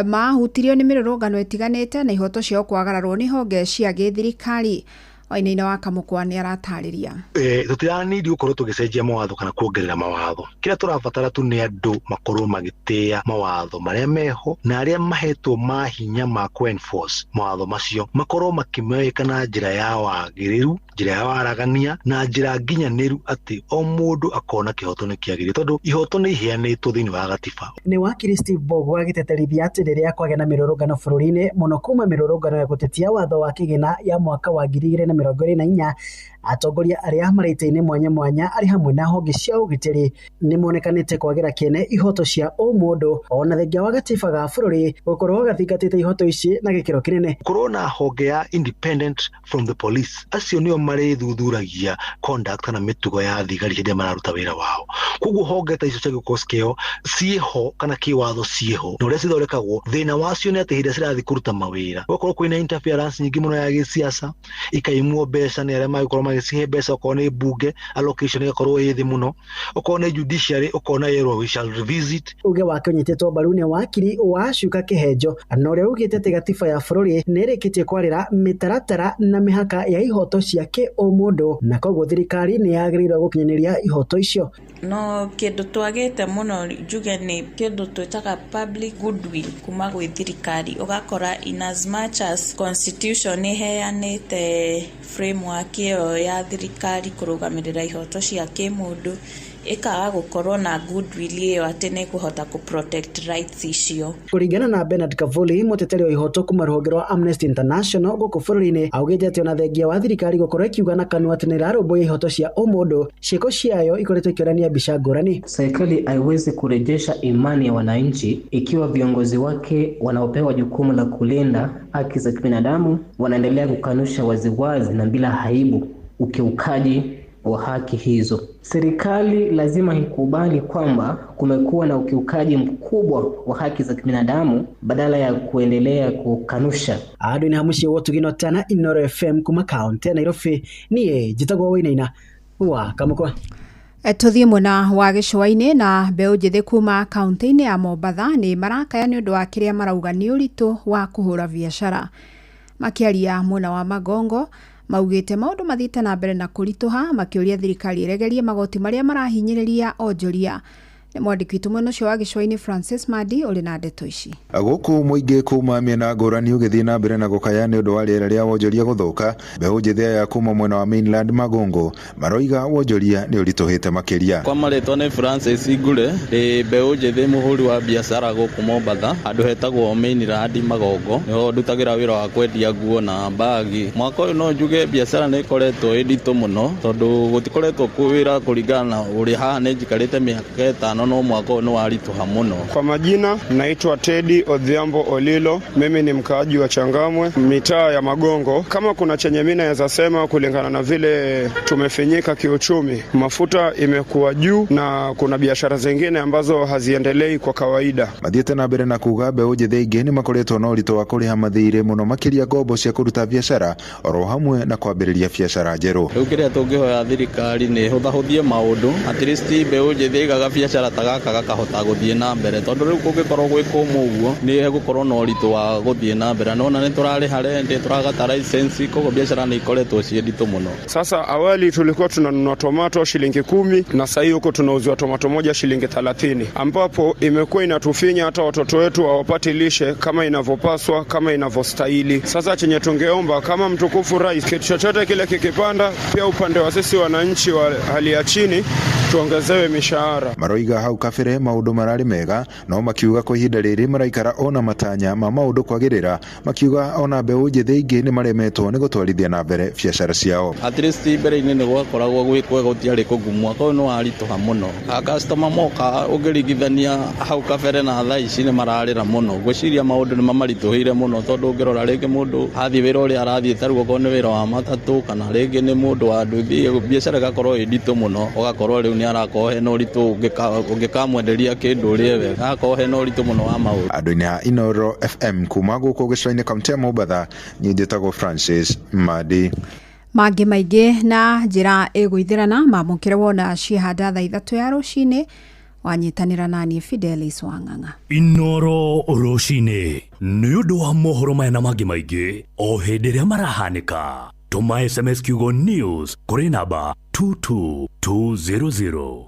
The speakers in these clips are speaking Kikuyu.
Mahutirio nĩ mĩrũrũngano ĩtiganĩte na ihoto ciao kwagararwo nĩ honge cia gĩthirikari. Wainaina wa Kamũkwa nĩ aratarĩria. Tũtiranidi gũkorwo tũgĩcenjia mawatho kana kuongerera mawatho. Kĩrĩa tũrabatara tu nĩ andũ makorwo magĩtĩĩa mawatho marĩa meho na arĩa mahetwo mahinya ma kũ-enforce mawatho macio makorwo makĩmeka na njĩra ya wagĩrĩru, njĩra ya waragania na njĩra nginyanĩru, atĩ o mũndũ akona kĩhoto nĩ kĩagĩrĩire, tondũ ihoto nĩ iheanĩtwo thĩinĩ wa gatiba. Nĩ wakiri Steve Bogo agĩteterithia atĩ rĩrĩa kwagĩa na mĩrũrũngano bũrũri-inĩ, mũno kuma mĩrũrũngano ya gũtetia watho wa kĩgĩna ya mwaka wa 2024, atongoria arĩa marĩ itĩ-inĩ mwanya mwanya arĩ hamwe na honge cia ũgitĩri nĩ monekanĩte kwagĩra kĩene ihoto cia ũmũndũ, ona thengia wa gatiba ga bũrũri gũkorwo gathingatĩte ihoto ici na gĩkĩro kĩnene. Gũkorwo na honge ya independent from the police, acio nĩo marĩthuthuragia conduct kana mĩtugo ya thigari hĩndĩ ĩrĩa mararuta wĩra wao. Koguo honge ta icio cia gĩkorwo cikĩo ciĩho kana kĩwatho ciĩho, na ũrĩa cithondekagwo, thĩna wacio nĩ atĩ hĩndĩ ĩrĩa cirathiĩ kũruta mawĩra gũgakorwo kwĩna interference nyingĩ mũno ya gĩsiasa, ikaimwo mbeca nĩ arĩa magĩkorwo magĩcihe mbeca, okorwo nĩ mbunge allocation ĩgakorwo ĩ thĩ mũno, okorwo nĩ judiciary ũkona yerwo we shall revisit. Uge wake ũnyitĩtwo mbaru nĩ wakiri wa Cuka Kĩhenjo, na ũrĩa ugĩte atĩ gatiba ya bũrũri nĩ ĩrĩkĩtie kwarĩra mĩtaratara na mĩhaka ya ihoto cia kĩũmũndũ, na koguo thirikari nĩ yagĩrĩirwo gũkinyanĩria ihoto icio. No kĩndũ twagĩte mũno njuge nĩ kĩndũ twĩtaga public goodwill kuma gwĩ thirikari. Ũgakora in as much as constitution ĩheanĩte framework ĩyo ya thirikari kũrũgamĩrĩra ihoto cia kĩmũndũ, ĩkaga gũkorwo na goodwill ĩyo atĩ nĩ ĩkũhota kũ protect rights icio. Kũringana na Bernard Kavuli, mũteteri wa ihoto kuma rũhonge rwa Amnesty International gũkũ bũrũri-inĩ, augĩte atĩ ona thengia wa thirikari gũkorwo ĩkiuga na kanua atĩ nĩ ĩrarũmbũiya ihoto cia ũmũndũ, ciĩko ciayo ikoretwo ikĩonania mbica ngũrani. Serikali haiwezi kurejesha imani ya wananchi ikiwa viongozi wake wanaopewa jukumu la kulinda haki za kibinadamu wanaendelea kukanusha waziwazi na bila aibu ukiukaji wa haki hizo. Serikali lazima ikubali kwamba kumekuwa na ukiukaji mkubwa wa haki za kibinadamu badala ya kuendelea kukanusha. Andũ nĩ hamuciĩ wotugino tana Inoro FM kuma kaunti ya Nairobi, niĩ njĩtagwo Wainaina wa Kamũkwa. Tũthiĩ mwena wa gĩcũa-inĩ, na mbeũ njĩthĩ kuma kaunti-inĩ ya Mombatha nĩ marakaya nĩ ũndũ wa kĩrĩa marauga nĩ ũritũ wa kũhũra biacara. Makĩaria mwena wa Magongo, maugĩte maũndũ mathiĩte na mbere na kũritũha, makĩũria thirikari ĩregerie magoti marĩa marahinyĩrĩria onjoria. Nĩ mwandĩki witũ mwena ũcio wa gĩcũa-inĩ Francis Madi ũrĩ na ndeto ici. Gũkũ mũingĩ kuma mĩena ngũrani ũgĩthiĩ na mbere na gũkaya nĩ ũndũ wa rĩera rĩa wonjoria gũthũka, mbeũ njĩthĩ aya kuma mwena wa mainland Magongo maroiga wonjoria nĩ ũritũhĩte makĩria. Kwa marĩtwa nĩ Francis Ngure, ndĩ mbeũ njĩthĩ mũhũri wa biacara gũkũ Mombatha, handũ hetagwo mainland Magongo, nĩho ndutagĩra wĩra wa kwendia nguo na mbagi. Mwaka ũyũ no njuge biacara nĩ ĩkoretwo ĩ nditũ mũno, tondũ gũtikoretwo kwĩ wĩra kũringana na ũrĩa haha nĩ njikarĩte mĩaka 5, no mwaka ũyũ nĩ waritũha mũno. Kwa majina naitwa Teddy Odhiambo Olilo, mimi ni mkaaji wa Changamwe, mitaa ya Magongo. Kama kuna chenye mimi naweza sema kulingana na vile tumefinyika kiuchumi, mafuta imekuwa juu na kuna biashara zingine ambazo haziendelei kwa kawaida. Mathiĩte na mbere na kuga mbeũ njĩthĩ aingĩ nĩ makoretwo na ũritũ wa kũrĩha mathirĩ mũno makĩria ngombo cia kũruta biacara oro hamwe na kwambĩrĩria biacara njerũ. Rĩu kĩrĩa tũngĩhoya thirikari nĩ hũthahũthie maũndũ, at least mbeũ njĩthĩ ĩgaga biacara ta gaka gakahota gũthiĩ na mbere, tondũ rĩu kũngĩkorwo gwĩ kũmũ ũguo nĩ hegũkorwo na ũritũ wa gũthiĩ na mbere. Nona nĩ tũrarĩha rent, tũragata license, koguo biacara nĩ ikoretwo ciĩ nditũ mũno. Sasa awali tulikuwa tunanunua tomato shilingi 10 na sasa huko tunauziwa tomato moja shilingi 30, ambapo imekuwa inatufinya hata watoto wetu hawapati lishe kama inavyopaswa, kama inavyostahili. Sasa chenye tungeomba kama mtukufu rais, kitu chochote kile kikipanda, pia upande wa sisi wananchi wa hali ya chini tuongezewe mishahara. Maroiga hau kabere maũndũ mararĩ mega, no makiuga kwa ihinda rĩrĩ maraikara ona matanya ma maũndũ kwagĩrĩra, makiuga ona mbeũ njĩthĩ aingĩ nĩ maremetwo nĩ gũtwarithia na mbere biacara ciao. At least mbere-inĩ nĩ gwakoragwo gwĩ kwega, gũtiarĩ kũgumu, mwaka ũyũ nĩ waritũha mũno. Customer moka ũngĩringithania hau kabere na thaa ici nĩ mararĩra mũno. Ngwĩciria maũndũ nĩ mamaritũhĩire mũno, tondũ ũngĩrora rĩngĩ mũndũ athiĩ wĩra ũrĩa arathiĩ ta rĩu okorwo nĩ wĩra wa matatũ kana rĩngĩ nĩ mũndũ wa nduthi, biacara ĩgakorwo ĩ nditũ mũno, ũgakorwo rĩu nĩ arakorwo hena ũritũ ũngĩkamwenderia kĩndũ ũrĩe wega, agakorwo hena ũritũ mũno wa maũndũ. Andũ-inĩ a Inoro FM kuma gũkũ gĩcũa-inĩ kaunti ya Mombatha, niĩ njĩtagwo Francis Madi. Mangĩ maingĩ na njĩra ĩgũithĩrana mamũkĩre wona ciehanda thaa 3 ya rũcinĩ. Wanyitanĩra naniĩ Fidelis Wang'ang'a. Inoro rũcinĩ nĩ ũndũ wa mohoro maya na mangĩ maingĩ o hĩndĩ ĩrĩa marahanĩka. Tũma SMS kiugo news kũrĩ namba 22200.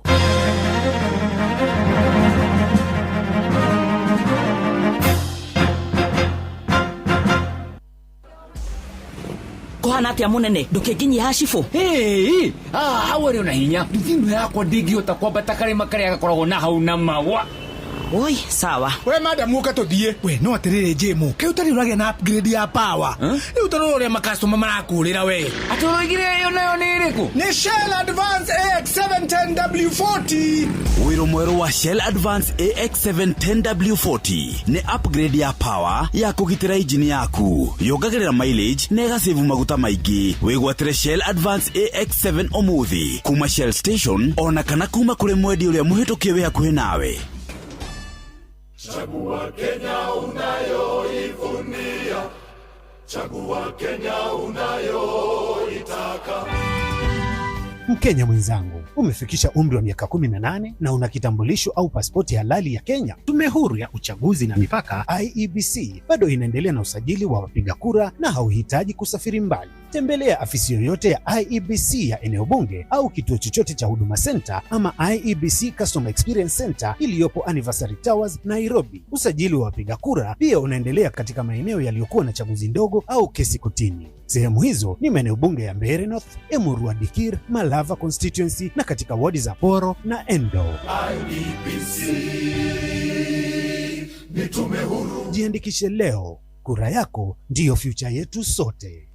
Kuhana atia munene ndukinginyia hacibu. Hey, hau arĩ ona hinya nduthi yakwa ndingĩhota kwambata karĩma karĩa gakoragwo na hau na mawa. Oi, sawa. We madam uka tuthie. We no atiriri Jimu, kai utari uragia na upgrade ya power. Riu tarora uria makastoma marakurira we. Ati uroigire iyo nayo ni iriku? Ni Shell Advance AX710W40. Wiro mweru wa Shell Advance AX710W40 ni upgrade ya power ya kugitira injini yaku. Yongagirira mileage na ĩgasave maguta maingĩ. Wĩgwatĩre Shell Advance AX7 ũmũthĩ kuma Shell Station ona kana kuma kũrĩ mwendia ũrĩa mũhĩtũkie wĩ hakuhĩ nawe. Chagua Kenya unayoivunia, chagua Kenya unayoitaka. Mkenya mwenzangu, umefikisha umri wa miaka 18 na una kitambulisho au pasipoti halali ya Kenya. Tume Huru ya Uchaguzi na Mipaka IEBC bado inaendelea na usajili wa wapiga kura na hauhitaji kusafiri mbali. Tembelea afisi yoyote ya IEBC ya eneo bunge au kituo chochote cha Huduma Center ama IEBC Customer Experience Center iliyopo Anniversary Towers, Nairobi. Usajili wa wapiga kura pia unaendelea katika maeneo yaliyokuwa na chaguzi ndogo au kesi kotini. Sehemu hizo ni maeneo bunge ya Mbeere North, Emurua Dikir, Malava Constituency na katika wadi za Poro na Endo. IEBC ni tume huru. Jiandikishe leo, kura yako ndiyo future yetu sote.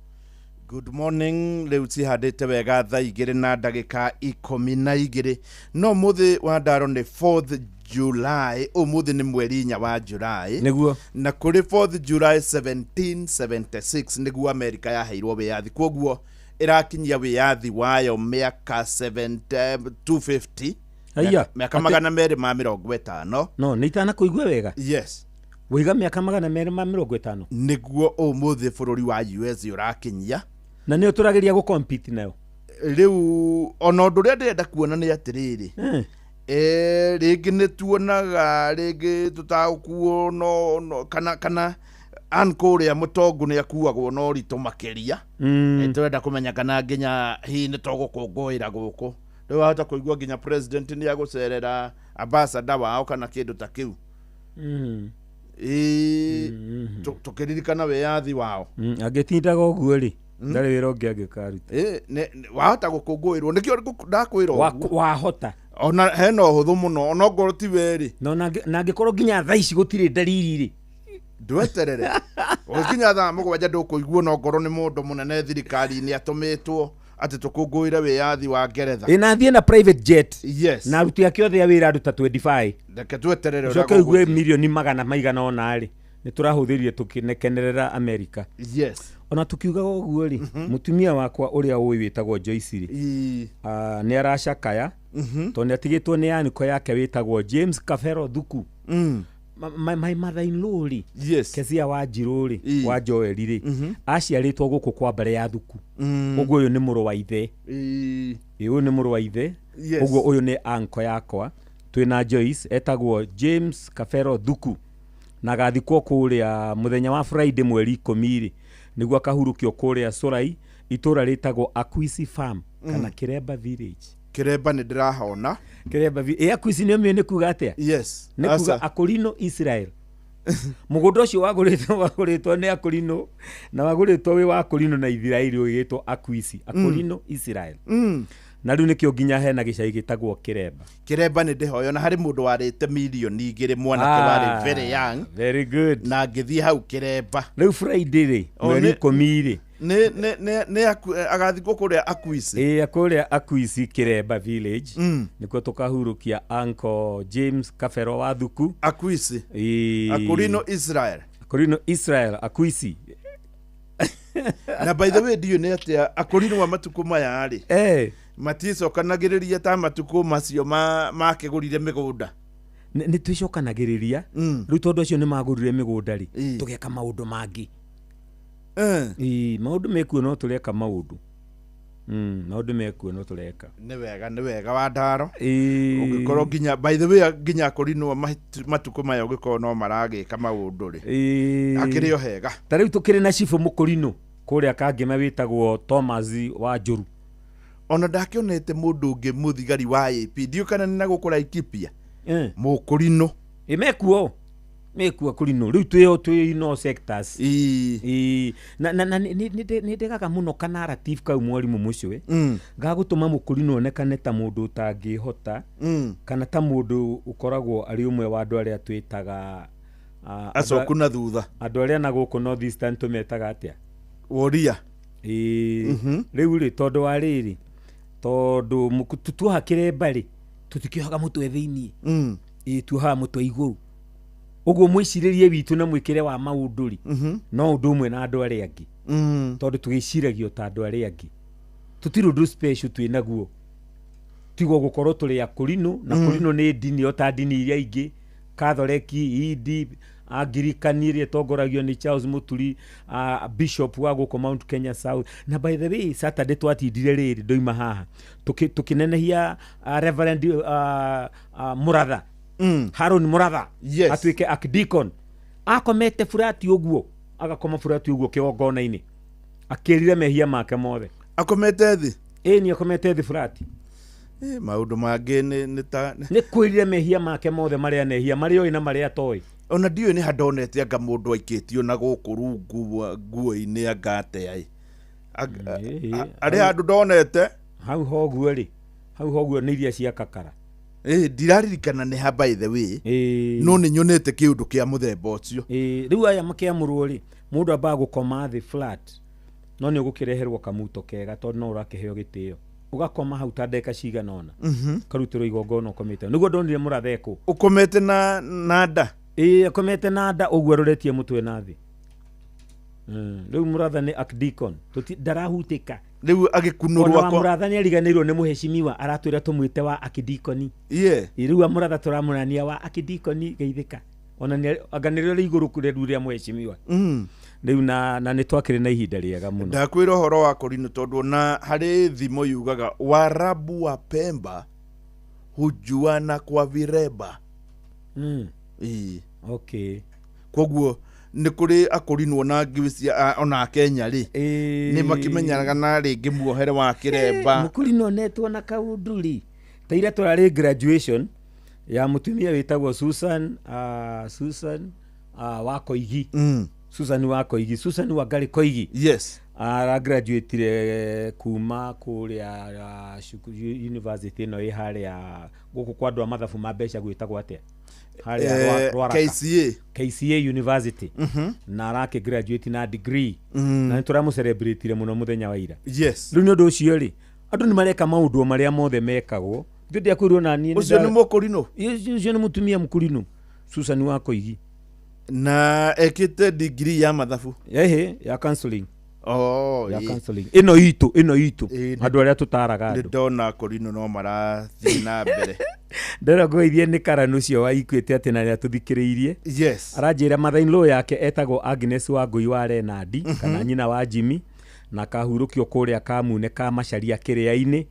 Good morning, rĩu cihandĩte wega thaa igĩrĩ na ndagĩka 12 no mũthĩ wa ndaro nĩ 4th July, ũmũthĩ nĩ mweri 4 wa July nĩguo, na kũrĩ 4th July 1776 nĩguo America yaheirwo wĩyathi, kwoguo ĩrakinyia wĩyathi wayo mĩaka 250, mĩaka 250. No nĩ itanakũigua wega. Yes, wĩiga mĩaka 250 nĩguo ũmũthĩ bũrũri wa US ũrakinyia, na nĩyo tũrageria gũcompete nayo rĩu. Ona ũndũ ũrĩa ndĩrenda kuona nĩ atĩrĩrĩ, rĩngĩ nĩ tuonaga rĩngĩ tũtagũkuo no kana anko ũrĩa mũtongu nĩ akuagwo na ũritũ makĩria. Tũrenda kũmenya kana nginya hihi nĩ tũgũkũngũĩra gũkũ. Rĩu wahota kũigua nginya president nĩ agũcerera ambassador wao kana kĩndũ ta kĩu. Tũkĩririkana wĩyathi wao. Angĩtindaga ũguo rĩ, ndarĩ wĩra ũngĩ angĩkaruta. Wahota gũkũngũĩrwo, nĩkĩo ndakwĩra ũguo. Wahota ona hena ũhũthũ mũno, ona ongorwo ti we rĩ, na angĩkorwo nginya thaa ici gũtirĩ ndariri rĩ, ndweterere ũgĩkinya thaa 7 ndũkũiguo, na ongorwo nĩ mũndũ mũnene thirikari-inĩ atũmĩtwo atĩ tũkũngũĩre wĩyathi wa Ngeretha. Ĩ na thiĩ na private jet. Yes. Na aruti ake othe a wĩra andũ ta 25. Reke tweterere ũrĩa Ũcoke ũigue gũgũthiĩ. milioni magana maigana ũna rĩ, nĩ tũrahũthĩrire tũkĩnekenerera America. Yes. Ona tukiugaga ũguo rĩ, mũtumia wakwa ũrĩa ũĩ wĩtagwo Joyce rĩ, nĩ aracakaya tondũ nĩ atigĩtwo nĩ aniko yake wĩtagwo James Kafero Thuku. My mother in law rĩ, yes, Kezia wa Njirũ rĩ, wa Joel rĩ, aciarĩtwo gũkũ kwa mbere ya Thuku. Ũguo ũyũ nĩ mũrũ wa ithe. Ĩ, ũyũ nĩ mũrũ wa ithe. Yes. Ũguo ũyũ nĩ anko yakwa twĩna Joyce etagwo James Kafero Thuku, na agathikwo kũrĩa mũthenya wa Friday mweri 10 rĩ, nĩguo akahurũkio kũrĩa Sorai, itũra rĩtagwo Akwisi Farm kana Kiremba Village. Kiremba nĩ ndĩrahona. Kiremba ĩ Akwisi nĩ ũmĩũĩ nĩ kuga atĩa? Yes. Nĩ kuga Aca. Akorino Israel. Mũgũnda ũcio wagũrĩtwo nĩ Akorino, na wagũrĩtwo wĩ wa Akorino na Isiraeli, ũgĩtwo Akwisi, Akorino Israel. Na rĩu nĩkĩo nginya hena gĩcagi gĩtagwo Kiremba. Kiremba nĩ ndĩhoyo, na harĩ mũndũ warĩte milioni 2 mwanake warĩ very young. Very good. Na ngĩthiĩ hau Kiremba. Rĩu Friday rĩ, mweri 10 rĩ, Nĩ agathikwo kũrĩa Akwisi. Ĩ, kũrĩa Akwisi Kiremba Village. Nĩkuo tũkahurũkia Uncle James Kafero wa Thuku. Akwisi. Ĩ. Akorino Israel. Akorino Israel, Akwisi. Na by the way ndiũĩ nĩ atĩa Akorino wa matukũ maya rĩ, maticokanagĩrĩria ta matukũ macio makĩgũrire mĩgũnda. Nĩ twĩcokanagĩrĩria rĩu tondũ acio nĩ magũrire mĩgũnda rĩ, tũgeka maũndũ mangĩ. Ĩ, maũndũ mekuo no tũreka maũndũ. Maũndũ mekuo no tũreka. Nĩ wega wa ndaro. Ũngĩkorwo nginya by the way nginya kũrinwo matukũ maya ũngĩkorwo no maragĩka maũndũ rĩ. Akĩrĩ o hega. Ta rĩu tũkĩrĩ na cibũ mũkũrinũ kũrĩa Kangema wĩtagwo Thomas wa Njũru. Ona ndakĩonete mũndũ ũngĩ mũthigari wa AP ndiũ kana nĩ na gũkũ Laikipia. Mũkũrinũ. Mekuo. Mekuo kũrinũ. Rĩu twĩho twĩ no sectors. Na nĩ ndegaga mũno ka narrative kau mwarimũ mũcwe. Gagũtũma mũkũrinũ onekane ta mũndũ ũtangĩhota. Kana ta mũndũ ũkoragwo arĩ ũmwe wa andũ arĩa twĩtaga acoku na thutha. Andũ arĩa na gũkũ North Eastern tũmetaga atĩa? Woria. Rĩu rĩ tondũ wa rĩrĩ tondũ tuoha kĩremba rĩ tũtikĩohaga mũtwe thĩiniĩ. Tuohaga mũtwe igũrũ. Ũguo mwĩcirĩrie witũ na mwĩkĩre wa maũndũ rĩ no ũndũ ũmwe na andũ arĩa angĩ. Tondũ tũgĩciragio ta andũ arĩa angĩ. Tũtirĩ ũndũ special twĩ naguo. Tigo gũkorwo tũrĩ akũrinũ na kũrinũ nĩ ndini o ta ndini iria ingĩ. Katholeki, Hindi, Anglican ĩrĩa ĩtongoragio nĩ Charles Muturi, Bishop wa gũkũ Mount Kenya South. Na by the way Saturday twatindire rĩrĩ ndoima haha tũkĩnenehia Reverend Muratha. Haron Muratha. Yes. Atuĩke archdeacon. Akomete burati ũguo, agakoma burati ũguo kĩgongona-inĩ. Akĩrire mehia make mothe. Akomete thĩ? Ĩni akomete thĩ burati. Maũndũ mangĩ nĩ ta nĩ kwĩrire mehia make mothe marĩa anehia, marĩa oĩ na marĩa atoĩ. Ona ndiũĩ nĩ handonete anga mũndũ aikĩtio na gũkũ rungu nguo-inĩ anga atĩa ĩ. Arĩ handũ ndonete. Hau hoguo rĩ, hau hoguo nĩ iria cia kakara. Ndiraririkana nĩ ha by the way. No nĩ nyonete kĩũndũ kĩa mũthemba ũcio. Rĩu aya makĩamũrwo rĩ, mũndũ ambaga gũkoma thĩ flat. No nĩ ũgũkĩreherwo kamuto kega tondũ no ũrakĩheo gĩtĩo. Ũgakoma hau ta ndagĩka cigana ũna. Karutĩrwo igongona ũkomete. Nĩguo ndonire Mũratha ekũ. Ũkomete na nda? Akomete na nda ũguo aroretie mũtwe na thĩ. Rĩu Mũratha nĩ archdeacon. Ndarahutĩka. Rĩu agĩkunũrwo akwa. Mũratha nĩ ariganĩirwo nĩ mũheshimiwa aratwĩra tũmwĩte wa archdeacon. Rĩu Mũratha tũramũrania wa archdeacon geithĩka. Ona anga nĩrĩo rĩ igũrũ rĩu rĩa mũheshimiwa. Rĩu na nĩ twakĩrĩ na ihinda rĩega mũno. Ndakwĩra ũhoro wa kũrinũ tondũ na harĩ thimo yugaga Waarabu wa Pemba hujuana kwa vireba. Okay. Koguo nĩ kũrĩ akũrinwo na ngĩcia ona Kenya rĩ nĩ makĩmenyanaga na rĩngĩ muohere wa kĩremba. Mũkũrinũ netwo na kaũndũ rĩ ta ira tũrarĩ graduation ya mũtumia wĩtagwo Susan Susan wa Koigi. Susan wa Koigi, Susan wa Ngarĩ Koigi. Yes. Ara graduate kuma kũrĩa university ĩno ĩ harĩa gũkũ kwa andũ a mathabu ma mbeca gwĩtagwo atĩa? Harĩa Rwaraka. KCA University. Na arake graduate na degree. Na nĩ tũramũ-celebrate mũno mũthenya wa ira. Yes. Rĩu nĩ ũndũ ũcio rĩ, andũ nĩ mareka maũndũ marĩa mothe mekagwo. Ithuĩ ndiakwĩrwo na niĩ. Ũcio nĩ mũkũrinũ? Ũcio nĩ mũtumia mũkũrinũ. Susan wa Koigi. Na ekĩte degree ya mathabu. Ya counseling. Ya counseling. Ĩno itũ, andũ arĩa tũtaraga andũ. Nĩ ndona kũrinũ no marathiĩ na mbere. Ndĩrenda ngũgeithie nĩ Karan ũcio wa Equity atĩ na nĩatũthikĩrĩirie. Yes. Aranjĩra mother in law yake etagwo Agnes Wangũi wa Renandi kana nyina wa Jimmy na kahurũkio kũrĩa Kamune ka Macharia kĩrĩa-inĩ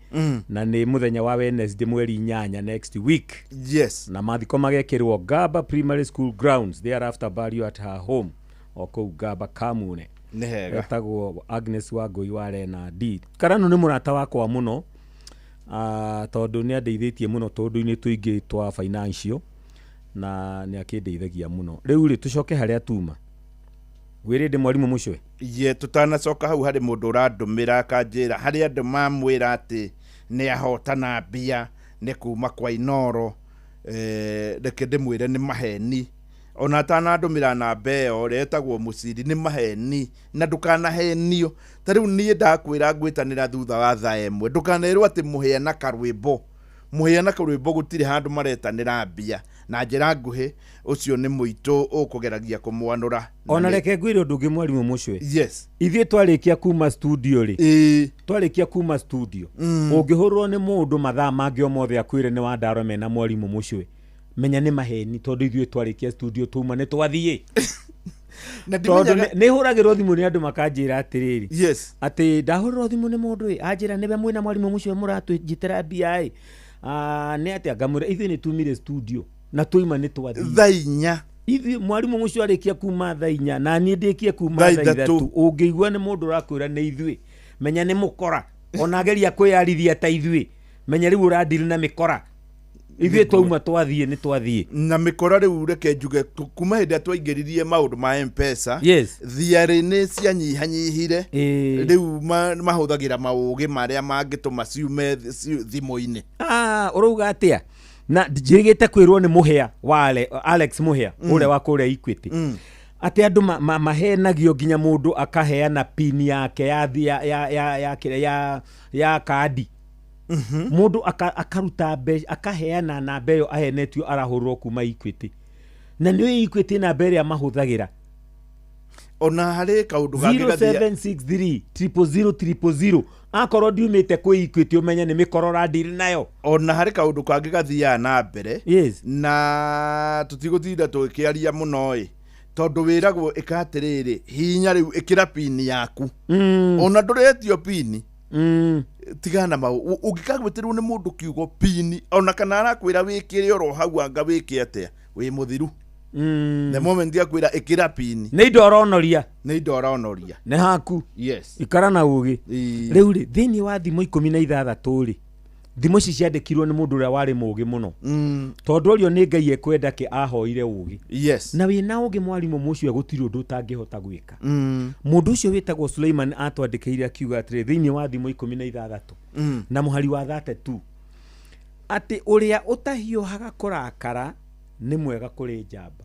na nĩ mũthenya wa Wednesday mweri 8 next week. Yes. Na mathiko magekĩrwo Gaba Primary School grounds thereafter burial at her home o kũu Gaba Kamune. Nĩ hega. Etagwo Agnes Wangũi wa Renandi. Karanu nĩ mũrata wakwa mũno. Tondũ nĩ andeithĩtie mũno tũndũ-inĩ tũingĩ twa financial na nĩ akĩndeithagia mũno. Rĩu rĩ tũcoke harĩa tuma. Ngwĩrĩ ndĩ mwarimũ mũcwe. Ye tutanacoka hau harĩ mũndũ ũrandũmĩra akanjĩra harĩ andũ mamwĩra atĩ nĩ ahotana mbia nĩ kuma kwa Inoro. Reke ndĩmwĩre nĩ maheni. Ona atanandũmĩra namba ĩyo ũrĩa etagwo Mũciri nĩ maheni na ndũkanahenio. Ta rĩu niĩ ndakwĩra ngwĩtanĩra thutha wa thaa ĩmwe ndũkanerwo atĩ mũhĩa na karwĩmbo. Mũhĩa na karwĩmbo gũtirĩ handũ maretanĩra mbia. Na njĩra nguhĩ ũcio nĩ mũitũ ũkũgeragia kũmwanũra. Ona reke ngwĩre ũndũ ũngĩ mwarimũ mũcwe. Yes. Ithuĩ twarĩkia kuma studio rĩ. Twarĩkia kuma studio. Ũngĩhũrwo nĩ mũndũ mathaa mangĩ o mothe akwĩre nĩ Wandaro mena mwarimũ mũcwe. Menya nĩ maheni tondũ ithuĩ twarĩkia studio tuma nĩ twathiĩ. Na Tondũ ndimenyaga nĩ hũragĩrwo thimũ nĩ andũ makanjĩra atĩrĩrĩ, yes, atĩ ndahũrĩrwo thimũ nĩ mũndũ ĩ, anjĩra nĩwe mwĩna mwarimũ mũcio mũratwĩnjĩtĩra mbia ĩ. Ah, nĩ atĩa? Ngamwĩra ithuĩ nĩ tumire studio na twaima nĩ twathiĩ thaa 4. Ithuĩ mwarimũ mũcio arĩkia kuma thaa 4 na niĩ ndĩkie kuma Thaa thaa 3. 3. Ũngĩigua nĩ mũndũ ũrakwĩra nĩ ithuĩ, menya nĩ mũkora. Ona ageria kwĩyarithia ta ithuĩ, menya rĩu ũradiri na mĩkora. Ithuĩ twauma twathiĩ nĩ twathiĩ. Na mĩkora rĩu, reke njuge kuma hĩndĩ ĩrĩa twaingĩririe maũndũ ma Mpesa, Yes. thiarĩ nĩ cianyihanyihire. Ĩĩ. Rĩu mahũthagĩra maũgĩ marĩa mangĩtũma ciume thimũ-inĩ. Ah, ũrauga atĩa? Na njĩrĩgĩte kwĩrwo nĩ Mũhĩa wa Alex Mũhĩa, ũrĩa wa kũrĩa Equity, atĩ andũ mahenagio nginya mũndũ akaheana pin yake ya thi- ya ya ya ya kĩrĩa, ya kandi. Mũndũ akaruta mbeca, akaheana namba ĩyo ahenetio arahũrwo kuma Equity, na nĩ Equity namba ĩrĩa mahũthagĩra. Ona harĩ kaũndũ kangĩ gathia 0763 000 000. Akorwo ndiumĩte kwĩ Equity, ũmenye nĩ mĩkora ũrandiri nayo. Ona harĩ kaũndũ kangĩ gathiaga na mbere, Yes. na tũtigũtinda tũgĩkĩaria mũno ĩ, tondũ wĩragwo ĩka atĩrĩrĩ, hinya rĩu ĩkĩra pini yaku, ona ndũretio pini. Tigana na mau. Ũngĩkagwĩtĩrwo nĩ mũndũ kiugo pini, ona kana arakwĩra wĩkĩre oro hau, anga wĩke atĩa, wĩ mũthiru. The moment akwĩra ĩkĩra pini, Nĩ indo ũronoria. Nĩ indo ũronoria. Nĩ haku. Yes. Ikara na ũgĩ. Ĩĩ. Rĩu rĩ, thĩinĩ wa thimo 16 rĩ, thimo ici ciandĩkirwo nĩ mũndũ ũrĩa warĩ mũgĩ mũno, tondũ ũrio nĩ Ngai ekwenda kĩ ahoire ũgĩ. Yes. Na wĩna ũgĩ, mwarimũ mũcio, gũtirĩ ũndũ ũtangĩhota gwĩka. Mũndũ ũcio wĩtagwo Suleiman atwandĩkĩire akiuga atĩrĩ thĩinĩ wa thimo 16 na mũhari wa 32, atĩ ũrĩa ũtahiũhaga kũrakara nĩ mwega kũrĩ njamba.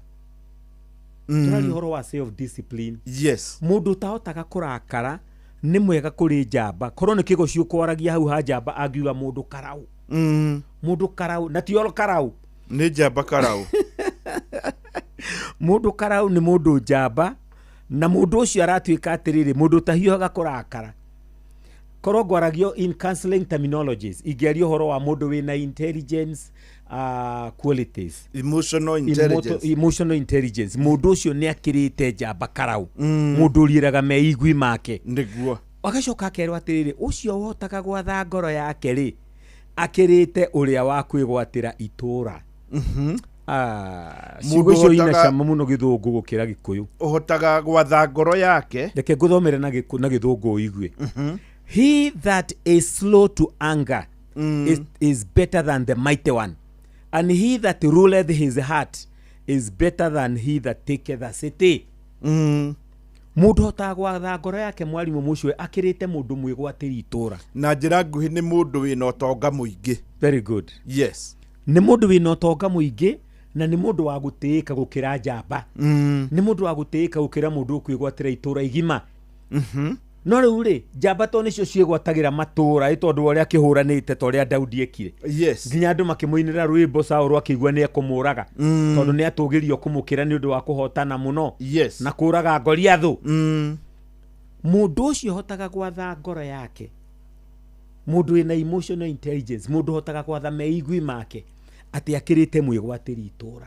Tũraria ũhoro wa self discipline. Yes. Mũndũ ũtahotaga kũrakara nĩ mwega kũrĩ njamba. Korwo nĩ kĩgoci ũkwaragia hau ha njamba, angiuga mũndũ karau, mũndũ karau, na ti oro karau. Nĩ njamba karau. Mũndũ karau nĩ mũndũ njamba, na mũndũ ũcio aratuĩka atĩrĩrĩ, mũndũ ũtahiũhaga kũrakara. Korwo ngwaragio in counseling terminologies, ingĩaria ũhoro wa mũndũ wĩna intelligence qualities. Emotional intelligence. Emotional intelligence. Mũndũ ũcio nĩ akĩrĩte njamba karau, mũndũ ũriĩraga meigui make. Nĩguo. Agacoka akerwo atĩrĩrĩ, ũcio ũhotaga gwatha ngoro yake rĩ, akĩrĩte ũrĩa wa kwĩgwatĩra itũũra. Ah, ciugo Mũndũ icio ina cama mũno gĩthũngũ gũkĩra Gĩkũyũ. Ũhotaga gwatha ngoro yake. Reke ngũthomere na gĩthũngũ ũigue. He that is slow to anger is better than the mighty one, and he that ruleth his heart is better than he that taketh a city. Mũndũ hotaga gwatha ngoro yake, mwarimũ mũcio, akĩrĩte mũndũ mwĩgwatĩri itũũra. Na njĩra nguhĩ, nĩ mũndũ wĩna ũtonga mũingĩ. Very good. Yes. Nĩ mũndũ wĩna ũtonga mũingĩ, na nĩ mũndũ wa gũtĩĩka gũkĩra njamba, nĩ mũndũ wa gũtĩĩka gũkĩra mũndũ ũkwĩgwatĩra itũũra igima. No rĩu rĩ, njamba to nĩcio ciĩgwatagĩra matũũra ĩ, tondũ wa ũrĩa akĩhũranĩte, ta ũrĩa Daudi ekire, Yes. nginya andũ makĩmũinĩra rwĩmbo, Saũlũ akĩigua nĩ ekũmũraga, tondũ nĩ atũgĩrio kũmũkĩra nĩ ũndũ wa kũhotana mũno Yes. na kũraga Goliathũ. Mũndũ ũcio ũhotaga gwatha ngoro yake, mũndũ wĩna emotional intelligence, mũndũ ũhotaga gwatha meigui make, atĩ akĩrĩte mwĩgwatĩri itũũra.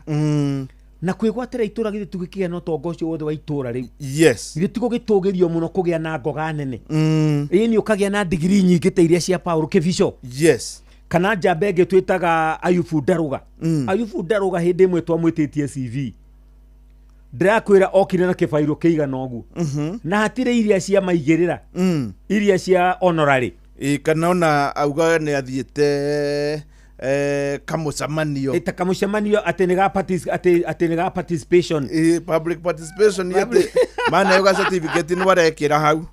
Na kwĩgwatĩra itũũra, githĩ tũgĩkĩgĩa na ũtonga ũcio wothe wa itũũra rĩu? Yes. Githĩ tigũgĩtũgĩrio mũno kũgĩa na ngoga nene? Ĩĩ, nĩ ũkagĩa na ndigiri nyingĩ ta iria cia Paul Kĩbico. Yes. Kana njamba ĩngĩ twĩtaga Ayubu Ndaruga. Ayubu Ndaruga, hĩndĩ ĩmwe twamwĩtĩtie CV, ndĩrakwĩra okire na kĩbairũ kĩigana ũguo, na hatirĩ iria cia maigĩrĩra, iria cia honorary. Ĩ, kana ona auga nĩ athiĩte kamũcemanio. Ĩ, ta kamũcemanio atĩ nĩ ga atĩ nĩ ga participation. Ĩ, public participation, atĩ maneo ga certificate nĩ warekĩra hau.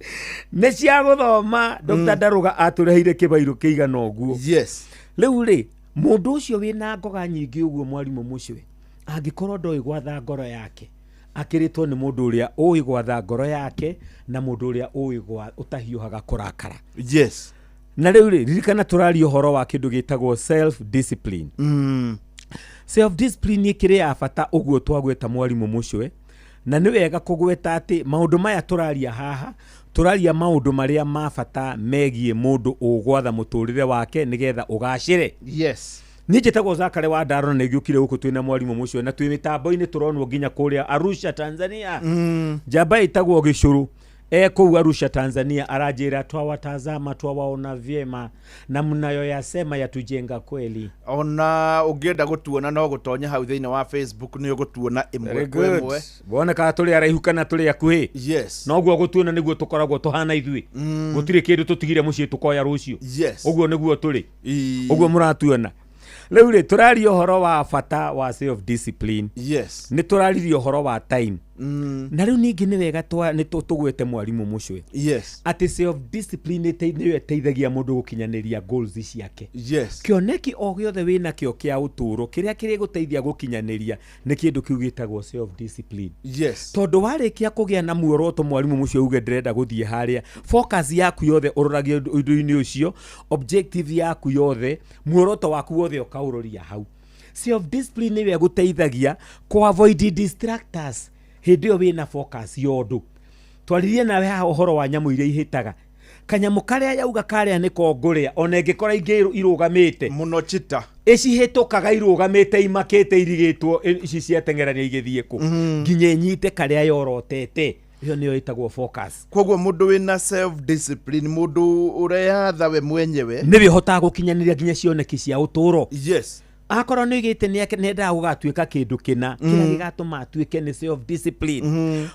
Nĩ cia gũthoma. Dr. Ndaruga atũreheire kĩbairũ kĩigana ũguo. Yes. Rĩu rĩ, mũndũ ũcio wĩna ngoga nyingĩ ũguo, mwarimũ mũcwe, angĩkorwo ndoĩ gwatha ngoro yake, akĩrĩtwo nĩ mũndũ ũrĩa ũĩ gwatha ngoro yake na mũndũ ũrĩa ũĩ ũtahiũhaga kũrakara. Yes. Na rĩu rĩ, ririkana tũraria ũhoro wa kĩndũ gĩtagwo self discipline. Self discipline ĩkĩrĩ ya bata ũguo twagweta, mwarimũ mũcwe, na nĩ wega kũgweta atĩ maũndũ maya tũraria haha, tũraria maũndũ marĩa ma bata megiĩ mũndũ ũgwatha mũtũrĩre wake nĩgetha ũgacĩre. Yes. Niĩ njĩtagwo Zakare wa Ndaro na nĩngĩũkire gũkũ twĩna mwarimũ mũcio na twĩ mĩtambo-inĩ tũronwo nginya kũrĩa Arusha Tanzania. Njamba ĩtagwo Gĩcũrũ e kũu Arusha Tanzania aranjĩra twawatazama twawaona vyema na mnayoyasema yatujenga kweli. Ona ũngĩenda gũtuona no gũtonya hau thĩinĩ wa Facebook nĩ ũgũtuona ĩmwe Very kwa good. ĩmwe. Wone kana tũrĩ araihu kana tũrĩ akuhĩ. Yes. Noguo gũtuona nĩguo tũkoragwo tũhana ithuĩ. Gũtirĩ kĩndũ tũtigire mũciĩ tũkoya rũciũ. Yes. Ũguo nĩguo tũrĩ. Ũguo mũratuona. Rĩu rĩ tũraria ũhoro wa bata wa self discipline. Yes. Nĩ tũraririe ũhoro wa time. Na rĩu ningĩ nĩ wega nĩ tũgwete mwarimũ mũcwe. Yes. Atĩ self discipline nĩyo ĩteithagia mũndũ gũkinyanĩria goals ciake. Yes. Kĩoneki o gĩothe wĩnakĩo kĩa ũtũũro kĩrĩa kĩrĩgũteithia gũkinyanĩria nĩ kĩndũ kĩu gĩtagwo self discipline. Yes. Tondũ warĩkia kũgĩa na muoroto mwarimũ mũcio uge ndĩrenda gũthiĩ harĩa, focus yaku yothe ũroragia ũndũ-inĩ ũcio, objective yaku yothe, muoroto waku wothe ũkaũroria hau. Self discipline nĩyo ĩgũteithagia kũ avoid distractors hĩndĩ ĩyo wĩna focus ya ũndũ. Twaririe nawe haha ũhoro wa nyamũ iria ihĩtaga. Kanyamũ karĩa yauga karĩa nĩko ngũrĩa ona ĩngĩkora ingĩ irũgamĩte mũno chita ĩcihĩtũkaga irũgamĩte imakĩte irigĩtwo ici ciateng'erania igĩthiĩ kũ nginya ĩnyite karĩa yorotete. Ĩyo nĩyo ĩtagwo focus. Koguo mũndũ wĩna self discipline, mũndũ ũreyatha we mwenyewe nĩwe ũhotaga gũkinyanĩria nginya cioneki cia ũtũũro. Yes. Akorwo nĩ oigĩte nĩendaga gũgatuĩka kĩndũ kĩna kĩrĩa gĩgatũma atuĩke nĩ self discipline.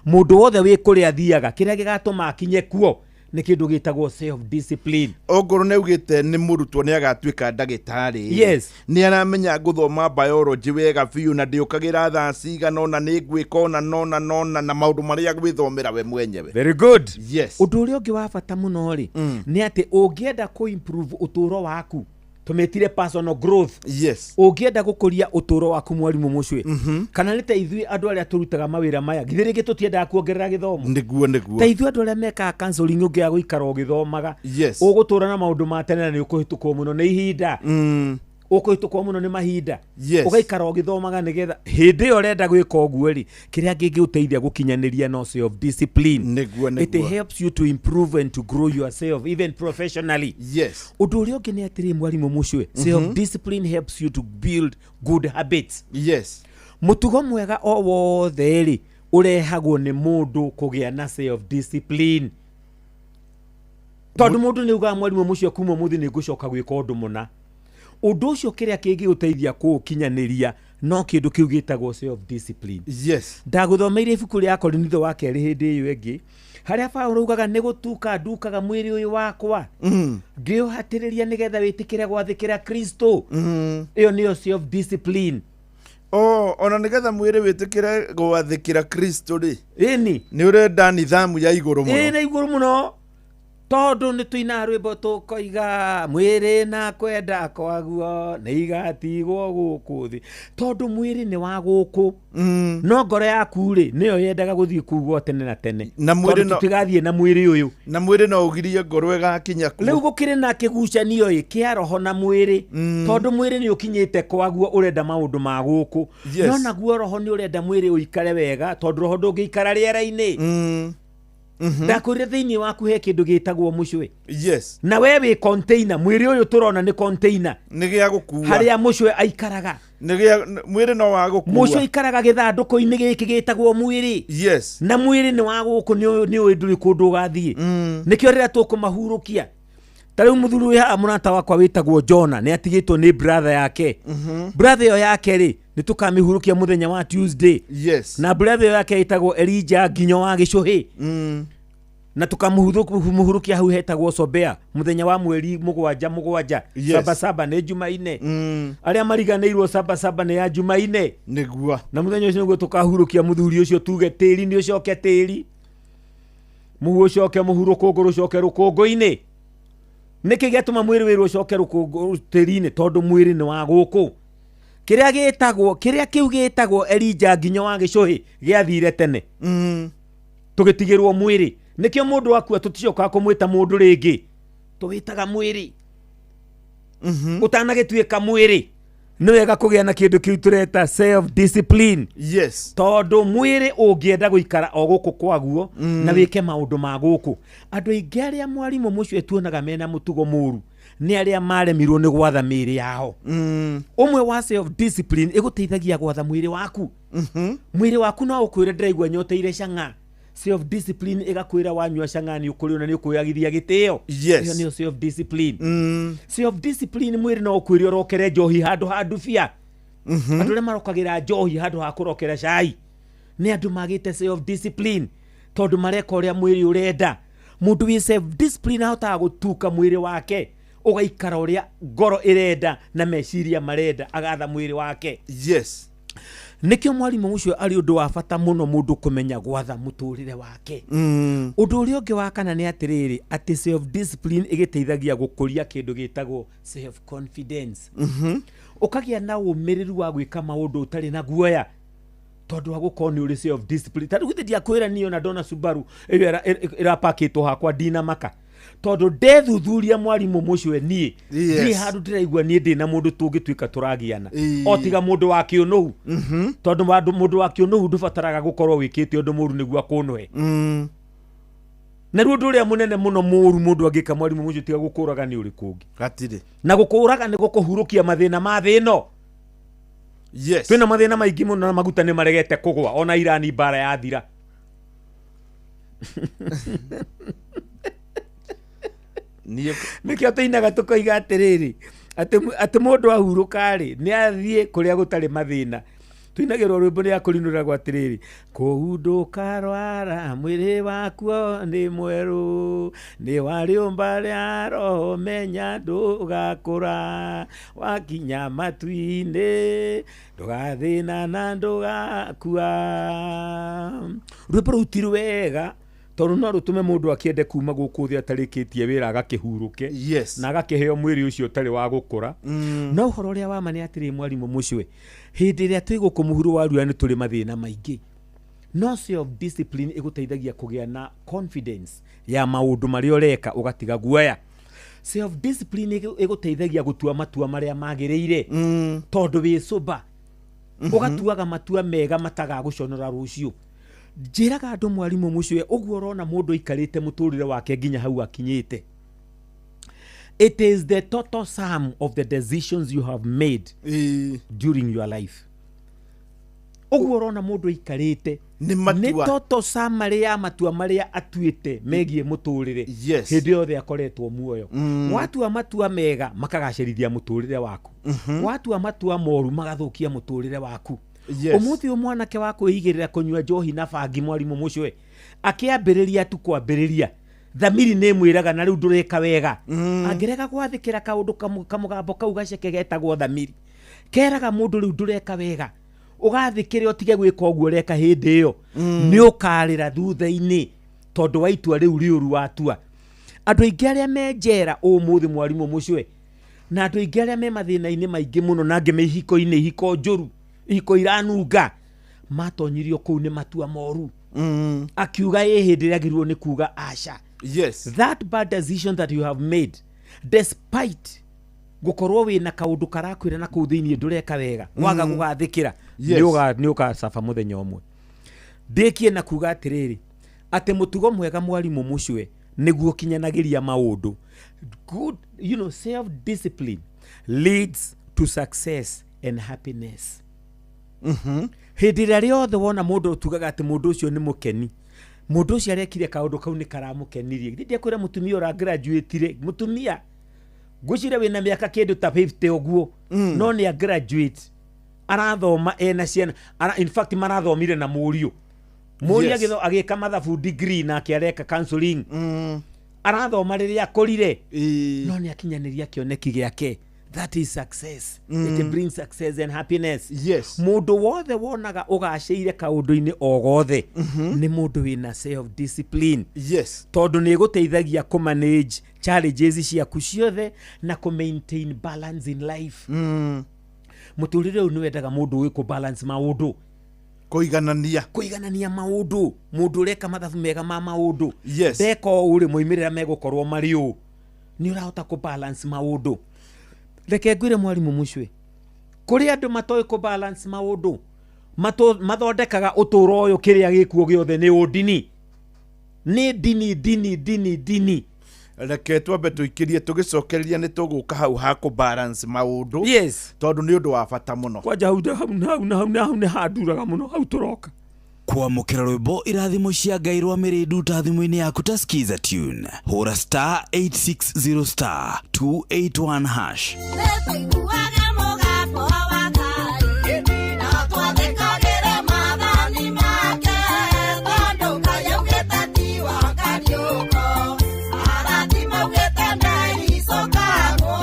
Mũndũ wothe wĩ kũrĩa athiaga kĩrĩa gĩgatũma akinye kuo nĩ kĩndũ gĩtagwo self discipline. Ongorwo nĩ augĩte nĩ mũrutwo nĩ agatuĩka ndagĩtarĩ. Yes. Nĩ aramenya gũthoma biology wega biũ na ndĩũkagĩra thaa cigana ũna nĩ ngwĩka ũna na ũna na ũna na maũndũ marĩa gwĩthomera we mwenyewe. Very good. Yes. Ũndũ ũrĩa ũngĩ wa bata mũno rĩ nĩ atĩ ũngĩenda kũ improve ũtũũro waku tũmĩtire personal growth. Yes. Ũngĩenda gũkũria ũtũũro waku mwarimũ mũcwe kana nĩ ta ithuĩ andũ arĩa tũrutaga mawĩra maya githĩ rĩngĩ tũtiendaga kuongerera gĩthomo. Nĩguo nĩguo. Ta ithuĩ andũ arĩa mekaga counseling ũngĩaga gũikara ũgĩthomaga. Yes. Ũgũtũra na maũndũ ma tene na nĩ ũkũhĩtũkwo mũno nĩ ihinda. Ũkũhĩtũkwo mũno nĩ mahinda. Yes. Ũgaikara ũgĩthomaga nĩgetha hĩndĩ ĩyo ũrenda gwĩka ũguo rĩ kĩrĩa kĩngĩgũteithia gũkinyanĩria no self discipline. Nĩguo It nĩguo. helps you to improve and to grow yourself even professionally. Yes. Ũndũ ũrĩa ũngĩ nĩ atĩrĩ mwarimũ mũcwe, self discipline helps you to build good habits. Yes. Mũtugo mwega o wothe rĩ ũrehagwo nĩ mũndũ kũgĩa na self discipline. Tondũ mũndũ nĩ augaga mwarimũ mũcio kuma ũmũthĩ nĩ ngũcoka gwĩka ũndũ mũna. Ũndũ ũcio kĩrĩa kĩngĩgũteithia kũũkinyanĩria no kĩndũ kĩu gĩtagwo self discipline. Yes. Ndagũthomeire ibuku rĩa Korinitho wa kerĩ hĩndĩ ĩyo ĩngĩ harĩa Paũlũ augaga nĩ gũtuka ndukaga mwĩrĩ ũyũ wakwa ngĩũhatĩrĩria nĩgetha wĩtĩkĩre gwathĩkĩra Kristo. Ĩyo nĩyo self discipline. Oh, ona nĩgetha mwĩrĩ wĩtĩkĩre gwathĩkĩra Kristo rĩ. Ĩni. Nĩ ũrenda nithamu ya igũrũ mũno. Ĩ na igũrũ mũno. Tondũ nĩ tũinaga rwĩmbo tũkoiga mwĩrĩ na kwenda kwaguo nĩ igatigwo gũkũ thĩ. Tondũ mwĩrĩ nĩ wa gũkũ no ngoro yaku rĩ nĩyo yendaga gũthiĩ kũu gwa tene na tene. Na mwĩrĩ Tondũ no tũtigathiĩ na mwĩrĩ ũyũ. Na mwĩrĩ no ũgirie ngoro ĩgakinya kuo. Rĩu gũkĩrĩ na kĩgucanio ĩ kĩa roho na mwĩrĩ. Tondũ mwĩrĩ nĩ ũkinyĩte kwaguo ũrenda maũndũ ma gũkũ. Yes. No naguo roho nĩ ũrenda mwĩrĩ ũikare wega tondũ roho ndũngĩikara rĩera-inĩ. Ndakwĩrire thĩinĩ waku he kĩndũ gĩtagwo mũcwe. Yes. Na we wĩ container, mwĩrĩ ũyũ tũrona nĩ container. Nĩ gĩa gũkua. Harĩa mũcwe aikaraga. Nĩ gĩa mwĩrĩ no wa gũkua. Mũcwe aikaraga gĩthandũkũ-inĩ gĩkĩ gĩtagwo mwĩrĩ. Yes. Na mwĩrĩ nĩ wa gũkũ nĩ ũĩ ndũrĩ kũndũ ũgathiĩ. Nĩkĩo rĩrĩa tũkũmahurũkia. Ta rĩu mũthuri wĩ haha mũrata wakwa wĩtagwo Jona nĩ atigĩtwo nĩ brother yake. Brother ĩyo yake rĩ nĩ tũkamĩhurũkia mũthenya wa Tuesday. Yes. Na brother ĩyo yake ĩtagwo Elijah Nginyo wa Gĩcũhĩ. Na tũkamũhurũkia hau hetagwo Sobea mũthenya wa mweri mũgwanja mũgwanja. Yes. Saba saba nĩ Jumaine. Arĩa mariganĩirwo saba saba nĩ ya Jumaine. Nĩguo. Na mũthenya ũcio nĩguo tũkahurũkia mũthuri ũcio tuge tĩri nĩ ũcoke tĩri. Mũhu ũcoke mũhu rũkũngũ rũcoke rũkũngũ-inĩ. Nĩkĩ gĩatũma mwĩrĩ wĩrwo ũcoke rũkũngũ tĩri-inĩ? Tondũ mwĩrĩ nĩ wa gũkũ. Kĩrĩa gĩtagwo, kĩrĩa kĩu gĩtagwo Elijah Nginyo wa Gĩcũhĩ gĩathire tene. Tũgĩtigĩrwo mwĩrĩ. Nĩkĩo mũndũ akua tũticokaga kũmwĩta mũndũ rĩngĩ. Tũwĩtaga mwĩrĩ. Ũtanagĩtuĩka mwĩrĩ. Nĩ wega kũgĩa na kĩndũ kĩu tũreta self discipline. Yes. Tondũ mwĩrĩ ũngĩenda gũikara o gũkũ kwaguo na wĩke maũndũ ma gũkũ. Andũ aingĩ arĩa mwarimũ mũcio tuonaga mena mũtugo mũru Nĩ arĩa maremirwo nĩ gwatha mĩĩrĩ yao. Ũmwe wa self discipline ĩgũteithagia gwatha mwĩrĩ waku. Mwĩrĩ waku no ũkwĩre, "Ndĩraigua nyoteire cang'a." Self discipline ĩgakwĩra wanyua cang'a nĩ ũkũrĩo na nĩ ũkwĩyagithia gĩtĩo. Ĩyo nĩyo self discipline. Self discipline, mwĩrĩ no ũkwĩre ũrokere njohi handũ ha ndubia. Andũ arĩa marokagĩra njohi handũ ha kũrokera cai nĩ andũ magĩte self discipline, tondũ mareka ũrĩa mwĩrĩ ũrenda. Mũndũ wĩ self discipline ahotaga gũtuka mwĩrĩ wake ũgaikara ũrĩa ngoro ĩrenda na meciria marenda, agatha mwĩrĩ wake. Nĩkĩo mwarimũ ũcio arĩ ũndũ wa bata mũno mũndũ kũmenya gwatha mũtũrĩre wake. Ũndũ ũrĩa ũngĩ wa kana nĩ atĩrĩrĩ, atĩ self discipline ĩgĩteithagia gũkũria kĩndũ gĩtagwo self confidence. Ũkagĩa na ũmĩrĩru wa gwĩka maũndũ ũtarĩ na guoya, tondũ wa gũkorwo nĩ ũrĩ self discipline. Ta rĩu githĩ ndiakwĩra niĩ ona ndona Subaru ĩyo ĩrapakĩtwo hakwa ndinamaka, tondũ ndethuthuria, mwarimũ mũcwe, niĩ ndirĩ handũ ndĩraigua niĩ ndĩ na mũndũ tũngĩtuĩka tũragiana, o tiga mũndũ wa kĩũnũhu, tondũ mũndũ wa kĩũnũhu ndũbataraga gũkorwo wĩkĩte ũndũ mũru nĩguo akũnũhe. Na rĩu ũndũ ũrĩa mũnene mũno mũru mũndũ angĩka, mwarimũ mũcio, tiga gũkũraga, nĩ ũrĩkũ ũngĩ? Gatirĩ. Na gũkũraga nĩ gũkũhurũkia mathĩna ma thĩ ĩno. Twĩna mathĩna maingĩ mũno, na maguta nĩ maregete kũgwa ona Irani mbara yathira. Niĩ Nĩkĩo tũinaga tũkoiga atĩrĩrĩ, atĩ mũndũ ahurũka-rĩ, nĩ athiĩ kũrĩa gũtarĩ mathĩna. Tũinagĩrwo rwĩmbo nĩ akũrinũragwo atĩrĩrĩ, kũu ndũkarwara, mwĩrĩ wakuo nĩ mwerũ, nĩ wa rĩũmba rĩa roho, menya ndũgakũra, wakinya matu-inĩ ndũgathĩna na ndũgakua. Rwĩmbo rũu ti rwega, tondũ no rũtũme mũndũ akĩende kuma gũkũ thĩ atarĩkĩtie wĩra, agakĩhurũke na agakĩheo mwĩrĩ ũcio ũtarĩ wa gũkũra. No ũhoro ũrĩa wa ma nĩ atĩrĩ, mwarimũ mũcwe, hĩndĩ ĩrĩa twĩ gũkũ mũhuro wa riũa nĩ tũrĩ mathĩna maingĩ, no self discipline ĩgũteithagia kũgĩa na confidence ya maũndũ marĩa ũreka, ũgatiga guoya. Self discipline ĩgũteithagia gũtua matua marĩa magĩrĩire, tondũ wĩ sober, ũgatuaga matua mega matagagũconora rũciũ. Njĩraga andũ, mwarimũ mũcwe, ũguo ũrona mũndũ aikarĩte mũtũrĩre wake nginya hau akinyĩte, it is the total sum of the decisions you have made during your life. Ũguo ũrona mũndũ aikarĩte nĩ nĩ matua total summary ya matua marĩa atuĩte megiĩ mũtũrĩre hĩndĩ yothe akoretwo muoyo. Watua matua mega, makagacĩrithia mũtũrĩre waku. Watua matua moru, magathũkia mũtũrĩre waku. Ũmũthĩ ũyũ mwanake wa kwĩigĩrĩra kũnyua njohi na bangi, mwarimũ mũcwe, akĩambĩrĩria tu kwambĩrĩria, thamiri nĩ ĩmwĩraga na rĩu ndũreka wega. Angĩrega gwathĩkĩra kaũndũ kamũgambo kau gaceke getagwo thamiri, keraga mũndũ rĩu ndũreka wega, ũgathĩkĩre ũtige gwĩka ũguo ũreka hĩndĩ ĩyo, nĩ ũkarĩra thutha-inĩ tondũ wa itua rĩu rĩũru watua. Andũ aingĩ arĩa me njera ũmũthĩ, mwarimũ mũcwe, na andũ aingĩ arĩa me mathĩna-inĩ maingĩ mũno, na angĩ me ihiko-inĩ, ihiko njũru, ihiko iranunga, matonyirio kũu nĩ matua moru. Akiuga ĩ hĩndĩ ĩrĩa agĩrĩirwo nĩ kuga aca. That bad decision that you have made, despite gũkorwo wĩna kaũndũ karakwĩra na kũu thĩiniĩ ndũreka wega, waga gũgathĩkĩra, nĩ ũgacaba mũthenya ũmwe. Ndĩkie na kuga atĩrĩrĩ, atĩ mũtugo mwega, mwarimũ mũcwe, nĩguo kinyanagĩria maũndũ. Good, self discipline leads to success and happiness. Hĩndĩ ĩrĩa rĩothe wona mũndũ ũtugaga atĩ mũndũ ũcio nĩ mũkeni, mũndũ ũcio arekire kaũndũ kau nĩ karamũkenirie. Githĩ ndiakwĩra mũtumia ũragraduatire, mũtumia ngwĩciria wĩna mĩaka kĩndũ ta 50 ũguo, no nĩ a graduate, arathoma ena ciana in fact marathomire na mũriũ. Mũriũ agĩka mathabu degree, nake areka counseling. Arathoma rĩrĩa akũrire, no nĩ akinyanĩria kĩoneki gĩake. That is success. It brings success and happiness. Mũndũ wothe wonaga ũgacĩire kaũndũ-inĩ o gothe nĩ mũndũ wĩna self discipline, tondũ nĩ ĩgũteithagia kũ manage challenges ciaku ciothe na kũ maintain balance in life. Mũtũrĩre ũyũ nĩ wendaga mũndũ ũĩ kũ balance maũndũ. Kũiganania. Kũiganania maũndũ, mũndũ ũreka mathabu mega ma maũndũ. Ndeka ũũ rĩ, moimĩrĩra megũkorwo marĩ ũũ, nĩ ũrahota kũ balance maũndũ. Reke ngwĩre, mwarimũ mũcwe, kũrĩ andũ matoĩ kũ balance maũndũ. Mathondekaga ũtũũro ũyũ kĩrĩa gĩkuo gĩothe nĩ ũndini, nĩ ndini, ndini, ndini, ndini. Reke twambe tũikĩrie, tũgĩcokereria nĩ tũgũka hau ha kũ balance maũndũ. Yes. Tondũ nĩ ũndũ wa bata mũno. Kwanja hau hau hau hau hau nĩ handuraga mũno, hau tũroka. Kwamũkĩra rwĩmbo irathimo cia Ngai rwa mĩrĩndu ta thimũ-inĩ yaku ta Skiza tune, hũra star 860 star 281 hash. Nĩtũiguaga mũgambo wa Ngai na twathĩkagĩre maathani make, tondũ Ngai augĩte ti wa kariũko, arathi maugĩte ndeicũkagwo.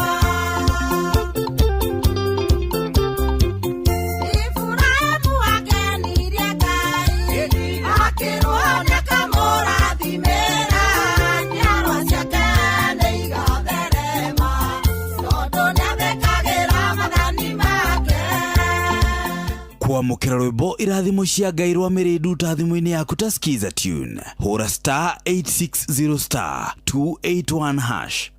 Iburahĩmu akenirie Ngai, akĩrwo nĩakamũrathimĩra, njiarwa ciake nĩigatherema, tondũ nĩathĩkagĩra maathani make. Kwamũkĩra rwĩmbo irathimo cia Ngai rwa mĩrĩndu ta thimũ-inĩ yaku ta Skiza tune, hũra star 860 star 281 hash.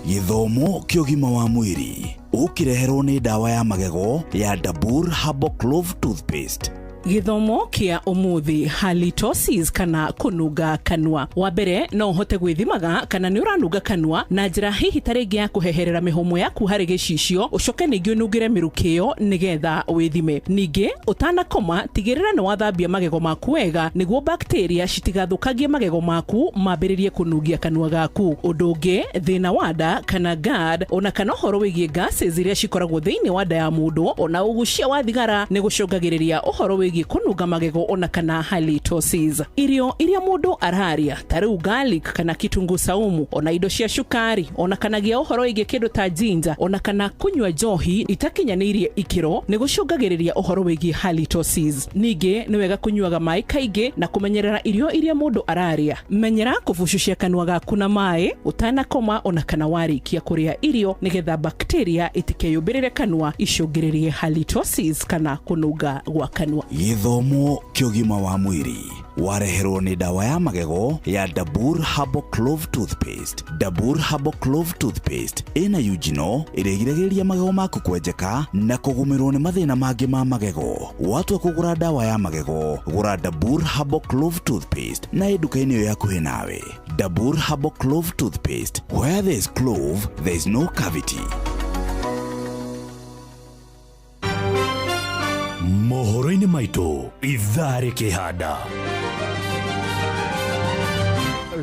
Gĩthomo kĩa ũgima wa mwĩrĩ ũkĩreherwo nĩ ndawa ya magego ya Dabur Herbal Clove Toothpaste. Gĩthomo kĩa ũmũthĩ, halitosis kana kũnunga kanua. Wa mbere, no ũhote gwĩthimaga kana nĩ ũranunga kanua na njĩra hihi ta rĩngĩ ya kũheherera mĩhũmũ yaku harĩ gĩcicio, ũcoke ningĩ ũnungĩre mĩrukĩ ĩyo nĩgetha wĩthime. Ningĩ ũtanakoma, tigĩrĩra nĩ wathambia magego maku wega nĩguo bacteria citigathũkangie magego maku mambĩrĩrie kũnungia kanua gaku. Ũndũ ũngĩ, thĩna wa nda kana GERD, ona kana ũhoro wĩgiĩ gases iria cikoragwo thĩinĩ wa nda ya mũndũ, ona ũgucia wa thigara nĩ gũcũngagĩrĩria ũhoro wĩgiĩ kũnunga magego ona kana halitosis. Irio iria mũndũ araria ta rĩu garlic kana kitunguu saumu, ona indo cia cukari, ona kana gĩa ũhoro wĩgiĩ kĩndũ ta ginger, ona kana kũnyua njohi itakinyanĩirie ikĩro nĩ gũcũngagĩrĩria ũhoro wĩgiĩ halitosis. Ningĩ nĩ wega kũnyuaga maĩ kaingĩ na kũmenyerera irio iria mũndũ araria. Menyera kũbucucia kanua gaku na maĩ ũtanakoma ona kana warĩkia kũrĩa irio, nĩgetha bacteria itikeyũmbĩrĩre kanua icũngĩrĩrie halitosis kana kũnunga gwa kanua. Gĩthomo kĩa ũgima wa mwĩrĩ wareherwo nĩ ndawa ya magego ya Dabur Herbal Clove Toothpaste. Dabur Herbal Clove Toothpaste ĩna eugenol ĩrĩa ĩgiragĩrĩria magego maku kwenjeka na kũgũmĩrwo nĩ mathĩna mangĩ ma magego. Watua kũgũra ndawa ya magego, gũra Dabur Herbal Clove Toothpaste na ĩ nduka-inĩ ĩyo hakuhĩ nawe. Dabur Herbal Clove Toothpaste, where there is clove, there is no cavity. Mohoro-inĩ maitũ ithaa rĩkĩhanda.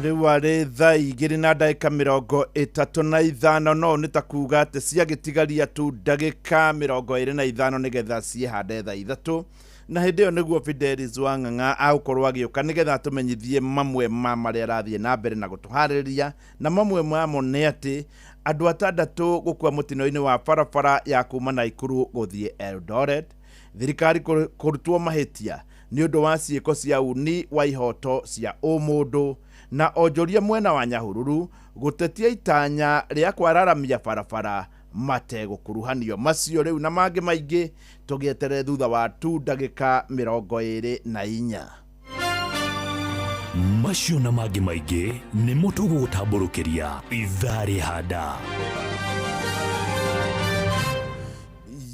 Rĩu arĩ 2:35, no nĩ ta kuga atĩ ciagĩtigaria tu ndagĩka 25 nĩgetha ciĩhande 3:00, na hĩndĩ ĩyo nĩguo Fidelis Wang'ang'a agũkorwo agĩũka nĩgetha atũmenyithie mamwe ma marĩa arathiĩ na mbere na gũtũharĩrĩria, na mamwe mamo nĩ atĩ andũ 6 gũkua mũtino-inĩ wa barabara ya kuma Naikuru gũthiĩ Eldoret, thirikari kũrutwo mahĩtia nĩ ũndũ wa ciĩko cia uni wa ihoto cia ũmũndũ, na onjoria mwena wa Nyahururu gũtetia itanya rĩa kwararamia barabara mategũkuruhanio. Macio rĩu na mangĩ maingĩ tũgĩeterere thutha wa tu ndagĩka 24. Macio na mangĩ maingĩ nĩmo tũgũgũtambũrũkĩria ithaa rĩhanda.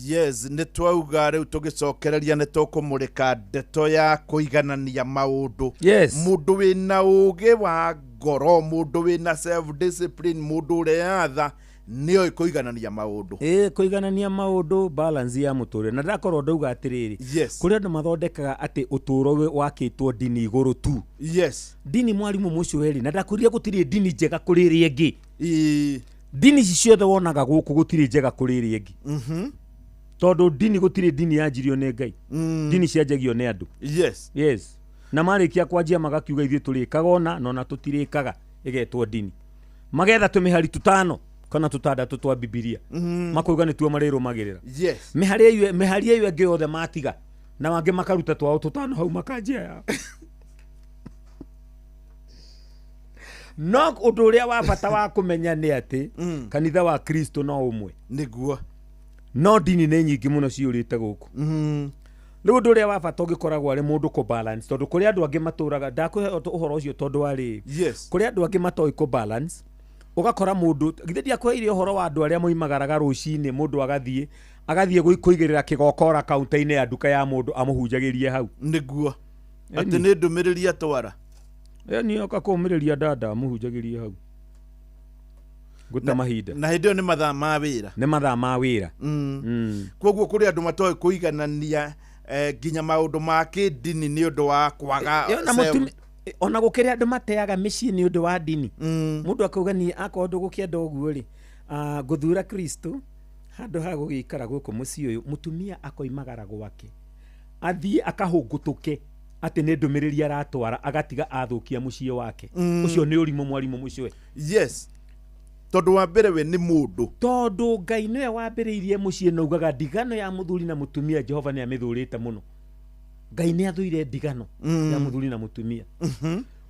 Yes, nĩ twauga rĩu tũgĩcokereria nĩ tũkũmũrĩka ndeto ya kũiganania maũndũ. Yes. Mũndũ wĩna ũgĩ wa ngoro, mũndũ wĩna self discipline, mũndũ ũreyatha nĩoĩ kũiganania maũndũ. Ĩĩ, kũiganania maũndũ, balance ya mũtũrĩre. Na ndakorwo ndauga atĩrĩrĩ, Yes. kũrĩ andũ mathondekaga atĩ ũtũũro wakĩtwo ndini igũrũ tu. Yes. Ndini mwarimũ mũcũeri, na ndakwĩrire gũtirĩ ndini njega kũrĩ ĩrĩa ĩngĩ. Ĩĩ. Ndini ici ciothe wonaga gũkũ gũtirĩ njega kũrĩ ĩrĩa ĩngĩ. Tondũ ndini gũtirĩ ndini yanjirio nĩ Ngai. Ndini cianjagio nĩ andũ. Yes. Yes. Na marĩkia kwanjia magakiuga ithuĩ tũrĩkaga ona na ona tũtirĩkaga, ĩgetwo ndini. Magetha tũmĩhari 5 kana 6 twa Bibilia. Makauga nĩtuo marĩrũmagĩrĩra. Yes. Mĩhari ĩyo ĩngĩ yothe matiga, na mangĩ makaruta twao 5 hau makanjia yao. No ũndũ ũrĩa wa bata wa kũmenya nĩ atĩ kanitha wa Kristo no ũmwe. Nĩguo. No ndini nĩ nyingĩ mũno ciyũrĩte gũkũ. Rĩu ũndũ ũrĩa wa bata ũngĩkoragwo arĩ mũndũ kũ balance, tondũ kũrĩ andũ angĩ matũraga, ndakũhe ũhoro ũcio tondũ warĩ. Yes. Kũrĩ andũ angĩ matoĩ kũ balance, ũgakora mũndũ, githĩ ndiakũheire ũhoro wa andũ arĩa moimagaraga rũcinĩ, mũndũ agathiĩ kũigĩrĩra kĩgokora kaunta-inĩ ya nduka ya mũndũ amũhunjagĩrie hau. Nĩguo. Atĩ nĩ ndũmĩrĩri atwara. Ĩni oka kũũmĩrĩria dada mũhunjagĩrie hau ngũte mahinda. Na hĩndĩ ĩyo nĩ mathaa ma wĩra. Nĩ mathaa ma wĩra. Koguo kũrĩ andũ matoĩ kũiganania nginya maũndũ ma kĩndini nĩ ũndũ wa kwaga Ona ona gũkĩrĩ andũ mateaga mĩciĩ nĩ ũndũ wa ndini. Mũndũ akauga niĩ akorwo ndũgũkĩenda ũguo rĩ, ngũthura Kristo handũ ha gũgĩikara gũkũ mũciĩ ũyũ. Mũtumia akoimagara gwake athiĩ akahũngũtũke atĩ nĩ ndũmĩrĩri aratwara, agatiga athũkia mũciĩ wake. Ũcio nĩ ũrimũ mwarimũ mũcwe. Yes, tondũ wa mbere we nĩ mũndũ. Tondũ Ngai nĩwe wambĩrĩirie mũciĩ na ugaga ndigano ya mũthuri na mũtumia Jehova nĩ amĩthũrĩte mũno. Ngai nĩ athũire ndigano ya mũthuri na mũtumia.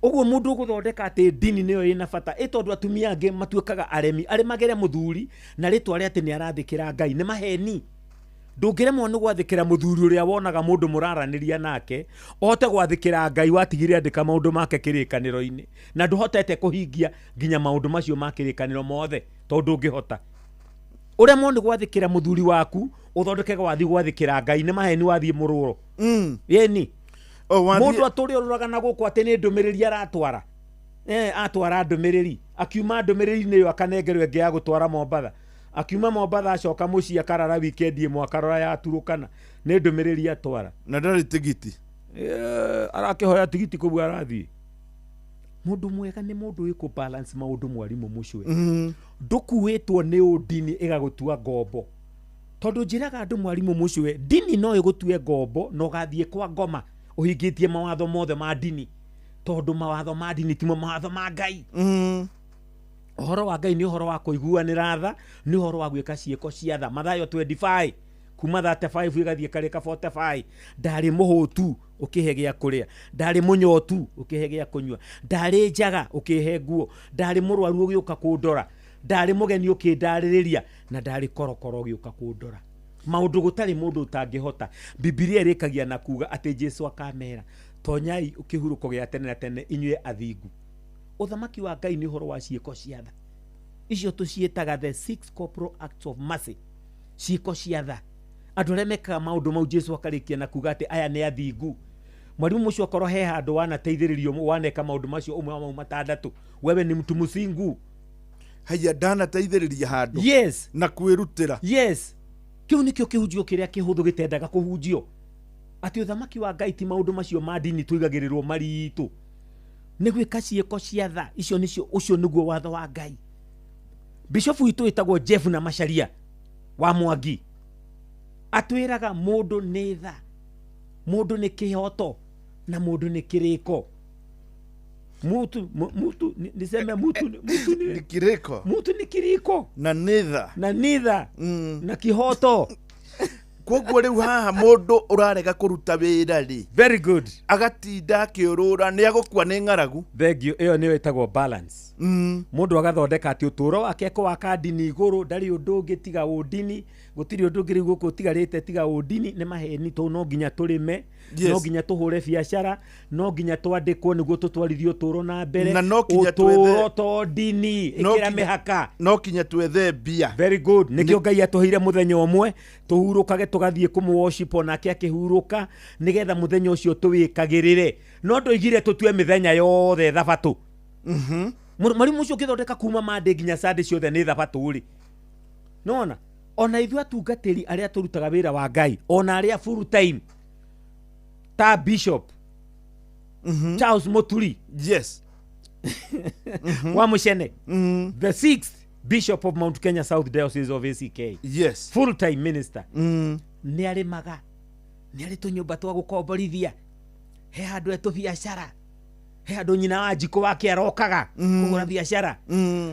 Ũguo mũndũ ũgũthondeka atĩ ndini nĩyo ĩna bata, ĩ tondũ atumia angĩ matuĩkaga aremi, arĩ magere mũthuri na rĩtwa rĩa atĩ nĩ arathĩkĩra Ngai nĩ maheni. Ndũngĩremwo nĩ gwathĩkĩra mũthuri ũrĩa wonaga mũndũ mũraranĩria nake, ũhote gwathĩkĩra Ngai watigire andĩka maũndũ make kĩrĩkanĩro-inĩ, na ndũhotete kũhingia nginya maũndũ macio ma kĩrĩkanĩro mothe tondũ ndũngĩhota. Ũremwo nĩ gwathĩkĩra mũthuri waku, ũthondeke gwathi gwathĩkĩra Ngai nĩ maheni wathiĩ mũrũro. Ĩni. Mũndũ atũrĩ ũroraga na gũkũ atĩ nĩ ndũmĩrĩri aratwara. Atwara ndũmĩrĩri, akiuma ndũmĩrĩri-inĩ ĩyo akanengerwo ĩngĩ ya gũtwara Mombatha. Akiuma Mombatha acoka mũciĩ akarara wikendi ĩmwe akarora ya Turukana nĩ ndũmĩrĩri atwara. Na ndarĩ tigiti. Arakĩhoya tigiti kũu arathiĩ. Mũndũ mwega nĩ mũndũ wĩ balance maũndũ mwarimũ mũcwe. Ndũkuĩtwo nĩ ũndini ĩgagũtua ngombo. Tondũ njĩraga andũ mwarimũ mũcwe, ndini no ĩgũtue ngombo na ũgathiĩ kwa ngoma ũhingĩtie mawatho mothe ma ndini. Tondũ mawatho ma ndini timo mawatho ma Ngai. Ũhoro wa Ngai nĩ ũhoro wa kũiguanĩra tha, nĩ ũhoro wa gwĩka ciĩko cia tha. Mathayo 25 kuma 35 ĩgathiĩ karĩka 45. Ndarĩ mũhũtu ũkĩhe gĩa kũrĩa, ndarĩ mũnyotu ũkĩhe gĩa kũnyua, ndarĩ njaga ũkĩhe nguo, ndarĩ mũrwaru ũgĩũka kũndora, ndarĩ mũgeni ũkĩndarĩrĩria, na ndarĩ korokoro ũgĩũka kũndora. Maũndũ gũtarĩ mũndũ ũtangĩhota. Bibilia ĩrĩkagia na kuga atĩ Jesu akamera, tonyai kĩhurũko gĩa tene na tene inyuĩ athingu. Ũthamaki wa Ngai nĩ ũhoro wa ciĩko cia tha. Icio tũciĩtaga the 6 corporal acts of mercy. Ciĩko cia tha. Andũ arĩa mekaga maũndũ mau Jesu akarĩkia na kuga atĩ aya nĩ athingu. Mwarimu mũcio akorwo he handũ wanateithĩrĩrio waneka maũndũ macio ũmwe wa mau matandatũ, wewe ni mtu mũthingu. Haya, ndanateithĩrĩria handũ. Yes. Na kwĩrutĩra. Yes. Kĩu nĩkĩo kĩhunjio kĩrĩa kĩhũthũ gĩtendaga kũhunjio. Atĩ ũthamaki wa Ngai ti maũndũ macio ma ndini tũigagĩrĩrwo maritũ. Nĩ gwĩka ciĩko cia tha. Icio nĩcio, ũcio nĩguo watho wa Ngai. Bishofu witũ wĩtagwo Jeff na Macharia wa Mwangi atwĩraga mũndũ nĩ tha, mũndũ nĩ kĩhoto na mũndũ nĩ kĩrĩko. Mutu mutu niseme mutu mutu ni kiriko, mutu ni kiriko na nitha, na nitha na kihoto. Koguo rĩu haha mũndũ ũrarega kũruta wĩra rĩ, very good, agatinda akĩũrũra nĩ agũkua nĩ ng'aragu. Thank you. Ĩyo nĩyo ĩtagwo balance. Mũndũ agathondeka atĩ ũtũũro wake kũwaka ndini igũrũ, ndarĩ ũndũ ũngĩ tiga ũndini, gũtirĩ ũndũ ũngĩ rĩu gũkũ ũtigarĩte tiga ũndini. Nĩ maheni tondũ no nginya tũrĩme, no nginya tũhũre biacara, no nginya twandĩkwo nĩguo tũtwarithie ũtũũro na mbere. Na no nginya ũtũũro to ndini, ĩkĩra mĩhaka, no nginya twethe mbia. Very good. Nĩkĩo Ngai atũheire mũthenya ũmwe tũhurũkage tũgathiĩ kũmũ-worship onake akĩhurũka, nĩgetha mũthenya ũcio tũwĩkagĩrĩre. No ndoigire tũtue mĩthenya yothe thabatũ. Mwarimu ũcio ũkĩthondeka kuma Monday nginya Sunday ciothe nĩ thabatũ rĩ. Nona ona ithuĩ atungatĩri arĩa tũrutaga wĩra wa Ngai, ona arĩa full time ta Bishop Charles Muturi, yes, wa Mucene, the 6th Bishop of Mount Kenya South Diocese of ACK, yes, full time minister, nĩ arĩmaga, nĩ arĩ tũnyũmba twa gũkomborithia, he handũ etũbiacara, he handũ nyina wa njiko wake arokaga kũgũra biacara.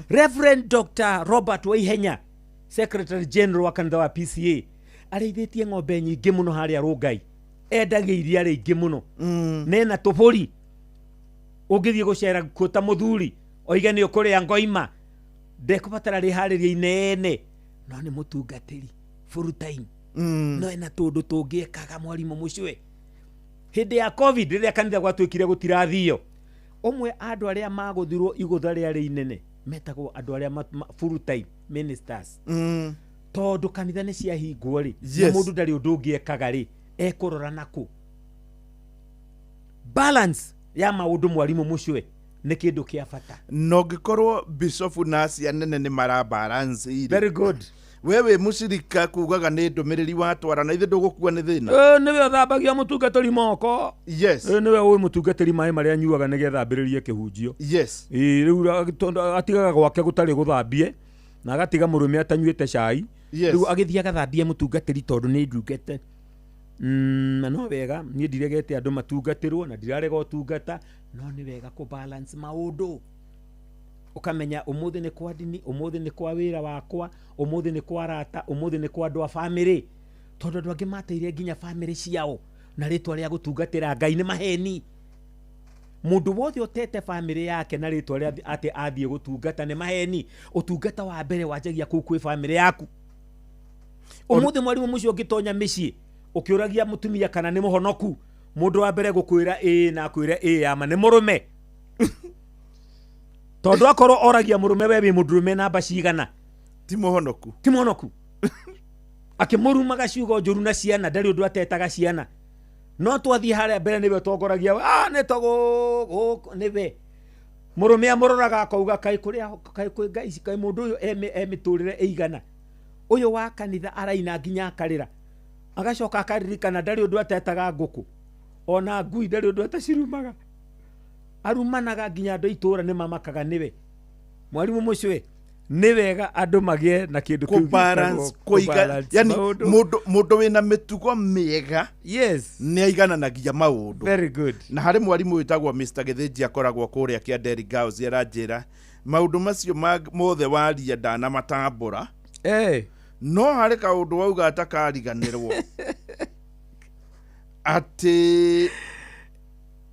Reverend Dr. Robert Waihenya, Secretary General wa kanitha wa PCA, arĩithĩtie ng'ombe nyingĩ mũno harĩa Rũngai, endagia iria rĩingĩ mũno, nena tũbũri. Ũngĩthiĩ gũcera kuo ta mũthuri oige nĩ ũkũrĩa ngoima, ndekũbatara rĩharĩria inene, no nĩ mũtungatĩri full time, no ena tũndũ tũngĩekaga mwarimũ mũcwe. Hĩndĩ ya COVID rĩrĩa kanitha gwatuĩkire gũtirathio, ũmwe andũ arĩa magũthirwo igũtha rĩarĩ inene metagwo andũ arĩa full time ministers, tondũ kanitha nĩ ciahingwo rĩ, na mũndũ ndarĩ ũndũ ũngĩ ekaga rĩ, ekũrora nakũ. Balance ya maũndũ mwarimũ mũcwe Nĩ kĩndũ kĩa bata. Na ũngĩkorwo bishofu na acia nene nĩ mara balance irĩ. Very good. We wĩ mũcirika kugaga nĩ ndũmĩrĩri watwara na ithe ndũgũkua nĩ thĩna. Nĩwe ũthambagia mũtungatĩri moko. Yes. Nĩwe ũĩ mũtungatĩri maĩ marĩa anyuaga nĩgetha ambĩrĩrie kĩhunjio. Yes. Rĩu tondũ atigaga gwake gũtarĩ gũthambie na agatiga mũrũme atanyuĩte cai. Yes. Rĩu agĩthiĩ agathambie mũtungatĩri tondũ nĩ ndungata. Na no wega niĩ ndiregete andũ matungatĩrwo na ndirarega ũtungata, no nĩ wega kũ balance maũndũ. Ũkamenya ũmũthĩ nĩ kwa ndini, ũmũthĩ nĩ kwa wĩra wakwa, ũmũthĩ nĩ kwa arata, ũmũthĩ nĩ kwa andũ a bamĩrĩ. Tondũ andũ angĩ mateire nginya bamĩrĩ ciao na rĩtwa rĩa gũtungatĩra Ngai nĩ maheni. Mũndũ wothe ũtete bamĩrĩ yake na rĩtwa rĩa atĩ athiĩ gũtungata nĩ maheni. Ũtungata wa mbere wanjagia kũu kwĩ bamĩrĩ yaku. Ũmũthĩ mwarimũ mũcio ũngĩtonya mĩciĩ ũkĩũragia mũtumia kana nĩ mũhonoku, mũndũ wa mbere gũkwĩra ĩĩ na akwĩre ĩĩ ama nĩ mũrũme. Tondũ akorwo oragia mũrũme we wĩ mũndũrũme namba cigana, ti mũhonoku, ti mũhonoku. Akĩmũrumaga ciugo njũru na ciana, ndarĩ ũndũ atetaga ciana. No twathiĩ harĩa mbere nĩwe ũtongoragia, nĩ tũgũ nĩwe. Mũrũme amũroraga akauga kaĩ kũrĩa kaĩ kwĩ Ngai ici, kaĩ mũndũ ũyũ e mĩtũrĩre ĩigana. Ũyũ wa kanitha araina nginya akarĩra. Agacoka akaririkana ndarĩ ũndũ atetaga ngũkũ, ona ngui ndarĩ ũndũ atacirumaga. Arumanaga nginya andũ a itũũra nĩ mamakaga nĩwe. Mwarimũ mũcwe, nĩ wega andũ magĩe na kĩndũ kĩu Kũbalance, kũiga, yani mũndũ wĩna mĩtugo mĩega. Yes. Nĩ aigananagia maũndũ. Very good. Na harĩ mwarimũ wĩtagwo Mr. Gĩthĩnji akoragwo kũrĩa Kĩanderi Girls aranjĩra maũndũ macio mothe waria ndanamatambũra. No harĩ kaũndũ wauga atakariganĩrwo. Atĩ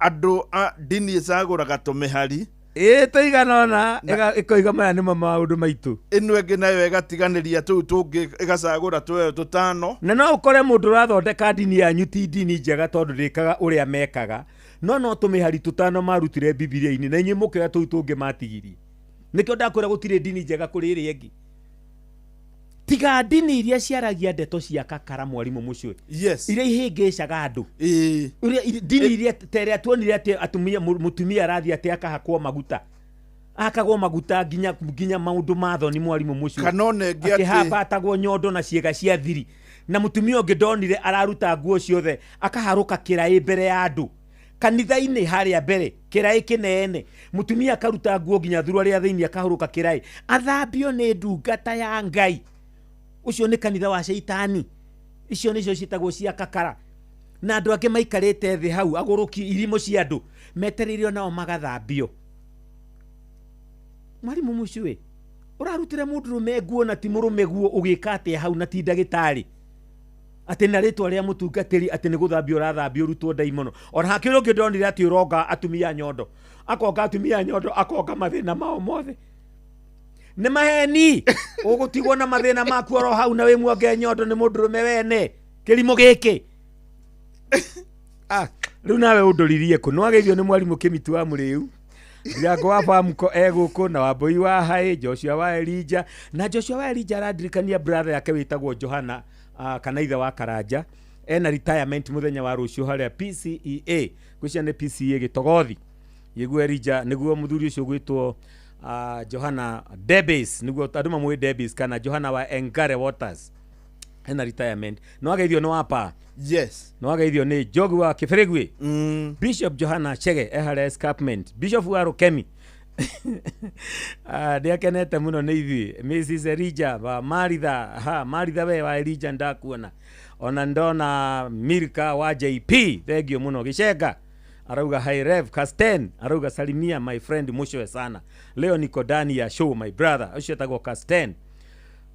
andũ a ndini ĩcagũraga tũmĩhari. Ĩĩ tũigana ũna, ĩkoiga maya nĩmo maũndũ maitũ. Ĩno ĩngĩ nayo ĩgatiganĩria tũu tũngĩ ĩgacagũra tũeo tũtano. Na no ũkore mũndũ ũrathondeka ndini yanyu ti ndini njega tondũ ndĩkaga ũrĩa mekaga. No no tũmĩhari tũtano marutire Bibilia-inĩ na inyuĩ mũkĩoya tũu tũngĩ matigirie. Nĩkĩo ndakwĩra gũtirĩ ndini njega kũrĩ ĩrĩa ĩngĩ. Tiga ndini iria ciaragia ndeto cia kakara mwarimũ mũcwe. Yes. Iria ihĩngĩcaga andũ. Ndini iria ta ĩrĩa tuonire atĩ atumia, mũtumia arathiĩ atĩ akahakwo maguta. Akagwo maguta nginya maũndũ ma thoni mwarimũ mũcwe. Kana ona ĩngĩ atĩ Akĩhambatagwo nyondo na ciĩga cia thiri. Na mũtumia ũngĩ ndonire araruta nguo ciothe akaharũka kĩraĩ mbere ya andũ. Kanitha-inĩ harĩa mbere kĩraĩ kĩnene, mũtumia akaruta nguo nginya thuruarĩ ya thĩinĩ akahũrũka kĩraĩ, athambio nĩ ndungata ya Ngai. Ũcio nĩ kanitha wa caitani. Icio nĩcio ciĩtagwo cia kakara. Na andũ angĩ maikarĩte thĩ hau agũrũki irimũ cia andũ metereirio nao magathambio. Mwarimũ mũcwe, ũrarutĩra mũndũrũme nguo na ti mũrũme guo ũgĩka atĩa hau na ti ndagĩtarĩ? Atĩ na rĩtwa rĩa mũtungatĩri atĩ nĩ gũthambio ũrathambio ũrutwo ndaimono. Ona hakĩrĩ ũngĩ ndonire atĩ ũronga atumia nyondo. Akonga atumia nyondo, akonga mathĩna mao mothe. Nĩ maheni. Ũgũtigwo na mathĩna maku oro hau na wĩ muonge nyondo nĩ mũndũrũme wene. Kĩrimũ gĩkĩ. Rĩu nawe ũndũririe kũ? Nĩwageithio nĩ mwarimũ Kĩmitu wa Mũrĩu. Ndirango wa Bamko egũkũ na Wambũi wa Haĩ, Joshua wa Elijah. Na Joshua wa Elijah arandirikania brother yake wĩtagwo Johana, kana ithe wa Karanja. Ena retirement mũthenya wa rũciũ harĩa PCEA. Ngwĩciria nĩ PCEA Gĩtogothi. Nĩguo Elijah, nĩguo mũthuri ũcio ũgwĩtwo Johana Debes, nĩguo andũ mamũĩ Debes kana Johana wa Engare Waters. Ena retirement. No ageithio nĩ wapa. Yes. No ageithio nĩ Njogu wa Kĩbĩrĩgwĩ. Bishop Johana Chege e harĩa Escarpment. Bishop wa Rukemi. Nĩakenete mũno nĩ ithuĩ. Mrs Elijah wa Maritha, ha Maritha we wa Elijah ndakuona. Ona ndona Milka wa JP, thank you mũno. Gĩcenga arauga hi Rev Casten, arauga salimia my friend mũcwe sana. Leo niko ndani ya show my brother. Ũcio etagwo Casten.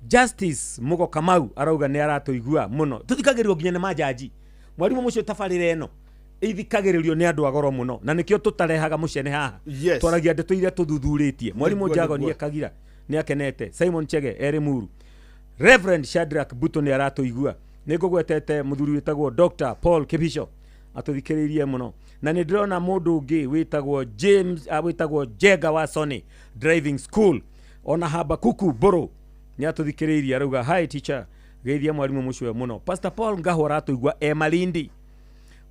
Justice Mugo Kamau arauga nĩ aratũigua mũno. Tũthikagĩrĩrio nginya nĩ majaji. Mwarimũ mũcio tabarĩra ĩno ithikagĩrĩrio nĩ andũ a goro mũno na nĩkĩo tũtarehaga mũcene haha. Yes. Twaragia ndeto iria tũthuthurĩtie. Mwarimũ Nĩguo, Njago nĩguo. nĩ Kagira nĩ akenete. Simon Chege erĩ Muru. Reverend Shadrack Buto nĩ aratũigua. Nĩ ngũgwetete mũthuri wĩtagwo Dr. Paul Kibicho atũthikĩrĩirie mũno. Na nĩ ndĩrona mũndũ ũngĩ wĩtagwo James, wĩtagwo Jenga wa Sony Driving School. Ona Habakuku Mbũrũ nĩ atũthikĩrĩirie arauga hi teacher, geithia mwarimũ mũcwe mũno. Pastor Paul Ngahu aratũigua e Malindi.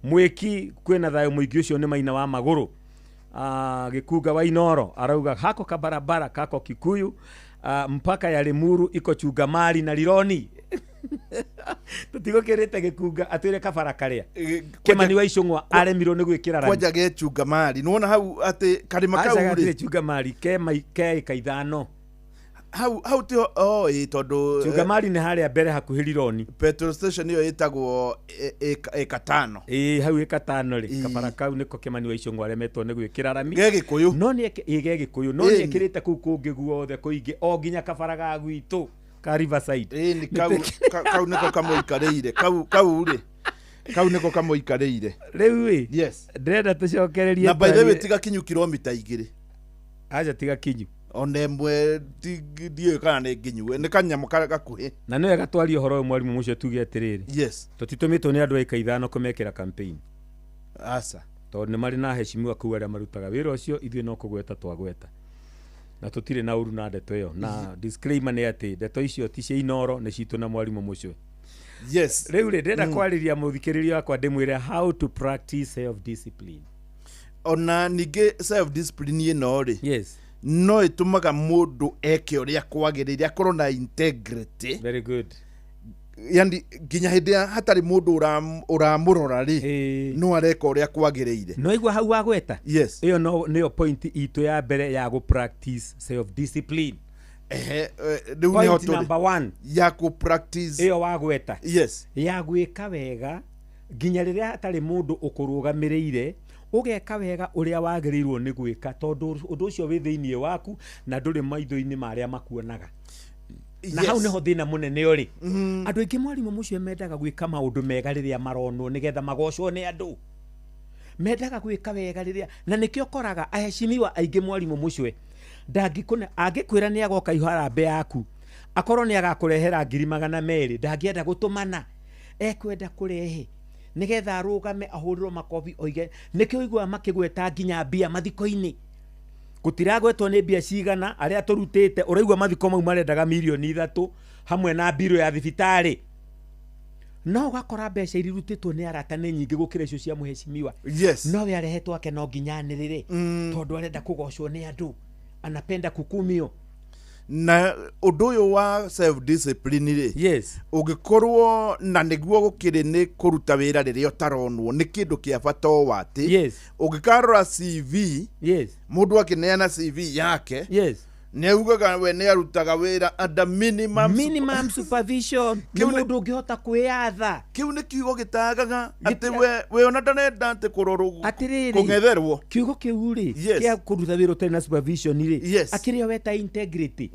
Mwĩki kwĩna thayũ mũingĩ ũcio nĩ maina wa magũrũ. Gĩkunga wa Inoro arauga hako kabarabara kako Kikuyu, mpaka ya Limuru iko Chungamari na Rironi. Tũtigũkĩrĩte Gĩkunga atwĩre kabara karĩa Kĩmani wa Icũng'wa aremirwo nĩ gwĩkĩra rami. Kwanja ge Chungamari nĩwona hau atĩ karĩma kau Aca rĩ gatirĩ Chungamari ke ĩka 5. Hau tiho, oh, ĩ tondũ Chungamari nĩ harĩa mbere hakuhĩ Rironi. Petrol station ĩyo ĩtagwo ĩka 5. Ĩĩ, hau ĩka 5 rĩ, kabara kau nĩko Kĩmani wa Icũng'wa aremetwo nĩ gwĩkĩra rami. Ge Gĩkũyũ. No nĩ ge Gĩkũyũ, no nĩ ekĩrĩte kũu kũngĩ guothe kũingĩ o nginya kabara ga gwitũ ka Riverside. Ĩĩ, nĩ kau nĩko kamũikarĩire. Kau rĩ. Kau nĩko kamũikarĩire. Rĩu ĩ. Yes. Ndĩrenda tũcokererie. Na by the way tiga kinyu kilomita 2. Aca tiga kinyu. Ona ĩmwe ndiũĩ kana nĩ nginyu, nĩ kanyamũ gakuhĩ. Na nĩ wega twarie ũhoro ũyũ mwarimũ mũcio tuge atĩrĩrĩ. Yes. Tũtitũmĩtwo nĩ andũ a ĩka 5 kũmekĩra campaign. Aca. Tondũ nĩ marĩ na heshimiwa kũu arĩa marutaga wĩra ũcio, ithuĩ no kũgweta twagweta. Na tũtirĩ na ũru na ndeto ĩyo. Na disclaimer nĩ atĩ ndeto icio ti cia Inoro, nĩ citũ na mwarimũ mũcio. Yes. Rĩu rĩ, ndĩrenda kwarĩria mũthikĩrĩria wakwa ndĩmwĩre how to practice self discipline. Ona ningĩ self discipline ĩno rĩ. Yes. No ĩtũmaga mũndũ eke ũrĩa kwagĩrĩire, akorwo na integrity. Very good. Yani nginya hĩndĩ ya hatarĩ mũndũ ũramũrora rĩ, no areka ũrĩa kwagĩrĩire. No igua hau wagweta? Yes. Ĩyo no nĩyo point itũ ya mbere ya gũ practice self discipline. Ehe, rĩu nĩho Point tũrĩ. number 1 ya kũ practice ĩyo wagweta. Yes. Ya gwĩka wega nginya rĩrĩa hatarĩ mũndũ ũkũrũgamĩrĩire, ũgeka wega ũrĩa wagĩrĩirwo nĩ gwĩka, tondũ ũndũ ũcio wĩ thĩinĩ waku na ndũrĩ maitho-inĩ ma arĩa makuonaga. Na hau nĩho thĩna mũnene ũrĩ. Andũ aingĩ mwarimũ mũcio mendaga gwĩka maũndũ mega rĩrĩa maronwo nĩgetha magocwo nĩ andũ. Mendaga gwĩka wega rĩrĩa, na nĩkĩo ũkoraga aheshimiwa aingĩ mwarimũ mũcio ndangĩkũne, angĩkwĩra nĩ agoka iharambĩ yaku, akorwo nĩ agakũrehera 200,000, ndangĩenda gũtũmana, ekwenda kũrehe nĩgetha arũgame ahũrĩrwo makobi oige. Nĩkĩo ũiguaga makĩgweta nginya mbia mathiko-inĩ. Gũtiragwetwo nĩ mbia cigana arĩa tũrutĩte, ũraigua mathiko mau marendaga mirioni 3 hamwe na mbirũ ya thibitarĩ. No ũgakora mbeca iria irutĩtwo nĩ arata nĩ nyingĩ gũkĩra icio cia mũheshimiwa. Yes. No we arehetwo ake no nginya anĩrĩre, tondũ arenda kũgocwo nĩ andũ, anapenda kukumio. Na ũndũ ũyũ wa self discipline rĩ, yes, ũngĩkorwo na nĩguo gũkĩrĩ nĩ kũruta wĩra rĩrĩa ũtaronwo nĩ kĩndũ kĩa bata o atĩ, yes, ũngĩkarora CV, yes, mũndũ akĩneana CV yake, yes, nĩ augaga we nĩ arutaga wĩra under minimum supervision. Nĩ mũndũ ũngĩhota kwĩyatha. Kĩu nĩ kiugo gĩtagaga atĩ we ona ndarenda atĩ kũrorwo, atĩrĩrĩ, kũng'etherwo. Kiugo kĩu rĩ, kĩa kũruta wĩra ũtarĩ na supervision rĩ, akĩrĩ o weta integrity.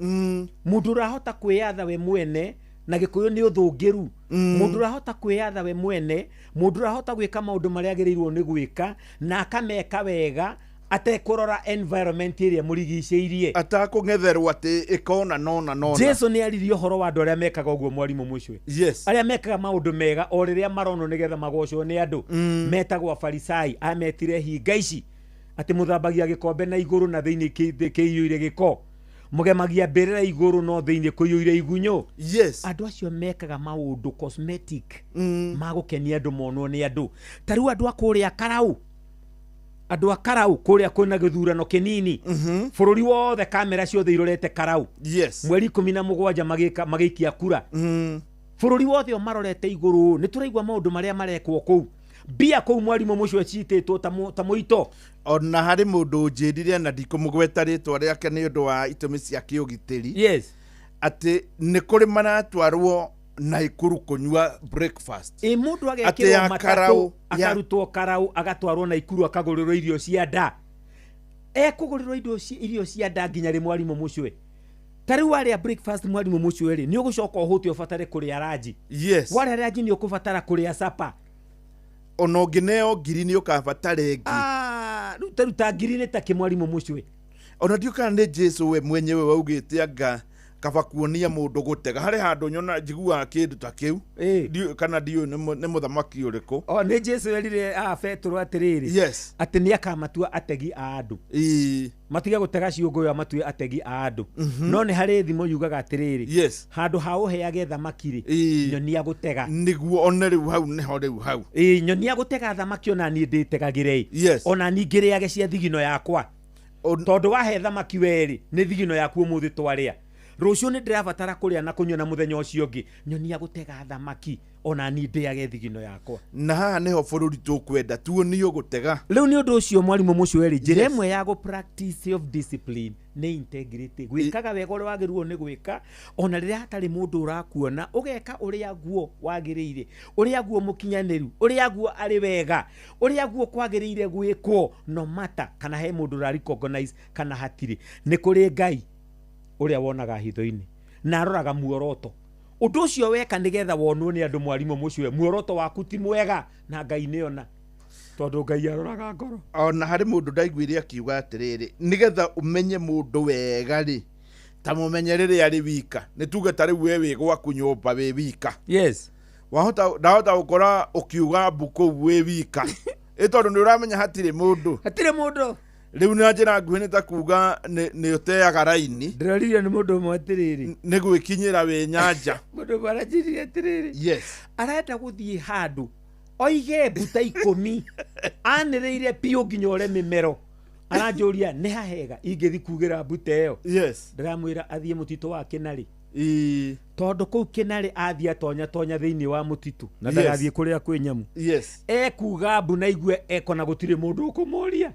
Mũndũ ũrahota kwĩyatha we mwene, na Gĩkũyũ nĩ ũthũngĩru. Mũndũ ũrahota kwĩyatha we mwene, mũndũ ũrahota gwĩka maũndũ marĩa agĩrĩirwo nĩ gwĩka na akameka wega atekũrora environment ĩrĩa mũrigicĩirie, atakũng'etherwo atĩ ĩkona nona nona. Jesu nĩ aririe ũhoro wa andũ arĩa mekaga ũguo mwarimũ mũcio. Yes. Arĩa mekaga maũndũ mega o rĩrĩa maronwo nĩgetha magocwo nĩ andũ, metagwo afarisai. Ametire hinga ici atĩ mũthambagia gĩkombe na igũrũ na thĩinĩ kĩiyũire gĩko, mũgemagia mbĩrĩra igũrũ no thĩinĩ kũiyũire igunyũ. Yes. Andũ acio mekaga maũndũ cosmetic ma gũkenia andũ monwo nĩ andũ. Ta rĩu andũ a kũrĩa Karau, andũ a Karau kũrĩa kwĩna gĩthurano kĩnini, bũrũri wothe kamera ciothe irorete Karau. Yes. Mweri 17 magĩikia kura. Bũrũri wothe ũmarorete igũrũ. Nĩ tũraigua maũndũ marĩa marekwo kũu. Mbia kũu mwarimũ mũcio citĩtwo ta mũito. Ona harĩ mũndũ ũnjĩrire na ndikũmũgweta rĩtwa rĩake nĩ ũndũ wa itũmi cia kĩũgitĩri. Yes. Atĩ nĩ kũrĩ maratwarwo Naikuru kũnyua breakfast. Ĩ mũndũ agekĩrwo matatũ, akarutwo Karau, agatwarwo Naikuru akagũrĩrwo irio cia nda. Ekũgũrĩrwo irio cia nda nginya rĩ mwarimũ mũcio? Ta rĩu warĩa breakfast mwarimũ mũcio rĩ, nĩ ũgũcoka ũhũte ũbatare kũrĩa ranji. Yes. Warĩa ranji nĩ ũkũbatara kũrĩa sapa. Ona ũngĩneo ngiri nĩ ũkabatara ĩngĩ. Rĩu ta ngiri nĩ ta kĩ mwarimũ mũcio? Ona ndiũ kana nĩ Jesu we mwenyewe waugĩte anga Kaba kuonia mũndũ gũtega harĩ handũ nyona njiguaga kĩndũ ta kĩu. Kana ndiũĩ nĩ mũthamaki ũrĩkũ. O nĩ Jesu erire a Petero atĩrĩrĩ, Yes. atĩ nĩ akamatua ategi a andũ, matige gũtega ciũngũyũ, amatue ategi a andũ. No nĩ harĩ thimo yugaga atĩrĩrĩ, Yes. handũ ha ũheage thamaki rĩ, nyonia gũtega. Nĩguo one rĩu hau nĩho rĩu hau. Ĩĩ, nyonia gũtega thamaki ona niĩ ndĩtegagĩre. Yes. Ona niĩ ngĩrĩage cia thigino yakwa, tondũ wahe thamaki werĩ nĩ thigino yaku ũmũthĩ twarĩa, rũciũ nĩ ndĩrabatara kũrĩa na kũnyua na mũthenya ũcio ũngĩ. Nyonia gũtega thamaki ona niĩ ndĩage thigino yakwa. Na haha nĩho bũrũri tũkwenda tuonio gũtega. Rĩu nĩ ũndũ ũcio, mwarimũ mũcweri, njĩra ĩmwe ya gũ practice self discipline nĩ integrity, gwĩkaga wega ũrĩa wagĩrĩirwo nĩ gwĩka ona rĩrĩa hatarĩ mũndũ ũrakuona, ũgeka ũrĩa guo wagĩrĩire, ũrĩa guo mũkinyanĩru, ũrĩa guo arĩ wega, ũrĩa guo kwagĩrĩire gwĩkwo, no matter kana he mũndũ ũra recognize kana hatirĩ. Nĩ kũrĩ Ngai ũrĩa wonaga hitho-inĩ na aroraga muoroto. Ũndũ ũcio weka nĩgetha wonwo nĩ andũ, mwarimũ mũcwe, muoroto waku ti mwega na Ngai nĩona, tondũ Ngai aroraga ngoro. Ona harĩ mũndũ ndaiguire akiuga atĩrĩrĩ, nĩgetha ũmenye mũndũ wega rĩ, ta mũmenye rĩrĩa arĩ wika. Nĩ tuge ta rĩu we wĩ gwaku nyũmba wĩ wika. Yes. Wahota ndahota gũkora ũkiuga mbu kũu wĩ wika, ĩ tondũ nĩ ũramenya hatirĩ mũndũ. Hatirĩ mũndũ. Rĩu na njĩra nguhĩ nĩ ta kuga nĩ ũteaga raini. Ndĩroririo nĩ mũndũ ũmwe atĩrĩrĩ, nĩ gwĩkinyĩra wĩ nyanja. Mũndũ ũmwe aranjĩrire atĩrĩrĩ, Yes. arenda gũthiĩ handũ oige mbuta 10 anĩrĩire biũ nginya ũre mĩmero. Aranjũria nĩ hahega ingĩthi kugĩra mbuta ĩyo. Yes. Ndĩramwĩra athiĩ mũtitũ wa Kĩnarĩ, tondũ kũu Kĩnarĩ athiĩ atonya tonya thĩinĩ wa mũtitũ na ndagathiĩ kũrĩa kwĩ nyamũ. Yes. Ekuga mbu na igue ekona gũtirĩ mũndũ ũkũmũria.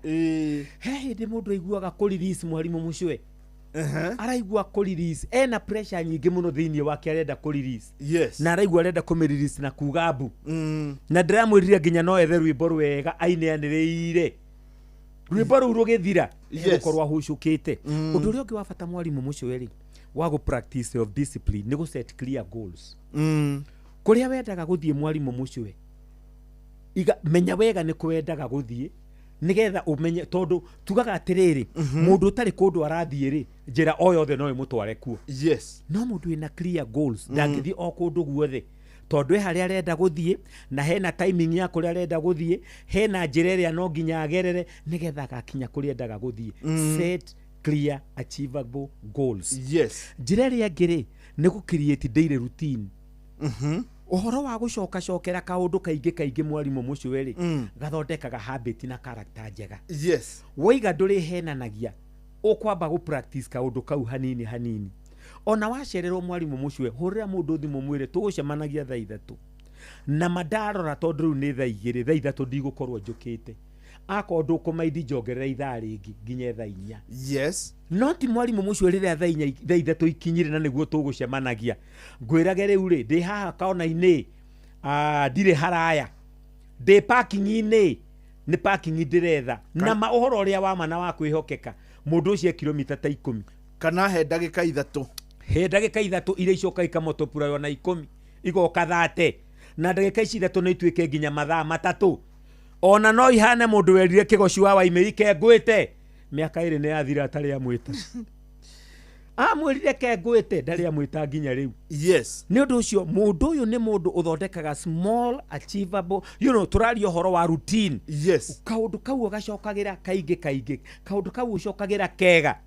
He hĩndĩ mũndũ aiguaga kũ release, mwarimũ mũcwe, araigua kũ release, ena pressure nyingĩ mũno thĩinĩ wake, arenda kũ release. Yes. Na araigua arenda kũmĩ release na kuga mbu. Na ndĩramwĩrire nginya no ethe rwĩmbo rwega aineanĩrĩire, rwĩmbo rũu rũgĩthira egũkorwo ahũcũkĩte. Ũndũ ũrĩa ũngĩ wa bata, mwarimũ mũcwe rĩ, wa gũ practice self discipline nĩ gũ set clear goals. Kũrĩa wendaga gũthiĩ, mwarimũ mũcwe, iga menya wega nĩ kwendaga gũthiĩ nĩgetha ũmenye, tondũ tugaga atĩrĩrĩ, mũndũ ũtarĩ kũndũ arathiĩ rĩ, njĩra o yothe no ĩmũtware kuo. Yes. No mũndũ wĩna clear goals ndangĩthiĩ o kũndũ guothe, tondũ he harĩa arenda gũthiĩ na hena timing ya kũrĩa arenda gũthiĩ, hena njĩra ĩrĩa no nginya agerere nĩgetha agakinya kũrĩa endaga gũthiĩ. Set clear achievable goals. Yes. Njĩra ĩrĩa ĩngĩ rĩ, nĩ gũ create daily routine, ũhoro wa gũcokacokera kaũndũ kaingĩ kaingĩ, mwarimũ mũcwe rĩ, gathondekaga habit na character njega. Yes. Waiga ndũrĩhenanagia, ũkwamba gũ practice kaũndũ kau hanini hanini. Ona wacererwo, mwarimũ mũcwe, hũrĩra mũndũ thimũ mwĩre tũgũcemanagia thaa 3, na mandarora tondũ rĩu nĩ thaa 2, thaa 3 ndigũkorwo njũkĩte. Akorwo ndũkũmaindi, njongerera ithaa rĩngĩ nginye thaa 4. Yes. No ti, mwarimũ mũcio, rĩrĩa thaa 4, thaa 3 ikinyire na nĩguo tũgũcemanagia, ngwĩrage rĩu rĩ, ndĩ haha kona-inĩ, ndirĩ haraya, ndĩ parking-inĩ, nĩ parking ndĩretha. Na ma ũhoro ũrĩa wa ma na wa kwĩhokeka, mũndũ ũcio e kilomita ta 10. Kana he ndagĩka 3. He ndagĩka 3 iria icoka ikamotopuraywo na 10 igoka 30, na ndagĩka ici 3 nĩ ituĩke nginya mathaa 3. Ona no ihane mũndũ werire kĩgoci wa Waimĩri ke ngwĩte, mĩaka 2 nĩ yathira atarĩ amwĩta. Amwĩrire ke ngwĩte, ndarĩ amwĩta nginya rĩu. Yes. Nĩ ũndũ ũcio mũndũ ũyũ nĩ mũndũ ũthondekaga small achievable, tũraria ũhoro wa routine. Yes. Kaũndũ kau ũgacokagĩra kaingĩ kaingĩ, kaũndũ kau ũcokagĩra kega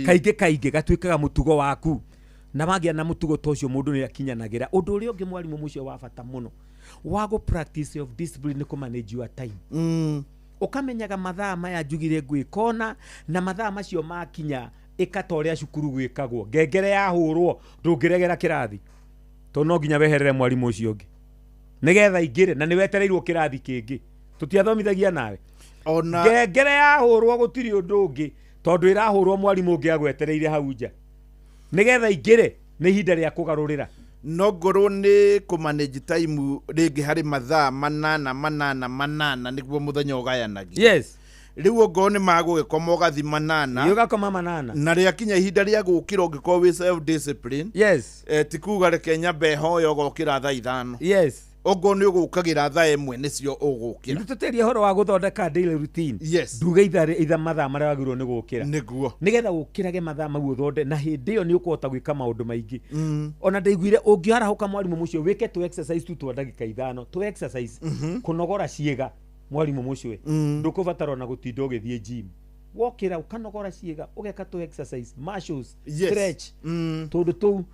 kaingĩ kaingĩ, gatuĩkaga mũtugo waku, na wagĩa na mũtugo ta ũcio, mũndũ nĩ akinyanagĩra. Ũndũ ũrĩa ũngĩ, mwarimũ mũcio, wa bata mũno wa gũ practice of discipline nĩ kũ manage your time. Ũkamenyaga mathaa maya njugire ngwĩkona, na mathaa macio makinya ĩka ta ũrĩa cukuru gwĩkagwo, ngengere yahũrwo ndũngĩregera kĩrathi, tondũ no nginya weherere mwarimũ ũcio ũngĩ nĩgetha ingĩre, na nĩ wetereirwo kĩrathi kĩngĩ tũtiathomithagia nawe. Ona ngengere yahũrwo gũtirĩ ũndũ ũngĩ, tondũ ĩrahũrwo mwarimũ ũngĩ agwetereire hau nja nĩgetha ingĩre, nĩ ihinda rĩa kũgarũrĩra. No ngorwo nĩ kũ manage time rĩngĩ harĩ mathaa manana manana manana nĩguo mũthenya ũgayanagia. Yes. Rĩu ongorwo nĩ magũgĩkoma ũgathi 8. Ĩ, ũgakoma 8. Na rĩakinya ihinda rĩa gũkĩra, ũngĩkorwo wĩ self discipline, Yes. ti kuga reke nyambe hoya, ũgokĩra thaa 5. Yes. Okorwo nĩ ũgũkagĩra thaa 1 nĩcio ũgũkĩra. Ithuĩ tũtĩrie ũhoro wa gũthondeka daily routine. Yes. Nduge itha mathaa marĩa wagĩrĩirwo nĩ gũkĩra. Nĩguo. Nĩgetha ũkĩrage mathaa mau ũthonde na hĩndĩ ĩyo nĩ ũkũhota gwĩka maũndũ maingĩ. Ona ndaiguire ũngĩarahũka mwarimũ mũcio wĩke tũ exercise tu twa ndagĩka 5, tũ exercise kũnogora ciĩga mwarimũ mũcwe. Ndũkũbatara ona gũtinda ũgĩthiĩ gym. Wokĩra ũkanogora ciĩga, ũgeka tũ exercise, muscles, stretch, tũndũ tũu.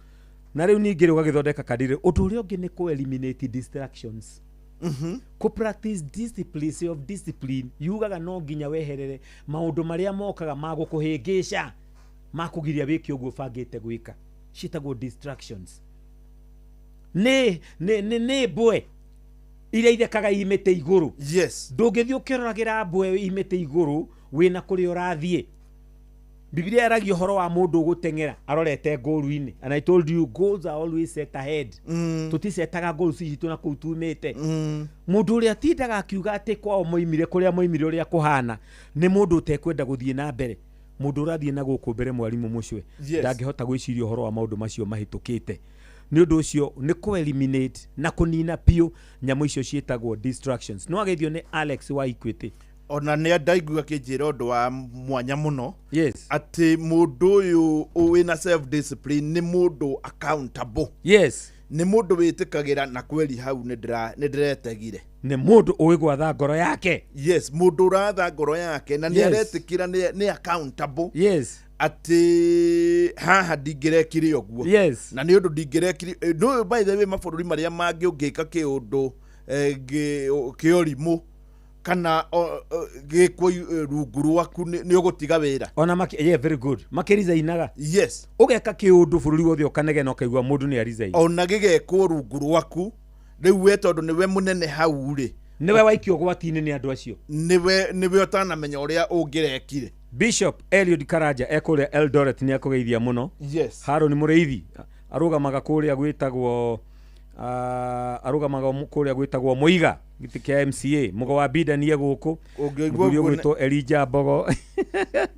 Na rĩu ningĩ rĩ ũgagĩthondeka kadiri. Ũndũ ũrĩa ũngĩ nĩ kũ eliminate distractions. Kũ practice discipline, self discipline yugaga no nginya weherere maũndũ marĩa mokaga ma gũkũhĩngĩca, ma kũgiria wĩke ũguo ũbangĩte gwĩka. Ciĩtagwo distractions. Nĩ mbwe iria ithekaga i mĩtĩ igũrũ. Yes. Ndũngĩthiĩ ũkĩroragĩra mbwe i mĩtĩ igũrũ wĩna kũrĩa ũrathiĩ. Bibilia yaragia ũhoro wa mũndũ ũgũteng'era arorete ngũru-inĩ. And I told you goals are always set ahead. Tũticetaga goals citũ na kũu tumĩte. Mũndũ ũrĩa atindaga akiuga atĩ kwao moimire kũrĩa moimire ũrĩa kũhana nĩ mũndũ ũtekwenda gũthiĩ na mbere. Mũndũ ũrathiĩ na gũkũ mbere mwarimũ mũcwe ndangĩhota gwĩciria ũhoro wa maũndũ macio mahĩtũkĩte. Nĩ ũndũ ũcio nĩ kũ eliminate na kũnina biũ nyamũ icio ciĩtagwo distractions. No ageithio nĩ Alex wa Equity. Ona nĩ ndaigua akĩnjĩra ũndũ wa mwanya mũno. Yes. Atĩ mũndũ ũyũ wĩna self discipline nĩ mũndũ accountable. Yes. Nĩ mũndũ wĩtĩkagĩra na kweri hau nĩ ndĩretegire. Nĩ mũndũ ũĩ gwatha ngoro yake. Yes, mũndũ ũratha ngoro yake na nĩ aretĩkĩra nĩ accountable. Yes. Atĩ haha ndingĩrekire ũguo. Yes. Na nĩ ũndũ ndingĩrekire. No by the way mabũrũri marĩa mangĩ ũngĩka kĩũndũ kĩorimũ kana gĩkwo rungu rwaku nĩ ũgũtiga wĩra. Ona yeah, very good. Makĩrizainaga. Yes. Ũgeka kĩũndũ bũrũri wothe ũkanegena ũkaigua mũndũ nĩ arizaina. Ona gĩgekwo rungu rwaku rĩu we tondũ nĩwe mũnene hau rĩ. Nĩwe waikio ũgwati-inĩ nĩ andũ acio. Nĩwe ũtanamenya ũrĩa ũngĩrekire. Bishop Eliud Karanja ekũrĩa Eldoret nĩ akũgeithia mũno. Yes. Harũni Mũrĩithi arũgamaga kũrĩa gwĩtagwo arũgamaga kũrĩa gwĩtagwo Mũiga gĩtĩ kĩa MCA Mũgo wa Binda niĩ gũkũ. Ũngĩigua Mũthuri ũguo ũgwĩtwo Elijah Mbogo.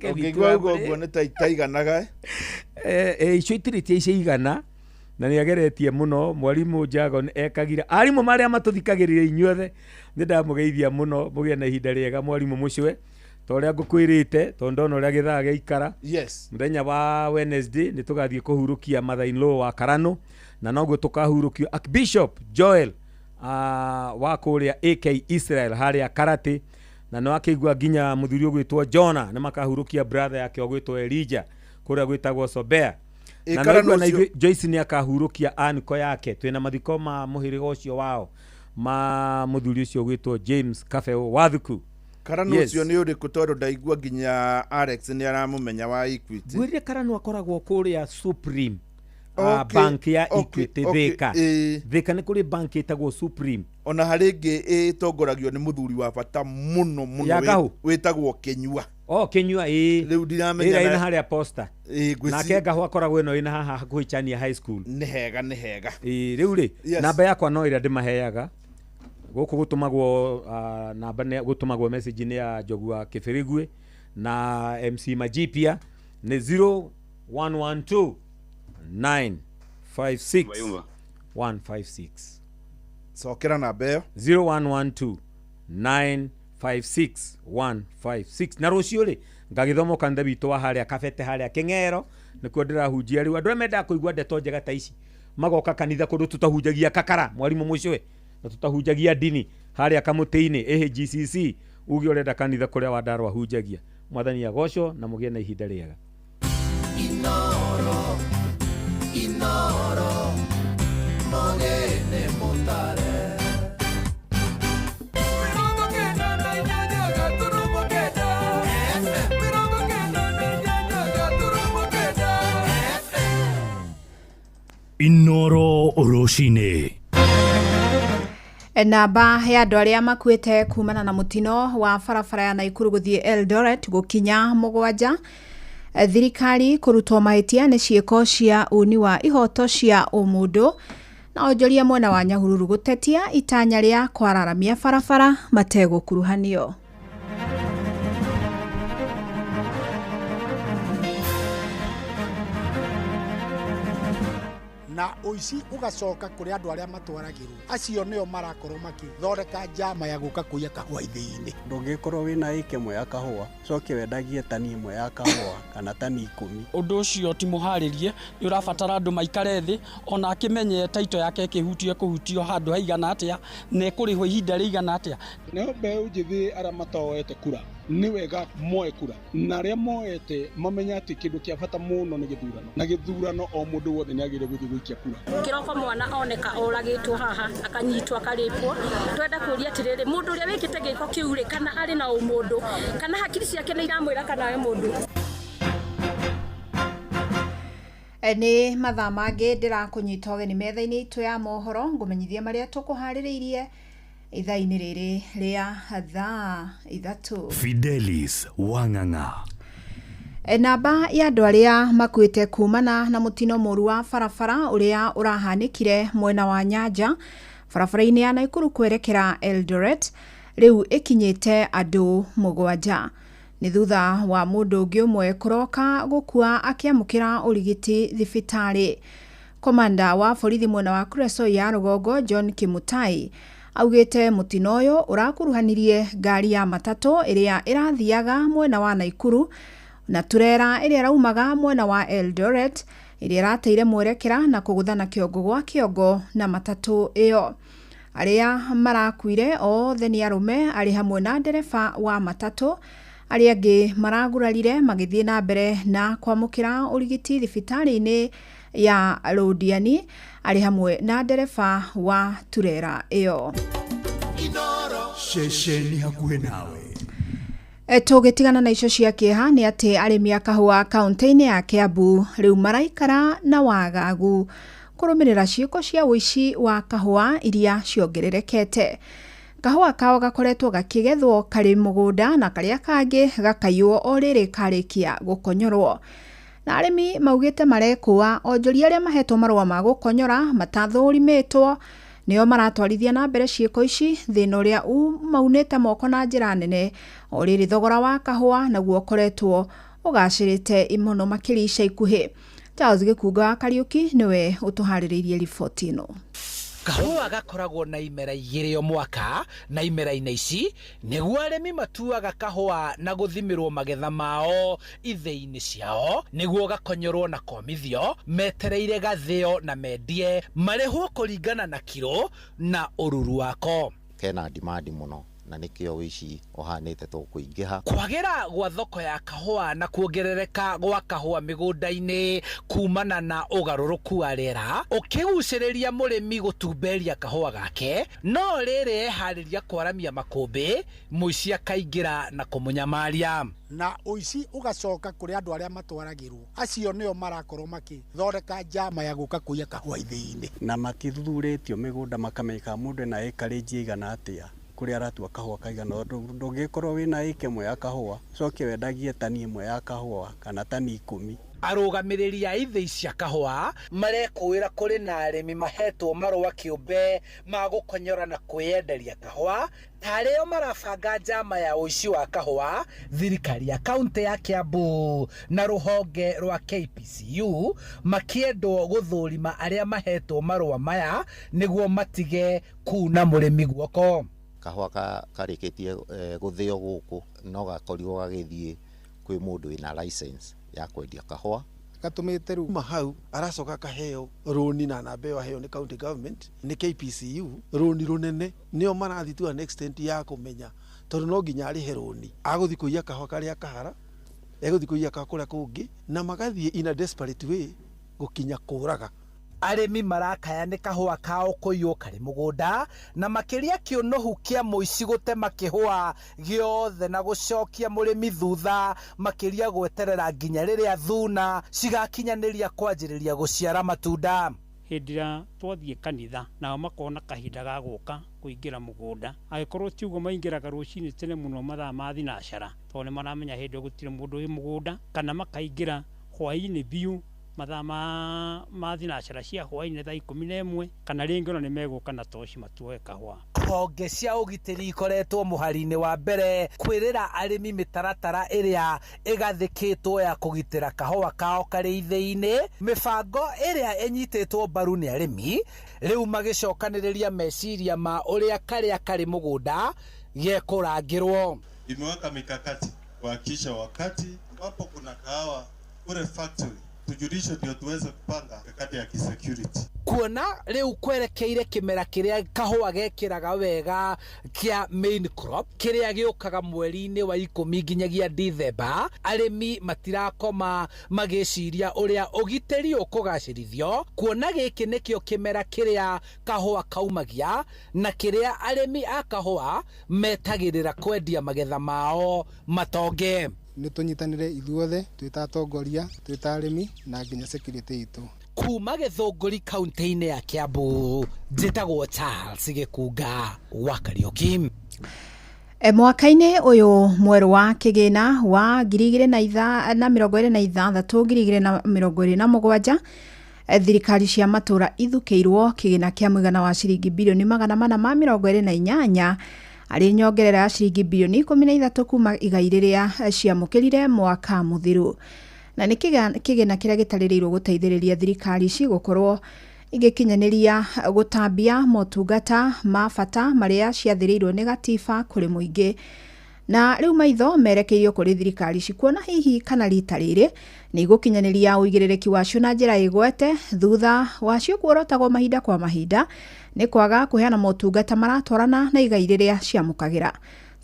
Ũngĩigua ũguo ũguo nĩ ta itaiganaga. Icio itirĩ tia icio igana na nĩ ageretie mũno. Mwarimũ Jagon ekagire arimũ marĩa matũthikagĩrĩria inyuothe nĩ ndamũgeithia mũno, mũgĩe na ihinda rĩega mwarimũ mũcwe ta ũrĩa ngũkwĩrĩte tondũ ndona ũrĩa gĩthaa gĩaikara. Yes. Mũthenya wa Wednesday nĩ tũgathiĩ kũhurũkia mother in law wa Karano na noguo tũkahurũkio Archbishop Joel wa kũrĩa AK Israel harĩa Karate na no akĩigua nginya mũthuri ũgwĩtwo Jonah nĩ makahurũkia brother yake ũgwĩtwo Elijah kũrĩa gwĩtagwo Sobea. Na Karano naigua na ũcio- ithuĩ Joyce nĩ akahurũkia anko yake twĩna mathiko ma mũhĩrĩga ũcio wao ma mũthuri ũcio ũgwĩtwo James Kabeo Wathuku. Karano Yes. ũcio nĩ ũrĩkũ tondũ ndaigua nginya Alex nĩ aramũmenya wa Equity. Ngwĩrire Karano akoragwo kũrĩa Supreme. Okay, Bank ya okay, Equity okay, Thika. Thika nĩ kũrĩ bank ĩtagwo Supreme. Ona harĩ ĩngĩ ĩtongoragio nĩ mũthuri wa bata mũno mũno Ya Gahu? wĩtagwo Kĩnyua. Oh, Kĩnyua, ĩĩ. Rĩu ndiramenya Ĩrĩa na- ĩna harĩa Posta. Ĩĩ, ngwĩci- Nake Gahu akoragwo ĩno ĩna haha hakuhĩ Chania High School. Nĩ hega, nĩ hega. Ĩĩ, rĩu rĩ, Yes. namba yakwa no ĩrĩa ndĩmaheaga. Gũkũ gũtũmagwo, namba nĩ gũtũmagwo message nĩ ya Njogu wa Kĩbĩrĩguĩ na MC Majipia nĩ zero one one two nine five six one five six. Cokera namba ĩyo. Zero one one two nine five six one five six. Na rũciũ rĩ ngagĩthoma kanitha witũ wa harĩa Kabete harĩa Kĩng'ero nĩkuo ndĩrahunjia rĩu. Andũ arĩa mendaga kũigua ndeto njega ta ici magoka kanitha kũndũ tũtahunjagia kakara mwarimũ mũcwe na tũtahunjagia ndini harĩa kamũtĩ-inĩ AGCC uge ũrenda kanitha kũrĩa Wandarwa ahunjagia. Mwathani agocwo na mũgĩe na ihinda rĩega. Inoro, Inoro, Mogene Mutare. Inoro rũcinĩ. Namba ya andũ arĩa makuĩte kumana na mũtino wa barabara ya Naikuru gũthiĩ Eldoret gũkinya 7. Thirikari kũrutwo mahĩtia nĩ ciĩko cia uni wa ihoto cia ũmũndũ na onjoria mwena wa Nyahururu gũtetia itanya rĩa kwararamia barabara mategũkuruhanio. Na ũici ũgacoka kũrĩ andũ arĩa matwaragĩrwo, acio nĩo marakorwo makĩthondeka njama ya gũka kũiya kahũa ithĩi-inĩ. Ndũngĩkorwo wĩna ĩka ĩmwe ya kahũa coke wendagie tani ĩmwe ya kahũa kana tani 10. Ũndũ ũcio ti mũharĩrie, nĩ ũrabatara andũ maikare thĩ ona akĩmenye taito yake ĩkĩhutio kũhutio handũ haigana atĩa na ĩkũrĩhwo ihinda rĩigana atĩa. Nao mbeũ njĩthĩ arĩa matoete kura nĩ wega moe kura, na arĩa moete mamenye atĩ kĩndũ kĩa bata mũno nĩ gĩthurano, na gĩthurano o mũndũ wothe nĩ agĩrĩire gũthiĩ gũikia kura. Kĩroko mwana oneka oragĩtwo haha akanyitwo akarĩpwo, twenda kũria atĩrĩrĩ, mũndũ ũrĩa wĩkĩte gĩko kĩu rĩ, kana arĩ na ũmũndũ kana hakiri ciake nĩ iramwĩra kana we mũndũ. Nĩ mathaa mangĩ ndĩrakũnyita ũgeni metha-inĩ itũ ya mohoro ngũmenyithie marĩa tũkũharĩrĩirie ithaa-inĩ rĩrĩ rĩa thaa 3. Fidelis Wang'ang'a. Namba ya andũ arĩa makuĩte kumana na mũtino mũru wa barabara ũrĩa ũrahanĩkire mwena wa Nyanja barabara-inĩ ya Naikuru kwerekera Eldoret rĩu ĩkinyĩte andũ 7. Nĩ thutha wa mũndũ ũngĩ ũmwe kũroka gũkua akĩamũkĩra ũrigiti thibitarĩ. Komanda wa borithi mwena wa Kuresoi ya rũgongo John Kimutai augĩte mũtino ũyũ ũrakuruhanirie ngari ya matatũ ĩrĩa ĩrathiaga mwena wa Naikuru na turera ĩrĩa ĩraumaga mwena wa Eldoret ĩrĩa ĩrateire mwerekera na kũgũthana kĩongo gwa kĩongo na matatũ ĩyo. Arĩa marakuire othe nĩ arũme arĩ hamwe na ndereba wa matatũ. Arĩa angĩ maragurarire magĩthiĩ na mbere na kwamũkĩra ũrigiti thibitarĩ-inĩ ya Londiani arĩ hamwe na ndereba wa turera ĩyo. Ceceni hakuhĩ nawe. Tũgĩtigana na icio cia kĩeha nĩ atĩ arĩmi a kahũa kaũntĩ-inĩ ya Kiambu rĩu maraikara na wagagu kũrũmĩrĩra ciĩko cia ũici wa kahũa iria ciongererekete. Kahũa kao gakoretwo gakĩgethwo karĩ mũgũnda na karĩa kangĩ gakaiywo o rĩrĩ karĩkia gũkonyorwo. Na arĩmi maugĩte marekũa onjoria arĩa mahetwo marũa ma gũkonyora matathũrimĩtwo nĩo maratwarithia na mbere ciĩko ici, thĩna ũrĩa umaunĩte moko na njĩra nene o rĩrĩ thogora wa kahũa naguo ũkoretwo ũgacĩrĩte mũno makĩria ica ikuhĩ. Charles Gĩkunga wa Kariũki nĩwe ũtũharĩrĩirie riboti ĩno. Kahũa gakoragwo na imera 2 o mwaka, na imera-inĩ ici nĩguo arĩmi matuaga kahũa na gũthimĩrwo magetha mao ithĩi-inĩ ciao nĩguo gakonyorwo na komithio metereire gathĩo na mendie marĩhwo kũringana na kiro na ũruru wako. Kena demand mũno na nĩkĩo ũici ũhanĩte tũkũingĩha. Kwagĩra gwa thoko ya kahũa na kuongerereka gwa kahũa mĩgũnda-inĩ kumana na ũgarũrũku wa rĩera ũkĩgucĩrĩria mũrĩmi gũtumberia kahũa gake, no rĩrĩ eharĩria kwaramia makũmbĩ mũici akaingĩra na kũmũnyamaria. Na ũici ũgacoka kũrĩ andũ arĩa matwaragĩrwo, acio nĩo marakorwo makĩthondeka njama ya gũka kũiya kahũa ithĩi-inĩ. Na matithuthurĩtio mĩgũnda makamenyeka mũndũ ena ĩkarĩnji ĩigana atĩa kũrĩa aratua kahũa kaigana. Ndũngĩkorwo wĩna ĩka ĩmwe ya kahũa coke wendagie tani ĩmwe ya kahũa kana tani 10. Arũgamĩrĩri a ithĩi cia kahũa marekũĩra kũrĩ na arĩmi mahetwo marũa kĩũmbe ma gũkonyora na kwĩyenderia kahũa ta arĩo marabanga njama ya ũici wa kahũa. Thirikari ya kaũntĩ ya Kiambu na rũhonge rwa KPCU makĩendwo gũthũrima arĩa mahetwo marũa maya nĩguo matige kuna mũrĩmi guoko. Kahũa karĩkĩtie gũthĩo gũkũ no gakorirwo gagĩthiĩ kwĩ mũndũ wĩna license ya kwendia kahũa. Gatũmĩte rĩu kuma hau aracoka akaheo rũni na namba ĩyo aheo nĩ county government nĩ KPCU rũni rũnene, nĩo marathiĩ to an extent ya kũmenya tondũ no nginya arĩhe rũni, agũthiĩ kũiya kahũa karĩa kahara, egũthiĩ kũiya kahũa kũrĩa kũngĩ, na magathiĩ in a desperate way gũkinya kũraga. Arĩmi marakaya nĩ kahũa kao kũiywo karĩ mũgũnda na makĩria kĩũnũhu kĩa mũici gũtema kĩhũa gĩothe na gũcokia mũrĩmi thutha, makĩria gweterera nginya rĩrĩa thuna cigakinyanĩria kwanjĩrĩria gũciara matunda. Hĩndĩ ĩrĩa twathiĩ kanitha nao makona kahinda ga gũka kũingĩra mũgũnda, angĩkorwo ti ũguo maingĩraga rũcinĩ tene mũno mathaa ma thinacara tondũ nĩ maramenya hĩndĩ ĩyo gũtirĩ mũndũ wĩ mũgũnda, kana makaingĩra hwaĩ-inĩ biũ Mathaa ma thinacara cia hwainĩ thaa 11, kana rĩngĩ ona nĩ megũka na toci matuoe kahũa. Honge cia ũgitĩri ikoretwo mũhari-inĩ wa mbere kwĩrĩra arĩmi mĩtaratara ĩrĩa ĩgathĩkĩtwo ya kũgitĩra kahũa kao karĩ ithĩi-inĩ, mĩbango ĩrĩa ĩnyitĩtwo mbaru nĩ arĩmi rĩu magĩcokanĩrĩria meciria ma ũrĩa karĩa karĩ mũgũnda gekũrangĩrwo. Imeweka mikakati kuhakikisha wakati ambapo kuna kahawa kule factory tujulishwe ndio tuweze kupanga mikakati ya kisecurity. Kuona rĩu kwerekeire kĩmera kĩrĩa kahũa gekĩraga wega kĩa main crop kĩrĩa gĩũkaga mweri-inĩ wa 10 nginyagia Dithemba, arĩmi matirakoma magĩciria ũrĩa ũgitĩri ũkũgacĩrithio, kuona gĩkĩ nĩkĩo kĩmera kĩrĩa kahũa kaumagia na kĩrĩa arĩmi a kahũa metagĩrĩra kwendia magetha mao matonge. Nĩ tũnyitanĩre ithuothe twĩ ta atongoria, twĩ ta arĩmi na nginya security itũ. Kuma Gĩthũngũri kaunti-inĩ ya Kiambu, njĩtagwo Charles Gĩkunga wa Kariũki. Mwaka-inĩ ũyũ mwerũ wa kĩgĩna wa 2026 2027, thirikari cia matũra ithukĩirwo kĩgĩna kĩa mũigana wa ciringi birioni 428, arĩ nyongerera ya ciringi birioni 13 kuma igai rĩrĩa ciamũkĩrire mwaka mũthiru. Na nĩ kĩgĩna kĩrĩa gĩtarĩrĩirwo gũteithĩrĩria thirikari ici gũkorwo igĩkinyanĩria gũtambia motungata ma bata marĩa ciathĩrĩirwo nĩ gatiba kũrĩ mũingĩ. Na rĩu maitho merekeirio kũrĩ thirikari ici kuona hihi kana rita rĩrĩ nĩ igũkinyanĩria ũigĩrĩrĩki wacio na njĩra ĩgwete, thutha wacio kuorotagwo mahinda kwa mahinda nĩ kwaga kũheana motungata maratwarana na igai rĩrĩa ciamũkagĩra.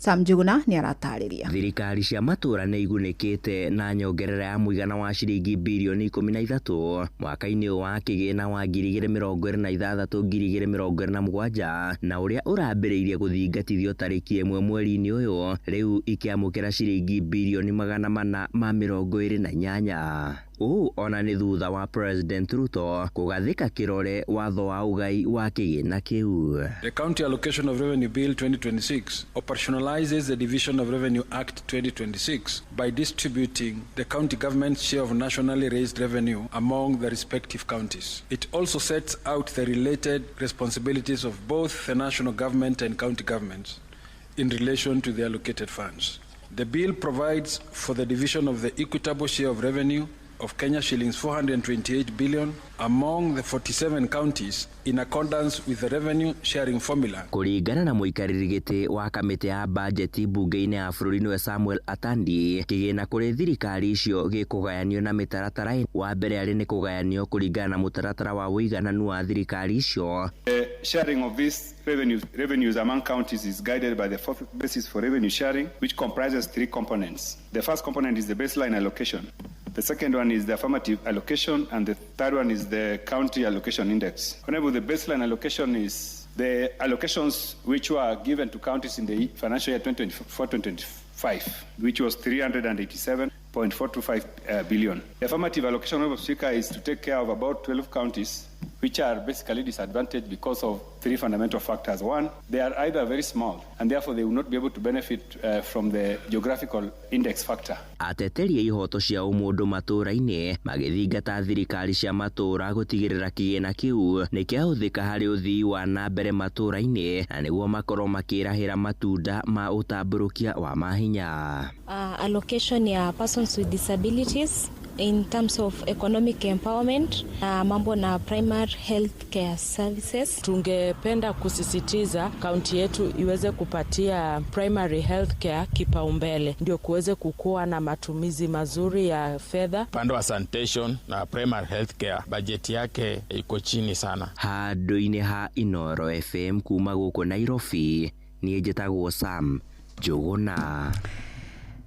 Sam Njuguna nĩ aratarĩria. Thirikari cia matũra nĩ igunĩkĩte na nyongerera ya mũigana wa ciringi birioni 13 mwaka-inĩ wa kĩgĩna wa 2026 2027, na ũrĩa ũrambĩrĩirie gũthingatithio tarĩki 1 mweri-inĩ ũyũ, rĩu ikĩamũkĩra ciringi birioni 428. Ũũ ona nĩ thutha wa President Ruto kũgathĩka kĩrore watho wa ũgai wa kĩgĩna kĩu. The County Allocation of Revenue Bill 2026 operationalizes the Division of Revenue Act 2026 by distributing the county government's share of nationally raised revenue among the respective counties. It also sets out the related responsibilities of both the national government and county governments in relation to the allocated funds. The bill provides for the division of the equitable share of revenue of Kenya shillings 428 billion among the 47 counties in accordance with the revenue sharing formula. Kũringana na mũikarĩri gĩtĩ wa kamĩtĩ ya bajeti bunge-inĩ ya bũrũri nĩwe Samuel Atandi, kĩgĩna kũrĩ thirikari icio gĩkũgayanio na mĩtaratara. Wa mbere arĩ nĩ kũgayanio kũringana na mũtaratara wa ũigananu wa thirikari icio. The sharing of these revenues among counties is guided by the fourth basis for revenue sharing, which comprises three components. The first component is the baseline allocation. The second one is the affirmative allocation, and the third one is the county allocation index. However, the baseline allocation is the allocations which were given to counties in the financial year 2024-2025, which was 387.425 billion. The affirmative allocation, Honorable Speaker, is to take care of about 12 counties which are basically disadvantaged because of three fundamental factors. One, they are either very small and therefore they will not be able to benefit from the geographical index factor. Ateteri a ihoto cia ũmũndũ matũra-inĩ magĩthingata thirikari cia matũra gũtigĩrĩra kĩgĩna kĩu nĩ kĩahũthĩka harĩ ũthii wa na mbere matũra-inĩ na nĩguo makorwo makĩrahĩra matunda ma ũtambũrũkia wa mahinya. Allocation ya persons with disabilities in terms of economic empowerment, mambo na primary health care services. Tungependa kusisitiza kaunti yetu iweze kupatia primary health care kipaumbele, ndio kuweze kukua na matumizi mazuri ya fedha. Upande wa sanitation na primary health care budget yake iko chini sana. Handũ-inĩ ha Inoro FM kuma gũkũ Nairobi, niĩ njĩtagwo Sam Njũgũna.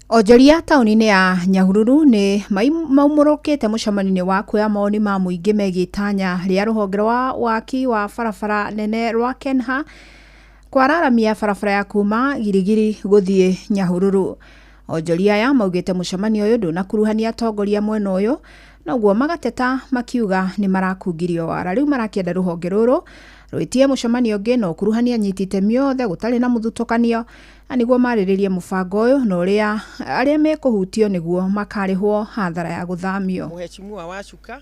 Onjoria taũni-inĩ ya Nyahururu nĩ maumũrũkĩte mũcemanio-inĩ wa kuoya mawoni ma mũingĩ megiĩ itanya rĩa rũhonge rwa waki wa barabara nene rwa Kenha kwararamia barabara ya kuma Girigiri gũthiĩ Nyahururu. Onjoria aya maugĩte mũcemanio ũyũ ndũnakuruhania atongoria mwena ũyũ, noguo magateta makiuga nĩ marakungirio wara. Rĩu marakĩenda rũhonge rũrũ rwĩtie mũcemanio ũngĩ na ũkuruhania anyiti itemi othe gũtarĩ na mũthutũkanio, na nĩguo marĩrĩrie mũbango ũyũ na ũrĩa arĩa mekũhutio nĩguo makarĩhwo hathara ya gũthamio. Mheshimiwa Wacuka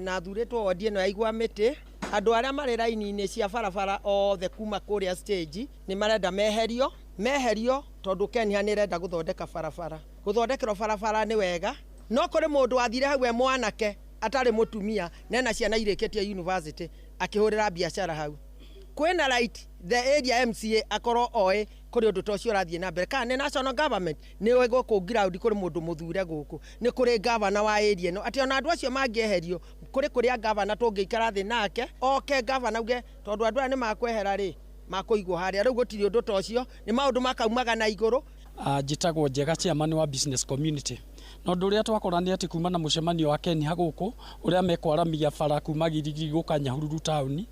Na thurĩtwo wodi ĩno ya Igwa Mĩtĩ. Andũ arĩa marĩ raini-inĩ cia barabara othe kuma kũrĩa stage nĩ marenda meherio tondũ Kenya nĩ ĩrenda gũthondeka barabara. Gũthondekerwo barabara nĩ wega, no kũrĩ mũndũ wathire hau e mwanake atarĩ mũtumia na ena ciana irĩkĩtie university akĩhũrĩra biacara hau. Kwĩna right the area MCA akorwo oĩ kũrĩ ũndũ ta ũcio ũrathiĩ na mbere, kana nĩ national government nĩ ũĩ gũkũ ground kũrĩ mũndũ mũthure gũkũ, nĩ kũrĩ governor wa area ĩno, atĩ ona andũ acio mangĩeherio kũrĩ kũrĩa governor tũngĩikara thĩ nake oke governor auge tondũ andũ aya nĩ makwehera rĩ makũigwo harĩa. Rĩu gũtirĩ ũndũ ta ũcio, nĩ maũndũ makaumaga na igũrũ. Njĩtagwo Njega, chairman wa business community. Na ũndũ ũrĩa twakora nĩ atĩ kuma na mũcemanio wa Kenya gũkũ ũrĩa mekwaramia bara kuma Gilgil gũka Nyahururu taũni,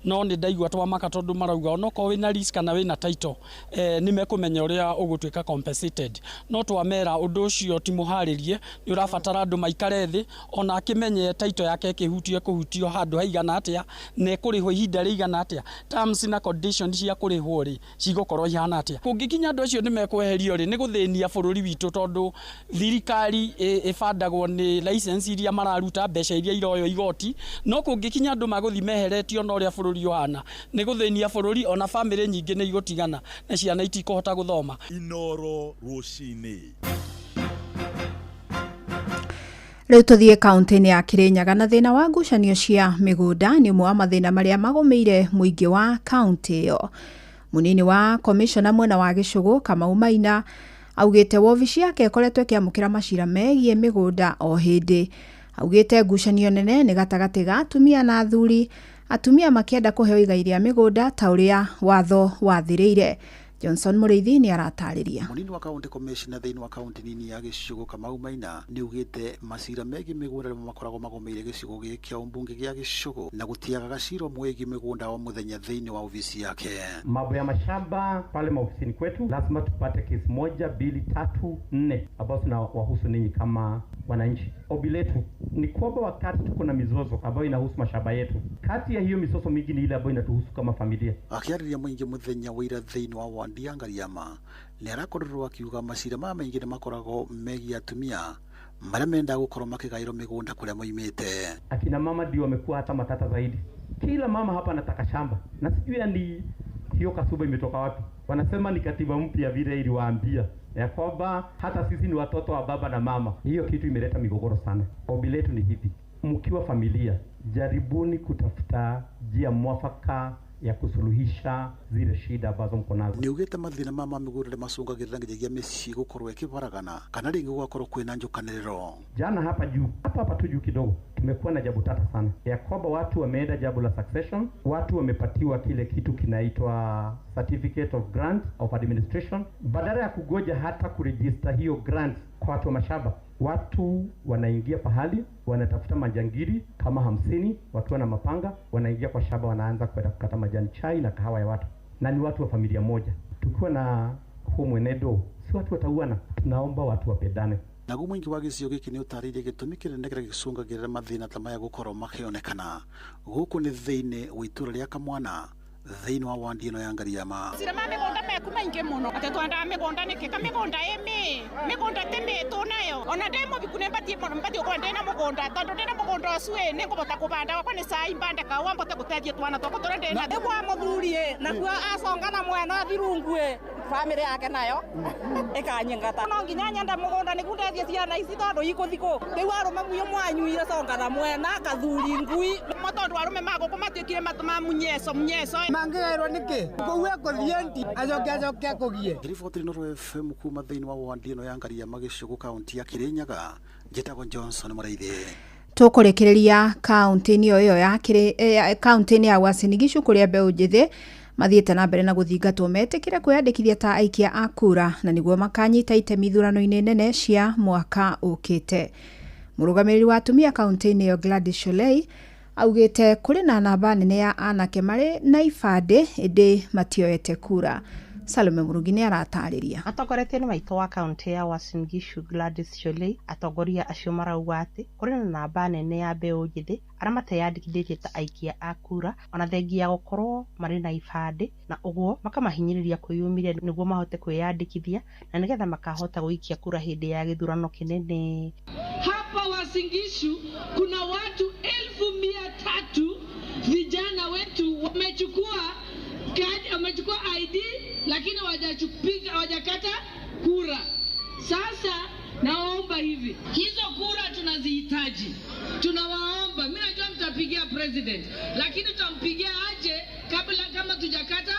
no nĩ ndaigua twamaka tondũ marauga onokorwo wĩna lease kana wĩna title nĩ mekũmenya ũrĩa ũgũtuĩka compensated. No twamera ũndũ ũcio ti mũharĩrie, nĩ ũrabatara andũ maikare thĩ ona akĩmenye title yake ĩkĩhutio kũhutio handũ haigana atĩa na ĩkũrĩhwo ihinda rĩigana atĩa, terms na conditions cia kũrĩhwo rĩ cigũkorwo ihana atĩa. Kũngĩkinya andũ acio nĩ mekweherio rĩ, nĩ gũthĩnia bũrũri witũ tondũ thirikari ĩbandagwo nĩ license iria mararuta, mbeca iria iroywo igoti, no kũngĩkinya andũ magũthiĩ meheretio na ũrĩa bũrũri ũhana nĩ gũthĩnia bũrũri, ona bamĩrĩ nyingĩ nĩ igũtigana na ciana itikũhota gũthoma. Inoro rũcinĩ. Rĩu tũthiĩ kaunti-inĩ ya Kirinyaga na thĩna wa ngucanio cia mĩgũnda nĩ ũmwe wa mathĩna marĩa magũmĩire mũingĩ wa kaunti ĩyo. Mũnini wa komishona mwena wa Gĩcũgũ Kamau Maina augĩte wobici yake ĩkoretwo ĩkĩamũkĩra macira megiĩ mĩgũnda o hĩndĩ. Augĩte ngucanio nene nĩ gatagatĩ ga atumia na athuri, atumia makĩenda kũheo igai rĩa mĩgũnda ta ũrĩa watho wathĩrĩire. Johnson Mũrĩithi nĩ aratarĩria. Mũnini wa kaunti commissioner thĩinĩ wa kaunti nini ya Gĩcũgũ Kamau Maina nĩ augĩte macira megiĩ mĩgũnda nĩmo makoragwo magũmĩire gĩcigo gĩkĩ kĩa ũmbunge gĩa Gĩcũgũ na gũtiagaga cira ũmwe wĩgiĩ mĩgũnda o mũthenya thĩinĩ wa ofisi yake. Mambo ya mashamba pale maofisini kwetu lazima tupate kesi 1, 2, 3, 4 ambazo zinawahusu ninyi kama wananchi. Ombi letu ni kwamba wakati tuko na mizozo ambayo inahusu mashamba yetu, kati ya hiyo mizozo mingi ni ile ambayo inatuhusu kama familia. Akĩarĩria mũingĩ mũthenya wa ira thĩinĩ wa wandi ya Ngariama nĩ arakorirwo akiuga macira maya maingĩ nĩ makoragwo megiĩ atumia marĩa mendaga gũkorwo makĩgaĩrwo mĩgũnda kũrĩa moimĩte. Akina mama ndio wamekuwa hata matata zaidi. Kila mama hapa anataka shamba na sijui ni hiyo kasuba imetoka wapi. Wanasema ni katiba mpya vile iliwaambia ya kwamba hata sisi ni watoto wa baba na mama. Hiyo kitu imeleta migogoro sana. Ombi letu ni hivi, mkiwa familia jaribuni kutafuta njia mwafaka ya kusuluhisha zile shida ambazo mko nazo. Nĩ augĩte mathĩna ma mĩgũnda nĩ macũngagĩrĩra nginyagia mĩciĩ gũkorwo ĩkĩbaragana kana rĩngĩ gũgakorwo kwĩna njũkanĩrĩro. Jana hapa juu, hapa tu juu kidogo, tumekuwa na jambo tata sana ya kwamba watu wameenda jambo la succession, watu wamepatiwa kile kitu kinaitwa certificate of grant of administration, badala ya kugoja hata kurejista hiyo grant kwa watu wa mashamba, watu wanaingia pahali wanatafuta majangili kama 50 wakiwa na mapanga, wanaingia kwa shamba, wanaanza kwenda kukata majani chai na kahawa ya watu, na ni watu wa familia moja. Tukiwa na huu mwenendo, si watu watauana. Tunaomba watu wapendane. Naguo mũingĩ wa gĩcigo gĩkĩ nĩ ũtarĩirie gĩtũmi kĩnene kĩrĩa gĩcũngagĩrĩra mathĩna ta maya gũkorwo makĩonekana gũkũ nĩ thĩinĩ wa itũra rĩa Kamwana thĩinĩ wa wandi ĩno ya Ngariama. Macira ma mĩgũnda meku maingĩ mũno, atĩ twendaga mĩgũnda nĩkĩ? Ka mĩgũnda ĩ mĩgũnda tĩ mĩtũ nayo, ona ndĩ mũbiku nĩ mbatiĩ gũkorwo ndĩna mũgũnda, tondũ ndĩna mũgũnda ũcio ĩ nĩ ngũbota kũbanda wakwa nĩ cai mbande kahũa mbote gũteithia twana twakwa tũrĩa ndĩ natuo. Kwa mũthuri ĩ nakuo aconga na mwena athirungu ĩ bamĩrĩ yake nayo ĩkanyingata. No nginya nyende mũgũnda nĩguo ndeithie ciana ici tondũ ikũthi kũ? Rĩu arũme muyo mwanyuire conga na mwena kathuri ngui. Mo tondũ arũme ma gũkũ matuĩkire ma munyeco munyeco. Mangĩgaĩrwo nĩkĩ? Kũu ekũthiĩ nti acoke acoke akũgie. Riboti Inooro FM kuma thĩinĩ wa wandi ĩno ya Ngariama Gĩcũgũ kaunti ya Kirinyaga, njĩtagwo Johnson Mũrĩithi. Tũkũrĩkĩrĩria kaunti-inĩ ĩyo ya kaunti-inĩ ya Uasin Gishu kũrĩa mbeũ njĩthĩ mathiĩte na mbere na gũthingatwo metĩkĩre kwĩyandĩkithia ta aikia a kura na nĩguo makanyita itemi ithurano-inĩ nene cia mwaka ũkĩte. Mũrũgamĩrĩri wa atumia kaunti-inĩ ĩyo Gladys Sholei augĩte kũrĩ na namba nene ya anake marĩ na ibandĩ ĩndĩ matioete kura. Salome Murugi nĩ aratarĩria. Atongoretie nĩ maitũ wa kaunti ya Uasin Gishu Gladys Sholei, atongoria acio marauga atĩ kũrĩ na namba nene ya mbeũ njĩthĩ arĩa mateyandĩkithĩtie ta aikia a kura ona thengia ya gũkorwo marĩ na ibandĩ, na ũguo makamahinyĩrĩria kwĩyumĩria nĩguo mahote kwĩyandĩkithia na nĩgetha makahota gũikia kura hĩndĩ ya gĩthurano kĩnene. Hapa Uasin Gishu kuna watu 300,000 vijana wetu wamechukua kadi, wamechukua ID lakini hawajakata kura. Sasa naomba hivi, hizo kura tunazihitaji. Tunawaomba, mimi najua mtapigia president, lakini tutampigia aje kabla kama tujakata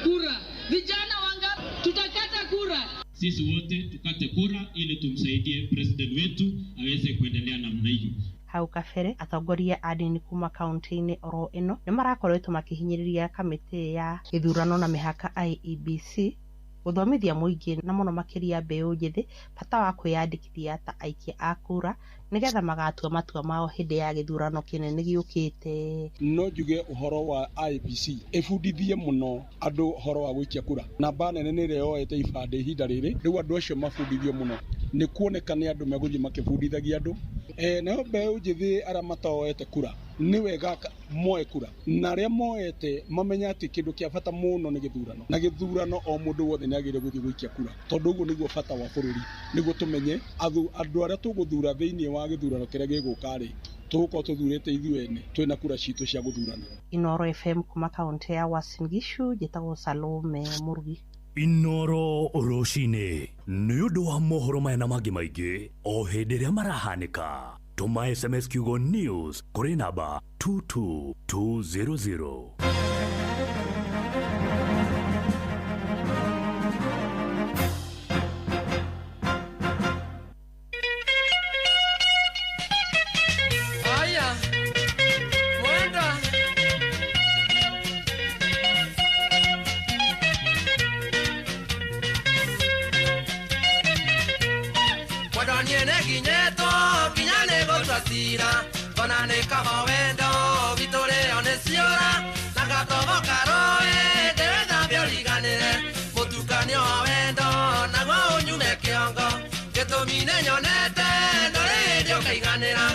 kura? Vijana wangapi tutakata kura? Sisi wote tukate kura ili tumsaidie president wetu aweze kuendelea namna hiyo. Hau kabere atongoria a ndini kuma kaunti-inĩ oro ĩno nĩ marakoretwo makĩhinyĩrĩria kamĩtĩ ya gĩthurano na mĩhaka IEBC gũthomithia mũingĩ na mũno makĩria mbeũ njĩthĩ bata wa kwĩyandĩkithia ta aikia a kura nĩgetha magatua matua mao hĩndĩ ya gĩthurano kĩnene gĩũkĩte. No njuge ũhoro wa IEBC ĩbundithie mũno andũ ũhoro wa gũikia kura. Namba nene nĩ ĩrĩa yoete ibandĩ ihinda rĩrĩ, rĩu andũ acio mabundithio mũno nĩ kuoneka nĩ andũ megũthiĩ makĩbundithagia andũ. Nayo mbeũ njĩthĩ arĩa mataoete kura nĩ wega moe kura, na arĩa moete mamenye atĩ kĩndũ kĩa bata mũno nĩ gĩthurano, na gĩthurano o mũndũ wothe nĩ agĩrĩire gũthiĩ gũikia kura, tondũ ũguo nĩguo bata wa bũrũri, nĩguo tũmenye andũ arĩa tũgũthura thĩinĩ wa gĩthurano kĩrĩa gĩgũka rĩ, tũgũkorwo tũthurĩte ithuĩ ene twĩna kura citũ cia gũthurana. Inoro FM kuma kaunti ya Uasin Gishu, njĩtagwo Salome Mũrugi. Inoro rũcinĩ nĩ ũndũ wa mohoro maya na mangĩ maingĩ o hĩndĩ ĩrĩa marahanĩka. Tũma SMS kiugo news kũrĩ namba 22200. Aya, mwenda. Mwendo niene kinyeto kinya nĩgũtua kona nĩ kaba wendo witũ rĩo nĩ ciũra na gatogo karũĩ ndĩwĩthambie ũriganĩre mũtukanio wa wendo naguo ũnyume kĩongo gĩtũmi nĩ nyonete ndũrĩ hĩndĩ ũkaiganĩra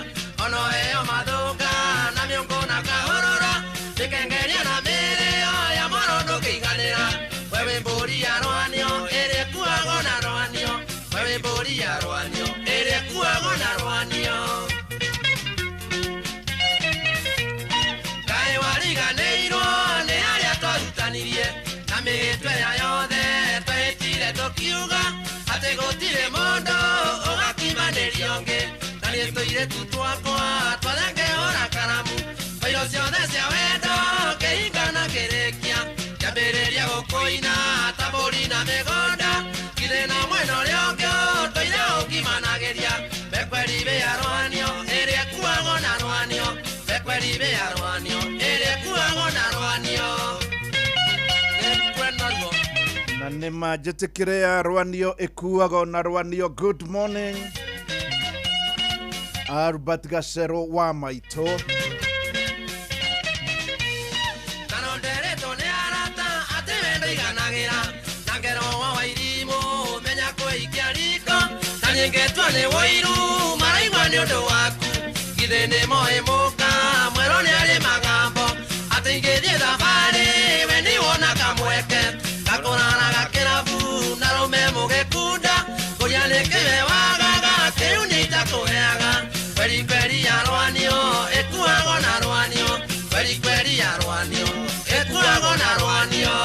ona ũheo mathũka na mĩũngũ na kahũrũra ndĩkengeria na mĩrĩo ya moro ndũkĩiganĩra we wĩ mbũri ya rwanio ĩrĩa ĩkuagwo na rwanio we wĩ mbũri ya rwanio ĩrĩa ĩkuagwo na rwanio. Kaĩ wariganĩirwo nĩ arĩa twarutanirie na mĩtwe ya yothe twehĩtire tũkiuga atĩ gũtirĩ mũndũ ũgakimanĩria ũngĩ na nĩ tũirĩtu twakwa twathengeũra karamu bairo ciothe cia wendo kĩhinga na kĩrĩkia kĩambĩrĩria gũkũina ta mbũri na mĩgũnda githĩ na mwena ũrĩa ũngĩ ũtũire ũngimanagĩria bekweri ya rwanio ĩrĩa ĩkuagwo na rwanio bekweri ya rwanio ĩrĩa ĩkuagwo na rwanio. Na nĩ manjĩtĩkĩre ya rwanio ĩkuagwo na rwanio. Good morning Albert Gacero wa maitũ. Nderetwo nĩ arata atĩ wendo iganagĩra na ngero wa wairimũ menya kwĩikia riko na nyingetwo nĩ wũiru maraigua nĩ ũndũ waku githĩ nĩ moĩ mũka mwerũ nĩ arĩ magambo atĩ ingĩthiĩ thabarĩ we nĩ wona kamweke gakũraraga kĩrabu na rũme mũgĩkunda kũrĩa nĩ kĩwe wagaga kĩu nĩ itakũheaga kweri kweri ya rwanio ĩkuagwo na rwanio kweri kweri ya rwanio ĩkuagwo na rwanio.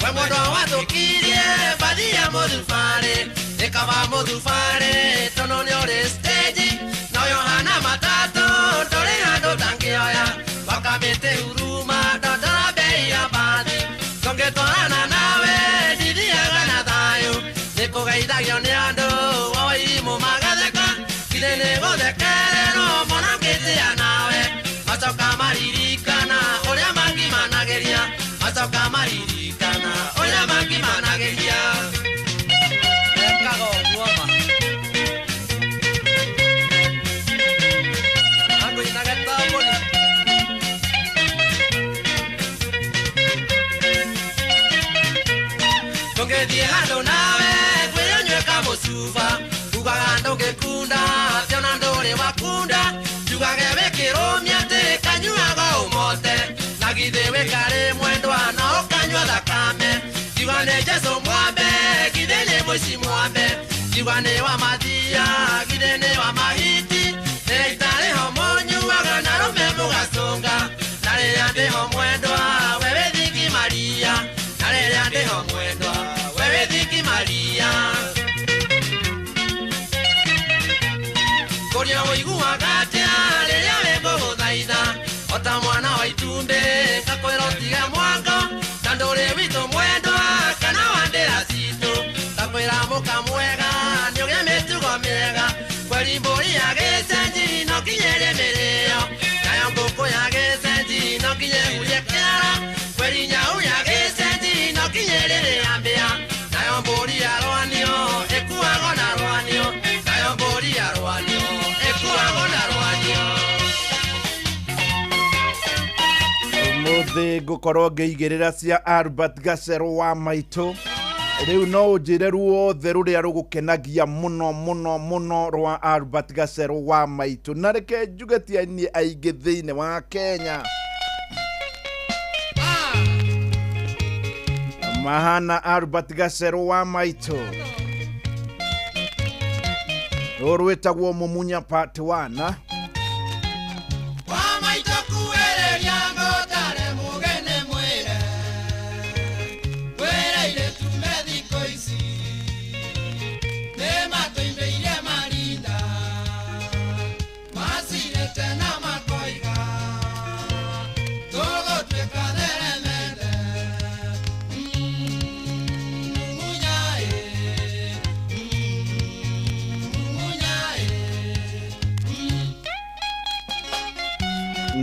We mũndũ wathũkirie mbathi ya mũthubarĩ nĩ kaba mũthubarĩ tondũ nĩ ũrĩ stage na ũyũ hana matatũ ndũrĩ handũ ũtangĩoya wakamĩtĩ huruma ndondora mbei ya mbathi tũngĩtwarana nawe ndithiaga na thayũ nĩ kũgeithagio nĩ andũ wa wairimũ magatheka githĩ nĩ gũthekererwo mona ngĩtĩa nawe macoka maririkana ũrĩa mangimanagĩria macoka maririkana ũrĩa mangimanagĩria. Ekaga ũguo ma angũinaga tambũri. Tũngĩthiĩ handũ nawe kwĩrĩ ũnyue kamũcuba ugaga ndũngĩkunda atĩ ona ndũrĩ wakunda njugage wĩkĩrũmia atĩ kanyuaga ũmote na githĩ wĩkarĩ mwendwa na ũkanyua thakame ngiuga nĩ Jesũ mwambe githĩ nĩ mũici mwambe Njigua nĩ wa mathia githĩ nĩ wa mahiti rĩrĩa itarĩ ho mũnyuaga na rũme mũgacũnga na rĩrĩa ndĩho mwendwa we wĩ thiki Maria na rĩrĩa ndĩho mwendwa we wĩ thiki Maria kũrĩa ũiguaga atĩa rĩrĩa wĩkũgũthaitha ota mwana wa itumbĩ ngakwĩra ũtige mwango na ndũrĩ witũ mwendwa kana wa ndĩra citũ ngakwĩra mũka mwega nĩũgĩe mĩtugo mĩega kweri mbũri ya gĩcenji no nginya ĩrĩe mĩrĩo nayo ngũkũ ya gĩcenji no nginya ĩhurie kĩara kweri nyau ya gĩcenji no nginya ĩrĩrĩa mbĩa nayo mbũri ya rwanio ĩkuagwo na rwanio nayo mbũri ya rwanio ĩkuagwo na rwanio. Umuthi ngukorwo ngiigirira cia Albert Gacero wa Maitũ. Riu no unjire ruothe ruria rugukenagia muno muno muno rwa Albert Gacero wa Maitũ, na reke njuge ti aini aingĩ thĩinĩ wa Kenya mahana Albert Gacero wa Maitũ. Rũrũ rwĩtagwo Mumunya Part 1.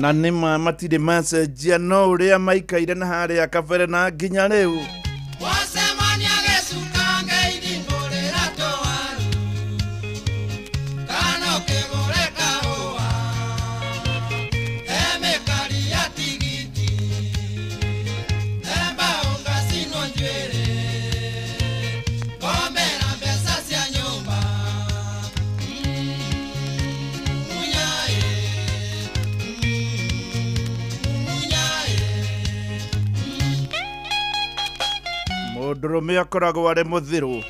Na nĩ matirĩ macenjia no ũrĩa maikaire na harĩa kabere na nginya rĩu. Mũndũrũme akoragwo arĩ mũthiru.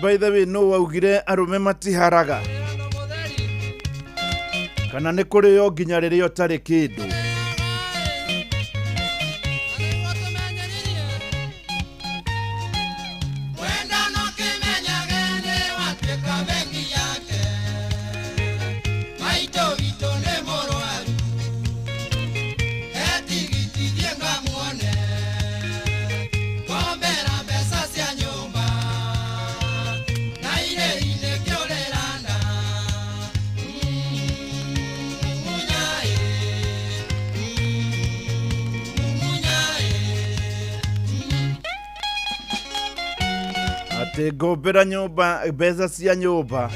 By the way, no waugire arume matiharaga kana nĩ kũrĩo nginya rĩrĩa ũtarĩ kĩndũ. Ngombera nyũmba mbeca cia nyũmba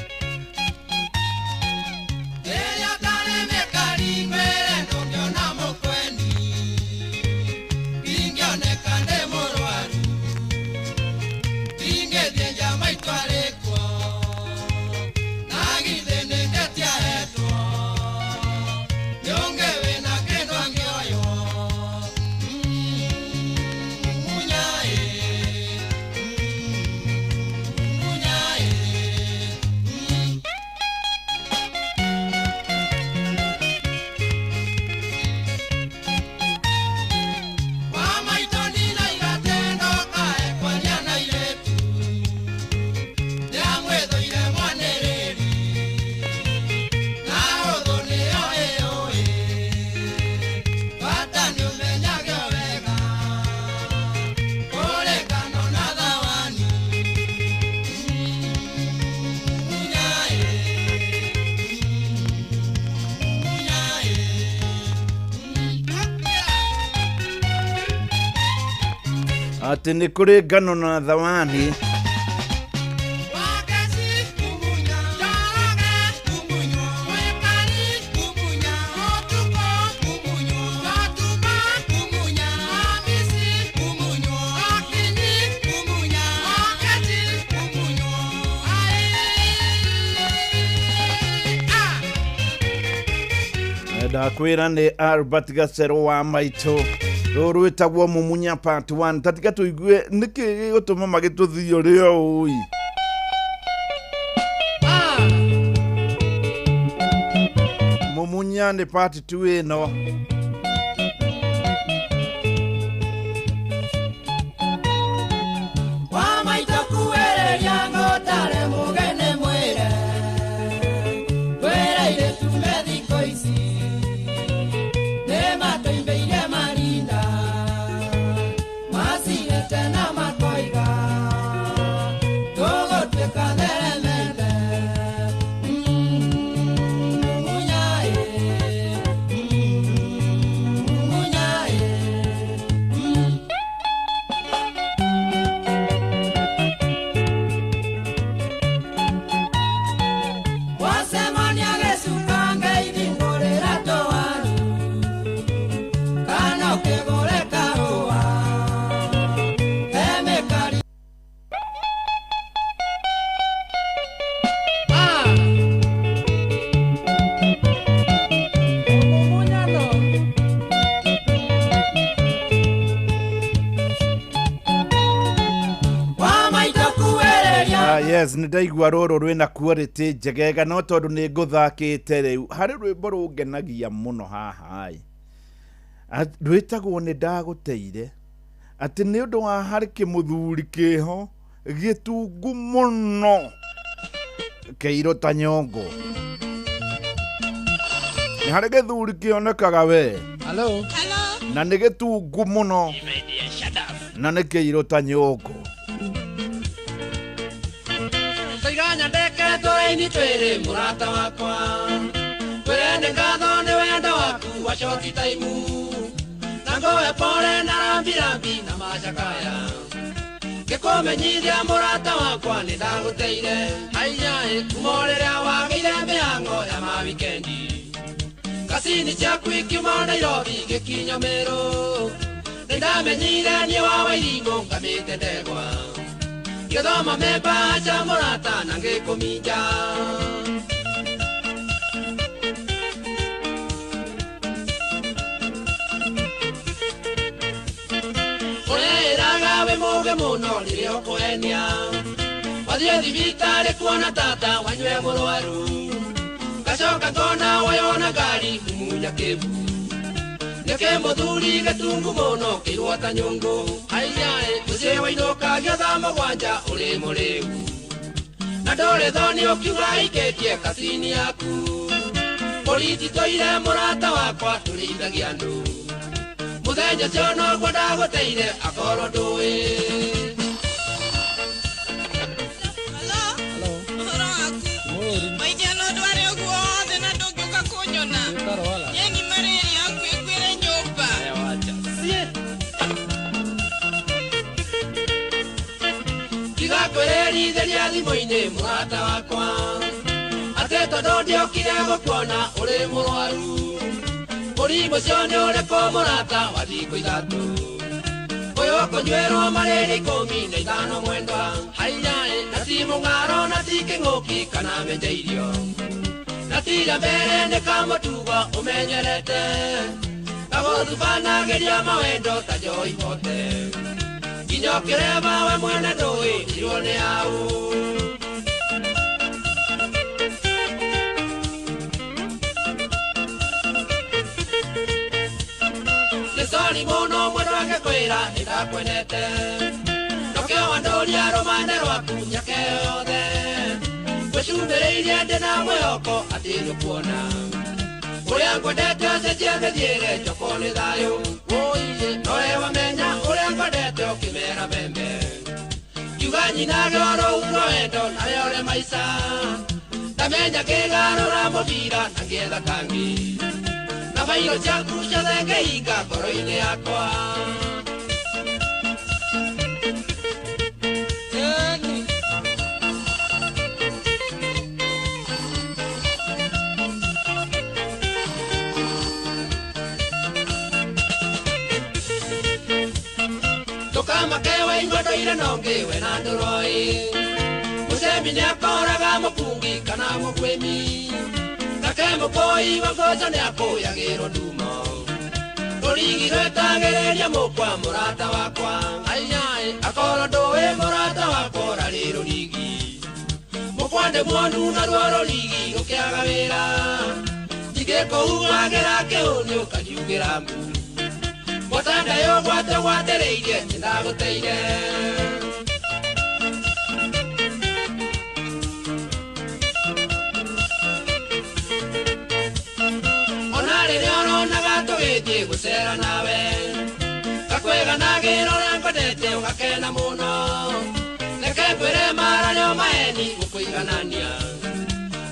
Atĩ nĩ kũrĩ ngano na thawani. Ndakwĩra nĩ Albert Gacero wa maitũ rũrũ rwĩtagwo Mumunya part 1. Tatika tũigue nĩkĩ gĩgũtũma magĩtũthie ũrĩa ũĩ. Mumunya nĩ part 2 ĩno. Yes, nĩ ndaigua rũrũ rwĩna quality njegega no tondũ nĩ ngũthakĩte rĩu harĩ rwĩmbo rũngenagia mũno haha ĩ. Rwĩtagwo nĩ ndagũteire atĩ nĩ ũndũ wa harĩ kĩmũthuri kĩho gĩtungu mũno kĩirũ ta nyongo. Nĩ harĩ gĩthuri kĩonekaga we. Hello. Na nĩ gĩtungu mũno na nĩ kĩirũ ta nyongo. Ni twere murata wakwa twere ngatho ni wendo waku wa shoti taimu nangoe pole na rambi rambi na macakaya ngikumenyithia murata wakwa ni ndaguteire aiyae kuma riria wagĩire mĩhang'o ya ma wikendi kasini ciaku ikiuma Nairobi gĩkinya Meru nĩndamenyire niĩ wa Wairingũ ngamĩte ndegwa ngĩthoma memba cha mũrata na ngĩkũminja. Ũreĩraga wĩ mũũgĩ mũno rĩrĩa ũkũhenia wathiĩ thibitarĩ kuona tata wanyue mũrwaru ngacoka ngona wayona ngari mumunya kĩbu nĩkĩ mũthuri gĩtungu mũno kĩirwo ta nyũngũ aiyae mũciĩ wainũkagia thaa mũgwanja ũrĩ mũrĩu na ndũrĩ thoni ũkiuga ikĩtie kacini yaku borithi tũire mũrata wakwa tũrĩithagia andũ mũthenya ũcio noguo ndagũteire akorwo ndũĩ. Maithia no ndware ũguo wothe na ndũngĩũka kũnyona nyeni marĩria ngwĩre nyũmba. Tiga kwĩrerithĩria thimũ-inĩ mũrata wakwa atĩ tondũ ndiokire gũkuona ũrĩ mũrwaru mũrimũ ũcio nĩ ũrĩkũ mũrata wa thikũ ithatũ ũyũ ũkũnyuĩrwo marĩrĩ 15 mwendwa haiyae na ti mũng'aro na ti kĩng'ũki kana menje irio na ti rĩa mbere nĩ kamũtugo ũmenyerete gagũthubanagĩria mawendo ta njohi bote nginya ũkĩrema we mwene ndũĩ irwo nĩ au. Nĩ sori mũno mwendwa ngĩkwĩra nĩ ndakwendete nokĩo wandũria rũmande rwaku mĩaka yothe ngwĩcumbĩrĩirie ndĩna mwĩhoko atĩ nĩũkuona ũrĩa ngwendete cenjia mĩthiĩre njoko nĩ thayũ ũiye nowe wamenya ũrĩa ngwendete ũkĩmera mbembe kiuga nyinage oro rũu wendo narĩo rĩ maica ndamenya ngĩgarũra mũbira na ngĩetha kangĩ na bairo ciaku ciothe ngĩhinga ngoro-inĩ yakwa. na ndũroi mũcemi nĩakoraga mũkungi kana mũkwĩmi nake mũkũi wa ngoco nĩakũyagĩrwo ndumo rũrigi rwetagĩrĩria mũkwa mũrata wakwa ainyai akorwo ndũĩ mũrata wakwa ũrarĩ rũrigi mũkwa ndĩ muonu naruo rũrigi rũkĩaga wĩra ndingĩkũhuhagĩra kĩhũni ũkandiugĩra mbu mũtandayo gwate gwatereirie nĩndagũteire. Ona rĩrĩa ũronaga tũgĩthiĩ gũcera nawe ngakwiganagĩra ũrĩa ngwendete ũgakena mũno reke ngwĩre mara nĩo maheni gũkũiganania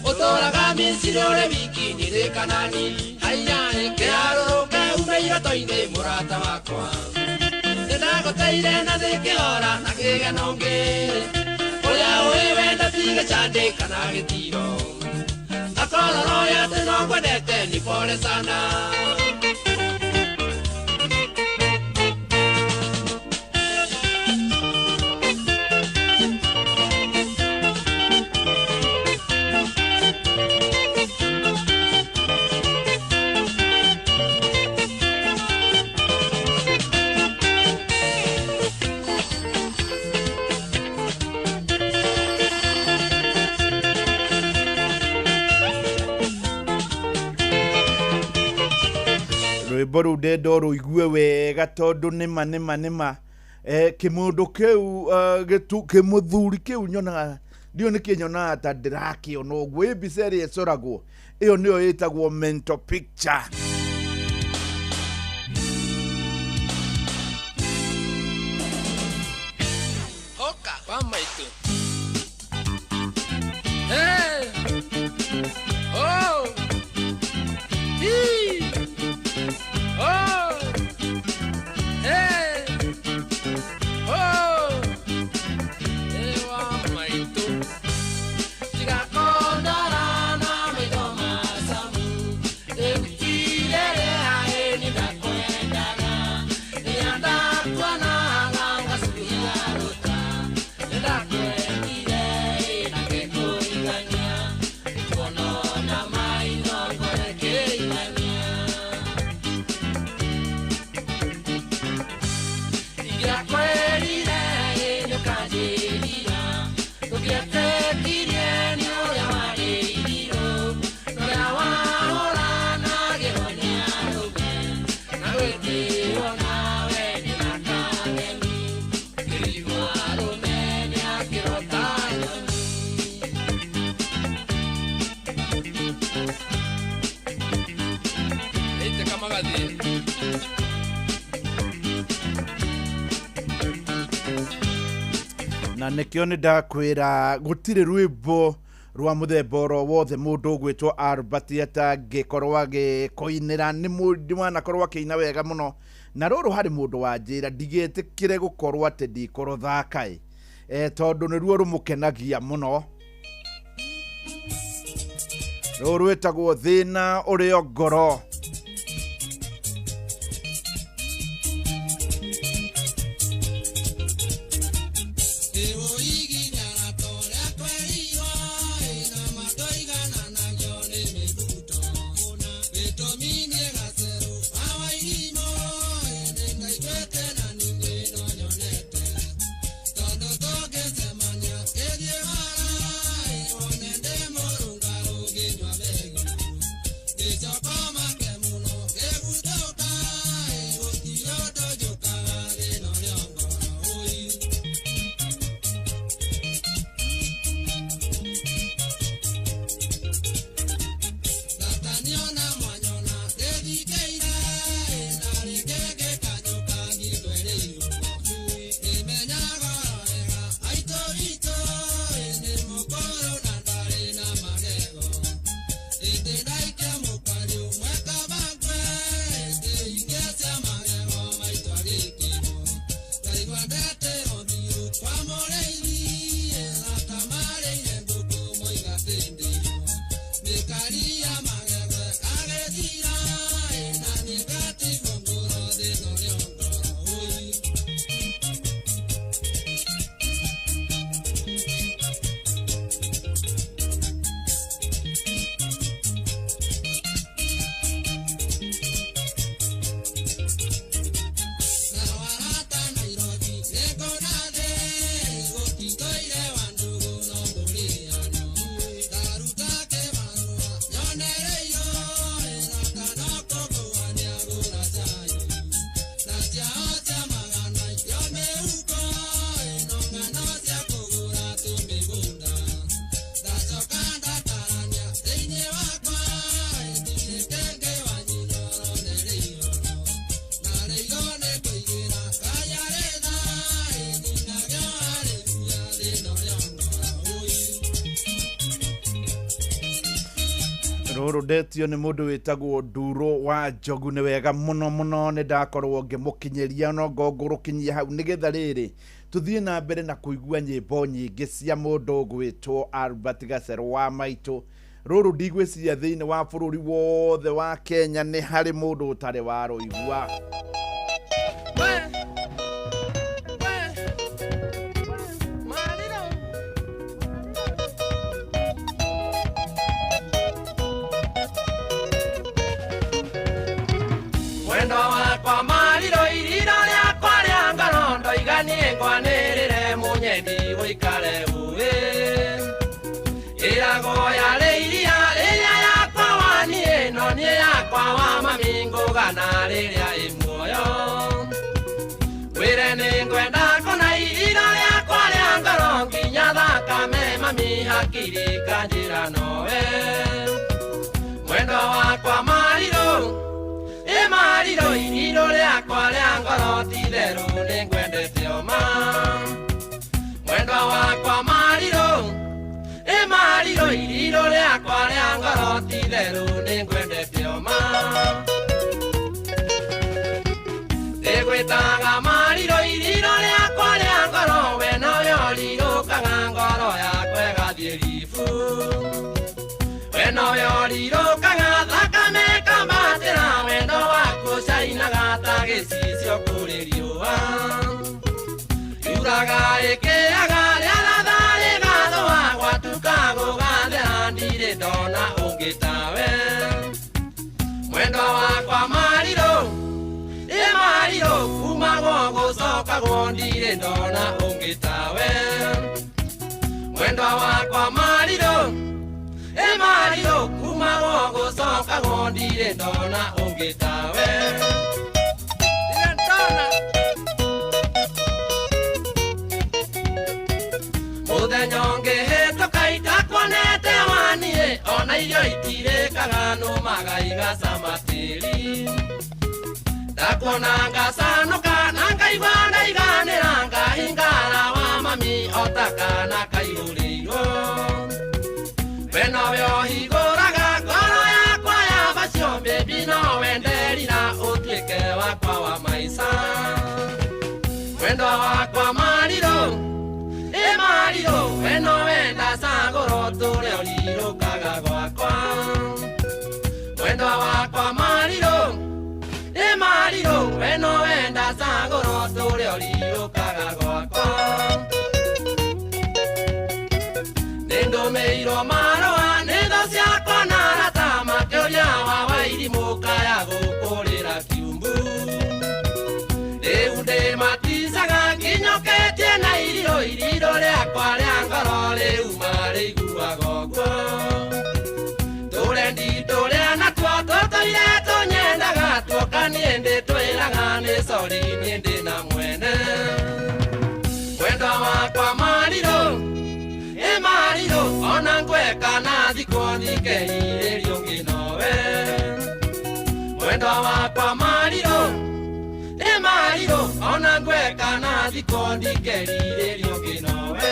ũtũraga Misiri ũrĩ wiki nĩrĩ Kanani haiyaĩ kĩharũrũke ume iroto-inĩ mũrata wakwa nĩndagũteire na thĩkĩhora na kĩgeno ngĩ ũrĩa ũĩ wenda ti gĩcandĩ kana gĩtiro akorwo roĩ atĩ no ngwendete ni pole sana. Rwĩmbo rũu ndenda ũrũigue wega tondũ nĩma nĩma nĩma kĩmũndũ kĩu kĩmũthuri kĩu nyonaga ndiũ nĩkĩ nyonaga ta ndĩrakĩona ũguo ĩ mbica ĩrĩa ĩcoragwo ĩyo nĩyo ĩtagwo mental picture. Oka wa maitũ. Hey! Oh! Hii! Oh! Hey! Oh! Ewa maitũ. Tigakondara na maitho macamu. Ndĩgũtirĩrĩa ĩ nĩndakwendaga. Rĩrĩa ndakuonaga ngacuria rũta. Nĩndakwendire ĩ na ngĩkũrigania. Kuonona maitho ngoro ĩkĩigania. Ingĩakwĩrire ĩ nĩũkanjĩrira. Ndũngĩetĩkirie nĩ ũrĩa warĩirio. Ũrĩa wahũranagĩrwo nĩ arũme. Na gwĩtĩrwo nawe nĩ na kageni. Ngĩrigwo arũme nĩakĩrota nyoni. Ĩtĩka magathiĩ. Na nĩkĩo nĩ ndakwĩra gũtirĩ rwĩmbo rwa mũthemba oro wothe mũndũ ũgwĩtwo Albert atangĩkorwo agĩkũinĩra nĩ mũndũ wanakorwo akĩina wega mũno na rũrũ harĩ mũndũ wanjĩra ndigĩtĩkĩre gũkorwo atĩ ndikũrũthaka ĩ tondũ nĩruo rũmũkenagia mũno. Rũrũ rwĩtagwo thĩna ũrĩ o ngoro. It's a Rũrũ ndetio nĩ mũndũ wĩtagwo Nduro wa Njogu. Nĩ wega mũno mũno, nĩ ndakorwo ngĩmũkinyĩria no ngongũrũkinyia hau nĩgetha rĩrĩ tũthiĩ na mbere na kũigua nyĩmbo nyingĩ cia mũndũ ũgwĩtwo Albert Gacerũ wa maitũ. Rũrũ ndigwĩciria thĩinĩ wa bũrũri wothe wa Kenya nĩ harĩ mũndũ ũtarĩ warũigua. Mwendo wakwa mariro iriro rĩakwa rĩa ngoro ndoiga niĩ ngwanĩrĩre mũnyendi ũikare uĩ ĩragwo yarĩ iria rĩrĩa yakwa wa niĩ no niĩ yakwa wa mami ngũgana rĩrĩa ĩ muoyo wĩre nĩ ngwenda kũna iriro rĩakwa rĩa ngoro nginya thakame mami hakiri kanjĩra nowe mwendo wakwa mariro mariro iriro rĩakwa rĩa ngoro ti-itherũ nĩngwendete oma mwendwa wakwa mariro mariro iriro rĩakwa rĩa ngoro ti-itherũ nĩngwendete oma ndĩgwĩtaga mariro iriro rĩakwa rĩa ngoro we nowe ũrirũkaga ngoro yakwa ĩgathiĩ ribu we nowe ũrirũkaga thakame ĩkambatĩra wendo waku ũcainaga ta gĩcicio kũrĩ riũa yuraga ĩkĩaga rĩaratha rĩgathũa gwatuka gũgathera ndirĩ ndona ũngĩ tawe mwendwa wakwa mariro ĩ mariro kumagwo gũcokagwo ndirĩ ndona ũngĩ tawe mwendwa wakwa mariro ĩ mariro kumagwo gũcokagwo ndirĩ ndona ũngĩ tawe. Mũthenya ũngĩ hĩtũka itakuonete waniĩ ona irio itirĩkaga nũmaga igacama tĩri ndakuona ngacanũka na ngaigua ndaiganĩra ngahingara wa mami ota kana kaihũrĩirwo we nowe ũhingũraga ngoro yakwa ya bacio baby no wenderira ũtuĩke wakwa wa maica mwendwa wakwa mariro ĩ mariro we no wenda cagũro tũrĩa ũrirũkaga gwakwa mwendwa wakwa mariro ĩ mariro we no wenda cagũro tũrĩa ũrirũkaga gwakwa nĩndũmĩirwo marũa nĩ thũ ciakwa na arata makĩũria wa wairimũ kaya gũkũrĩra kiumbu rĩu ndĩmaticaga nginyũkĩtie na iriro iriro rĩakwa rĩa ngoro rĩu marĩiguaga ũguo tũrendi tũrĩa natuo tũtũire tũnyendaga tuoka niĩ ndĩtwĩraga nĩ sori niĩ ndĩna mwene mwendwa wakwa mariro ĩ mariro ona ngweka na thikwo thikerirĩrio ũngĩ nowe mwendwa wakwa mariro ĩ mariro ona ngweka na thikwo thikerirĩrio ũngĩ nowe.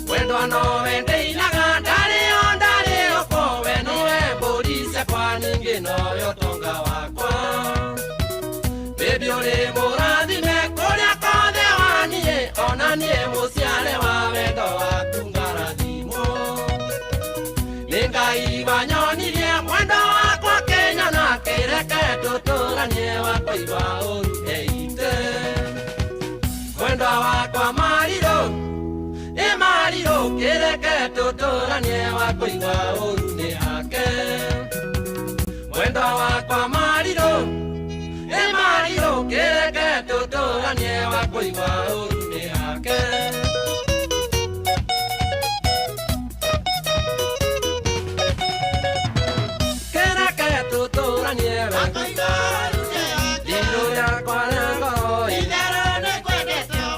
Mwendwa nowe ndĩinaga ndarĩo ndarĩo ko we nĩwe mbũri ciakwa ningĩ nowe ũtonga wakwa baby ũrĩ mũrathime kũrĩa kothe waniĩ ona niĩ mũciare wa wendo waku ngarathimwo nĩ Ngai wanyonirie mwendo wakwa kĩnyona kĩreke tũtũranie wakwaigua ũru eite mwendwa wakwa mariro ĩ mariro kĩreke tũtũranie wakwaigua ũru nĩ ake mwendwa wakwa mariro ĩ mariro kĩreke tũtũranie wakwaigua ũru nĩ ake. Kĩreke tũtũranie iriro rĩakwa rĩa ngoro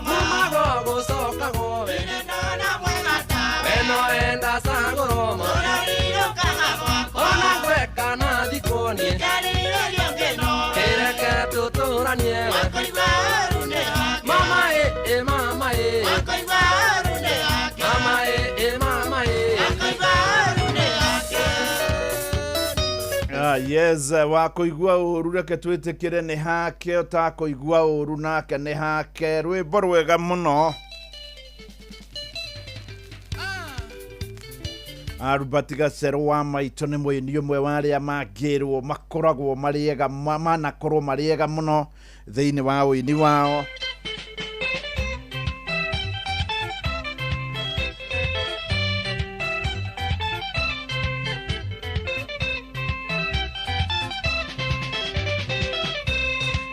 kumagwo gũcokagwo we no enda cagũrwo ma ona ngweka na thikwo niĩ kĩreke tũtũranie mama ĩ Yes, wa kũigua ũru reke twĩtĩkĩre nĩ hake, ũtakũigua ũru nake nĩ hake. Rwĩmbo rwega mũno. Albert Gacerũ wa maitũ nĩ mũini ũmwe wa arĩa mangĩrwo makoragwo marĩ ega, manakorwo marĩ ega mũno thĩinĩ wa ũini wao.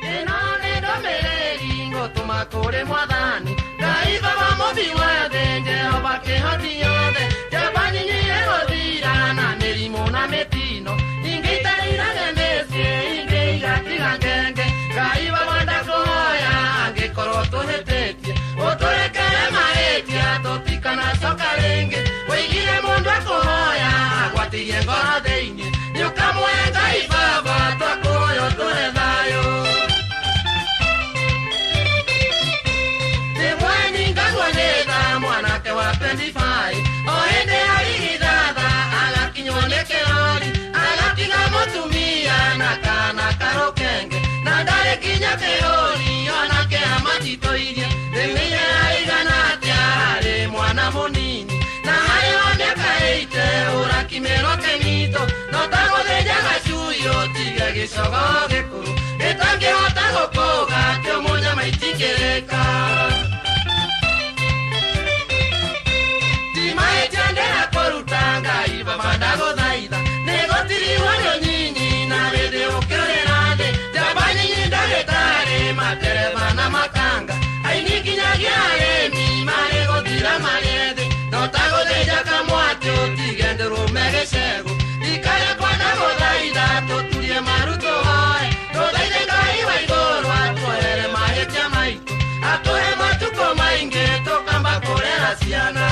Ĩno nĩ ndũmĩrĩri ngũtũma kũrĩ mwathani Ngai baba mũmbi wa thĩ, Jehova kĩhoti yothe. Njamba nyinyi ĩgũthira na mĩrimũ na mĩtino, ingĩ itarĩirage mĩciĩ, ingĩ igatiga ngenge. Ngai baba ndakũhoya angĩkorwo tũhĩtĩtie, ũtũrekere mahĩtia tũtikanacoka rĩngĩ. Wĩigire mũndũ akũhoya agwatĩirie ngoro thĩinĩ, nĩũkamũhe Ngai baba twakũhoya ũtũhe thayũ. Mwanake wa 25 o hĩndĩ arigithatha agakinywo nĩ kĩrori, agatiga mũtumia na kana karũkenge, na ndarĩ kinya kĩhũri ona kĩama titũirie. Rĩmĩire aigana atĩa harĩ mwana mũnini, na harĩ wa mĩaka 80 ũrakimĩrwo kĩmito, no ta gũthĩnja gacui ũtige gĩcogo gĩkũrũ gĩtangĩhota gũkũga kĩũmũnyama itingĩrĩka. Ndera kũruta Ngai baba ndagũthaitha, nĩgũtirihwo nĩ ũnyinyi na wĩthĩ ũkĩũrĩra thĩ. Njamba nyinyi ndagĩtarĩ, matereba na makanga, aini nginyagia arĩmi marĩ gũthira marĩ thĩ. No ta gũthĩnja kamwatĩ ũtige ndũrũme gĩcegũ, ikare kwa ndagũthaitha tũturie maru tũhoe, tũthaithe Ngai wa igũrũ atuohere mahĩtia maitũ, atũhe matukũ maingĩ tũkamba kũrera ciana.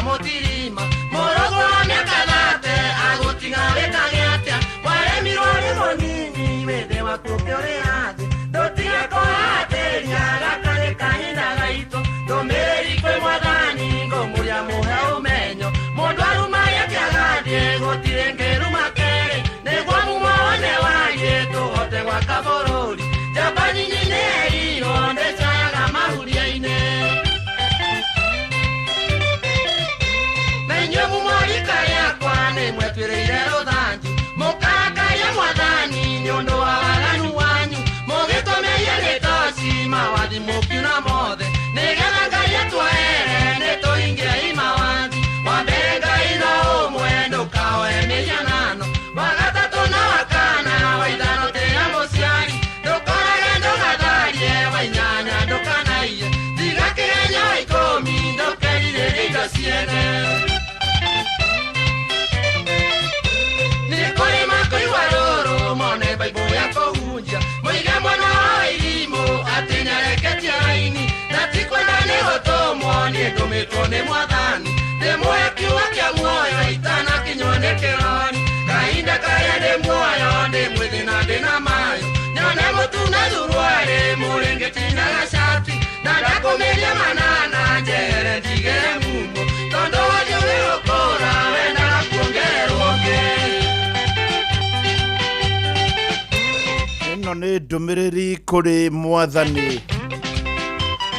Mutirima morogo wa mĩaka 30 agũtiga wĩkage atĩa? Waremirwo nĩ mũnini wĩthĩ waku ũkĩũrĩra thĩ, ndũtige kũhatĩria gaka nĩ kahinda gaitũ. Ndũmĩrĩri kwĩ mwathani ngũmũria mũhe ũmenyo, mũndũ arumagia kĩagathiĩ gũtirĩ ngĩruma kerĩ, nĩguo mumo wone wariĩ tũhote gwaka bũrũri. Njamba nyinyi nĩyerirwo ndĩcayaga mahuria-inĩ. Inyuĩ mumorika yakwa nĩmwetwĩrĩire rũthanju, mũkarakaria mwathani nĩ ũndũ wa waganu wanyu, mũgĩtũmĩrie gĩtoci mawathi mũkiuna mothe, nĩgetha Ngai atwoere nĩtũhingie mawathi. Wa mbere Ngai no ũmwe ndũkaoe mĩhianano, wa gatatũ na wa kana, wa ithano tĩĩa mũciari, ndũkorage ndũgatharie, wa inyanya ndũkanaiye, tiga kĩgenyo wa ikũmi ndũkerirĩrie indo ciene. Nĩkũrĩma kũigua rũrũ mone baibũ ya kũhunjia, mũige mwana wa irimũ atĩ nĩareketie raini, na ti kwenda nĩ gũtũmwo niĩ ndũmĩtwo nĩ mwathani, ndĩmũhe kiugo kĩa muoyo itanakinywo nĩ kĩrori. Kahinda karĩa ndĩ muoyo ndĩ mwĩthĩ na ndĩna mayo, nyone mũtu na thuruarĩ mũrĩngĩti na gacati, na ndakũmĩria manana njehere ndigere mumo, tondũ wathiĩ ũgĩgũkũra wendaga kuongererwo ũngĩ. Ĩno nĩ ndũmĩrĩri kũrĩ mwathani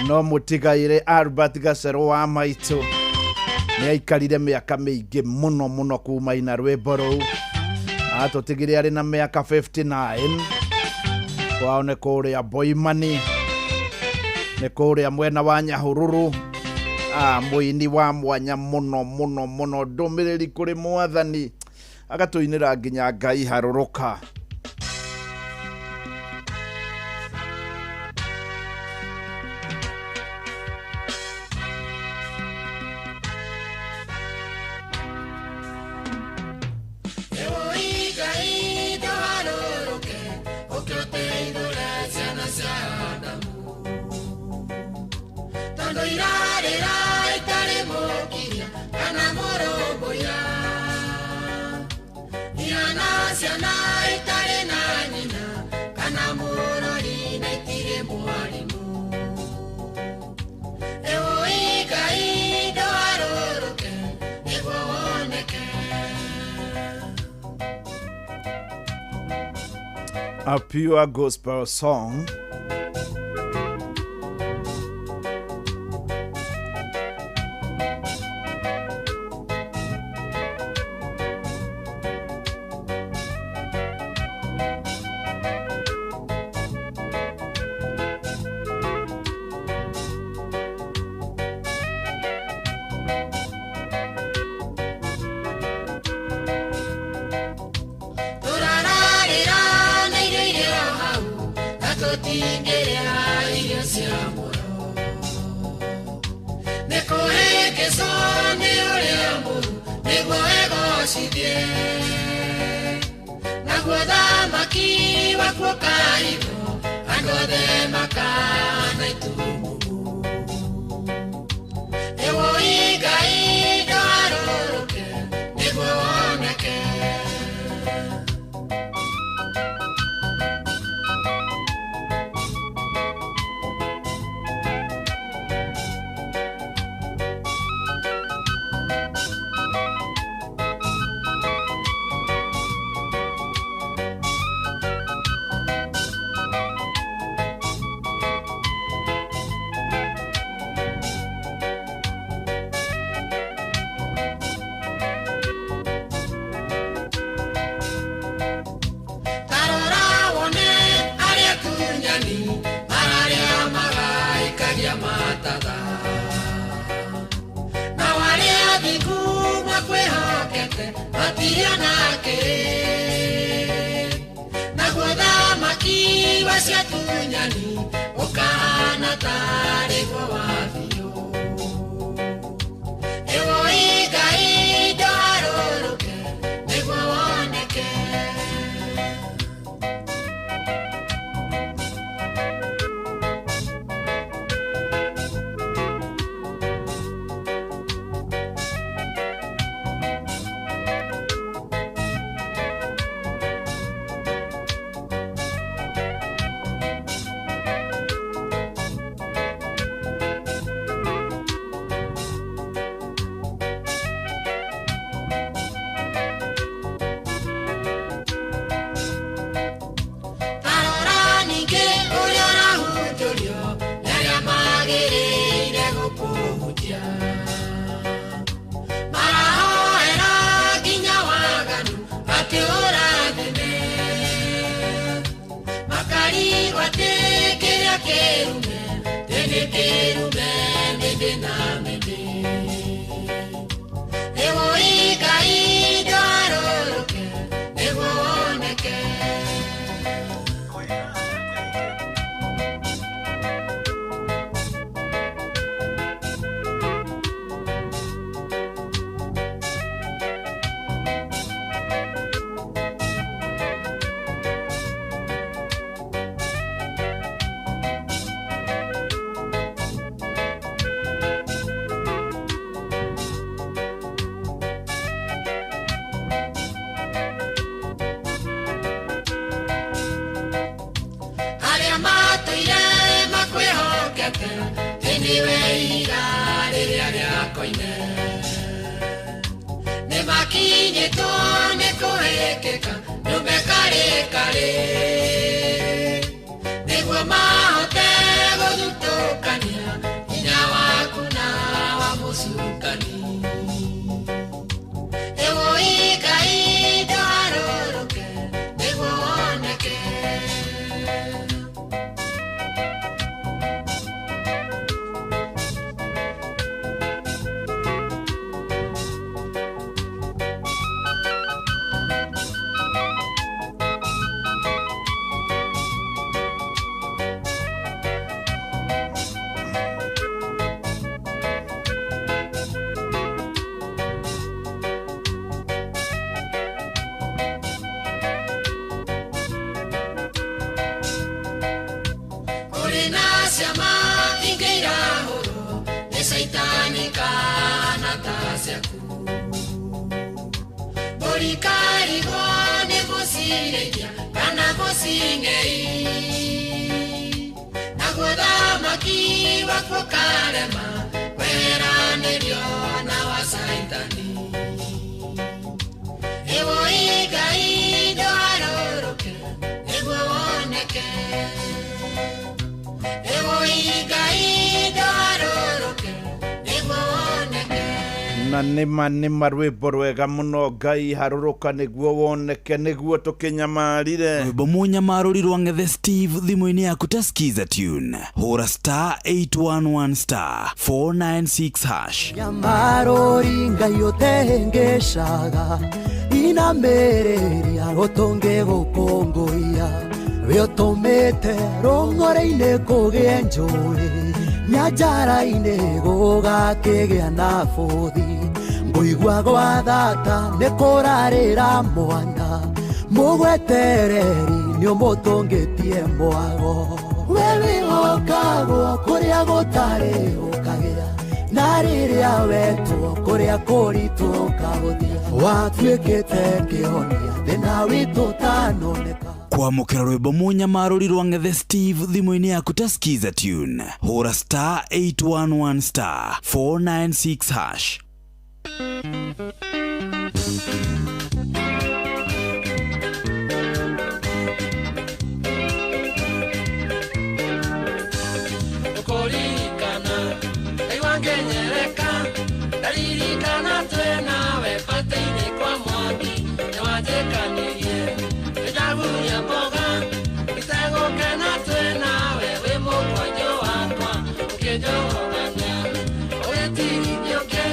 no mũtigaire Albert Gacerũ wa maitũ nĩ aikarire mĩaka mĩingĩ mũno mũno kuma ina rwĩmbo rũu, atũtigire arĩ na mĩaka 59. Kwao nĩ kũrĩa Boimani, nĩ kũrĩa mwena wa Nyahururu. Mũini wa mwanya mũno mũno mũno, ndũmĩrĩri kũrĩ mwathani agatũinĩra nginya Ngai harũrũka. Irarĩra itarĩ mũkiria kana mũrũmbũiya. Ciana itarĩ na nyina kana mũrori na itirĩ mwarimũ. Ĩũi Ngai ndũgarũrũke nĩguo woneke. A pure gospel song. Tũrararĩra na irio irĩ o hau na tũtingĩrĩa irio cia mũro. Nĩ kũhĩngĩcwo nĩ ũrĩa mũru nĩguo ĩgocithie. Naguo thamaki wakuo ũkaigwo andũ othe makana itumumu. Ĩwũi Ngai ndũgarũrũke nĩguo woneke. Tarora wone arĩa atunyani mararĩa magaikagia matatha. Nao arĩa athingu makwĩhokete matirĩ ona kĩ. Naguo thamaki wa ciatunyani ũkahana tarĩ guo wa biũ. Ĩwũi Ngai ndũgarũrũke nĩguo woneke. Tarora ningĩ ũrĩa ũrahunjũrio nĩ arĩa magĩrĩire gũkũhutia. Marahoera nginya waganu atĩ ũrathime. Makarigwo atĩ kĩrĩa kĩrume tĩ nĩ kĩrume mĩndĩ na mĩndĩ. Ĩwũi Ngai ndũgarũrũke nĩguo woneke. Arĩa matũire makwĩhokete thĩ nĩwe ihiga rĩrĩa rĩa koine. Nĩmakinyĩtwo nĩ kũhĩkĩka nyũmbe karĩkarĩ nĩguo mahote gũthutũkania hinya waku na wa mũcukani. Ĩwũi Ngai ndũgarũrũke nĩguo woneke. Kũrĩ na ciama ingĩ irahũrwo nĩ caitani kana ta ciaku. Mbũri karigwo nĩ mũciĩ Gũcirĩithia kana gũcing'ei naguo thamaki waku ũkarema weheranĩrio na wa caitani. Ĩwoi Ngai ndũharũrũke nĩguo woneke. Ĩwoi Ngai ndũharũrũke nĩguo woneke. Na nĩma nĩma rwĩmbo rwega mũno Ngai harũrũka nĩguo woneke nĩguo tũkĩnyamarire. Rwĩmbo mũnyamarũri rwa Ng'ethe Steve thimũ-inĩ yaku ta Skiza tune hũra star 811 star 496 hash. Nyamarũri Ngai ũtehĩngĩcaga inamĩrĩria gũtũngĩgũkũngũiya we ũtũmĩte rũng'ore-inĩ kũgĩe njũĩ nyanjara-inĩ gũgakĩgĩa na bũthi ngũigua gwa thata nĩ kũrarĩra mwana mũgwetereri nĩ ũmũtũngĩtie mwago we wĩhokagwo kũrĩa gũtarĩ ũkagĩa na rĩrĩa wetwo kũrĩa kũritũ ũkahũthia watuĩkĩte kĩhonia thĩna witũ ũtanoneka. Kwamũkĩra rwĩmbo mũnyamarũri rwa Ng'ethe Steve thimũ-inĩ yaku ta Skiza tune hũra star 811 star 496 hash. Ũkũririkana ndaigua ngĩnyereka ndaririkana twĩ nawe batĩ-inĩ kwa mwaki nĩwanjĩkanirie nĩndaguria mboga itegũkena twĩ nawe wĩ mũkwanjũ wakwa ũkĩnjogogania ũgĩtirithia ũngĩ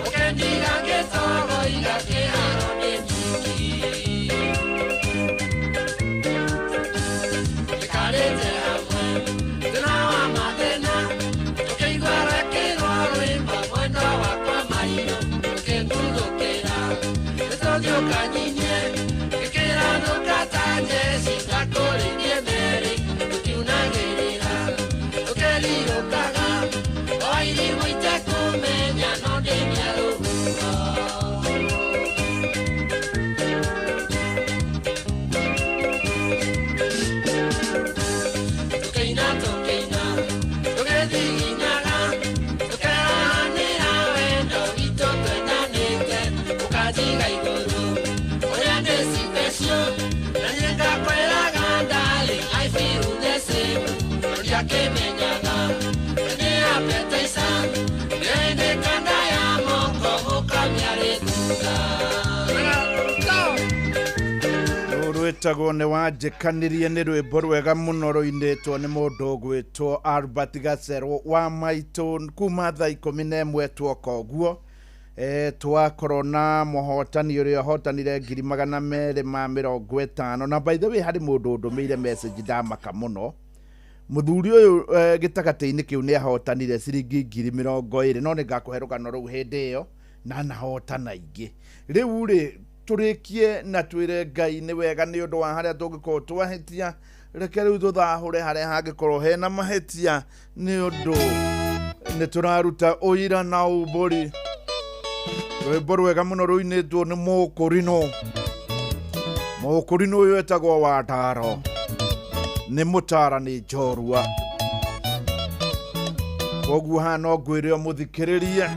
ũkĩndiga ngĩtogoiga kĩharo nĩ njiki tũikarĩte hamwe thĩna wa mathĩna tũkĩigua rwekĩrwo rwĩmbo mwendwa wakwa mahiũ tũkĩguthũkĩra nĩtũthiũkanyinie gĩkĩranũka ta njeci ndakũrĩirie merĩ tũkiunagĩrĩra tũkĩrirũkaga o irimũ itekũmenya no ndĩmĩarũguo. Tũkĩina tũkĩina tũgĩthiginyaga tũkeranĩra wendo witũ twendanĩte ũkanjiga igũrũ ũrĩa ndĩ special na niĩ ngakwĩraga darling I feel the same ndũriakĩmenyaga nĩ appetizer nĩ kanda ya moko mũkamĩarĩ thutha. Rũrũ rwĩtagwo nĩ wanjĩkanirie nĩ rwĩmbo rwega mũno rũinĩtwo nĩ mũndũ ũgwĩtwo Albert Gacerwo wa maitũ kuma thaa 11 tuoka ũguo. Twakorwo na mũhotani ũrĩa ũhotanire 250,000 na by the way harĩ mũndũ ũndũmĩire message ndamaka mũno mũthuri ũyũ gĩtagatĩ-inĩ kĩu nĩ ahotanire ciringi 20,000 no nĩ ngakũhe rũgano rũu hĩndĩ ĩyo na nahotana ingĩ. Rĩu rĩ tũrĩkie na twĩre Ngai nĩ wega nĩ ũndũ wa harĩa tũngĩkorwo twahĩtia reke rĩu tũthahũre harĩa hangĩkorwo hena mahĩtia nĩ ũndũ nĩ tũraruta ũira na umbũri. Rwĩmbo rwega mũno rũinĩtwo nĩ mũkũrinũ. Mũkũrinũ ũyũ etagwo Wandaro nĩ mũtarani njorua koguo haha no ngwĩre ũmũthikĩrĩrie.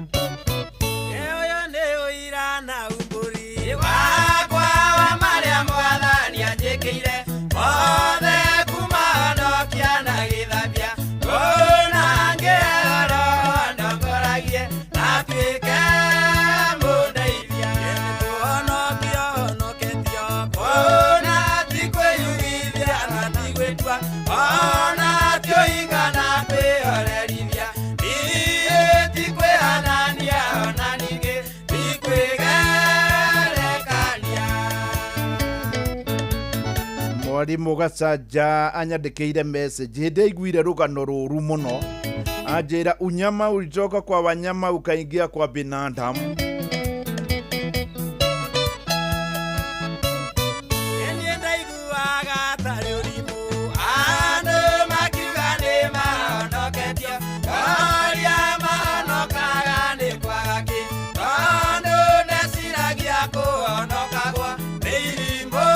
Ũyũ nĩ ũira na umbũri wakwa wa marĩa mwathani anjĩkĩire mothe kuma honokia na gĩthambia ngona ngĩhoro ndongoragie na tuĩke mũndeithia nĩkũhonokio honoketio kuona ti kwĩyugithia na ti gwĩtua ona ti ũhinga na kwĩhorerithia niĩ ti kwĩhanania ona ningĩ ti kwĩgerekania. Mwarimũ Gacanja anyandĩkĩire message hĩndĩ aiguire rũgano rũru mũno anjĩra unyama ulitoka kwa wanyama ukaingia kwa binadamu. Niĩ ndaiguaga tarĩ ũrimũ andũ makiuga nĩ mahonoketio ũrĩa mahonokaga nĩ kwaga kĩ tondũ ndeciragia kũhonokagwo nĩ irimũ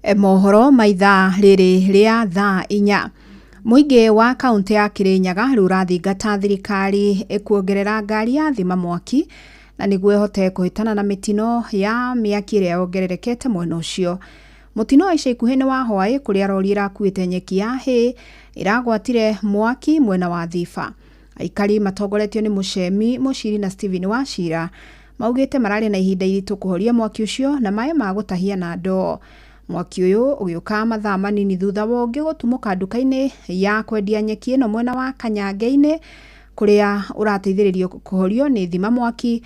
Mohoro ma ithaa rĩrĩ rĩa thaa 4. Mũingĩ wa kaũntĩ ya Kirinyaga rĩu ũrathingata thirikari ĩkuongerera ngari ya thima mwaki na nĩguo ĩhote kũhĩtana na mĩtino ya mĩaki ĩrĩa yongererekete mwena ũcio. Mũtino wa ica ikuhĩ nĩ wa Hwaĩ kũrĩa rori ĩrakuĩte nyeki ya hay ĩragwatire mwaki mwena wa Thiba. Aikari matongoretio nĩ Mũcemi Mũciri na Stephen Wachira maugĩte mararĩ na ihinda iritũ kũhoria mwaki ũcio na maĩ ma gũtahia na ndoo. Mwaki ũyũ ũgĩũka mathaa manini thutha wa ũngĩ gũtumũka nduka-inĩ ya kwendia nyeki ĩno mwena wa Kanyange-inĩ kũrĩa ũrateithĩrĩrio kũhorio nĩ thima mwaki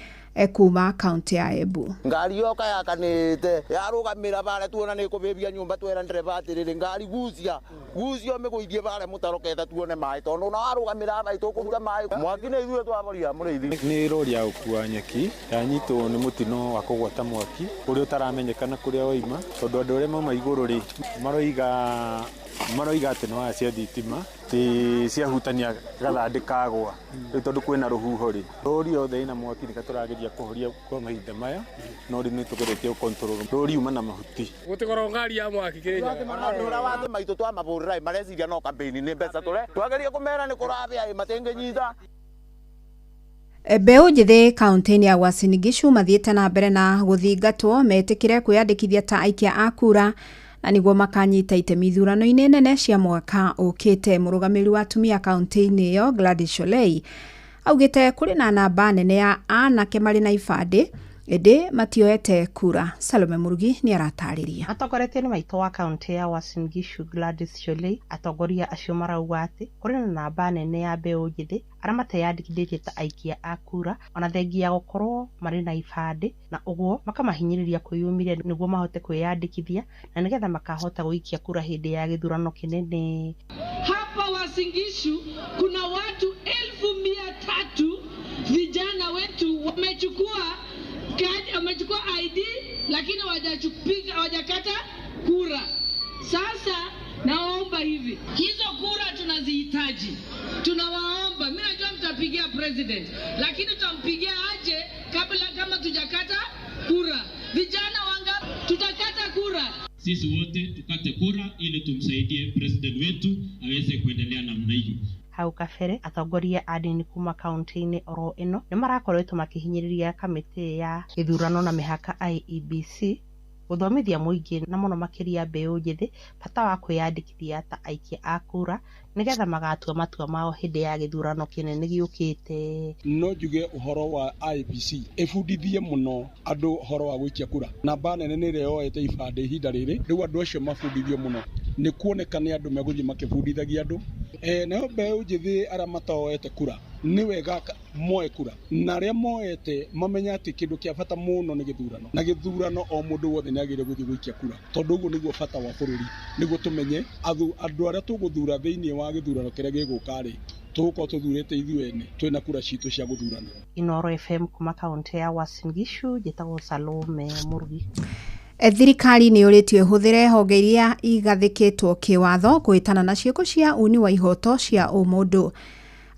kuma kaunti ya Embu. Ngari yoka yakanite yarugamira bare tuona ni kubibia nyumba twera ndereba atiriri ngari gucia gucio miguithie bare mutaro ketha tuone mai tondu na warugamira bai tukuruta mai mwaki ni ithuĩ twaboria murithi. Ni rori ya gũkua nyeki yanyitwo ni mutino wa kũgwata mwaki ũrĩa ũtaramenyekana kũrĩa waima tondu andũ arĩa mauma igũrũ rĩ maroiga atĩ nĩ waya cia thitima ti ciahutania gathandĩ kagwa rĩu tondu kwĩna rũhuho rĩ rori yothe ĩna mwaki nĩka tũrageria kũhoria kwa mahinda maya no rĩu nĩtũgeretie gũ-control rori yuma na mahuti gũtikorwo ngari ya mwaki Kĩrĩnyaga. Andũ ũrĩa wathe maitũ twamabũrĩra mareciria no campaign nĩ mbeca tũre twageria kũmera nĩ kũrabĩa matingĩnyita. Mbeũ njĩthĩ kaũntĩ-inĩ ya Uasin Gishu mathiĩte na mbere na gũthingatwo metĩkĩre kwĩyandĩkithia ta aikia a kura na nĩguo makanyita itemi ithurano-inĩ nene cia mwaka ũkĩte. Mũrũgamĩrĩri wa atumia kaũntĩ-inĩ ĩyo Gladys Sholei augĩte kũrĩ na namba nene ya anake marĩ na ibandĩ ĩndĩ matioete kura. Salome Murugi nĩ aratarĩria. Atongoretio nĩ maitũ wa kaũntĩ ya Uasin Gishu Gladys Sholei, atongoria acio marauga atĩ kũrĩ na namba nene ya mbeũ njĩthĩ arĩa mateyandĩkithĩtie ta aikia a kura ona thengia ya gũkorwo marĩ na ibandĩ, na ũguo makamahinyĩrĩria kwĩyumĩria nĩguo mahote kwĩyandĩkithia na nĩgetha makahota gũikia kura hĩndĩ ya gĩthurano kĩnene. Hapa Uasin Gishu kuna watu 300,000 vijana wetu wamechukua wamechukua ID lakini hawajakata kura. Sasa naomba hivi, hizo kura tunazihitaji. Tunawaomba, mimi najua mtapigia president, lakini tutampigia aje kabla kama tujakata kura? Vijana wangapi tutakata kura? Sisi wote tukate kura ili tumsaidie president wetu aweze kuendelea namna hiyo. Hau kabere atongoria a ndini kuma kaunti-inĩ oro ĩno nĩ marakoretwo makĩhinyĩrĩria kamĩtĩ ya gĩthurano na mĩhaka IEBC gũthomithia mũingĩ na mũno makĩria mbeũ njĩthĩ bata wa kwĩyandĩkithia ta aikia a kura nĩgetha magatua matua mao hĩndĩ ya gĩthurano kĩnene gĩũkĩte. No njuge ũhoro wa IEBC ĩbundithie mũno andũ ũhoro wa gũikia kura. Namba nene nĩ ĩrĩa yoete ibandĩ ihinda rĩrĩ, rĩu andũ acio mabundithio mũno nĩ kuoneka nĩ andũ megũthiĩ makĩbundithagia andũ. Nayo mbeũ njĩthĩ arĩa mataoete kura nĩ wega moe kura, na arĩa moete mamenye atĩ kĩndũ kĩa bata mũno nĩ gĩthurano, na gĩthurano o mũndũ wothe nĩ agĩrĩire gũthiĩ gũikia kura, tondũ ũguo nĩguo bata wa bũrũri, nĩguo tũmenye andũ arĩa tũgũthura thĩinĩ wa gĩthurano kĩrĩa gĩgũka rĩ, tũgũkorwo tũthurĩte ithuĩ ene twĩna kura citũ cia gũthurana. Inooro FM kuma kaũntĩ ya Uasin Gishu, njĩtagwo Salome Murugi. Thirikari nĩ yũrĩtio ĩhũthĩre honge iria igathĩkĩtwo kĩwatho kũhĩtana na ciĩko cia uni wa ihoto cia ũmũndũ.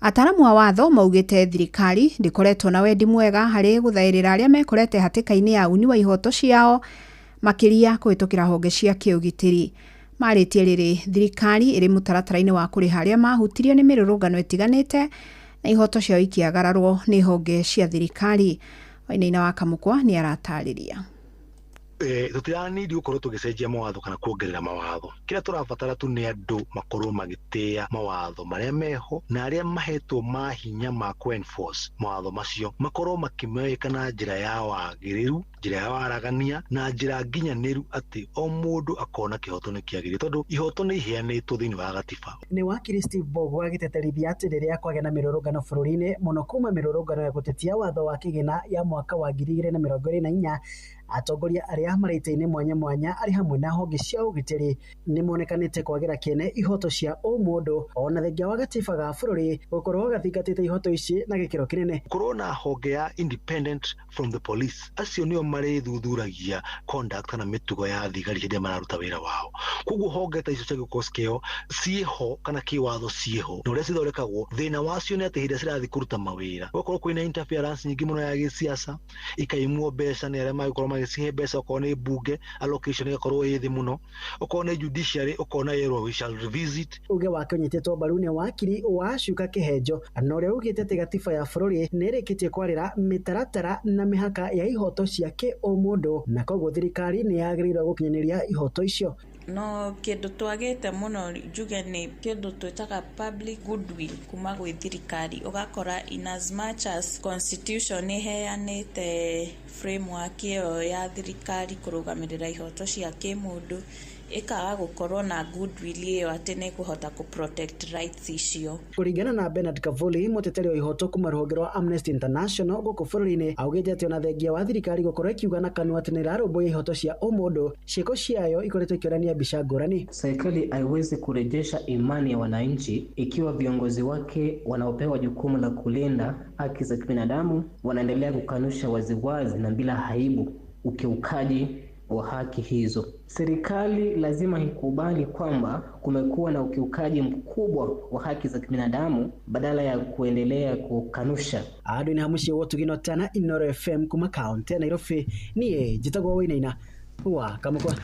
Ataramu a watho maugĩte thirikari ndĩkoretwo na wendi mwega harĩ gũthaĩrĩra arĩa mekorete hatĩka-inĩ ya uni wa ihoto ciao makĩria kũhĩtũkĩra honge cia kĩũgitĩri. Marĩtie rĩrĩ thirikari ĩrĩ mũtaratara-inĩ wa kũrĩha arĩa mahutirio nĩ mĩrũrũngano ĩtiganĩte na ihoto ciao ikĩagararwo nĩ honge cia thirikari. Wainaina wa Kamũkwa nĩ aratarĩria. Tũtiranidi gũkorwo tũgĩcenjia mawatho kana kuongerera mawatho. Kĩrĩa tũrabatara tu nĩ andũ makorwo magĩtĩĩa mawatho marĩa meho na arĩa mahetwo mahinya ma kũ-enforce mawatho macio makorwo makĩmeka na njĩra ya wagĩrĩru, njĩra ya waragania na njĩra nginyanĩru atĩ o mũndũ akona kĩhoto nĩ kĩagĩrĩire, tondũ ihoto nĩ iheanĩtwo thĩinĩ wa gatiba. Nĩ wakiri Steve Bogo agĩteterithia atĩ rĩrĩa kwagĩa na mĩrũrũngano bũrũri-inĩ mũno kuma mĩrũrũngano ya gũtetia watho wa kĩgĩna ya mwaka wa 2024, atongoria arĩa marĩ itĩ-inĩ mwanya mwanya arĩ hamwe na honge cia ũgitĩri nĩ monekanĩte kwagĩra kĩene ihoto cia ũmũndũ ona thengia wa gatiba ga bũrũri gũkorwo gathingatĩte ihoto ici na gĩkĩro kĩnene. Gũkorwo na honge ya independent from the police, acio nĩo marĩthuthuragia conduct kana mĩtugo ya thigari hĩndĩ ĩrĩa mararuta wĩra wao. Koguo honge ta icio ciagĩkorwo cikĩo ciĩho kana kĩwatho ciĩho na ũrĩa cithondekagwo, thĩna wacio nĩ atĩ hĩndĩ ĩrĩa cirathiĩ kũruta mawĩra gũgakorwo kwĩna interference nyingĩ mũno ya gĩsiasa, ikaimwo mbeca nĩ arĩa magĩkorwo magĩcihe mbeca, okorwo nĩ mbunge allocation ĩgakorwo ĩ thĩ mũno, okorwo nĩ judiciary ũkona yerwo we shall revisit. Uge wake ũnyitĩtwo mbaru nĩ wakiri wa Cuka Kĩhenjo na ũrĩa ugĩte atĩ gatiba ya bũrũri nĩ ĩrĩkĩtie kwarĩra mĩtaratara na mĩhaka ya ihoto cia kĩũmũndũ na koguo thirikari nĩ yagĩrĩirwo gũkinyanĩria ihoto icio. No kĩndũ twagĩte mũno njuge nĩ kĩndũ twĩtaga public goodwill kuma gwĩ thirikari, ũgakora in as much as constitution ĩheanĩte framework ĩyo ya thirikari kũrũgamĩrĩra ihoto cia kĩmũndũ, ĩkaga gũkorwo na goodwill ĩyo atĩ nĩ ĩkũhota kũ protect rights icio. Kũringana na Bernard Kavuli, mũteteri wa ihoto kuma rũhonge rwa Amnesty International gũkũ bũrũri-inĩ, augĩte atĩ ona thengia wa thirikari gũkorwo ĩkiuga na kanua atĩ nĩ ĩrarũmbũiya ihoto cia ũmũndũ, ciĩko ciayo ikoretwo ikĩonania mbica ngũrani. Serikali haiwezi kurejesha imani ya wananchi ikiwa viongozi wake wanaopewa jukumu la kulinda haki za kibinadamu wanaendelea kukanusha waziwazi na bila aibu ukiukaji wa haki hizo. Serikali lazima ikubali kwamba kumekuwa na ukiukaji mkubwa wa haki za kibinadamu badala ya kuendelea kukanusha. Andũ nĩ hamuciĩ wotugino tana Inoro FM kuma kaunti ya Nairobi, niĩ njĩtagwo Wainaina wa Kamũkwa.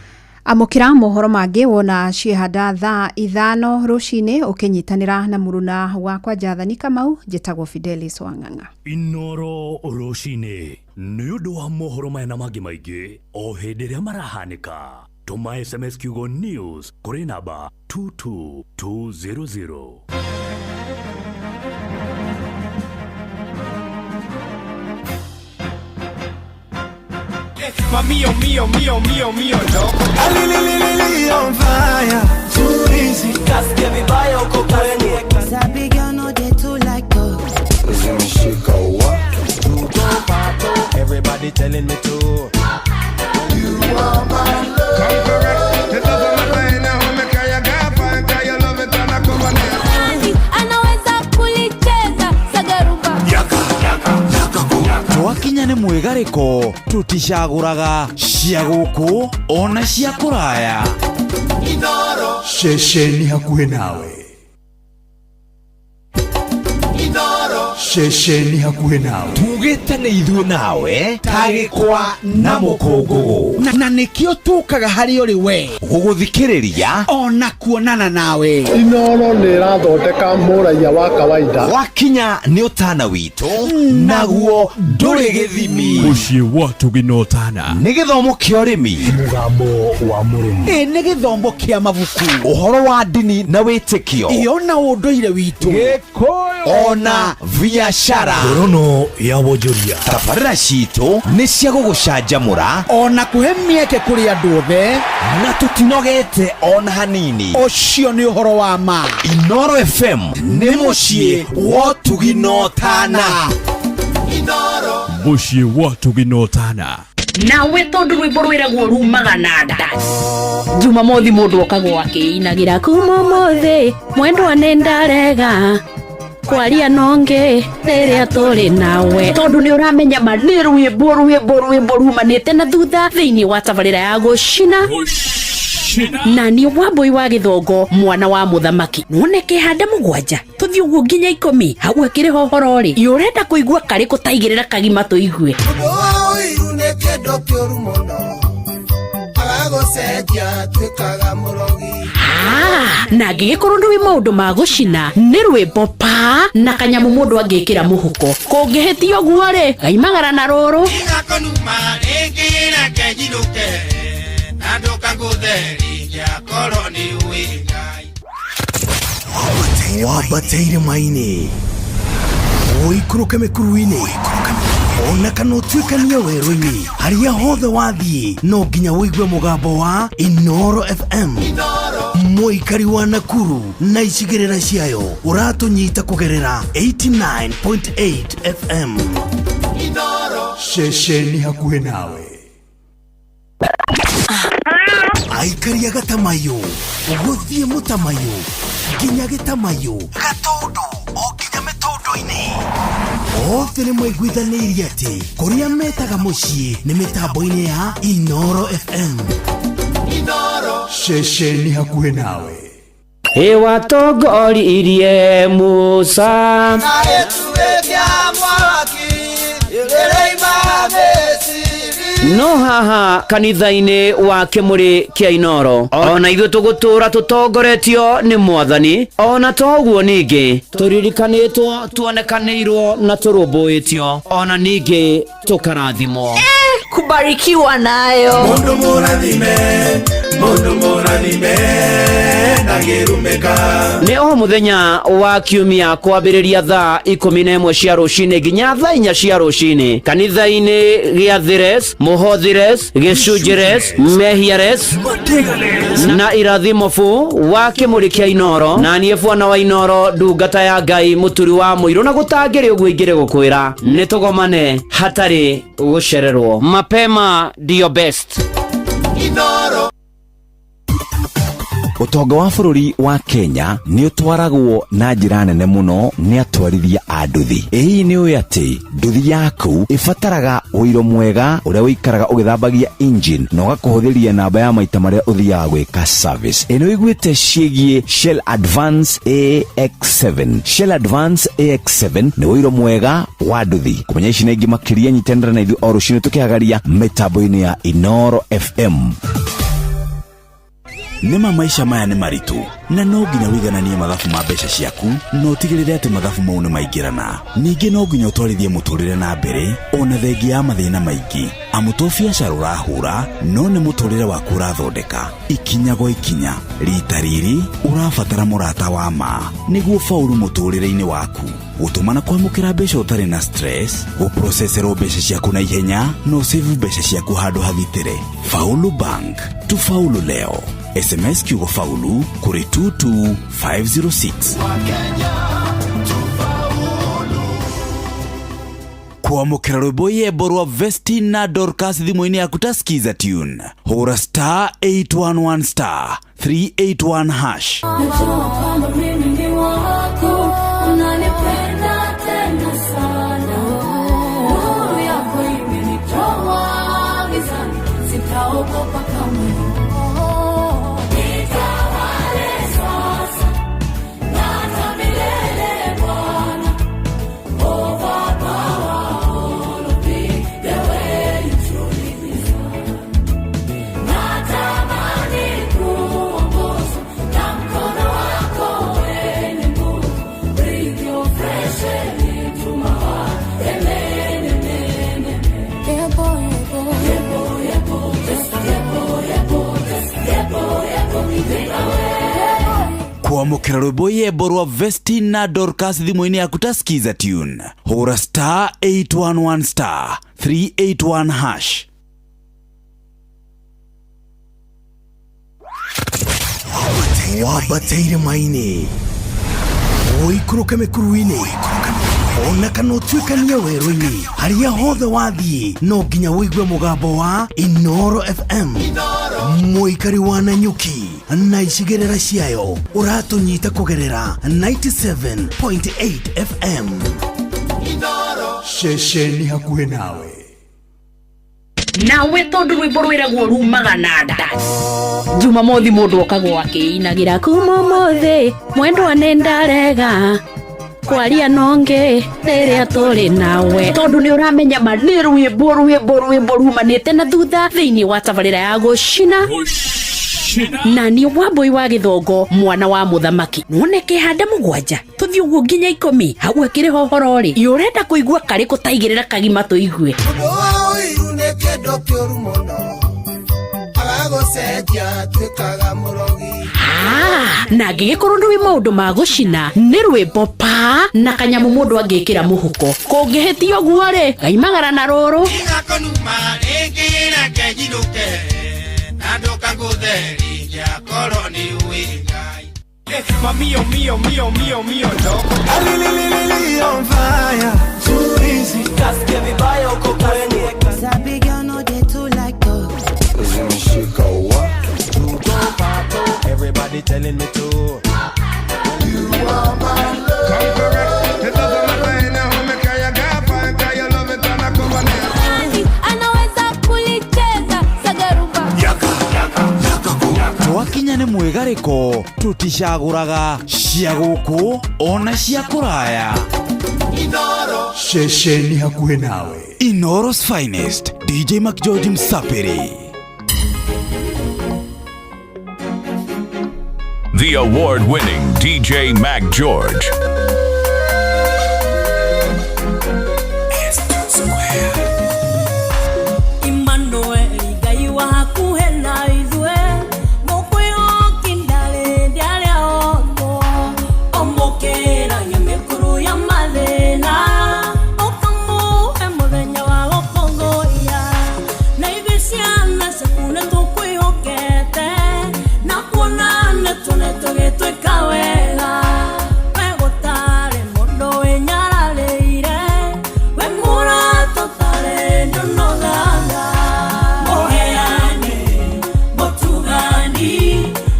Amũkĩra mohoro mangĩ wona ciehanda thaa 5 rũcinĩ ũkĩnyitanĩra na mũruna wakwa Jathani Kamau. Njĩtagwo Fidelis Wang'ang'a. Inoro rũcinĩ nĩ ũndũ wa mohoro maya na mangĩ maingĩ o hĩndĩ ĩrĩa marahanĩka, tũma SMS kiugo news kũrĩ namba 22200. Mio, mio, mio, mio, mio, no. Alililili on fire. Too easy. Kasikia vibaya uko kwenye. Sabi girl no dey too like talk. Zimeshika wa. Everybody telling me to. You are my love. Come correct. The love of my life now. Me kaya gafa, kaya love it and I come on. Anaweza kulicheza sagarumba. Yaka, yaka, yaka. Twakinya nĩ mwĩgarĩko tũticagũraga cia gũkũ ona cia kũraya. Inoro ceceni hakuhĩ nawe. Inoro ceceni hakuhĩ nawe. Tugĩte nĩ ithuĩ nawe tagĩkwa na mũkũngũgũ na nĩkĩo tũkaga harĩ ũrĩ we gũgũthikĩrĩria ona kuonana nawe. Inoro nĩ ĩrathondeka mũraiya wa kawaida. Wakinya nĩ ũtana witũ naguo ndũrĩ gĩthimi. Mũciĩ wa Tugina Ũtana nĩ gĩthomo kĩa ũrĩmi, mũgambo wa mũrĩmi, ĩ nĩ gĩthomo kĩa mabuku, ũhoro wa ndini na wĩtĩkio, ĩyo na ũndũire witũ, Gĩkũyũ ona biacara. Ngorono ya wonjoria. Tabarĩra citũ nĩ cia gũgũcanjamũra ona kũhe mĩeke kũrĩ andũ othe, na tũtinogete ona hanini. Ũcio nĩ ũhoro wa ma. Inoro FM nĩ mũciĩ wa Tugina Ũtana. Inoro mũciĩ wa Tugina Ũtana. Nawe tondu rwimbo rwiragwo rumaga na nda Jumamothi mundu okagwo akiinagira kuma umuthi mwendwa nĩ ndarega kwaria nonge rĩrĩa tũrĩ nawe tondu nĩ ũramenya ma nĩ rwĩmbo rumanĩte na thutha thĩinĩ wa tabarĩra ya gũcina na nĩ Wambui wa Gĩthongo mwana wa mũthamaki none kĩhanda 7 tũthiĩ ũguo nginya 10 hau akĩrĩ hohoro rĩ ĩ ũrenda kũigua karĩkũ taigĩrĩra kagima tũigue. Ũiru nĩ kĩndũ kĩũru mũno agagũcenjia tuĩkaga mũrogi. Na angĩgĩkorwo ndũĩ maũndũ ma gũcina nĩ rwĩmbo pa na kanyamũ mũndũ angĩkĩra mũhuko kũngĩhĩtia ũguo rĩ gaimagara na rũrũ. Igakonuma rĩngĩ reke nyinũke na ndũkangũthe rĩngĩ akorwo nĩ ũĩ Ngai. Wambateire maini ũikũrũke mĩkuru-inĩ ona kana ũtuĩkanie werũ-inĩ harĩa hothe wathiĩ no nginya ũigue mũgambo wa Inoro FM. Mũikari wa Nakuru na icigĩrĩra ciayo ũratũnyita kũgerera 89.8 FM. Inoro ceceni hakuhĩ nawe. Aikari a Gatamayo gũthiĩ Mũtamayo nginya Gĩtamayo Gatũndũ o nginya mĩtũndũ-inĩ othe nĩ maiguithanĩirie atĩ kũrĩa metaga mũciĩ nĩ mĩtambo-inĩ ya Inoro FM. Inoro ceceni hakuhĩ nawe. Ĩwatongoririe Musa na gĩtugĩ kĩa mwaki ĩrĩima Misiri. No haha kanitha-inĩ wa kĩmũrĩ kĩa Inoro, ona ithuĩ tũgũtũra tũtongoretio nĩ Mwathani. Ona toguo ningĩ tũririkanĩtwo, tuonekanĩirwo na tũrũmbũĩtio, ona ningĩ tũkarathimwo. Kubarikiwa nayo. Mundu mũrathime, mundu mũrathime, ndangĩrumĩka. Nĩ o mũthenya wa kiumia kwambĩrĩria thaa 11 cia rũcinĩ nginya thaa 4 cia rũcinĩ, kanitha-inĩ gĩa Thires, Mũhothires, Gĩcunjĩres, Mehiares na Irathimo bu wa kĩmũrĩ kĩa Inoro. Na niĩ bwana wa Inoro, ndungata ya Ngai, mũturi wa mũirũ, na gũtangĩrĩ ũguo ingĩrĩ gũkwĩra nĩ tũgomane hatarĩ gũcererwo. Mapema ndio best. Inoro. Ũtonga wa bũrũri wa Kenya nĩ ũtwaragwo na njĩra nene mũno nĩ atwarithia a nduthi. Ĩ hihi nĩ ũĩ atĩ nduthi yaku ĩbataraga ũiro mwega ũrĩa ũikaraga ũgĩthambagia engine na ũgakũhũthĩria namba ya maita marĩa ũthiaga gwĩka service? Ĩ nĩ ũiguĩte ciĩgiĩ Shell Advance AX7? Shell Advance AX7 nĩ ũiro mwega wa nduthi. Kũmenya ici na ingĩ makĩria, nyitanĩra na ithuĩ o rũcinĩ tũkĩhagaria mĩtambo-inĩ ya Inoro FM. Nĩma maisha maya nĩ maritũ, na no nginya wĩigananie mathabu ma mbeca ciaku na ũtigĩrĩre atĩ mathabu mau nĩ maingĩrana. Ningĩ no nginya ũtwarithie mũtũrĩre na mbere ona thengia ya mathĩna maingĩ, amu to biacara ũrahũra, no nĩ mũtũrĩre waku ũrathondeka ikinya gwa ikinya. Rita rĩrĩ ũrabatara mũrata wa ma nĩguo faulu mũtũrĩre-inĩ waku. Gũtũma na kwamũkĩra mbeca ũtarĩ na stress, gũproceserwo mbeca ciaku na ihenya, na ũsave mbeca ciaku handũ hagitĩre. Faulu Bank, tufaulu leo. SMS kiugo faulu kũrĩ 22506. Kwamũkĩra rwĩmbo yembo rwa Vestina Dorcas thimũ-inĩ yaku ta Skiza tune, hũra star 811 star 381 hash. Najua kwamba mimi ni wako, unanipenda tena sana. Nuru yako imenitoa gizani, sitaogopa kamwe. Nitawale sasa na hata milele Bwana. Overpower all of me, the way you truly design. Natamani kuongozwa na mkono wako wenye nguvu. Breathe your fresh air into my heart. Amen, amen, amen. Yebo, yebo. Yebo, yebo, just yebo, yebo, just yebo, yebo, ninawe. Kwamũkĩra rwĩmbo yembo rwa Vestina Dorcas thimũ-inĩ yaku ta Skiza tune, hũra star 811 star 381 hash. Wambateire maini, ũikũrũke mĩkuru-inĩ, ona kana ũtuĩkanie werũ-inĩ, harĩa hothe wathiĩ no nginya ũigue mũgambo wa Inoro FM. Mũikari wa Nanyuki na icigĩrĩra ciayo, ũratũnyita kũgerera 97.8 FM. Ceceni hakuhĩ nawe. Nawe tondũ rwĩmbo rwĩragwo rumaga na nda, Jumamothi mũndũ okagwo akĩinagĩra kuma ũmũthĩ mwendwa nĩ ndarega kwaria nonge rĩrĩa tũrĩ nawe, tondũ nĩ ũramenya ma nĩ rwĩmbo rwĩmbo rwĩmbo rumanĩte na thutha thĩinĩ wa tabarĩra ya gũcina. Na niĩ Wambui wa Gĩthongo, mwana wa mũthamaki, none kĩhanda 7 tũthiĩ ũguo nginya 10 hau akĩrĩ hohoro rĩ, ĩ ũrenda kũigua karĩkũ? Taigĩrĩra kagima tũigue. Ũndũ wa ũiru nĩ kĩndũ kĩũru mũno, agagũcenjia tuĩkaga mũrogi. Na angĩgĩkorwo nĩ wĩ maũndũ ma gũcina, nĩ rwĩmbo pa na kanyamũ mũndũ angĩkĩra mũhuko, kũngĩhĩtia ũguo rĩ, ngaimagara na rũrũ. Tigakonuma rĩngĩ, reke njinũke, na ndũkangũthe rĩngĩ akorwo nĩ ũĩ Ngai. Mamio, mio, mio, mio, mio, no. Alililili on fire. Too easy. Kasikia vibaya uko kwenye. Sabi girl no dey too like talk. Zimeshika wa. Everybody telling me to. You are my love. Come correct. It doesn't matter anyhow, me carry a girlfriend, 'cause you love it and I come on it. Anaweza kulicheza sagarumba. Twakinya nĩ mwĩgarĩko, tũticagũraga cia gũkũ ona cia kũraya. Inoro. Ceceni hakuhĩ nawe. Inoro's finest. DJ Mac George Msafiri. The award winning DJ Mac George. Emmanuel Ngai wa hakuhĩ na ithuĩ mũkwĩhoki ndarĩ ndarĩa otwo ũmũkĩragia mĩkuru ya mathĩna ũkamũhe mũthenya wa gũkũngũiya na ithuĩ ciana ciaku nĩtũkwĩhokete na kuona nĩtũne tũgĩtwĩka wega we gũtarĩ mũndũ wĩnyararĩire we mũrata ũtarĩ ndũnogaga mũheani mũtugani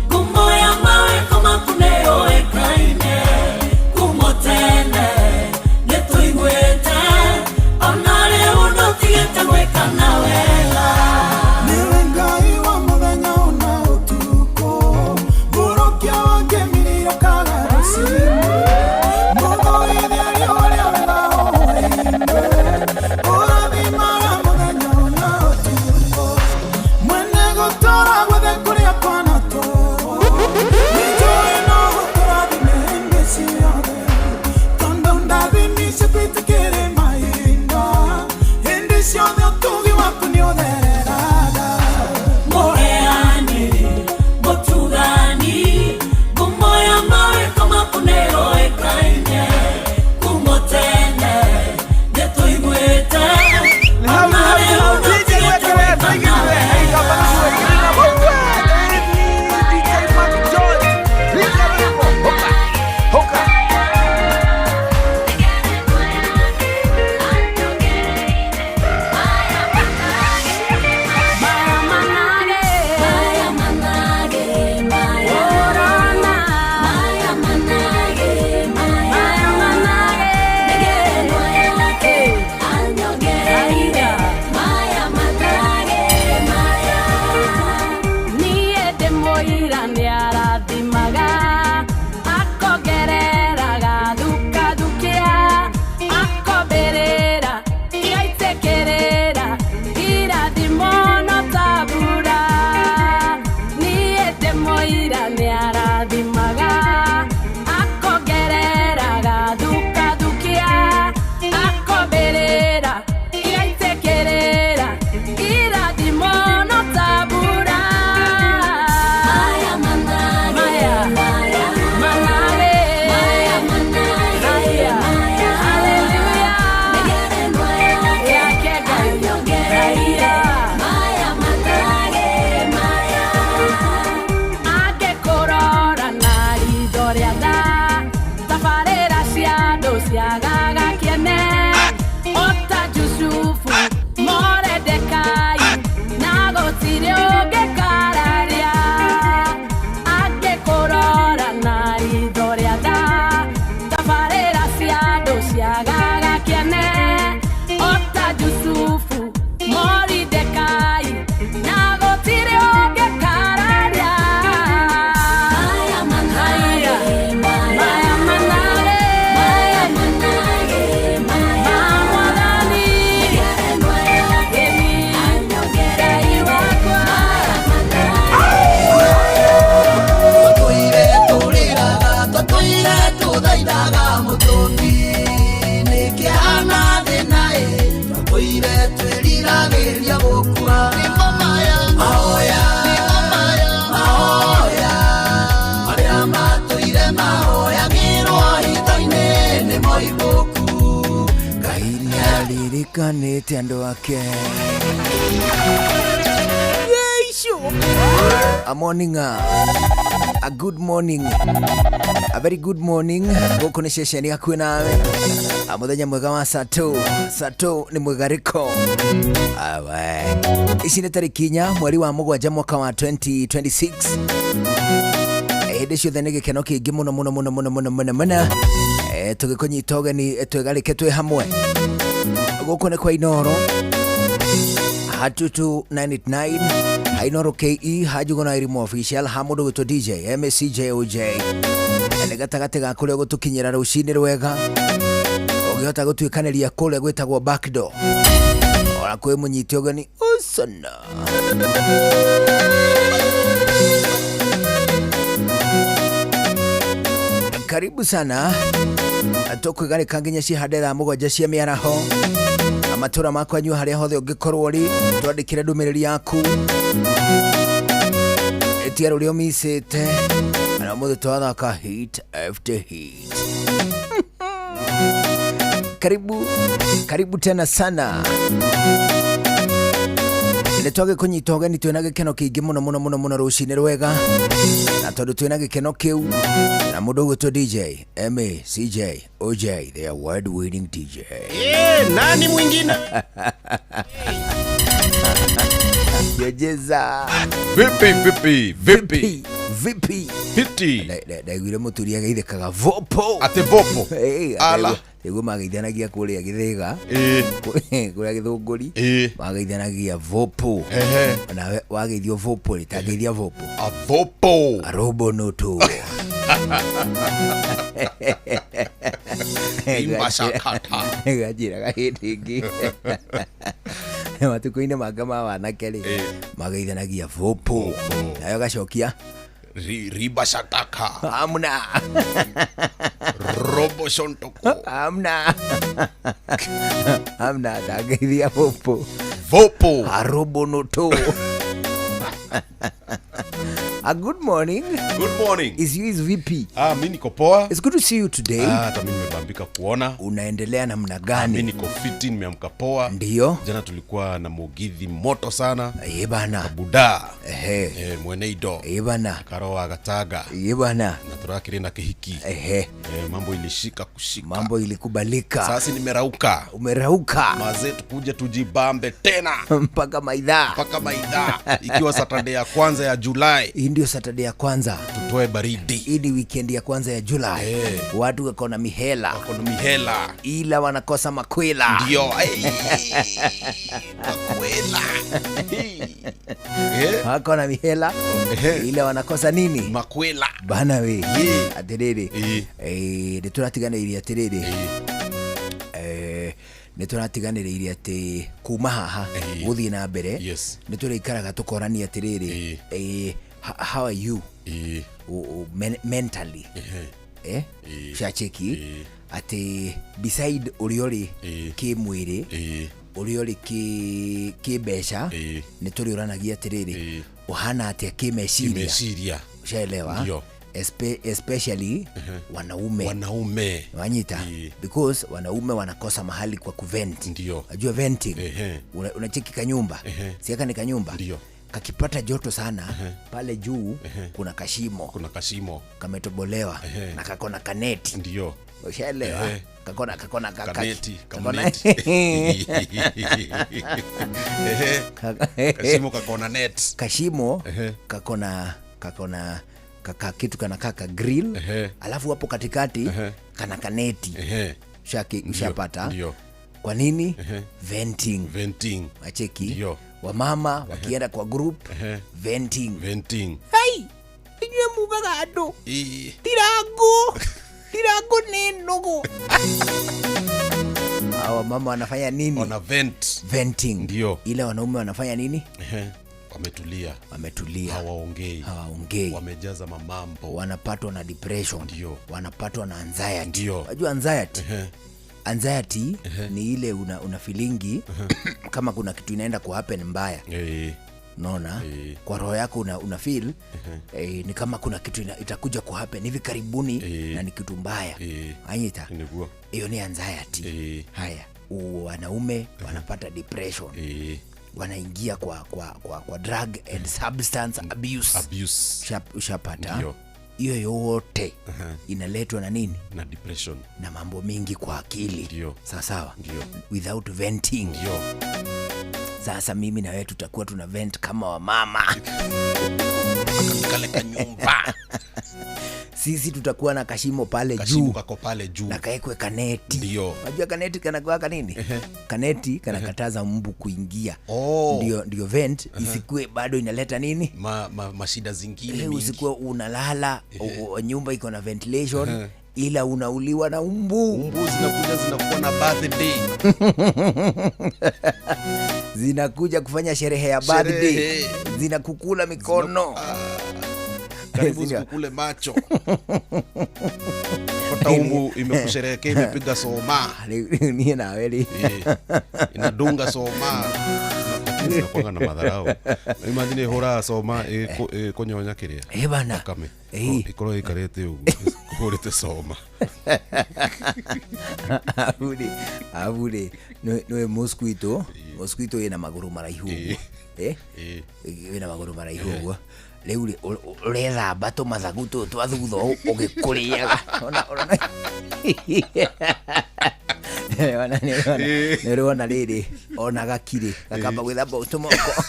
ngumo ya mawĩko maku nĩyũĩkaine kuuma tene nĩtũiguĩte ona rĩu ndũtigĩte gwĩkana wega. Nĩwe Ngai wa mũthenya ona ũtukũ, mũrokia wa ngemi rĩũkaga rũciinĩ, mũthũithia riũa rĩa wega ũhũthĩinĩ, ũrathimaga mũthenya ona ũtukũ, mwene gũtũũra guothe kũrĩa kwanatũũrwo, nĩnjũĩ no ũtũrathime hĩndĩ ciothe, tondũ ndathimi ciaku itikĩrĩ mahinda, hĩndĩ ciothe ũtugi waku nĩũthereraga. Mũheani mũtugani ngumo ya mawĩko maku nĩyũĩkaine kuuma tene nĩtũiguĩte ona rĩu ndũtigĩte gwĩkana wega. Niĩ ndĩ mũira nĩarathimaga akongereraga thukathukia akombĩrĩra igaitĩkĩrĩra irathimo no ta mbura. Niĩ ndĩ mũira nĩarathimaga akongereraga thukathukia akombĩrĩra igaitĩkĩrĩra irathimo no ta mbura. Maya manage, maya manage, maya manage, hallelujah, yake Ngai, maya manage, maya angĩkũrora na ritho rĩa tha tabarĩra cia andũ ciagaga kĩene ota Jusufu Moredekai na gũtirĩ ũngĩkararia angĩkũrora na ritho rĩa tha tabarĩra cia andũ ciagaga kĩene ota Jusufu Moredekai na gũtirĩ ũngĩkararia. Maya manage, maya manage, maya manage, maya mwathani, Ngai wakwa. Tũtũire tũrĩraga, tũtũire tũthaithaga mũtũmbi nĩkĩhana thĩna ĩ, tũtũire twĩriragĩria gũkua. Mahoya, mahoya, marĩa matũire mahoyagĩrwo hitho-inĩ nĩ moimbũku. Ngai nĩaririkanĩte andũ ake. A morning, a good morning, a very good morning. Gũkũ nĩ ceceni hakuhĩ nawe. A mũthenya mwega wa sato sato nĩ mwĩgarĩko awe. Ici nĩ tarĩki 4 mweri wa 7 mwaka wa 2026. Hĩndĩ ciothe nĩ gĩkeno kĩingĩ mũno mũno mũno mũno mũno mũno mũno, tũgĩkũnyita ũgeni, twĩgarĩke twĩ hamwe. Gũkũ nĩ kwa Inoro hatutu 989 hainoro ke hajugona irimu official ha mũndũ gwĩtwo DJ MCJOJ nĩ gatagatĩ ga kũrĩa gũtũkinyĩra rũcinĩ rwega ũngĩhota gũtuĩkanĩria kũrĩa gwĩtagwo backdoor. Ona kwĩ mũnyite ũgeni ũcana. Karibu sana, tũkwĩgarĩka nginya cihande thaa 7 cia mĩaraho. Matũra makwanyu harĩa hothe ũngĩkorwo ũrĩ, twandĩkĩre ndũmĩrĩri yaku ĩtia rũrĩa ũmicĩte, na ũmũthĩ twathaka hit after hit. Karibu karibu tena sana, nĩ twagĩkũnyita ũgeni twĩna gĩkeno kĩingĩ mũno mũno mũno mũno rũcinĩ rwega, na tondũ twĩna gĩkeno kĩu na mũndũ ũgwĩtwo DJ MA CJ OJ, the award winning DJ. Nani mwingine? Jejeza. Vipi vipi vipi vipi piti. Ndaiguire mũturi ageithĩkaga vopo. Ate vopo. Ala. Nĩguo mageithanagia kũrĩa Gĩthĩga, kũrĩa Gĩthũngũri mageithanagia vopo. Nawe wageithio vopo rĩ, tangeithia vopo. A vopo. Arobo noto. Imbashakata. Ganjĩraga hĩndĩ ĩngĩ matukũ-inĩ manga ma wanake rĩ, mageithanagia vopo, nawe ũgacokia Ribashataka. Amna. Robo shontoko. Amna. Amna tangeithia vopo. Vopo. Arobo noto. A good morning. Good morning. Is you is VP. Mimi niko poa. It's good to see you today. Hata mimi nimebambika kuona. Unaendelea namna gani? Mimi niko fiti, nimeamka poa. Ndio. Jana tulikuwa na mugithi moto sana. Eh bana. Kabuda. Ehe. Mweneido. Eh bana. Karoa Gataga. Eh bana. Na turakire na kihiki. Ehe. Mambo ilishika kushika. Mambo ilikubalika. Sasa nimerauka. Umerauka. Mazee tukuje tujibambe tena. Mpaka maidhaa. Mpaka maidhaa. Ikiwa Saturday ya kwanza ya Julai. Hii ndio Saturday ya kwanza. Tutoe baridi. Hii ni weekend ya kwanza ya Julai. Watu wako na mihela. Wako na mihela. Ila wanakosa makwela. Ndio. Makwela. Wako na mihela. Ila wanakosa nini? Makwela. Bana we. Atiriri. Nĩ tũratiganĩirie atiriri. Nĩ tũratiganĩrĩirie atĩ kuma haha gũthiĩ na mbere nĩ tũrĩikaraga tũkorania atĩrĩrĩ, how are you mentally, cacheki atĩ beside ũrĩa ũrĩ kĩmwĩrĩ, ũrĩa ũrĩ kĩmbeca, nĩ tũrĩũranagia atĩrĩrĩ, ũhana atĩa kĩmeciria, ushaelewa? Especially wanaume. Wanaume. Wanyita. Because wanaume wanakosa mahali kwa kuvent. Ndio. Unajua venting. Unacheki kanyumba. Siaka ni kanyumba. Ndio. Kakipata joto sana, pale juu kuna kashimo. Kuna kashimo. Kametobolewa na kakona kaneti. Ndio. Ushaelewa? Kakona kaneti, kaneti. Kashimo kakona net. Kashimo kakona kaka kitu kana kaka grill, alafu hapo katikati kana kaneti. Ushapata? Kwa nini? Venting. Venting. Acheki. Wamama wakienda kwa group, venting. Venting. Hey, inywe mugaga andu. Tirango. Tirango ni ndugu. Hawa mama wanafanya nini? Wana vent. Venting. Ndio. Ila wanaume wanafanya nini? Wametulia. Wametulia. Hawaongei. Hawaongei. Wamejaza mamambo. Wanapatwa na depression. Ndio. Wanapatwa na anxiety. Ndio. Unajua anxiety? Anxiety ni ile una feelingi kama kuna kitu inaenda ku happen mbaya. Unaona? Kwa roho yako una feel ni kama kuna kitu itakuja ku happen hivi karibuni na ni kitu mbaya. Anyita. Hiyo ni anxiety. Haya, wanaume wanapata depression. Wanaingia kwa drug and substance abuse. Ushapata? Hiyo yote inaletwa na nini? Na depression. Na mambo mingi kwa akili. Ndio. Sawa sawa. Ndio. Without venting. Ndio. Sasa mimi na wewe tutakuwa tuna vent kama wamama. Kale kanyumba. Sisi tutakuwa na kashimo pale Kashimo juu kako pale juu. Na kaekwe kaneti. Ndio. Unajua kaneti kanakuwa kanini? Kaneti kanakataza mbu kuingia. Oh. Ndio vent isikue bado inaleta nini? Mashida zingine mingi. Usikuwe unalala nyumba iko na ventilation ila unauliwa na umbu. Umbu zinakuja zinakuwa na birthday. Zinakuja kufanya sherehe ya birthday. Sherehe. Zinakukula mikono. Karibu zikukule macho. Pata umbu imekusherehekea imepiga soma. Niĩ nawe rĩ. Inadunga soma. Lakini zinakuanga na madharau. Imagine ihũraga soma ĩkũnyonya kĩrĩa. Eh, bana. Thakame. Eh. Ĩkorwo ĩikarĩte ũguo ĩhũrĩte soma. Abu rĩ nĩ mosquito ĩna magũrũ maraihu ũguo. Eh? Ĩna magũrũ maraihu ũguo. Rĩu rĩ ũrethamba tũmathagu tũtũ twa thutha ũũ ũgĩkũrĩaga. Ona ona nĩ ũrona rĩrĩ ona gakirĩ gakamba gwĩthamba tũmoko.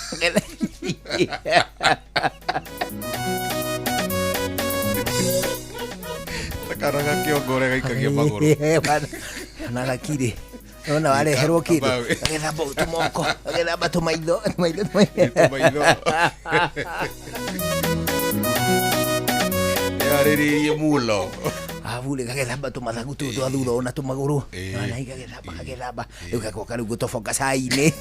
Kana gakĩongo ũrĩa gaikagia magũrũ. Ona gakirĩ ona wareherwo kĩndũ Kamba- gagethamba tũmoko gagethamba tũmaitho tũmaitho Tũmaitho. Yarĩrĩirie mulo. Abu rĩ gagethamba tũmathagu tũtũ twa thutha ona tũmagũrũ ona gagethamba gagethamba rĩu gagoka rĩu gũtoboka cai-inĩ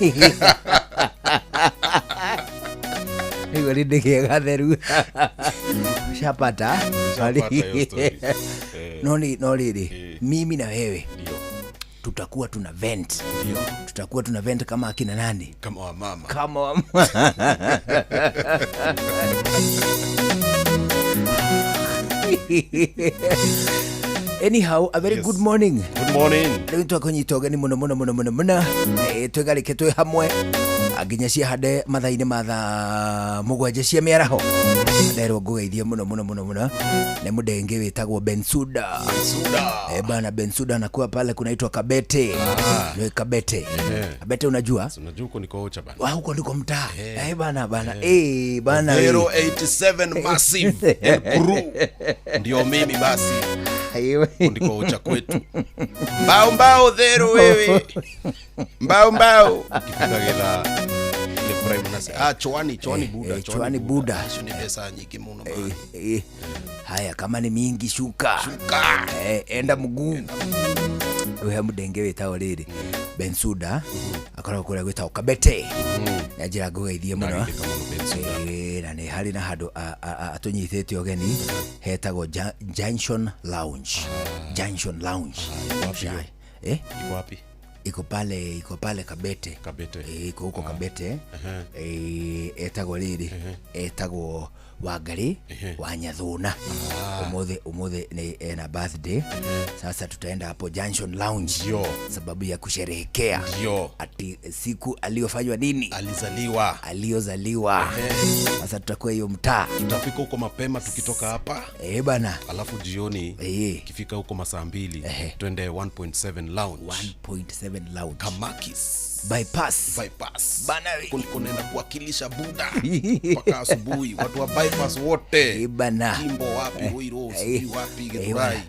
rĩu rĩ nĩ kega theru shapata Shapata hiyo story. No ni no rĩrĩ mimi na wewe tutakuwa tuna vent. Tutakuwa tuna vent kama akina nani? Kama wamama. Kama wamama. Anyhow, a very good morning. Good morning. Rĩu twakũnyita ũgeni mũno mũno mũno mũno mũno. Twĩgarĩke twĩ hamwe nginya ciahande mathaa-inĩ ma thaa 7 cia mĩaraho. Nderwo ngũgeithie mũno mũno mũno mũno nĩ mũndenge wĩtagwo Bensuda. Bensuda. Bana Bensuda anakuwa pale kunaitwa Kabete. Ndio Kabete. Kabete unajua? Unajua huko niko Ocha bana. Wa huko ndiko mtaa. Bana bana. Bana. 087 Massive and Crew. Ndio mimi basi. Ndiko Ocha kwetu. Mbao mbao dhero wewe. Mbao mbao. Ukifika githaa ile prime unasema chwani chwani buda chwani buda. Hizo ni pesa nyingi muno. Haya kama ni mingi shuka. Shuka. Enda mguu. Uhe mudenge wĩtagwo rĩrĩ Bensuda akoragwo kũrĩa gwĩtagwo Kabete. Na njĩra ngũgeithie mũno. Na nĩ harĩ na handũ atũnyitĩte ũgeni hetagwo Junction Lounge. Junction Lounge. Iko wapi? Iko pale Kabete. Kabete. Iko huko Kabete. Etagwo rĩrĩ etagwo Wangari wa Nyathuna. Umuthi ni ena birthday. Sasa tutaenda hapo Junction Lounge. Ndio. Sababu ya kusherehekea. Ndio. Ati siku aliyofanywa nini? Alizaliwa. Aliyozaliwa. Sasa tutakuwa hiyo mtaa. Tutafika huko mapema tukitoka hapa. Bana. Alafu jioni ikifika huko masaa 2 twende 1.7 Lounge. 1.7 Lounge. Kamakis. Bypass. Bypass. Bana. Kuliko naenda kuwakilisha buda mpaka asubuhi watu wa bypass wote. Bana. Kimbo wapi, Ruiru, sijui wapi, Githurai.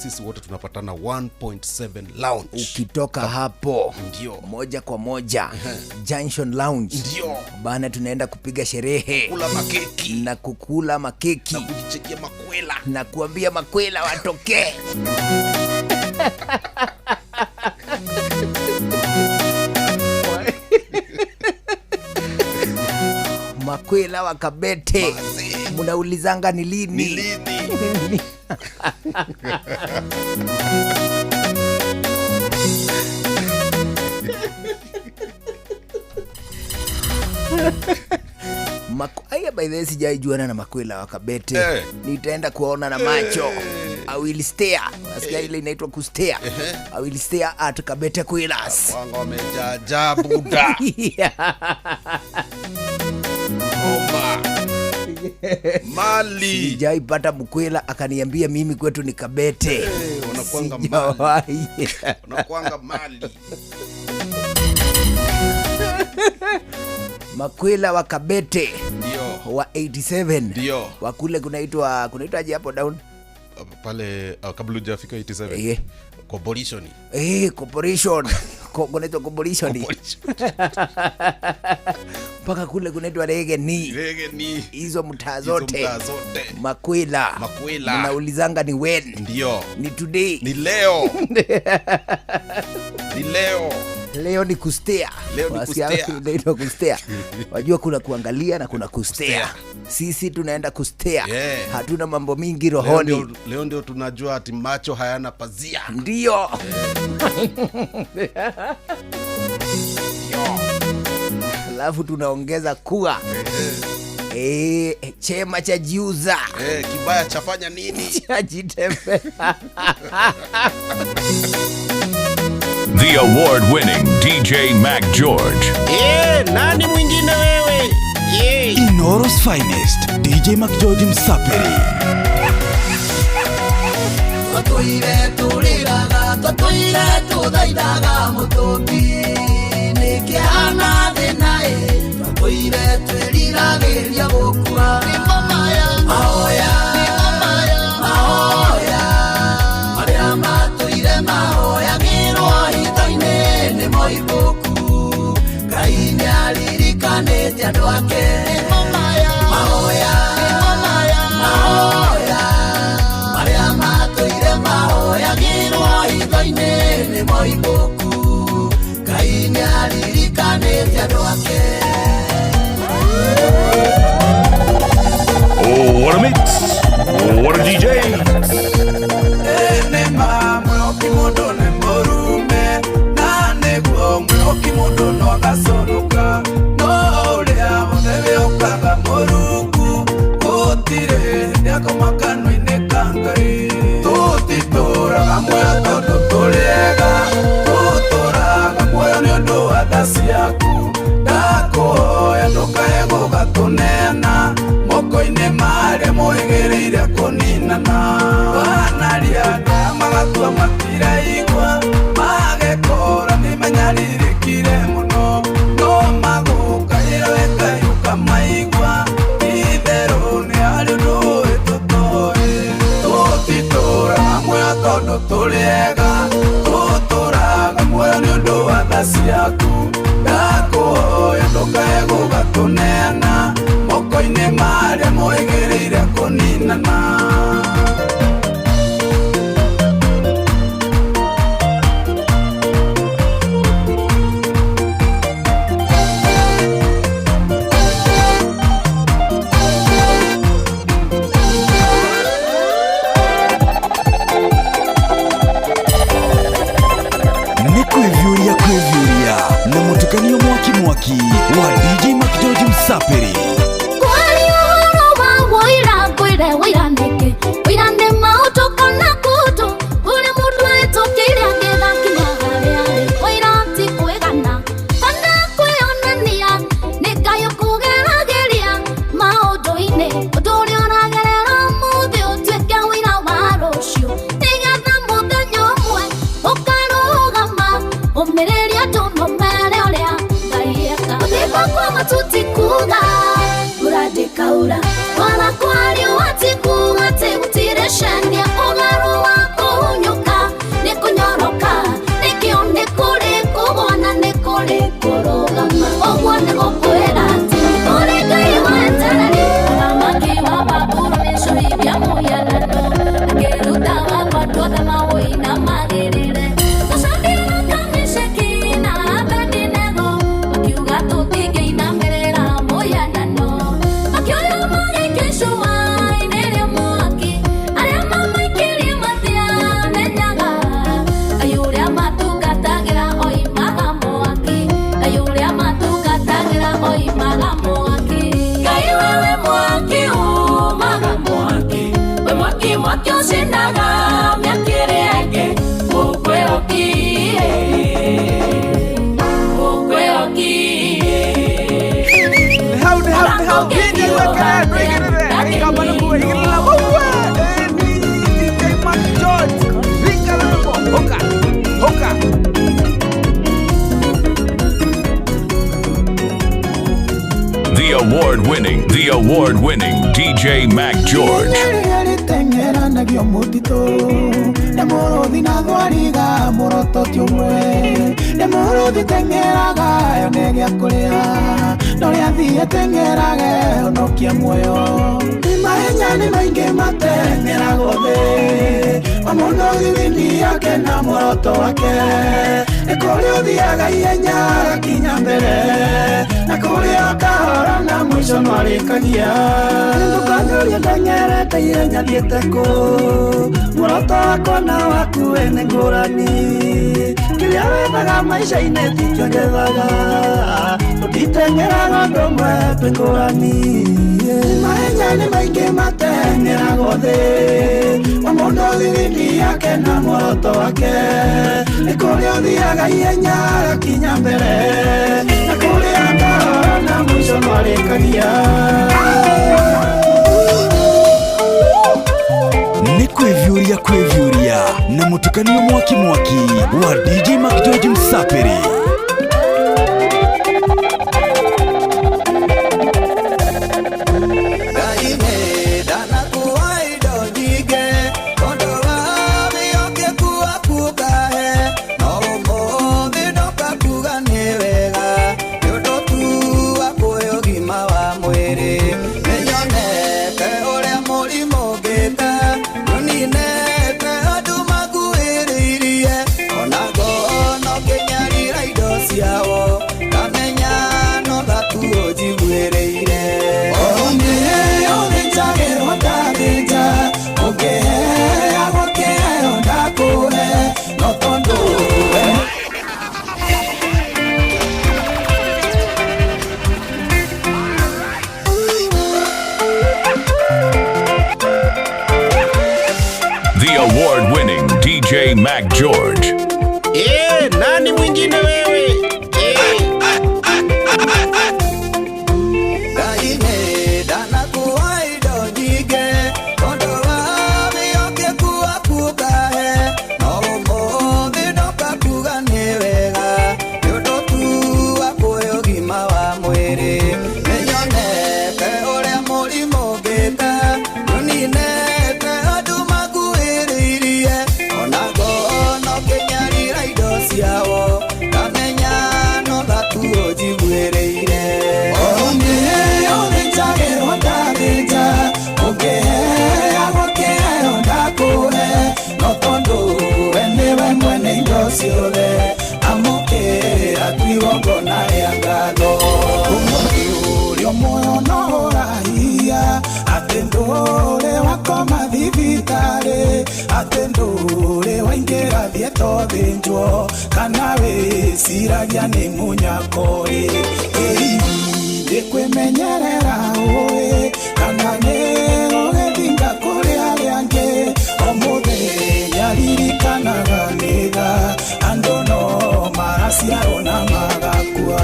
Sisi wote tunapatana 1.7 Lounge. Ukitoka hapo ndio moja kwa moja Junction Lounge. Ndio. Bana tunaenda kupiga sherehe. Kula makeki. Na kukula makeki. Na kujichekia makwela. Na kuambia makwela watokee. Makwela wa Kabete. Munaulizanga ni lini? Ni lini? Aya, by the way, sijaijuana na makwela wa Kabete. Nitaenda kuona na macho. I will stare. Nasikia ile inaitwa kustare. I will stare at Kabete Kwelas. Wanga wamejaja buda. Oma. Mali. Sijaipata mkwela akaniambia mimi kwetu ni Kabete. Wanakuanga mali. Wanakuanga mali. Makwela wa Kabete. Ndio. Wa 87. Ndio. Wa kule kunaitwa aje hapo down? Pale kabla hujafika 87. Corporation. Corporation. Kunaitwa corporation. Mpaka kule kunaitwa Regeni. Regeni. Hizo mtaa zote. Makwela. Makwela. Mnaulizanga ni when. Ndio. Ni today. Ni leo. Ni leo. Leo ni kustea. Leo ni kustea. Leo kustea. Wajua kuna kuangalia na kuna kustea. Sisi tunaenda kustea. Yeah. Hatuna mambo mingi rohoni. Leo ndio tunajua ati macho hayana pazia. Ndio. Alafu tunaongeza kuwa chema cha jiuza. Kibaya chafanya nini? Chajitembea. The award-winning DJ Mac George. Nani mwingine wewe? Inoros finest, DJ Mac George Msaperi. Twatoire tuliraga, twatoire tuthaithaga mutumbi. Nikiana thina twatoire twiriragiria gukua. Mahoya, mahoya, maria matũire mahoya gĩrwo hito-inĩ nĩ moimbũku. Ngai nĩaririkanĩte andũ ake. Mahoya, mahoya, marĩa matũire mahoya gĩrwo hito-inĩ nĩ moimbũku. Ngai nĩaririkanĩte andũ ake. Oh, what a mix. What a DJ. Wa DJ Mac George Msaperi. Kwali uhoro wa woira ngwire woira neke woira nĩ maũndũ kana kũndũ kũrĩa mũndũ ahĩtũkĩire agĩthakinya harĩa arĩ woira ti kwĩgana kana kwĩonania nĩ Ngai ũkũgeragĩria maũndũ-inĩ ũndũ ũrĩa ũragerera ũmũthĩ ũtuĩke ũira wa rũciũ nĩgetha mũthenya ũmwe ũkarũgama ũmĩrĩrie andũ no mere ũrĩa kwa matuti kuga uradikaura wala kwari watikuga te utireshania ogaro wako unyuka nikunyoroka nikio nikuri kubona nikuri kurugama ogwo nigukwira ati uri Ngai wetereri mũthamaki wa Babuloni nĩcũhithia mũhianano akĩruta wakwa andũ othe mawũinamagĩrĩre Tũcandĩra Meshaki na Abedinego makiuga tũtingĩinamĩrĩra mũhianano makĩoya magĩikio icua-inĩ rĩa mwaki arĩa mamaikĩrie matiamenyaga Ngai ũrĩa matungatagĩra oimaga mwaki Ngai ũrĩa matungatagĩra oimaga mwaki Ngai wewe mwaki umaga mwaki we mwaki mwaki ũcinaga mĩaki ĩrĩa ĩngĩ ũkwĩhokie How DJ Mac George. Hoka, hoka. The award-winning, the award-winning DJ Mac George. Maticemanagio mũtitũ nĩ mũrũthi na thwariga mũroto ti ũmwe nĩ mũrũthi teng'eraga yone gĩa kũrĩa na ũrĩa athiĩ teng'erage honokia muoyo mahenya nĩ maingĩ mateng'eragwo thĩ o mũndũ gĩthimi yake na muoroto wake nĩ kũrĩa ũthiaga ihenya agakinya mbere na kũrĩa kahora na mũico nĩwarĩkagia ndũkanyũrie ndeng'erete ihenya thiĩte kũ muoroto wakwa na waku we nĩ ngũrani kĩrĩa wethaga maica-inĩ tikĩo njethaga tũtiteng'eraga ũndũ ũmwe twĩ ngũrani mahenya nĩ maingĩ mateng'eragwo thĩ o mũndũ thithini yake na muoroto wake nĩ kũrĩa ũthiaga ihenya agakinya mbere na kũrĩa kahora na mũico nĩwarĩkagia nĩ kwĩviũria kwĩviũria na mũtukanio mwaki mwaki wa DJ Mac George Msapiri. The award-winning DJ Mac George. Nani mwingine wewe? Amũkĩra twigongona rĩa ngatho ũmũthĩ ũrĩa muoyo no ũrahia atĩ ndũrĩ wakoma thibitarĩ atĩ ndũrĩ waingĩra thieta ũthĩnjwo kana wĩciragia nĩ mũnyako-ĩ ndĩkwĩmenyerera ũĩ kana nĩ ũgĩthinga kũrĩ arĩa angĩ o mũthenya ririkanaga nĩga andũ no maraciarwo na magakua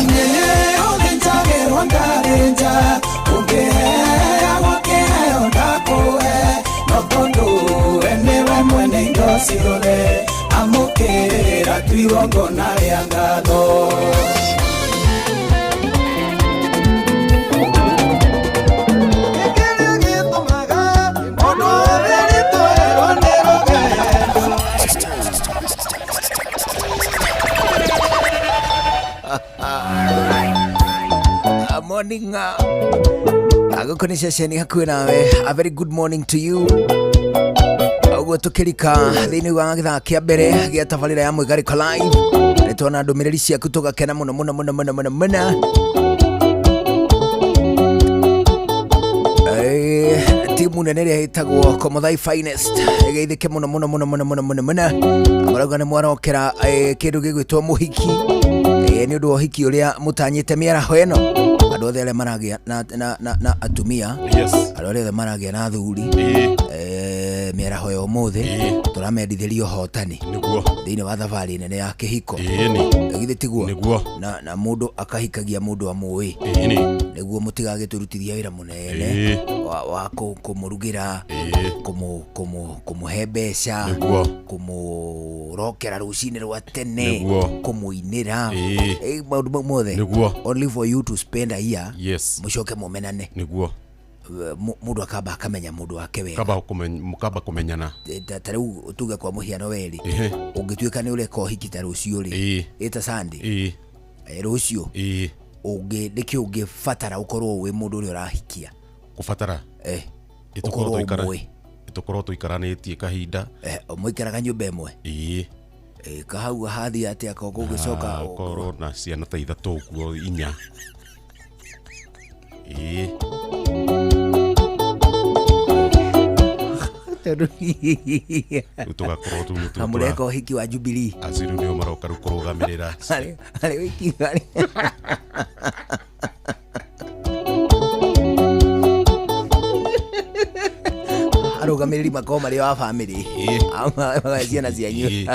nĩ ũthĩnjagĩrwo ndarĩnja ũngĩheagwo kĩheo ndakũhe no tondũ we nĩwe mwene indo ciothe amũkĩra twigongona rĩa ngatho. Morning. Gũkũ nĩ ceceni hakuhĩ nawe. A very good morning to you. Ũguo tũkĩrika thĩinĩ wa gĩthaa kĩa mbere gĩa tabarĩra ya Mwĩgarĩko Live nĩ tuona ndũmĩrĩri ciaku tũgakena mũno mũno mũno mũno mũno mũno. Timu nene ĩrĩa ĩtagwo Komothai Finest ĩgeithĩke mũno mũno mũno mũno mũno mũno mũno. Marauga nĩ mwarokera kĩndũ gĩgwĩtwo mũhiki nĩ ũndũ wa ũhiki ũrĩa mũtanyĩte mĩaraho ĩno. Andũ othe arĩa maragĩa na atumia, andũ arĩa othe maragĩa na athuri mĩaraho ya ũmũthĩ tũramendithĩria ũhotani thĩinĩ wa thabarĩ nene ya kĩhiko. Githĩ tiguo? Na mũndũ akahikagia mũndũ amũĩ nĩguo mũtigagĩtũrutithia wĩra mũnene wa kũmũrugĩra, kũmũhe mbeca, kũmũrokera rũcinĩ rwa tene, kũmũinĩra, maũndũ mau mothe only for you to spend a year. Mũcoke mũmenane. Nĩguo. Mũndũ akamba akamenya mũndũ wake wega. Kamba kũmenyana. Ta rĩu tuge kwa mũhiano werĩ, ũngĩtuĩka nĩ ũreka ũhiki ta rũciũ rĩ, ĩta Sunday rũciũ, nĩkĩ ũngĩbatara ũkorwo wĩ mũndũ ũrĩa ũrahikia? Kũbatara ũkorwo ũmũĩ. Tũkorwo tũikaranĩtie kahinda. Mũikaraga nyũmba ĩmwe. Kahau hathiĩ atĩa koguo ũgĩcoka ũkorwo na ciana ta 3 ũguo 4. Tũgakorwo mũreka ũhiki wa Jubilee. Acio rĩu nĩo maroka rĩu kũrũgamĩrĩra. Harĩ ũhiki arũgamĩrĩri makorwo marĩ wa bamĩrĩ ciana cianyu.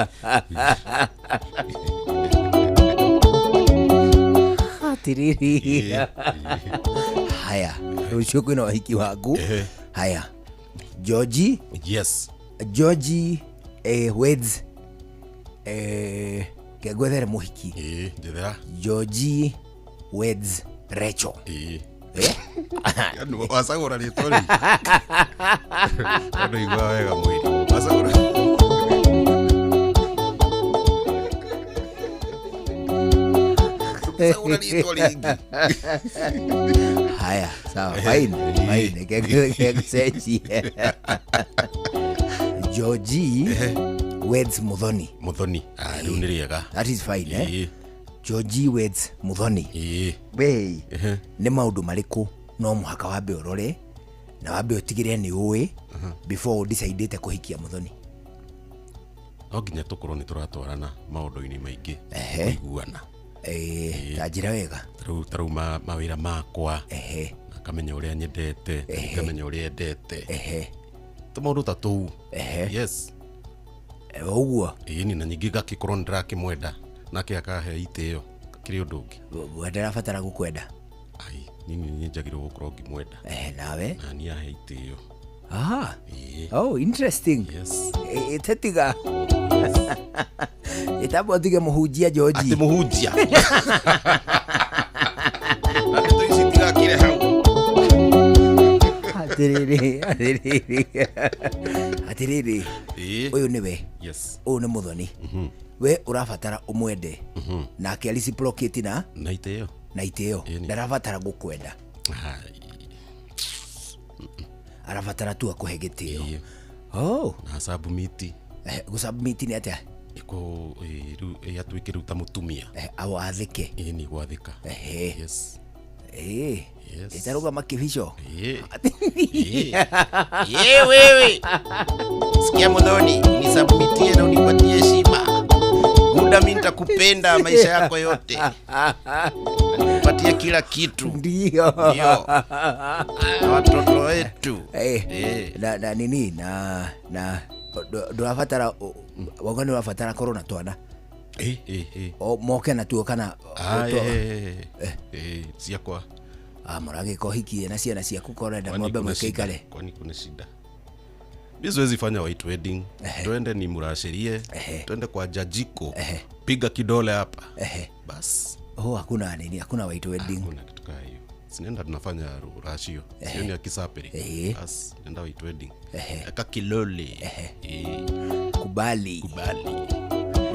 Atiriri. Haya, rũciũ kwĩna ũhiki waku. Haya, Georgie. Yes. Georgie weds kegwethere mũhiki. Njethera. Georgie weds Rachel. Wacagũra rĩtwa rĩu. Andũ igua wega mwĩrĩ. Wacagũra. Wacagũra rĩtwa rĩngĩ. Haya, sawa, fine, fine. Kegũcenjie. Georgie weds Muthoni. Muthoni. Rĩu nĩ rĩega. That is fine, eh? Georgie weds Muthoni. Wei, nĩ maũndũ marĩkũ no mũhaka wambe ũrore na wambe ũtigĩrĩre nĩ ũĩ before ũdecidĩte kũhikia Muthoni? No nginya tũkorwo nĩ tũratwarana maũndũ-inĩ maingĩ, kũiguana. Ta njĩra wega. Ta rĩu mawĩra makwa, akamenya ũrĩa nyendete, ngamenya ũrĩa endete. Tũmaũndũ ta tũu. Yes. Ũguo. Ĩni, na ningĩ ngakĩkorwo nĩndĩrakĩmwenda nake akahe itĩo kĩrĩ ũndũ ũngĩ. We ndarabatara gũkwenda. Ai, nini nĩ njagĩrĩirwo gũkorwo ngĩmwenda. Nawe? Na niĩ ahe itĩo. Oh, interesting. Yes. Ĩtetiga. Ĩtamba ũtige mũhunjia Georgie. Atĩ mũhunjia. Na ndeto ici tigakire hau. Atĩrĩrĩ, atĩrĩrĩ. Atĩrĩrĩ. Ũyũ nĩwe. Yes. Ũyũ nĩ Muthoni. We ũrabatara ũmwende. Nake reciprocate na itĩo. Na itĩo. Ndarabatara gũkwenda. Arabatara tu akũhe gĩtĩo. Oh. Na submit. Gũsubmit nĩ atĩa? Ĩko rĩu atuĩke rĩu ta mũtumia. Awathĩke. Nĩ gwathĩka. Yes. Yes. Ĩtarũgama kĩbico. Wewe. Sikia Muthoni, nisubmitie na unipatie heshima. Muda mimi nitakupenda maisha yako yote. Nikupatie kila kitu. Ndio. Na watoto wetu. Na nini na ndũrabatara wauga nĩ ũrabatara korwo na twana. O moke na tuo kana ciakwa. Mũragĩka ũhiki na ciana ciaku korenda mwambe mũikaikare. Kwani kuna shida? Mimi siwezi fanya white wedding. Twende ni murashirie, twende kwa jajiko. Piga kidole hapa. Bas. Oh, hakuna nini, hakuna white wedding. Hakuna kitu kama hiyo. Sinaenda tunafanya rashio. Sio ni akisaperi. Bas, nenda white wedding. Eka kilole. Kubali. Kubali.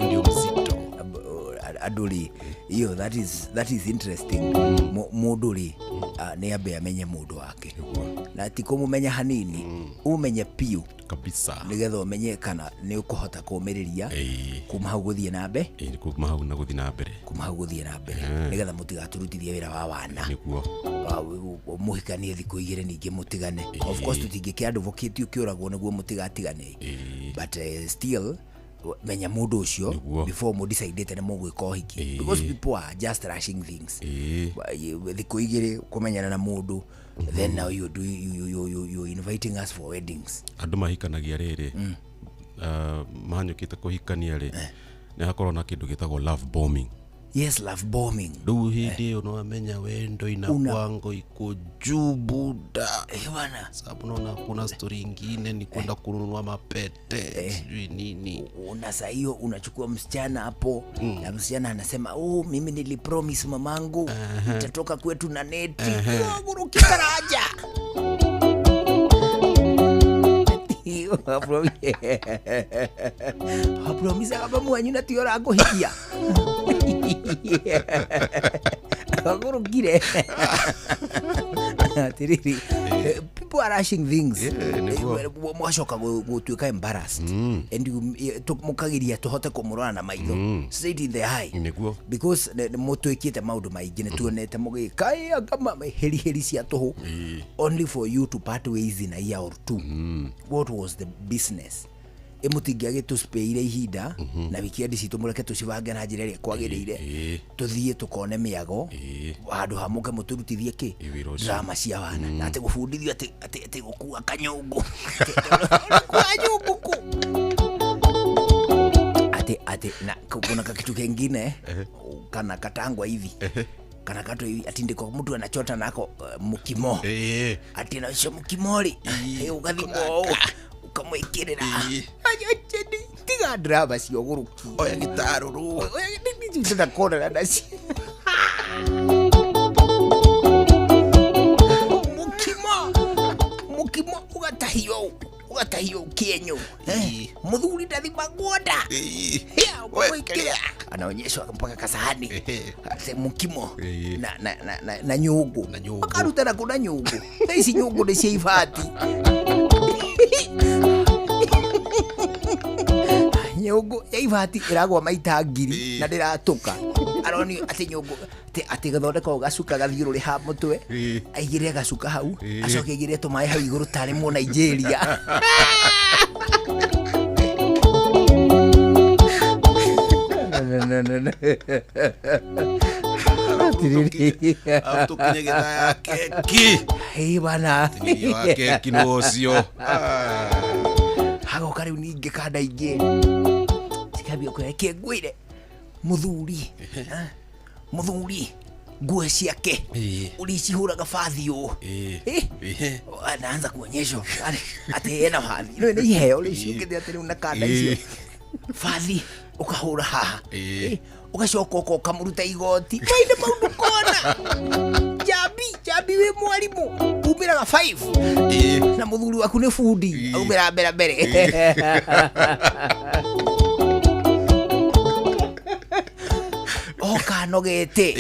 Ndio mzito. Aduli. Iyo, that is interesting. Mũndũ rĩ, nĩ ambe amenye mũndũ wake. Na ti kũmũmenya hanini, ũmenye piũ kabisa. Nĩgetha ũmenye kana nĩ ũkũhota kũũmĩrĩria kuma hau gũthiĩ na mbere. Kuma hau na gũthiĩ na mbere. Kuma hau gũthiĩ na mbere. Nĩgetha mũtigaturutithie wĩra wa wana. Nĩguo. Mũhikanie thikũ 2 ningĩ mũtigane. Of course tũtingĩkĩ advocate ũkĩũragwo nĩguo mũtigatigane. But still menya mũndũ ũcio before mũdecidĩte nĩ mũgwĩka ũhiki. Because people are just rushing things. Thikũ 2 kũmenyana na mũndũ, then now you do you inviting us for weddings. Andũ mahikanagia rĩrĩ, mahanyũkĩte kũhikania rĩ, nĩ hakorwo na kĩndũ gĩtagwo love bombing. Yes, love bombing. Rĩu hĩndĩ ĩyo nĩwamenya wendo inakwango iko juu buda. Bwana. Sababu naona kuna story ingine ni kwenda kununua mapete, sijui nini. Una saa hiyo unachukua msichana hapo, na msichana anasema, "Oh, mimi nilipromise mamangu nitatoka kwetu na neti." Guru kikaraja. Wapromisaga mamu wanyu na tiyo ũrakũhikia. Wagũrũkire. Atiriri, people are rushing things. Mwacoka gũtuĩka embarrassed and mũkagiria tũhote kũmũrora na maitho, straight in the eye. Nĩguo. Because mũtwĩkĩte maũndũ maingĩ, nĩ tuonete mũgĩka anga heri heri cia tũhũ, only for you to part ways in a year or two. What was the business? Ĩmũtingĩagĩtũspĩire ihinda na weekend citũ, mũreke tũcibange na njĩra ĩrĩa kwagĩrĩire, tũthiĩ tũkone mĩago handũ ha mũke mũtũrutithie kĩ wĩra ũcio. Drama cia wana na atĩ gũbundithio atĩ gũkua kanyũngũ. Ũrakua nyũngũ kũ? Atĩ na kuna kakitu kengine kana katangwa hivi, kana kato hivi, ati ndiko mtu anachota nako mukimo, ati nacio mukimo-rĩ, ũgathimwo ũũ, ũkamwĩkĩrĩra. Tiga drama cia ũgũrũki. Oya gĩtarũrũ. Ndĩrakonana nacio mukimo, mukimo ũgatahio, ũgatahio kĩenyũ. Mũthuri ndathimagwo nda. Ya, ũkamwĩkĩrĩra, anaonyeshwa mpaka kasahani ati mukimo na nyũngũ, makaruta na kuna nyũngũ. Thaa ici nyũngũ nĩ cia ibati. Nyũngũ ya ibati ĩragwa maita 1000 na ndĩratũka. Aronio atĩ nyũngũ atĩ gathondekwo gacuka gathiũrũrĩ ha mũtwe, aigĩrĩre gacuka hau, acoke aigĩrĩre tũmaĩ hau igũrũ tarĩ mũ Nigeria. No, no, no. Tũkinye gĩthaa ya keki. Hey, bana. Teng'eria wa keki nĩ ũcio. Hagoka rĩu ningĩ kanda ingĩ cikambia kwĩra kĩngwĩre mũthuri, mũthuri nguo ciake ũrĩcihũraga bathi ũũ. Anaanza kuonyeshwa atĩ ena bathi no nĩ iheo rĩu ciũkĩte, atĩ rĩu na kanda icio bathi ũkahũra haha, ũgacoka ũka ũkamũruta igoti mainde maũndũ kona. Jambi jambi, wĩ mwarimũ umĩraga 5 na mũthuri waku nĩ bundi aumĩra mbere mbere. Oka nogete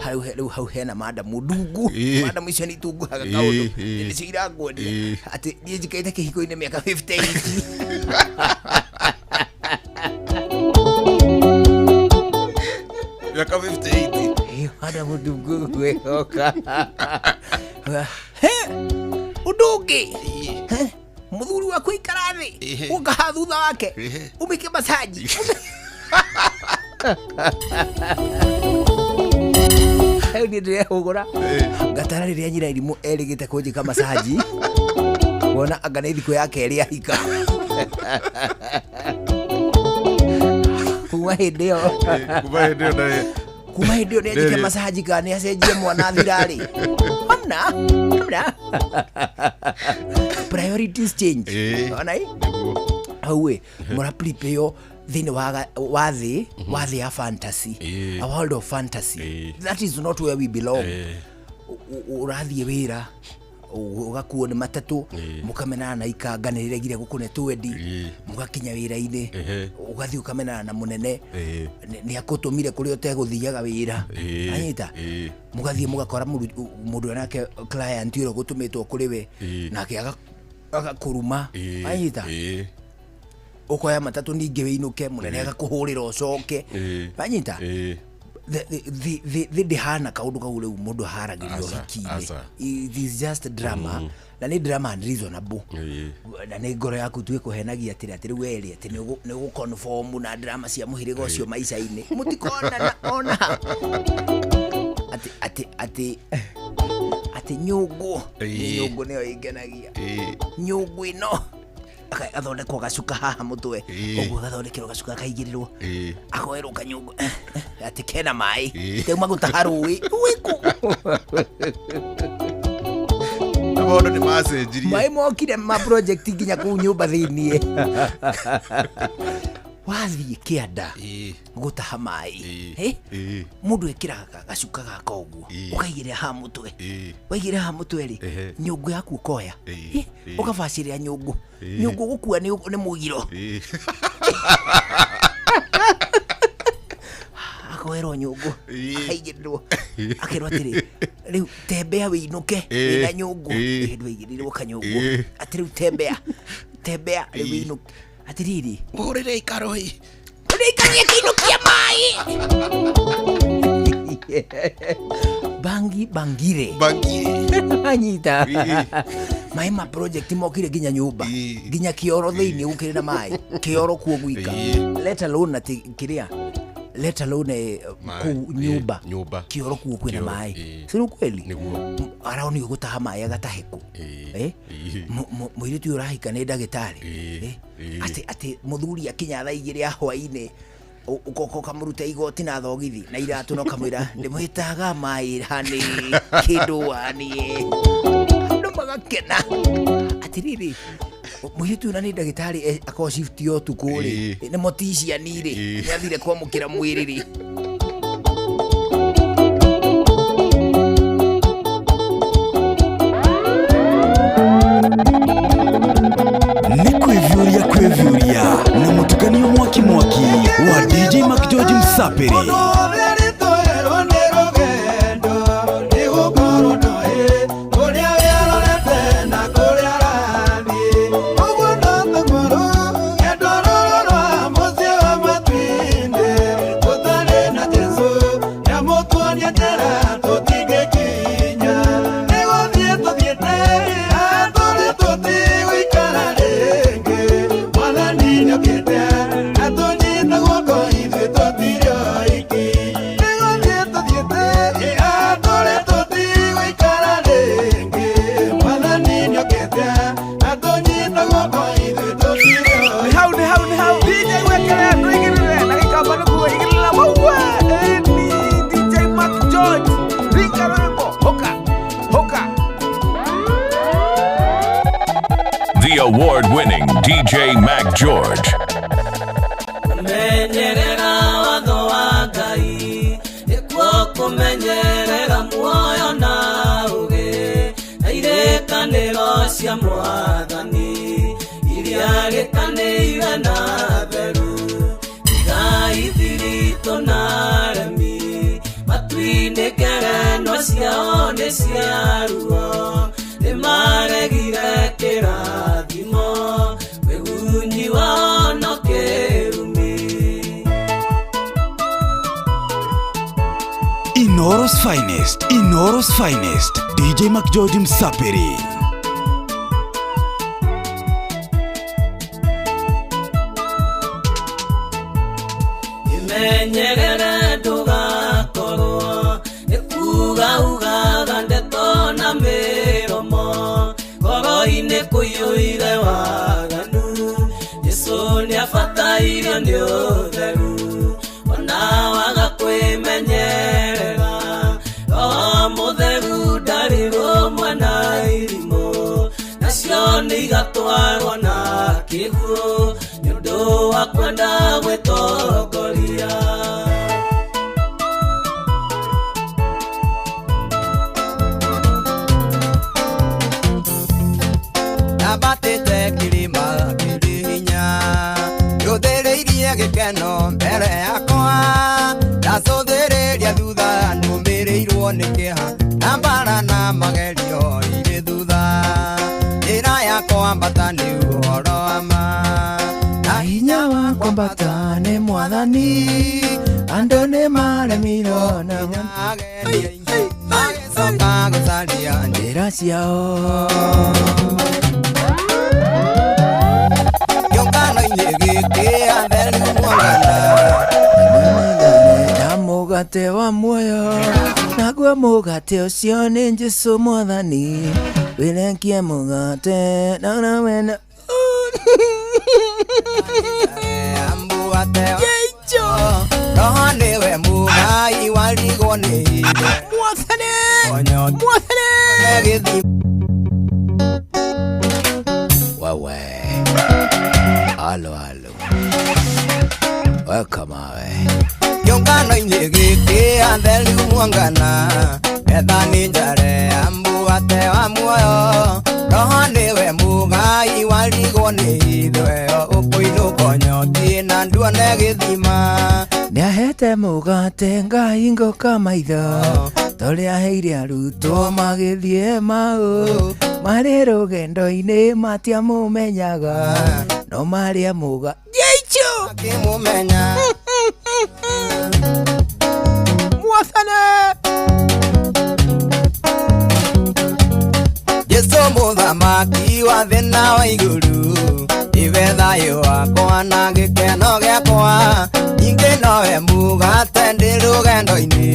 hau rĩu hau hena madamu ndungu, madamu icio nĩ itunguhaga kaũndũ, nĩcio iranguonia atĩ niĩ njikarĩte kĩhiko-inĩ mĩaka 58. Miaka 58. Madamu ndungu gwĩhoka ũndũ ũngĩ, mũthuri waku ikara thĩ ũkaha thutha wake ũmĩke masaji. Rĩu niĩ ndĩrehũgũra ngatara rĩrĩa nyina irimũ erĩgĩte kũnjĩka masaji, wona anga nĩ thikũ ya kerĩ ahika. Kuma hĩndĩ ĩyo, Kuma hĩndĩ ĩyo ndarĩ. Kuma hĩndĩ ĩyo nĩ anjĩke masaji kana nĩ acenjie mwana thirarĩ? Hamna, hamna. Priorities change. Ona ĩ hau ĩ mũra prepare thĩinĩ wa thĩ, wa thĩ ya fantasy, a world of fantasy that is not where we belong. Ũrathiĩ wĩra ũgakuo nĩ matatũ, mũkamenana na ikanga nĩ rĩregire gũkũne twendi, mũgakinya wĩra-inĩ, ũgathiĩ ũkamenana na mũnene nĩ akũtũmire kũrĩa ũtegũthiaga wĩra, anyita, mũgathiĩ mũgakora mũndũ ũrĩa nake client ũrĩa ũgũtũmĩtwo kũrĩ we nake agakũruma, anyita, ũkoya matatũ ningĩ wĩinũke, mũnene agakũhũrĩra ũcoke, anyita. Thĩ ndĩhana kaũndũ kau rĩu mũndũ aharagĩrio ũhiki-inĩ. It is just drama, na nĩ drama unreasonable, na nĩ ngoro yaku tu ĩkũhenagia atĩrĩ atĩ rĩu werĩ atĩ nĩ ũgũconform na drama cia mũhĩrĩga ũcio maica-inĩ mũtikonana ona atĩ atĩ atĩ atĩ nyũngũ nĩ nyũngũ nĩyo ĩngenagia nyũngũ ĩno agathondekwo gacuka haha mũtwe ũguo, agathondekerwo gacuka kaigĩrĩrwo, akoerwo kanyũngũ atĩ kena maĩ rĩu magũtaha rũĩ rwĩkũ. Na maũndũ nĩ macenjirie. Maĩ mokire ma project nginya kũu nyũmba thĩiniĩ. Wathiĩ kĩanda gũtaha maĩ, mũndũ ekĩraga gacuka gaka ũguo, ũkaigĩrĩra haha mũtwe. Waigĩrĩra haha mũtwe rĩ, nyũngũ yaku ũkoya. Ũkabacĩrĩra nyũngũ. Nyũngũ gũkua nĩ mũgiro. Akoerwo nyũngũ, akaigĩrĩrwo, akerwo atĩrĩ, rĩu tembea wĩinũke wĩna nyũngũ. Hĩndĩ waigĩrĩirwo kanyũngũ, atĩ rĩu tembea, tembea rĩu wĩinũke. Atĩrĩrĩ, mũhũrĩre ikaro ĩ. Ũrĩa ikaro ĩkĩinũkia maĩ. Bangi bangire. Bangire. Anyita. Maĩ ma project mokire nginya nyũmba, nginya kĩoro thĩinĩ gũkĩrĩ na maĩ, kĩoro kuo gwika. Let alone atĩ kĩrĩa, let alone kũu nyũmba, kĩoro kuo kwĩna maĩ. Si nĩ kweli? Araonio gũtaha maĩ agatahe kũ. Mũirĩtu ũyũ ũrahika nĩ ndagĩtarĩ. Atĩ mũthuri akinya thaa 2 ya hwaĩ-inĩ, ũkoka ũkamũruta igoti na thogithi na iratũ na ũkamwĩra ndĩmwĩtaga maĩ hani kĩndũ waniĩ. Andũ magakena. Atĩrĩrĩ, mũirĩtu ũyũ na nĩ ndagĩtarĩ akorwo shift ya ũtukũ rĩ, nĩ mortician rĩ, nĩ athire kwamũkĩra mwĩrĩ rĩ. Nĩ kwĩviũria kwĩviũria na mũtukanio mwaki mwaki wa DJ Mac George Msapiri. Award-winning DJ Mac George. Menyerera watho wa Ngai, nĩkuo kũmenyerera muoyo na ũũgĩ, na irĩkanĩro cia Mwathani iria rĩkanĩire na theru. Tigai thiritũ na aremi, matu-inĩ ngerenwa ciao nĩ cia ruo, nĩmaregire kĩrathimo, wĩgunyi wao no kĩrumi. Inooro's finest, Inooro's finest, DJ Mac George Msapiri. Imenyerere ndũgakorwo nĩ kuuga ugaga ndeto na mĩromo, ngoro-inĩ kũiyũire waganu. Jesũ nĩabatairio nĩ ũtheru, ona waga kwĩmenyerera. Roho Mũtheru ndarĩ rũmwe na irimũ, nacio nĩ igatwarwo na kĩguũ, nĩ ũndũ wa kwenda gwĩtongoria. Ndabatĩte kĩrĩma kĩrĩ hinya, njũthĩrĩirie gĩkeno mbere yakwa, ndacũthĩrĩria thutha nũmĩrĩirwo nĩ kĩeha, na mbara na magerio irĩ thutha. Njĩra yakwa ambata nĩ ũhoro wa ma, na hinya wa kwambata nĩ Mwathani, andũ nĩ maremirwo na magĩcoka gũcaria njĩra ciao. Kĩũngano-inĩ gĩkĩ atheru mwangana, na mũgate wa muoyo, naguo mũgate ũcio nĩ Jesũ Mwathani, wĩrekie mũgate na wena. Roho nĩwe mũgai warigwo nĩ hitho. Mwathani, Mwathani. Wewe. Halo, halo. Welcome awe. Kĩũngano-inĩ gĩkĩ atheru mwangana, ethani njare ambuate wa muoyo, Roho nĩwe mũgai nĩ hitho ĩyo ũkũinũka ũnyotiĩ na nduone gĩthima. Nĩahete mũgate ngahingũka maitho torĩa aheire arutwo magĩthiĩ Emau marĩ rũgendo-inĩ matiamũmenyaga no marĩa mũga Jesu Makĩmũmenya. Mwathane. Jesu mũthamaki wa thĩ na wa igũrũ, iwe thayũ wakwa na gĩkeno gĩakwa. Ningĩ nowe mũgate ndĩ rũgendo-inĩ,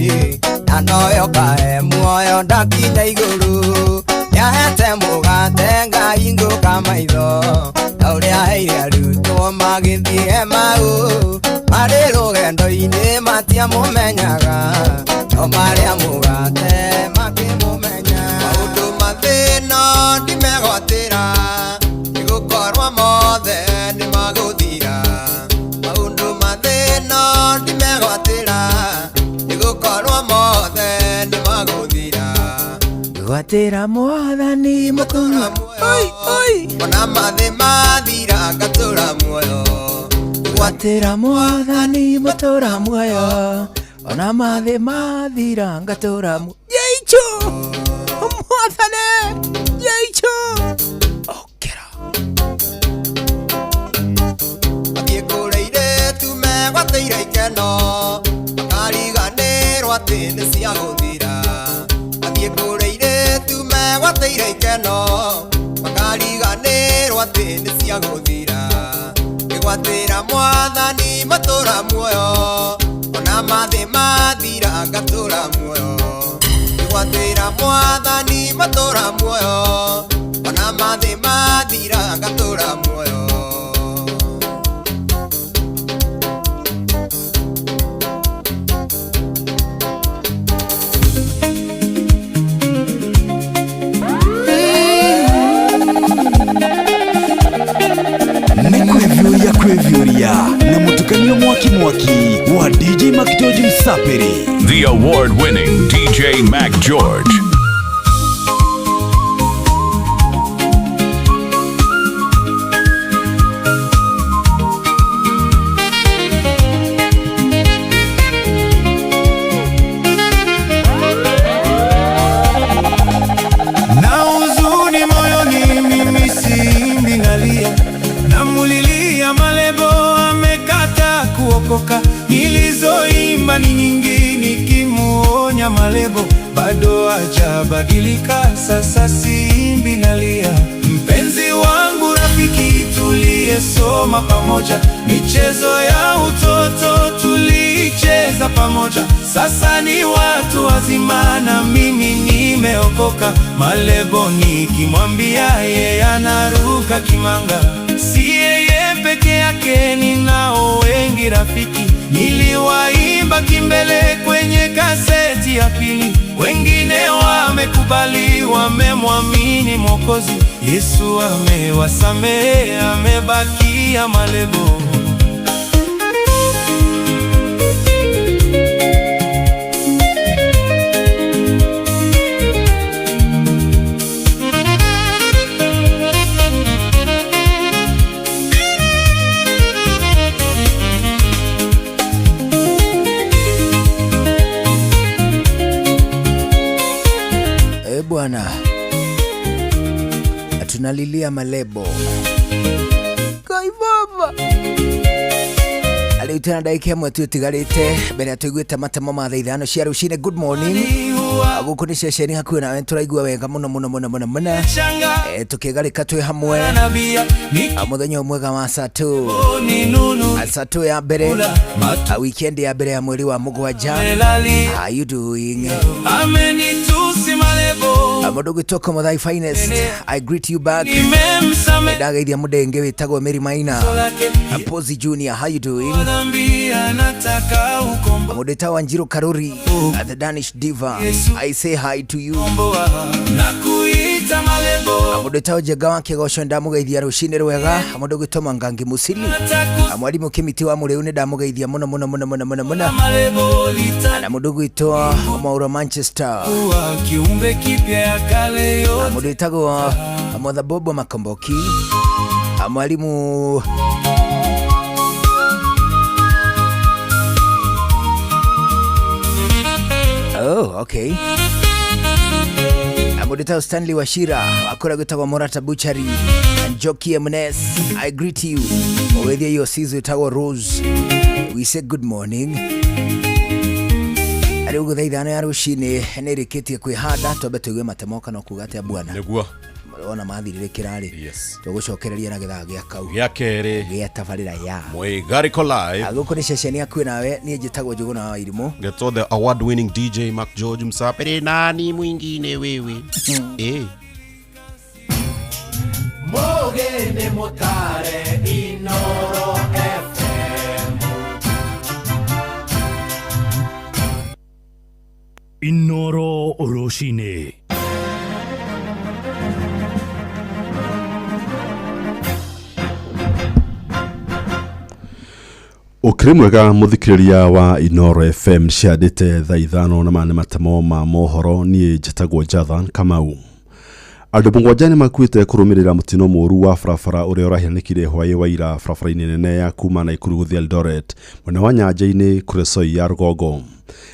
na nowe ũkahe muoyo ndakinya igũrũ. Nĩahete mũgate ngahingũka maitho, ta ũrĩa aheire arutwo magĩthiĩ Emau. Marĩ rũgendo-inĩ matiamũmenyaga, no marĩa mũgate makĩmũmenya. Maũndũ ma thĩna ndimegwatĩra, nĩgũkorwo mothe nĩmagũthira. Maũndũ ma thĩna ndimegwatĩra, nĩgũkorwo mothe nĩmagũthira. Gwatĩra mwathani mũkũrũ. Oi, oi. Ona mathĩ mathira ngatũra muoyo. Gwatĩra mwathani mũtũra muoyo ona mathĩ mathira ngatũra muoyo. Jesu mwathane Jesu. Athiĩ kũrĩa airĩtu megwatĩire ikeno, makariganĩrwo atĩ nĩ cia gũthira. Athiĩ kũrĩa airĩtu megwatĩire ikeno, makariganĩrwo atĩ nĩ cia gũthira. Ngĩgwatĩra mwathani matũra muoyo, ona mathĩ mathira ngatũra muoyo. Ngĩgwatĩra mwathani matũra muoyo, ona mathĩ mathira ngatũra muoyo. Nĩ kwĩviũria kwĩviũria na mũtukanio mwaki mwaki wa DJ Mac George Msapiri. The award-winning DJ Mac George. Na huzuni moyoni mimi siimbi nalia, namulilia Malebo amekata kuokoka. Nilizoimba ni nyingi nikimuonya Malebo, bado hajabadilika, sasa siimbi nalia. Mpenzi wangu rafiki tuliyesoma pamoja, michezo ya utoto tulicheza pamoja, sasa ni watu wazima na mimi nimeokoka. Malebo nikimwambia yeye anaruka kimanga. Si yeye peke yake, ninao wengi rafiki. Niliwaimba kimbele kwenye kaseti ya pili, wengine wamekubali, wamemwamini Mwokozi. Yesu amewasamehe, amebakia Malebo. Bwana, tunalilia Malebo. Kai baba Rĩu tena ndagĩka ĩmwe tu ĩtigarĩte mbere ya tũiguĩte matemo ma thaa 5 cia rũcinĩ. Good morning. Gũkũ nĩ ceceni hakuhĩ nawe, tũraigua wega mũno mũno mũno mũno mũno, tũkĩgarĩka twĩ hamwe mũthenya mwega wa Sato, Sato ya mbere, weekend ya mbere ya mweri wa 7. How you doing? Mũndũ ũgwĩtwo Komothai Finest, I greet you back. Ndageithia mũndũ wĩtagwo Mary Maina, Pozi Junior, how you doing? Mũndũ wĩtagwo Wanjiru Karuri, the Danish Diva, I say hi to you. Mũndũ wĩtagwo Njenga wa Kĩgoco, ndamũgeithia rũcinĩ rwega. Mũndũ ũgwĩtwo Mwangangi Musili, mwarimũ Kĩmiti wa Mũrĩu, nĩ ndamũgeithia mũno mũno mũno mũno mũno mũno. Na mũndũ ũgwĩtwo Maura Manchester, mũndũ wĩtagwo Mother Bobo Makomboki, Mwalimu Oh, okay. Amudetao Stanley Wachira wakora gwitagwo Morata Butchery and Joki Mnes, I greet you. Owethia iyo sizo itagwo Rose. We say good morning. Ari ugo thaa 5 ya rucini nĩ ĩrĩkĩtie kwĩhanda twambe tũigue matemo kana kuga atĩa bwana. Nĩguo. Ona mathirire kĩrarĩ. Yes. Tũgũcokereria na gĩthaa gĩa kau. Gĩa kerĩ. Gĩa tabarĩra ya Mwĩgarĩko Live. Gũkũ nĩ ceceni yakuĩ nawe niĩ njĩtagwo Njũgũna wa Irimũ. Getwo the award winning DJ Mark George Msapere nani mwingine wewe. Eh. Mũgĩ nĩ mũtare Inoro FM. Inoro rũcinĩ. Ũkĩrĩ mwega mũthikĩrĩria wa Inoro FM ciandĩte thaa 5 na mane matemo ma mohoro niĩ njĩtagwo Jathan Kamau. Andũ 7 nĩ makuĩte kũrũmĩrĩra mũtino mũũru wa barabara ũrĩa ũrahanĩkire hwaĩ wa ira barabara-inĩ nene ya kuma Naikuru gũthiĩ Eldoret mwena wa Nyanjai-inĩ Kuresoi ya rũgongo.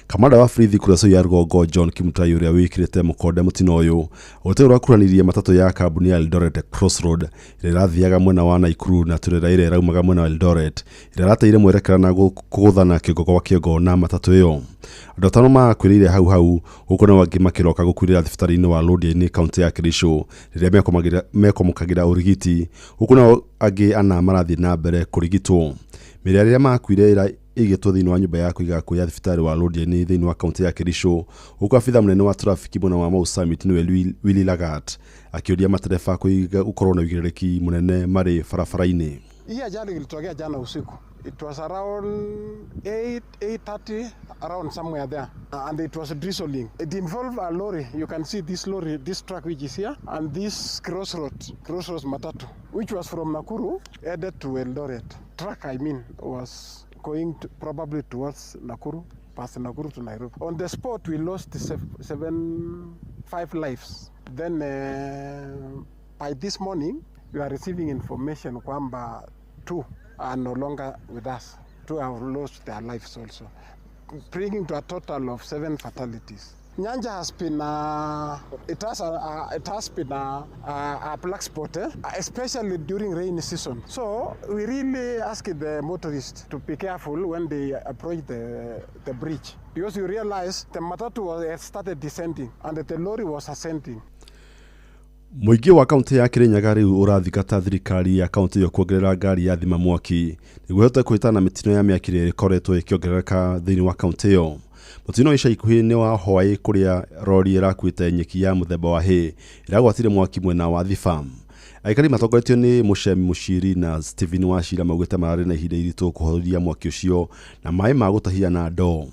Kamanda wa borithi Kuresoi ya rũgongo John Kimutai ũrĩa wĩkĩrĩte mũkonde mũtino ũyũ ũtĩ ũrakuruhanirie matatũ ya kambuni ya Eldoret Crossroad ĩrĩa ĩrathiaga mwena wa Naikuru na turera ĩrĩa ĩraumaga mwena wa Eldoret ĩrĩa ĩrateire mwerekera na kũgũthana kĩongo gwa kĩongo na matatũ ĩyo. Andũ 5 makuĩrĩire hau hau gũkũ nao angĩ makĩroka gũkuĩrĩra thibitarĩ-inĩ wa Londiani kaunti ya Kericho rĩrĩa mekwamũkagĩra ũrigiti gũkũ nao angĩ 4 marathiĩ na mbere kũrigitwo. Mĩĩrĩ ya arĩa makuire ĩigĩtwo thĩinĩ wa nyũmba ya kũiga akuũ ya thibitarĩ wa Londiani thĩinĩ wa kaunti ya Kericho gũkũ abitha mũnene wa trafiki mwena wa Mau Summit nĩwe Willy Lagat akĩũria matereba gũkorwo na ũigĩrĩrĩki mũnene marĩ barabara-inĩ. Hii ajali ilitokea jana usiku. It was around 8:30, around somewhere there, and it was drizzling. It involved a lorry. You can see this lorry, this truck which is here, and this crossroads matatu, which was from Nakuru, headed to Eldoret. Truck, I mean, was going to, probably towards Nakuru, past Nakuru to Nairobi. On the spot, we lost 5 lives. Then by this morning, we are receiving information kwamba 2 are no longer with us. 2 have lost their lives also, bringing to a total of 7 fatalities. Nyanja has been a black spot, especially during rainy season. So we really ask the motorists to be careful when they approach the bridge, because you realize the matatu had started descending and the lorry was ascending. Mũingĩ wa kaunti ya Kirinyaga rĩu ũrathingata thirikari ya kaunti ĩyo kuongerera ngari ya thima mwaki nĩguo ĩhote kũhĩtana na mĩtino ya mĩaki ĩrĩa ĩkoretwo ĩkĩongerereka thĩinĩ wa kaunti ĩyo. Mũtino ica ikuhĩ nĩ wa hwaĩ kũrĩa rori ĩrakuĩte nyeki ya mũthemba wa hay ĩragwatire mwaki mwena wa Thibam. Aikari matongoretio nĩ Mũcemi Mũciri na Stephen Wachira maugĩte mararĩ na ihinda iritũ kũhoria mwaki ũcio na maĩ ma gũtahia na ndoo.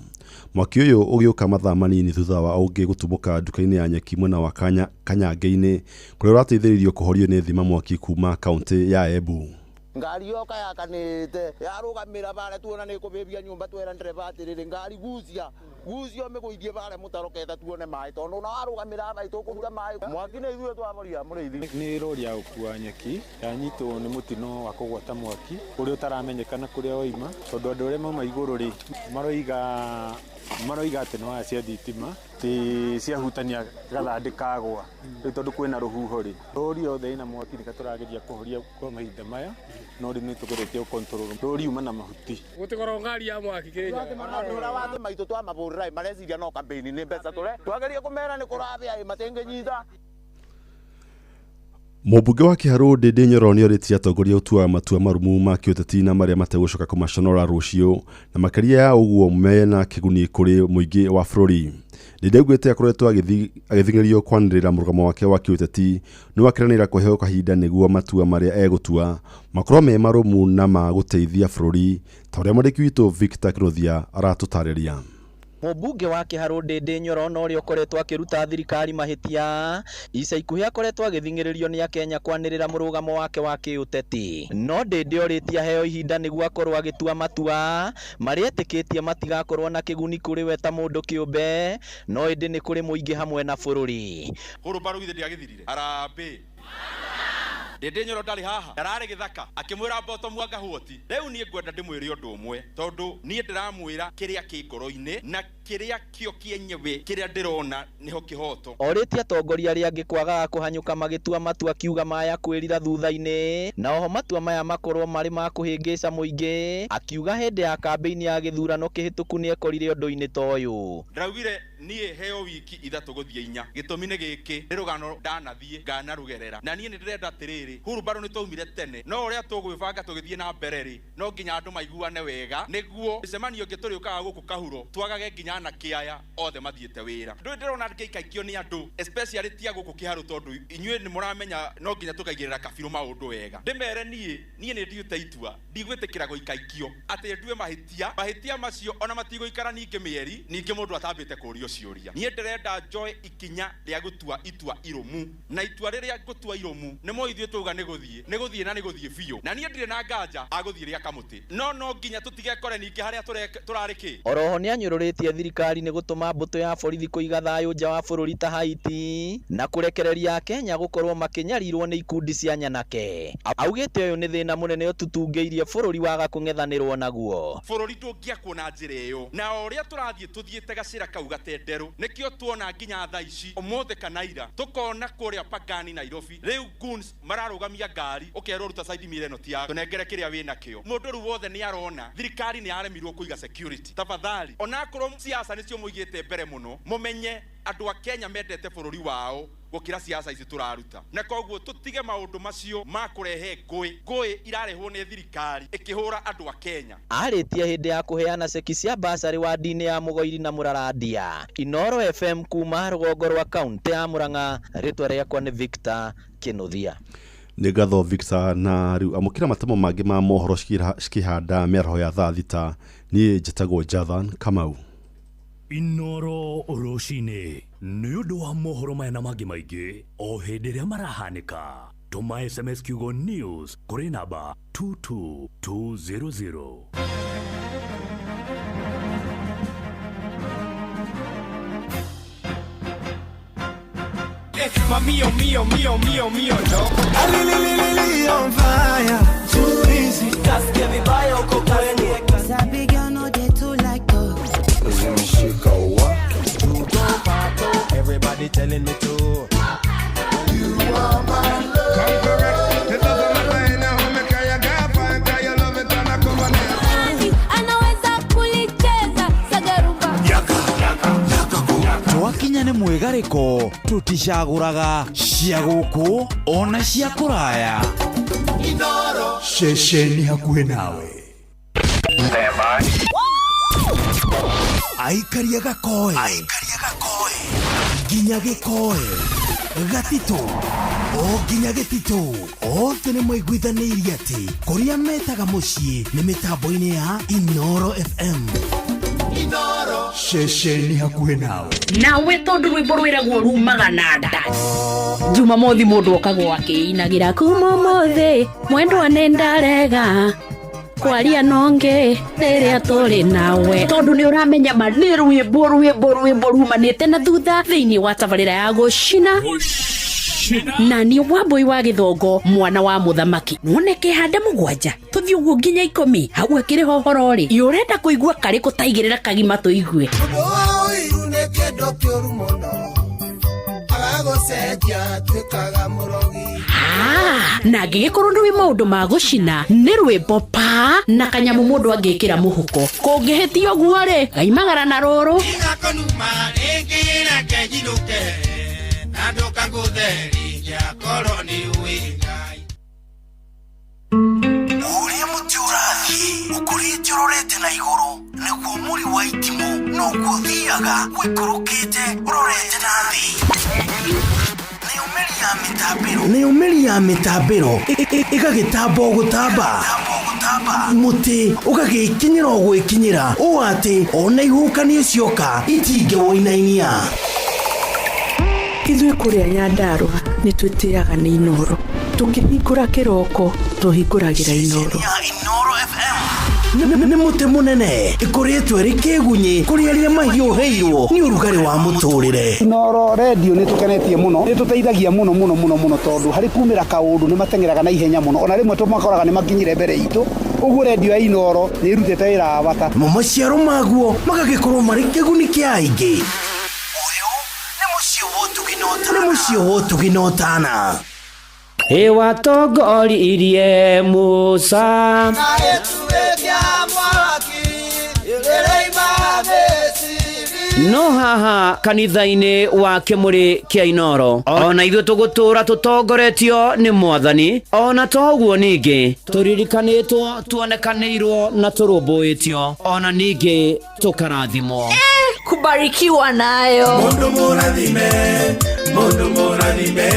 Mwaki ũyũ ũgĩũka mathaa manini thutha wa ũngĩ gũtumũka nduka-inĩ ya nyeki mwena wa Kanyange-inĩ kũrĩa ũrateithĩrĩirio kũhorio nĩ thima mwaki kuma kaunti ya Embu. Ngari yoka yakanite yarugamira bare tuona ni kubibia nyumba twera ndereba atiriri ngari gucia gucio miguithie bare mutaro ketha tuone mai tondu na warugamira bai tukuruta mai mwaki ni ithuĩ twaboria murithi. Ni rori ya gũkua nyeki yanyitwo ni mutino wa kũgwata mwaki ũrĩa ũtaramenyekana kũrĩa waima tondu andũ arĩa mauma igũrũ rĩ maroiga atĩ nĩ waya cia thitima ti ciahutania gathandĩ kagwa rĩu tondu kwĩna rũhuho rĩ rori yothe ĩna mwaki nĩka tũrageria kũhoria kwa mahinda maya no rĩu nĩ tũgeretie gũcontrol rori yuma na mahuti gũtikorwo ngari ya mwaki Kĩrĩnyaga. Andũ ũrĩa wathe maitũ twamabũrĩra mareciria no campaign nĩ mbeca tũre twagerie kũmera nĩ kũrabĩa matingĩnyita. Mũmbunge wa Kĩharũ Ndĩndĩ Nyoro nĩorĩtie atongoria gũtua matua marumu ma kĩũteti na marĩa mategũcoka kũmaconora rũciũ na makĩria ya ũguo mena kĩguni kũrĩ mũingĩ wa bũrũri. Ndĩndĩ augĩte akoretwo agĩthing'ĩrĩrio kwanĩrĩra mũrũgamo wake wa kĩũteti no akĩranĩra kũheo kahinda nĩguo matua marĩa egũtua makorwo me marũmu na ma gũteithia bũrũri ta ũrĩa mwandĩki witũ Victor Kĩrũthia aratũtarĩria. Mũmbunge wa Kĩharũ Ndĩndĩ Nyoro na ũrĩa ũkoretwo akĩruta thirikari mahĩtia ica ikuhĩ akoretwo agĩthing'ĩrĩrio nĩ akenya kwanĩrĩra mũrũgamo wake wa kĩũteti no Ndĩndĩ orĩtie aheo ihinda nĩguo akorwo agĩtua matua marĩa etĩkĩtie matigakorwo na kĩguni kũrĩ we ta mũndũ kĩũmbe no ĩndĩ nĩ kũrĩ mũingĩ hamwe na bũrũri. Hũrũmbaru githĩ ndĩagĩthirire? Harambee. Ndĩndĩ Nyoro ndarĩ haha, ndararĩ gĩthaka akĩmwĩra Mboto Mwanga Huoti. Rĩu niĩ ngwenda ndĩmwĩre ũndũ ũmwe, tondũ niĩ ndĩramwĩra kĩrĩa kĩ ngoro-inĩ na kĩrĩa kĩo kĩenyewe kĩrĩa ndĩrona nĩho kĩhoto. Orĩtie atongoria arĩa angĩ kwagaga kũhanyũka magĩtua matua akiuga maya kwĩrira thutha-inĩ, na oho matua maya makorwo marĩ ma kũhĩngĩca mũingĩ, akiuga hĩndĩ ya kambĩini ya gĩthurano kĩhĩtũku nĩekorire ũndũ-inĩ ta ũyũ. Ndĩraugire niĩ heo wiki 3 gũthiĩ 4, gĩtũmi nĩ gĩkĩ, nĩ rũgano ndanathiĩ nganarũgerera, na niĩ nĩ ndĩrenda atĩrĩrĩ, hurumbarũ nĩ twaumire tene, no ũrĩa tũgwĩbanga tũgĩthiĩ na mbere rĩ, no nginya andũ maiguane wega nĩguo mĩcemanio ĩngĩ tũrĩũkaga gũkũ kahuro twagage nginya anake aya othe mathiĩte wĩra. Ndũĩ ndĩrona ngĩikaikio nĩ andũ especially ti a gũkũ kĩharũ, tondũ inyuĩ nĩ mũramenya no nginya tũkaigĩrĩra kabirũ maũndũ wega. Ndĩmere niĩ, niĩ nĩ nduĩte itua, ndigwĩtĩkĩra gũikaikio atĩ ndue mahĩtia, mahĩtia macio ona matigũikara ningĩ mĩeri ningĩ mũndũ atambĩte kũũrio ciũria. Niĩ ndĩrenda njoe ikinya rĩa gũtua itua irũmu, na itua rĩrĩa ngũtua irũmu nĩ mo ithuĩ twauga nĩ gũthiĩ, nĩ gũthiĩ na nĩ gũthiĩ biũ, na niĩ ndirĩ na nganja agũthiĩ rĩa kamũtĩ, no no nginya tũtigekore ningĩ harĩa tũrarĩ kĩ. Oroho nĩanyũrũrĩtie thirikari nĩ gũtũma mbũtũ ya borithi kũiga thayũ nja wa bũrũri ta Haiti na kũrekereria Akenya gũkorwo makĩnyarirwo nĩ ikundi cia nyanake. Augĩte ũyũ nĩ thĩna mũnene ũtutungĩirie bũrũri waga kũng'ethanĩrwo naguo. Bũrũri ndũngĩakwo na njĩra ĩyo, na o ũrĩa tũrathiĩ tũthiĩte gacĩra kau gatenderũ, nĩkĩo tuona nginya thaa ici ũmũthĩ kana ira tũkona kũrĩa Pagani Nairobi rĩu goons mararũgamia ngari, ũkerwo ruta side mirror ĩno ti yaku, tũnengere kĩrĩa wĩnakĩo. Mũndũ rĩu wothe nĩ arona thirikari nĩ yaremirwo kũiga security. Tafadhali, onakorwo siasa nĩcio mũigĩte mbere mũno, mũmenye andũ a Kenya mendete bũrũri wao gũkĩra siasa ici tũraruta, na koguo tũtige maũndũ macio ma kũrehe ngũĩ. Ngũĩ irarehwo nĩ thirikari ĩkĩhũra andũ a Kenya. Arĩtie hĩndĩ ya kũheana ceki cia basarĩ wadi-inĩ ya Mũgoiri na Mũrarandia. Inooro FM kuma rũgongo rwa kaunti ya Murang'a, rĩtwa rĩakwa nĩ Victor Kĩnuthia. Nĩ ngatho Victor, na rĩu amũkĩra matemo mangĩ ma mohoro cikĩhanda mĩaraho ya thaa 6. Niĩ njĩtagwo Jathan Kamau. Inooro rũcinĩ nĩ ũndũ wa mohoro maya na mangĩ maingĩ o hĩndĩ ĩrĩa marahanĩka. Tũma SMS kiugo news kũrĩ namba 22200. Mio, mio, mio, mio, mio, no. Alililili on fire. Too easy. Kasikia vibaya uko kwenye. Sabi girl no dey too like talk. Zimeshika wa. Everybody telling me to. You are my love. Come correct. The love of my life now me kaya gafa kaya love it and I come on. Anaweza kulicheza sagaruba. Yaka yaka yaka. Twakinya nĩ mwĩgarĩko tũticagũraga cia gũkũ ona cia kũraya. Ceceni hakuhĩ nawe. Aikaria gakoe nginya gĩkoe gatitũ o nginya gĩtitũ, othe nĩ maiguithanĩirie atĩ kũrĩa metaga mũciĩ nĩ mĩtambo-inĩ ya Inooro FM. Inooro. Ceceni hakuhĩ nawe. Nawe tondũ rwĩmbo rwĩragwo rumaga na nda. Jumamothi mũndũ okagwo akĩinagĩra kuma ũmũthĩ mwendwa nĩ ndarega kwaria nonge rĩrĩa tũrĩ nawe, tondũ nĩ ũramenya ma nĩ rwĩmbo rwĩmbo rwĩmbo rumanĩte na thutha thĩinĩ wa tabarĩra ya gũcina na nĩ Wambui wa Gĩthongo mwana wa mũthamaki. None kĩhanda 7 tũthiĩ ũguo nginya 10 hau akĩrĩ hohoro rĩ, ĩ ũrenda kũigua karĩkũ taigĩrĩra kagima tũigue. Ũiru nĩ kĩndũ kĩũru mũno, agagũcenjia atuĩkaga mũrogi. Na angĩgĩkorwo nĩ maũndũ ma gũcina nĩ rwĩmbo pa na kanyamũ mũndũ angĩkĩra mũhuko, kũngĩhĩtia ũguo rĩ gaimagara na rũrũ. Igakonuma rĩngĩ reke njinũke, na ndũkangũtherie korwo nĩ ũĩ Ngai. Ũrĩa mũtĩ ũrathiĩ ũkũrĩte ũrorete na igũrũ nĩguo mũri wa itimũ noguo ũthiaga ũikũrũkĩte ũrorete na thĩ. Nĩyo mĩri ya mĩtambĩro ĩgagĩtamba o gũtamba, mũtĩ ũgagĩkinyĩra o gwĩkinyĩra ũũ atĩ ona ihuhũkanio cioka itingĩwũinainia. Ithuĩ kũrĩa Nyandarũa nĩ twĩtĩaga nĩ Inooro, tũkĩhingũra kĩroko tũhingũragĩra Inooro. Inooro FM. Nĩ mũtĩ mũnene ĩkoretwo ĩrĩ kĩgunyĩ kũrĩ arĩa mahiũhĩirwo nĩ ũrugarĩ wa mũtũrĩre. Inooro redio nĩ tũkenetie mũno, nĩ tũteithagia mũno mũno mũno mũno tondũ harĩ kumĩra kaũndũ nĩ mateng'eraga na ihenya mũno, ona rĩmwe tũmakoraga nĩ makinyire mbere itũ, ũguo redio ya Inooro nĩ ĩrutĩte wĩra wa bata. Mo maciaro maguo magagĩkorwo marĩ kĩguni kĩa aingĩ. Nĩ mũciĩ wa ũtugi na ũtana. Ĩwatongoririe Musa. No haha kanitha-inĩ wa Kĩmũrĩ kĩa Inooro, ona ithuĩ tũgũtũũra tũtongoretio nĩ Mwathani, ona toguo ningĩ tũririkanĩtwo, tuonekanĩirwo na tũrũmbũĩtio, ona ningĩ tũkarathimwo. Kubarikiwa nayo. Mundu mũrathime, mundu mũrathime,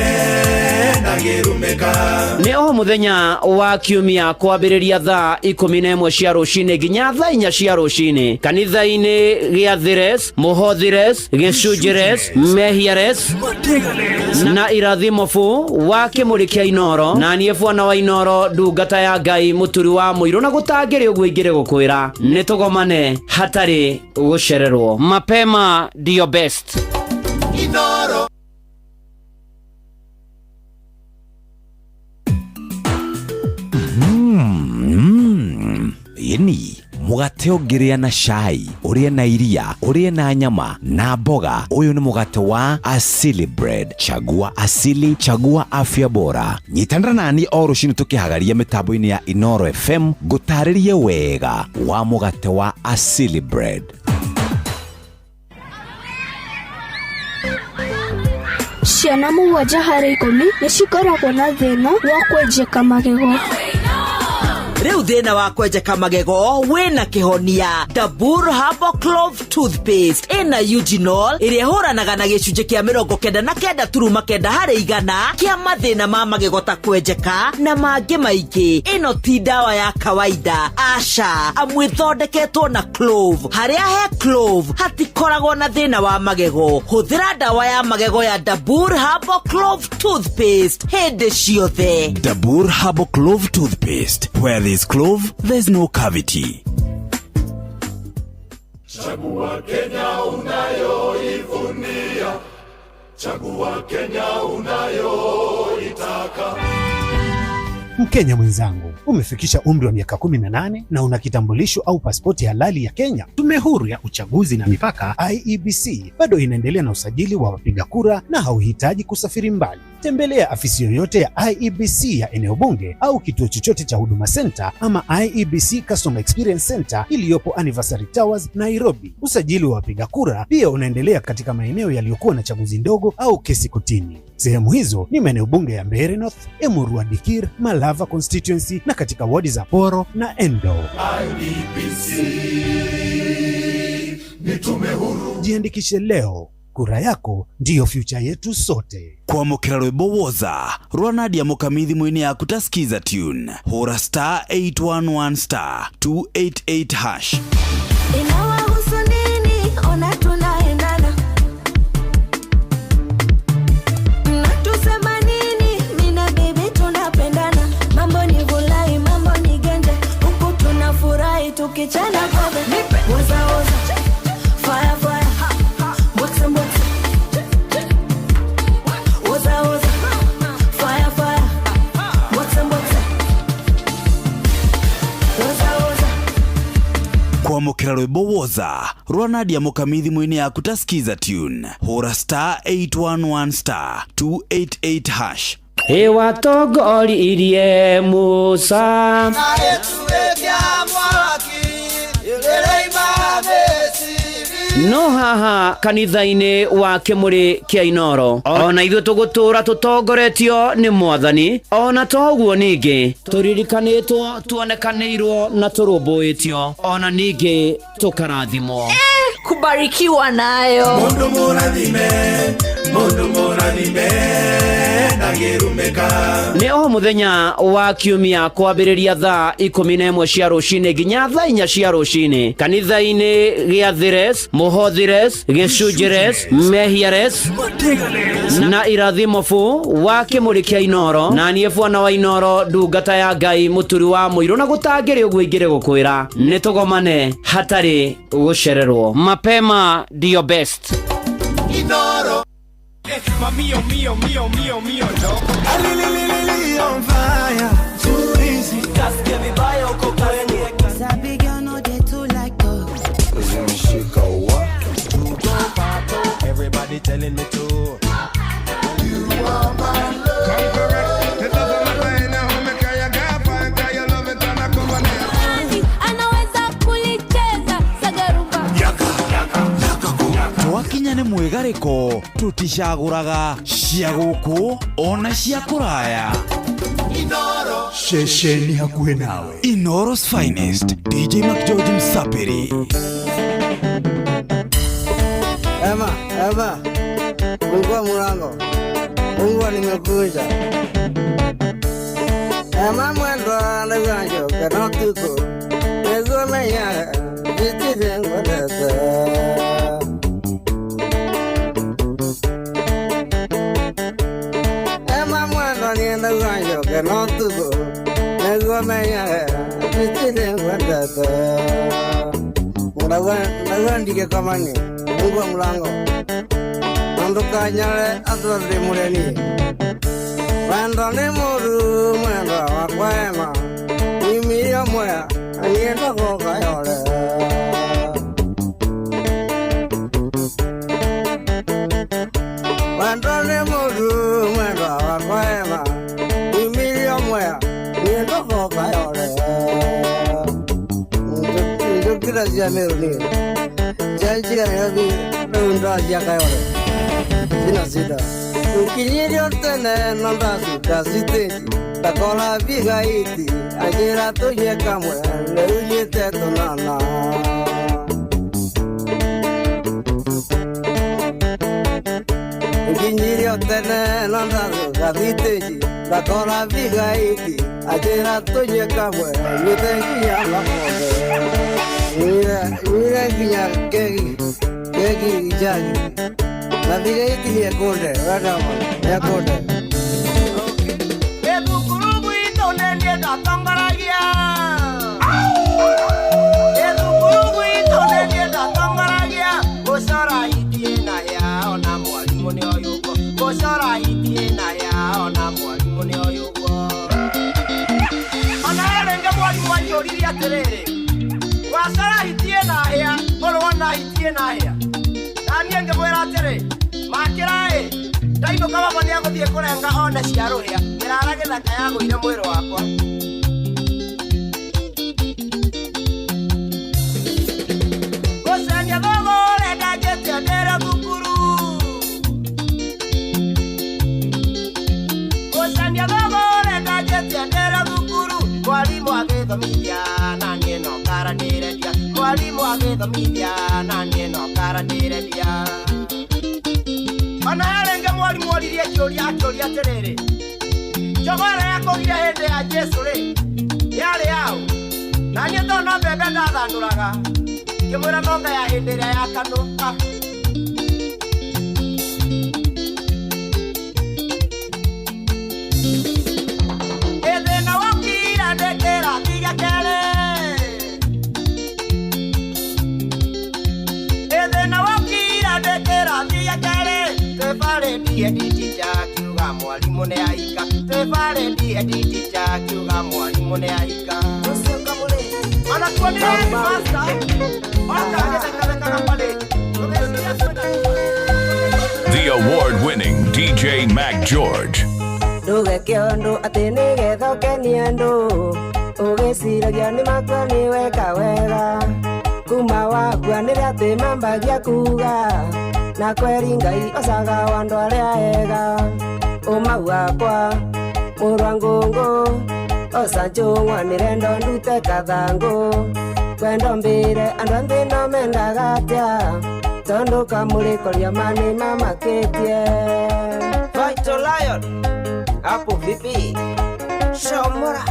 ndangĩrumĩka. Nĩ o mũthenya wa kiumia kwambĩrĩria thaa 11 cia rũcinĩ nginya thaa 4 cia rũcinĩ kanitha-inĩ gĩa Thires, Mũhothires, Gĩcunjĩres, Mehiares na Irathimo bu wa Kĩmũrĩ kĩa Inooro, na niĩ bwana wa Inooro, ndungata ya Ngai, mũturi wa mũirũ, na gũtangĩrĩ ũguo ingĩrĩ gũkwĩra nĩ tũgomane hatarĩ gũcererwo. Mapema ndio best. Inooro. Ĩni mũgate ũngĩrĩa na cai, ũrĩe na iria, ũrĩe na nyama na mboga, ũyũ nĩ mũgate wa Asili Bread. Chagua Asili, chagua afya bora. Nyitanĩra nani o rũcinĩ tũkĩhagaria mĩtambo-inĩ ya Inooro FM ngũtarĩrie wega wa mũgate wa Asili Bread. Ciana 7 harĩ 10 nĩ cikoragwo na thĩna wa kwenjeka magego. Rĩu thĩna wa kwenjeka magego wĩna kĩhonia. Dabur Herbal Clove Toothpaste ĩna eugenol ĩrĩa ĩhũranaga na gĩcunjĩ kĩa 99.9 harĩ igana kĩa mathĩna ma magego ta kwenjeka na mangĩ maingĩ. Ĩno ti ndawa ya kawaida, aca, amu ĩthondeketwo na clove. Harĩa he clove hatikoragwo na thĩna wa magego. Hũthĩra ndawa ya magego ya Dabur Herbal Clove Toothpaste hĩndĩ ciothe. Dabur Herbal Clove Toothpaste. Where there's clove, there's no cavity. Chagua Kenya unayoivunia, chagua Kenya unayoitaka. Mkenya mwenzangu, umefikisha umri wa miaka 18 na una kitambulisho au pasipoti halali ya Kenya. Tume Huru ya Uchaguzi na Mipaka IEBC bado inaendelea na usajili wa wapiga kura na hauhitaji kusafiri mbali. Tembelea afisi yoyote ya IEBC ya eneo bunge au kituo chochote cha Huduma Center ama IEBC Customer Experience Center iliyopo Anniversary Towers, Nairobi. Usajili wa wapiga kura pia unaendelea katika maeneo yaliyokuwa na chaguzi ndogo au kesi kotini. Sehemu hizo ni maeneo bunge ya Mbeere North, Emurua Dikirr, Malava constituency na katika wadi za Poro na Endo. IEBC ni tume huru. Jiandikishe leo, kura yako ndiyo future yetu sote. Kwamũkĩra rwĩmbo woza rwa Nadia Mukami thimũ-inĩ yaku ta skiza tune, hũra star 811 star 288 hash. Inawahusu nini? Ona tunaendana. Mnatusema nini? Mimi na baby tunapendana. Mambo ni vulai, mambo ni genje. Huku tunafurahi tukichana kobe. Woza woza. Fire fire. Mbokse mbokse. Woza woza. Fire fire. Mbokse mbokse. Woza woza. Kwamũkĩra rwĩmbo woza rwa Nadia Mukami thimũ-inĩ yaku ta skiza tune, hũra star 811 star 288 hash. Ĩwatongoririe Musa. No haha kanitha-inĩ wa Kĩmũrĩ kĩa Inooro, ona ithuĩ tũgũtũũra tũtongoretio nĩ Mwathani, ona toguo ningĩ tũririkanĩtwo, tuonekanĩirwo na tũrũmbũĩtio, ona ningĩ tũkarathimwo. Kubarikiwa nayo. Mundu mũrathime, Mundu murathime ndangirumika. Nĩ o mũthenya wa kiumia kwambĩrĩria thaa 11 cia rũcinĩ nginya thaa 4 cia rũcinĩ kanitha-inĩ gĩa Thires, Mũhothires, Gĩcunjires, Mehiares na Irathimobu wa Kĩmũrĩ kĩa Inoro na niĩ bwana wa Inoro ndungata ya Ngai mũturi wa mũirũ na gũtangĩrĩ ũguo ingĩrĩ gũkwĩra nĩ tũgomane hatarĩ gũcererwo. Mapema ndio best. Inoro. Mio, mio, mio, mio, mio, no. Alililili on fire. Too easy. Kasikia vibaya uko kwenye. Sabi girl no dey too like talk. Zimeshika wa. Everybody telling me to. You are my love. Come correct. It doesn't matter in a home, kaya gapa, kaya love it and I come on. Anaweza kulicheza sagarumba. Yaka, yaka, yaka. Twakinya nĩ mwĩgarĩko tũticagũraga cia gũkũ ona cia kũraya. Inoro. Ceceni hakuhĩ nawe. Inoro's finest DJ McGeorge Msapiri. Ema, Ema, fungua mlango. Fungua, nimekuja. Ema mwendo nĩguo njoke no tukũ nĩguo menye gĩtirĩ ngwendete. Ema mwendo niĩ nĩguo njoke no tukũ nĩguo menye gĩtirĩ ngwendete. Ndauga ndigĩkomanie, fungua mlango. Ndũkanyare atwa ndĩ mũreni. Mwendo nĩ mũru mwendo wakwa ema Mimi mwea niĩ ndagoka yore. Mwendo nĩ mũru mwendo wakwa ema Mimi mwea niĩ ndagoka yore. Njũkĩra cia Meru niĩ Cia Nairobi rĩu ndacia Kayole. Sina sida. Ukinyirio tene na ndacuka citĩnji ndakora bigaiti anjĩra tũnyue kamwe rĩu nyuĩte tũnana. Nginyirio tene na ndacuka citĩnji ndakora bigaiti anjĩra tũnyue kamwe nyuĩte nginya makombe. Nyuire nginya kegi kegi njagi. Na bigaiti nĩekũnde wendama nĩekũnde. Ethukuru gwitũ nĩ niĩ ndatongoragia. Ethukuru gwitũ nĩ niĩ ndatongoragia. Gũcora hiti na hĩa ona mwarimũ nĩoĩ ũguo. Gũcora hiti na hĩa ona mwarimũ nĩoĩ ũguo. Ona he rĩngĩ mwarimũ anjũririe atĩrĩrĩ, wacora hiti na hĩa ũrĩ wona hiti na hĩa? Na niĩ ngĩmwĩra atĩrĩ, makĩra-ĩ, ndainũka baba nĩegũthiĩ kũrenga one cia rũhĩa. Kĩrara gĩthaka yagũire mwĩrĩ wakwa. Gũcenia thũgũrĩ ndanjĩtie ndĩrĩ thukuru. Gũcenia thũgũrĩ ndanjĩtie ndĩrĩ thukuru. Mwarimũ agĩthomithia na niĩ no karanĩrĩria. Mwarimũ agĩthomithia na niĩ no karanĩrĩria. Ona he rĩngĩ mwarimũ oririe kĩũria akĩũria atĩrĩrĩ, njogo ĩrĩa yakũgire hĩndĩ ya Jesũ rĩ, yarĩ yaũ? Na niĩ tondũ no mbembe ndathandũraga, ngĩmwĩra nonga ya hĩndĩ ĩrĩa ya kanũ. Ĩthĩna wokire ndĩ kĩrathi gĩa kerĩ. Ĩthĩna wokire ndĩ kĩrathi gĩa kerĩ. Twĩbarĩ ndie nditicha kiuga mwarimũ nĩ aika. Twĩbarĩ ndie nditicha kiuga mwarimũ nĩ aika. Ona tuonire headmaster oka agĩthekathekaga parade. The award-winning DJ Mac George. Ndũgeke ũndũ atĩ nĩgetha ũkenie andũ ũgĩciragia nĩ makua nĩ weka wega kuma wakua nĩrĩa atĩ mambagia kuga na kweri Ngai ocaga wa andũ arĩa ega ũmau wakwa mũrũ wa ngũngũ oca njũng'wa nĩrendo ndute kathangũ kwendo mbĩre andũ a nthĩ no mendaga atĩa Tondu kamurikoria mani mamakitie. Vital Lion, hapo vipi? Shomora.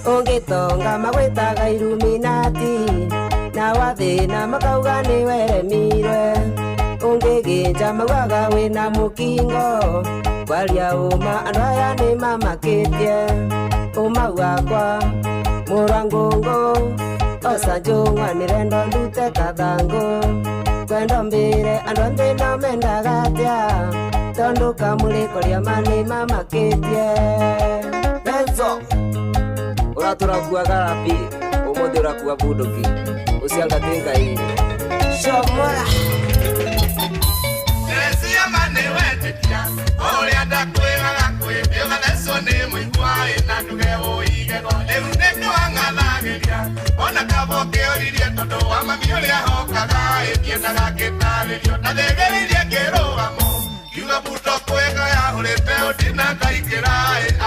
Ungitonga magwitaga Illuminati, na wathina makauga ni weremirwe. Ungiginja maugaga wina mukingo, kwaria uma andu aya ni mamakitie. Umau wakwa murwa ngungu, oca njung'wa nirendo ndute kathangu. Kwendo mbire andu anthi no mendaga atia, tondu kamurikoria mani mamakitie. Benzo uratũrakua garapi ũmũthĩ ũrakua bunduki ũciangati Ngai. Shomora. Teresia mane wetĩkia ũrĩa ndakwĩraga kwĩmbĩ ũgathecwo nĩ mũigua na nduge ũigego rĩu nĩkĩo ang'athagĩria ona kaba ũkĩũririe tondũ wa mami ũrĩa hokaga ĩngĩendaga ngĩtarĩrio ndathĩgĩrĩirie ngĩrũgamo kiuga buto kwĩgaya ũrĩte ũtina ngaingĩra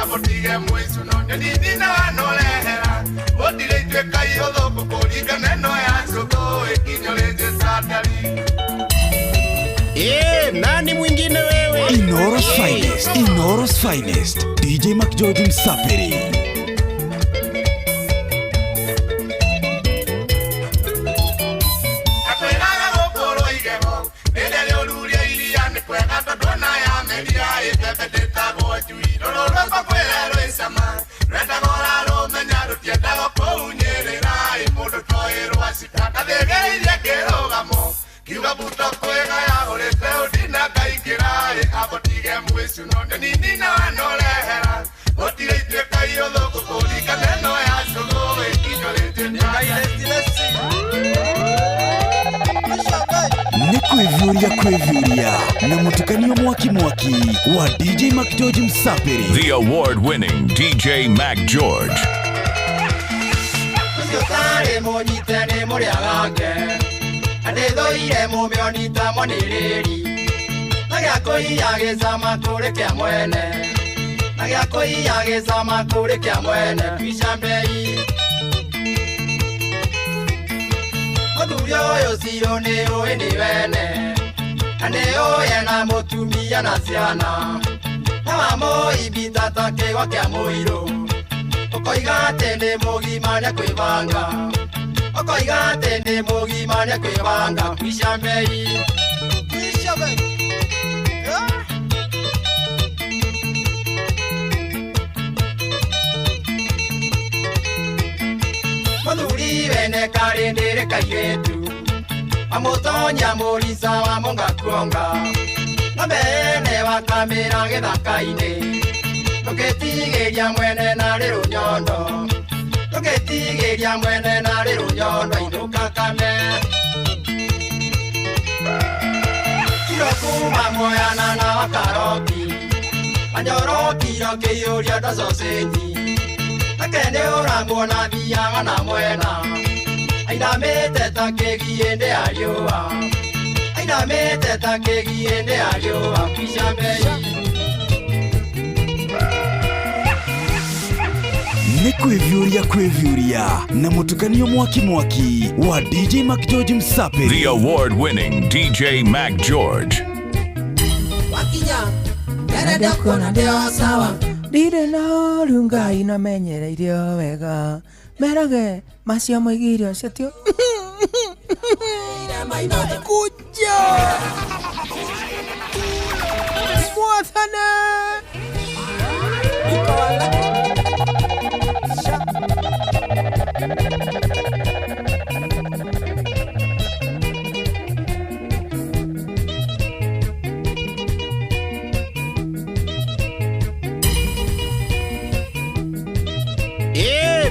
amũtige mũicuno nĩnithina wanorehera gũtirĩ ituĩka ihũthũ kũringana ĩno ya cũthũ ĩkinyũrĩtie candari. Nani mwingine wewe? Inooro's finest, Inooro's finest, DJ McGeorge Msapiri. Akwĩraga gũkũrwo igego rĩrĩa rĩũruria iria nĩ kwega tondũ ona yameria ĩbebe ndĩtagwo njui rũrũ rwakwa kwĩre rwĩ cama rwendaga ũrarũmenya rũtiendaga kũhunyĩrĩra ĩ mũndũ toĩ rwacika ndathĩgĩrĩirie ngĩrũgamo kiuga buto kwĩgaya ũrĩte ũndina ngaingĩra ĩ amũtige mwĩcuno nĩninina wanorehera gũtirĩ ituĩka ihũthũ kũringana ĩno ya cũgũ ĩkinyũrĩtie Nĩ kwĩviũria kwĩviũria na mũtukanio mwaki mwaki wa DJ McGeorge Msapiri. The award-winning DJ Mac George. Ũcio ũtarĩ mũnyite nĩ mũrĩagange na nĩthũire mũmĩoni ta mwanĩrĩri na gĩa kũiya gĩcama kũrĩ kĩa mwene na gĩa kũiya gĩcama kũrĩ kĩa mwene kwica mbei. Mũthuri ũyũ ciro nĩ ũĩ nĩ wene na nĩ ũĩ ena mũtumia na ciana na wamũimbita ta kĩgwa kĩa mũirũ ũkoiga atĩ nĩ mũgima nĩakwĩbanga ũkoiga atĩ nĩ mũgima nĩakwĩbanga kwica mbei. Kwica mbei. Mũthuri wene karĩndĩrĩ kairĩtu amũtonya mũrica wa mũngakuonga na mene wakamĩra gĩthaka-inĩ ndũgĩtigĩria mwene narĩ rũnyondo ndũgĩtigĩria mwene narĩ rũnyondo inũka kame kiro kuma moyana na wakaroti manyoro kiro kĩiyũria ta sausage nake nĩ ũramuona thiaga na mwena ainamĩte ta kĩgiĩ ya riũa ainamĩte ta kĩgiĩ ya riũa kwica mbei. Nĩ kwĩviũria kwĩviũria na mũtukanio mwaki mwaki wa DJ McGeorge Msapiri. The award-winning DJ Mac George. Wakinya nderenda kuona ndĩo sawa ndirĩ na ũru Ngai namenyereirio wega merage macio moigire ũcio ti kuja mwathane.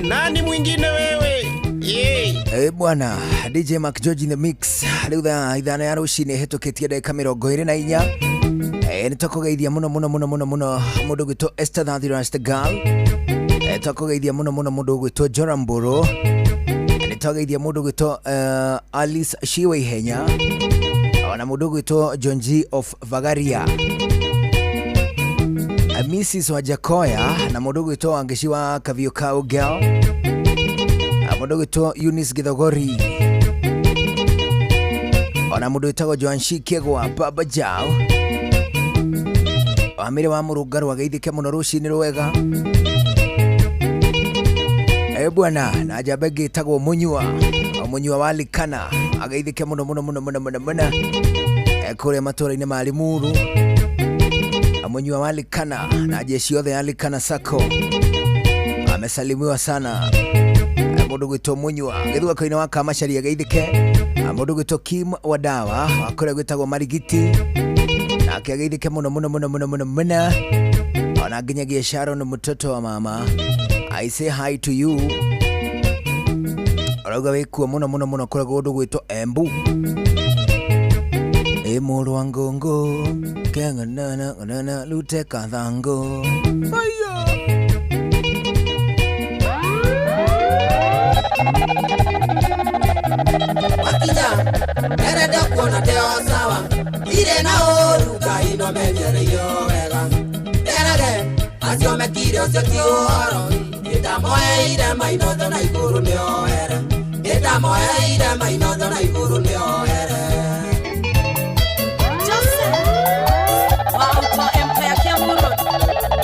Nani mwingine wewe? Bwana DJ Mac George in the mix. Rĩu thaa 5 ya rũcinĩ hĩtũkĩtie ndagĩka 24. Nĩtwakũgeithia mũno mũno mũno mũno mũno mũndũ ũgwĩtwo Esther Thathira Girl. Twakũgeithia mũno mũno mũndũ ũgwĩtwo Joram Mbũrũ. Nĩtwageithia mũndũ ũgwĩtwo Alice Shiwa Ihenya ona mũndũ ũgwĩtwo John G of Vagaria, Mrs Wajakoya na mũndũ ũgwĩtwo Wangeci wa Kaviũ Cowgirl. Mũndũ gwĩtwo Eunice Githogori, ona mũndũ wĩtagwo Joan Kĩgwa Baba Jao, wamĩrĩ wa Mũrũngarũ, ageithĩke mũno rũcinĩ rwega. E bwana, na njamba ĩngĩ ĩtagwo Mũnyua, Mũnyua wa Likana, ageithĩke mũno mũno mũno mũno mũno mũno, kũrĩa matũra-inĩ ma Limuru. Mũnyua wa Likana na jeshi yothe ya Likana Sacco amesalimiwa sana. Mũndũ gwĩtwo Mũnyua gĩthũako-inĩ wa Kamacari, ageithĩke. Mũndũ gwĩtwo Kim Wadawa wa kũrĩa gwĩtagwo Marigiti, nake ageithĩke mũno mũno mũno mũno mũno mũno, ona nginyagia Sharon mtoto wa mama, I say hi to you. Ũrauga wĩkuo mũno mũno mũno kũrĩa kũndũ gwĩtwo Embu. Ĩ mũrũ wa ngũngũ keng'anana ng'anana lute kathango. Wakinya nderenda kuona ndeo sawa, ndirĩ na ũũru Ngai no menyereirio wega. Nderage acio mekire ũcio ti ũhoro, nĩndamoeire mainotho na igũrũ nĩohere, nĩndamoeire mainotho na igũrũ nĩohere.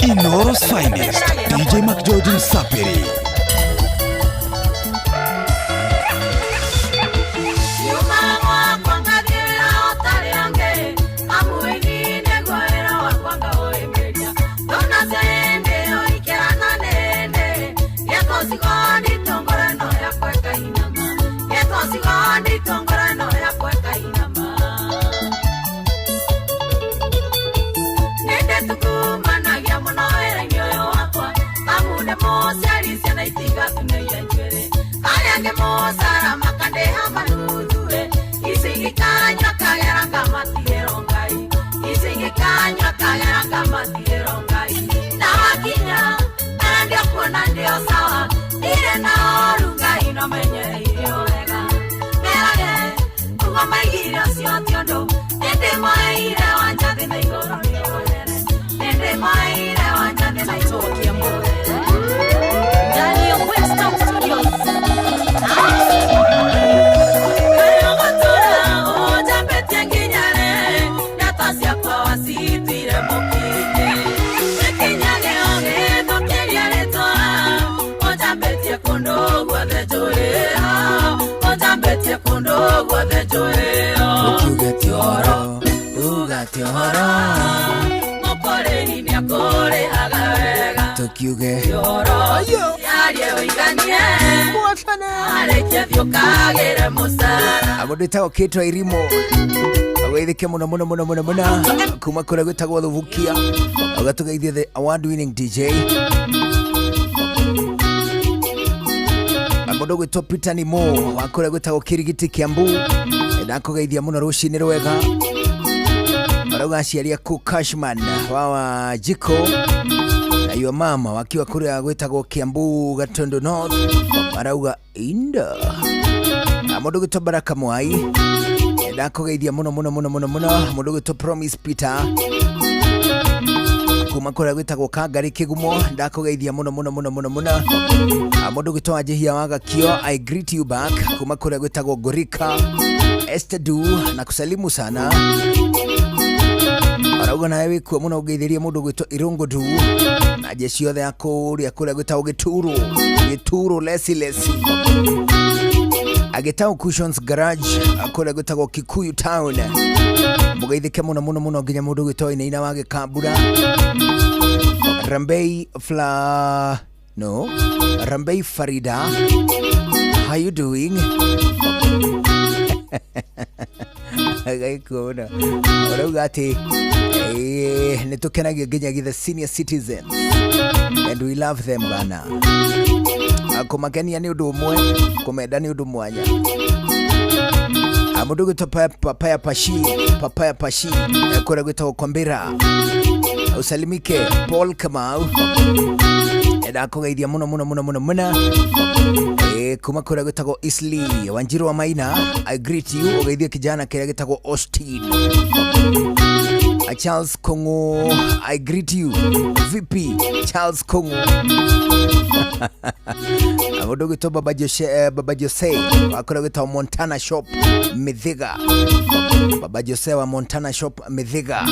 Inoro's finest, DJ McGeorge Msapiri. Tukiuge Mũndũ wĩtagwo Kate Irimo, ageithĩke mũno mũno mũno mũno mũno kuma kũrĩa gwĩtagwo Thubukia, ũgatũgeithia the award winning DJ. Mũndũ gwĩtwo Peter Nimo wa kũrĩa gwĩtagwo Kirigiti Kiambu, ndakũgeithia mũno rũcinĩ rwega. Arauga aciari aku Cashman wa Jiko na your mama wakiwa kũrĩa gwĩtagwo Kiambu Gatondo North, arauga inda. Mũndũ gwĩtwo Baraka Mwai, ndakũgeithia mũno mũno mũno mũno mũno. Mũndũ gwĩtwo Promise Peter kuma kũrĩa gwĩtagwo Kangari Kĩgumo, ndakũgeithia mũno mũno mũno mũno mũno. Mũndũ gwĩtwo Wanjihia wa Gakio, I greet you back kuma kũrĩa gwĩtagwo Ngorika. Esther Du na kusalimu sana. Arauga nawe wĩkuo mũno ũngeithĩrie mũndũ gwĩtwo Irungu Du na jeshi yothe ya kũrĩa kũrĩa gwĩtagwo Gĩturo, Gĩturo Lesi Lesi. Agĩtagwo Cushions Garage kũrĩa gwĩtagwo Kikuyu Town, mũgeithĩke mũno mũno mũno nginya mũndũ gwĩtwo Inaina wa Gĩkambura. Rambei Fla no Rambei Farida, how you doing? Gaikuona ũrauga atĩ nĩ tũkenagio nginyagia the senior citizens and we love them bana. Kũmakenia nĩ ũndũ ũmwe, kũmenda nĩ ũndũ mwanya. Mũndũ gwĩtwo Papaya Pashi, Papaya Pashi kũrĩa gwĩtagwo Kwambira, usalimike Paul Kamau, ndakũgeithia mũno mũno mũno mũno mũno kuma kũrĩa gwĩtagwo Isli Wanjiru wa Maina, I greet you. Ũgeithie kijana kĩrĩa gĩtagwo Austin. Charles Kongo, I greet you. Vipi Charles Kongo? Mũndũ ũgwĩtwo Baba Jose, Baba Jose wakũrĩa gwĩtagwo Montana Shop Mithiga. Baba Jose wa Montana Shop Mithiga,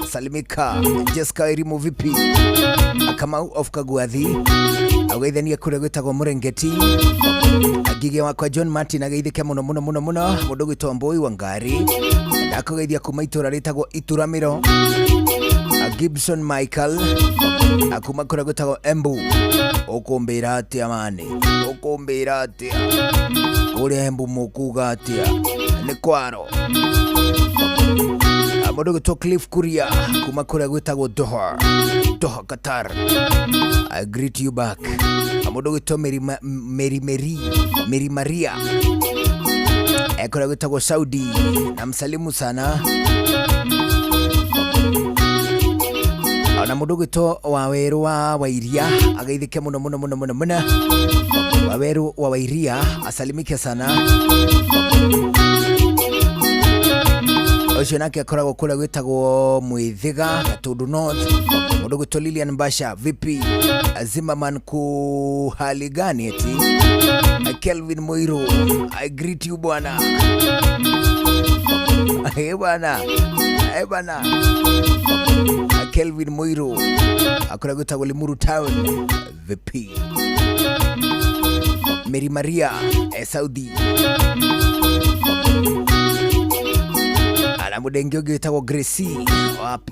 salimika. Jessica Irimu vipi? Kamau of Kagwathi ageithania kũrĩa gwĩtagwo Mũrengeti. Ngige wakwa John Martin ageithĩke mũno mũno mũno mũno. Mũndũ ũgwĩtwo Mbui Wangari ndakũgeithia kuma itũra rĩtagwo Ituramĩro. Gibson Michael akuma kũrĩa gwĩtagwo Embu. Ũkũmbĩra atĩa mani? Ũkũmbĩra atĩa kũrĩa Embu? Mũkuga atĩa? Nĩ kwaro. Mũndũ ũgwĩtwo Cliff Kuria kuma kũrĩa gwĩtagwo Doha, Doha Qatar, I greet you back. Mũndũ ũgwĩtwo Mary, Mary, Mary, Mary Maria kũrĩa gwĩtagwo Saudi, namsalimu sana. Na mũndũ ũgwĩtwo Wawerũ wa Wairia ageithĩke mũno mũno mũno mũno mũno. Wawerũ wa Wairia asalimike sana. Ũcio nake akoragwo kũrĩa gwĩtagwo Mwĩthĩga, Gatundu North. Mũndũ ũgwĩtwo Lilian Basha vipi? Zimmerman ku hali gani eti? Kelvin Moiro, I greet you bwana. Eh bwana, eh bwana. Kelvin Moiro akora gwĩtagwo Limuru Town vipi? Mary Maria Saudi na mũndũ ũngĩ wĩtagwo Gracie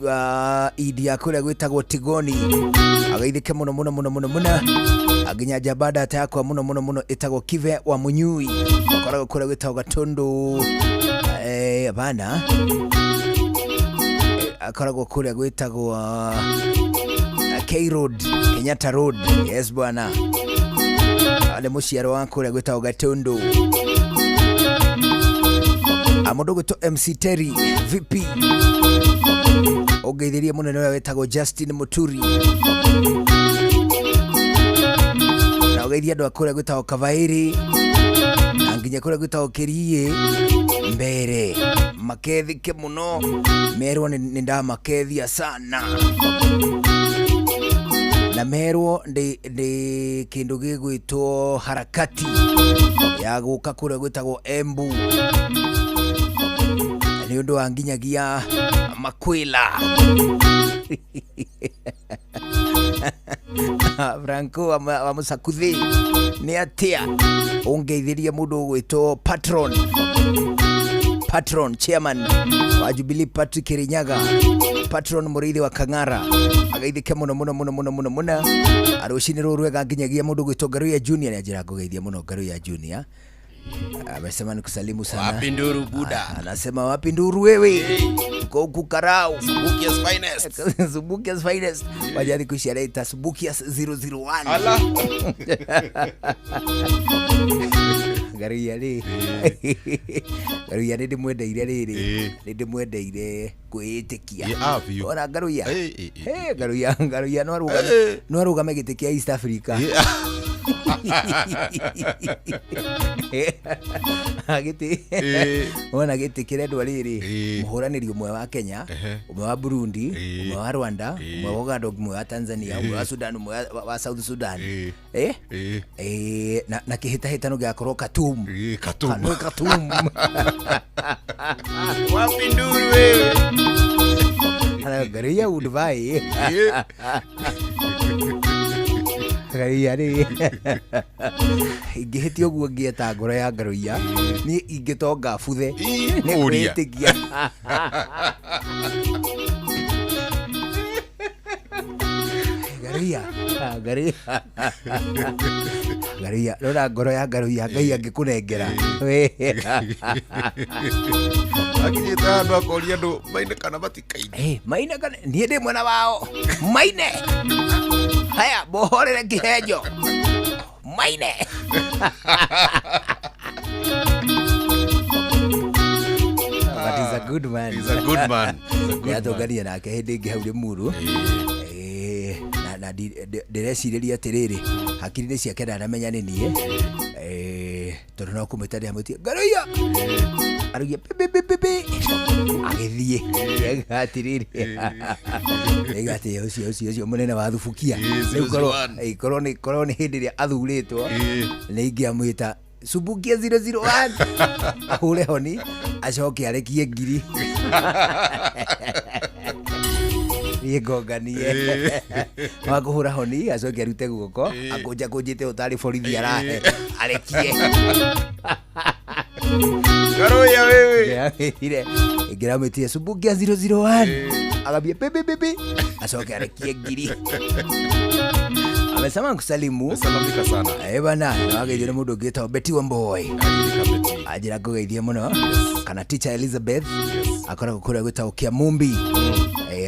wa idi ya kũrĩa gwĩtagwo Tigoni ageithĩke mũno mũno mũno mũno mũno. Nginya njamba ndata yakwa mũno mũno mũno ĩtagwo Kive wa Munyui akoragwo kũrĩa gwĩtagwo Gatundu, bana akoragwo kũrĩa gwĩtagwo K Road, Kenyatta Road. Yes bwana, nĩ mũciaro wa kũrĩa gwĩtagwo Gatundu. Mũndũ ũgwĩtwo MC Terry vipi? Ũngeithĩrie mũnene ũrĩa wĩtagwo Justin Muturi na ũgeithie andũ a kũrĩa gwĩtagwo Kavairi na nginya kũrĩa gwĩtagwo Kĩriĩ mbere makethike mũno, merwo nĩ ndamakethia sana na merwo ndĩ kĩndũ gĩgwĩtwo harakati ya gũka kũrĩa gwĩtagwo Embu nĩ ũndũ wa nginyagia makwĩla. Franco wa Mũcakuthi nĩ atĩa? Ũngeithĩrie mũndũ ũgwĩtwo patron chairman wa Jubilee Patrick Kirinyaga, patron mũrĩithi wa Kang'ara ageithĩke mũno mũno mũno mũno mũno mũno. Rũcinĩ rũrũ rwega nginyagia mũndũ ũgwĩtwo Ngaruiya Junior. Nĩ anjĩra ngũgeithia mũno Ngaruiya Junior. Amesema nikusalimu sana. Wapi nduru buda? Anasema wapi nduru wewe? Tuko huku Karau. Subukia's finest. Subukia's finest. Wajani kushare Subukia's 001. Ala. Ngaruiya rĩ. Ngaruiya nĩ ndĩmwendeire rĩrĩ. Nĩ ndĩmwendeire kwĩĩtĩkia. Ona Ngaruiya. Ngaruiya, Ngaruiya no arũgame. No arũgame gĩtĩ kĩa East Africa. Gĩtĩ wona gĩtĩ kĩrendwa rĩrĩ mũhũranĩri ũmwe wa Kenya, ũmwe wa Burundi, ũmwe wa Rwanda, ũmwe wa Uganda, ũmwe wa Tanzania, ũmwe wa Sudan, ũmwe wa South Sudan, na kĩhĩtahĩtano gĩgakorwo Khartoum. Khartoum. Khartoum. Wapi nduru wewe? Ngaruiya Dubai. Ngaruiya rĩ ingĩhĩtia ũguo ngĩeta ngoro ya Ngaruiya niĩ ingĩtonga buthe nĩ kwĩĩtĩkia. Ngaruiya, Ngaruiya, Ngaruiya, rora ngoro ya Ngaruiya Ngai angĩkũnengera. Akinyĩte handũ akoria andũ maine kana matikaine. Maine kana niĩ ndĩ mwena wao maine. Haya, bohorere kĩhenjo maine. But he's a good man. He's a good man. Nĩatũngania nake hĩndĩ ĩngĩ hau Rĩmuru. Na ndĩrecirĩria atĩrĩrĩ, hakiri-inĩ ciake ndanamenya nĩ niĩ, tondũ no kũmwĩta ndĩramwĩtia Ngaruiya, araugia pi pi pi pi pi agĩthiĩ. Atirĩrĩ, aiga atĩ ũcio ũcio ũcio mũnene wa thubukia. Rĩu 001. Korwo nĩ hĩndĩ ĩrĩa athurĩtwo nĩ ingĩamwĩta Subukia 001 ahũre honi acoke arekie ngiri niĩ ngonganie wa kũhũra honi acoke arute guoko akũnjakũnjĩte ũtarĩ borithi arahe arekie. Karuya wewe. Ire ingĩramwĩtire Subukia 001 agambia pipi pipi acoke arekie ngiri. Amesema nkusalimu. Salamika sana. Eh bana, na wageithio nĩ mũndũ ũngĩ wĩtagwo Betty Wamboi. Anjĩra ngũgeithie mũno kana teacher Elizabeth akoragwo kũrĩa gwĩtagwo Kiamumbi.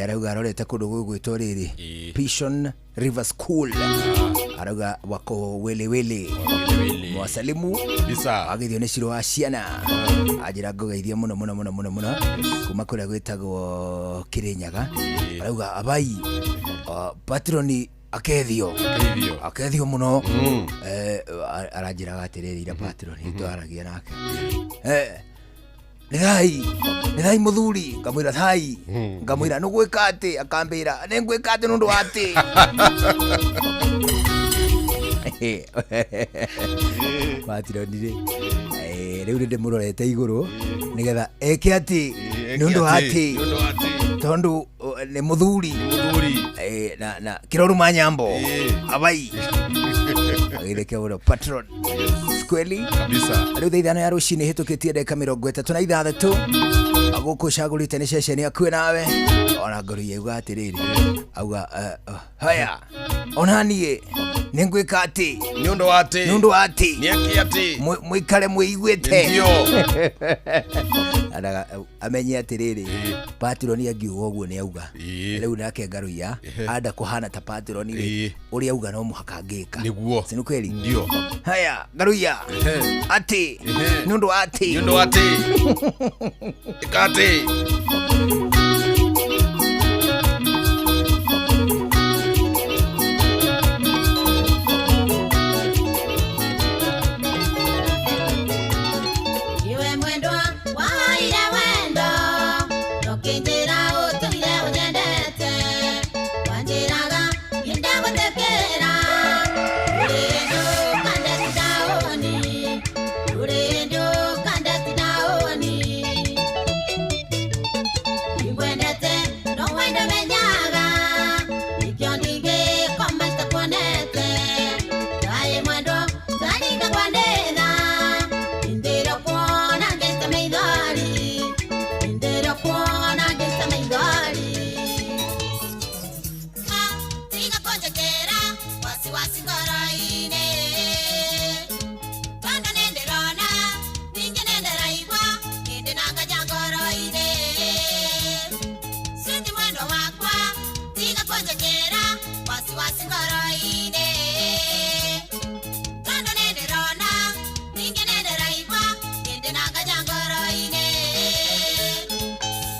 Arauga arorete kũndũ gũgwĩtwo rĩrĩ Pishon River School, arauga wako welewele mwasalimu wageithio nĩ Ciro wa ciana. Anjĩra ngũgeithie mũno mũno mũno mũno mũno kuma kũrĩa gwĩtagwo Kĩrĩnyaga. Arauga abai patroni akethio akethio mũno. Aranjĩraga atĩrĩrĩ ira patroni twaragia nake nĩ thai nĩ thai mũthuri, ngamwĩra thai, ngamwĩra nĩ gwĩka atĩ, akambĩra nĩ ngwĩka atĩ nĩ ũndũ wa atĩ patroni rĩ rĩu nĩ ndĩmũrorete igũrũ nĩgetha eke atĩ nĩ ũndũ wa atĩ tondũ nĩ mũthuri na kĩroruma nyambo abai agĩtheke mũno patron skweli kabisa. Rĩu thaa 5 ya rũcinĩ hĩtũkĩtie ndagĩka 36 gũkũ cagũrĩte nĩ ceceni akuĩ nawe ona ngoro yauga atĩrĩrĩ auga haya ona niĩ nĩ ngwĩka atĩ nĩ ũndũ wa atĩ nĩ ũndũ wa atĩ nĩ eke atĩ mũikare mwĩiguĩte. Ndio. Amenye atĩrĩrĩ patroni angiuga ũguo nĩ auga rĩu nake ngaruia anda kũhana ta patroni rĩ ũrĩa auga no mũhaka ngĩka nĩguo si nĩ kweli. Ndio. Haya ngaruia atĩ nĩ ũndũ wa atĩ nĩ ũndũ wa atĩ ĩka atĩ. Iwe mwendwa waire wendo nũkĩnjĩra ũtũire ũnyendete wanjĩraga nĩndagũthekera rũrĩndũ kandati rũrĩndũ kandati daoni ingwendete no wendo menyaga nikĩo ndingĩkoma itakuonete thayũ mwendwa taringa kwa ndĩtha Indira kuona ngeta maithori Indira kuona ngeta maithori Tiga kunjekera wasiwasi ngoro-inĩ Tondũ nĩndĩrona ningĩ nĩndĩraigua hĩndĩ na ngaja ngoro-inĩ Siti mwendwa wakwa tiga kunjekera wasiwasi ngoro-inĩ Tondũ nĩndĩrona ningĩ nĩndĩraigua hĩndĩ na ngaja ngoro-inĩ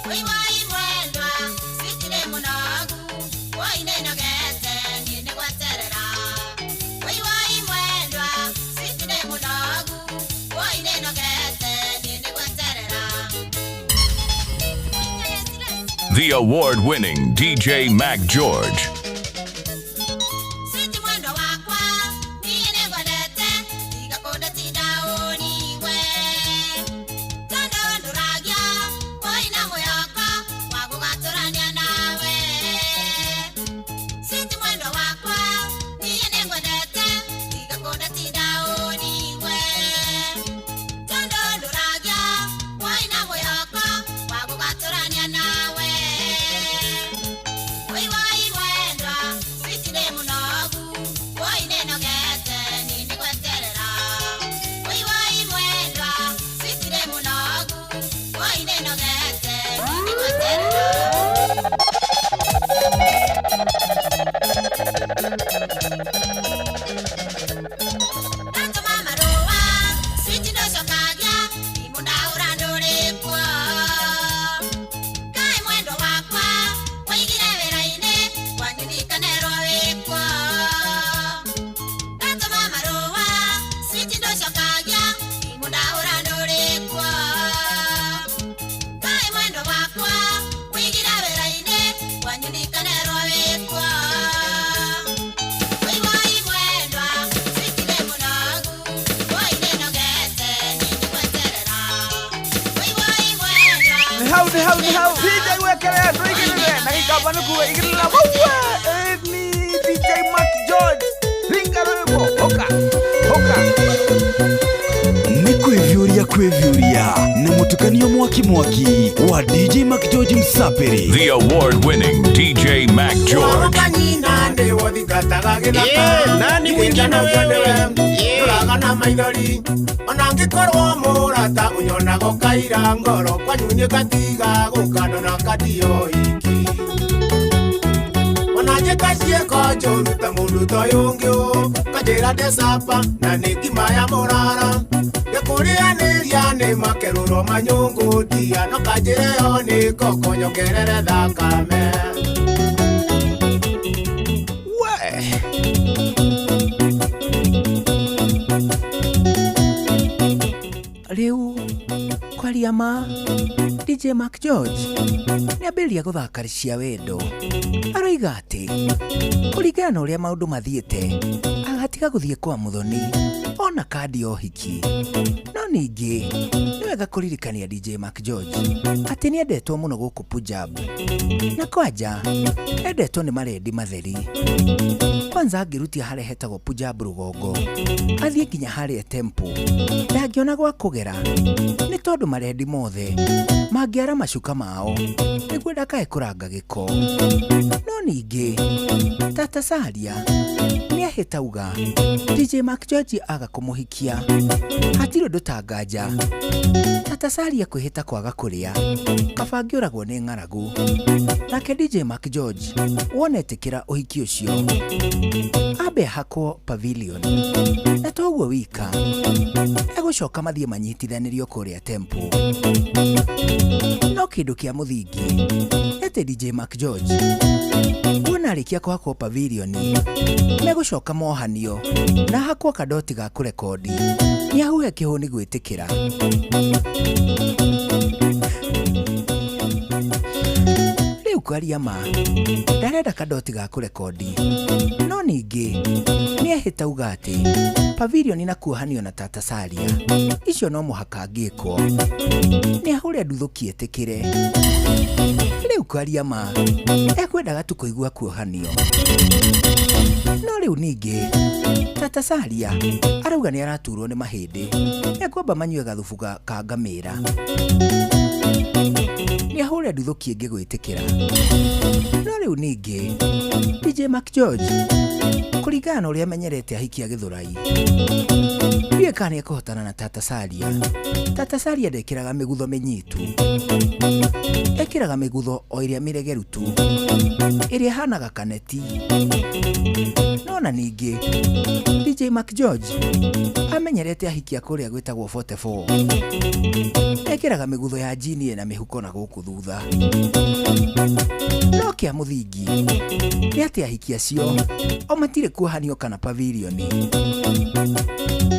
Woi woi mwendwa switi nĩ mũnogu woi nĩnogete niĩ nĩgweterera Woi woi mwendwa switi nĩ mũnogu woi nĩnogete niĩ nĩgweterera The award winning DJ Mac George. Switi mwendwa wakwa niĩ nĩngwendete tiga kũndetinda ũniwe Tondũ ndũragia woi na mwĩhoko wa gũgatũrania nawe Switi mwendwa wakwa niĩ nĩngwendete tiga kũndetinda ũniwe Tondũ ndũragia woi na mwĩhoko wa gũgatũrania nawe Woi woi mwendwa Nĩ hau nĩ hau. DJ wekere ndũigĩrĩre na gĩkamba nĩkuwe igĩrĩra waua. Ni DJ Mark George. Ringa rwĩmbo. Hoka. Hoka. Nĩ kwĩviũria kwĩviũria na mũtukanio mwaki mwaki wa DJ Mac George Msapiri. The award winning DJ Mac George. Nani mwingine wewe Ndũraga maithori ona angĩkorwo mũrata ũnyonaga ũkaira ngoro kwanyu nĩngatiga gũkandona kandio iki ona njĩka ciĩko njũru ta mũndũ ta ũyũ ũngĩ ũ kanjĩra ndĩcapa na nĩ ngima ya mũrara ndĩkũrĩanĩria nĩ makerũro manyũngũ ndia no kanjĩre yo nĩ ngoko nyongerere thakame. Rĩu kwaria ma DJ Mark George nĩambĩrĩria gũthaka cia wendo. Aroiga atĩ kũringana na ũrĩa maũndũ mathiĩte agatiga gũthiĩ kwa mũthoni ona kandi ya ũhiki. No ningĩ nĩ wega kũririkania DJ Mark George atĩ nĩendetwo mũno gũkũ Punjab na kwanja endetwo nĩ marendi matheri. Kwanza angĩrutia harĩa hetagwo Punjab rũgongo athiĩ nginya harĩa Temple ndangĩona gwa kũgera nĩ tondũ marendi mothe mangĩara macuka mao nĩguo ndakae kũranga gĩko. No ningĩ Tata Saria nĩahĩtauga DJ Mark George aga kũmũhikia hatirĩ ũndũ tanganja. Tata Saria kwĩhĩta kwaga kũrĩa kaba angĩũragwo nĩ ng'aragu. Nake DJ Mark George wona etĩkĩra ũhiki ũcio ambe ahakwo pavilion na toguo wika egũcoka mathiĩ manyitithanĩrio kũrĩa Temple. No kĩndũ kĩa mũthingi atĩ DJ Mark George wona arĩkia kũhakwo pavilion megũcoka mohanio na hakwo kadoti ga kũrekodi nĩahuhe kĩhũni gwĩtĩkĩra. Rĩu kwaria ma ndarenda kadoti ga kũrekodi no ningĩ nĩehĩta uga atĩ pavilion na kuohanio na Tata Saria icio no mũhaka angĩkwo nĩahũre nduthũki etĩkĩre. Rĩu kwaria ma ekwendaga tu kũigua kuohanio. No rĩu ningĩ Tata Saria arauga nĩ araturwo nĩ mahĩndĩ ekwamba manyue gathubu ka ngamĩra nĩahũre nduthũki ĩngĩ gwĩtĩkĩra. No rĩu ningĩ DJ Mark George kũringana na ũrĩa amenyerete ahiki a Gĩthũrai ndiũĩ kana nĩekũhotana na Tata Saria. Tata Saria ndekĩraga mĩgutho mĩnyitu, ekĩraga mĩgutho o ĩrĩa mĩregeru tu ĩrĩa ĩhanaga kaneti. No na ningĩ DJ Mark George amenyerete ahiki a kũrĩa gwĩtagwo 44 ekĩraga mĩgutho ya jini na mĩhuko na gũkũ thutha. No kĩa mũthingi nĩ atĩ ahiki acio o matirĩ kuohanio kana pavilion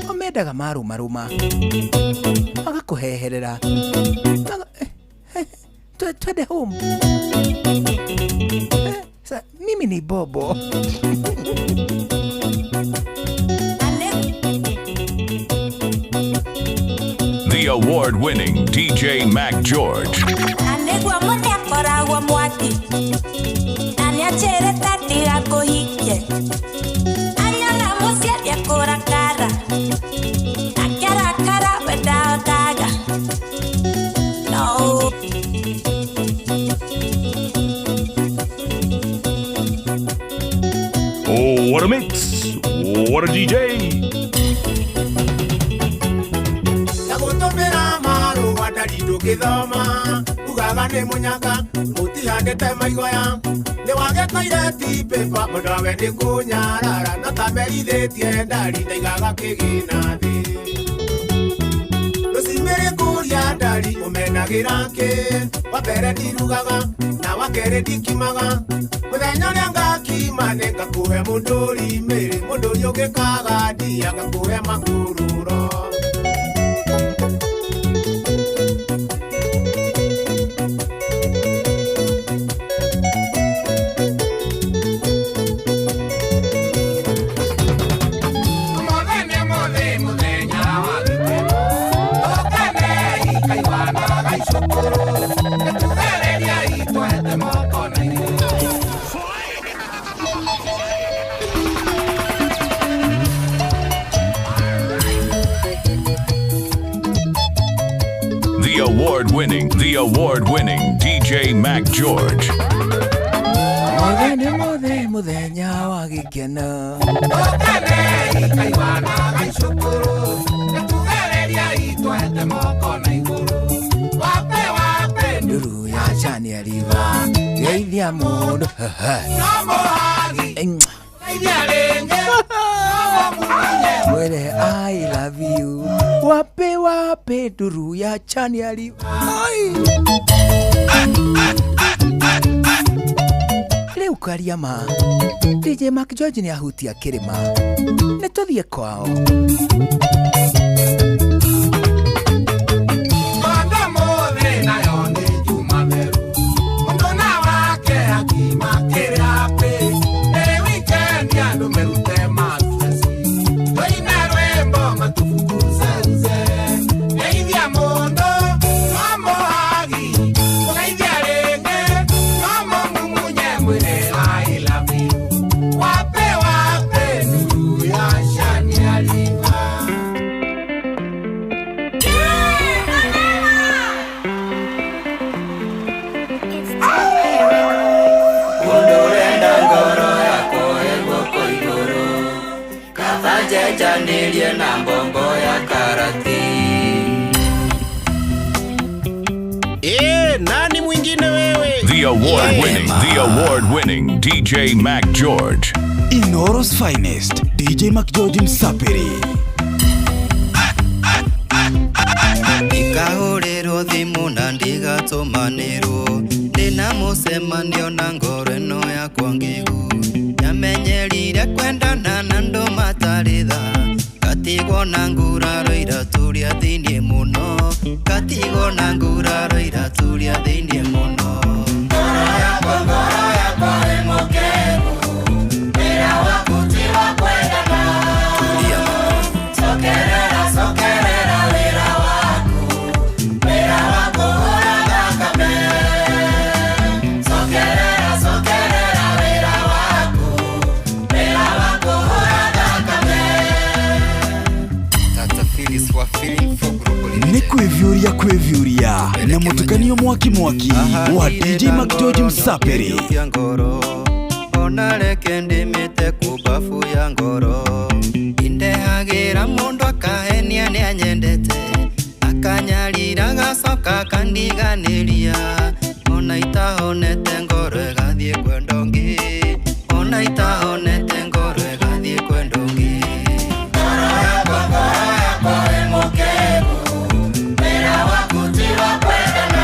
o mendaga marũmarũma magakũheherera twende home. Mimi ni bobo. The award-winning DJ Mac George. Anegwa mone akoragwo mwaki na nĩanjĩrĩte ndigakũhikie anyona mũciĩ akũrakara akĩrakara we ndahotaga no. Oh, what a mix! What a DJ! Ndagũtũmĩra marũa ndari ndũngĩthoma ugaga nĩ mũnyaka mũtihandĩte maigoya nĩ wage toilet paper mũndũ awe nĩ kũnyarara no ta merithĩtie ndari ndaigaga kĩgĩna thĩ rũcimĩrĩ kũria ndari ũmenagĩra kĩ wa mbere ndirugaga na wa kerĩ ndikimaga mũthenya ũrĩa ngakima nĩ ngakũhe mũndũri mĩrĩ mũndũri ũngĩkaga ndia ngakũhe makururo. Award-winning DJ Mac George. Mothe nĩ mothe mũthenya wa gĩkeno. Nduru ya chani ya riva geithia mũndũ. Mwere I love you. Wape wape nduru ya chani ya riva. Rĩu kwaria ma DJ Mac George nĩ ahutia kĩrĩma. Nĩ tũthiĩ kwao. Na mbombo ya karati. Nani mwingine wewe? The award-winning DJ Mac George. Inoro's finest, DJ Mac George Msapiri. Nikahũrĩrwo thimũ na ndigatũmanĩrwo. Ndĩna mũcemanio na ngoro ĩno yakwa ngĩgu. Nyamenyerire kwendana na andũ matarĩ tha. Katigwo na nguraro iraturia thĩinĩ mũno. Katigwo na nguraro iraturia thĩinĩ mũno. Ngoro yakwa ĩ mũkĩgu. Wĩra waku ti wa kwendana. Cokerera, cokerera wĩra waku. Wĩra waku hũra thakame. Cokerera, cokerera wĩra waku. Wĩra waku hũra thakame. Nĩ kwĩviũria kwĩviũria na mũtukanio mwaki mwaki wa DJ Mac George Msapiri. Ona reke ndĩmĩte kũbabu ya ngoro. Indehagĩra mũndũ akahenia nĩanyendete. Akanyarira agacoka akandiganĩria. Ona itahonete ngoro ĩgathiĩ kwenda ũngĩ. Ona itahonete ngoro ĩgathiĩ kwenda ũngĩ. Ngoro yakwa ĩ mũkĩgu. Wĩra waku ti wa kwendana.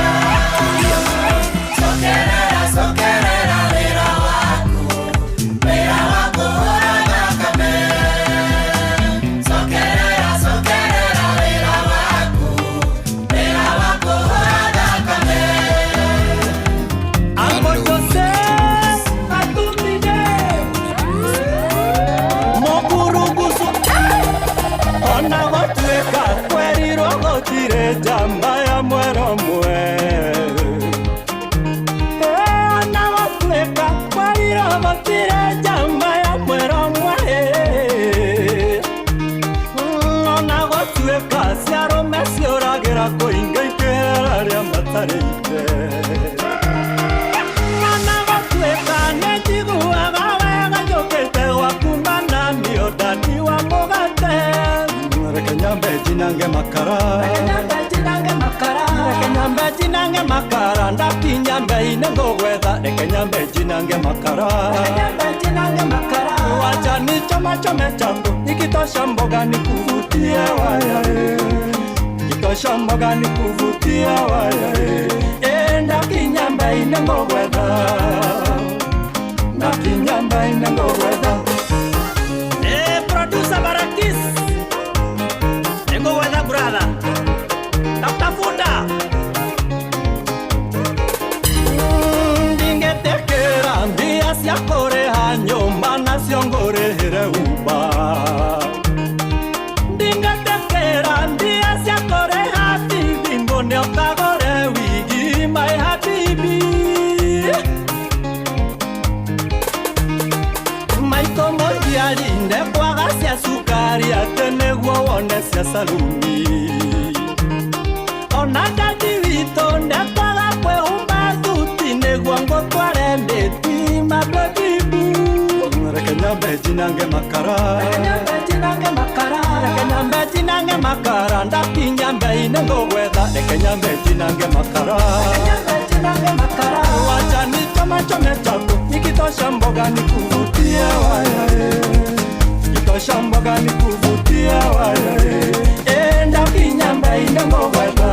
Cokerera, cokerera wĩra waku. Wĩra waku hũra thakame. Cokerera, cokerera wĩra waku. Wĩra waku hũra thakame. Mokurugusu ona gũtuĩka kwerirwo gũtirĩ njamba ya mwero mwe. Ona gũtuĩka kwerirwo gũtirĩ njamba ya mwero mwe. Ona gũtuĩka ciarũme ciũragĩra kũinga ikĩra arĩa matarĩ ithe. Ona gũtuĩka nĩnjiguaga wega njũkĩte gwaku mana nĩ ũndani wa mũgate. Reke nyambe njinange makara. Reke nyambe njinange makara. Ndakinya mbei-inĩ ngũgwetha. Reke nyambe njinange makara. Wacha nichome chome changu. Ikitosha mboga nikuvutie waya Ikitosha mboga nikuvutie waya Ndakinya mbei-inĩ ngũgwetha. Ndakinya mbei-inĩ ngũgwetha. Producer Barakis. Nĩngũgwetha brother. Ndakutafuta. Ndingĩtĩkĩra mbia cia kũrĩha nyũmba nacio ngũrĩhĩre Uber. Ndingĩtĩkĩra mbia cia kũrĩha bithi ngũne ũkagũre wigi my habibi. Maitũ mũnjiari ndekwaga cia cukari atĩ nĩguo wone cia saluni. Ona dadi Mũtitũ ndekwaga kwĩhumba thuti nĩguo ngũtware ndĩti my baby boo. Reke nyambe njinange makara, reke nyambe njinange makara, reke nyambe njinange makara, ndakinya mbei-inĩ ngũgwetha. Reke nyambe njinange makara, reke nyambe njinange makara, wacha nichomachome chako nikitosha mboga nikuvutie waya kitosha mboga nikuvutie waya ndakinya mbei-inĩ ngũgwetha.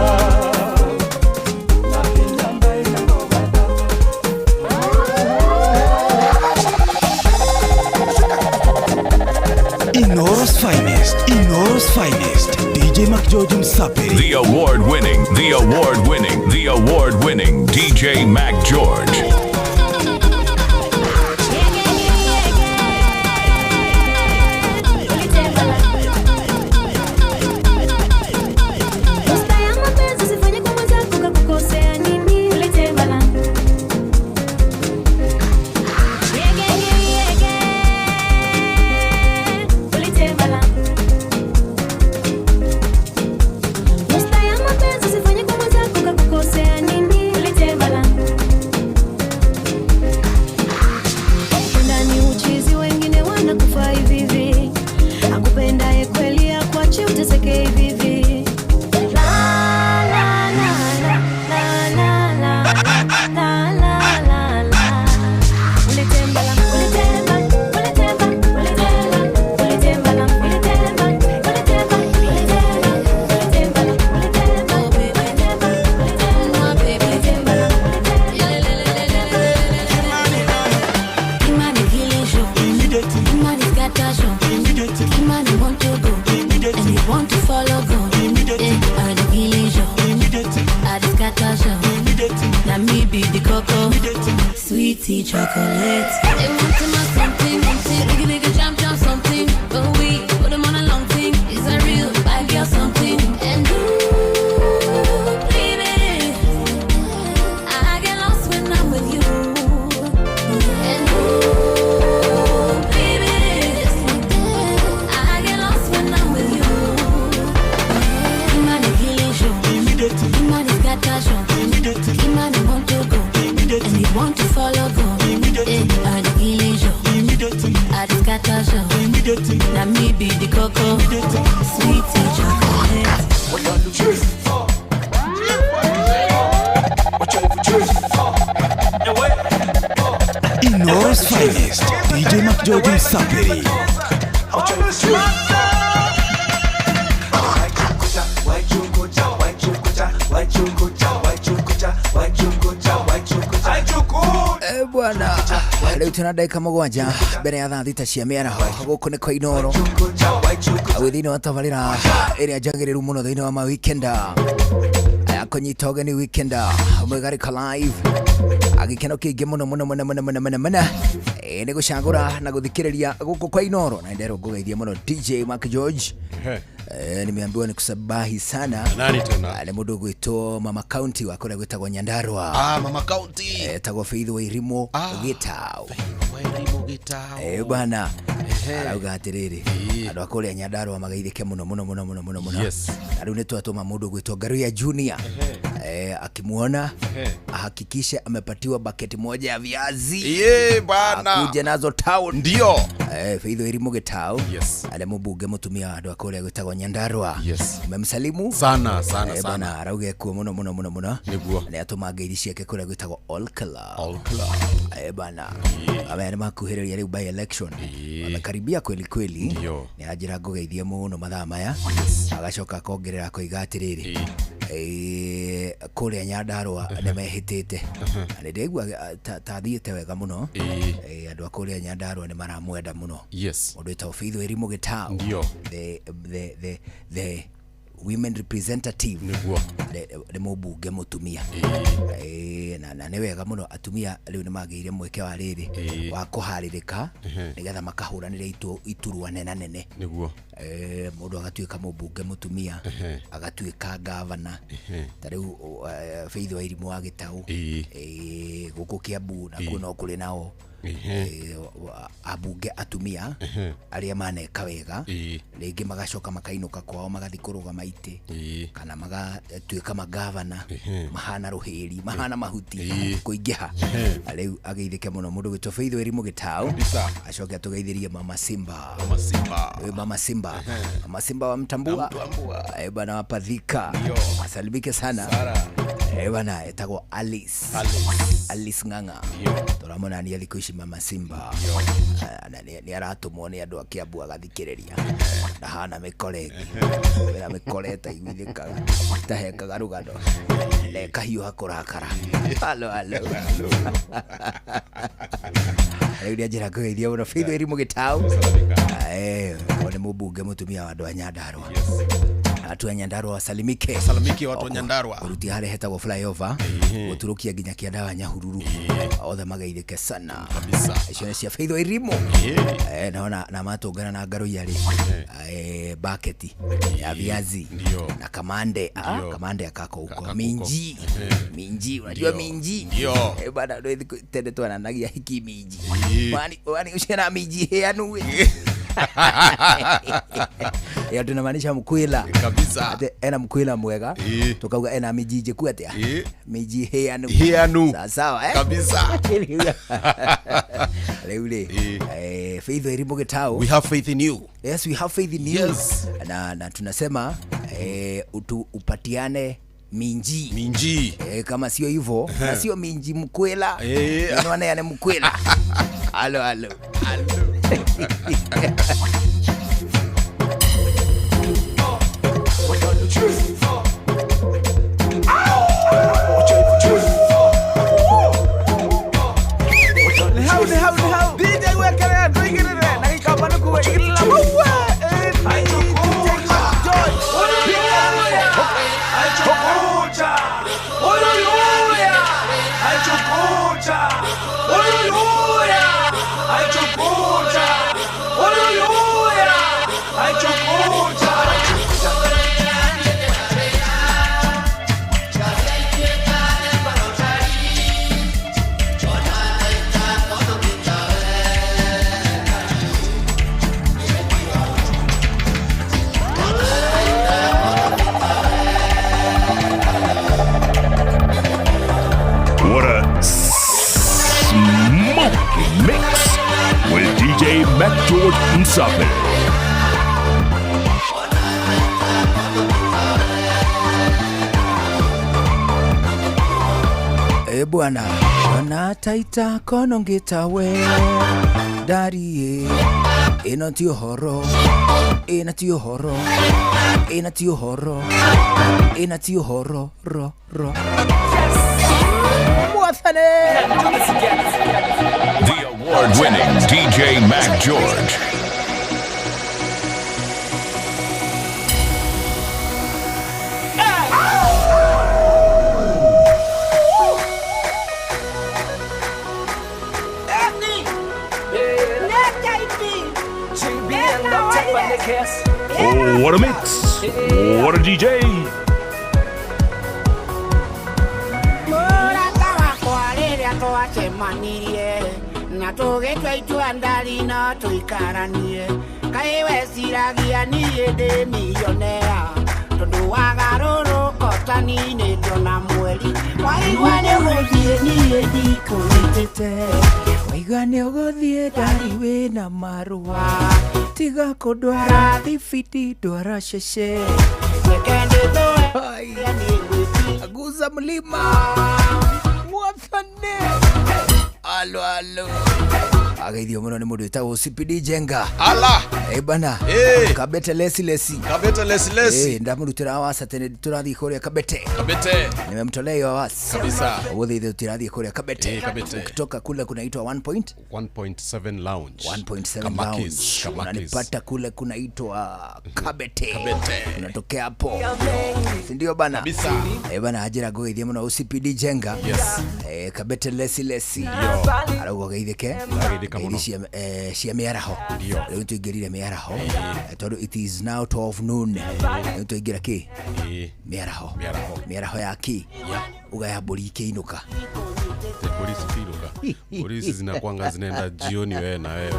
Inoro's finest, Inoro's finest, DJ McGeorge Msapiri. The award-winning, the award-winning, the award-winning DJ Mac George. Chocolate. They want to know something, nigga, nigga, jump, jump, something. But we put them on a long thing. Is a real bad girl something? And ooh, baby, I get lost when I'm with you. And ooh, baby, I get lost when I'm with you. Imani killing show. Imani's got cash on. Imani want to go, and he want to follow go. I the killing show. I just got a show. Now me be the cocoa, sweet chocolate. Inoro's finest, DJ McGeorge Msapiri. Bwana rĩu tũna ndagĩka mũgwanja mbere ya thaa thita cia mĩaraho gũkũ nĩ kwa Inoro wĩ thĩinĩ wa tabarĩra ĩrĩa njagĩrĩru mũno thĩinĩ wa mawikenda ya kũnyita ũgeni wikenda mwĩgarĩka live agĩkeno kĩingĩ mũno mũno mũno mũno mũno mũno mũno nĩ gũcagũra na gũthikĩrĩria gũkũ kwa Inoro na nderwo ngũgeithie mũno DJ Mark George. Nimeambiwa ni kusabahi sana. Nani tena? Ni mundu gwitwo Mama County wa kũrĩa gwĩtagwo Nyandarua. Mama County. Etagwo Faith Wairimu Gitau. Wairimu Gitau. Bwana. Arauga atĩrĩrĩ, andũ a kũrĩa Nyandarua magaithĩke mũno mũno mũno mũno mũno mũno. Yes. Na rĩu nĩtwatũma mũndũ gwĩtwo Ngaruya Junior. Akimuona ahakikishe amepatiwa bucket moja ya viazi. Ye bana. Akuje nazo town. Ndio. Faith Wairimu Gitau. Yes. Ale mũmbunge mũtumia wa andũ a kũrĩa gwĩtagwo Nyandarua. Yes. Umemsalimu sana sana sana. Bana arauge kuo mũno mũno mũno mũno. Nĩguo. Nĩ atũma ngeithi ciake kũrĩa gwĩtagwo All Club. All Club. Bana. Ame nĩ makuhĩrĩria rĩu by election. Wamekaribia kweli kweli. Ndio. Nĩ anjĩra ngũgeithie mũno mathaa maya. Agacoka akongerera akoiga atĩrĩrĩ. Kũrĩa Nyandarua nĩ mehĩtĩte. Na nĩ ndĩraigua ta thiĩte wega mũno. Andũ a kũrĩa Nyandarua nĩ maramwenda mũno. Yes. Mũndũ wĩtagwo Faith Wairimu Gitau. Ndio. The women representative. Nĩguo. Nĩ mũmbunge mũtumia. Na nĩ wega mũno atumia rĩu nĩ magĩire mweke wa rĩrĩ wa kũharĩrĩka nĩgetha makahũranĩra iturwa nena nene. Nĩguo. Mũndũ agatuĩka mũmbunge mũtumia, agatuĩka gavana. Ta rĩu Faith Wairimu wa Gitau. Gũkũ Kiambu na kuo no kũrĩ nao. Ambunge atumia arĩa maneka wega rĩngĩ magacoka makainũka kwao magathi kũrũgama itĩ kana magatuĩka magavana mahana rũhĩri mahana mahuti kũingĩha. Rĩu ageithĩke mũno mũndũ gwĩtwo Faith Wairimu Gĩtaũ, acoke atũgeithĩrie Mama Simba. Mama Simba. Wewe Mama Simba. Mama Simba wamtambua? Bana wapadhika. Asalimike sana. Bana etagwo Alice. Alice Ng'ang'a. Tũramona nĩ thikũ ici Mama Simba. Na nĩ aratumwo nĩ andũ a Kiambu agathikĩrĩria. Na hana mĩkore ĩngĩ. Wĩra mĩkore ĩtaiguithĩkaga. Ĩtahekaga rũgano. Na ĩkahiũha kũrakara. Halo halo. Rĩu nĩ anjĩra ngũgeithia mũno Faith Wairimu Gĩtaũ. Nĩ mũmbunge mũtumia wa andũ a Nyandarua. Watu wa Nyandarua wasalimike. Wasalimike watu wa Nyandarua. Kurutia harĩa hetagwo flyover, gũturũkia nginya kĩanda wa Nyahururu. Othe mageithĩke sana. Kabisa. Icio nĩ cia Faith Wairimu. Naona na matũngana na ngaruia rĩ. Bucket ya viazi na kamande. Kamande akako huko. Minji. Minji, unajua minji? Ndio. Bana tende twananagia hiki minji. Wani wani uciana minji heanu. Ya tunamaanisha mkwila kabisa. Ate ena mkwila mwega tukauga ena miji njiku atia miji heanu heanu sawa sawa kabisa. Rĩu rĩ Faith Wairimu Gĩtaũ, we have faith in you. Yes, we have faith in you. Yes. Na tunasema upatiane minji minji. Kama sio hivyo na sio minji mkwela unaona yani mkwela. Halo halo halo. What a smoking mix with DJ Mac George Msape. Bwana ona taita kono ngitawe darie ino ti uhoro ina ti uhoro ina ti uhoro ina ti uhoro ro ro. The award-winning DJ Mac George. Oh, what a mix. What a DJ. Na tũgĩtua itua ndari no tũikaranie kaĩ weciragia niĩ ndĩ milionea tondũ wagarũrũka ũtaninĩtio na mweri waigua nĩ ũgũthiĩ niĩ ndikũnyitĩte waigua nĩ ũgũthiĩ ndari wĩna marũa tiga kũndwara thibiti ndwara cece reke ndĩthũe nĩ aguza mlima mwathane. Alo alo. Ageithio muno ni mundu witagwo CPD Jenga. Ala. Bana. Kabete lesi lesi. Kabete lesi lesi. Ndamurutira awasa tene turathi kuria Kabete. Kabete. Nimemtolea hiyo awasa. Kabisa. Wote ithe turathi kuria Kabete. Kabete. Ukitoka kule kunaitwa 1.1.7 Lounge. 1.7 Lounge. Unanipata kule kunaitwa Kabete. Kabete. Unatokea hapo. Si ndio bana? Kabisa. Bana ajira goithie muno CPD Jenga. Yes. Kabete lesi lesi. Arauga geithike. Cia mĩaraho rĩu tũingĩrire mĩaraho tondũ it is now 12 noon rĩu tũingĩra kĩ mĩaraho mĩaraho ya kĩ uga ya mbũri ikĩinũka Polisi piloka. Polisi zinakuanga zinaenda jioni wewe na wewe.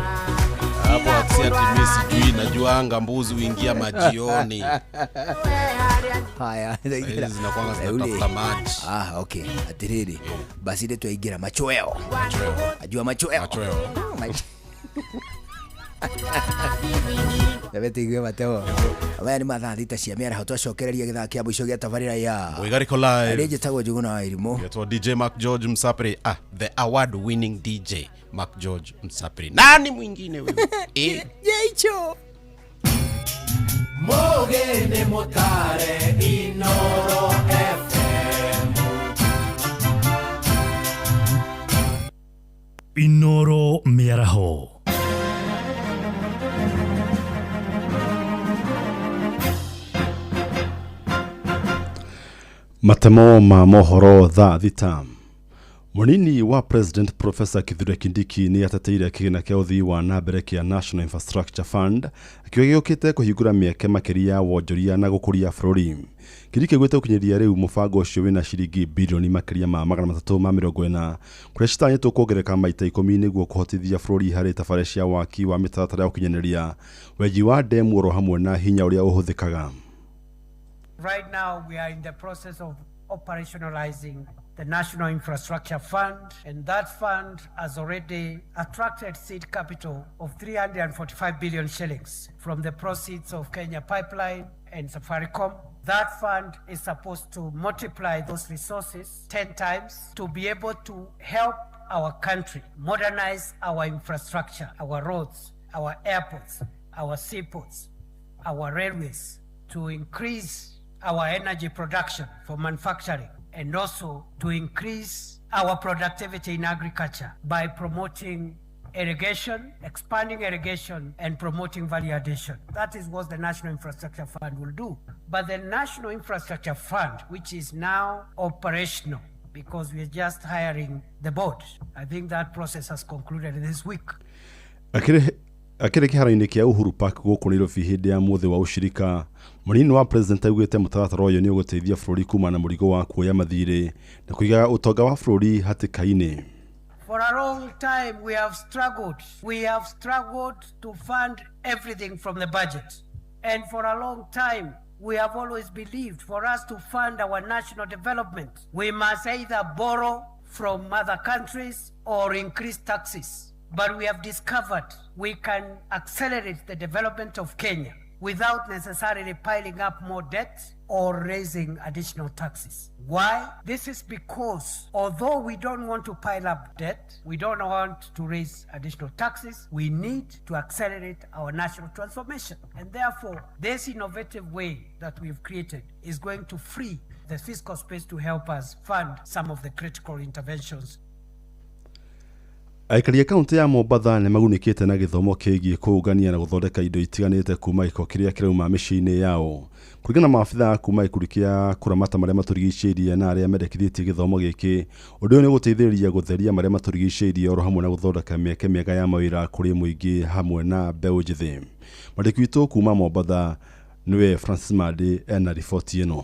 Hapo ati mimi sijui najuanga mbuzi huingia majioni. Haya, hizi zinakuanga zinatafuta maji. Ah, okay. Atiriri. Basi ile tuingira machweo. Ajua machweo. Machweo. Ndabete Mateo. Aya ni mathaa 6 cia mĩaraho twacokereria gĩthaa kĩa mũico gĩa tabarĩra ya Wigariko Live. Arĩa njĩtagwo Njũgũna wa Irimũ. Yetwo DJ Mark George Msapri. Ah, the award winning DJ Mark George Msapri. Nani mwingine wewe? Eh. Jeicho. Mogene motare Inoro FM. Inoro mĩaraho. Matemo ma mohoro thaa 6. Munini wa President Professor Kithure Kindiki ni ateteire kĩgĩna kĩa ũthii wa na mbere kĩa National Infrastructure Fund akiuga gĩũkĩte kũhingũra mĩeke makĩria ya wonjoria na gũkũria bũrũri. Kindiki augĩte gũkinyĩria rĩu mũbango ũcio wĩna ciringi birioni makĩria ma 340 kũrĩa citanyĩtwo kuongerereka maita 10 nĩguo kũhotithia bũrũri harĩ tabarĩra cia waki wa mĩtaratara ya ũkinyanĩria, wenji wa ndemu oro hamwe na hinya ũrĩa ũhũthĩkaga. Right now, we are in the process of operationalizing the National Infrastructure Fund, and that fund has already attracted seed capital of 345 billion shillings from the proceeds of Kenya Pipeline and Safaricom. That fund is supposed to multiply those resources 10 times to be able to help our country modernize our infrastructure, our roads, our airports, our seaports, our railways, to increase our energy production for manufacturing, and also to increase our productivity in agriculture by promoting irrigation, expanding irrigation, and promoting value addition. That is what the National Infrastructure Fund will do. But the National Infrastructure Fund, which is now operational, because we are just hiring the board. I think that process has concluded this week. Akĩrĩ kĩharo-inĩ kĩa Uhuru Park gũkũ Nairobi hĩndĩ ya mũthĩ wa ũshirika, mũnini wa president augĩte mũtaratara ũyũ nĩ ũgũteithia bũrũri kuma na mũrigo wa kuoya mathirĩ na kũiga ũtonga wa bũrũri hatĩka-inĩ. For a long time we have struggled. We have struggled to fund everything from the budget. And for a long time we have always believed for us to fund our national development, we must either borrow from other countries or increase taxes. But we have discovered we can accelerate the development of Kenya without necessarily piling up more debt or raising additional taxes. Why? This is because although we don't want to pile up debt, we don't want to raise additional taxes, we need to accelerate our national transformation. And therefore, this innovative way that we've created is going to free the fiscal space to help us fund some of the critical interventions. Aikari a kaunti ya Mombatha nĩ magunĩkĩte na gĩthomo kĩgiĩ kũũngania na gũthondeka indo itiganĩte kuma gĩko kĩrĩa kĩrauma mĩciĩ-inĩ yao. Kũringana na maabithaa kuma gĩkundi kĩa kũramata marĩa matũrigicĩirie na arĩa mendekithĩtie gĩthomo gĩkĩ, ũndũ ũyũ nĩ ũgũteithĩrĩria gũtheria marĩa matũrigicĩirie oro hamwe na gũthondeka mĩeke mĩega ya mawĩra kũrĩ mũingĩ hamwe na mbeũ njĩthĩ. Mwandĩki witũ kuma Mombatha nĩwe Francis Mandi ena riboti ĩno.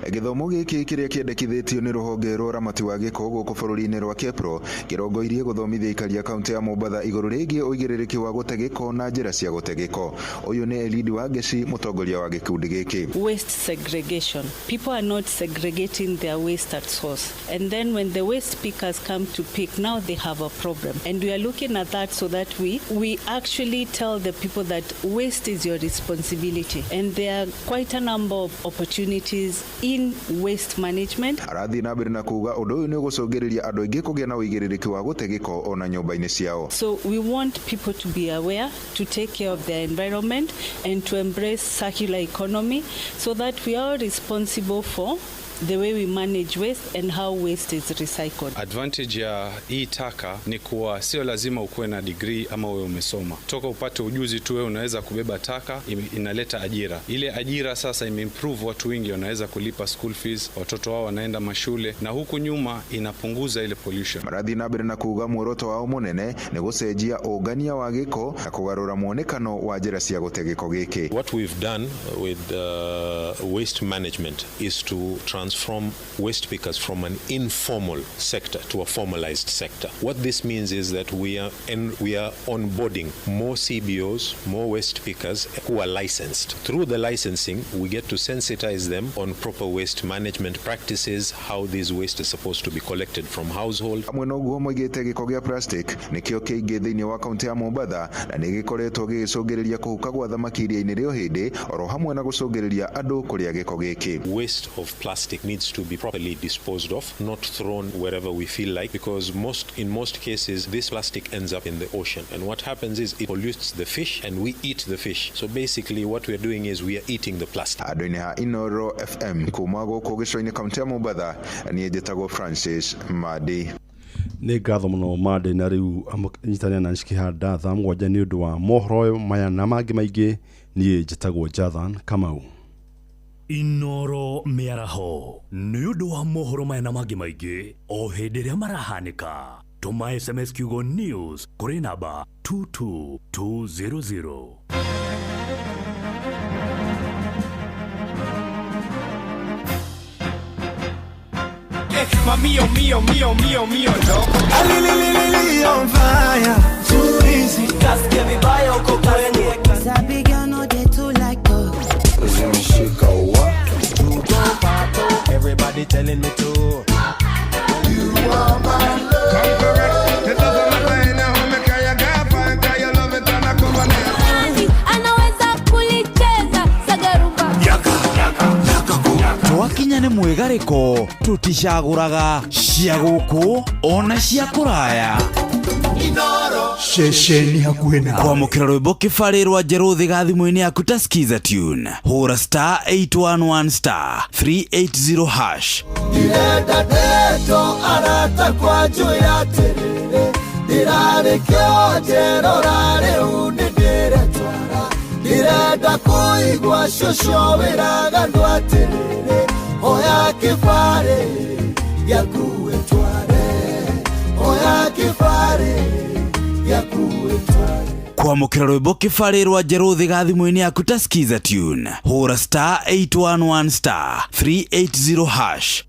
Gĩthomo gĩkĩ kĩrĩa kĩendekithĩtio nĩ rũhonge rwa ũramati wa gĩko gũkũ bũrũri-inĩ rwa Kepro kĩrongoirie gũthomithia aikari a kaunti ya Mombatha igũrũ rĩgiĩ ũigĩrĩrĩki wa gũte gĩko na njĩra cia gũte gĩko. Ũyũ nĩ Elidi Wangeci, mũtongoria wa gĩkundi gĩkĩ. Waste segregation. People are not segregating their waste at source. And then when the waste pickers come to pick, now they have a problem. And we are looking at that so that we actually tell the people that waste is your responsibility. And there are quite a number of opportunities in waste management. Arathiĩ na mbere na kuuga ũndũ ũyũ nĩ ũgũcũngĩrĩria andũ aingĩ kũgĩa na ũigĩrĩrĩki wa gũte gĩko ona nyũmba-inĩ ciao. So we want people to be aware, to take care of their environment and to embrace circular economy so that we are responsible for the way we manage waste and how waste is recycled. Advantage ya hii taka ni kuwa sio lazima ukuwe na degree ama uwe umesoma. Toka upate ujuzi tu wewe unaweza kubeba taka, inaleta ajira. Ile ajira sasa imeimprove, watu wengi wanaweza kulipa school fees, watoto wao wanaenda mashule, na huku nyuma inapunguza ile pollution. Marathiĩ na mbere na kuuga muoroto wao munene ni gũcenjia ũngania wa gĩko na kũgarũra muonekano wa njĩra cia gũte gĩko gĩkĩ. What we've done with waste management is to transform transform waste pickers from an informal sector to a formalized sector. What this means is that we are onboarding more CBOs, more waste pickers who are licensed. Through the licensing, we get to sensitize them on proper waste management practices, how this waste is supposed to be collected from household. Hamwe na ũguo, moigĩte gĩko gĩa plastic nĩkĩo kĩingĩ thĩinĩ wa kaunti ya Mombatha na nĩ gĩkoretwo gĩgĩcũngĩrĩria kũhuka gwa thamaki iria-inĩ rĩa Ũhĩndĩ, oro hamwe na gũcũngĩrĩria andũ kũrĩa gĩko gĩkĩ. Waste of plastic needs to be properly disposed of, not thrown wherever we feel like, because most in most cases this plastic ends up in the ocean. And what happens is it pollutes the fish and we eat the fish. So basically what we are doing is we are eating the plastic. Andũ-inĩ ha Inoro FM kuma gũkũ gĩcũa-inĩ, kaunti ya Mombatha, niĩ njĩtagwo Francis Madi. Nĩ ngatho mũno, Mande. Na rĩu nyitanĩra na cikĩhanda thaa 7 nĩ ũndũ wa mohoro maya na mangĩ maingĩ. Niĩ njĩtagwo Jathan Kamau. Inoro Mĩaraho, nĩ ũndũ wa mohoro maya na mangĩ maingĩ o hĩndĩ ĩrĩa marahanĩka, tũma SMS kiugo NEWS kũrĩ namba 22200. Mamio, mio, mio, mio, mio, no. On fire. Too easy. Kasikia vibaya uko kwenye. Sabi girl no dey too like talk. Zimeshika wa. Everybody telling me to. You are my love. Come correct. It doesn't matter anyhow. Me carry a girl fine, 'cause you love it and I come on. Anaweza kulicheza sagarumba. Twakinya nĩ mwĩgarĩko, tũticagũraga cia gũkũ ona cia kũraya. Ceceni hakuhĩ nawe. Kwamũkĩra rwĩmbo kĩbarĩ rwa njerũ thiga thimũ-inĩ yaku ta Skiza tune, hũra *811 *380#. Ndirenda ndeto arata kwa njũĩra atĩrĩrĩ, ndirarĩ kĩonjerora rĩu nĩ ndĩretwara, ndirenda kũigua cũcũ wĩraga andũ atĩrĩrĩ, oya kĩbarĩ gĩaku wĩtware, oya kĩbarĩ gĩaku wĩtware. Kwamũkĩra rwĩmbo kĩbarĩ rwa njerũ thiga thimũ-inĩ yaku ta Skiza tune, hũra *811 *380#.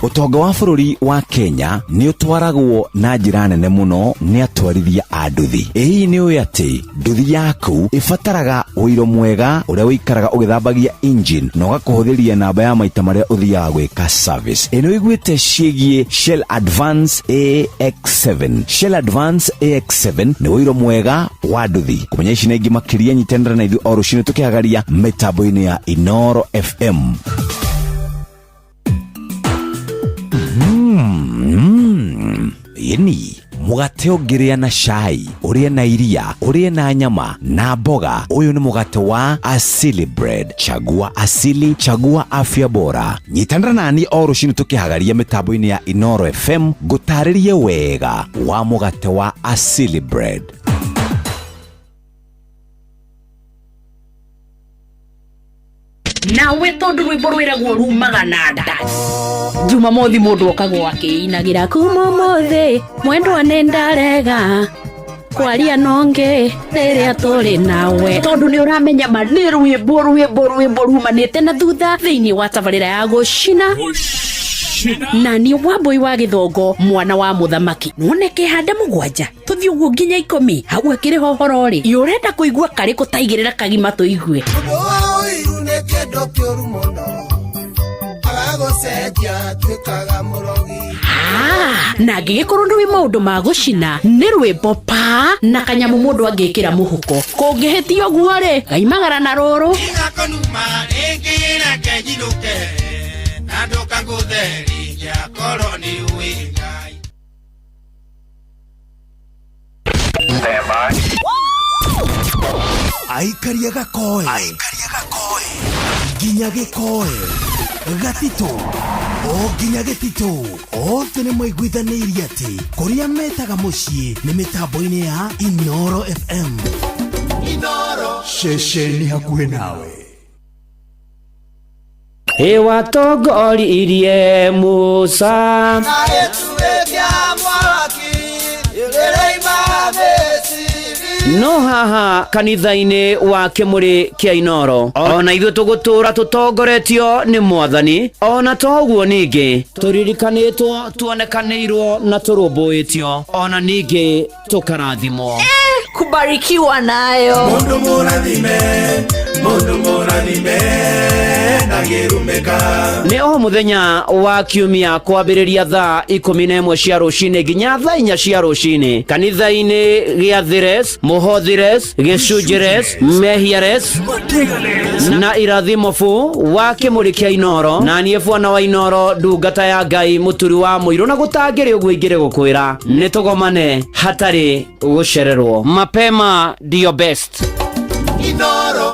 Ũtonga wa bũrũri wa Kenya nĩ ũtwaragwo na njĩra nene mũno nĩ atwarithia a nduthi. Ĩ hihi nĩ ũĩ atĩ nduthi yaku ĩbataraga ũiro mwega ũrĩa ũikaraga ũgĩthambagia engine na ũgakũhũthĩria namba ya maita marĩa ũthiaga gwĩka service? Ĩ nĩ ũiguĩte ciĩgiĩ Shell Advance AX7? Shell Advance AX7 nĩ ũiro mwega wa nduthi. Kũmenya ici na ingĩ makĩria, nyitanĩra na ithuĩ o rũcinĩ tũkĩhagaria mĩtambo-inĩ ya Inoro FM. Ĩni mũgate ũngĩrĩa na cai, ũrĩe na iria, ũrĩe na nyama na mboga. Ũyũ nĩ mũgate wa Asili Bread. Chagua Asili, chagua afya bora. Nyitanĩra nani o rũcinĩ tũkĩhagaria mĩtambo-inĩ ya Inoro FM ngũtarĩrie wega wa mũgate wa Asili Bread. Nawe tondu rwimbo rwiragwo rumaga na nda, Jumamothi mundu okagwo akiinagira kuma umuthi mwendwa nĩ ndarega kwaria nonge rĩrĩa tũrĩ nawe, tondu nĩ ũramenya ma nĩ rwĩmbo rumanĩte na thutha thĩinĩ wa tabarĩra ya gũcina na nĩ Wambui wa Gĩthongo, mwana wa mũthamaki, none kĩhanda 7 tũthiĩ ũguo nginya 10 hau akĩrĩ hohoro rĩ, ũrenda kũigua karĩkũ? Taigĩrĩra kagima tũigue. Ũndũ wa ũiru nĩ kĩndũ kĩũru mũno, agagũcenjia tuĩkaga mũrogi. Ah, na angĩgĩkorwo ndũĩ maũndũ ma gũcina nĩ rwĩmbo pa na kanyamũ mũndũ angĩkĩra mũhuko kũngĩhĩtia ũguo rĩ, gaimagara na rũrũ. Tigakonuma rĩngĩ, reke njinũke na ndũkangũthe rĩngĩ akorwo nĩ ũĩ Ngai. Aikaria gakoe nginya gĩkoe gatitũ o nginya gĩtitũ, othe nĩ maiguithanĩirie atĩ kũrĩa metaga mũciĩ nĩ mĩtambo-inĩ ya Inoro FM. Inoro. Ceceni hakuhĩ nawe. Ĩwatongoririe Musa. Na ĩtuĩkia mwaki ĩrĩima Misiri. No haha kanitha-inĩ wa Kĩmũrĩ kĩa Inoro ona ithuĩ tũgũtũra tũtongoretio nĩ Mwathani, ona toguo ningĩ tũririkanĩtwo, tuonekanĩirwo na tũrũmbũĩtio, ona ningĩ tũkarathimwo. Kubarikiwa nayo. Mundu murathime, mundu murathime ndangĩrumĩka. Nĩ o mũthenya wa kiumia kwambĩrĩria thaa 11 cia rũcinĩ nginya thaa 4 cia rũcinĩ kanitha-inĩ gĩa Thires, Mũhothires, Gĩcunjĩres, Mehiares na Irathimo bu wa Kĩmũrĩ kĩa Inoro, na niĩ bwana wa Inoro, ndungata ya Ngai, mũturi wa mũirũ, na gũtangĩrĩ ũguo ingĩrĩ gũkwĩra nĩ tũgomane hatarĩ gũcererwo. Mapema ndio best. Inoro.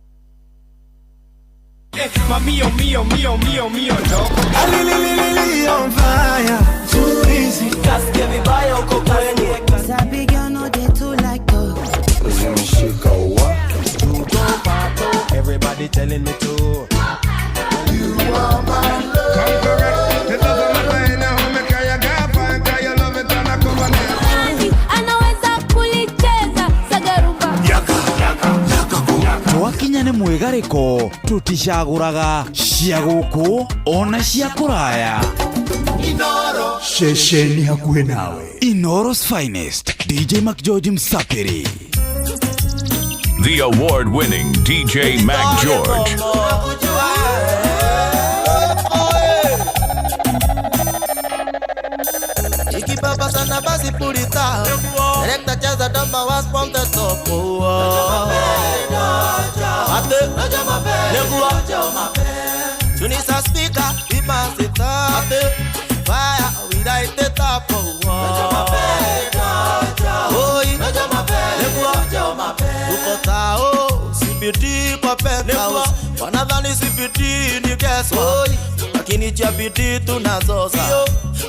Mamio mio mio mio mio ndogo. Alililili on fire. Too easy. Kasikia vibaya uko kwenye. Sabi girl no dey too like talk. Zimeshika wa. Everybody telling me to. You are my love. Come correct. It doesn't matter any how me carry a gap and carry your love it and I come on. Anaweza kulicheza sagarumba. Yaka yaka yaka. Twakinya nĩ mwĩgarĩko, tũticagũraga cia gũkũ ona cia kũraya. Inoro. Ceceni hakuhĩ nawe. Inoro's finest, DJ McGeorge Msapiri. The award-winning DJ Mac George. Ikibaba sana basi pulita. Selecta cheza damba was from the top. Ate, negua, Tunisa speaker, we pass it up. Fire, we light it up. Oi, negua, tuko tao, CBD kwa penthouse. Wanadhani CBD ni guess lakini cha bidii tunazoza.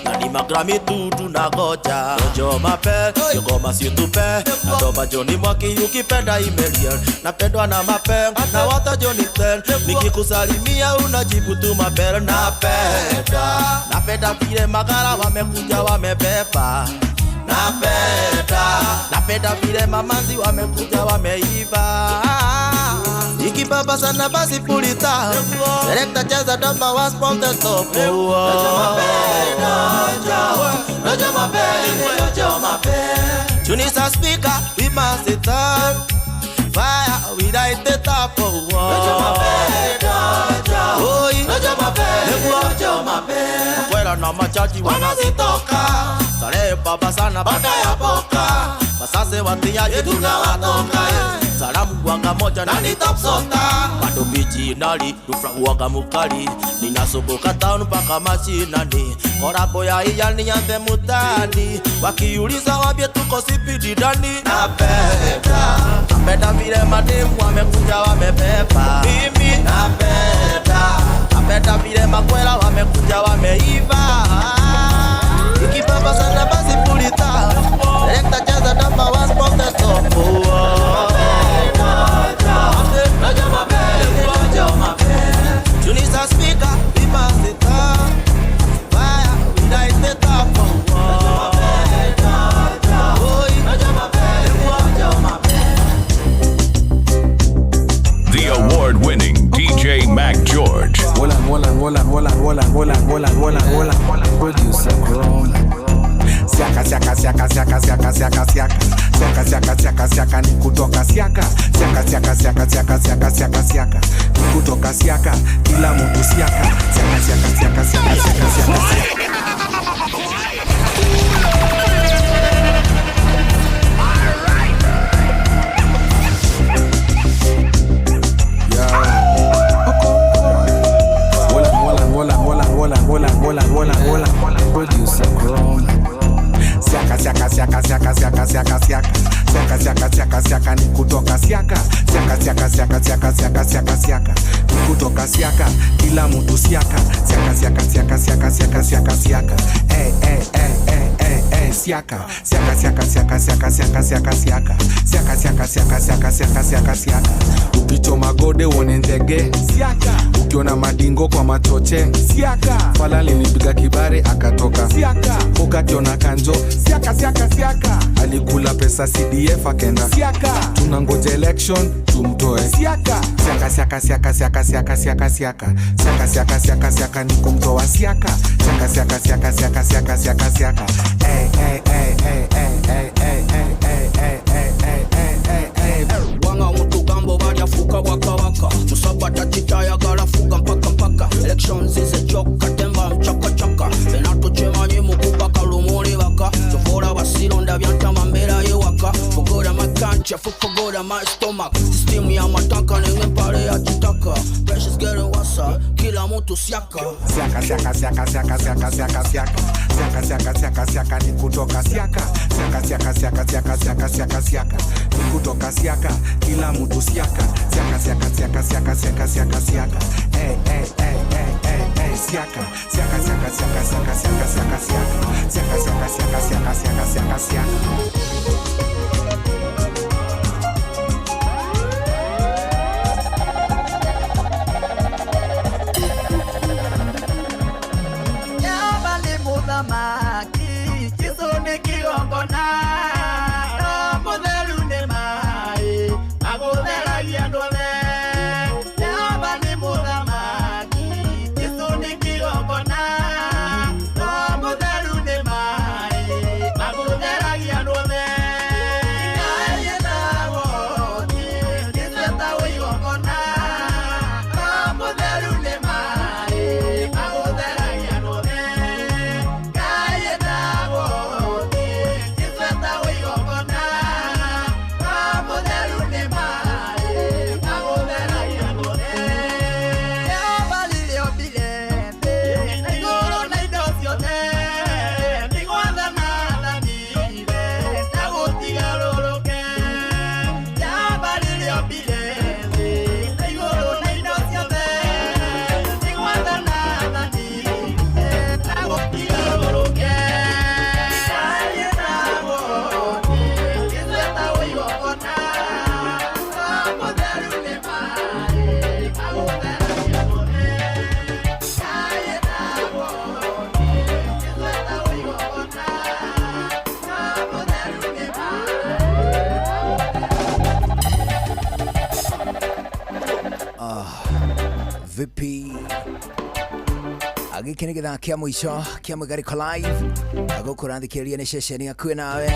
Na ni magrami tu tunagoja. Jojo mape, yogoma si tupe. Na doba Johnny Mwaki ukipenda email. Napendwa na mape, na wata Johnny Ten. Nikikusalimia unajibu tu mape. Napenda, napenda vile magara wamekuja wamebeba. Napenda, napenda vile mamanzi wamekuja wameiva. Ikibaba sana basi pulita. Selecta cheza damba was from the top. Tunisa speaker, we must it up. Fire, we light it up. Oi, Kwela na machaji wanazitoka. Starehe baba sana baada ya boka. Masase watiaji tunawatoka. Salamu wanga moja na ni top sota. Bado bichi nali, dufra uwaga mukali. Ninasumbuka town mpaka mashinani. Korabo ya iyani yante mutani. Wakiuliza wambie tuko CBD ndani. Napenda, napenda vile mademu wamekuja wamebeba. Mimi napenda, napenda vile makwela wamekuja wameiva. Ikibaba sana basi pulita. Selecta cheza namba one from the top. Tunisa speaker, we pass it up. Fire, we light it up. The award-winning DJ Mac George. Wolan, wolan, wolan, wolan, wolan, wolan, wolan, wolan, wolan. Producer Grown. Siaka, siaka, siaka, siaka, siaka, siaka, siaka. Siaka, siaka, siaka, siaka, ni kutoka siaka. Siaka, siaka, siaka, siaka, siaka, siaka, siaka. Ni kutoka siaka, kila mtu siaka. Siaka, siaka, siaka, siaka, siaka, siaka, siaka. Wolan, wolan, wolan, wolan, wolan, wolan, wolan, wolan. Producer Grown. Siaka, siaka, siaka, siaka, siaka, siaka, siaka. Siaka, siaka, siaka, siaka, ni kutoka siaka. Siaka, siaka, siaka, siaka, siaka, siaka, siaka. Ni kutoka siaka, kila mtu siaka. Siaka, siaka, siaka, siaka, siaka, siaka, siaka. Eh, eh, eh, eh, eh, eh, Siaka siaka siaka siaka siaka siaka siaka siaka siaka siaka siaka siaka siaka siaka siaka. Ukichoma gode uone ndege siaka, ukiona madingo kwa machoche siaka, fala linipiga kibare akatoka siaka, ukakiona kanjo siaka siaka siaka, alikula pesa CDF akenda siaka, tunangoja election tumtoe siaka siaka siaka siaka siaka siaka siaka siaka siaka siaka siaka siaka ni kumtoa siaka siaka siaka siaka siaka siaka siaka siaka. Hey hey hey hey hey hey hey hey hey hey hey hey hey hey. Wanga mutugambo balyafuka bwakabaka musabata kitayagala fuga mpaka mpaka elections is a joke katemba mchaka chaka enatuchemanyi mukupaka lumuli baka tufola basilonda byantama mbeera yewaka fugoda my kancha fugoda my stomach system ya mataka nengempale ya chitaka pressure's getting worse kila mtu siaka siaka siaka siaka siaka siaka siaka siaka siaka siaka siaka siaka ni kutoka siaka siaka siaka siaka siaka siaka siaka siaka ni kutoka siaka kila mtu siaka siaka siaka siaka siaka siaka siaka siaka eh eh eh eh eh eh siaka siaka siaka siaka siaka siaka siaka siaka siaka siaka siaka siaka siaka siaka. Vipi agiki nĩ gĩthaa kĩa mũico kĩa Mũigarĩko Live agũkũrathikĩrĩria nĩ ceceni hakuhĩ nawe.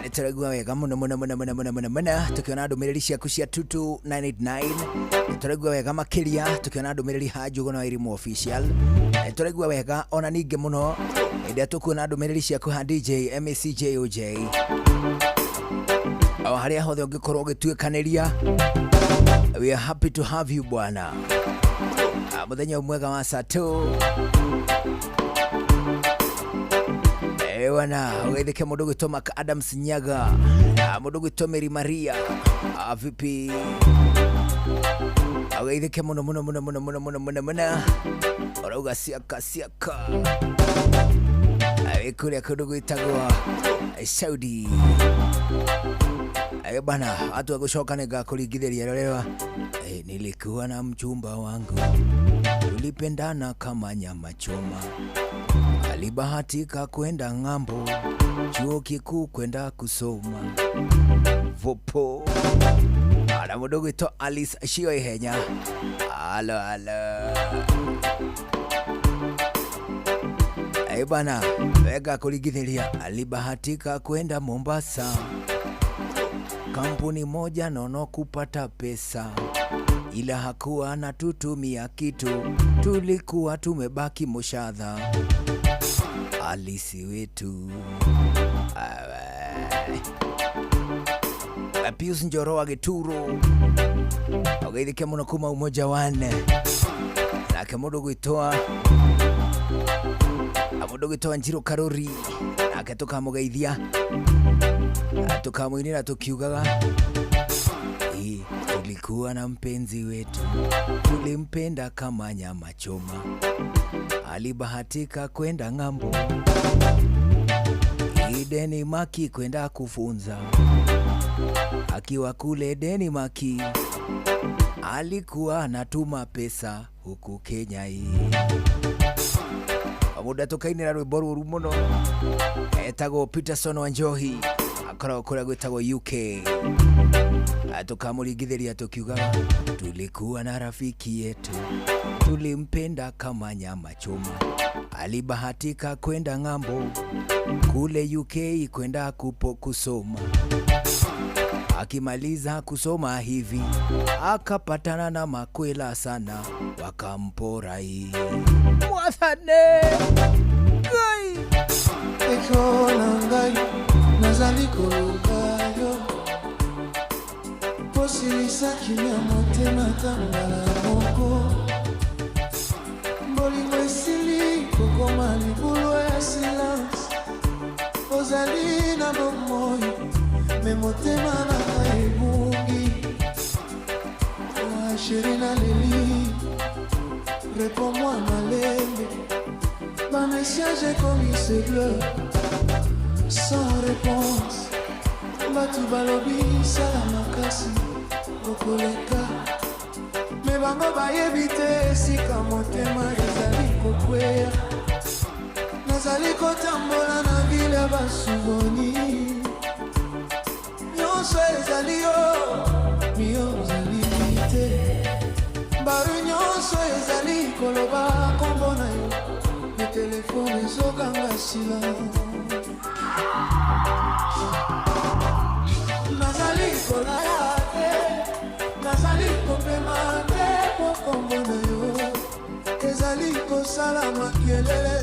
Nĩ tũraigua wega mũno mũno mũno mũno mũno mũno mũno tũkĩona ndũmĩrĩri ciaku cia 22989. Nĩ tũraigua wega makĩria tũkĩona ndũmĩrĩri ha Njũgũna wa Irimũ Official. Nĩ tũraigua wega ona ningĩ mũno hĩndĩ ĩrĩa tũkuona ndũmĩrĩri ciaku ha DJ MACJOJ o harĩa hothe ũngĩkorwo ũgĩtuĩkanĩria. We are happy to have you bwana. Muthenya mwega wa sato wana ugeithike mundu gwitwo Mark Adams Nyaga, mundu gwitwo Mary Maria, vipi ugeithike muno muno muno muno muno muno muno muno urauga siaka siaka kuria kundu gwitagwo Saudi. Bana watu wakushoka nĩngakũringithĩria rĩrĩa nilikuwa na mchumba wangu tulipendana kama nyama choma, alibahatika kwenda ng'ambo chuo kikuu kwenda kusoma vopo ana mũndũ gwĩtwo Alice Shio Ihenya. Alo alo bana wega kũringithĩria, alibahatika kwenda Mombasa kampuni moja nono kupata pesa, ila hakuwa anatutumia kitu, tulikuwa tumebaki moshadha. Alisi wetu Pius Njoro wa Gituro ugeithike muno kuma Umoja One nake mundu gwitwa Njiro Karuri nake tukamugeithia tukamwinira tukiugaga tulikuwa na mpenzi wetu tulimpenda kama nyama choma, alibahatika kwenda ng'ambo. Denimaki kwenda kufunza. Akiwa kule Denimaki alikuwa anatuma pesa huku Kenya hii. Muda tukainira rwimbo ruru muno, etagwo Peterson Wanjohi, akoragwo kũrĩa gwĩtagwo UK. Tukamũringithĩria tukiugaga tulikuwa na rafiki yetu tulimpenda kama nyama choma, alibahatika kwenda ng'ambo kule UK kwenda kupo kusoma. Akimaliza kusoma hivi akapatana na makwela sana, wakampora hii mwathane Ngai. Eko na ngai nazali koluka yo, posilisa kimia motema ata mbala moko. Bolingo esili kokoma libulu ya silence, ozali na bomoi me motema na ngai ebungi. Chéri naleli, réponds-moi malembe, ma message ekomi se bleu sans réponse. Bato balobi sala makasi okoleka, me bango bayebi te esika motema ezali kokweya. Nazali kotambola na ville ya basuvoni, nyonso ezali yo, mio ozali te. Baru nyonso ezali koloba kombo na yo, me telefone ezokanga silence. Nazali kolala te, nazali kopema te, po kombo na yo ezali kosala makelele,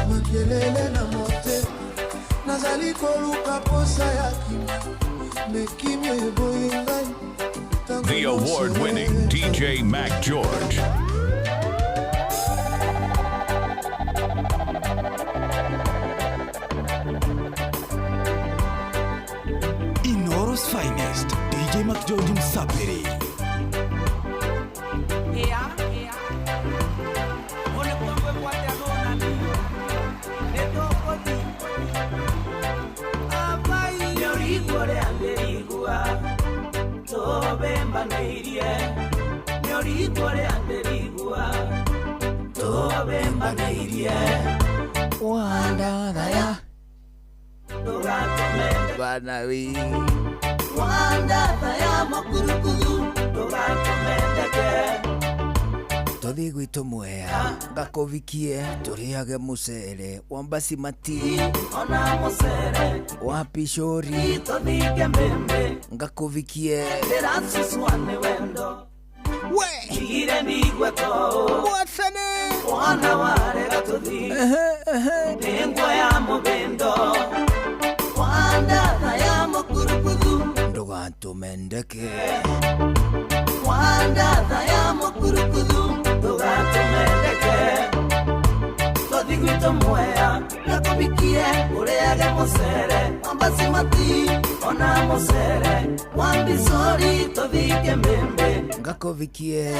makelele na motema. Nazali koluka posa ya kimia, me kimia eboyi ngai. The award-winning DJ Mac George. Inoro's finest, DJ Mac George Msapiri. Bana we tothi gwitũ Mwea ngakovikie tũrĩage mũcere wa basimati wa pishori ngakovikie we mwathane ndugatumendeke ngakovikie.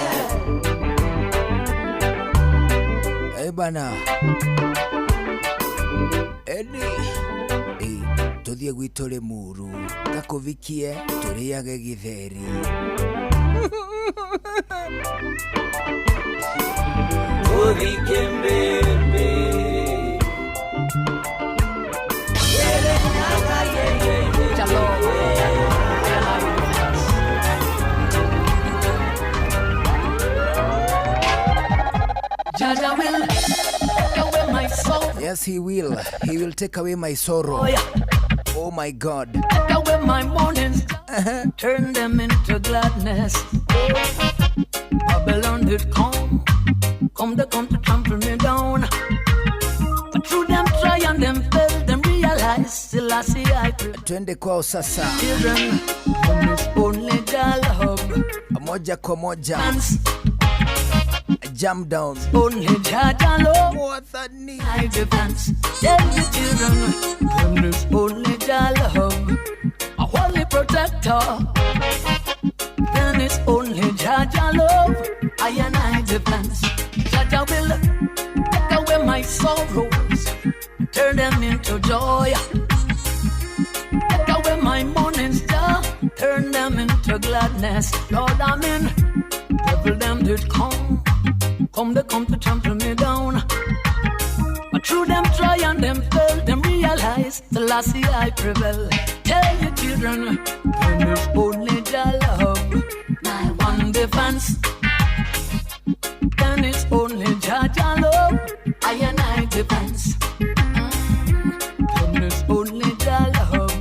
Eh bana Edi tuthie gwitũ Limuru ngakovikie tũrĩage githeri. Jaja will take away my soul. Yes, he will. He will take away my sorrow. Oh, yeah. Oh my God. Take away my mournings. Turn them into gladness. Babylon did come. Come they come to trample me down. But through them try and them fail, them realize still I see I Twende kwao sasa. Children, only love. Moja kwa moja. Jam down. Only Jaja love. Mwathani. I defense. Tell the children, only Jah love. A holy protector. Then it's only Jaja love. I and I defense. Jaja will take away my sorrows. Turn them into joy. Take away my mournings, Jah. Turn them into gladness. Lord, I'm in. Devil them did come. Come, they come to trample me down. But through them try and them fail, them realize the last I prevail. Tell your children, then it's only Jah love, my one defense. Then it's only Jah Jah love, I and I defense. Then it's only Jah love,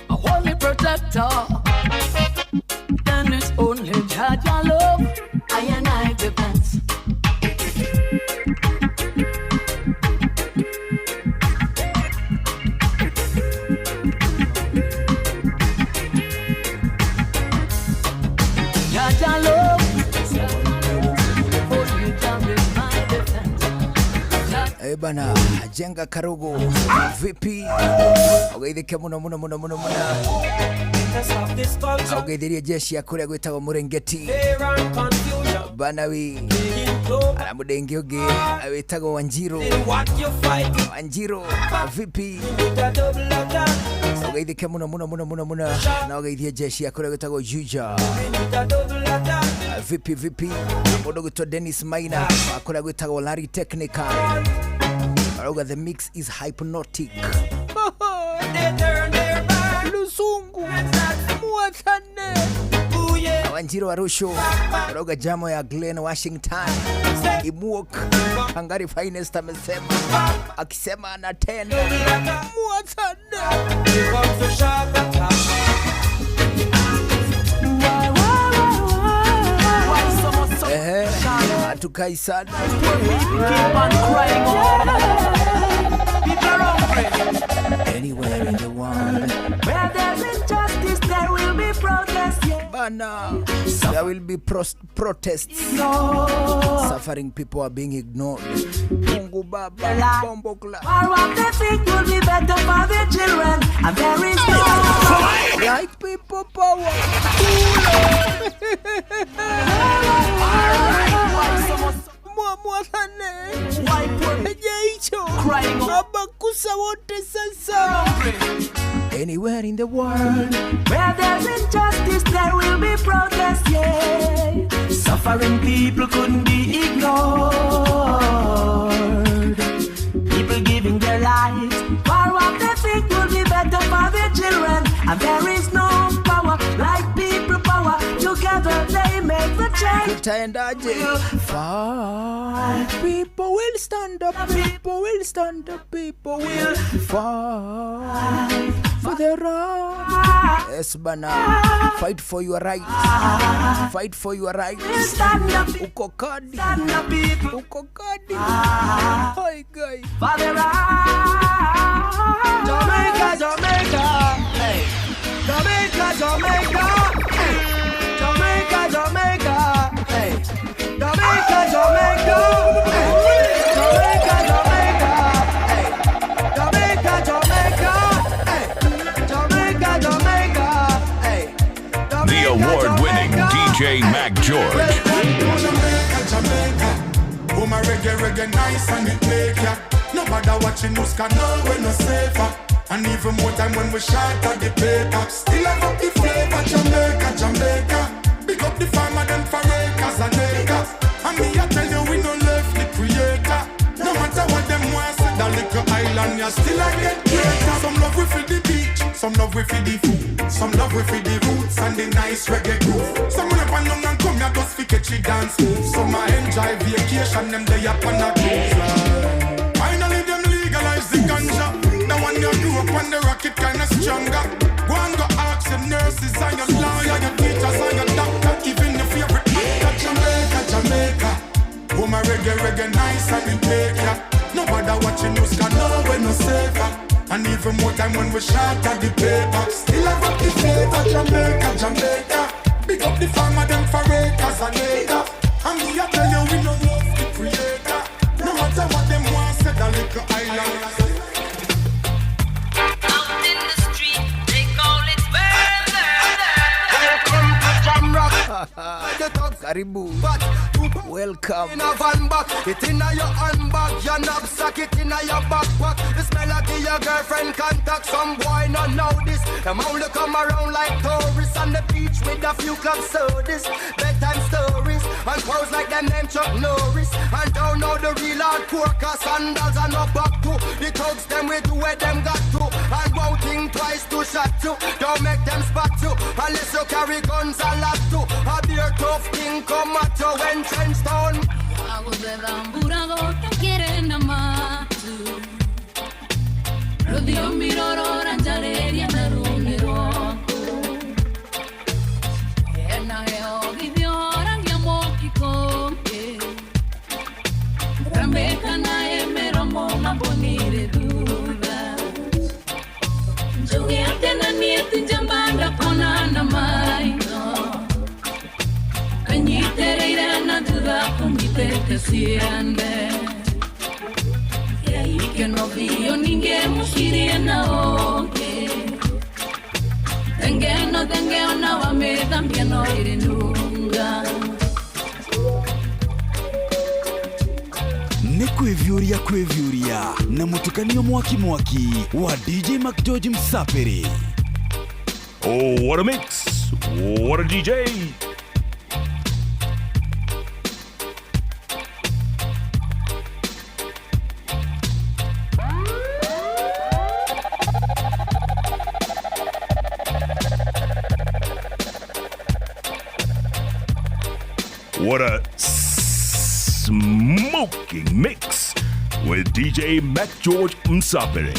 my holy protector. Then it's only Jah Jah love, I and I defense. Jah love, only Jah is my defense. Eh bana, Jenga Karugo vipi? Ugeithike muno muno muno muno muno. Ugeithirie jeshi ya kuria gwitagwo Murengeti. Bana wi ana mudengi ungi witagwo Wanjiru. Wanjiru vipi? Ugeithike muno muno muno muno muno na ugeithie jeshi ya kuria gwitagwo Juja. Vipi vipi? Mundu gwitwo Dennis Maina kuria gwitagwo Larry Technical. Arauga the mix is hypnotic. Luzungu muathane. Wanjiru Arusho arauga jamo ya Glen Washington Imuok Hangari finest amesema akisema anatenda muathane. Hatukai sana. Anywhere in the world where there's injustice, there will be protest. Yeah. Bana, there will be protests. No. Suffering people are being ignored. Mungu Baba, Bombo Club. For what they think will be better for their children, and there is no like people power. Anywhere in the world where there's injustice, there will be protest. Yeah. Suffering people couldn't be ignored. People giving their lives for what they think will be better for their children, and there is no power like people power. Together they make the change. Fight. People will stand up. People will stand up. People will fight for their right. Yes, bana. Fight for your right. Fight for your right. Uko kadi. Uko kadi. Hi, guy. For the right. Jamaica, Jamaica. Hey. Jamaica, Jamaica. Hey. Jamaica, Jamaica. Hey. Jamaica, Jamaica. Hey. Jamaica, Jamaica. Hey. Jamaica, Jamaica. Hey. Jamaica, Jamaica. Hey. The award-winning DJ Mac George. Jamaica, Jamaica. Oh my reggae, reggae nice and it make ya. Nobody watching us can know we're no safer. And even more time when we shot at the paper. Still have up the flavor, Jamaica, Jamaica. Big up the farmer, them for acres and acres. And me I tell you we no left the creator. No matter what them want, say that little island, you still a get greater. Some love we for the beach, some love we for the food, some love we for the roots and the nice reggae groove. Some run up and down and come here just fi catch the dance move. Some a enjoy vacation, them they up on a cruise line. Finally them legalize the ganja. The one you grew up on the rocket kinda stronger. Go and go ask your nurses and your lawyer, your teachers and your doctor, even your favorite actor. Jamaica, Jamaica. Oh my reggae, reggae nice and it make ya. Nobody watching news can know we're no safer. And even more time when we shot at the paper. Still have up the flavor, Jamaica, Jamaica. Big up the farmer, them for acres and acres. And me I tell you we no love the creator. No matter what them want, say that little island. Out in the street, they call it murder. Welcome to Jamrock. the thugs. Karibu. But welcome. In a van back, it inna your handbag, your knapsack, it inna your backpack. This melody your girlfriend contact. Some boy not know this. Them only come around like tourists on the beach with a few club sodas, bedtime stories, and pose like them name Chuck Norris. And don't know the real hardcore, cause sandals are not back to. The thugs them we do where them got to, and won't think twice to shot you. Don't make them spot you, unless you carry guns a lot too. A beer tough thing come at you when trench down. Nĩ kwĩviũria kwĩviũria na mũtukanio mwaki mwaki wa DJ McGeorge Msapere. Oh, what a mix! What a DJ! What a smoking mix with DJ Mac George Msapere.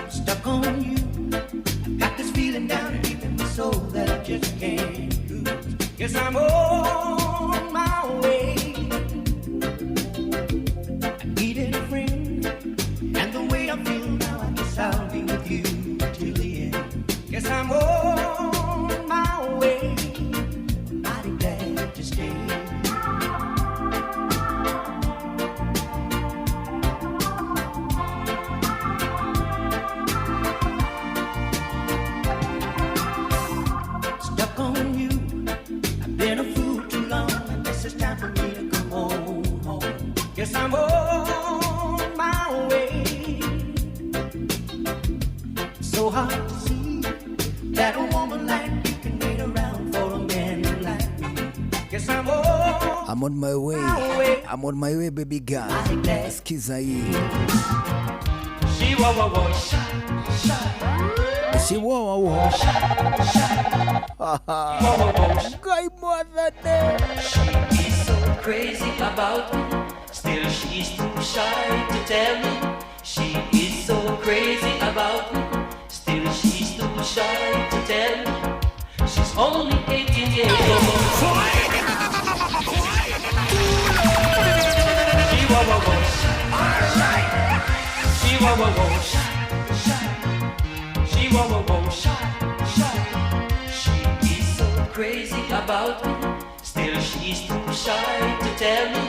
Stuck on you. Got this feeling down deep in my soul that I just can't lose. Guess I'm on my way. I needed a friend, and the way I feel now, I guess I'll be with you till the end. Guess I'm on my way. I'm mighty glad to stay. Stuck on you. I've been a fool too long. I guess it's time for me to come on home. Guess I'm on my way. So hard to see that a woman like you can wait around for a man like me. Guess I'm on I'm on my way. I'm on my way, baby girl. Sikiza hii. She wa wa wa sha sha. Si wa wa wa. Ngai mwathane. She is so crazy about me. Still she's too shy to tell me. She is so crazy about me. Still she's too shy to tell me. She's only 18 years old. She wa wa wa sha sha. She wa wa wa sha sha. She wa wa wa sha sha. She is so crazy about me. Still she's too shy to tell me.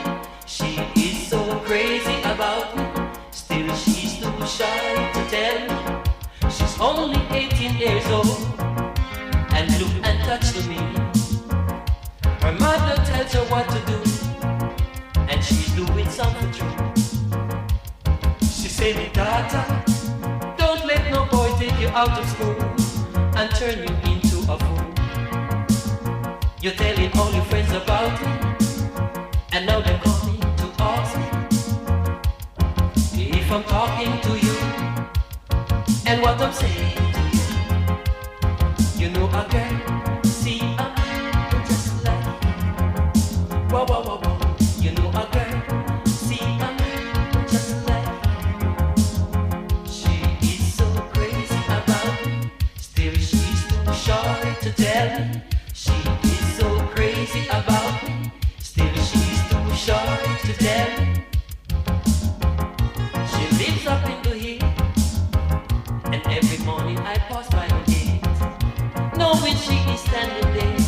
She is so crazy about me. Still she's too shy to tell me. She's only 18 years old. And look and touch to me. Her mother tells her what to do, and she's doing something true. She say me daughter, don't let no boy take you out of school and turn you into a fool. You're telling all your friends about me, and now they're coming to ask me if I'm talking to you and what I'm saying to you. You know a girl, see a man just like you. Whoa, whoa, whoa, whoa. You know a girl, see a man just like you. She is so crazy about me. Still she's too shy to tell me. She is so crazy about me. Still she's too shy to tell me. She lives up in the hill, and every morning I pass by her gate, knowing she is standing there.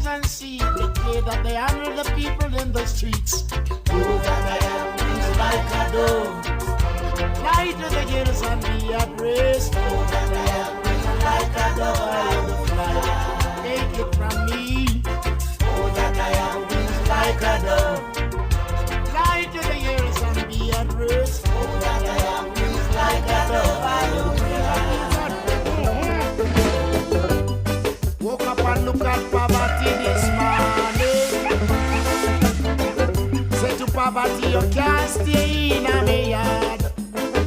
and see the way that they handle the people in the streets. Oh, that I have wings like a dove. Fly to the hills and be at rest. Oh, that I have wings like a dove. I will fly. Take it from me. Oh, that I have wings like a dove. Fly to the hills and be at rest. Oh, that I have wings like a dove. I will fly. Woke up and look at poverty this morning. Say to poverty, you can't stay in a me yard.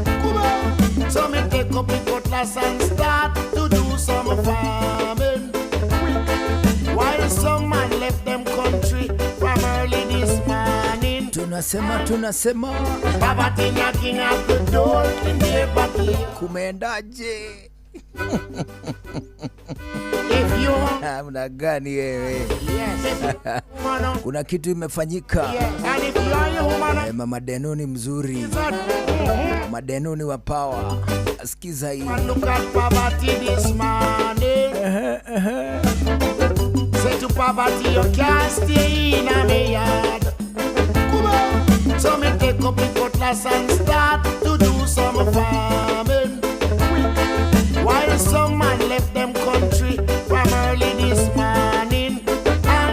Come on. So me take up the cutlass and start to do some farming. While some man left them country from early this morning. Tunasema tunasema poverty knocking at the door in their backyard. Kumeendaje? If you Namna gani wewe? Yes. Kuna kitu imefanyika. And if you are human, Mama Deno ni mzuri. Mama Deno ni wa power. Sikiza hii. Look at poverty this morning. Say to poverty, you can't stay in a me yard. Come on. So me take up the cutlass and start to do some farming. While some man left them country from early this morning.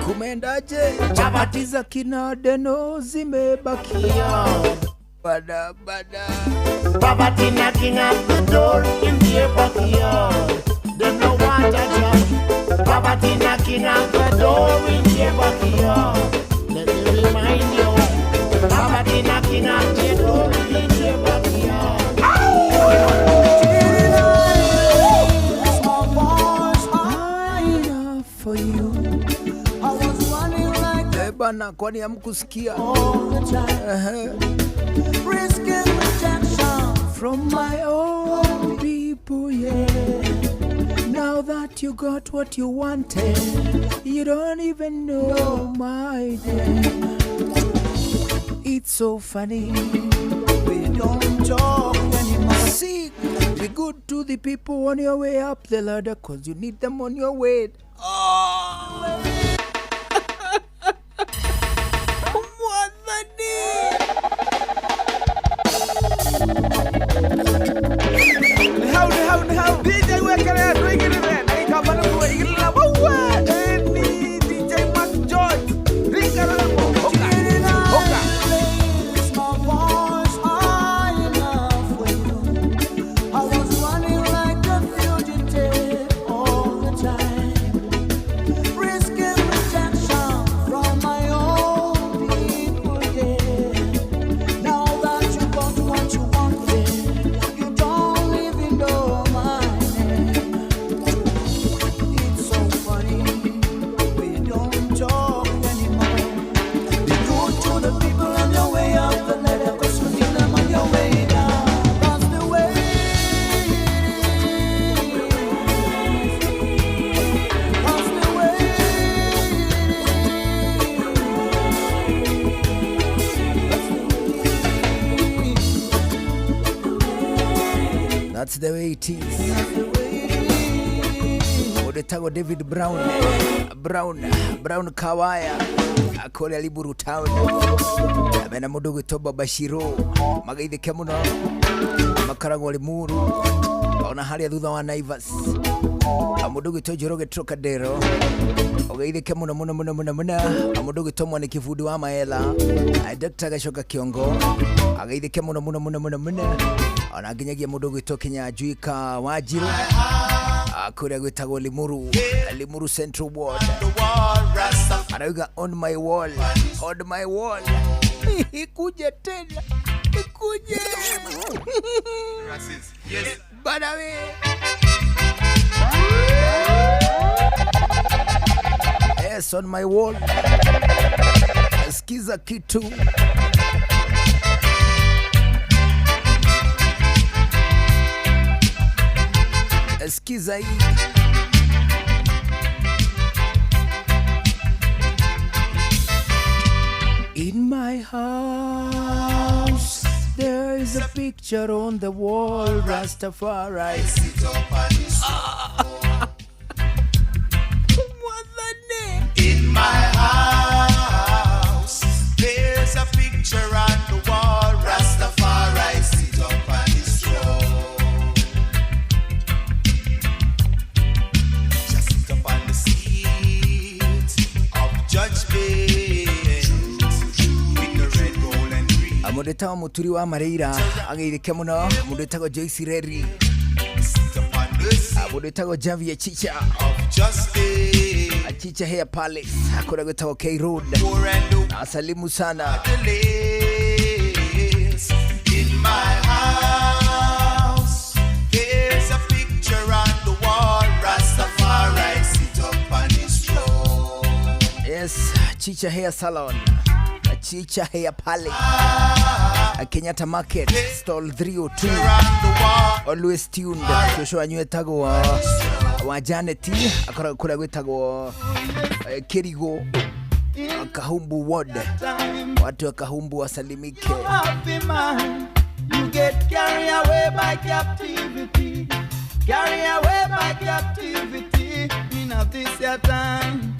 Kumeendaje? Chapati za kina Deno zimebakia. Bada bada. Poverty knocking at the door in their backyard. Them no want a job. Poverty knocking at the door in their backyard. Let me remind you. Poverty knocking at the door in their backyard. For you. Eh bana, kwani hamkusikia? From my own people, yeah. Now that you got what you wanted, you don't even know my name. It's so funny. We don't talk anymore. See, be good to the people on your way up the ladder, cause you need them on your way. Oh. That's the way it is. Odetago David Brown, Brown Kawaya, akore Liburu Town. Amena mundu gwitwo Baba Shiro, magaithike muno, makaragwo Limuru, ona haria thutha wa Naivas. Mundu gwitwo Njoroge Trocadero, ugeithike muno muno muno muno muno. Mundu gwitwo Mwaniki Fundi wa Maela, Dr. Gacoka Kiongo, ageithike muno muno muno muno muno. Ona nginyagia mundu gwitwo Kinyanjui ka Wanjiru kuria gwitagwo Limuru, Limuru Central Ward. Arauga on my wall, on my wall. Ikuje tena, ikuje. Bana we. Yes, on my wall. Sikiza kitu. Sikiza hii. In my house there is a picture on the wall, Rastafari. In Mundu wĩtagwo Mũturi wa Mareira ageithĩke mũno. Mundu wĩtagwo Joyce Reri, mundu wĩtagwo Javier Chicha, Chicha Hair Palace kũrĩa gwĩtagwo K Road, asalimu sana. In my house, there's a picture on the wall. Rastafari sit up on his throne. Yes, Chicha Hair Salon, Chicha Hair Palace, Kenyatta Market, stall 302. Always tuned. Cũcũ wanyu etagwo wa Janet, akoragwo kũrĩa gwĩtagwo Kirigo, Kahumbu Ward. Watu wa Kahumbu wasalimike. Happy man, you get carried away by captivity, carried away by captivity. In a this your time,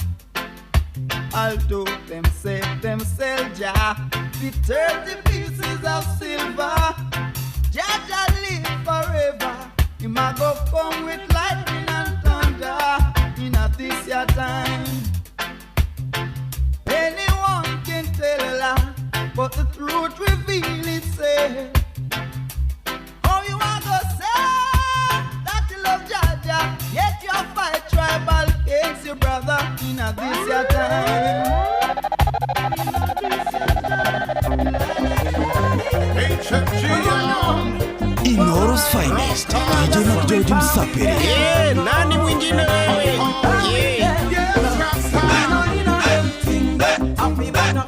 although them say them sell Jah the 30 pieces of silver, Jah Jah live forever. He might go come with lightning and thunder. In a this your time, anyone can tell a lie, but the truth reveal itself. Oh, you want to say that you love Jah Jah, yet you fight tribal against your brother. In a this your time. Inoro's finest, DJ McGeorge Msapere. Yeah, nani mwingine wewe? Yeah.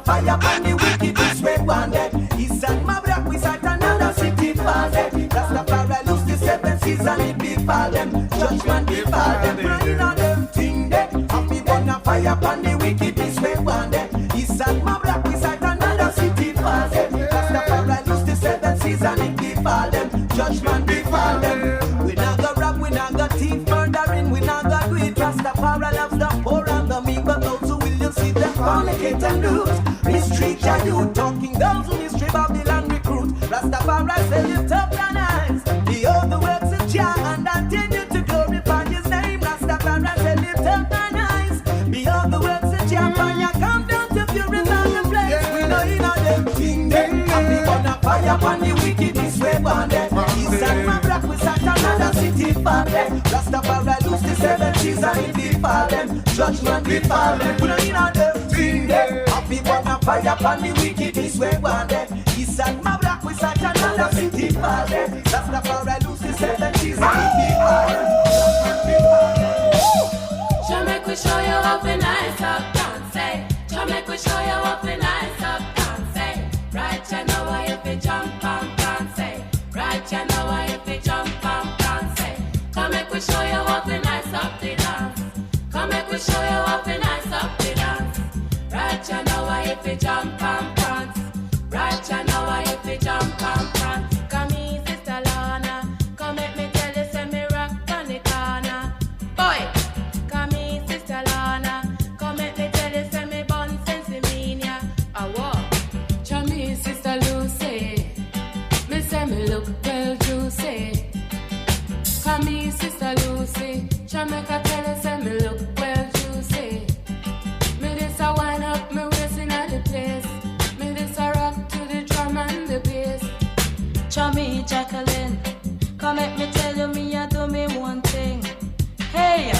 Fire burn the wicked this way one day. He said, my black we sat another city for them. Rastafari loose the seven seas and it befall them. Judgment befall them. Burning on them thing there. Happy burn a fire burn the wicked this way one day. He said, my black we sat another city for them. Rastafari loose the seven seas and it befall them. Judgment befall them. We not go rob, we not go thief, murdering, we not go do it. Rastafari loves the poor and the meek, but those who will you see them fornicate and lose. Mistreat your youth, talking down to mystery Babylon recruit. Rastafari say lift up thine eyes, behold the works of Jah, and continue to glorify his name. Rastafari say lift up thine eyes, behold the works of Jah, for you come down to purify the place. We know in all them thing them. Happy burn a fire upon the wicked this way one day. He said my black we sat another city for them. Rastafari loose the seven seas and it befall them. Judgment befall them. We know in all them thing them. Happy burn a fire upon the wicked this way one day. He said my black we sat another city for them. Rastafari loose the seven seas and it befall them. Show make we show you how to nice up dance. Show make we show you how to nice up dance. Right you know why if you jump and dance. Right you know why if you jump and dance. Come make we show you how to nice up the dance. Come make we show you how to nice up the dance. Right you know why if you jump and dance. Right you know why if you jump and dance. Come here, Sister Lana. Come make me tell you say me rock on the corner. Boy. Come here, Sister Lana. Come make me tell you say me born sensimania. I walk. Chummy, Sister Lucy. Me say me look well juicy. Come here, Sister Lucy. Jamaica tell you say me look well juicy. Me this a wind up me waist inna the place. Me this a rock to the drum and the bass. Chummy Jacqueline, come make me tell you me a do me one thing. Hey,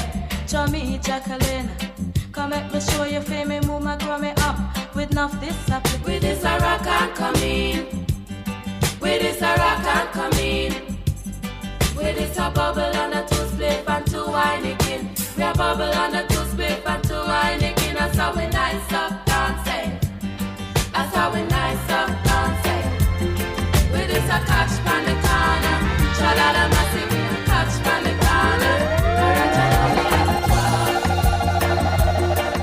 Chummy Jacqueline, come make me show you feel me move my grow me up with enough this up. With this a rock and come in. With this a rock and come in. With this a bubble and a two spliff and two Heineken. We a bubble and a two spliff and two Heineken. That's how we nice up dancing. That's how we nice up dancing. With this a catch pan the corner. Chalala massive, we a catch pan the corner.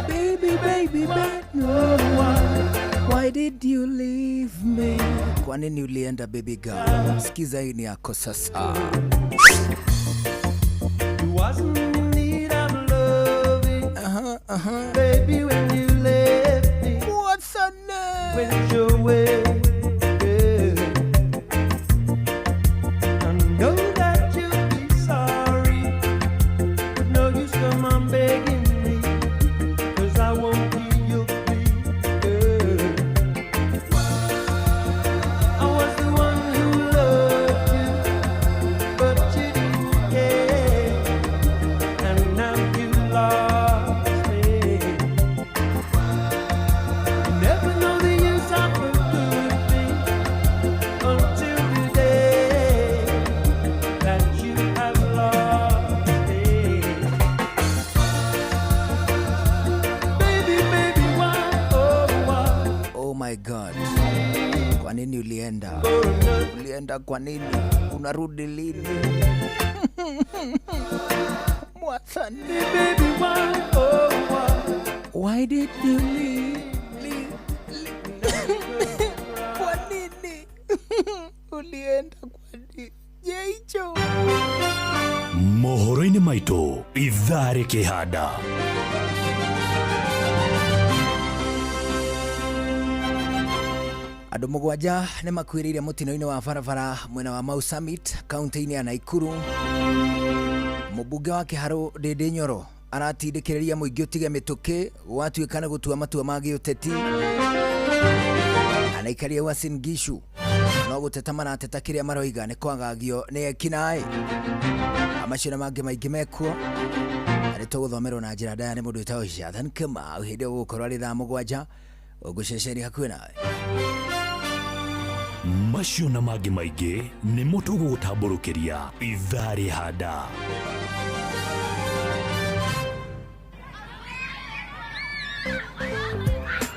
Baby, baby, baby, no one. Why did you leave me? Kwa nini ulienda baby girl? Sikiza hii ni yako sasa. You wasn't in need of loving. Baby, when you left me. What's her name? Went your way. Yeah. I know that you'll be sorry. But no use come on begging me. 'Cause I won't hear your plea. Girl. God, kwa nini ulienda? Ulienda kwa nini? Unarudi lini? Mwathani. Why did you leave? Leave, leave. Kwa nini? Ulienda kwa nini? Jeicho. Mohoro-inĩ maitũ ithaa rĩkĩhanda. Andũ mũgwanja nĩ makuĩrĩire mũtino-inĩ wa barabara mwena wa Mau Summit kaunti-inĩ ya Nakuru. Mũmbunge wa Kĩharũ Ndĩndĩ Nyoro aratindĩkĩrĩria mũingĩ ũtige mĩtũkĩ gwatuĩka nĩ gũtua matua ma gĩũteti. Anaikaria Uasin Gishu no gũteta marateta kĩrĩa maroiga nĩ kwagagio nĩ ekinaĩ. Macio na mangĩ maingĩ mekuo arĩ tũgũthomerwo na njĩra ndaya nĩ mũndũ wĩtagwo Jathan Kamau hĩndĩ ĩyo gũgũkorwo arĩ thaa 7 ũgũceceria hakuhĩ nawe. Macio na mangĩ maingĩ nĩmo tũgũgũtambũrũkĩria ithaa rĩhanda.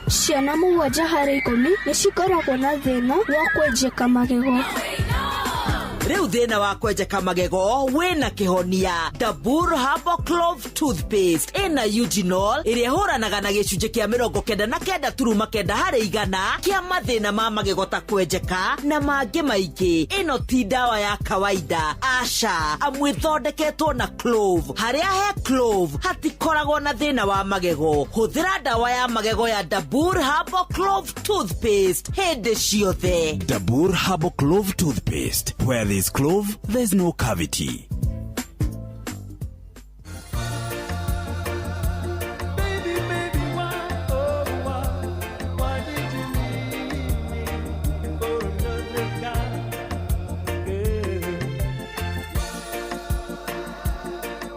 Ciana 7 harĩ 10 nĩ cikoragwo na thĩna wa kwenjeka magego. Rĩu thĩna wa kwenjeka magego wĩna kĩhonia. Dabur Herbal Clove Toothpaste ĩna eugenol ĩrĩa ĩhũranaga na gĩcunjĩ kĩa 99.9 harĩ igana kĩa mathĩna ma magego ta kwenjeka na mangĩ maingĩ. Ĩno ti ndawa ya kawaida, aca, amu ĩthondeketwo na clove. Harĩa he clove hatikoragwo na thĩna wa magego. Hũthĩra ndawa ya magego ya Dabur Herbal Clove Toothpaste hĩndĩ ciothe. Dabur Herbal Clove Toothpaste. Where there's clove, there's no cavity. Baby, baby, why, oh, why did you leave me for another guy? Yeah.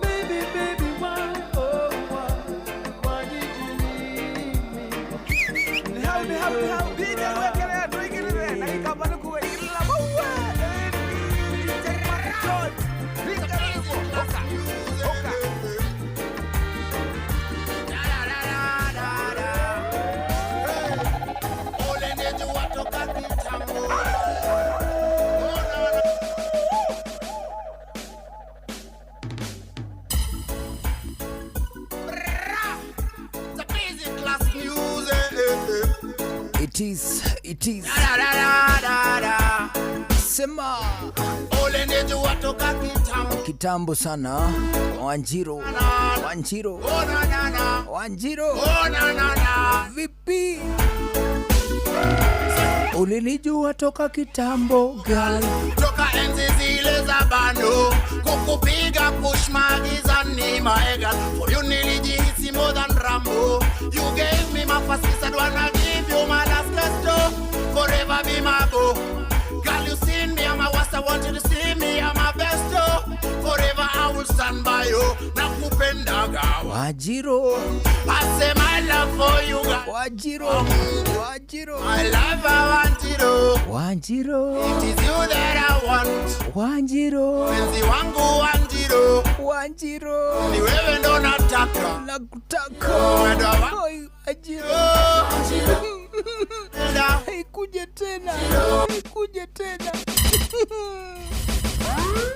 Baby, baby, why, oh, why did you leave me? Help me, help me, help me. It is. Sema. Kitambo sana. Wanjiro. Wanjiro. Wanjiro. Vipi? Ulinijua toka kitambo girl. Toka enzi zile za bando. Kukupiga push magizani my girl. For you nilijihisi more than Rambo. You gave me my first kiss, I wanna give you my last kiss too. Forever be my boo. Girl, you seen me, I'm a worst, I want you to see me, I'm my best too. Forever I will stand by you. Nakupenda gawa. Wajiro. I say my love for you, girl. Wajiro. Wajiro. My love I want you. Wanjiro. It is you that I want. Wanjiro. Penzi wangu Wanjiro. Wanjiro. Ni wewe ndo nataka. Nakutaka. Oi, Wanjiro. Ikuje tena. Ikuje tena.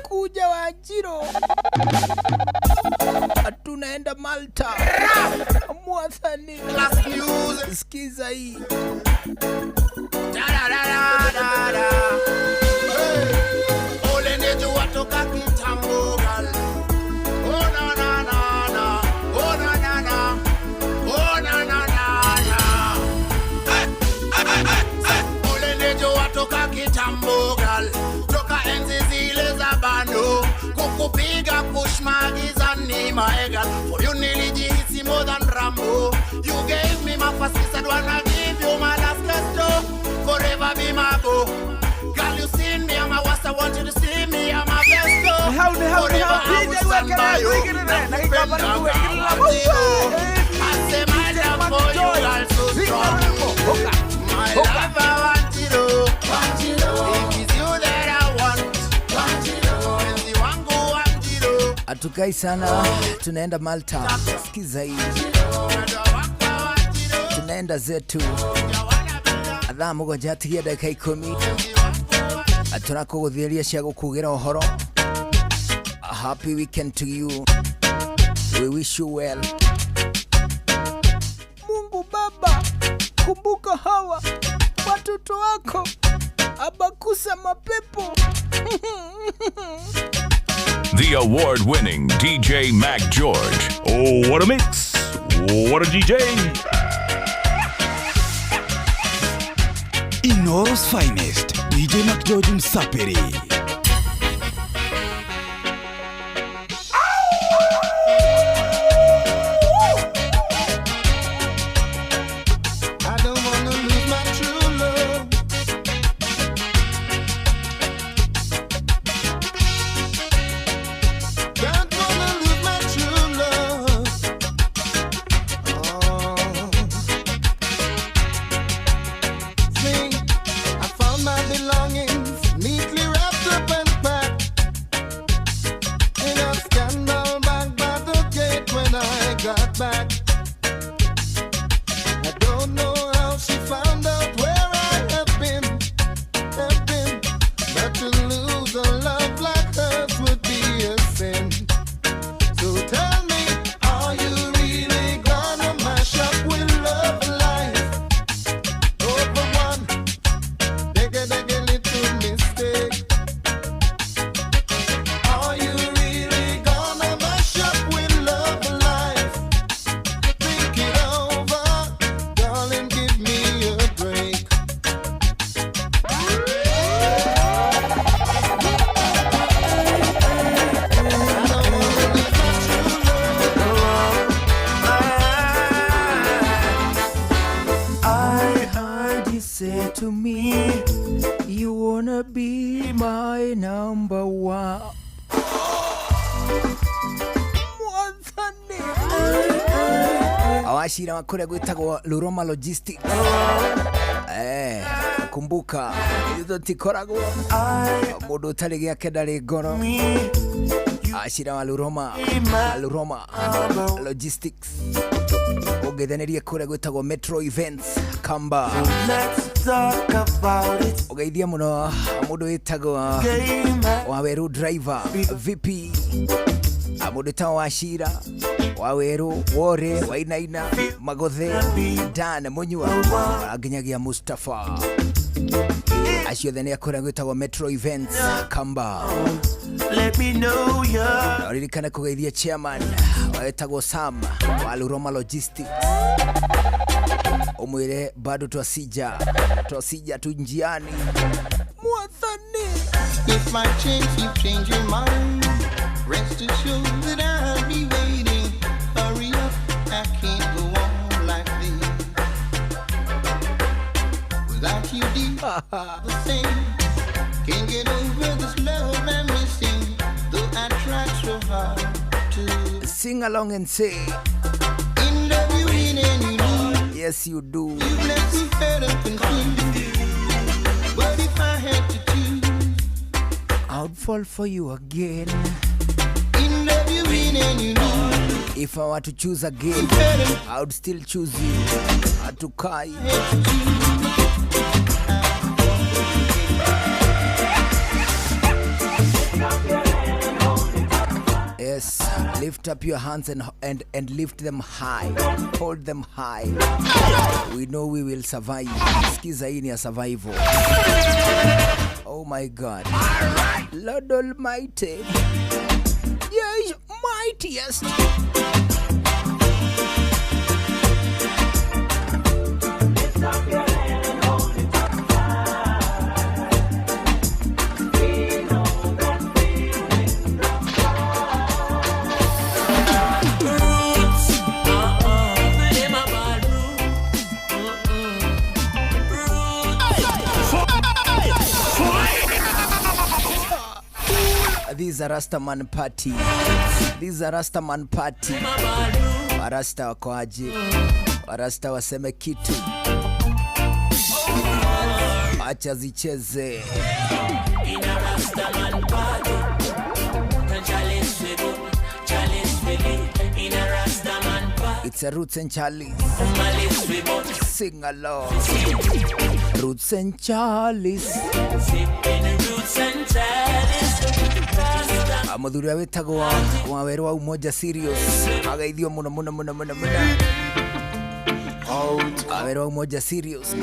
Kuja Wanjiro. Tunaenda Malta. Mwathani. Sikiza hii. Da da da da da. Ole nejua toka kitambo girl. Oh na na na na. Oh na na na. Oh na na na na. Ole nejua toka kitambo girl. Toka enzi zile za bando. Kukupiga push magizani my girl. For you nilijihisi more than Rambo. You gave me my first kiss, I wanna give you my last kiss too. Forever be my boo. Girl, you seen me, I'm a worst, I want you to see me, I'm my best too. Forever I will stand by you. I say my love for you, girl, so strong. My love I want you. It is you that I want. Penzi wangu Wanjiro. Atukai sana, tunaenda Malta. Sikiza hii. Tunaenda zetu. Thaa mũgwanja atigia ndagĩka 10 tũrakũgũthĩrĩria cia gũkugĩra ũhoro. A happy weekend to you. We wish you well. Mungu Baba, kumbuka hawa watoto wako abakusa mapepo. The award-winning DJ Mac George. Oh, what a mix. What a DJ. Inoro's finest, DJ Mac George Msapiri. I don't wanna lose my true love. Don't wanna lose my true love. Oh. Sing, I found my belongings neatly wrapped up and packed in a scandal bag by the gate when I got back. I don't know how she found out where I have been, but to lose a love like hers would be a sin. So tell me, are you really gonna mash up with love life over one digga digga little mistake? Are you really gonna mash up with love life? Think it over, darling, give me a break. I heard you say to me, you wanna be my number one. Awashira wa kũrĩa gwĩtagwo Luroma Logistics. Kumbuka ithuĩ tũtikoragwo mũndũ ũtarĩ gĩake ndarĩ ngoro. Acira wa Luroma, Luroma Logistics ũngeithanĩrie kũrĩa gwĩtagwo Metro Events Kamba. Ũgeithia mũno mũndũ wĩtagwo Waweru driver VP, mũndũ wĩtagwo Wachira Waweru Wore Wainaina Magothe Dan Munyua nginyagia Mustafa. Acio othe nĩ a kũrĩa gwĩtagwo Metro Events Kamba. Let me know ya. Ririkana kũgeithia chairman wetagwo Sam wa Luroma Logistics, umwire bado twasija tu njiani. Mwathani. If my change, you change your mind. Rest assured that I'll be waiting. Hurry up, I can't go on like this. Without you, dear, the same. Can't get over this love I'm missing. Though I try so hard to sing along and say, in love you win and you lose. Yes, you do. You left me fed up and confused. But if I had to choose, I'd fall for you again. In love you win and you lose. If I were to choose again, I would still choose you. Atukai. Yes, lift up your hands and lift them high. Hold them high. We know we will survive. Skiza hii ni ya survival. Oh my God. Lord Almighty. Yes, mightiest. This is a Rastaman party. This is a Rastaman party. Warasta wako aje? Warasta waseme kitu. Acha zicheze. It's a Roots and Chalice. Sing along. Roots and Chalice. Muthuri ũrĩa wĩtagwo Wawerũ wa Umoja Serious ageithio mũno mũno mũno mũno mũno. Wawerũ wa Umoja Serious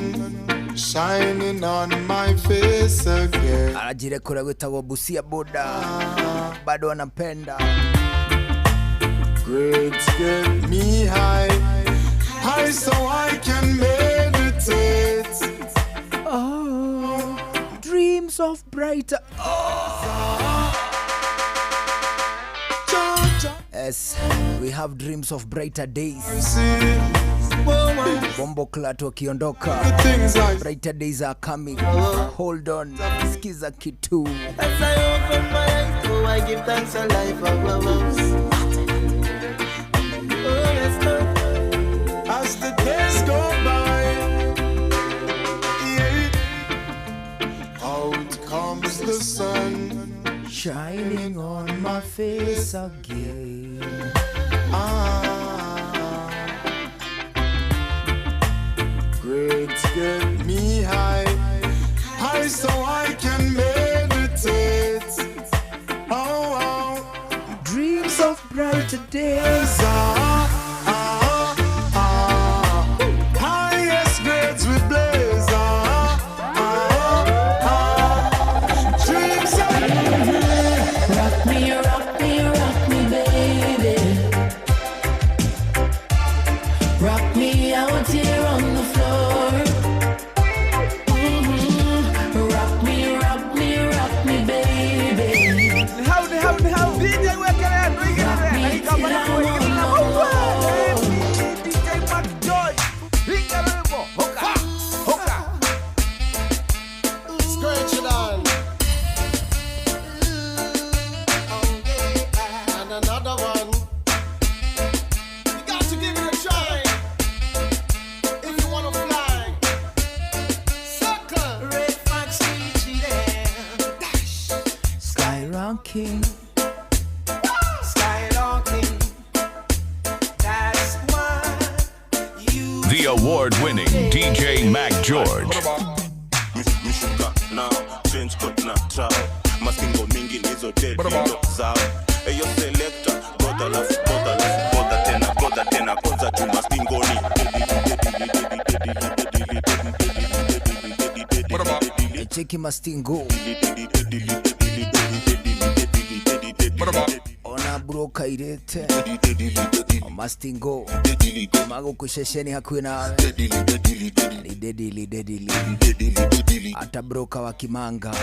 shining on my face again. Anajire kũrĩa gwĩtagwo Busia boda bado anapenda. Grades get me high, high so I can meditate. Oh, dreams of brighter. Oh. Yes, we have dreams of brighter days. Bombo Clat wakiondoka, brighter days are coming. Hold on, skiza kitu. As I open my eyes, oh, I give thanks for life above. Oh, yes, Lord. As the days go by, yeah, out comes the sun, shining on my face again. Ah, grades get me high, high so I can meditate. Oh, oh. Dreams of brighter days. Ah, ah, ah. Highest grades we blaze. Ah, ah, ah. Dreams of rock me, rock me, rock me, baby. Rock me out here on the floor. Mm-hmm. Rock me, rock me, rock me, baby. How DJ DJ Mac George. Hoka, hoka. Scratch it on. And another one. You got to give it a try if you wanna fly. Circle. Red Fox Dash. Skyrocketing. Skyrocketing. That's why you. The award-winning DJ Mac George. Mishuka na trench coat na trao maskingo mingi nizo dead zao. Eyo selector goda lafu goda lafu goda tena goda tena kwanza tu maskingoni. Cheki mastingo. Ona broka irete mastingo mago kushesheni hakuina ni dedili dedili hata broka wa kimanga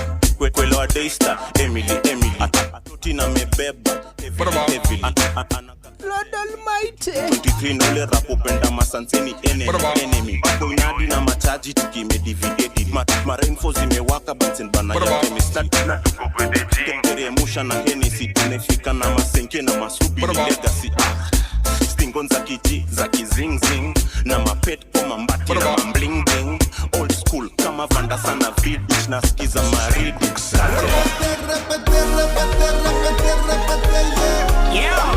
kwelo wa Daystar Emily Emily atoti na mebeba Heavily Lord Almighty 23 nole rapo penda masanseni enemy inadi na machaji tukimedividedi marainfo zimewaka bansen bana ya chemistry na tuko teremusha na Hennessy tunefika na masenke na masubi legacy stingon za kiji za kizingzing na mapet kama mbati na bling bling old school kama vanda sana vidich na skiza maridi yeah.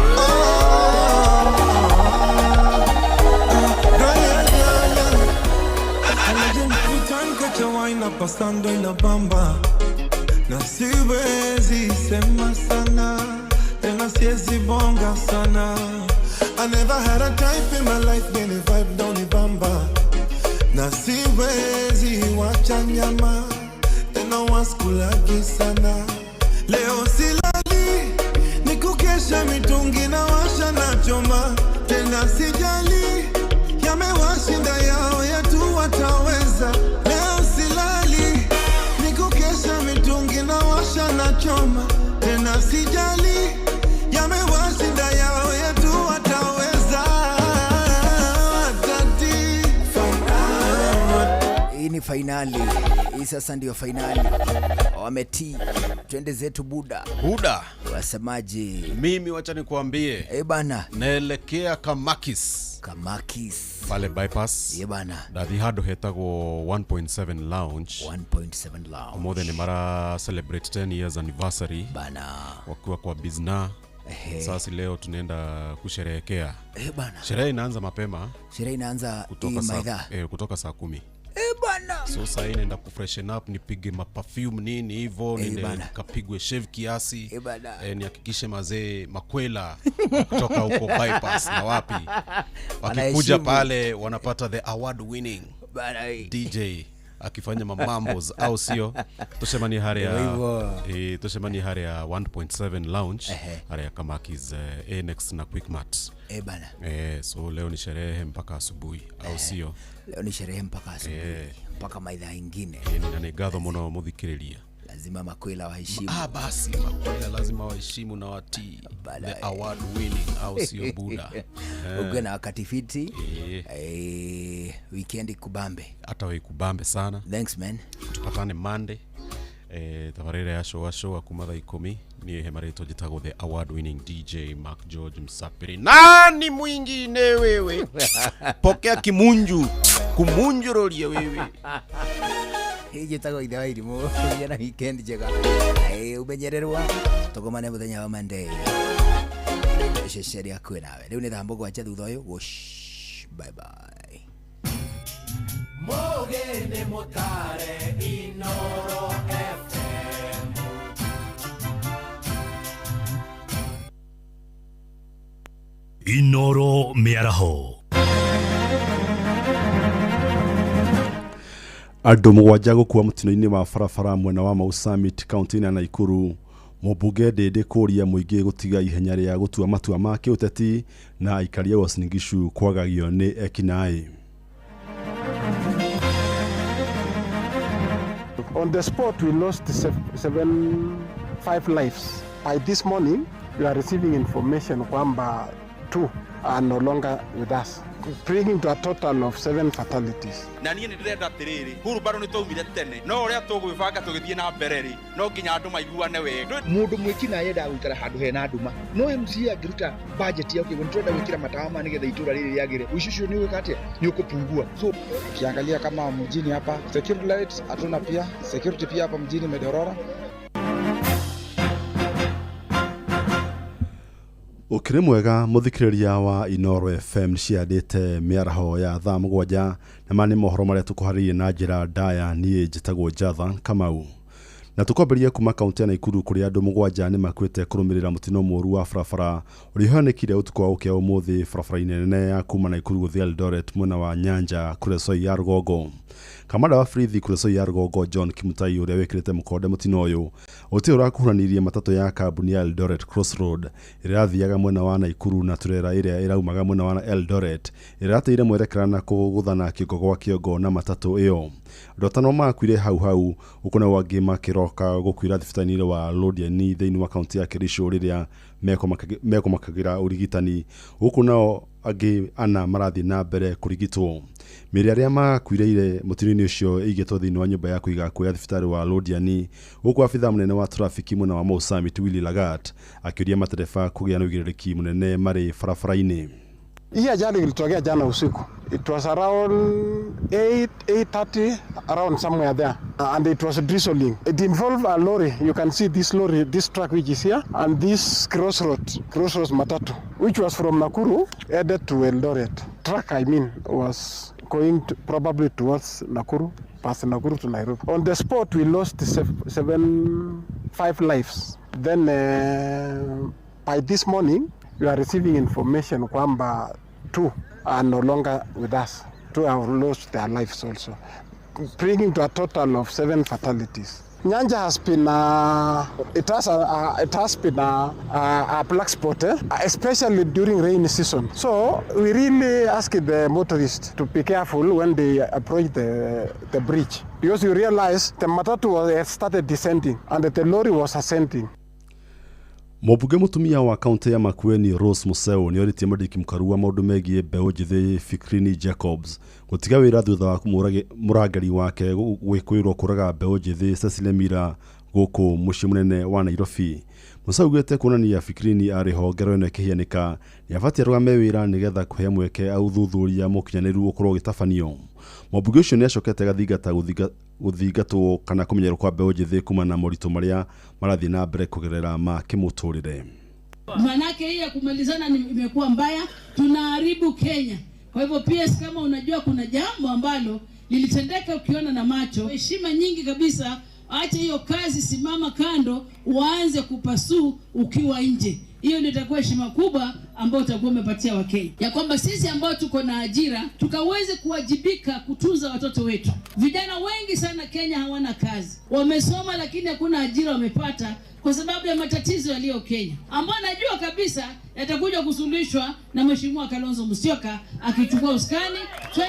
Wine pasando en la bamba na siwezi sema sana tena siwezi bonga sana. I never had a type in my life many vibe down the bamba na siwezi wacha nyama tena waskulagi sana. Leo silali nikukesha mitungi na washa na choma tena sijali yamewashinda yao yetu wataweza. Leo silali nikukesha mitungi na washa na choma tena sijali yamewashinda yao yetu wataweza. Hii ni finali. Hii sasa ndio finali. Wametii. Twende zetu Buda. Buda. Wasemaje? Mimi wacha nikuambie. Eh bana. Naelekea Kamakis. Kamakis. Pale bypass. Eh bana. Ndathi handu hetagwo 1.7 Lounge. 1.7 Lounge. Umuthi ni mara celebrate 10 years anniversary. Bana. Wakiwa kwa bizna. Sasa leo tunaenda kusherehekea. Bana. Sherehe inaanza mapema. Sherehe inaanza kutoka kutoka saa 10. Bana. So sasa inaenda kufreshen up, nipige maperfume nini hivyo, niende nikapigwe shave kiasi. Nihakikishe mazee makwela kutoka huko bypass na wapi. Wakikuja pale wanapata the award winning DJ akifanya mamambos au sio? Tusemani haria 1.7 lounge haria Kamakis Annex na Quickmart. Bana. So leo ni sherehe mpaka asubuhi au sio? Leo ni sherehe mpaka asubuhi. Mpaka maidha ingine. Na nigatho muno muthikiriria. Lazima makwela waheshimu. Basi makwela lazima waheshimu na watii. The award winning au sio buda. Ukiwa na wakati fiti. Weekend kubambe. Hata wewe kubambe sana. Thanks man. Tupatane Monday. Tabarira ya show kuma thaa 10 ni hemareto jitagwo the award winning DJ Mark George Msapiri. Nani mwingine wewe? Pokea kimunju. Kumunjuroria wewe. Jitagwo ithe wa irimu na weekend njega. Umenyererwa tugomane muthenya wa Monday. Ceceri akwe nawe. Riu ni thaa 7 thutha uyu. Bye bye. Mogene motare Inoro FM. Inoro Miaraho. Andũ mũgwanja gũkua mũtino-inĩ wa barabara mwena wa Mau Summit kaunti-inĩ ya Nakuru. Mũmbunge Ndindi kũũria mũingĩ gũtiga ihenya rĩa gũtua matua ma kĩũteti na aikari a Uasin Gishu kwagagio nĩ ekinaĩ. On the spot we lost 5 lives. By this morning we are receiving information kwamba 2 are no longer with us, bringing to a total of 7 fatalities. Na niĩ nĩ ndĩrenda atĩrĩrĩ, hurubaro nĩ twaumire tene, no ũrĩa tũgwĩbanga tũgĩthiĩ na mbere rĩ, no nginya andũ maiguane wega. Mũndũ mwĩkinaĩ endaga gũikara handũ hena nduma, no MCA angĩruta budget yake nĩ tũrenda gwĩkĩra matawa ma nĩgetha itũra rĩrĩ rĩagĩre, ũici ũcio nĩ ũgwĩka atĩa? Nĩ ũkũpungua. So ukiangalia kama mjini hapa security lights hatuna, pia security pia hapa mjini imedorora. Ukiri mwega muthikiriria wa Inoro FM ciandite miaraho ya thaa 7 na mani mohoro maria tukuharirie na njira ndaya. Niĩ njĩtagwo Jathan Kamau na tukwambĩrĩria kuma kaunti ya Nakuru kũrĩa andũ 7 nĩ makuĩte kũrũmĩrĩra mũtino mũũru wa barabara ũrĩa ũhanĩkire ũtukũ wa gũkĩa ũmũthĩ barabara-inĩ nene ya kuma Nakuru gũthiĩ Eldoret mwena wa Nyanja Kuresoi ya rũgongo. Kamanda wa borithi Kuresoi ya rũgongo John Kimutai ũrĩa wĩkĩrĩte mũkonde mũtino ũyũ ũtĩ ũrakuhanirie matatũ ya kambuni ya Eldoret Crossroad ĩrĩa ĩrathiaga mwena wa Nakuru na turera ĩrĩa ĩraumaga mwena wa Eldoret ĩrĩa ĩrateire mwerekera na kũgũthana kĩongo gwa kĩongo na matatũ ĩyo. Andũ 5 makuire hau hau huku nao angĩ makĩroka gũkuĩra thibitarĩ-inĩ wa Londiani thĩinĩ wa kaunti ya Kericho rĩrĩa mekũmakagĩra ũrigitani huku nao angĩ 4 marathiĩ na mbere kũrigitwo. Mĩĩrĩ arĩa makuĩrĩire mũtino-inĩ ũcio ĩigĩtwo thĩinĩ wa nyũmba ya kũiga akuũ ya thibitarĩ wa Londiani huku abithaa mũnene wa trafiki mwena wa Mau Summit Willy Lagat akĩũria matereba kũgĩa na ũigĩrĩrĩki mũnene marĩ barabara-inĩ. Hii ajali ilitokea jana usiku. It was around 8:30, around somewhere there, and it was drizzling. It involved a lorry. You can see this lorry, this truck which is here, and this crossroads matatu, which was from Nakuru, headed to Eldoret. Truck, I mean, was going to, probably towards Nakuru, past Nakuru to Nairobi. On the spot, we lost 5 lives. Then by this morning, we are receiving information kwamba 2 are no longer with us. 2 have lost their lives also, bringing to a total of 7 fatalities. Nyanja has been a black spot, especially during rainy season. So we really ask the motorists to be careful when they approach the bridge, because you realize the matatu had started descending and the lorry was ascending. Mũmbunge mũtumia wa kaunti ya Makueni Rose Museo nĩ orĩtie mwandĩki mũkaru wa maũndũ megiĩ mbeũ njĩthĩ Fikrini Jacobs gũtiga wĩra thutha wa mũrangĩri wake gwĩkũĩrwo kũraga mbeũ njĩthĩ Cecily Mira gũkũ mũciĩ mũnene wa Nairobi. Museo augĩte kuonania Fikrini arĩ ho ngero ĩno ĩkĩhianĩka nĩ abatiĩ arũgame wĩra nĩgetha kũhe mweke ũthuthuria mũkinyanĩru ũkorwo ũgĩtabanio. Mũmbunge ũcio nĩ acokete agathingata gũthingatwo kana kũmenyerwo kwa mbeũ njĩthĩ kumana na moritũ marĩa marathiĩ na mbere kũgerera ma kĩmũtũrĩre. Manake hii ya kumalizana imekuwa mbaya, tunaharibu Kenya. Kwa hivyo PS, kama unajua kuna jambo ambalo lilitendeka ukiona na macho, heshima nyingi kabisa, acha hiyo kazi, simama kando, uanze kupasuu ukiwa nje. Hiyo ndio itakuwa heshima kubwa ambayo utakuwa umepatia Wakenya, ya kwamba sisi ambao tuko na ajira tukaweze kuwajibika kutunza watoto wetu. Vijana wengi sana Kenya hawana kazi, wamesoma lakini hakuna ajira wamepata kwa sababu ya matatizo yaliyo Kenya, ambayo najua kabisa yatakuja kusuluhishwa na Mheshimiwa Kalonzo Musyoka akichukua usukani 2027.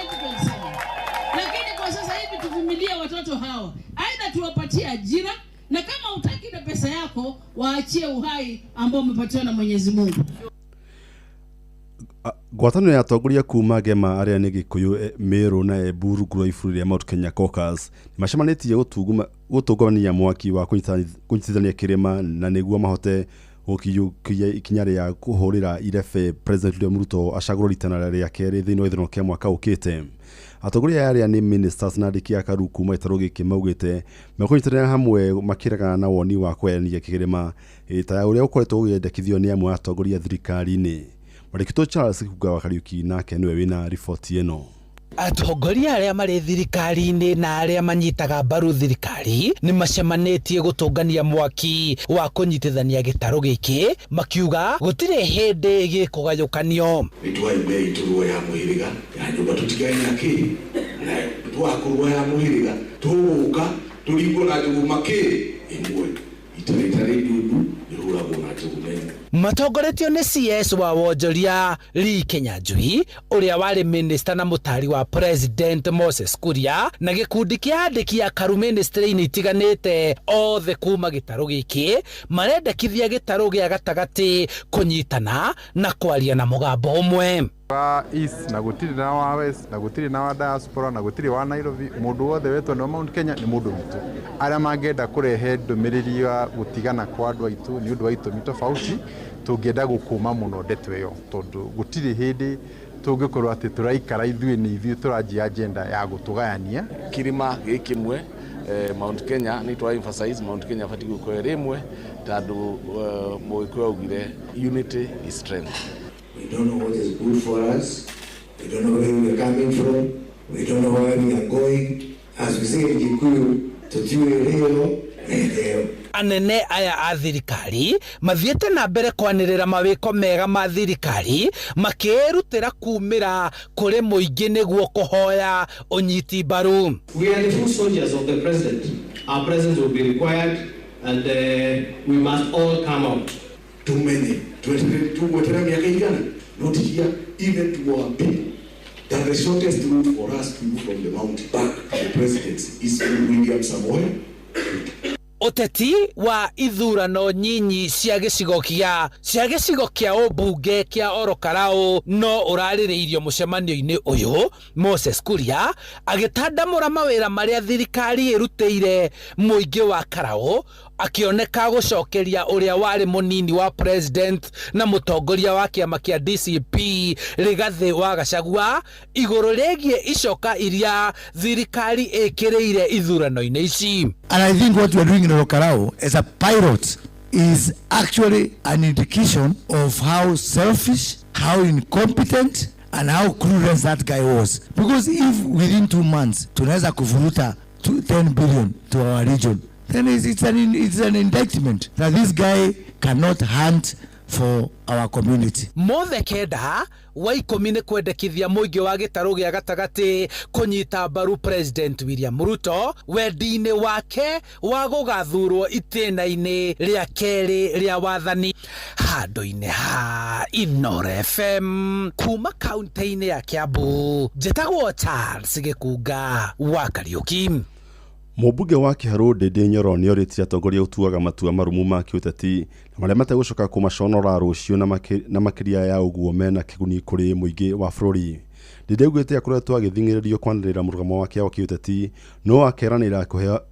Lakini kwa sasa hivi tuvumilie watoto hawa, aidha tuwapatie ajira, na kama hutaki na pesa yako waachie uhai ambao umepatiwa na Mwenyezi Mungu. Ngwatanĩro ya atongoria kuma Gema arĩa nĩ Gĩkũyũ, Meru na Embu rungu rwa iburi rĩa Mount Kenya Caucus nĩmacemanĩtie gũtũngania mwaki wa kũnyitithania kĩrĩma na nĩguo mahote gũkinyũkia ikinya rĩa kũhũrĩra irebe President William Ruto acagũrwo rita rĩa kerĩ thĩinĩ wa gĩthurano kĩa mwaka ũkĩte. Atongoria aya arĩa nĩ ministers na andĩki a karu kuma gĩtarũ gĩkĩ maugĩte mekũnyitanĩra hamwe makĩregana na woni wa kũgayania kĩrĩma ta ũrĩa ũkoretwo ũgĩendekithio nĩ amwe a atongoria thirikari-inĩ. Marĩkitwo Charles Gĩkunga wa Kariuki nake nĩwe wĩna riboti ĩno. Atongoria arĩa marĩ thirikari-inĩ na arĩa manyitaga mbaru thirikari nĩ macemanĩtie gũtũngania mwaki wa kũnyitithania gĩtarũ gĩkĩ, makiuga gũtirĩ hĩndĩ gĩkũgayũkanio. Nĩtwaimbe itũrwo ya mũhĩrĩga ya nyũmba tũtigane na kĩ na twakũrwo ya mũhĩrĩga tũgũka tũringwo na njũgũma kĩ ĩmwe itarĩ itarĩ ndundu ĩhũragwo na njũgũma ĩmwe. Matongoretio nĩ CS wa wonjoria Lee Kinyanjui ũrĩa warĩ minister na mũtari wa President Moses Kuria na gĩkundi kĩa andĩki a karu ministry-inĩ itiganĩte othe kuma gĩtarũ gĩkĩ marendekithia gĩtarũ gĩa gatagatĩ kũnyitana na kwaria na mũgambo ũmwe. Wa East na gũtirĩ na wa West na gũtirĩ na wa diaspora na gũtirĩ wa Nairobi, mũndũ wothe wetwo nĩ wa Mount Kenya nĩ mũndũ witũ. Arĩa mangĩenda kũrehe ndũmĩrĩri ya gũtigana kwa andũ aitũ nĩ ũndũ wa itũmi tofauti, tũngĩenda gũkũma mũno ndeto ĩyo tondũ gũtirĩ hĩndĩ tũngĩkorwo atĩ tũraikara ithuĩ nĩ ithuĩ tũranjia agenda ya gũtũgayania. Kĩrĩma gĩ kĩmwe, Mount Kenya nĩ twa emphasize Mount Kenya batiĩ gũkorwo ĩrĩ ĩmwe tondũ Mũgĩkũyũ augire unity is strength. We don't know what is good for us. We don't know where we are coming from. We don't know where we are going. As we say in Gikuyu, tutiwe leo leo. Anene aya a thirikari mathiĩte na mbere kwanĩrĩra mawĩko mega ma thirikari makĩĩrutĩra kumĩra kũrĩ mũingĩ nĩguo kũhoya ũnyiti mbaru. We are the full soldiers of the president. Our presence will be required and we must all come out. Tumenye tugweterera mĩaka igana not here even to our people that the shortest route for us to move from the mount back to the presidency is through William Samoei. Ũteti wa ithurano nyinyi cia gĩcigo kĩa ũmbunge kĩa Orokarau no ũrarĩrĩirio mũcemanio-inĩ ũyũ. Moses Kuria agĩtandamũra mawĩra marĩa thirikari ĩrutĩire mũingĩ wa Karau, akĩoneka gũcokeria ũrĩa warĩ mũnini wa president na mũtongoria wa kĩama kĩa DCP Rigathĩ wa Gachagua igũrũ rĩgiĩ icoka iria thirikari ĩkĩrĩire ithurano-inĩ ici. And I think what we are doing in Orokarau as a pilot is actually an indication of how selfish, how incompetent and how clueless that guy was. Because if within 2 months tunaweza kuvuruta 10 billion to our region, then it's an indictment that this guy cannot hunt for our community. Mothe kenda wa ikũmi nĩ kwendekithia mũingĩ wa gĩtarũ gĩa gatagatĩ kũnyita mbaru President William Ruto wendi-inĩ wake wa gũgathurwo itĩna-inĩ rĩa kerĩ rĩa wathani. Handũ-inĩ ha Inoro FM kuma kaunti-inĩ ya Kiambu, njĩtagwo Charles Gĩkunga wa Kariuki. Mũmbunge wa Kĩharũ Ndindi Nyoro nĩorĩtie atongoria gũtuaga matua marũmu ma kĩũteti na marĩa mategũcoka kũmaconora rũciũ na makĩria ya ũguo mena kĩguni kũrĩ mũingĩ wa bũrũri. Ndindi augĩte akoretwo agĩthing'ĩrĩrio kwanĩrĩra mũrũgamo wake wa kĩũteti no akeranĩra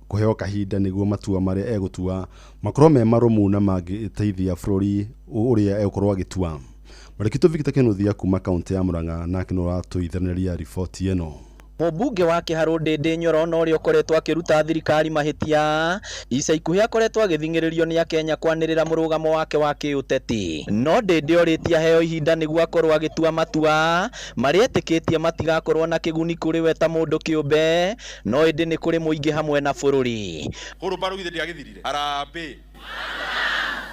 kũheo kahinda nĩguo matua marĩa egũtua makorwo me marũmu na mangĩteithia bũrũri ũrĩa egũkorwo agĩtua. Marĩkitũ Victor Kĩnuthia kuma kaunti ya Murang'a nake nĩ ũratũithanĩria riboti ĩno. Mũmbunge wa Kĩharũ Ndĩndĩ Nyoro na ũrĩa ũkoretwo akĩruta thirikari mahĩtia ica ikuhĩ akoretwo agĩthing'ĩrĩrio nĩ Akenya kwanĩrĩra mũrũgamo wake wa kĩũteti. No Ndĩndĩ orĩtie aheo ihinda nĩguo akorwo agĩtua matua marĩa etĩkĩtie matigakorwo na kĩguni kũrĩ we ta mũndũ kĩũmbe, no ĩndĩ nĩ kũrĩ mũingĩ hamwe na bũrũri. Hurumbarũ githĩ ndĩagĩthirire? Harambee.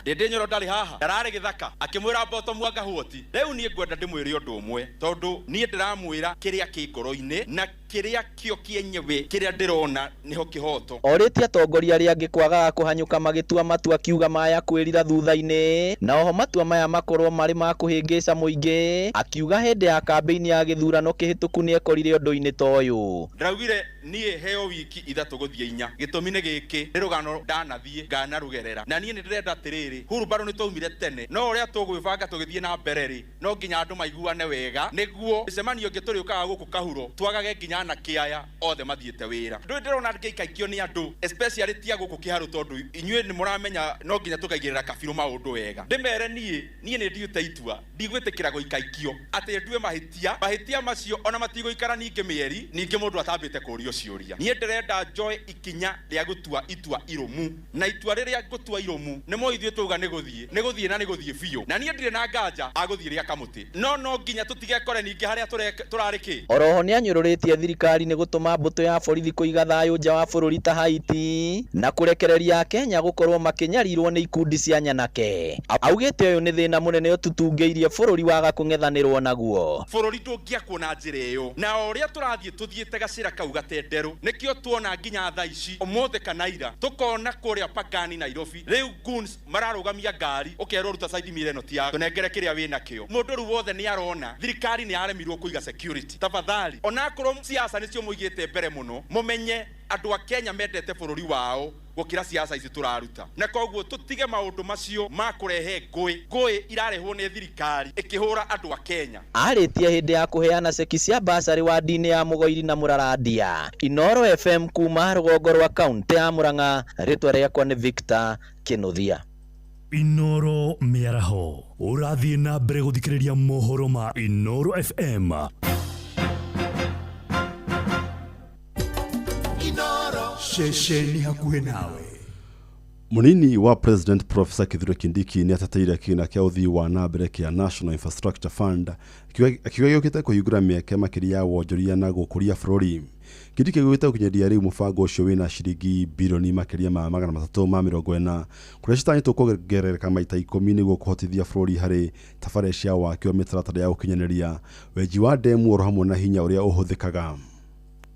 Ndĩndĩ Nyoro ndarĩ haha, ndararĩ gĩthaka akĩmwĩra Mboto Mwanga Huoti. Rĩu niĩ ngwenda ndĩmwĩre ũndũ ũmwe, tondũ niĩ ndĩramwĩra kĩrĩa kĩ ngoro-inĩ na kĩrĩa kĩo kĩenyewe kĩrĩa ndĩrona nĩho kĩhoto. Orĩtie atongoria arĩa angĩ kwagaga kũhanyũka magĩtua matua akiuga maya kwĩrira thutha-inĩ, na oho matua maya makorwo marĩ ma kũhĩngĩca mũingĩ, akiuga hĩndĩ ya kambĩini ya gĩthurano kĩhĩtũku nĩekorire ũndũ-inĩ ta ũyũ. Ndĩraugire niĩ heo wiki ithatũ gũthiĩ inya, gĩtũmi nĩ gĩkĩ, nĩ rũgano ndanathiĩ nganarũgerera, na niĩ nĩ ndĩrenda atĩrĩrĩ, hurumbarũ nĩ twaumire tene, no ũrĩa tũgwĩbanga tũgĩthiĩ na mbere rĩ, no nginya andũ maiguane wega nĩguo mĩcemanio ĩngĩ tũrĩũkaga gũkũ kahuro twagage nginya anake aya othe mathiĩte wĩra. Ndũĩ ndĩrona ngĩikaikio nĩ andũ especially tia gũkũ kĩharũ, tondũ inyuĩ nĩ mũramenya no nginya tũkaigĩrĩra kabirũ maũndũ wega. Ndĩmere niĩ niĩ nĩ nduĩte itua, ndigwĩtĩkĩra gũikaikio atĩ ndue mahĩtia, mahĩtia macio ona matigũikara ningĩ mĩeri ningĩ mũndũ atambĩte kũrio ciũria. Niĩ ndĩrenda njoe ikinya rĩa gũtua itua irũmu, na itua rĩrĩa ngũtua irũmu nĩ mo ithuĩ twauga nĩ gũthiĩ, nĩ gũthiĩ na nĩ gũthiĩ biũ, na niĩ ndirĩ na nganja agũthiĩ rĩa kamũtĩ, no no nginya tũtigekore ningĩ harĩa tũrarĩ kĩ. Oroho nĩanyũrũrĩtie thirikari nĩ gũtũma mbũtũ ya borithi kũiga thayũ nja wa bũrũri ta Haiti na kũrekereria Akenya gũkorwo makĩnyarirwo nĩ ikundi cia nyanake. Augĩte ũyũ nĩ thĩna mũnene ũtutungĩirie bũrũri waga kũng'ethanĩrwo naguo. Bũrũri ndũngĩakwo na njĩra ĩyo, na o ũrĩa tũrathiĩ tũthiĩte gacĩra kau gatenderũ, nĩkĩo tuona nginya thaa ici ũmũthĩ kana ira tũkona kũrĩa Pagani Nairobi rĩu goons mararũgamia ngari, ũkerwo ruta side mirror ĩno ti yaku, tũnengere kĩrĩa wĩnakĩo. Mũndũ rĩu wothe nĩ arona thirikari nĩ yaremirwo kũiga security. Tafadhali, onakorwo siasa nĩcio mũigĩte mbere mũno, mũmenye andũ a Kenya mendete bũrũri wao gũkĩra siasa ici tũraruta, na koguo tũtige maũndũ macio ma kũrehe ngũĩ. Ngũĩ irarehwo nĩ thirikari ĩkĩhũra andũ a Kenya. Arĩtie hĩndĩ ya kũheana ceki cia basarĩ wadi-inĩ ya Mũgoiri na Mũrarandia. Inooro FM kuma rũgongo rwa kaunti ya Murang'a, rĩtwa rĩakwa nĩ Victor Kĩnuthia. Inooro mĩaraho ũrathiĩ na mbere gũthikĩrĩria mohoro ma Inooro FM. Ceceni hakuhĩ nawe. Munini wa President Professor Kithure Kindiki nĩ ateteire kĩgĩna kĩa ũthii wa na mbere kĩa National Infrastructure Fund, akiuga gĩũkĩte kũhingũra mĩeke makĩria ya wonjoria na gũkũria bũrũri. Kindiki augĩte gũkinyĩria rĩu mũbango ũcio wĩna ciringi birioni makĩria ma 340 kũrĩa citanyĩtwo kuongerereka maita 10 nĩguo kũhotithia bũrũri harĩ tabarĩra cia waki wa mĩtaratara ya gũkinyanĩria wenji wa ndemu oro hamwe na hinya ũrĩa ũhũthĩkaga.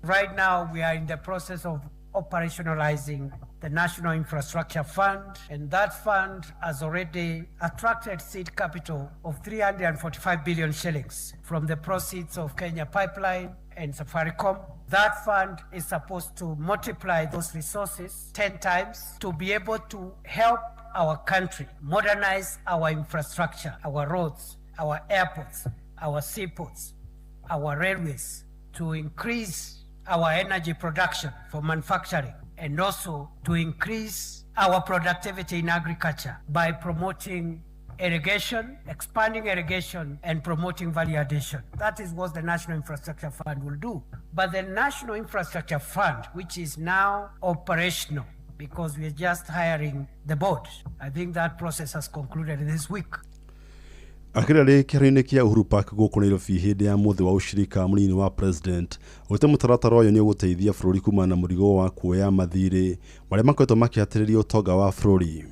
Right now we are in the process of operationalizing the National Infrastructure Fund, and that fund has already attracted seed capital of 345 billion shillings from the proceeds of Kenya Pipeline and Safaricom. That fund is supposed to multiply those resources 10 times to be able to help our country modernize our infrastructure, our roads, our airports, our seaports, our railways, to increase our energy production for manufacturing, and also to increase our productivity in agriculture by promoting irrigation, expanding irrigation, and promoting value addition. That is what the National Infrastructure Fund will do. But the National Infrastructure Fund, which is now operational, because we are just hiring the board. I think that process has concluded this week. Akĩra rĩ kĩharo-inĩ kĩa Uhuru Park gũkũ Nairobi hĩndĩ ya mũthĩ wa ũshirika mũnini wa President augĩte mũtaratara ũyũ nĩ ũgũteithia bũrũri kumana na mũrigo wa kuoya mathirĩ marĩa makoretwo makĩhatĩrĩria ũtonga wa bũrũri.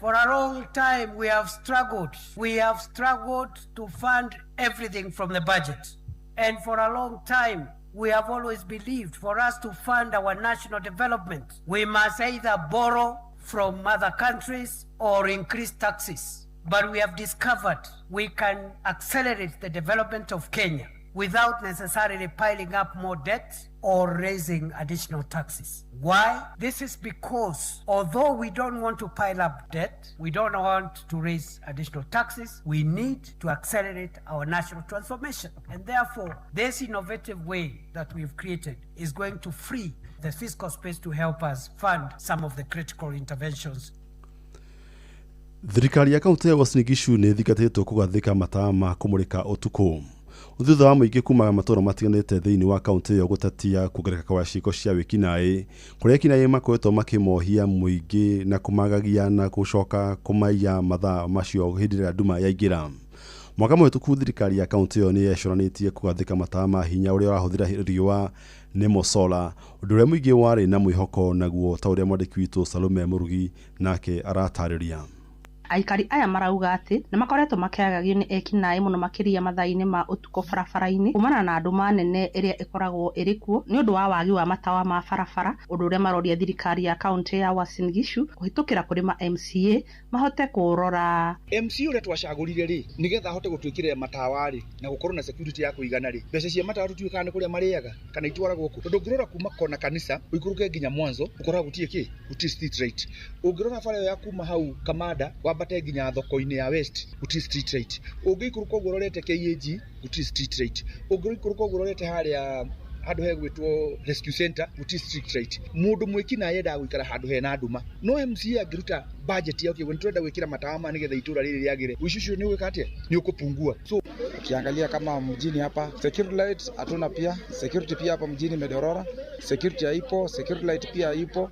For a long time we have struggled. We have struggled to fund everything from the budget. And for a long time we have always believed for us to fund our national development, we must either borrow from other countries or increase taxes. But we have discovered we can accelerate the development of Kenya without necessarily piling up more debt or raising additional taxes. Why? This is because although we don't want to pile up debt, we don't want to raise additional taxes, we need to accelerate our national transformation. And therefore, this innovative way that we've created is going to free the fiscal space to help us fund some of the critical interventions. Thirikari ya kaunti ya Uasin Gishu nĩ ĩthingatĩtwo kũgathĩka matawa ma kũmũrĩka ũtukũ. Thutha wa mũingĩ kuma matũũra matiganĩte thĩinĩ wa kaunti ĩyo gũtetia kuongerereka kwa ciĩko cia wĩkinaĩ, kũrĩa ekinaĩ makoretwo makĩmohia mũingĩ na kũmagagia na gũcoka kũmaiya mathaa macio hĩndĩ ĩrĩa nduma yaingĩra. Mwaka mũhĩtũku thirikari ya kaunti ĩyo nĩ yecũranĩtie kũgathĩka matawa ma hinya ũrĩa ũrahũthĩra riũa nĩmo solar, ũndũ ũrĩa mũingĩ warĩ na mwĩhoko naguo ta ũrĩa mwandĩki witũ Salome Mũrugi nake aratarĩria. Aikari aya marauga atĩ nĩ makoretwo makĩagagio nĩ ekinaĩ mũno makĩria mathaa-inĩ ma ũtukũ barabara-inĩ kumana na nduma nene ĩrĩa ĩkoragwo ĩrĩ kuo nĩ ũndũ wa wagi wa matawa ma barabara, ũndũ ũrĩa maroria thirikari ya kaunti ya Uasin Gishu kũhĩtũkĩra kũrĩ ma MCA mahote kũrora. MC ũrĩa twacagũrire rĩ nĩgetha ahote gũtwĩkĩrĩra matawa rĩ na gũkorwo na security ya kũigana rĩ, mbeca cia matawa tũtiũĩ kana nĩ kũrĩa marĩaga kana itwaragwo kũ, tondũ ũngĩrora kuma kona kanitha ũikũrũke nginya mwanzo ũkoraga gũtirĩ kĩ, gũtirĩ street light. Ũngĩrora bara ĩyo ya kuma hau Kamanda wambate nginya thoko-inĩ ya West gũtirĩ street light. Ũngĩikũrũka ũguo ũrorete KAG gũtirĩ street light. Ũngĩikũrũka ũguo ũrorete harĩa handũ hegwĩtwo Rescue Center gũtirĩ street light. Mũndũ mwĩkinaĩ endaga gũikara handũ hena nduma, no MCA angĩruta budget yake nĩ tũrenda gwĩkĩra matawa maya nĩgetha itũra rĩrĩ rĩagĩre, ũici ũcio nĩ ũgwĩka atĩa, nĩ ũkũpungua. So ukiangalia kama mjini hapa security light hatuna, pia security pia hapa mjini imedorora, security haipo, security light pia haipo.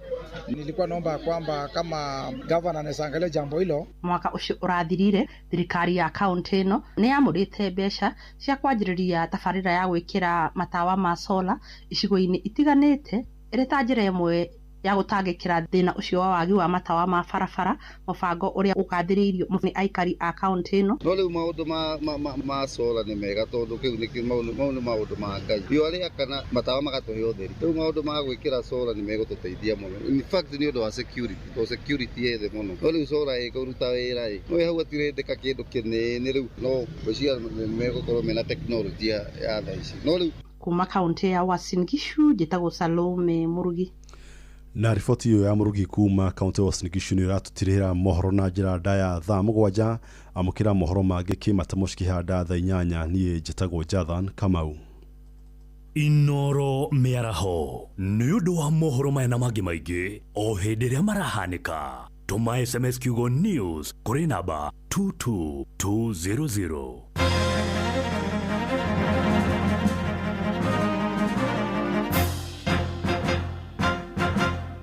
Nilikuwa naomba kwamba kama governor anaweza angalia jambo hilo. Mwaka ũcio ũrathirire thirikari ya kaunti ĩno nĩ yamũrĩte mbeca cia kwanjĩrĩria tabarĩra ya gwĩkĩra matawa ma solar icigo-inĩ itiganĩte ĩrĩ ta njĩra ĩmwe ya gũtangĩkĩra thĩna ũcio wa wagi wa matawa ma barabara, mũbango ũrĩa ũgathĩrĩirio nĩ aikari a kaunti ĩno. No rĩu maũndũ ma solar nĩ mega tondũ kĩu nĩ mau nĩ maũndũ ma Ngai. Riũa rĩakana matawa magatũhe ũtheri. Rĩu maũndũ ma gwĩkĩra solar nĩ megũtũteithia mũno. In fact nĩ ũndũ wa security, tondũ security ĩ thĩ mũno. No rĩu solar ĩkũruta wĩra ĩ, no hau hatirendeka kĩndũ kĩnene rĩu, no ngwĩciria megũkorwo mena tekinoronjĩ ya thaa ici. No rĩu kuma kaunti ya Uasin Gishu njĩtagwo Salome Mũrugi. Na riboti ĩyo ya Mũrugi kuma kaunti ya Uasin Gishu nĩ ĩratũtirĩra mohoro na njĩra ndaya thaa 7. Amũkĩra mohoro mangĩ kĩmatemo cikĩhanda thaa 8. Niĩ njĩtagwo Jathan Kamau. Inoro mĩaraho nĩ ũndũ wa mohoro maya na mangĩ maingĩ o hĩndĩ ĩrĩa marahanĩka, tũma SMS kiugo news kũrĩ namba 22200.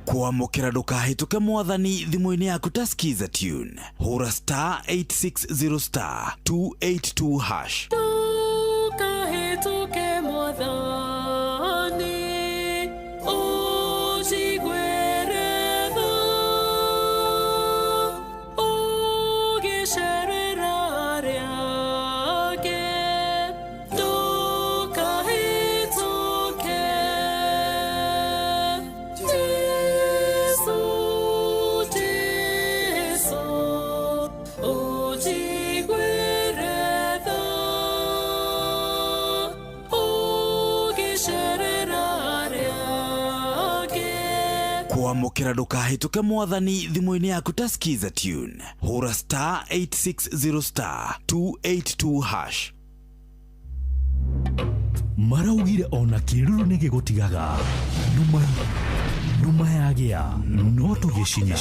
Kwamũkĩra ndũkahĩtũke mwathani thimũ-inĩ yaku ta Skiza Tune. Hũra star 860 star 282 hash. Ndũkahĩtũke mwathani ũnjiguĩre tha, ũgĩcerera arĩa angĩ. Ndũkahĩtũke Jesũ, Jesũ, ũnjiguĩre tha, ũgĩcerera arĩa angĩ. Kwamũkĩra ndũkahĩtũke mwathani thimũ-inĩ yaku ta Skiza Tune. Hũra star 860 star 282 hash. Maraugire ona kĩruru nĩ gĩgũtigaga numa yagĩa no tũgĩcina.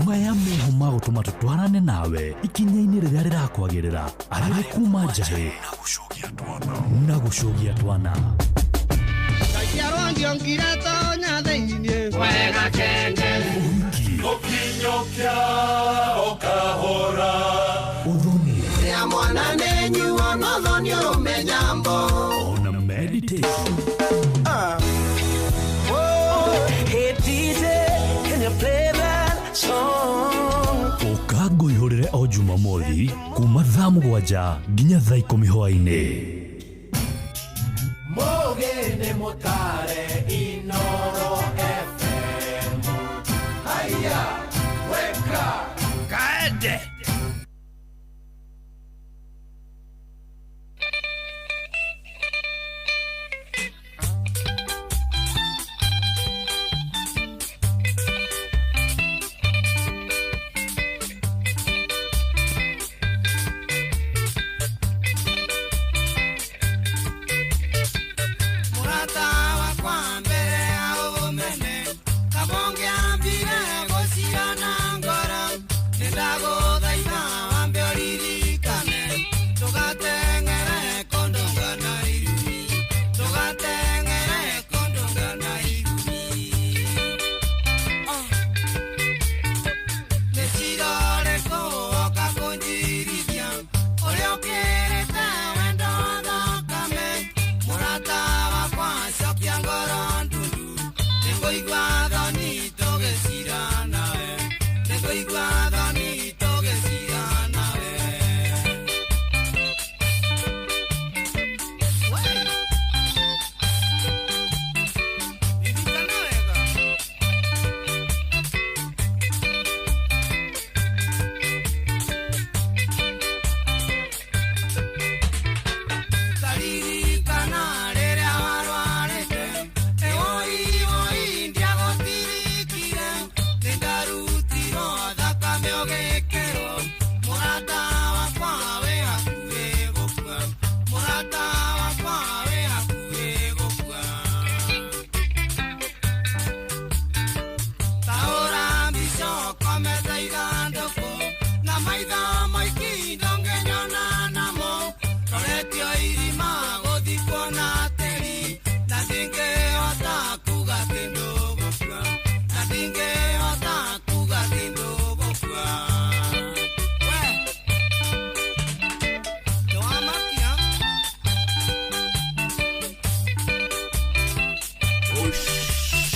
Maya meho ma gũtũma tũtwarane nawe ikinya-inĩ rĩrĩa rĩrakwagĩrĩra arĩ kuma njahĩ na gũcũgia twana. Ũhiki, ũthoni ona meditation. Hey DJ, can you play that song? Ũkango ihũrĩre o Jumamothi kuma thaa 7 nginya thaa 10 hwaĩ-inĩ. Mũgĩ mũtare Inoro FM. Haya, weka kaende. Murata wakwa mbere ya ũmene, kabonge ambire gũcirana ngoro, nĩndagũthaitha.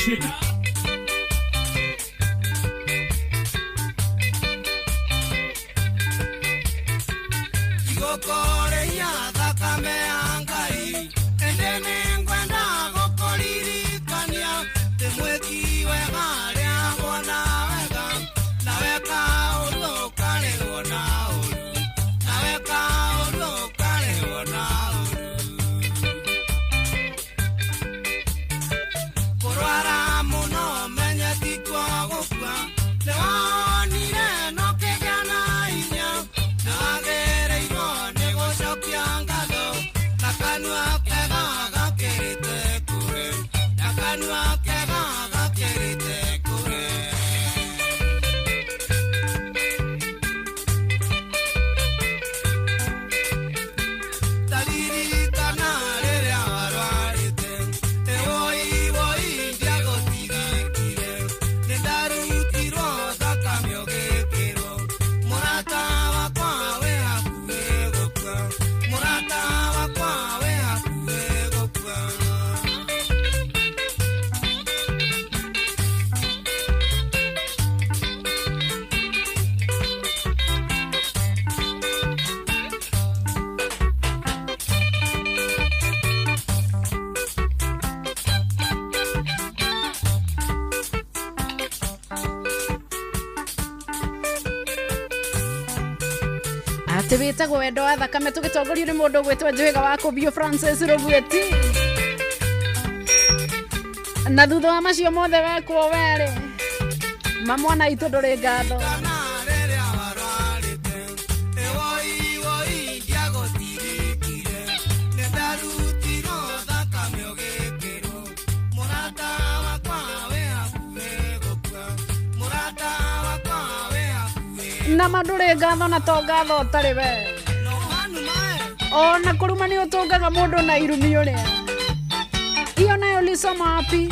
Guchina. Igũkũrĩia thakame ya Ngai, ĩndĩ nĩngwenda gũkũririkania ndĩ mwĩki wega rĩagwo na wega, na weka ũru ũkarĩhwo na ũru, na weka ũru ũkarĩhwo na ũru. Kũrwara mũno menye ti kuo gũkua, nĩwonire no kĩgĩa na hinya, nĩwagĩrĩirwo nĩ gũcokia ngatho, na kanua kega gakĩrĩte kũrĩ, na kanua kega gakĩrĩte kũrĩ. Taririkana rĩrĩa warwarĩte, ĩwoi woi ndiagũtigĩkire, nĩndarutirwo thakame ũgĩkĩrwo, mũrata wakwa wĩ hakuhĩ gũkua, mũrata wakwa wĩ hakuhĩ gũkua. Atä wä tagwo wendo wa thakame tå gä tongorio nä må ndå gwätwo njwĩga wa kũbio Francis Rũbueti na thutha wa macio mothe wekwo werĩ mamwana itũ ndũrĩ ngatho. Na ma ndũrĩ ngatho na to ngatho ũtarĩ we ona kũruma nĩ ũtũngaga mũndũ na irumi ũrĩa iyo nayo ulisoma wapi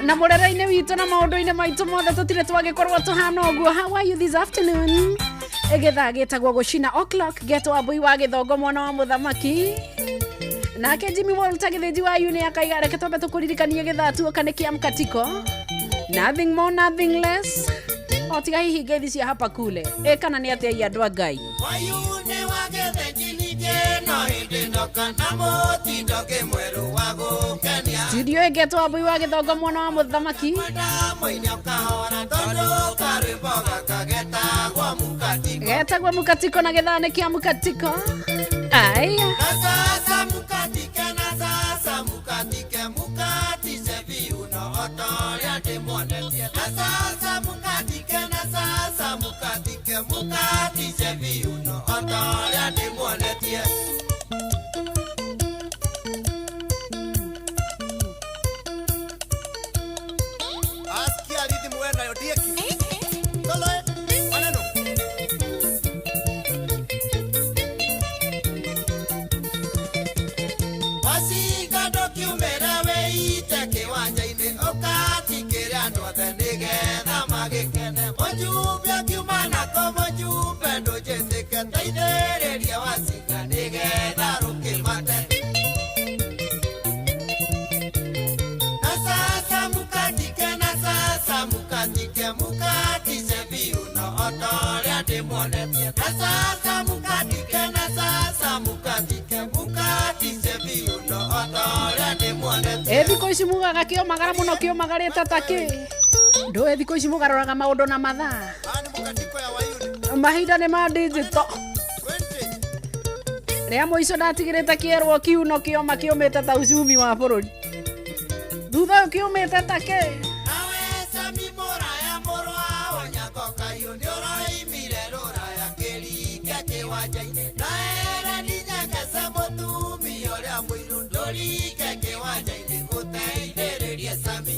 na mũrere-inĩ witũ na maũndũ-inĩ maitũ mothe tũtirĩ twagĩkorwo tũhana ũguo. How are you this afternoon? Gĩthaa gĩtagwo gũcina o'clock getwo Wambui wa Gĩthongo mwana wa mũthamaki nake Jimmy Walter Gĩthĩnji wa Uni akaiga reke twambe tũkũririkanie gĩthaa tuoka nĩ kĩa mkatiko, nothing more nothing less, o tiga hihi ngeithi cia hapa kule ĩ kana nĩ atĩa andũ a Ngai. Wayune wa Gĩthĩnji ningĩ no hĩndĩ ndoka na mũtindo kĩmwerũ wa gũkenia. Studio ĩngetwo Wambui wa Gĩthongo mwana wa mũthamaki. Mũini ũkahora tondũ karwĩmbo gaka getagwo mũkatiko. Getagwo mũkatiko na gĩthaa nĩ kĩa mũkatiko. Aya. Na sasa mũkatike, na sasa mũkatike, mũkatice viuno o ta ũrĩa ndĩmuonetie. Na sasa mũkatike, na sasa mũkatike, mũkatice viuno o ta ũrĩa ndĩmuonetie. Asikia rhythm wewe nayo dieki. Toloe maneno. Wacinga ndũkiumĩra wĩite kĩwanja-inĩ ũkatikĩre andũ othe nĩgetha magĩkene. Mũjumbe akiuma nako mũjumbe ndũnjĩtĩke teithĩrĩria wacinga nĩgetha rũkĩmate. Na sasa mũkatike, na sasa mũkatike, mũkatice viuno o ta ũrĩa ndĩmuonetie. Na sasa mũkatike, na sasa mũkatike, mũkatice viuno o ta ũrĩa ndĩmuonetie. Ĩ thikũ ici mugaga kĩomagara mũno kĩomagarĩte ta kĩ ndũĩ thikũ ici mũgaroraga maũndũ na mathaa mahinda nĩ ma digital rĩa mũico ndatigĩrĩte kĩerwo kiuno kĩoma kĩũmĩte ta uchumi wa bũrũri thutha ũyũ kĩũmĩte ta kĩ. Sami mũraya mũrũ wa Onyango Kaiũ nĩũroimire rũraya kĩringe kĩwanja-inĩ na Ellen Nyegesa mũtumia ũrĩa mũirũ ndũringe kĩwanja-inĩ ũteithĩrĩrie Sami.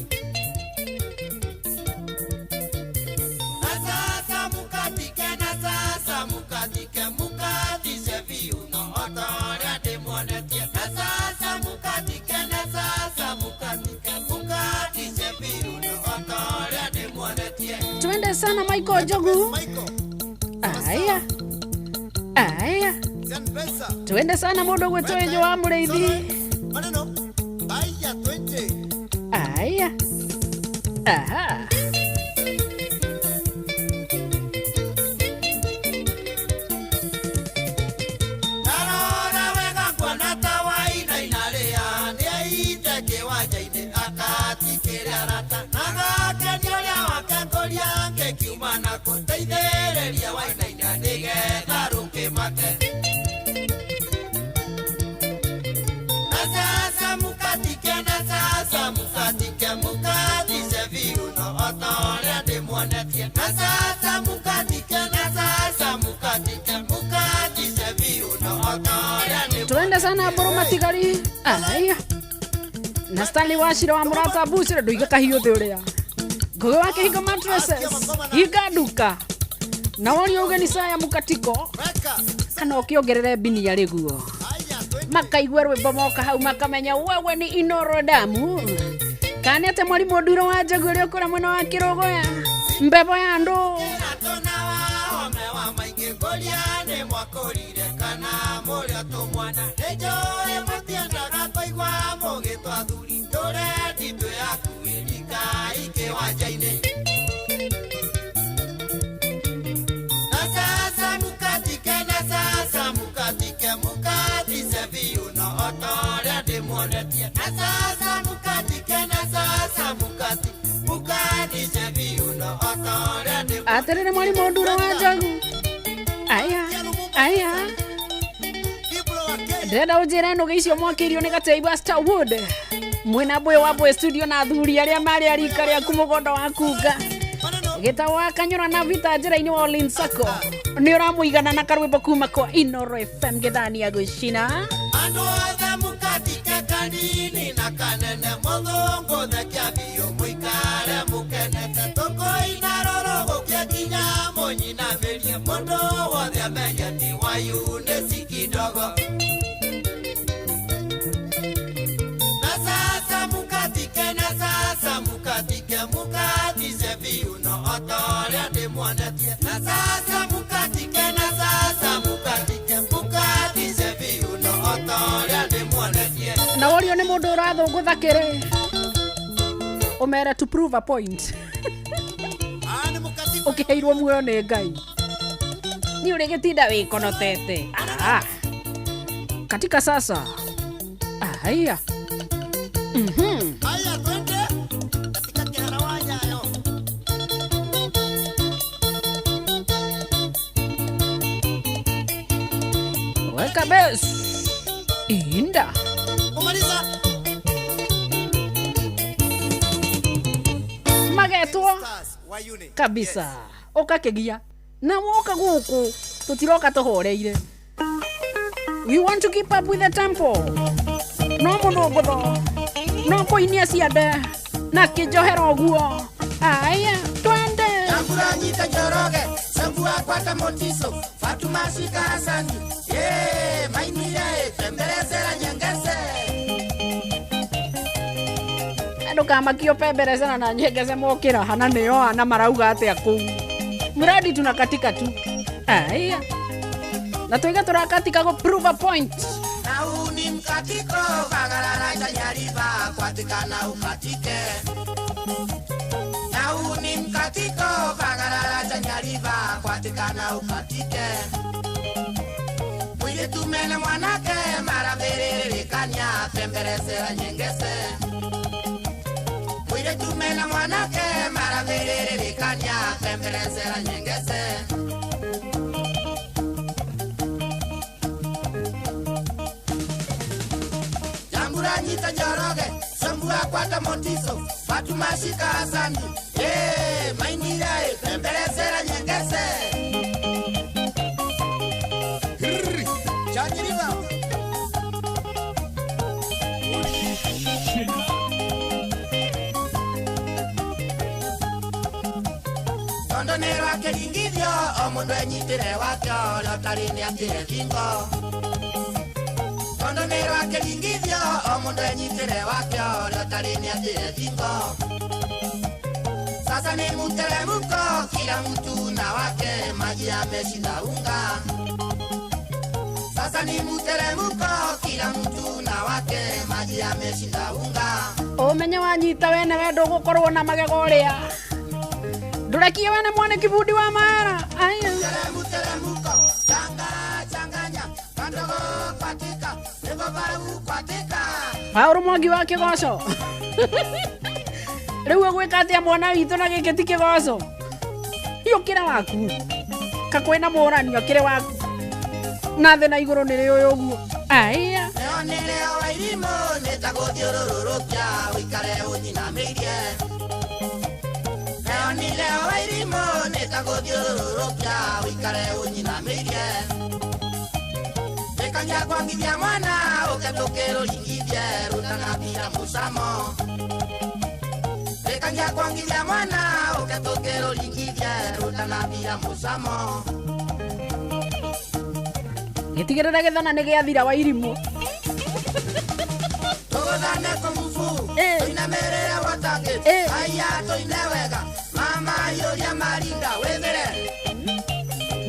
Na sasa mũkatike, na sasa mũkatike, mũkatice viuno o ta ũrĩa ndĩmuonetie. Na sasa mũkatike, na sasa mũkatike, mũkatice viuno o ta ũrĩa ndĩmuonetie. Twende sana Michael Njogu. Aya. Aya. Twende sana mũndũ gwĩtwo Enjo wa Mũrĩithi. Maneno. Aya 20. Aha. Tuende sana boro matigari. Aya. Na Stanley Wachira wa Murata Bucira nduiga kahiũ thĩ ũrĩa. Ngugi wa Kĩhingo Mattresses hinga nduka. Na worio ũgeni saya mukatiko kana ũkĩongerere mbinia rĩguo. Makaigua rwĩmbo moka hau makamenya wewe ni Inoro Damu. Kana ate mwarimu Nduro wa Njagu ũrĩa ũkũra mwena wa Kĩrũgũya. Mbebo ya andũ. Aterere mwarimu Nduro wa Njagu. Aya, aya. Ndĩrenda ũnjĩre nũgĩ icio mwakĩirio nĩ Gatei wa Starwood. Mwĩna Mbũyũ wa Mbũyũ studio na athuri arĩa marĩ a rika rĩaku mũgondo wa kunga. Gĩtagwo wa Kanyũra na Vita njĩra-inĩ wa Olin Sacco. Nĩ ũramũigana na karwĩmbo kuma kwa Inoro FM gĩthania gũcina. Andũ othe mũkatike kanini na kanene mũthũngũ thekia biũ mũikare mũkenete tũkũina rũrũ gũkia nginya mũnyinamĩrie mũndũ wothe amenye ti wayu nĩ si kidogo. Na sasa mũkatike, na sasa mũkatike, mũkatise viuno o ta ũrĩa ndĩmuonetie. Na sasa mũkatike, na sasa mũkatike, mũkatise viuno o ta ũrĩa ndĩmuonetie. Na worio nĩ mũndũ ũrathũngũtha kĩrĩ. Ũmere to prove a point. Ũkĩheirwo muoyo nĩ Ngai. Nĩ ũrĩgĩtinda wĩkonotete. Ah. Katika sasa. Haya. Haya twende katika kihara wa Nyayo. Weka bes. Inda. Kumaliza. Magetwo kabisa. Ũkakegia. Na woka gũkũ tũtiroka tũhoreire. We want to keep up with the tempo. No mũthũngũtho. No kũinia ciande. Na kĩnjohera ũguo. Aya, twende. Nyambura nyita Njoroge, Sambua kwata Motiso, Fatuma Shika Hasani. Ye, mainire, pembelezera nyengese. Ndũkamakio pemberezera na nyengece mokĩra hana nĩo ana marauga atĩa kũu. Mradi tunakatika tu. Aya. Na tuiga turakatika go prove a point. Na huu ni mkatiko, bagarara chanyariba, kwatikana ukatike. Na huu ni mkatiko, bagarara chanyariba, kwatikana ukatike. Mwili tumene mwanake, mara mbiririlikanya, pemberesera nyengese. Mwili tumene mwanake, mara mbiririlikanya, pemberesera nyengese. Nyita Njoroge, Sambua kwata Motiso, Fatuma Shika Hasani. Eh, mainira pembelezera nyengese. Chanyiriba. Tondo nero akeringithio, o mundu enyitire wake ũrĩa ũtarĩ nĩatire thingo. Tondo nero akeringithio, o mundu enyitire wake ũrĩa ũtarĩ nĩatire thingo. Sasa ni mteremko, kila mtu na wake, maji yameshinda unga. Sasa ni mteremko, kila mtu na wake, maji yameshinda unga. Ũmenye wa wanyita wene we ndũgũkorwo na magego ũrĩa ndũrekie wene mwana kibundi wa mara aya Paũrũ Mwangi wa kĩgoco rĩu ũgwĩka atĩa mwana witũ na gĩkĩ ti kĩgoco ũkĩra waku kakwĩna mũrani ũkĩrĩ waku na thĩ na igũrũ nĩ rĩũĩ ũguo aya Kwangithia mwana ũketũkĩrũringithie rũtanathira mũcamo Rĩkangia kwangithia mwana ũketũkĩrũringithie rũtanathira mũcamo Gĩtigĩrĩra gĩthana nĩ gĩathira wa irimũ Tũgũthane kũmubu tũinamĩrĩre watangĩ aya tũine wega mama yũria marinda wĩthĩre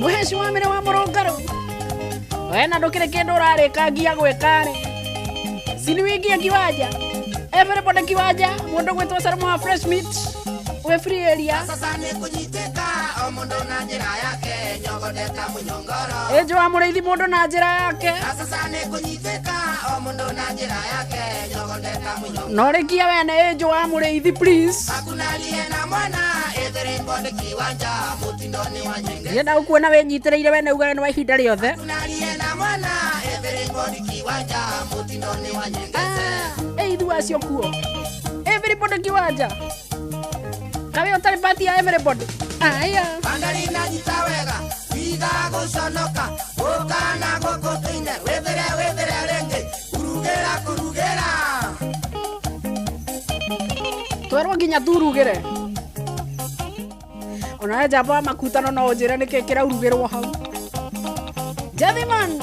Mũheci wa mĩrĩ wa mũrũngarũ wena ndukire kindu urarikangia gwika ri sini wingie kiwanja everybody kiwanja mundu gwitwo Salma wa fresh meat we free area sasa ni kunyitika o mundu na njira yake nyogodeta munyongoro ejo wa muriithi mundu na njira yake sasa ni kunyitika o mundu na njira yake nyogodeta munyongoro no rikia wene ejo wa muriithi please hakuna aliye na mwana everybody kiwanja mutindo ni wa nyenge yenda ukuona we nyitireire wene ugane wa ihinda riothe hakuna aliye na mwana everybody kiwanja mutindo ni wa nyengeze eithu acio kuo everybody kiwanja kawe utari pati ya everybody aya bandari na nyita wega wiga guconoka ukana guku tuine wethere wethere ringi kurugera kurugera twerwo nginya turugire ona njamba makutano no njire niki kiraurugirwo hau Jethiman,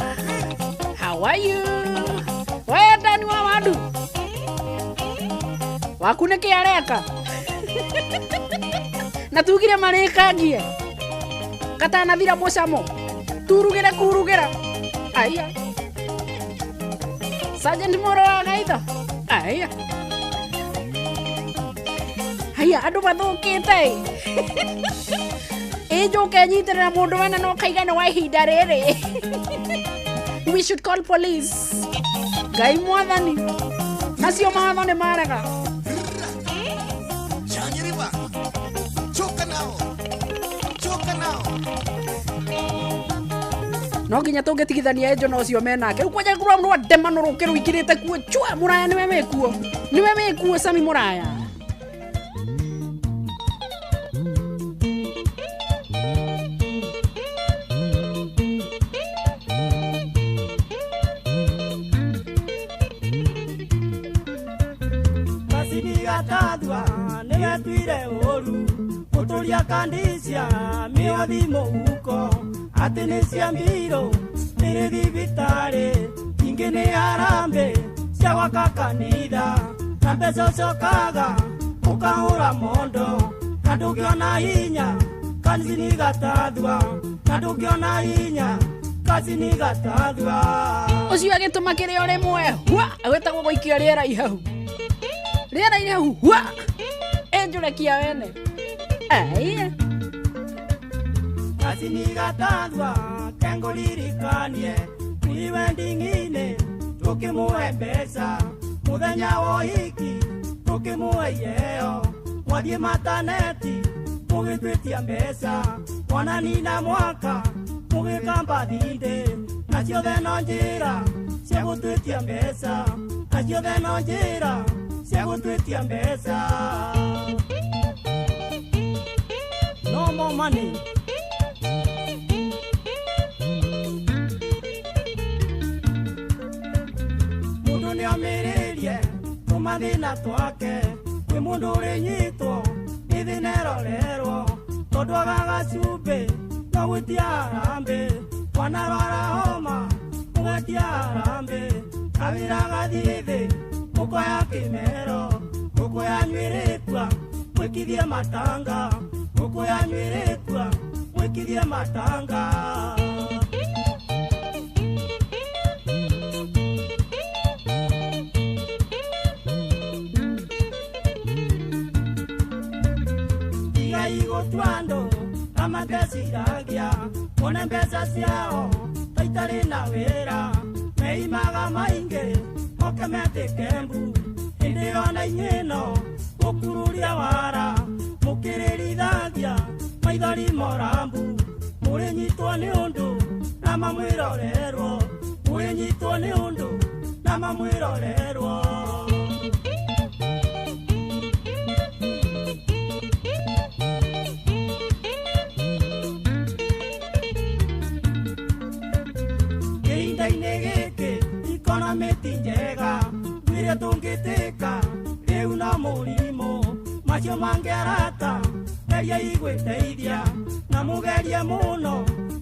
how are you? We Dani wa wandu waku niki areka na tugire marikangie katanathira mucamo turugire kurugira aya Sergeant Moro wa gaitho aya haya andu mathukite ĩnjũke nyitirĩra mũndũ wene no kaigana wa ihinda rĩrĩ we should call police Ngai mwathani macio mawatho nĩ marega no nginya tũngĩtigithania ĩnjo na ũcio menake rĩu kwanja kũrwa rwa ndemano rũke rũingĩrĩte kuo chua mũraya nĩwe wĩkuo nĩwe wĩkuo Sami mũraya Nĩgetuire ũru gũtũria kandisia mĩothi mũhuko atĩ nĩ cia mbirũ nĩrĩ thibitarĩ ingĩ nĩ harambĩ cia gwaka kanitha na mbeca ũcokaga ũkahũra mondo na ndũngĩona hinya kanci nĩ gatathua na ndũngĩona hinya kanci nĩ gatathua ũcio agĩtũma kĩrĩa rĩmwe hua agwĩtagwo gũikia rĩera ihehu rĩera ihehu hua enjurekia wene aya kasinigatandwa kengũririkanie niwe nding'inĩ tũkĩmũhe mbeca mũthenya wa ũhiki tũkĩmũhe iheo mwathiĩ mataneti mũgĩtwĩtia mbeca mwananina mwaka mũgĩkamba thindĩ na ciothe no njĩra cia gũtwĩtia mbeca na ciothe no njĩra cia gũtwĩtia mbeca no more money. Mundu nĩomĩrĩrie tũmathĩna twake kwĩ mũndũ ũrĩnyitwo nĩ thĩna ĩrorerwo tondũ agaga cumbĩ no gwĩtia harambĩ wanarwara homa ũgetia harambĩ kawĩra gathiĩ thĩ ngũkũ ya kĩmero ngũkũ yanyu ĩrĩkua mwĩkithie matanga ngũkũ yanyu ĩrĩkua mwĩkithie matanga. Gũtua andũ amateciragia one mbeca ciao ta itarĩ na wĩra meimaga maingĩ moke metĩke mbu hĩndĩ ona inyuĩ no gũkururia wara mũkĩrĩrithagia maithori morambu mũrĩnyitwo nĩ ũndũ na mamwĩrorerwo mũrĩnyitwo nĩ ũndũ na mamwĩrorerwo. Kĩhinda-inĩ gĩkĩ ikonomĩ ti njega ngwĩre tũngĩtĩka rĩu no mũrimũ macio mangĩarata geria igwĩteithia na mũgerie mũno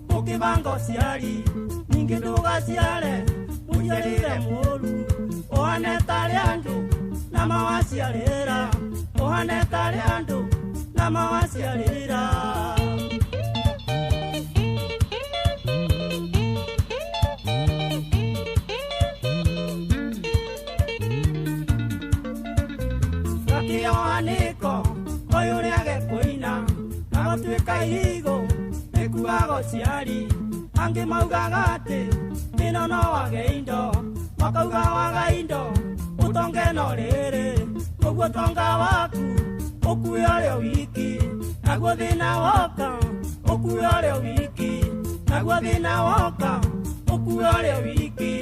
mũkĩbanga ũciari ningĩ ndũgaciare mũciarĩre mũru ũhane tarĩ andũ na mawaciarĩra ũhane tarĩ andũ na mawaciarĩra. Gakĩohanĩko ũyũ rĩage kũina na gũtuĩka ihigo nĩkuaga ũciari angĩ maugaga atĩ ĩno no wage indo makauga waga indo ũtonge no rĩrĩ ũguo ũtonga waku ũkue ũrĩ wiki naguo thĩna woka ũkue ũrĩ wiki naguo thĩna woka ũkue ũrĩ wiki.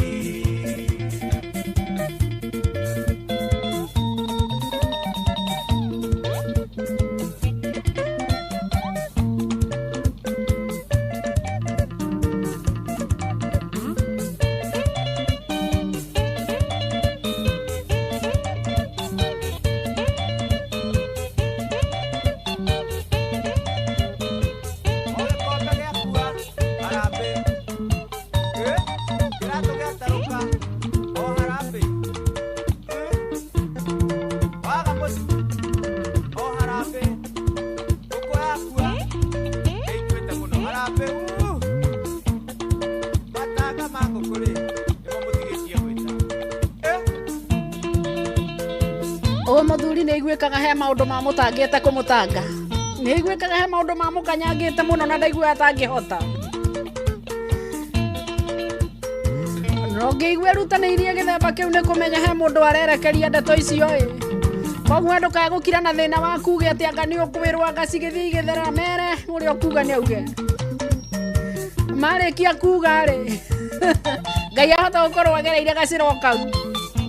Nĩiguĩkaga he maũndũ ma mũtangĩte kũmũtanga nĩiguĩkaga he maũndũ ma mũkanyangĩte mũno na ndaiguaga atangĩhota no ngĩigua erutanĩirie gĩthemba kĩu nĩ kũmenya he mũndũ arerekeria ndeto icio ĩ koguo ndũkae gũkira na thĩna waku uge atĩ anga nĩ ũkwĩrwo anga cigĩthiĩ igĩtherera mere ũrĩa ũkuga nĩ auge marĩkia kuga rĩ Ngai ahota gũkorwo agereire gacĩra o kau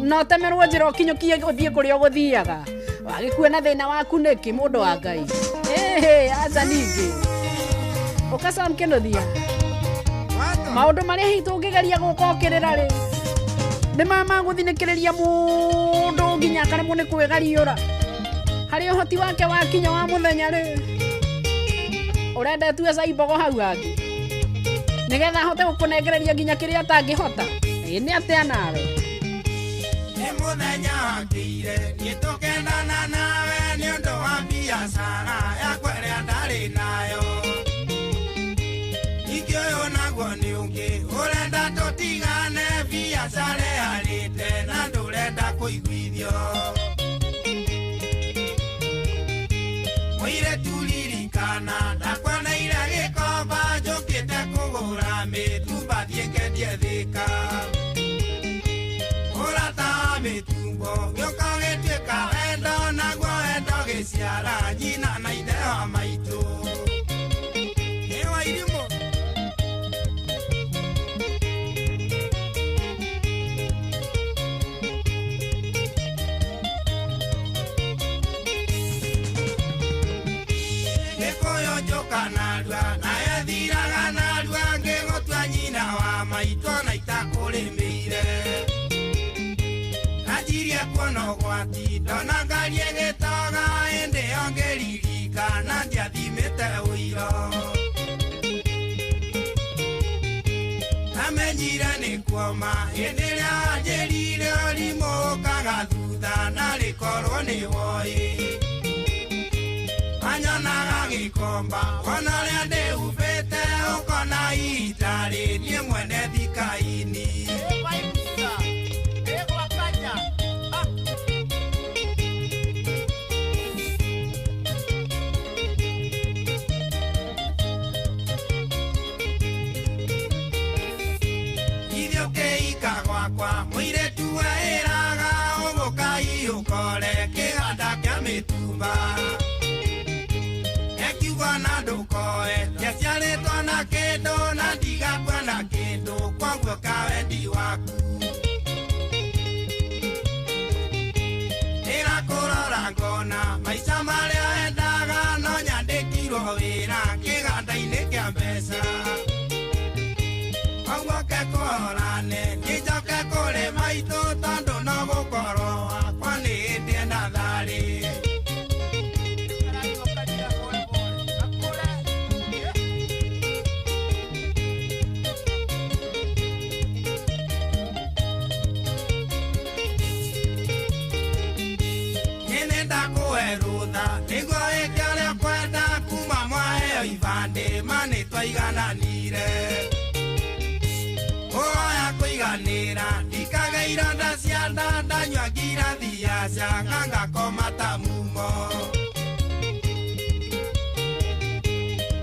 no temerwo njĩra ũkinyũkie ũthiĩ kũrĩa ũgũthiaga wagĩkue na thĩna waku nĩkĩ mũndũ wa Ngai ĩhĩ aca ningĩ ũka Sam Kĩnuthia maũndũ marĩa hihi tũngĩgeria gũka ũkĩrĩra rĩ nĩ ma magũthinĩkĩrĩria mũndũ nginya akaremwo nĩ kwĩgariũra harĩ ũhoti wake wakinya wa mũthenya rĩ ũrenda tue caimbogo hau hangĩ nĩgetha ahote gũkũnengereria nginya kĩrĩa atangĩhota ĩ nĩ atĩa nawe nĩ mũthenya wakĩire niĩ tũkendana nawe nĩ ũndũ wa biacara yakwa ĩrĩa ndarĩ nayo ningĩ ũyũ naguo nĩ ũngĩ ũrenda tũtigane biacara ĩharĩte na ndũrenda kũiguithio mũirĩtu ririkana ndakwoneire gĩkomba njũkĩte kũgũra mĩtumba thiĩ ngendie Thĩka ũrata wa mĩtumbo gĩũka gĩtuĩka wendo naguo wendo gĩciara nyina na ithe wa maitũ nĩ wa irimũ. Gĩkũyũ njũka narua nayo ĩthiraga narua ngĩgũtua nyina wa maitũ na itakũrĩmĩire anjirie kuona ũgwati ndona ngari ĩgĩtoga ĩndĩ ĩyo ngĩririkana ndiathimĩte ũiro amenyire nĩ kuoma hĩndĩ ĩrĩa wanjĩrire ũrimũ ũkaga thutha na rĩkorwo nĩ woĩ anyonaga gĩkomba wona ũrĩa ndĩhubĩte ũkona itarĩ niĩ mwene thikaini. Kayole kĩganda kĩa mĩtumba Ekiuga na ndũkoe Njiaciarĩtwo na kĩndũ na ndigakua na kĩndũ Kwoguo kawendi waku Ĩra kũrora ngona maica marĩa endaga no nyandĩkirwo wĩra kĩganda-inĩ kĩa mbeca Koguo ke kũhorane nĩnjoke kũrĩ maitũ tondũ no gũkorwo wakwa nĩ hĩndĩ ena tharĩ. Nĩ ndakũhe rũtha nĩguo wĩke ũrĩa ũkwenda kuma mwaheo ibandĩ ma nĩtwaigananire. Ũroya kũiganĩra ndikaga ironda cia nda ndanyua ngirathi ya canga ngakoma ta mumo.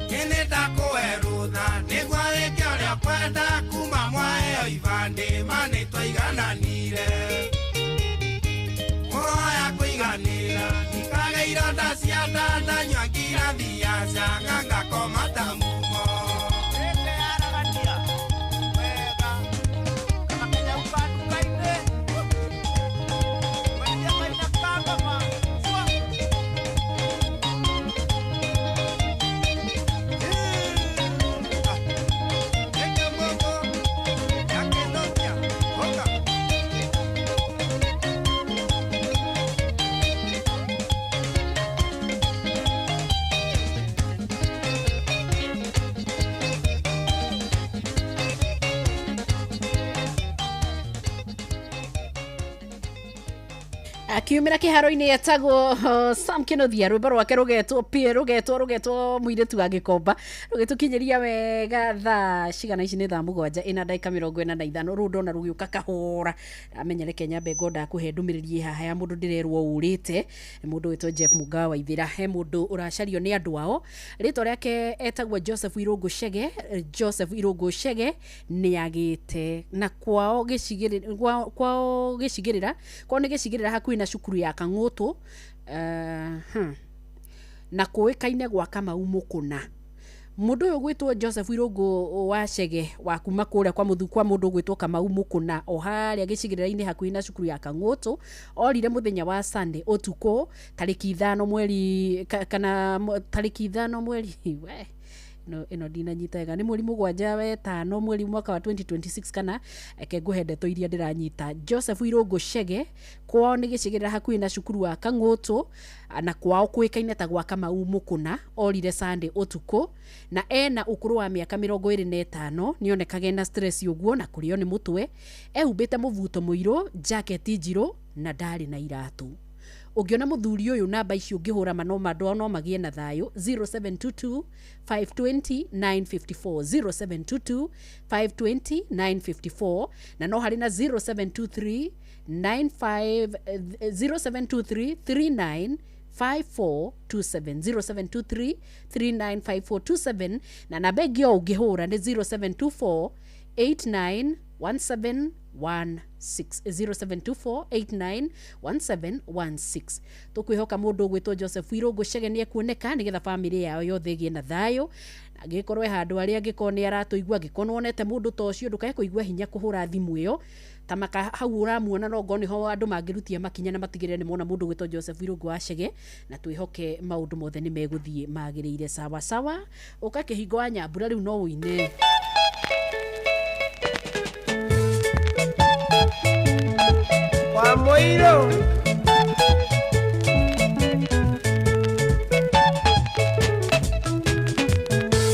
Nĩ ndakũhe rũtha nĩguo wĩke ũrĩa ũkwenda kuma mwaheo ibandĩ ma nĩtwaigananire. Ũroya kũiganĩra ndikaga ironda cia nda ndanyua ngirathi ya canga ngakoma ta mumo. Akiumĩra kĩharo-inĩ etagwo Sam Kĩnuthia rwĩmbo rwake rũgetwo pĩ rũgetwo mũirĩtu wa Gĩkomba rũgĩtũkinyĩria wega thaa cigana ici nĩ thaa 7 ĩna ndagĩka 45 rũu ndona rũgĩũka kahora amenya reke nyambe ngonda kũhe ndũmĩrĩri ĩ haha ya mũndũ ndĩrerwo ũrĩte mũndũ wĩtwo Jeff Mugawa Waithĩra he mũndũ ũracario nĩ andũ ao rĩtwa rĩake etagwo Joseph Irũngũ Chege Joseph Irũngũ Chege nĩ agĩte na kwao gĩcigĩrĩra kwao gĩcigĩrĩra kwao nĩ gĩcigĩrĩra hakuhĩ na cukuru ya Kang'ũtũ na kũĩkaine gwa Kamau Mũkũna. Mũndũ ũyũ gwĩtwo Joseph Irũngũ wa Chege wa kuma kũrĩa kwa mũthu kwa mũndũ gwĩtwo Kamau Mũkũna o harĩa gĩcigĩrĩra-inĩ hakuhĩ na cukuru ya Kang'ũtũ orire mũthenya wa Sunday ũtukũ tarĩki 5 mweri kana tarĩki 5 mweri we no ĩno ndinanyita wega nĩ mweri 7 wetano mweri mwaka wa 2026 kana eke ngũhe ndeto iria ndĩranyita. Joseph Irũngũ Chege kwao nĩ gĩcigĩrĩra hakuhĩ na cukuru wa Kang'ũtũ na kwao kũĩkaine ta gwa Kamau Mũkũna orire Sunday ũtukũ na ena ũkũrũ wa mĩaka 25 nĩonekaga ena stress ũguo na kũrĩo nĩ mũtwe ehumbĩte mũbuto mũirũ jaketi njirũ na ndarĩ na iratũ. Ũngĩona mũthuri ũyũ namba ici ũngĩhũra manoma andũ ao no magĩe na thayũ 0722 520 954 0722 520 954 na no harĩ na 0723 95 0723 39 5427 0723 395427 na namba ĩngĩ o ũngĩhũra nĩ 0724 89 17 16 0724 89 1716 tukwihoka mundu gwitwo Joseph Irũngũ Chege nĩ ekuoneka nigetha family yao yothe ĩgĩe na thayũ angĩkorwo handũ arĩa angĩkorwo nĩ aratũigua angĩkorwo nĩwonete mũndũ ta ũcio ndũkae kũigua hinya kũhũra thimũ ĩyo ta maka hau ũramuona no ngoo nĩho andũ mangĩrutia makinya na matigĩrĩre nĩ mona mũndũ gwĩtwo Joseph Irũngũ wa Chege na twĩhoke maũndũ mothe nĩ megũthiĩ magĩrĩire sawa sawa. Ũka kĩhingo wa Nyambura rĩu no ũine. Wa Mũirũ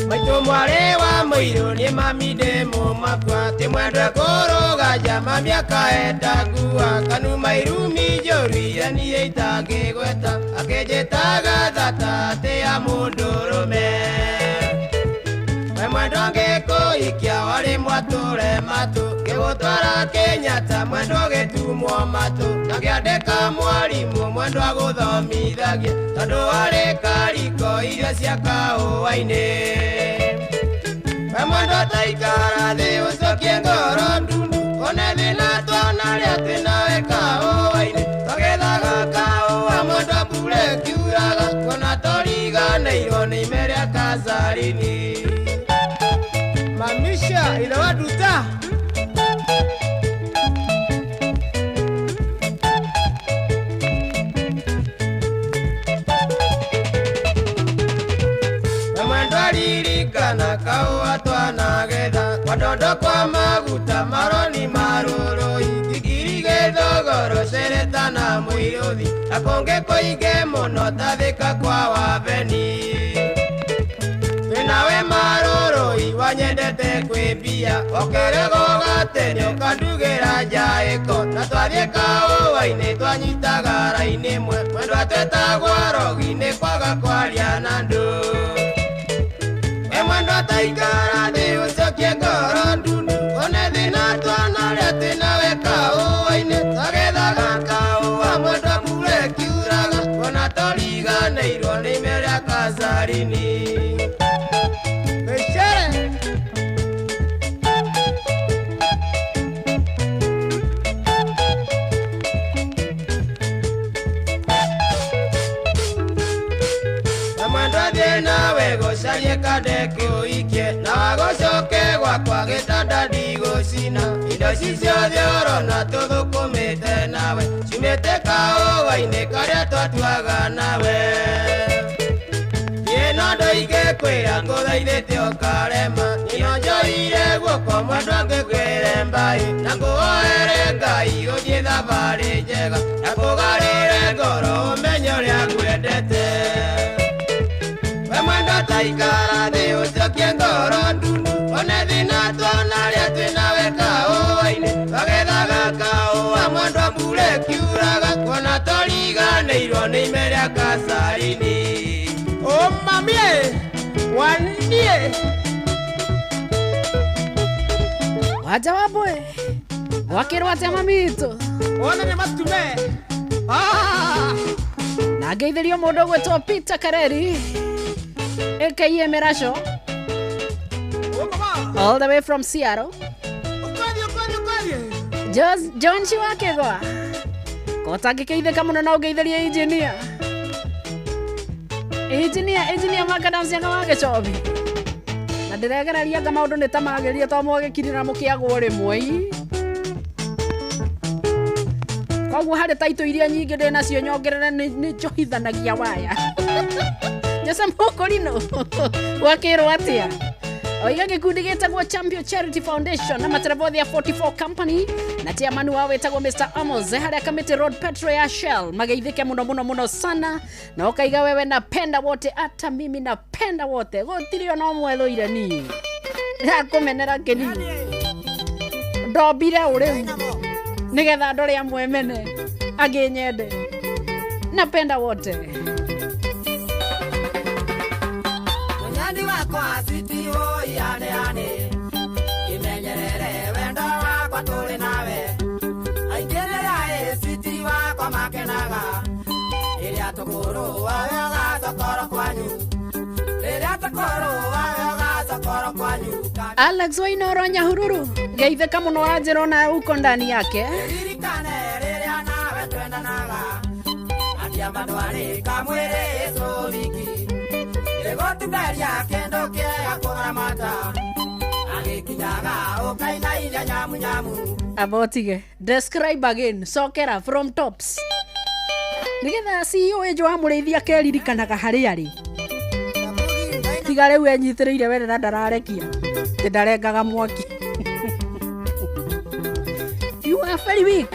maitũ mwarĩ wa Mũirũ nĩ mami ndĩ mũmakua ti mwendwe kũrũga njama mĩaka endangua kanuma irumi njũru iria niĩ itangĩgweta akĩnjĩtaga thata atĩ ya mũndũrũme we mwendwa ngĩkũhikia warĩ mwatũre matũ ngĩgũtwara Kenyatta mwendwa gĩtumwo matũ ngakĩandĩka mwarimũ mwendwa gũthomithagia tondũ warĩ kariko irio cia kahũa-inĩ we mwendwa taikara thĩ ũcokie ngoro ndundu one thĩna twanarĩa twĩ nawe kahũa-inĩ twagethaga Kazarini Mamisha ila waduta Kana kaua twanagetha kwadondo kwa maguta maroni marũrũ ikikirige thogoro cereta na mũirũthi na kũngĩ kũingĩ mũno tathĩka kwa wabeni twĩnawe marũrũi wanyendete kwĩmbia ũkĩrĩgwo gatene ũkandugĩra njaĩko na twathiĩ kaũa-inĩ twanyitaga raini ĩmwe mwendwa twetagwo rogi-inĩ kwaga kwaria na andũ Mwendo taikara thĩ ũcokie ngoro ndundu one thĩna twanarĩa twĩnawe kaũa-inĩ twagethaga kaũa mwendo mbura ĩkiuraga ona tũriganĩirwo nĩ ime rĩa Kazarini Mĩcere Nawe gũcarie kandeke ũikie na wagũcoke gwakwa gĩtanda ndigũcina indo ci ciothe ũrona tũthũkũmĩte nawe ciumĩte kaũa-inĩ karĩa twatuaga nawe niĩ no ndoige kwĩra ngũthaithĩte ũkarema niĩ no njoire guoko mwendwa ngĩkwĩre mbaĩ na ngũhoere Ngai ũthiĩ thabarĩ njega na kũgarĩre ngoro ũmenye ũrĩa ngwendete Mwendo taikara thĩ ũcokie ngoro ndundu one thĩna twanarĩa twĩnawe kaũa-inĩ twagethaga kaũa mwendwa mbura ĩkiuraga kuona tũriganĩirwo nĩ ime rĩa Kazarini O mamie wanie Waja wabwe wakĩrwo atĩa mamitũ one nĩ matume na ngeithĩrio mũndũ ũgwĩtwo Peter Kareri AKA Merasho all the way from Seattle. John Shiwakegwa kotangĩkeithĩka mũno na ũngeithĩrie engineer engineer makadamcianga wa gĩcobi na ndĩregereria anga maũndũ nĩ ta magĩrire to mwagĩkirĩra mũkĩagwo rĩmwe koguo harĩ taitũ iria nyingĩ ndĩ nacio nyongerere nĩ njohithanagia waya Jose Mukorino wakĩrwo atĩa oiga gĩkundi gĩtagwo Champion Charity Foundation na matereba ya 44 Company na chairman wao wetagwo Mr. Amos harĩa Kamiti Road Petro ya Shell mageithĩke mũno mũno mũno sana na ũkaiga wewe napenda wote hata mimi napenda wote gũtirĩ ona ũmwe thũire niĩ ndakũmenera kĩni ndombire ũrĩu nĩgetha ndore amwe mene angĩ nyende napenda wote Mũnyandi wakwa switi oi ane ane imenyerere wendo wakwa tũrĩ nawe aingĩrĩra ĩ switi wakwa makenaga rĩrĩa tũkũrũa we ũgacokoro kwanyu rĩrĩa tũkũrũa we ũgacokoro kwanyu Alex Wainoro Nyahururu geithĩka mũno wanjĩra ona uko ndani yake ririkane rĩrĩa nawe twendanaga atiamba ndwarĩ kamwĩrĩ ĩcũriki Gũtumberia kĩndũ kĩega kũramata agĩkinyaga ũkainainia nyamu nyamu abotige describe again sokera from tops nĩgetha CEO ĩnjũ wa mũrĩithi akeririkanaga harĩa arĩ tiga rĩu enyitĩrĩire wene na ndararekia tĩ ndarengaga mwaki you are very weak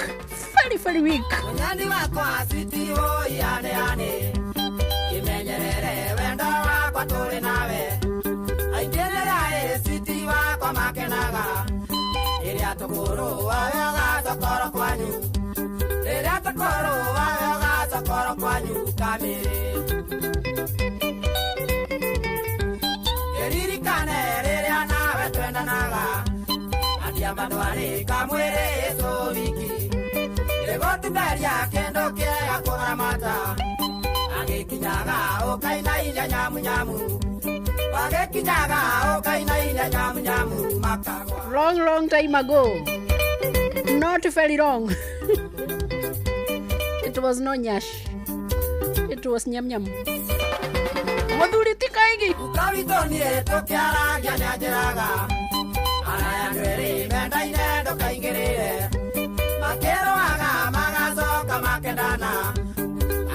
very very weak Mũnyandi wakwa switi oi ane ane imenyerere wendo wakwa tũrĩ nawe aingĩrĩra ĩ switi wakwa makenaga rĩrĩa tũkũrũa we ũgacokoro kwanyu rĩrĩa tũkũrũa we ũgacokoro kwanyu kamĩrĩ ĩririkane rĩrĩa nawe twendanaga atiamba ndwarĩ kamwĩrĩ ĩcũriki rĩgũtumberia kĩndũ kĩega kũramata agĩkinyaga ũkainainia nyamu nyamu wagĩkinyaga ũkainainia nyamu nyamu makagwa long long time ago not very long it was no nyash. It was nyam nyam. Muthuri ti kaigi. Ukawitonire tukiaragia nĩanjĩraga araya andũ mendaine ndũkaingĩrĩre makĩrũaga magacoka makendana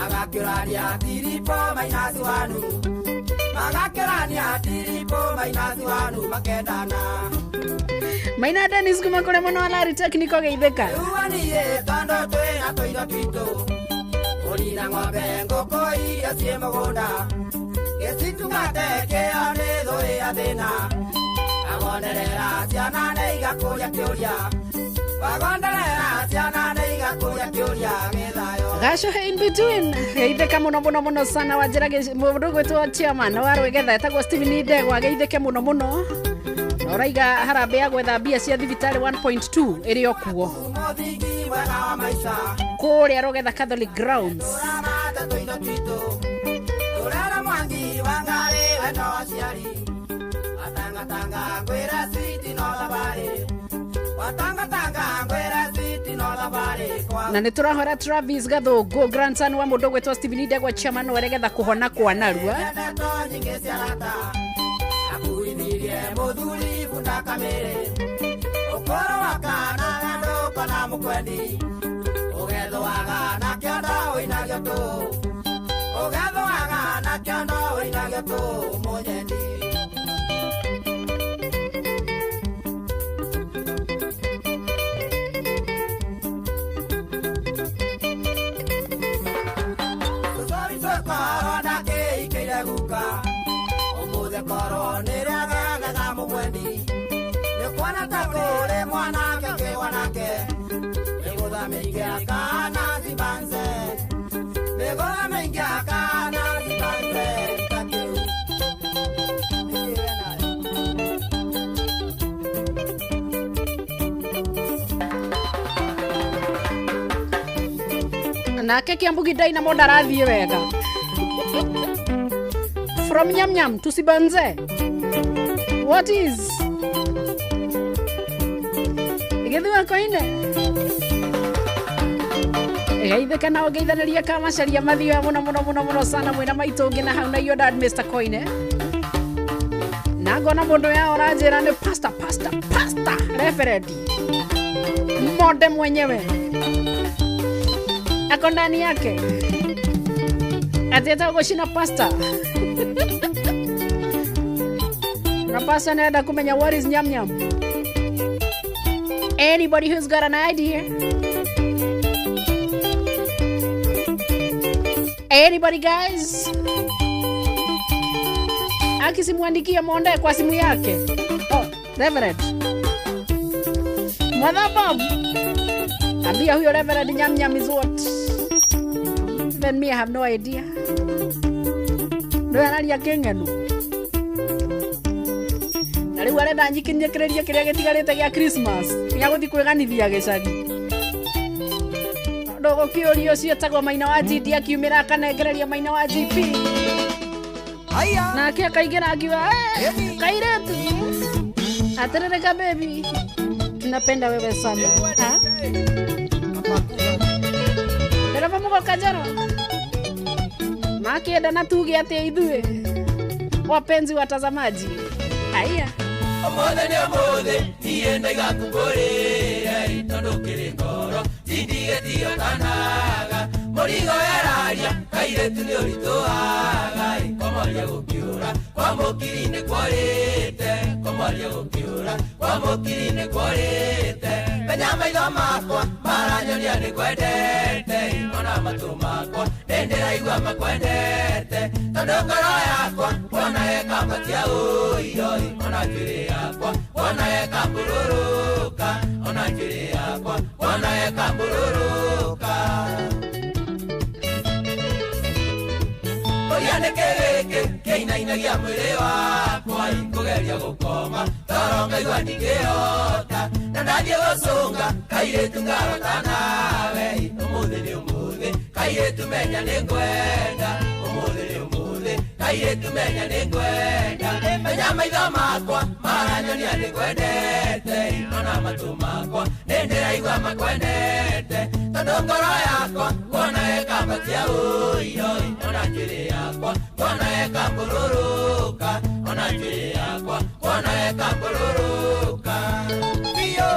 agakĩũrania tiripo mainasi wanu magakĩũrania tiripo mainasi wanu makendana. Maina Dennis kuma kũrĩa mũno alari technical geithĩka. Rĩu tondũ twĩna tũindo twitũ mbũri na ng'ombe ngũkũ iria ciĩ mũgũnda gĩcitungate kĩo nĩ thũ ya thĩna agonderera ciana nĩ igakũria kĩũria wagonderera ciana nĩ igakũria kĩũria gĩthayo. Gacohe in between geithĩka mũno mũno mũno sana wanjĩra mũndũ gwĩtwo chairman wa Rwĩgetha etagwo Steven Ndegwa geithĩke mũno mũno. Oraiga harambee ya gwetha mbia cia thibitarĩ 1.2 ĩrĩ o kuo kũrĩa Rũgetha Catholic Grounds. Na nĩ tũrahora Travis Gathũngũ grandson wa mũndũ gwĩtwo Steven Ndegwa chairman wa Rũgetha kũhona kwa narua. Muthuri bunda kamere ukoro wakana na nduko na mukwendi ugethwaga na kĩondo wĩnagio tu ugethwaga na kĩondo wĩnagio tu mũnyendi. Tũcobi tũkorwo ndakĩikĩire guka ũmũthĩ korwo nĩrĩageagetha mũgwendi nĩkuona ta kũrĩ mwanake kĩwanake mĩgũtha mĩingĩ akana zibanze mĩgũtha mĩingĩ akana zibanze ta kĩu. Nake Kiambugi Dynamo ndarathiĩ wega. From nyam nyam to Sibanze. What is? Githua koine. Geithĩka na ũgeithanĩria kamacaria mathioya mũno mũno mũno mũno sana mwĩna maitũ ũngĩ na hau na iyo dad Mr. Koine. Na ngona mũndũ yao ũranjĩra nĩ pastor pastor pastor reverend. Monde mwenyewe. Ako ndani yake. Ateta gũcina pastor. Na pastor anaenda kumenya what is nyam nyam. Anybody who's got an idea? Anybody guys? Akisimuandikia Monde kwa simu yake. Oh, Reverend. Mother Bob. Ambia huyo Reverend nyam nyam is what? Even me I have no idea. Ndo araria keng'enu. Na rĩu arenda njikinyĩkĩrĩrie kĩrĩa gĩtigarĩte gĩa Christmas gĩa gũthiĩ kwĩganithia gĩcagi. Ndũgũkĩũria ũcio etagwo Maina wa GD akiumĩra akanengereria Maina wa GP. Nake akaingĩra akiuga kairĩtu atĩrĩrĩka baby napenda wewe sana. Ndereba mũgoka njoro makĩenda na tuge atĩ ithuĩ wapenzi watazamaji. Aya. Ũmũthĩ nĩ ũmũthĩ niĩ ndaiga kũngũrĩre tondũ kĩrĩ ngoro tindigĩtiotanaga mũrigo yararia kairĩtu nĩ ũritũhaga komoria gũkĩũra kwa mũkiri nĩ kworĩte komoria gũkĩũra kwa mũkiri nĩ kworĩte menya maitho makwa maranyonia nĩ kwendete ona matũ makwa nĩ ndĩraigua makwendete tondũ ngoro yakwa wona ĩkambatia ũiyo ona njuĩrĩ yakwa wona ĩkambũrũrũka ona njuĩrĩ yakwa wona ĩkambũrũrũka. Ũria nĩkĩ gĩkĩ kĩinainagia mwĩrĩ wakwa kũgeria gũkoma toro ngaigua ndingĩhota na ndathiĩ gũcũnga kairĩtu ngarota nawe ũmũthĩ nĩ ũmũthĩ kairĩtu menya nĩ ngwenda ũmũthĩ nĩ ũmũthĩ kairĩtu menya nĩ ngwenda menya maitho makwa maranyonia nĩ ngwendete ona matũ makwa nĩ ndĩraigua makwendete tondũ ngoro yakwa wona ĩkambatia ũiyo ona njuĩrĩ yakwa ngona ĩkambũrũrũka ona njuĩrĩ yakwa ngona ĩkambũrũrũka biũ.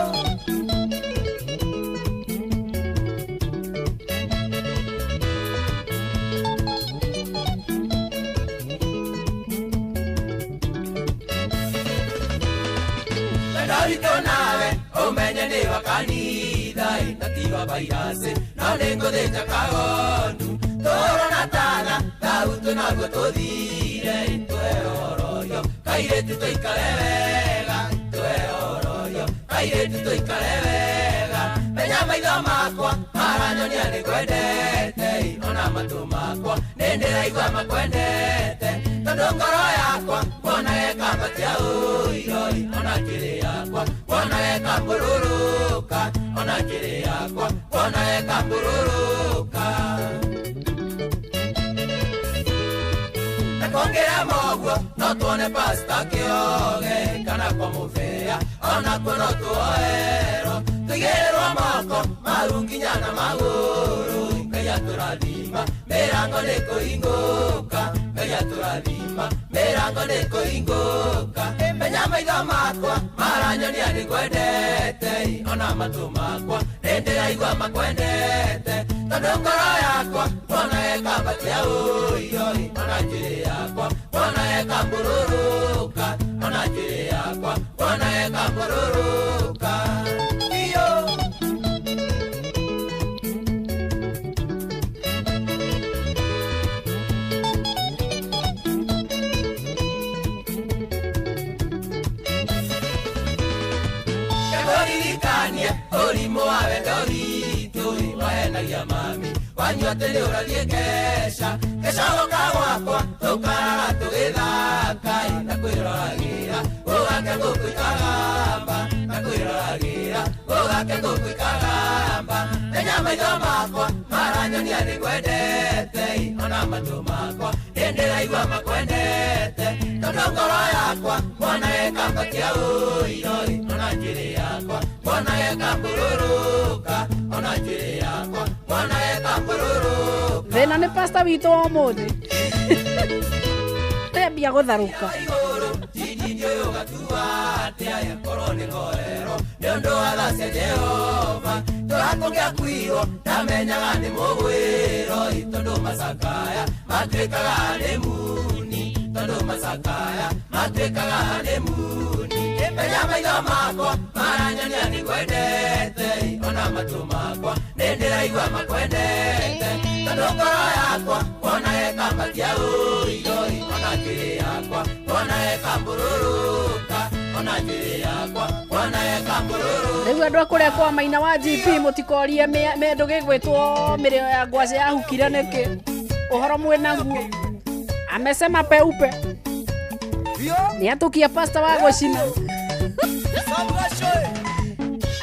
Wendo witũ nawe ũmenye nĩ wa kanitha na ti wa vairasi no nĩ ngũthĩnja kagondu tũrona tana thau twĩnaguo tũthire twehororio kairĩtu tũikare wega twehororio kairĩtu tũikare wega menya maitho makwa maranyonia nĩ ngwendete ona matũ makwa nĩ ndĩraigua makwendete tondũ ngoro yakwa kuona ĩkambatia ũiroi ona njuĩrĩ yakwa kuona ĩkambũrũrũka ona njuĩrĩ yakwa kuona ĩkambũrũrũka na kuongerera moguo no tuone pasta kĩoge kana kwa mũbĩa onakuo no tuoerwo tũigĩrĩrwo moko maru nginya na magũrũ Ngai atũrathima mĩrango nĩ kũhingũka Ngai atũrathima mĩrango nĩ kũhingũka menya maitho makwa maranyonia nĩ ngwendete ona matũ makwa nĩ ndĩraigua makwendete tondũ ngoro yakwa kuona ĩkambatia ũiroi ona njuĩrĩ yakwa kuona ĩkambũrũrũka ona njuĩrĩ yakwa kuona ĩkambũrũrũka iyo. Kebũririkanie ũrimũ wa wendo witũ wahenagia mami wanyu atĩ nĩ ũrathiĩ keca keca gũka gwakwa tũkaraga tũgĩthaka na kwĩroragĩra gũgake ngũkũ ikagamba na kwĩroragĩra gũgake ngũkũ ikagamba menya maitho makwa maranyonia nĩ ngwendete ona matũ makwa nĩ ndĩraigua makwendete tondũ ngoro yakwa kuona ĩkambatia ũiroi ona njuĩrĩ yakwa kuona ĩkambũrũrũka ona njuĩrĩ yakwa kuona ĩkambũrũrũka. Thĩna nĩ pasta witũ wa ũmũthĩ tembia gũtharũka Jiji ũyũ gatua atĩa yakorwo nĩ ngorero nĩ ũndũ wa tha cia Jehova tũrakũngĩakuirwo ndamenyaga nĩ mũgwĩro tondũ macakaya matuĩkaga nĩ muni tondũ macakaya matuĩkaga nĩ muni menya maitho makwa maranyonia nĩ ngwendete ona matũ makwa nĩ ndĩraigua makwendete tondũ ngoro yakwa kuona ĩkambatia ũiroi ona njuĩrĩ yakwa kuona ĩkambũrũrũka ona njuĩrĩ yakwa kuona ĩkambũrũrũka. Rĩu andũ a kũrĩa kwa Maina wa GP mũtikorie mĩndũ gĩgwĩtwo mĩrĩo ya ngwacĩ yahukire nĩkĩ ũhoro mwĩnaguo amesema peupe nĩ atũkia pasta wa gũcina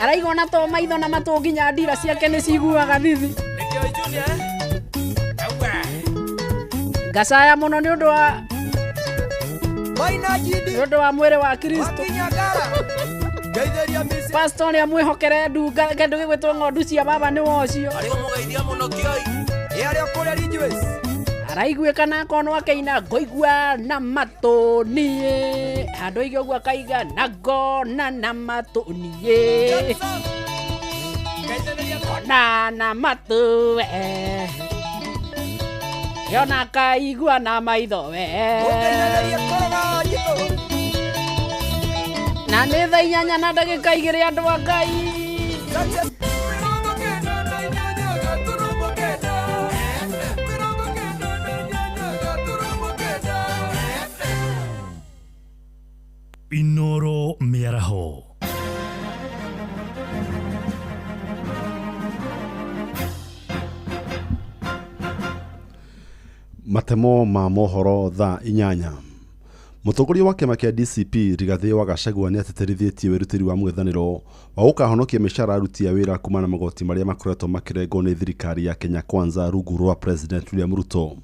araigua ona to maitho na matũ nginya ndira ciake nĩ ciguaga thithi ngacaya mũno nĩ ũndũ wa mwĩrĩ wa Kristo pastor ũrĩa mwĩhokere ndunga kĩndũ gĩgwĩtwo ng'ondu cia baba nĩ wocio araiguĩka na akonwo akĩina ngoigua na matũ niĩ handũ aige ũguo akaiga na ngona na matũ niĩ ngona na matũ we yona akaigua na maitho we na nĩ thaa 8 na ndagĩka 2 andũ a Ngai. Inoro mĩaraho matemo ma mohoro thaa 8. Mũtongoria wa kĩama kĩa DCP Rigathĩ wa Gachagua nĩ atĩtĩrithĩtie wĩrutĩri wa mũng'ethanĩro wa gũkahonokia mĩcara aruti a wĩra kumana na magoti marĩa makoretwo makĩrengwo nĩ thirikari ya Kenya Kwanza rungu rwa President William Ruto.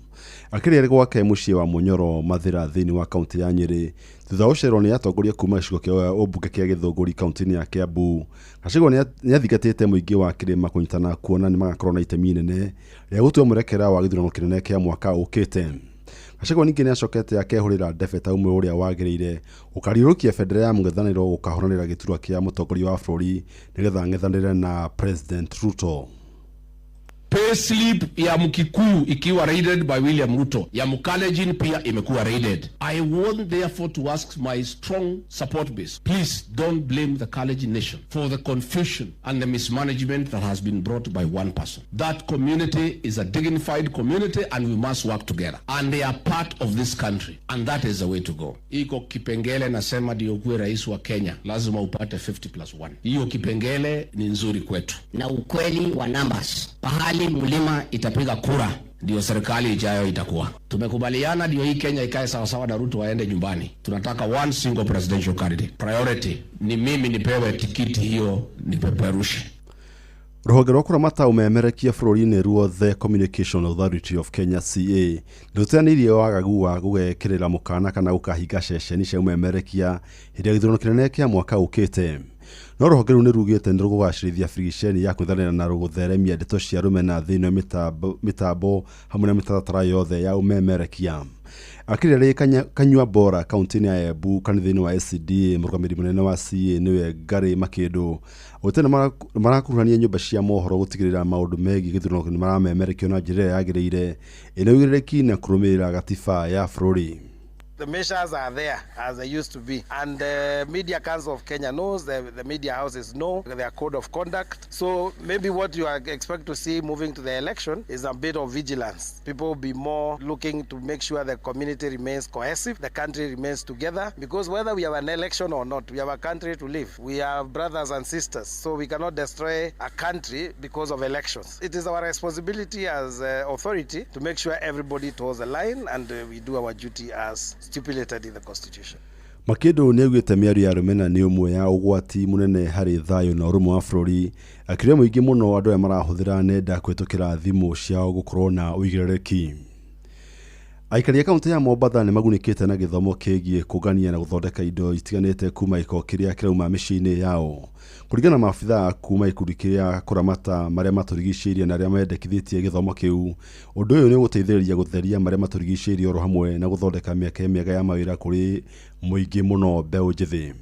Akĩrĩ gwake mũciĩ wa Munyoro Mathĩra thĩinĩ wa kaunti ya Nyĩrĩ thutha wa gũcererwo nĩ atongoria kuma gĩcigo kĩa ũmbunge kĩa Gĩthũngũri kaunti-inĩ ya Kiambu. Gachagua nĩ athingatĩte mũingĩ wa kĩrĩma kũnyitana kuona nĩ magakorwo na itemi inene rĩa gũtua mwerekera wa gĩthurano kĩnene kĩa mwaka ũkĩte. Gachagua ningĩ nĩacokete akehũrĩra ndebe ta ũmwe ũrĩa wagĩrĩire gũkariũrũkia bendera ya mũng'ethanĩro gũkahũranĩra gĩturwa kĩa mũtongoria wa bũrũri nĩgetha ang'ethanĩre na President Ruto. Payslip ya Mkikuyu ikiwa raided by William Ruto, ya Mkalenjin pia imekuwa raided. I want therefore to ask my strong support base, please don't blame the Kalenjin nation for the confusion and the mismanagement that has been brought by one person. That community is a dignified community and we must work together. And they are part of this country and that is the way to go. Iko kipengele nasema ndio ukuwe rais wa Kenya lazima upate 50 plus 1. Hiyo kipengele ni nzuri kwetu. Na ukweli wa numbers, pahali mlima itapiga kura ndio serikali ijayo itakuwa. Tumekubaliana ndio hii Kenya ikae sawasawa na Ruto waende nyumbani. Tunataka one single presidential candidate. Priority ni mimi nipewe tikiti hiyo nipeperushe. Rũhonge rwa kũramata ũmemerekia bũrũri-inĩ ruothe Communication Authority of Kenya CA nĩrũteanĩirie wagagu wa gũgekĩrĩra mũkana kana gũkahinga ceceni cia ũmemerekia hĩndĩ ya gĩthurano kĩnene kĩa mwaka ũkĩte. No rũhonge rũu nĩrugĩte nĩrũkũgacĩrithia birigiceni ya kwĩthanĩra na gũtheremia ndeto cia rũmena thĩinĩ wa mĩtambo hamwe na mĩtaratara yothe ya ũmemerekia. Akĩrĩa rĩ Kanyua Bora kaunti-inĩ ya Embu kanitha-inĩ wa SCDA mũrũgamĩrĩri mũnene wa CA nĩwe Gary Makĩndũ augĩte nĩmarakuruhania nyũmba cia mohoro gũtigĩrĩra maũndũ megiĩ gĩthurano nĩmaramemerekio na njĩra ĩrĩa yagĩrĩire ĩna ũigĩrĩrĩki na kũrũmĩrĩra gatiba ya bũrũri. The measures are there as they used to be, and the Media Council of Kenya knows, the media houses know their code of conduct. So maybe what you are expect to see moving to the election is a bit of vigilance. People will be more looking to make sure the community remains cohesive, the country remains together, because whether we have an election or not, we have a country to live. We are brothers and sisters, so we cannot destroy a country because of elections. It is our responsibility as authority to make sure everybody toes the line and we do our duty as stipulated in the constitution. Makĩndũ nĩaugĩte mĩario ya rũmena nĩ ũmwe ya ũgwati mũnene harĩ thayũ na ũrũmwe wa bũrũri akĩria mũingĩ mũno andũ arĩa marahũthĩra nenda kũhĩtũkĩra thimũ ciao gũkorwo na ũigĩrĩrĩki. Aikari a kaunti ya Mombatha nĩmagunĩkĩte na gĩthomo kĩgiĩ kũngania na gũthondeka indo itiganĩte kuma gĩko kĩrĩa kĩrauma mĩciĩ-inĩ yao. Kũringana na maabithaa kuma gĩkundi kĩa kũramata marĩa matũrigicĩirie na arĩa mendekithĩtie gĩthomo kĩu, ũndũ ũyũ nĩũgũteithĩrĩria gũtheria marĩa matũrigicĩirie oro hamwe na gũthondeka mĩeke mĩega ya mawĩra kũrĩ mũingĩ mũno mbeũ njĩthĩ.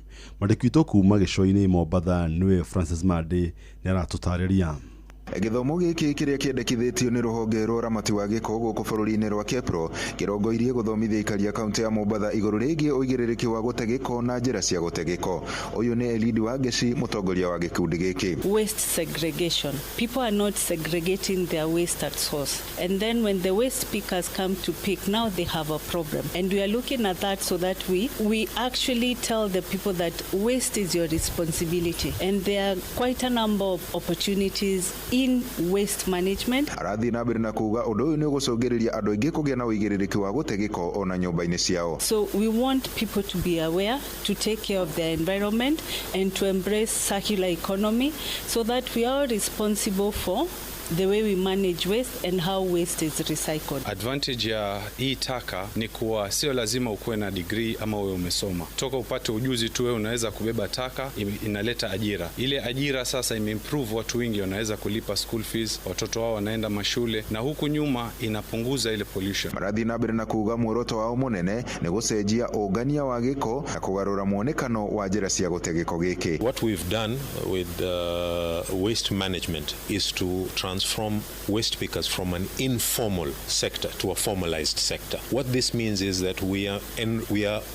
Mwandĩki witũ kuma gĩcũa-inĩ Mombatha nĩwe Francis Mande nĩaratũtarĩria. Gĩthomo gĩkĩ kĩrĩa kĩendekithĩtio nĩ rũhonge rwa ũramati wa gĩko gũkũ bũrũri-inĩ rwa KEPRO kĩrongoirie gũthomithia aikari a kaunti ya Mombatha igũrũ rĩgiĩ ũigĩrĩrĩki wa gũte gĩko na njĩra cia gũte gĩko. Ũyũ nĩ Elidi Wangeci, mũtongoria wa gĩkundi gĩkĩ. Waste segregation. People are not segregating their waste at source. And then when the waste pickers come to pick, now they have a problem. And we are looking at that so that we actually tell the people that waste is your responsibility. And there are quite a number of opportunities in waste management. Arathiĩ na mbere na kuga ũndũ ũyũ nĩ ũgũcũngĩrĩria andũ aingĩ kũgĩa na ũigĩrĩrĩki wa gũte gĩko ona nyũmba-inĩ ciao. So we want people to be aware, to take care of their environment and to embrace circular economy so that we are responsible for the way we manage waste and how waste is recycled. Advantage ya hii taka ni kuwa sio lazima ukuwe na degree ama uwe umesoma. Toka upate ujuzi tu wewe unaweza kubeba taka, inaleta ajira. Ile ajira sasa imeimprove, watu wengi wanaweza kulipa school fees, watoto wao wanaenda mashule, na huku nyuma inapunguza ile pollution. Marathiĩ na mbere na kuga muoroto wao mũnene nĩ gũcenjia ũngania wa gĩko na kũgarũra muonekano wa njĩra cia gũte gĩko gĩkĩ. What we've done with waste management is to transform waste pickers from an informal sector to a formalized sector. What this means is that we are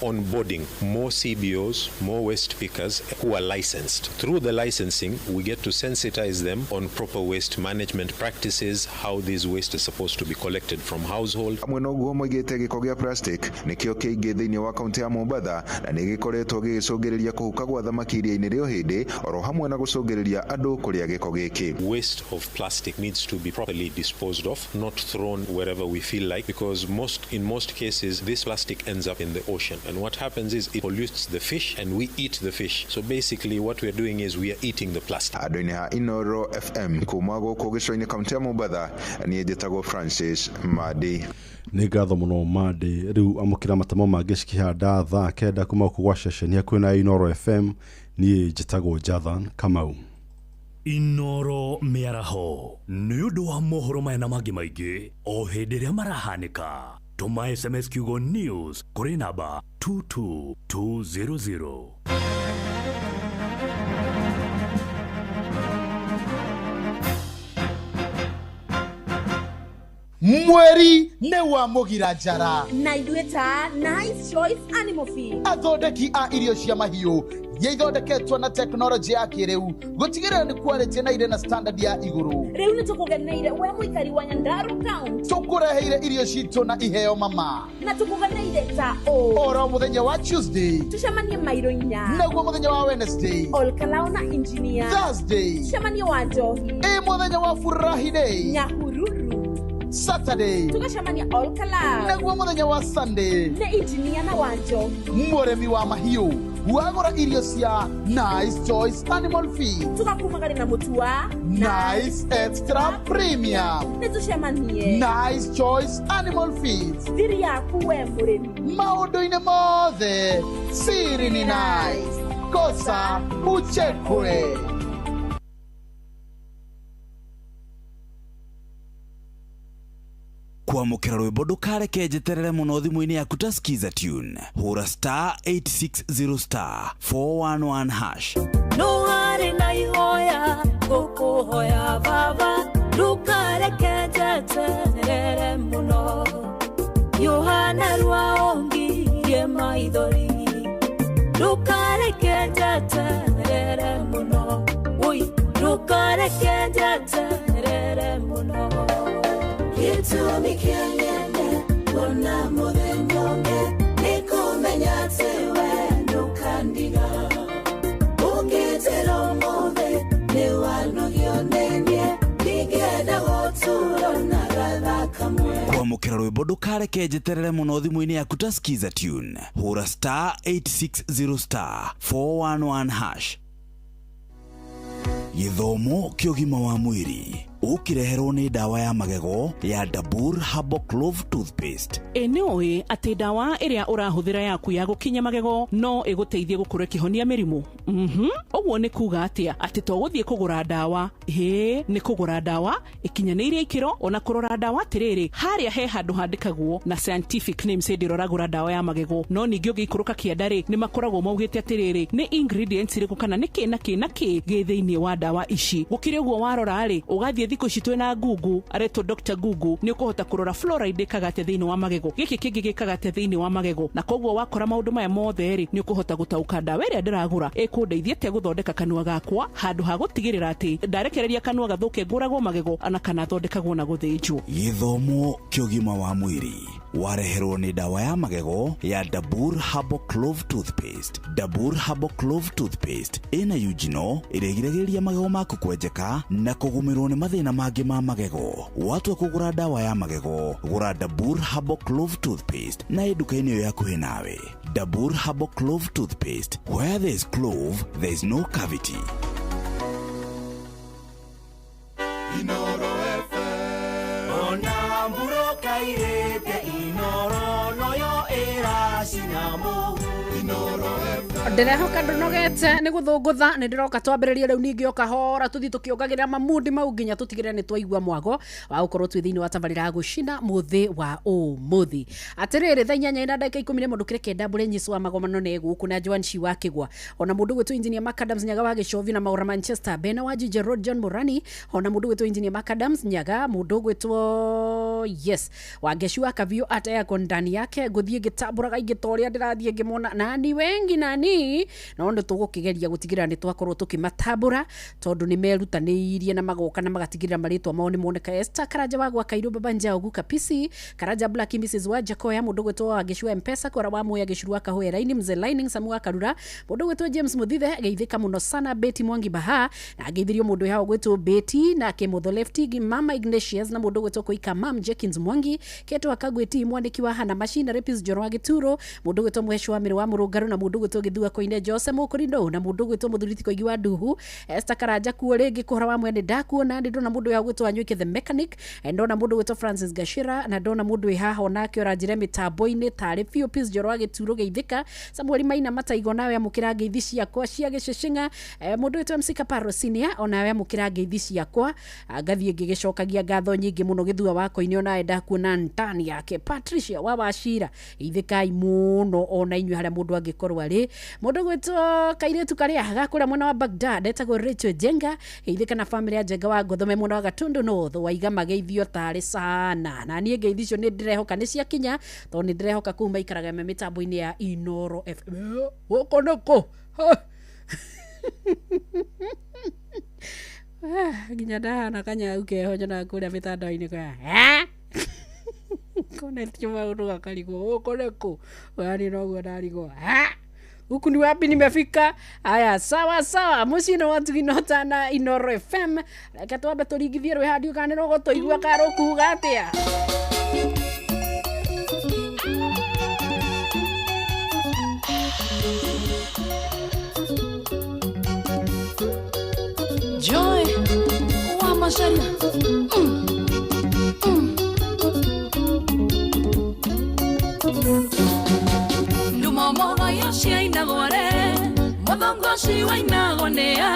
onboarding more CBOs, more waste pickers who are licensed. Through the licensing, we get to sensitize them on proper waste management practices, how this waste is supposed to be collected from household. Amwe noguo moigĩte gĩko gĩa plastic nĩkĩo kĩingĩ thĩinĩ wa kaunti ya Mombatha na nĩ gĩkoretwo gĩgĩcũngĩrĩria kũhuka gwa thamaki iria-inĩ rĩo hĩndĩ oro hamwe na gũcũngĩrĩria andũ kũrĩa gĩko gĩkĩ. Waste of plastic plastic needs to be properly disposed of, not thrown wherever we feel like, because in most cases this plastic ends up in the ocean. And what happens is it pollutes the fish and we eat the fish. So basically what we are doing is we are eating the plastic. Andũ-inĩ ha Inoro FM kuma gũkũ gĩcũa-inĩ kaunti ya Mombatha, niĩ njĩtagwo Francis Madi. Nĩ ngatho mũno Madi. Rĩu amũkĩra matamo mangĩ cikĩhanda thaa 9 kuma gũkũ gwa ceceni hakuhĩ na Inoro FM. Niĩ njĩtagwo Jathan Kamau. Inoro mĩaraho nĩ ũndũ wa mohoro maya na mangĩ maingĩ o hĩndĩ ĩrĩa marahanĩka. Tũma SMS kiugo news kũrĩ namba 22200. Mweri nĩ wa mũgira njara na ithuĩ ta Nice Choice Animal Feed, athondeki a irio cia mahiũ iria ithondeketwo na tekinoronjĩ ya kĩrĩu gũtigĩrĩra nĩ quality na irĩ na standard ya igũrũ. Rĩu nĩ tũkũgeneire we mũikari wa Nyandarua County, tũkũreheire irio citũ na iheo mama, na tũkũgeneire ta ũ oro mũthenya wa Tuesday tũcemanie mairo inya, naguo mũthenya wa Wednesday Olkalao na Engineer, Thursday tũcemanie wa Njohi, ĩ mũthenya wa Furahi Day Nyahururu, Saturday tugacemania Olkalao, naguo mũthenya wa Sunday nĩ Engineer na wa Njohi. Mũrĩmi wa mahiũ wagũra irio cia Nice Choice Animal Feed tugakumagari na mũtu wa Nice Extra Premium. Nĩ tũcemanie Nice Choice Animal Feed, thiri yaku we mũrĩmi maũndũ-inĩ mothe siri ni nice, kosa uchekwe. Kwamũkĩra rwĩmbo ndũkareke njeterere mũno thimũ-inĩ yaku ta Skiza Tune. Hũra star 860 star 411 hash. No harĩ na ihoya ngũkũhoya baba, ndũkareke njeterere mũno. Yohana rwaongirie maithori, ndũkareke njeterere mũno. Oi, ndũkareke njeterere mũno. Gĩtũmi kĩa ng'ende kuona mũthenya ũngĩ nĩ kũmenya atĩ we ndũkandiga. Ũngĩnjĩra ũmũthĩ nĩ wanogio nĩ niĩ, ndingĩenda gũtũũra na gatha kamwe. Kwamũkĩra rwĩmbo ndũkareke njeterere mũno thimũ-inĩ yaku ta Skiza Tune. Hũra star 860 star 411 hash. Gĩthomo kĩa ũgima wa mwĩrĩ ũkĩreherwo nĩ ndawa ya magego ya Dabur Herbal Clove Toothpaste. Ĩ nĩ ũĩ atĩ ndawa ĩrĩa ũrahũthĩra yaku ya gũkinya magego no ĩgũteithie gũkorwo ĩkĩhonia mĩrimũ? Ũguo nĩ kuga atĩa? Atĩ to gũthiĩ kũgũra ndawa, ĩĩ nĩ kũgũra ndawa ĩkinyanĩirie ikĩro, ona kũrora ndawa atĩrĩrĩ, harĩa he handũ handĩkagwo na scientific names hĩndĩ ĩrĩa ũragũra ndawa ya magego. No ningĩ ũngĩikũrũka kĩanda rĩ, nĩ makoragwo maugĩte atĩrĩrĩ, nĩ ingredients irĩkũ kana nĩ kĩ na kĩ na kĩ gĩ thĩinĩ wa ndawa ici. Gũkĩrĩ ũguo warora rĩ, ũgathiĩ thikũ ici twĩna Google, aretwo Dr. Google, nĩ ũkũhota kũrora fluoride ĩkaga atĩa thĩinĩ wa magego, gĩkĩ kĩngĩ gĩkaga atĩa thĩinĩ wa magego, na koguo wakora maũndũ maya mothe rĩ, nĩ ũkũhota gũtaũka ndawa ĩrĩa ndĩragũra ĩkũndeithia atĩa gũthondeka kanua gakwa, handũ ha gũtigĩrĩra atĩ ndarekereria kanua gathũke ngũragwo magego ana kana thondekagwo na gũthĩnjwo. Gĩthomo kĩa ũgima wa mwĩrĩ wareherwo nĩ ndawa ya magego ya Dabur Herbal Clove Toothpaste. Dabur Herbal Clove Toothpaste ĩna eugenol ĩrĩa ĩgiragĩrĩria magego maku kwenjeka na kũgũmĩrwo nĩ mathĩna mangĩ ma magego. Watua kũgũra ndawa ya magego, gũra Dabur Herbal Clove Toothpaste na ĩ nduka-inĩ ĩyo hakuhĩ nawe. Dabur Herbal Clove Toothpaste, where there is clove, there is no cavity. Inoro FM. Ona mburoka irete Inoro noyo ĩracina mũhu. Inoro FM. Ndĩrehoka ndũnogete nĩ gũthũngũtha, nĩ ndĩroka twambĩrĩrie rĩu ningĩ o kahora tũthiĩ tũkĩongagĩrĩra mamundi mau nginya tũtigĩrĩre nĩ twaigua mwago wa gũkorwo twĩ thĩinĩ wa tabarĩra ya gũcina mũthĩ wa ũmũthĩ. Atĩrĩrĩ, thaa 8:11 ndũkĩre kenda mbũrĩ nyicu wa magomano nĩ gũkũ na Joan Shi wa Kĩgwa, ona mũndũ gwĩtwo Engineer Mark Adams Nyaga wa Gĩcovi na Maura Manchester, Bena wa Juja Road John Morani, ona mũndũ gwĩtwo Engineer Mark Adams Nyaga, mũndũ gwĩtwo yes Wangecu wa Kavio at Aircon ndani yake ngũthiĩ ngĩtambũraga ingĩ ta ũrĩa ndĩrathiĩ ngĩmona nani we Wengi nani no nĩ tũgũkĩgeria gũtigĩrĩra nĩ twakorwo tũkĩmatambũra tondũ nĩ merutanĩirie na magoka na magatigĩrĩra marĩtwa mao nĩ moneka. Esther Karanja wa gwa Kairũ, Baba Njao, Guka PC Karanja, Black Mrs wa Jakoya, mũndũ gwĩtwo wa Gĩcua Mpesa Kora wa Muya Gĩcuru wa Kahũya Raini, Mzee Lining Samu wa Karura, mũndũ gwĩtwo James Muthithe geithĩka mũno sana, Betty Mwangi Baha na ngeithirio mũndũ wĩ hau gwĩtwo Betty na Kĩmũtho Lefty, Mama Ignatius na mũndũ gwĩtwo Koika Mam Jenkins Mwangi Ketwa Kagweti mwandĩki wa Hana Machine Repis Njoro wa Gĩturo, mũndũ gwĩtwo Mũheci wa Mĩrĩ wa Mũrũngarũ na mũndũ gwĩtwo Gĩthua Koine Jose Mũkũrindo na mũndũ gwĩtwo Mũthuriti Koigi wa Nduhu. Esther Karanja kuo rĩngĩ kũhora wa mwene ndakuona, ndĩ ndona mũndũ wĩ hau gwĩtwo Wanywike the mechanic, ndona mũndũ gwĩtwo Francis Gashira na ndona mũndũ wĩ haha onake ũranjĩre mĩtambo-inĩ tarĩ biũ Peace Njoro wa Gĩturo geithĩka, Samuel Maina Mataigo nawe amũkĩra ngeithi ciakwa cia gĩcĩcĩng'a, mũndũ wĩtwo MC Kaparo Senior onawe amũkĩra ngeithi ciakwa. Ngathiĩ ngĩgĩcokagia ngatho nyingĩ mũno Gĩthua wa Koine onawe ndakuona ntani yake Patricia wa Wachira geithĩkai mũno ona inyuĩ harĩa mũndũ angĩkorwo arĩ. Mũndũ gwĩtwo kairĩtu karĩa gakũrĩa mwena wa Baghdad etagwo Rachel Jenga geithĩka na family ya Jenga wa Ngothome mwena wa Gatundu North waiga mageithio tarĩ sana, na niĩ ngeithi icio nĩ ndĩrehoka nĩ ciakinya tondũ nĩ ndĩrehoka kũu maikaraga me mĩtambo-inĩ ya Inoro FM. Gũkũ nĩkũ nginya ndahana kanyau keho nyonaga kũrĩa mĩtandao-inĩ kwa konetio maũndũ gakarigwo gũkũ nĩkũ, yani noguo ndarigwo huku ni wapi nimefika. Aya, sawa sawa, muciĩ nĩ wa na Inoro FM. Reke twambe tũringithie rwĩ handiũ kana nĩ rũgũtũigua kana rũkuga atĩa. Joy wa Macharia. Ndumomogo yociainagwo-re mũthongo ũcio wainagwo nĩa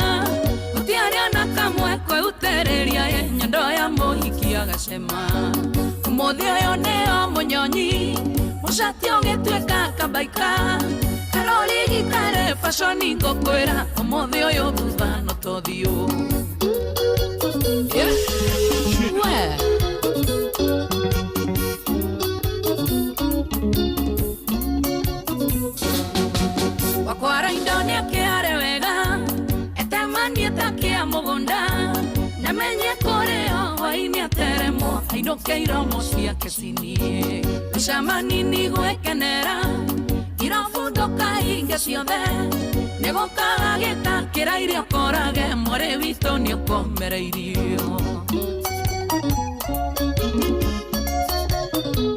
gũtiarĩ ona kamwe kwĩuterĩria ye nyondo ya mũhiki agacema ũmũthĩ ũyũ nĩo mũnyonyi mũcati ũgĩtuĩka kabaika karori gikare fashoni ngũkwĩra ũmũthĩ ũyũ thutha no tũthiũ. Yeah. We. Wakwara indo nĩakĩare wega etemanie ta kĩa mũgũnda namenye kũrĩo hwaĩ-inĩ ateremwo ainũke iromo ciake cinie mĩcama nini gwĩkenera irabu ndũkahinge ciothe nĩgũkaga gĩtakĩra irio korage mwarĩ witũ nĩũkomereirio.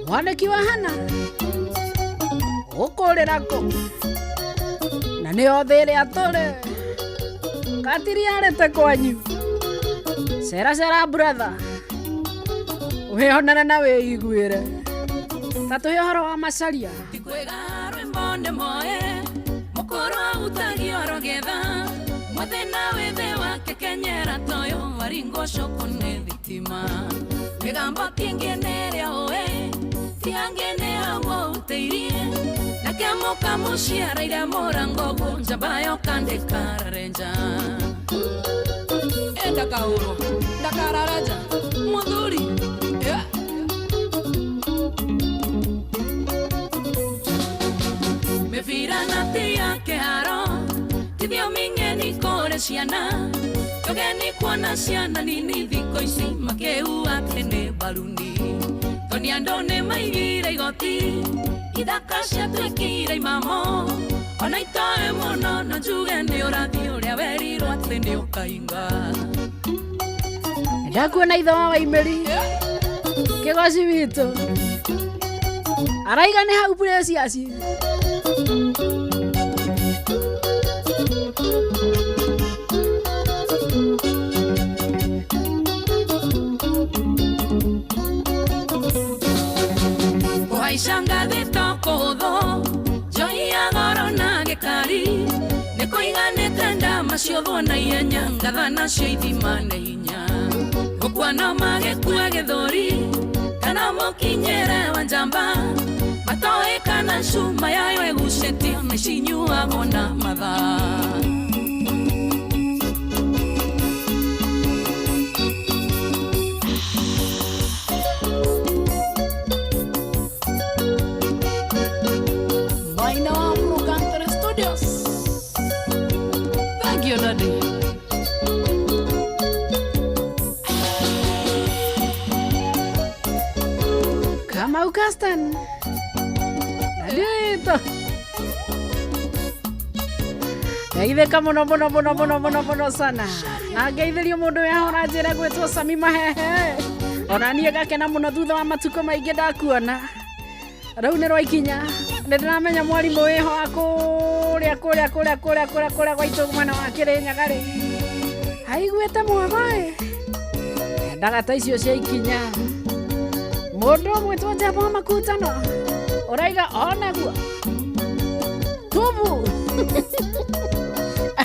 Mwanaki wa Hana ũkũrĩra kũ na nĩyo thĩ ĩrĩa tũrĩ katiriarĩte kwanyu cera cera brother wĩonere na wĩiguĩre ta tũhe ũhoro wa Macharia. Ti kwega rwĩmbo nĩ moe mũkũrũ ahutagia orogetha mwĩthĩ na wĩthĩ wake kenyera toyũ waringwo cũkũ nĩ thitima mĩgambo kĩngĩ nĩ ĩrĩa ũĩ ti angĩ nĩ hau ũhutĩirie nake mũka mũciaraire mũrango guo njamba yoka ndĩkararenja ndakahũrwo ndakararenja mũthuri. Yeah. Mĩbira na ti ya kĩharo ti thiomi ng'eni kũrĩ ciana tũgeni kuona ciana nini thikũ ici makĩua atĩ nĩ mbaruni tondũ andũ nĩ maigire igoti ithaka ciatuĩkire imamo ona itoĩ mũno no njuge nĩ ũrathi ũrĩa werirwo atĩ nĩ ũkainga. Ndakuona ithe wa Waimĩri kĩgoci witũ araiga nĩ hau Precious. Kũhaica ngathĩ to kũhũthũ njohi ya goro na gĩkari nĩ kũiganĩte ndama ciũthwo na ihenya ngatha nacio ithima nĩ hinya gũkua no magĩkue gĩthũri kana mũkinyĩre wa njamba matoĩ kana cuma yayo ĩgucĩtio nĩ cinyuagwo na mathaa. Maina wa Muru Country Studio. Kamau Castan na ndiũĩtwo ngeithĩka mũno mũno mũno mũno mũno mũno sana na ngeithĩrio mũndũ wehora njĩra gwĩtwo Sami Mahehe ona niĩ ngakena mũno thutha wa matukũ maingĩ ndakuona rĩu nĩ rwaikinya nĩ ndĩramenya mwarimũ wĩho wa kũrĩa kũrĩa kũrĩa kũrĩa kũrĩa kũrĩa gwaitũ mwena wa Kĩrĩnyaga rĩ aiguĩte mwago ĩ endaga ta icio cia ikinya mũndũ ũgwĩtwo Njamba wa Makutano ũraiga onaguo tubu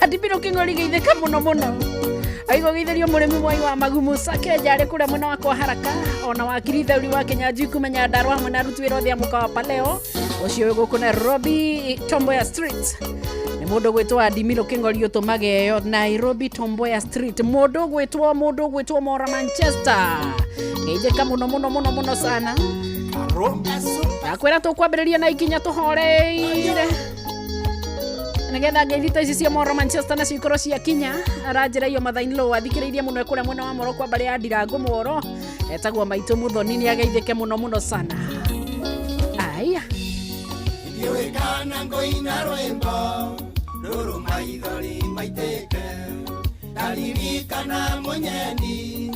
andibiro kĩng'ori geithĩka mũno mũno aigo geithĩrio mũrĩmi mwai wa magumu sakenja arĩ kũrĩa mwena wa kwa haraka ona wakiri thauri wa Kĩnyanjui kumenya ndarwa hamwe na aruti wĩra othe a mũkawa Paleo ũcio wĩ gũkũ Nairobi Tomboya Street nĩ mũndũ gwĩtwo Adimiro Kĩng'ori ũtũmageyo Nairobi Tomboya Street mũndũ gwĩtwo Mora Manchester geithĩka mũno mũno mũno mũno sana ndakwĩra tũkwambĩrĩria na ikinya tũhoreire nigetha ngeithi ta ici cia Moro Manchester nacio ikorwo ciakinya aranjĩra iyo mathaini lo athikĩrĩirie mũno kũrĩa mwena wa Moro kwa mbarĩ ya Ndirango Moro etagwo Maitũ Muthoni nĩ ageithĩke mũno mũno sana aya ndiũĩ kana ngũina rwĩmbo rũrũ maithori maitĩke ndaririkana mũnyendi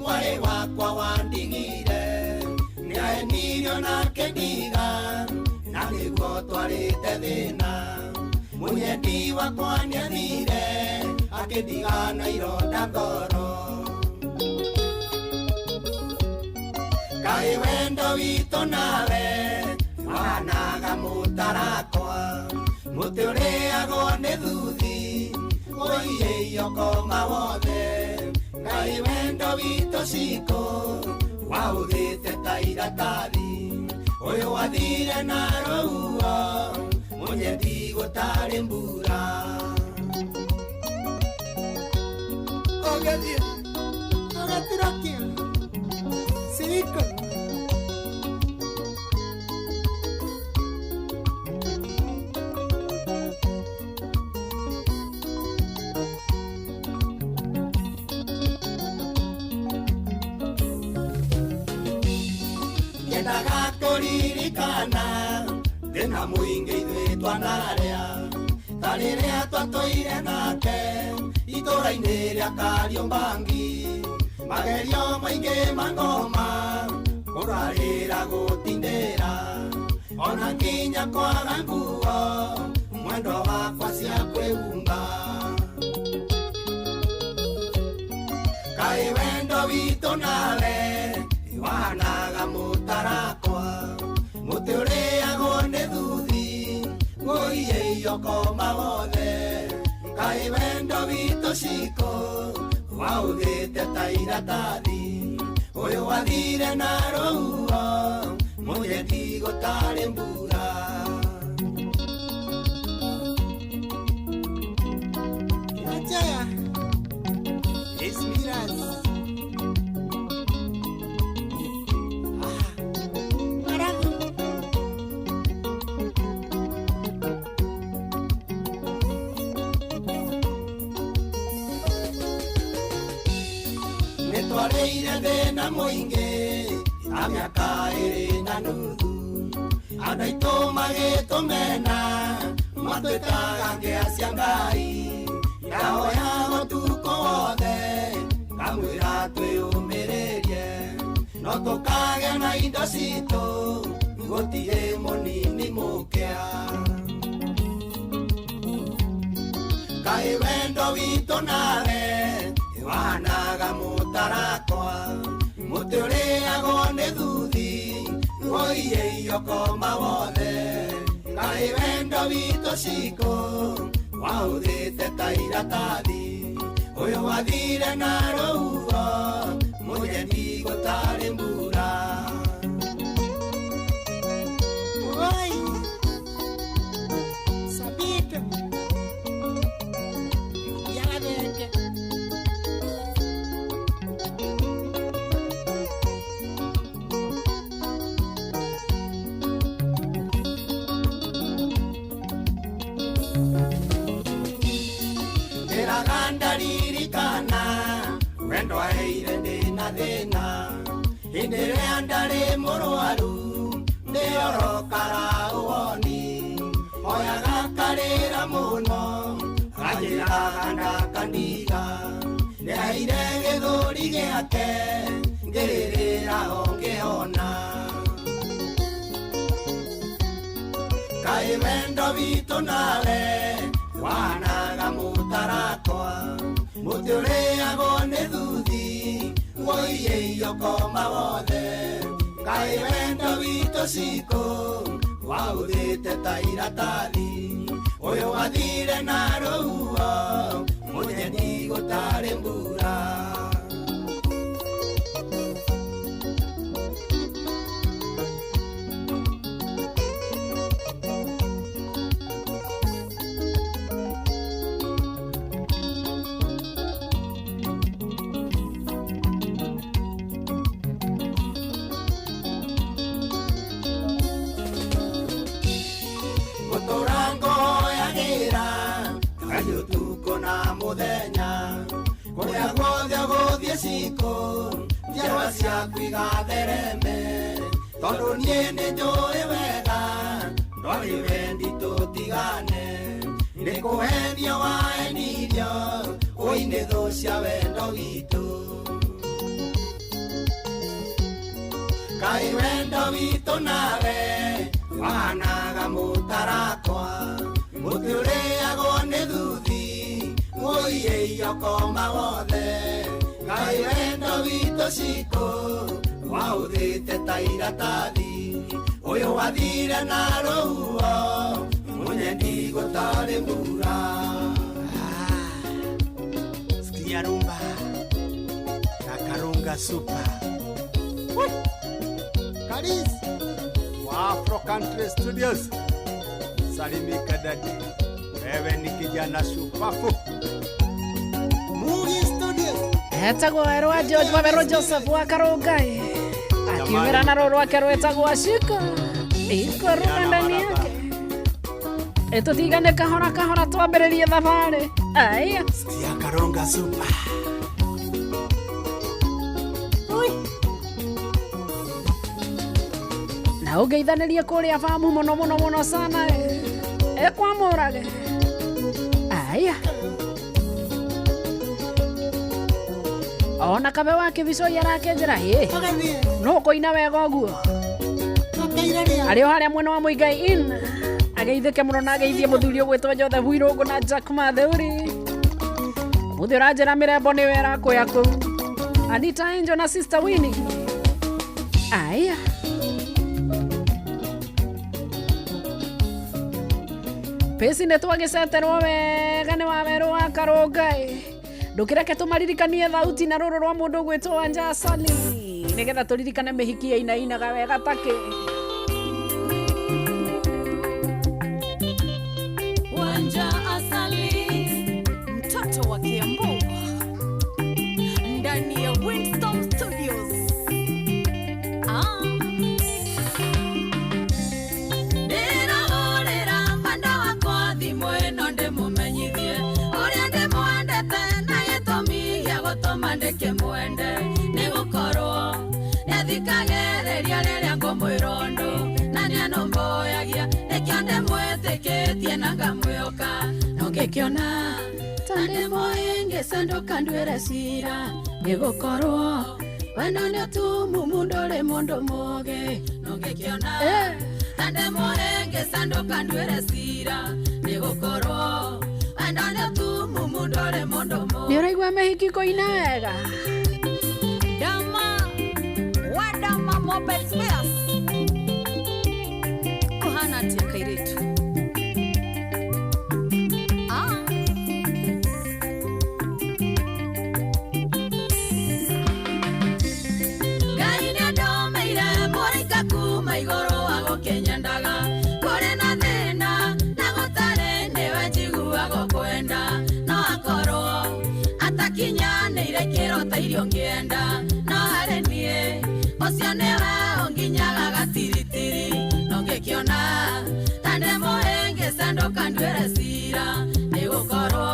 mwarĩ wakwa wandigire nĩaenirio nake ndiga na nĩguo twarĩte thĩna munyendi wakwa nĩathire akĩndiga na ironda ngoro kaĩ wendo witũ nawe wahanaga mũtarakwa mũtĩ ũrĩagwo nĩ thuthi ũiyĩiyo koma wothe kaĩ wendo witũ cikũ waũthĩte ta iratathi ũyũ wathire na rũhuho munyendi gũtarĩ mbura ũgĩthiĩ ũgatirakia siriko nyendaga kũririkana thĩna mũingĩ ithuĩ twanarĩa ta rĩrĩa twatũire nake itũra-inĩ rĩa Kariũmbangi magerio maingĩ ma ngoma kũrarĩra gũtindĩra ona nginya kwaga nguo mwendwa wakwa cia kwĩhumba kaĩ wendo witũ nawe wahanaga mũtarakwa mũtĩ ũrĩagwo nĩ thuthi ũiyĩiyo koma wothe kaĩ wendo witũ cikũ waũthĩte ta iratathi ũyũ wathire na rũhuho mũnyendi gũtarĩ mbura Achaya Esmiras twarĩire thĩna mũingĩ ta mĩaka ĩrĩ na nuthu andũ aitũ magĩtũmena matwĩtaga ngĩa cia Ngai ndahoya ũtukũ wothe ngamwĩra twĩyũmĩrĩrie no tũkagĩa na indo citũ gũtirĩ mũnini mũkĩa kaĩ wendo witũ nawe wahanaga mũtarakwa mũtĩ ũrĩagwo nĩ thuthi ũiyĩiyo koma wothe kaĩ wendo witũ cikũ waũthĩte ta iratathi ũyũ wathire na rũhuho mũnyendi gũtarĩ mbura Oi, Sabito Yaraveke ndaririkana wendo aheire ndĩ na thĩna hĩndĩ ĩrĩa ndarĩ mũrwaru Karaũoni Oyaga karĩra mũno Kanjĩraga ndakandiga Nĩaire gĩthũri gĩake Ngĩrĩrĩra o ngĩona Kaĩ wendo witũ nawe Wanaga mũtarakwa Mũtĩ ũrĩagwo nĩ thuthi Woiyĩiyo koma wothe Kaĩ wendo witũ cikũ Waũthĩte ta iratathi Ũyũ wathire na rũhuho Mũnyendi gũtarĩ mbura Muthenya kuria guothe ũgũthiĩ cikũ njiarwa ciaku igathereme tondũ niĩ nĩnjũĩ wega ndwarĩ wendi tũtigane nĩ kũhenio wahenirio ũi nĩ thũ cia wendo witũ kaĩ wendo witũ nawe wahanaga mũtarakwa mũtĩ ũrĩagwo nĩ thuthi Woiyĩiyo koma wothe Kaĩ wendo witũ cikũ Waũthĩte ta iratathi Ũyũ wathire na rũhuho Mũnyendi gũtarĩ mbura Sikia rumba na Karunga Super Karis wa Afro Country Studios Salimika dadi wewe ni kijana shupafu Mugi Studios Etagwo werũ wa George Wawerũ Joseph wa Karũngai akiumĩra na rũrũ rwake rwĩtagwo Ashika ikoruga ndani yake ĩtũtigane kahora kahora twambĩrĩrie thabarĩ aya Sikia Karunga Super na ũngeithanĩrie kũrĩa bamu mũno mũno mũno sana ekwamũrage aya ona kabe wa kĩbicoi arakenjera hĩ no kũina wega ũguo arĩ o harĩa mwena wa Muigai Inn ageithĩke mũno na ageithie mũthuri ũgwĩtwo Joseph Irũngũ na Jack Matheuri mũthĩ ũranjĩra mĩrembo nĩwe ĩrakwĩa kũu Anita Angel na Sister Winnie aya Pesi nĩ twagĩceterwo wega nĩ wawerũ wa Karũngai ndũkĩreke tũmaririkanie thauti na rũrũ rwa mũndũ ũgwĩtwo Wanja Asali nĩgetha tũririkane mĩhiki yainainaga wega takĩ Wanja Asali mtoto wa Kiambu ndani ya Winston Studios Ndĩrahũrĩra mwenda wakwa thimũ ĩno ndĩmũmenyithie ũrĩa ndĩmwendete na gĩtũmi gĩa gũtũma ndĩkĩmwende nĩ gũkorwo nĩathikagĩrĩria rĩrĩa ngũmwĩra ũndũ na nĩanũmbũyagia nĩkĩo ndĩmwĩtĩkĩtie na ngamwĩhoka na ũngĩkĩona ta ndĩmũhĩngĩca ndũkanduĩre cira nĩ gũkorwo wendo nĩ ũtumumu ndũrĩ mũndũ mũũgĩ na ũngĩkĩona ta ndĩmũhĩngĩca ndũkanduĩre cira nĩ gũkorwo wendo nĩ ũtumumu ndũrĩ mũndũ mũũgĩ nĩ ũraigua mĩhiki kũina wega Dama Wadama Mobile Spares kuhana atia kairitu Ngai nĩandomeire mũraika kuma igũrũ wa gũkĩnyendaga kũrĩ na thĩna na gũtarĩ nĩwe njiguaga kwenda no akorwo atakinyanĩire kĩro ta irio ngĩenda no harĩ niĩ ũcio nĩwe ũnginyaga gatiritiri no ngĩkĩona ta ndĩmũhĩngĩca ndũkanduĩre cira nĩ gũkorwo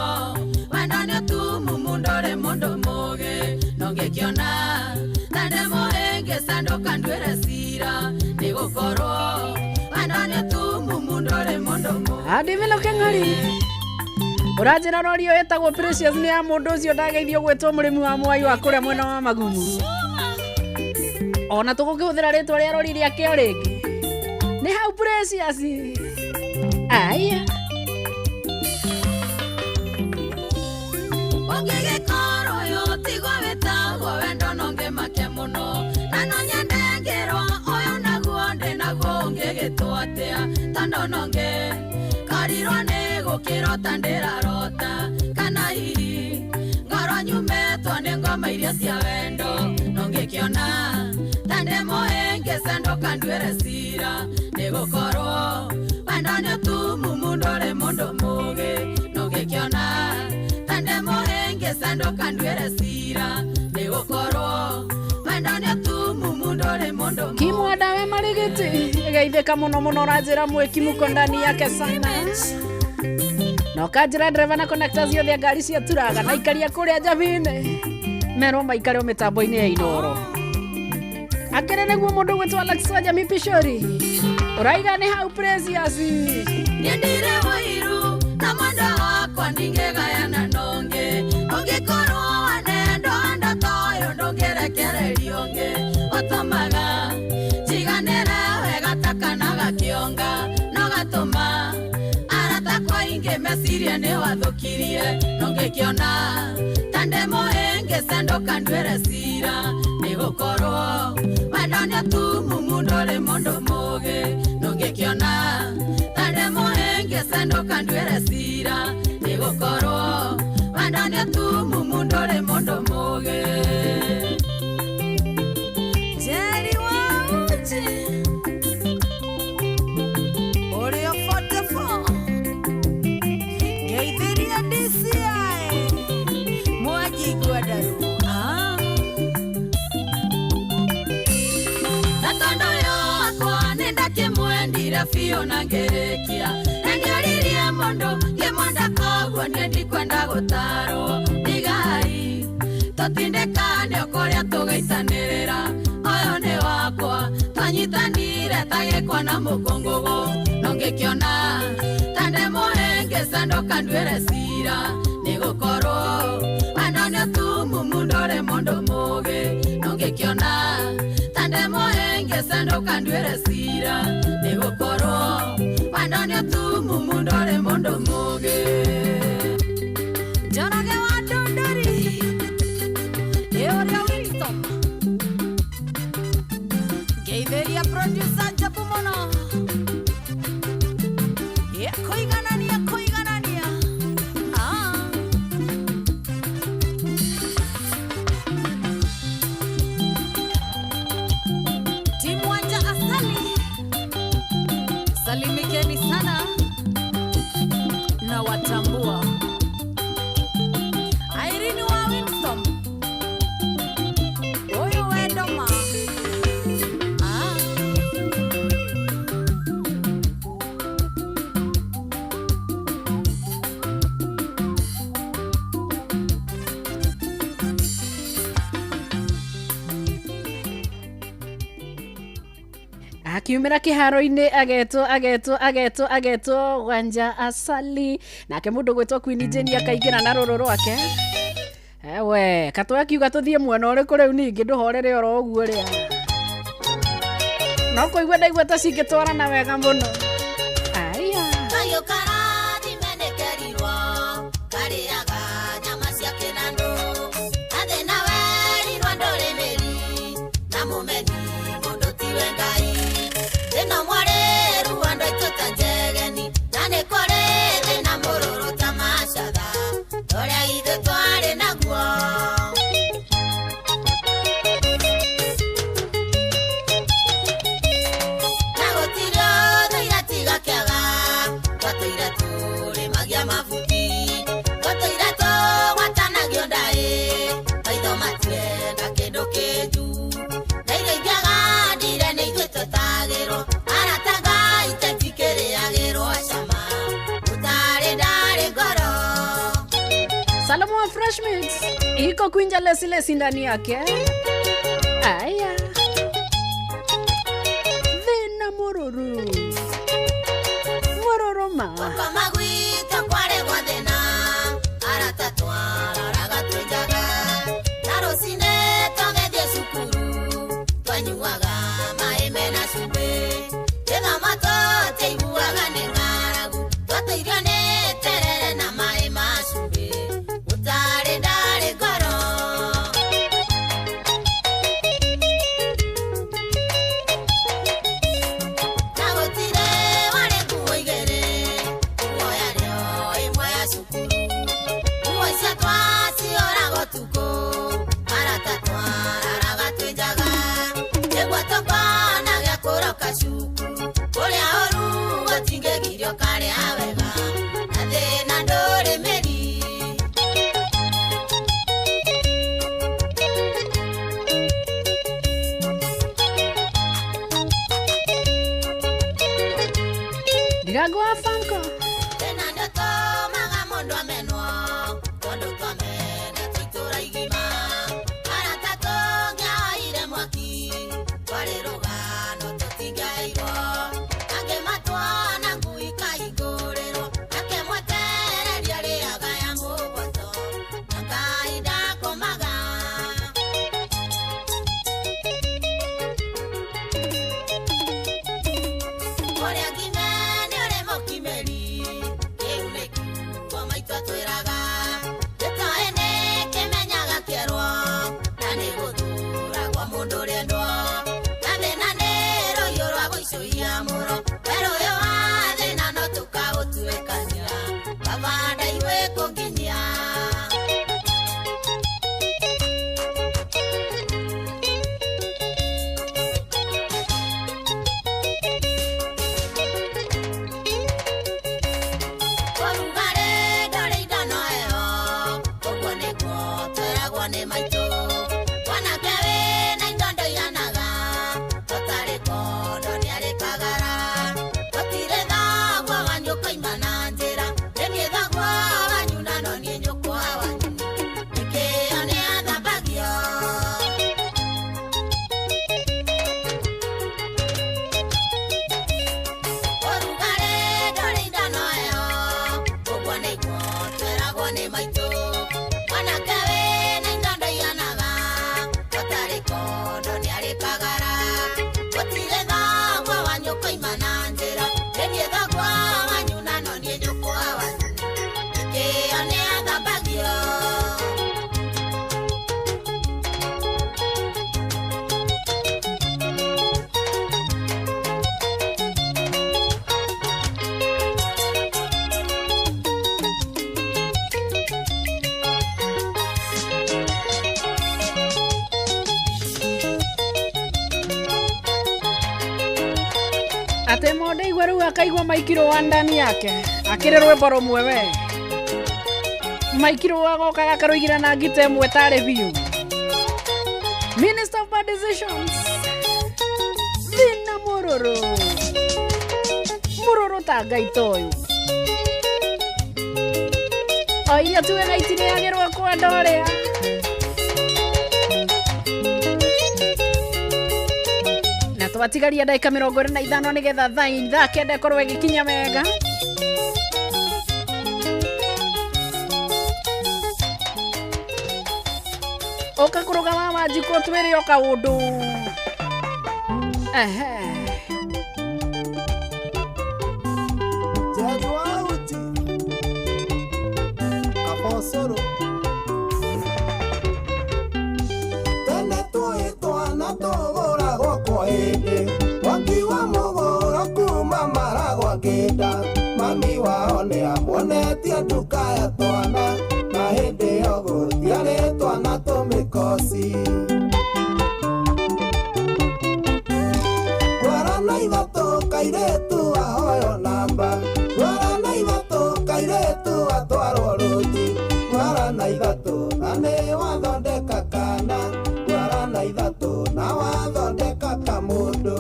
wendo nĩ ũtumumu ndũrĩ mũndũ mũũgĩ no ngĩkĩona ta ndĩmũhĩngĩca ndũkanduĩre cira nĩ gũkorwo wendo Andimĩnũke ng'ari. Ũranjĩra rori ĩyo ĩtagwo Precious nĩ ya mũndũ ũcio ndageithio gwĩtwo mũrĩmi wa mwai wa kũrĩa mwena wa Magumu. Ona tũgũkĩhũthĩra rĩtwa rĩa rori rĩake o rĩngĩ. Nĩ hau Precious. Aya. Ũngĩgĩkorwo ũyũ tigwo wĩtagwo wendo no ngĩmake mũno na no nyende ngĩrwo ũyũ naguo ndĩ naguo ũngĩgĩtwo atĩa tondũ no ngĩkorirwo nĩ gũkĩrota ndĩrarota kana hihi ngoro nyumĩtwo nĩ ngoma iria cia wendo no ngĩkĩona ta ndĩ mũhĩngĩce nduĩre cira nĩ gũkorwo wendo nĩ ũtumumu ndũrĩ mũndũ mũũgĩ no ngĩkĩona ta ndĩ mũhĩngĩce nduĩre cira nĩ gũkorwo wendo nĩ ũtumumu ndũrĩ mũndũ mũũgĩ. Kimwanda we marigiti geithĩka mũno mũno ũranjĩra mwĩki muko ndani yake sana na ũkanjĩra dereva na conductors othe a ngari cia turaga na aikaria kũrĩa njabinĩ merwo maikare o mĩtambo-inĩ ya Inooro. Akĩrĩ nĩguo mũndũ gwĩtwo Alex wa Jamii Pishori ũraiga nĩ hau Precious. Niĩ ndirĩ ũiru na mwendwa wakwa ndingĩgayana nũngĩ ũngĩkorwo wanendwo wendo ta ũyũ ndũngĩrekererio ũngĩ ũtũmaga njiganĩre wega ta kana gakĩonga no gatũma arata akwa aingĩ mecirie nĩ wathũkirie nũngĩkĩona ta ndĩ mũhĩngĩce ndũkanduĩre cira nĩ gũkorwo wendo nĩ ũtumumu ndũrĩ mũndũ mũũgĩ nũngĩkĩona ta ndĩ mũhĩngĩce ndũkanduĩre cira nĩ gũkorwo wendo nĩ ũtumumu ndũrĩ mũndũ mũũgĩ. Jerry wa uji ũrĩa 44 ngeithĩria DCI Mwangi Ngwendaru. Na tondũ ũyũ wakwa nĩ ndakĩmwendire biũ na ngĩrĩkia na ndioririe mũndũ ngĩmwenda koguo niĩ ndikwenda gũtarwo ndigai tũtindĩkane o kũrĩa tũgaitanĩrĩra ũyũ nĩ wakwa twanyitanire ta gĩkwa na mũkũngũgũ no ngĩkĩona ta ndĩ mũhĩngĩce ndũkanduĩre cira nĩ gũkorwo wendo nĩ ũtumumu ndũrĩ mũndũ mũũgĩ no ngĩkĩona ta ndĩ mũhĩngĩce ndũkanduĩre cira nĩ gũkorwo wendo nĩ ũtumumu ndũrĩ mũndũ mũũgĩ. Njoroge wa Ndũndũri ĩ ũrĩa Winston ngeithĩria producer Njabu mũno ĩkũiganania kũiganania. Timu Wanja Asali salimikeni sana na watambua. Irene wa Winston ũyũ wendo ma. Akiumĩra kĩharo-inĩ agetwo agetwo agetwo agetwo Wanja Asali nake mũndũ gwĩtwo Queen Jane akaingĩra na rũrũ rwake. Ewe katũ akiuga tũthiĩ mwena ũrĩkũ rĩu ningĩ ndũhorere oro ũguo rĩa no kũigua ndaigua ta cingĩtwarana wega mũno. Aya. Kayũ karathime nĩ kerirwo karĩaga nyama cia kĩnandũ na thĩna werirwo ndũrĩ mĩri na mũmeni mũndũ tiwe Ngai thĩna mwarĩru andũ aitũ ta njegeni na nĩ kũrĩ thĩna mũrũrũ ta macatha ũrĩa ithuĩ twarĩ naguo. Na gũtirĩ ũndũ iratiga kĩaga twatũire tũrĩmagia mabuti twatũire tũgwatanagio ndaĩ maitho matienda kĩndũ kĩnju na irio ingĩagandire nĩ ithuĩ twetagĩrwo arata Ngai tetikĩrĩagĩrwo cama ũtarĩ ndarĩ ngoro. Salamu wa Fresh Mix iko kuinja lesi lesi ndani yake. Aya. Thĩna mũrũrũ mũrũrũ ma. Tũkarĩa wega na thĩna ndũrĩ mĩri. Ndirango wa Franco. Thĩna nĩũtũmaga mũndũ amenwo, tondũ twamenetwo itũũra igima. Arata tũngĩaoire mwaki, twarĩ rũgano tũtingĩaheirwo. Angĩ matwana ngui ikaihingũrĩrwo, nake mwetereri arĩaga ya mũgwato, na Ngai ndakomaga. Ũrĩa ngime nĩ ũrĩ mũkimĩri, kĩu nĩ kiugo maitũ atwĩraga. Gĩtoĩ nĩ kĩmenyaga kĩerwo, na nĩ gũthuragwo mũndũ ũrĩendwo. Na thĩna nĩ rũhiũ rwa gũicũhia mũro, werũ ũyũ wa thĩna no tũkaũtuĩkania, baba ndaiwĩ kũnginyia. Ũrugarĩ ndũrĩ indo no heho, ũguo nĩguo tweragwo nĩ maitũ. Mwanake wĩna indo ndaiganaga, tũtarĩ kondo nĩarĩ kagara. Gũtirĩ thoguo wanyu ũkoima na njĩra, nĩ niĩ thoguo wanyu na no niĩ nyũkwa wanyu. Gĩkĩo nĩathambagio. Ũrugarĩ ndũrĩ indo no heho, ũguo nĩguo tweragwo nĩ maitũ. Mwanake wĩna indo ndaiganaga, tũtarĩ kondo nĩarĩ kagara. Gũtirĩ thoguo wanyu ũkoima na njĩra, nĩ niĩ thoguo wanyu na no niĩ nyũkwa wanyu. Gĩkĩo nĩathambagio. Ate monde igua rĩu akaigua maikirwo wa ndani yake akĩrĩ rwĩmbo rũmwe we maikirwo agoka gakarũigira na ngita ĩmwe tarĩ biũ. Minister of Bad Decisions thĩna mũrũrũ mũrũrũ ta Ngai ta ũyũ o iria tugaga itirĩagĩrwo kwenda ũrĩa. Na twatigaria ndagĩka 25 nĩgetha thaa 9 ĩkorwo ĩgĩkinya wega. Ũka kũrũgama Wanjikũ twĩre o kaũndũ. Ehe. Jeju auti Abosoro. Tene tũĩ twana tũgũragwo kwa hĩndĩ, Mwangi wa mũgũra kuma maragwa ngĩnda. Mami wao nĩamuonetie nduka ya twana, na hĩndĩ ĩyo gũtiarĩ twana tũmĩkoci. Ngwarana ithatũ kairĩtu ahoywo namba, ngwarana ithatũ kairĩtu atwarwo rũji, ngwarana ithatũ na nĩ wathondeka kana, ngwarana ithatũ na wathondeka kamũndũ.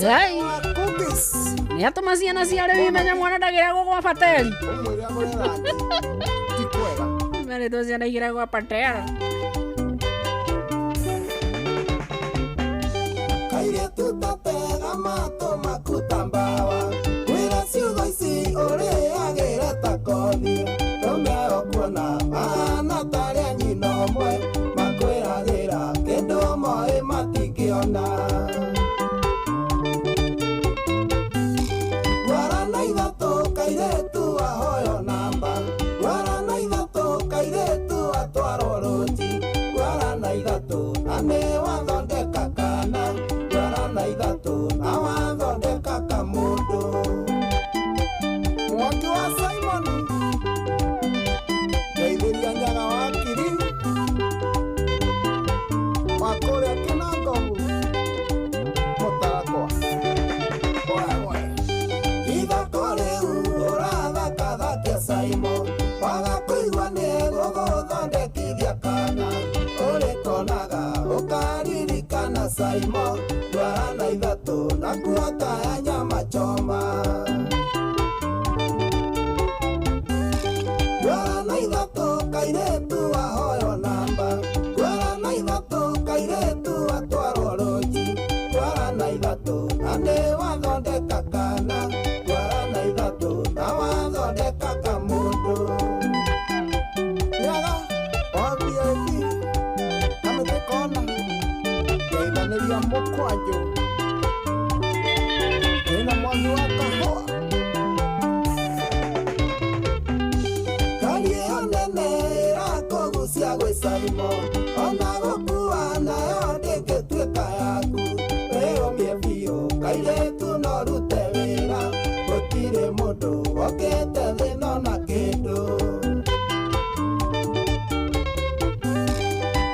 Ngai nĩ atũma ciana cia rĩu imenya mwana ndagĩragwo gwa bateri. Merĩtwo ciana igĩragwo gwa bateri. Kairĩtu tatega matũ maku ta mbawa, kwĩra ciugo ici ũrĩagĩre ta kothi. Ndũme ũkuona mahana tarĩ a nyina ũmwe, makwĩragĩra kĩndũ moĩ matingĩona. Ngwarana ithatũ kairĩtu ahoywo namba, ngwarana ithatũ kairĩtu atwarwo rũji, ngwarana ithatũ na nĩ wathondeka kana, ngwarana ithatũ na wathondeka kamũndũ. Mwangi wa Simon ngeithĩria Nyaga wa Kiri wa kũrĩa Kĩnangobu Mũtarakwa. Wewe. Saimo Ndwara na ithatũ na kuota ya nyama choma Ndwara na ithatũ kairĩtu wahoywo namba Ndwara na ithatũ kairĩtu watwarwo rũnji Ndwara na ithatũ na nĩ wathondeka kana Ndwara na ithatũ na wathondeka kamũndũ Nyaga wa VIP kamĩtĩ kona Ngeithanĩria mũkwanjũ Ĩna mwangi wa kahũa Kari ĩyo nene ĩrakũgucia gwĩ Saimo Ona gũkua nayo ndĩngĩtuĩka yaku Wĩyũmie biũ kairĩtu no rute wĩra Gũtirĩ mũndũ wokĩte thĩna ona kĩndũ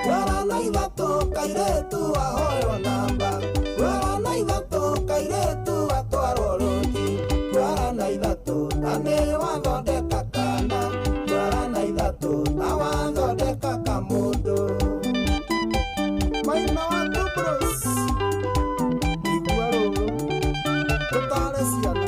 Ndwara na ithatũ kairĩtu wahoywo namba Ndwara na ithatũ kairĩtu watwarwo rũnji Ndwara na ithatũ na nĩ wathondeka kana Ndwara na ithatũ na wathondeka kamũndũ Maina wa Tubros Igua rũrũ Tũtare ciana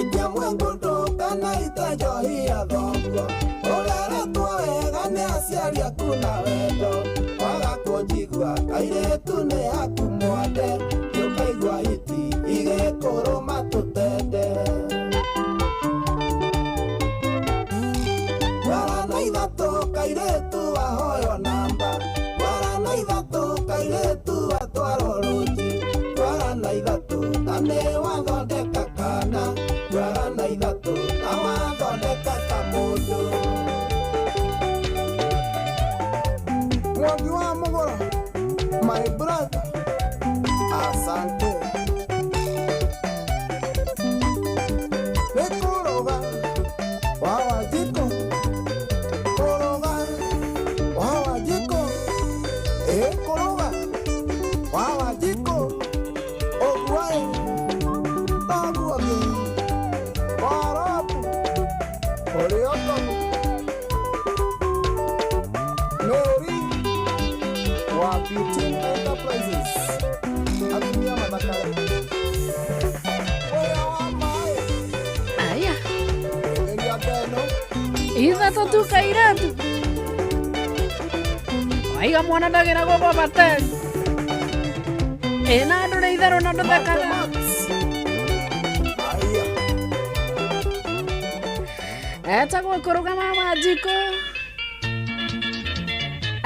Ikia mwengundo kana ite njohi ya thoguo Ũreretwo wega nĩ aciari aku na wendo Waga kũnjigua kairĩtu nĩ aku mwande Nĩũkaigua hiti igĩkũrũma tũtende Ndwara na ithatũ kairĩtu wahoywo namba Ndwara na ithatũ kairĩtu watwarwo rũnji Ndwara na ithatũ na nĩ wathondeka kana Ndwara na ithatũ na wathondeka kamũndũ Mwangi wa Mũgũro my brother asante Nĩ kũrũga wa Wanjikũ kũrũga wa Wanjikũ ĩ kũrũga wa Wanjikũ ũguo ĩ noguo gĩ Warobu ũrĩa ũkomu Mary wa Beauty Enterprises atumia mathakare ũrĩa wa maĩ Aya ĩria ngeno ithatũ tu kairĩtu waiga mwana ndagĩragwo gwa bateri ĩna ndũrĩ itherũ na ndũthekaga etagwo kũrũgama Wanjikũ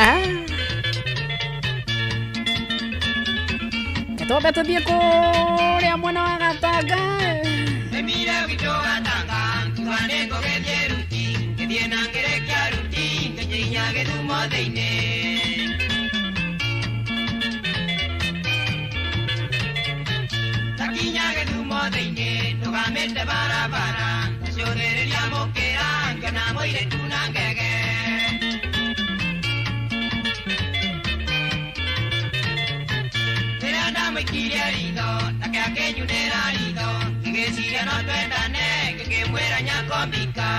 Ah. Ketwambe tũthiĩ kũrĩa mwena wa Gatanga Emira witũ Gatanga ngiuga nĩngũgĩthiĩ ruti ngĩthiĩ na ngĩrĩkia ruti ngĩnyinya gĩthumo thĩinĩ Takinya gĩthumo thĩinĩ ndũgamĩte barabara ngĩcũthĩrĩria mũkĩra ngĩona mũirĩtu na ngege Rĩrĩa ndamũikirie ritho nake akĩnyunĩra ritho ngĩgĩciria no twendane ngĩkĩmwĩra nyakombika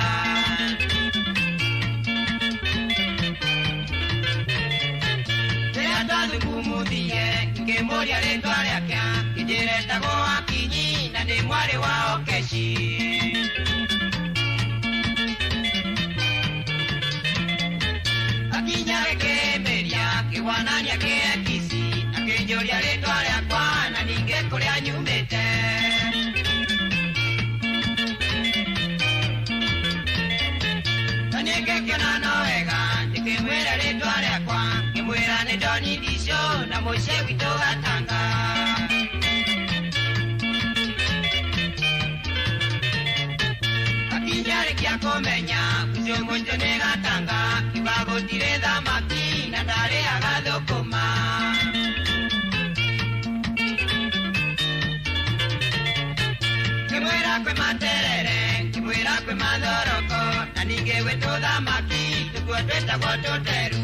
Rĩrĩa twathugumuthie ngĩkĩmũria rĩtwa rĩake ngĩnjĩra etagwo Akinyi na nĩ mwarĩ wa Okeshi Akinya gĩkĩmĩria kĩgwanania kĩekisi akĩnjũria rĩtwa rĩakwa na ningĩ kũrĩa nyumĩte Na niĩ ngĩkĩona no wega ngĩkĩmwĩra rĩtwa rĩakwa ngĩmwĩra nĩ Doni Ndicio na mũciĩ witũ Gatanga Akinya rĩkia kũmenya ũcio mũciĩ nĩ Gatanga kiuga gũtirĩ thamaki na ndarĩaga thũkũma Ngĩmwĩra kwĩ materere ngĩmwĩra kwĩ mathoroko na ningĩ gwĩ tũthamaki tũkuo twĩtagwo tũteru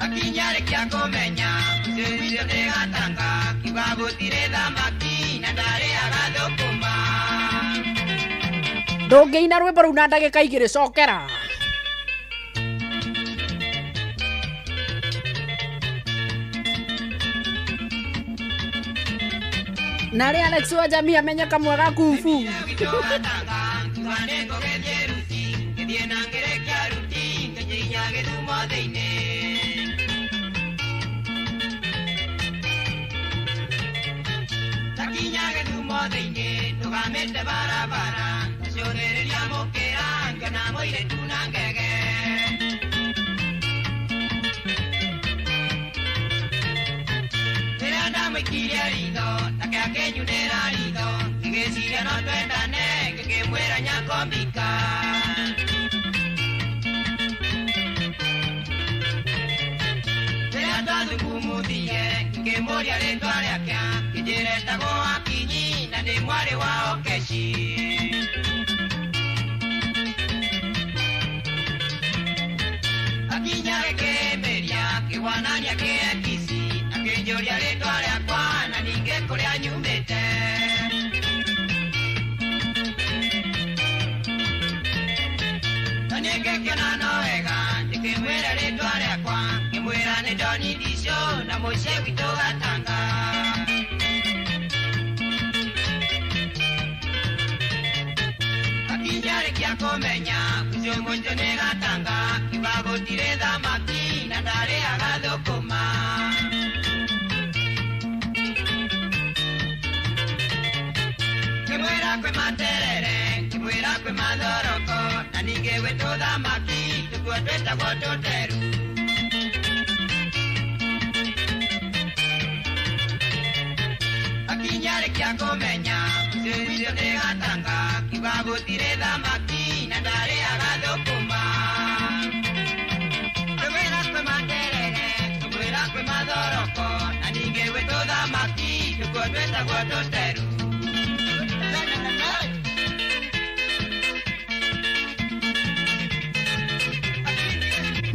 Akinya rĩkia kũmenya mũciĩ witũ nĩ Gatanga kiuga gũtirĩ thamaki na ndarĩaga thũkũma. Ndũngĩina rwĩmbo rũu na ndagĩka igĩrĩ cokera. Narĩ Alex wa jamii amenya kamwe ga kumfu.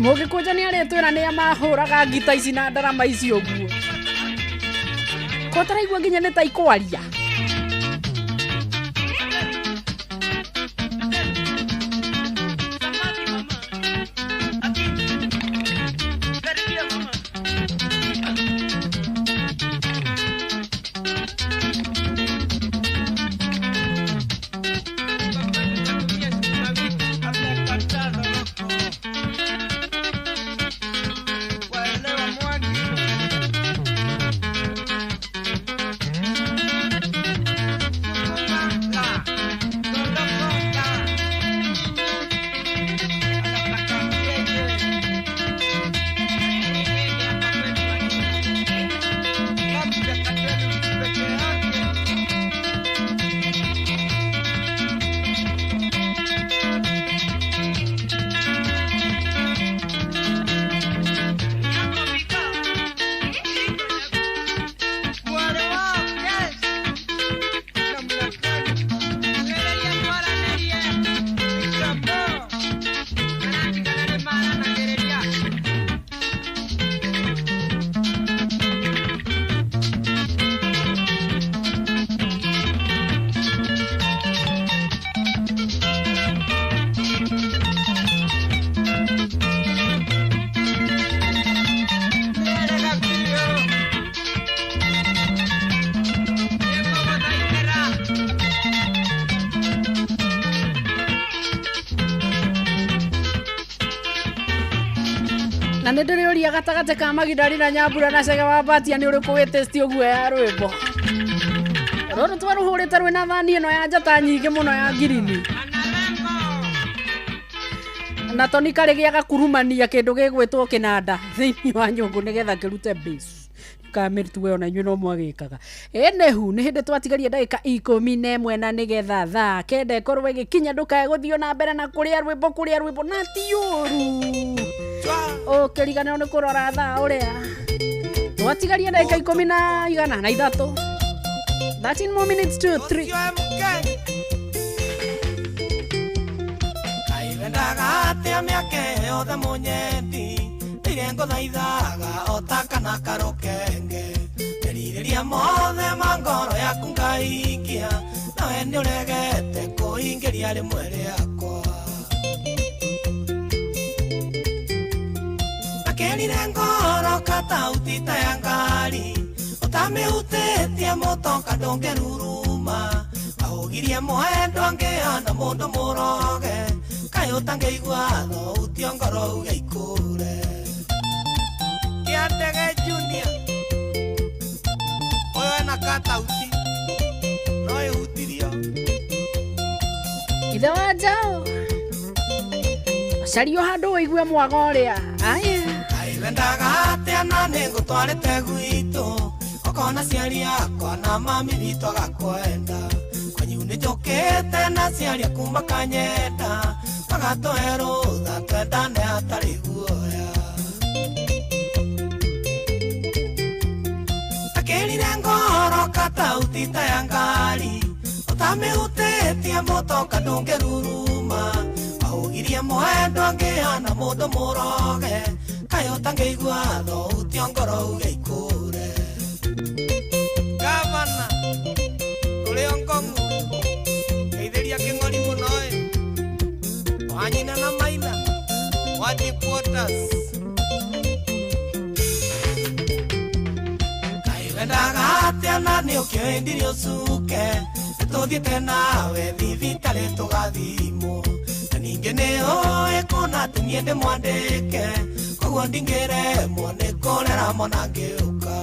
Mũgĩkũnja nĩ arĩtwĩra nĩa mahũraga ngita ici na ndarama ici ũguo. Ko taraigua nginya nĩ ta ikwaria. Na nĩ ndĩrĩũria gatagatĩ ka Magidari na Nyambura na Chege wa Mbatia nĩ ũrĩkũ wĩ taste ũguo ya rwĩmbo. Rũrũ twarũhũrĩte rwĩna thani ĩno ya njata nyingĩ mũno ya ngirini. Na Tony karĩgĩa gakurumania kĩndũ gĩgwĩtwo kĩnanda thĩinĩ wa nyũngũ nĩgetha kĩrute bass. Kamĩrtu we ona inyuĩ no mwagĩkaga. Enehu nĩ hĩndĩ twatigaria ndagĩka 11 na nĩgetha thaa 9 ĩkorwo ĩgĩkinya ndũkae gũthiĩ na mbere na kũrĩa rwĩmbo na ti ũru. Ũkĩriganĩrwo nĩ kũrora thaa ũrĩa twatigaria ndagĩka 13 13 more minutes to 3. Kaiwendaga atĩa mĩaka yothe mũnyendi ndire ngũthaithaga o ta kana karũkenge ndĩrirĩria Meciria mothe ma ngoro yaku ngahingia nawe nĩũregete kũhingĩria rĩmwe rĩakwa Akĩrire ngoro katauti ta ya ngari ũtamĩhutĩtie mũtoka ndũngĩruruma Ahũgirie mwendwa ngĩhana mũndũ mũroge kaĩ ũtangĩigua thauti ngoro uge ikũre Kĩandege Junior ũyũ ena katauti no ĩhutirio Ithe wa Njaũ cario handũ ũigue mwaga ũrĩa aya Wendaga atĩa na nĩngũtwarĩte gwitũ ũkona ciari akwa na mami witũ agakwenda kwanyu nĩnjũkĩte na ciari aku makanyenda magatũhe rũtha twendane hatarĩ guoya Akĩrire ngoro katauti ta ya ngari ũtamĩhutĩtie mũtoka ndũngĩruruma Ahũgirie mwendwa ngĩhana mũndũ mũroge kaĩ ũtangĩigua thauti ngoro uge ikũre Gavana ũrĩ o ngong'u geithĩria kĩng'ori mũno ĩ wanyina na maina wa Deep Waters Kaĩ wendaga atĩa na nĩũkĩendirie ũcuke nĩtũthiĩte nawe thibitarĩ tũgathimwo na ningĩ nĩũĩ kuona atĩ niĩ ndĩmwandĩke koguo ndingĩremwo nĩ kũrera mwana ngĩũka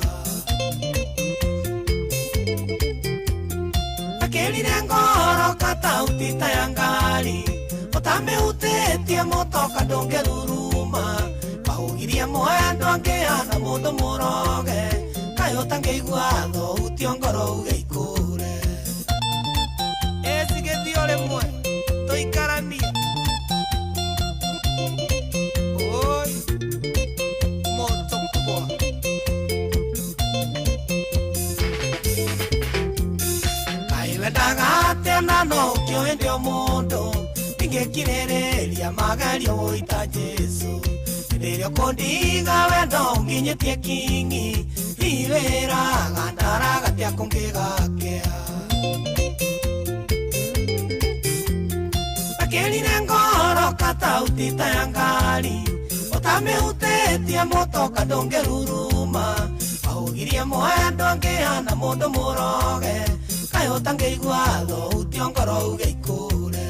Akĩrire ngoro katauti ta ya ngari ũtamĩhutĩtie mũtoka ndũngĩruruma Ahũgirie mwendwa ngĩhana mũndũ mũroge kaĩ ũtangĩigua thauti ngoro uge ikũre Ĩcigĩthiĩ o rĩmwe tũikaranie Oi moto kubwa Kaĩ wendaga atĩa na no ũkĩũĩ ndĩ o mũndũ ndingĩkirĩrĩria magerio gũita Jesũ hĩndĩ ĩrĩa ũkũndiga wendo ũnginyĩtie kingi hihi wĩraga ndaraga kũngĩgakĩa Akĩrire ngoro katauti ta ya ngari ũtamĩhutĩtie mũtoka ndũngĩruruma Ahũgirie mwendwa ngĩhana mũndũ mũroge kaĩ ũtangĩigua thauti ngoro uge ikũre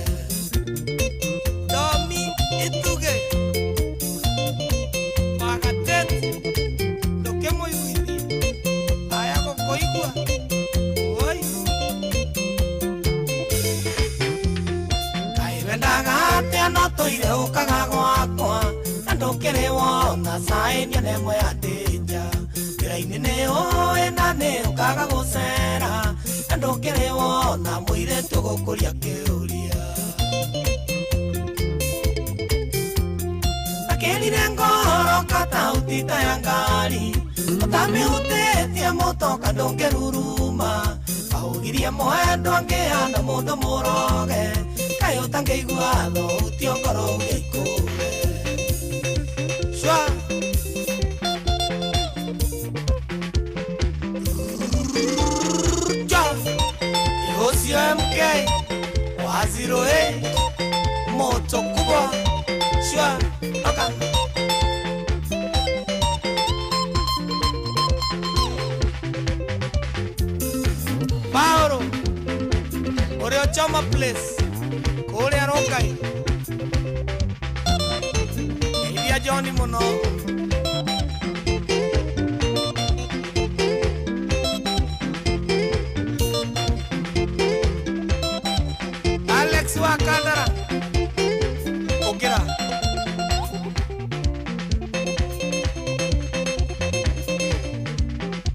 Domi Ituge Wagatete ndũkĩmũiguithie aya gũkũigua oi Kaĩ wendaga atĩa no tũire ũkaga gwakwa na ndũkĩrĩ wona caĩnia na ĩmwe ya ndĩnja Njĩra-inĩ nĩũĩ na nĩũkaga gũcera na ndũkĩrĩ wona mũirĩtu gũkũria kĩũria Akĩrire ngoro katauti ta ya ngari ũtamĩhutĩtie mũtoka ndũngĩruruma Ahũgirie mwendwa ngĩhana mũndũ mũroge kaĩ ũtangĩigua thauti ngoro uge ikũre Shwa Ihocio MK wa 08 moto kubwa Shwa oka Pauro ũrĩ o Choma Place kũrĩa Rongai Geithia John mũno Alex wa Kandara ũkĩra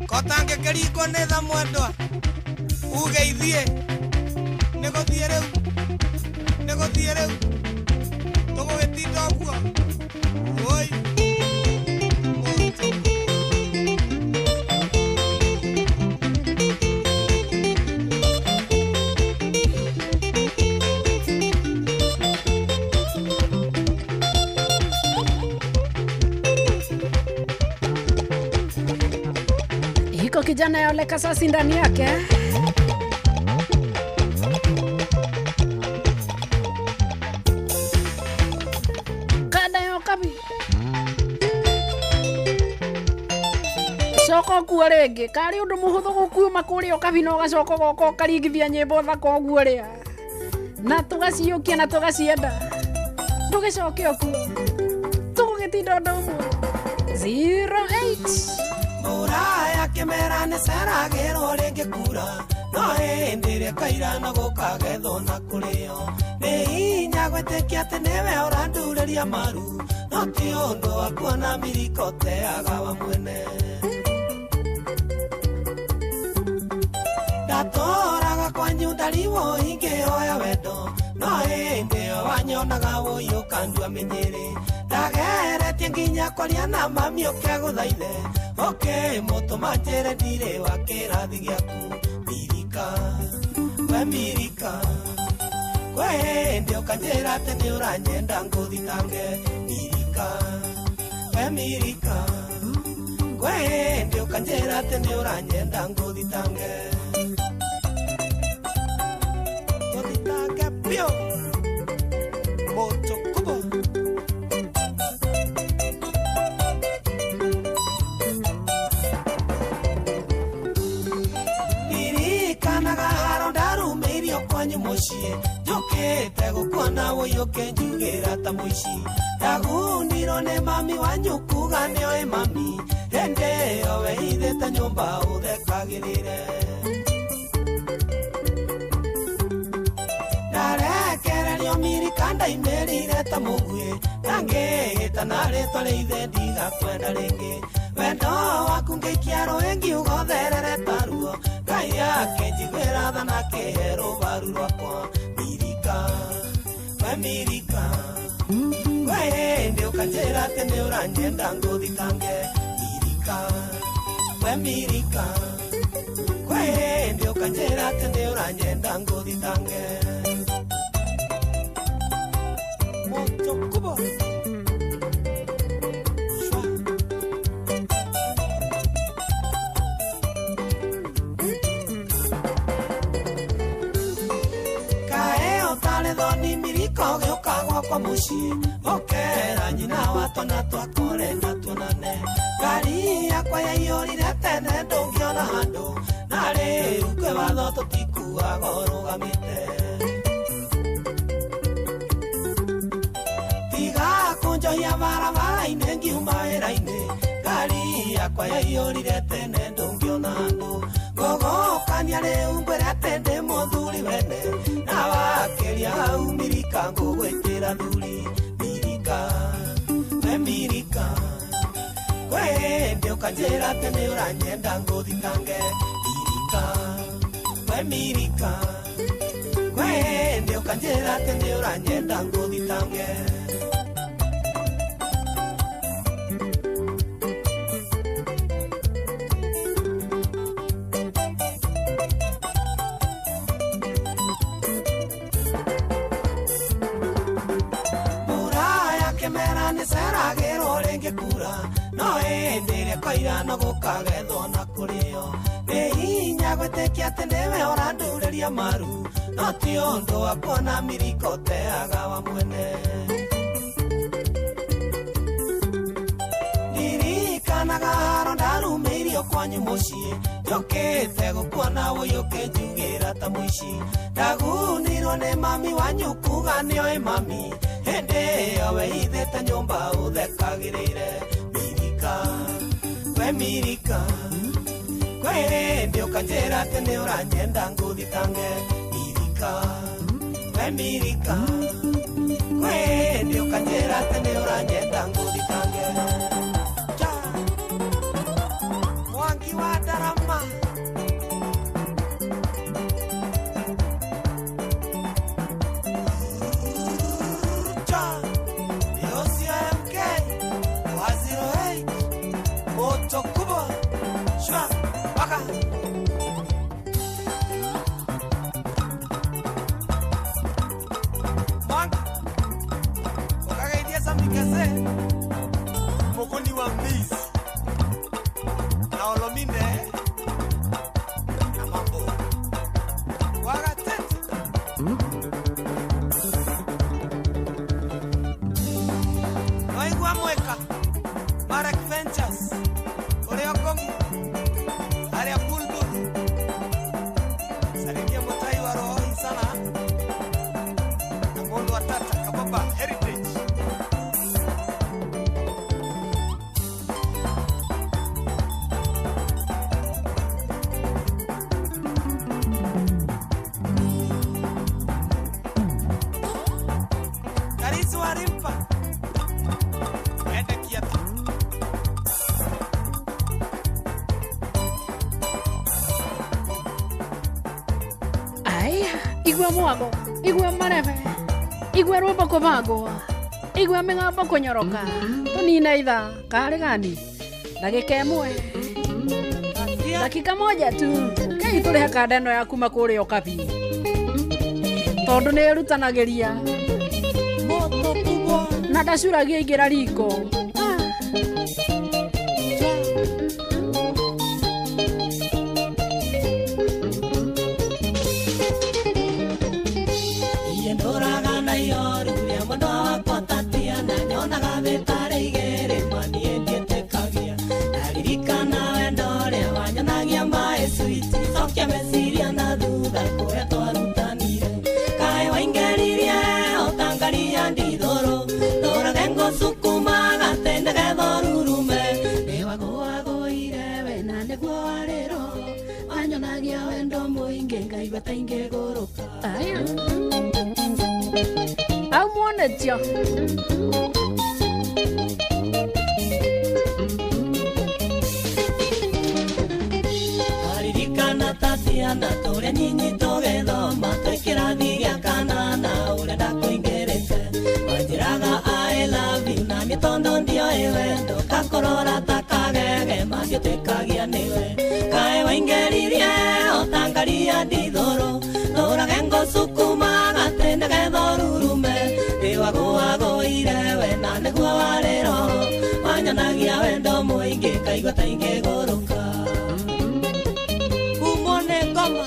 Kotangĩkĩringwo nĩ tha mwendwa uge ithiĩ nĩgũthiĩ rĩu nĩgũthiĩ rĩu tũgũgĩtinda ũguo oi Kijana ya Ole Kasasi ndani yake. Kada yo kabi. Coka kuo rĩngĩ karĩ ũndũ mũhũthũ gũkuuma kũrĩa ũkabi na ũgacoka ũgoka ũkaringithia nyĩmbo thaka ũguo rĩa na tũgaciũkia na tũgacienda ndũgĩcoke ũkuo tũgũgĩtinda ũndũ ũmwe 08 Mbura ya kĩmera nĩceragĩrwo rĩngĩ kura no hĩndĩ ĩrĩa kaira no gũkagethwo na kũrĩo nĩ hinya gwĩtĩkia atĩ nĩwe ũrandurĩria maru no ti ũndũ wa kuona mĩriko teaga wa mwene ndatũraga kwanyu ndariwo ingĩhoya wendo no hĩndĩ ĩyo wanyonaga wũi ũkandua mĩnyĩrĩ ndageretie nginya kwaria na mami ũkĩagũthaithe ũkĩmũtũma njĩre ndirĩ wa kĩrathi gĩaku mirika we mirika kwĩ hĩndĩ ũkanjĩra atĩ nĩ ũranyenda ngũthitange mirika we mirika kwĩ hĩndĩ ũkanjĩra atĩ nĩ ũranyenda ngũthitange ngũthitange biũ moto kubwa ndirikanaga haro ndarumĩirio kwanyu mũciĩ njũkĩte gũkuona wũi ũkĩnjugĩra ta mũici ndagunirwo nĩ mami wanyu kuga nĩoĩ mami hĩndĩ ĩyo weithĩte nyũmba ũthekagĩrĩre ndarekererio mirika ndaimĩrire ta mũguĩ ndangĩhĩta na rĩtwa rĩa ithe ndigakwenda rĩngĩ wendo waku ngĩikia rũĩ ngiuga ũtherere taruo Ngai akĩnjiguĩra tha na akĩhe rũbaru rwakwa mirika we mirika kwĩ hĩndĩ ũkanjĩra atĩ nĩ ũranyenda ngũthitange mirika we mirika kwĩ hĩndĩ ũkanjĩra atĩ nĩ ũranyenda ngũthitange moto kubwa shwa kae ũtarĩ thoni miriko gĩũka gwakwa mũciĩ ũkera nyina wa twana twakũre na tuonane ngari yakwa yaiyũrire tene ndũngĩona handũ na rĩu kwĩ watho tũtikuaga ũrũgamĩte tiga kũnjohia barabara-inĩ ngiuma wĩra-inĩ ngari yakwa yaiyũrire tene ndũngĩona handũ ngũgũkania rĩu ngwĩre atĩ ndĩ mũthuri wene na wakĩria hau mirika ngũgwĩtĩra thuri mirika we mirika kwĩ hĩndĩ ũkanjĩra atĩ nĩ ũranyenda ngũthitange mirika we mirika kwĩ hĩndĩ ũkanjĩra atĩ nĩ ũranyenda ngũthitange mbura ya kĩmera nĩceragĩrwo rĩngĩ kura no hĩndĩ ĩrĩa kwaira no gũkagethwo na kũrĩo nĩ hinya gwĩtĩkia atĩ nĩwe ũrandurĩria maru no ti ũndũ wa kuona mĩriko teaga wa mwene ndirikanaga haro ndarumĩirio kwanyu mũciĩ njũkĩte gũkuona wũi ũkĩnjugĩra ta mũici ndagunirwo nĩ mami wanyu kuga nĩoĩ mami hĩndĩ ĩyo weithĩte nyũmba ũthekagĩrĩre mirika we mirika kwĩ hĩndĩ ũkanjĩra atĩ nĩ ũranyenda ngũthitange mirika we mirika kwĩ hĩndĩ ũkanjĩra atĩ nĩ ũranyenda ngũthitange Mwangi wa Ndarama Cha Yosio MK wa 08 moto kubwa shwa waka Mwangi ukagaidia samikese mokoni wa mbizi na olomine Mweka Marek Ventures Ũrĩa Kongi Arĩa Bulbul Salimia Mutai wa Rohoi sana na Mundu wa Tata Kababa Heritage. Karisi wa Rimpa Ende Kiatu. Aya, igua mwago, igua marebe, igua rwĩmbo kũbangwo, igua mĩgambo kũnyoroka, tũnine ithaa karĩ gani ndagĩka ĩmwe, dakika moja tu kei tũrĩhe kanda ĩno ya kuma kũrĩa Okabi tondũ nĩ ĩrutanagĩria na ndacuragia ingĩra riko. Iye ndũraga na ioru rĩa mwendwa wakwa Tatiana, nyonaga thĩ tarĩ igĩrĩ maniĩ ndiĩtĩkagia. Ndaririkana wendo ũrĩa wanyonagia maĩ sweet, cokia meciria na thutha kũrĩa twarutanire. Kaĩ waingĩririe ũtangaria ndithũrũ, ndũrage ngũcukumaga atĩ nĩgetha ũrurume. Nĩwagũagũire we na nĩguo warĩ roho, wanyonagia wendo mũingĩ ngaigua ta ingĩgũrũka. Aya. Au muonetio. Aririkana Tatiana tũrĩa nyinyi tũgĩthoma twĩ kĩrathi gĩa kanana ũrĩa ndakũingĩrĩte wanjĩraga I love you na niĩ tondũ ndioĩ wendo ngakũrora ta kagege mangĩtuĩkagia nĩwe. Kaĩ waingĩririe ũtangaria ndithũrũ ndũrage ngũcukumaga atĩ nĩgetha ũrurume. Nĩwagũagũire we na nĩguo warĩ roho wanyonagia wendo mũingĩ ngaigua ta ingĩgũrũka. Umone ngoma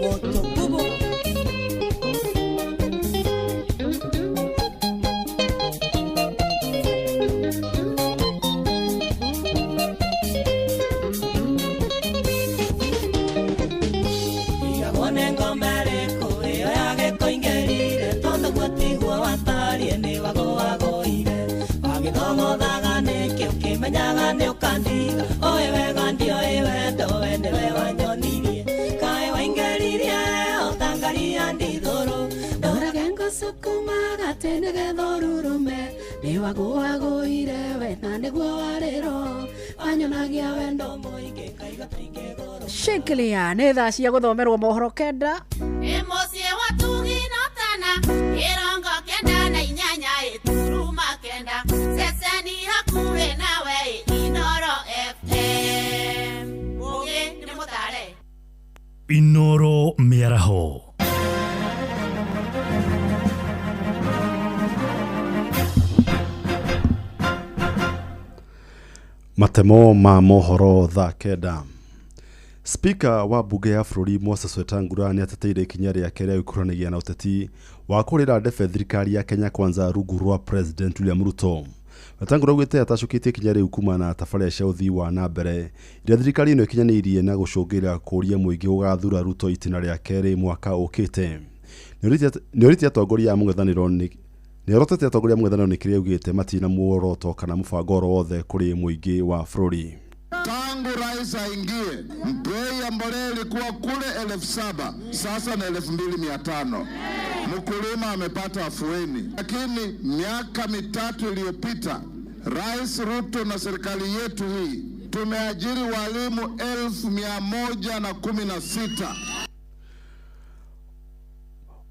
Moto kubwa. Ndigagwo nĩ ngoma ĩrĩkũ ĩyo yagĩkũingĩrire tondũ guo tiguo watariĩ nĩwagũagũire. Wagĩthogothaga nĩkĩ ũkĩmenyaga nĩũkandiga ũĩ wega ndioĩ wendo we nĩwe wanyonirie. Kaĩ waingĩririe ũtangaria ndithũrũ ndũrage ngũcukumaga atĩ nĩgetha ũrurume. Nĩwagũagũire we na nĩguo warĩ roho wanyonagia wendo mũingĩ ngaigua ta ingĩgũrũka. Shikilia nĩ thaa cia gũthomerwo mohoro 9. Ĩ mũciĩ wa Tugi na Tana, 98 9 ceceni hakuhĩ nawe Inooro FM. Mũgĩ nĩ mũtare. Inoro mĩaraho. Matemo ma mohoro thaa 9. Spika wa bunge ya bũrũri Moses Wetangula nĩ ateteire ikinya rĩake rĩa gwĩkuruhanagia na ũteti wa kũrĩra ndebe thirikari ya Kenya Kwanza rungu rwa President William Ruto. Wetangula augĩte atacũkĩtie ikinya rĩu kumana na tabarĩra cia ũthii wa na mbere iria thirikari ĩno ĩkinyanĩirie na gũcũngĩrĩra kũũria mũingĩ gũgathura Ruto itĩna rĩa kerĩ mwaka ũkĩte. Nĩorĩtie atongoria a mũng'ethanĩro nĩ nĩorotete atongoria a mũng'ethanĩro nĩ kĩrĩa augĩte matirĩ na muoroto kana mũbango oro wothe kũrĩ mũingĩ wa bũrũri. Tangu rais aingie, bei ya mbolea ilikuwa kule 7,000, sasa ni 2,500. Mkulima amepata afueni, lakini miaka 3 iliyopita Rais Ruto na serikali yetu hii tumeajiri walimu 116,000.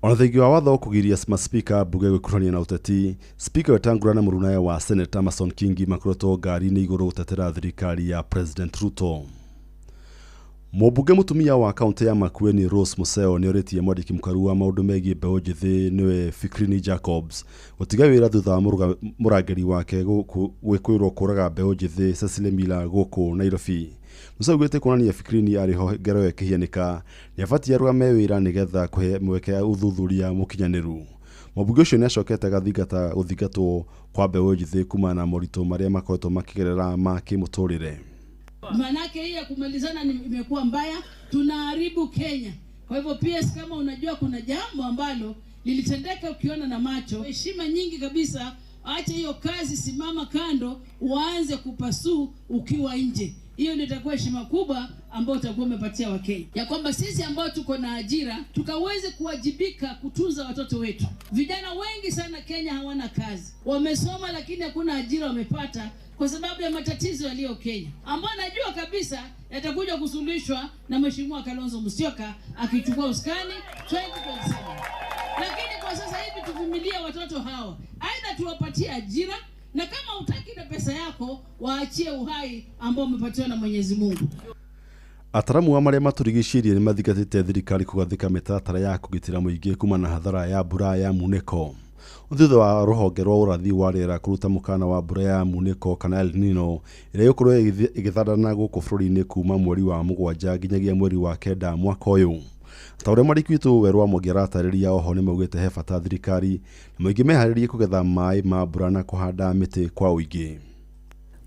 Ona thengia wa watho kũgiria maspika mbunge gwĩkuruhania na ũteti, spika Wetangula na mũrunawe wa seneta Amason Kingi makoretwo ngari-inĩ igũrũ gũtetera thirikari ya President Ruto. Mũmbunge mũtumia wa kaunti ya Makueni Rose Museo nĩorĩtie mwandĩki mũkaru wa maũndũ megiĩ mbeũ njĩthĩ nĩwe Fikrini Jacobs gũtiga wĩra thutha wa mũrangĩri wake gwĩkũĩrwo kũraga mbeũ njĩthĩ Cecily Miller gũkũ Nairobi. Museo augĩte kuonania Fikrini arĩ ho ngero ĩyo ĩkĩhianĩka nĩabatie arũgame wĩra nĩgetha kũhe mweke ũthuthuria mũkinyanĩru. Mũmbunge ũcio nĩacokete agathingata gũthingatwo kwa mbeũ njĩthĩ kumana na moritũ marĩa makoretwo makĩgerera ma kĩmũtũrĩre. Manake hii ya kumalizana imekuwa mbaya, tunaharibu Kenya. Kwa hivyo PS, kama unajua kuna jambo ambalo lilitendeka ukiona na macho, heshima nyingi kabisa, acha hiyo kazi, simama kando, uanze kupasuu ukiwa nje. Hiyo ndio itakuwa heshima kubwa ambayo utakuwa umepatia Wakenya, ya kwamba sisi ambao tuko na ajira tukaweze kuwajibika kutunza watoto wetu. Vijana wengi sana Kenya hawana kazi, wamesoma lakini hakuna ajira wamepata kwa sababu ya matatizo yaliyo Kenya, ambayo najua kabisa yatakuja kusuluhishwa na Mheshimiwa Kalonzo Musyoka akichukua usukani 2027. Lakini kwa sasa hivi tuvumilie watoto hawa, aidha tuwapatie ajira, na kama hutaki na pesa yako waachie uhai ambao umepatiwa na Mwenyezi Mungu. Ataramu a marĩa matũrigicĩirie nĩ mathingatĩte thirikari kũgathĩka mĩtaratara ya kũgitĩra mũingĩ kumana na hathara ya mbura ya munĩko thutha wa rũhonge rwa ũrathi wa rĩera kũruta mũkana wa mbura ya munĩko kana El Nino ĩrĩa ĩgũkorwo ĩgĩthandana gũkũ bũrũri-inĩ kuma mweri wa 7 nginyagia mweri wa 9 mwaka ũyũ. Ta ũrĩa mwandĩki witũ Werũ wa Mwangi aratarĩria oho nĩ maugĩte he bata thirikari na mũingĩ meharĩrie kũgetha maĩ ma mbura na kũhanda mĩtĩ kwa ũingĩ.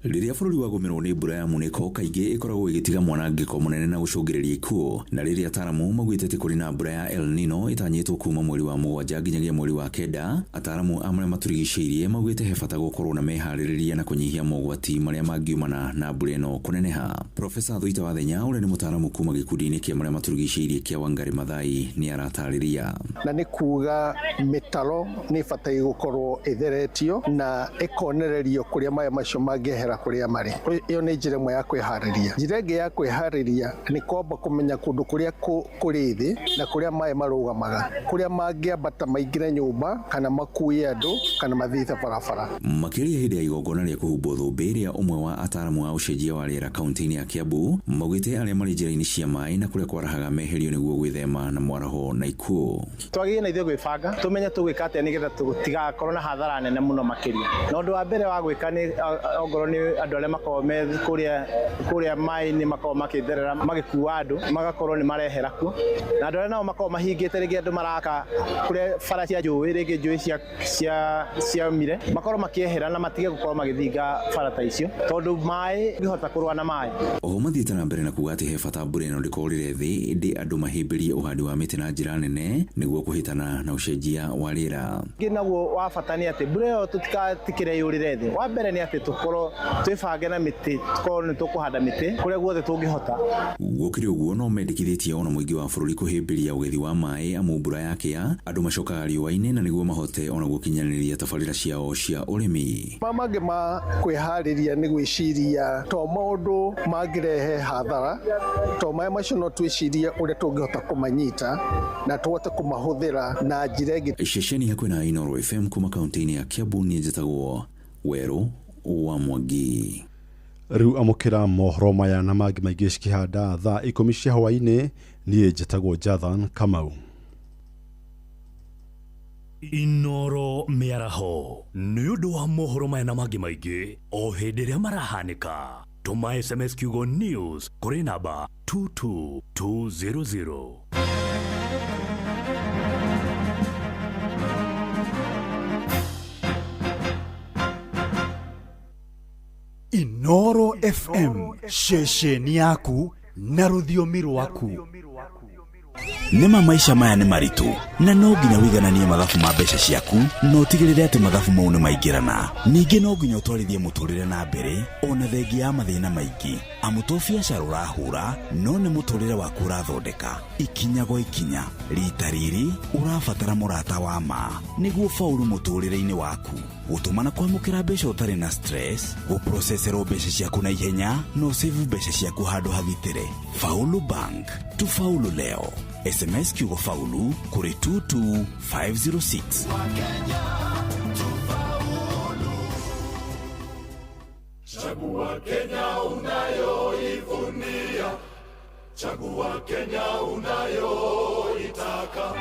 Rĩrĩa bũrũri wagũmĩrwo nĩ mbura ya munĩko kaingĩ ĩkoragwo ĩgĩtiga mwanangĩko mũnene na gũcũngĩrĩria ikuũ, na rĩrĩa ataramu maugĩte atĩ kũrĩ na mbura ya El Nino ĩtanyĩtwo kuma mweri wa 7 nginyagia mweri wa 9, ataramu a marĩa matũrigicĩirie maugĩte he bata gũkorwo na meharĩrĩria na kũnyihia mogwati marĩa mangiumana na mbura ĩno kũneneha. Profesa Thuita Wathenya ũrĩa nĩ mũtaramu kuma gĩkundi-inĩ kĩa marĩa matũrigicĩirie kĩa Wangari Maathai nĩ aratarĩria. Na nĩ kuga mĩtaro nĩ ĩbataire gũkorwo ĩtheretio na ĩkonererio kũrĩa maĩ macio mangĩehera kũrĩa marĩ. Ĩyo nĩ njĩra ĩmwe ya kwĩharĩria. Njĩra ĩngĩ ya kwĩharĩria nĩ kwamba kũmenya kũndũ kũrĩa kũrĩ thĩ na kũrĩa maĩ marũgamaga, kũrĩa mangĩambata maingĩre nyũmba kana makuie andũ kana mathiĩ barabara. Makĩria hĩndĩ ya igongona rĩa kũhumbwo thũmbĩ rĩa ũmwe wa ataramu a ũcenjia wa rĩera kaunti-inĩ ya Kiambu maugĩte arĩa marĩ njĩra-inĩ cia maĩ na kũrĩa kwarahaga meherio nĩguo gwĩthema na mwaraho na ikuũ. Twagĩrĩire na ithuĩ gwĩbanga tũmenye tũgwĩka atĩa nĩgetha tũtigakorwo na hathara nene mũno makĩria. Na ũndũ wa mbere wa gwĩka nĩ ongorwo nĩ andũ arĩa makoragwo me kũrĩa maĩ-inĩ makoragwo makĩtherera magĩkua andũ magakorwo nĩ marehera kuo, na andũ arĩa nao makoragwo mahingĩte rĩngĩ andũ maraka kũrĩa bara cia njũĩ rĩngĩ njũĩ ciaumire makorwo makĩehera na matige gũkorwo magĩthinga bara ta icio tondũ maĩ ngĩhota kũrũa na maĩ. Oho mathiĩte na mbere na kuga atĩ he bata mbura ĩno ndĩkorĩre thĩ ĩndĩ andũ mahĩmbĩrie ũhandi wa mĩtĩ na njĩra nene nĩguo kũhĩtana na ũcenjia wa rĩera. Ũngĩ naguo wa bata nĩ atĩ mbura ĩyo tũtigatikĩre yũrĩre thĩ. Wa mbere nĩ atĩ tũkorwo twĩbange na mĩtĩ, tũkorwo nĩ tũkũhanda mĩtĩ kũrĩa guothe tũngĩhota. Gũkĩrĩ ũguo no mendekithĩtie ona mũingĩ wa bũrũri kũhĩmbĩria ũgethi wa maĩ amu mbura yakĩa andũ macokaga riũa-inĩ na nĩguo mahote ona gũkinyanĩria tabarĩra ciao cia ũrĩmi. Mangĩ ma kwĩharĩria nĩ gwĩciria to maũndũ mangĩrehe hathara, to maĩ macio no twĩcirie ũrĩa tũngĩhota kũmanyita na tũhote kũmahũthĩra na njĩra ĩngĩ. Ceceni hakuhĩ na Inooro FM kuma kaunti-inĩ ya Kiambu niĩ njĩtagwo Werũ wa Mwangi. Rĩu amũkĩra mohoro maya na mangĩ maingĩ cikĩhanda thaa 10 cia hwaĩ-inĩ. Niĩ njĩtagwo Jathan Kamau. Inooro mĩaraho nĩ ũndũ wa mohoro maya na mangĩ maingĩ o hĩndĩ ĩrĩa marahanĩka. Tũma SMS kiugo news kũrĩ namba 22200. Inooro FM, ceceni yaku na rũthiomi rwaku. Nĩma maisha maya nĩ maritũ na no nginya wĩigananie mathabu ma mbeca ciaku na ũtigĩrĩre atĩ mathabu mau nĩ maingĩrana. Ningĩ no nginya ũtwarithie mũtũrĩre na mbere ona thengia ya mathĩna maingĩ, amu to biacara ũrahũra no nĩ mũtũrĩre waku ũrathondeka ikinya gwa ikinya. Rita rĩrĩ ũrabatara mũrata wa ma nĩguo faulu mũtũrĩre-inĩ waku, gũtũma na kwamũkĩra mbeca ũtarĩ na stress, gũproceserwo mbeca ciaku na ihenya na ũsave mbeca ciaku handũ hagitĩre. Faulu Bank, tufaulu leo. SMS kiugo faulu kuri 22506. Chagua Kenya unayoivunia, Chagua Kenya unayoitaka.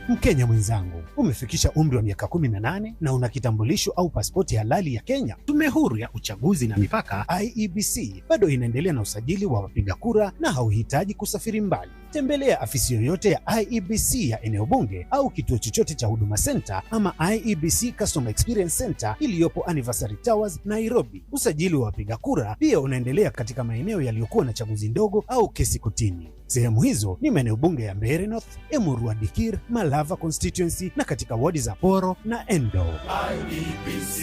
Mkenya mwenzangu, umefikisha umri wa miaka 18 na una kitambulisho au pasipoti halali ya Kenya. Tume Huru ya Uchaguzi na Mipaka IEBC bado inaendelea na usajili wa wapiga kura na hauhitaji kusafiri mbali. Tembelea afisi yoyote ya IEBC ya eneo bunge au kituo chochote cha Huduma Center ama IEBC Customer Experience Center iliyopo Anniversary Towers, Nairobi. Usajili wa wapiga kura pia unaendelea katika maeneo yaliyokuwa na chaguzi ndogo au kesi kotini. Sehemu hizo ni maeneo bunge ya Mbeere North, Emurua Dikirr, Malava constituency na katika wadi za Poro na Endo. IEBC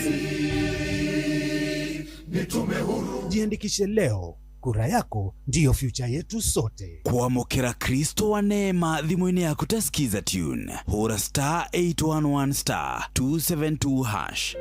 ni tume huru. Jiandikishe leo, kura yako ndiyo future yetu sote. Kwamũkĩra Kristo wa neema thimũ-inĩ yaku ta Skiza tune hũra star 811 star 272 hash.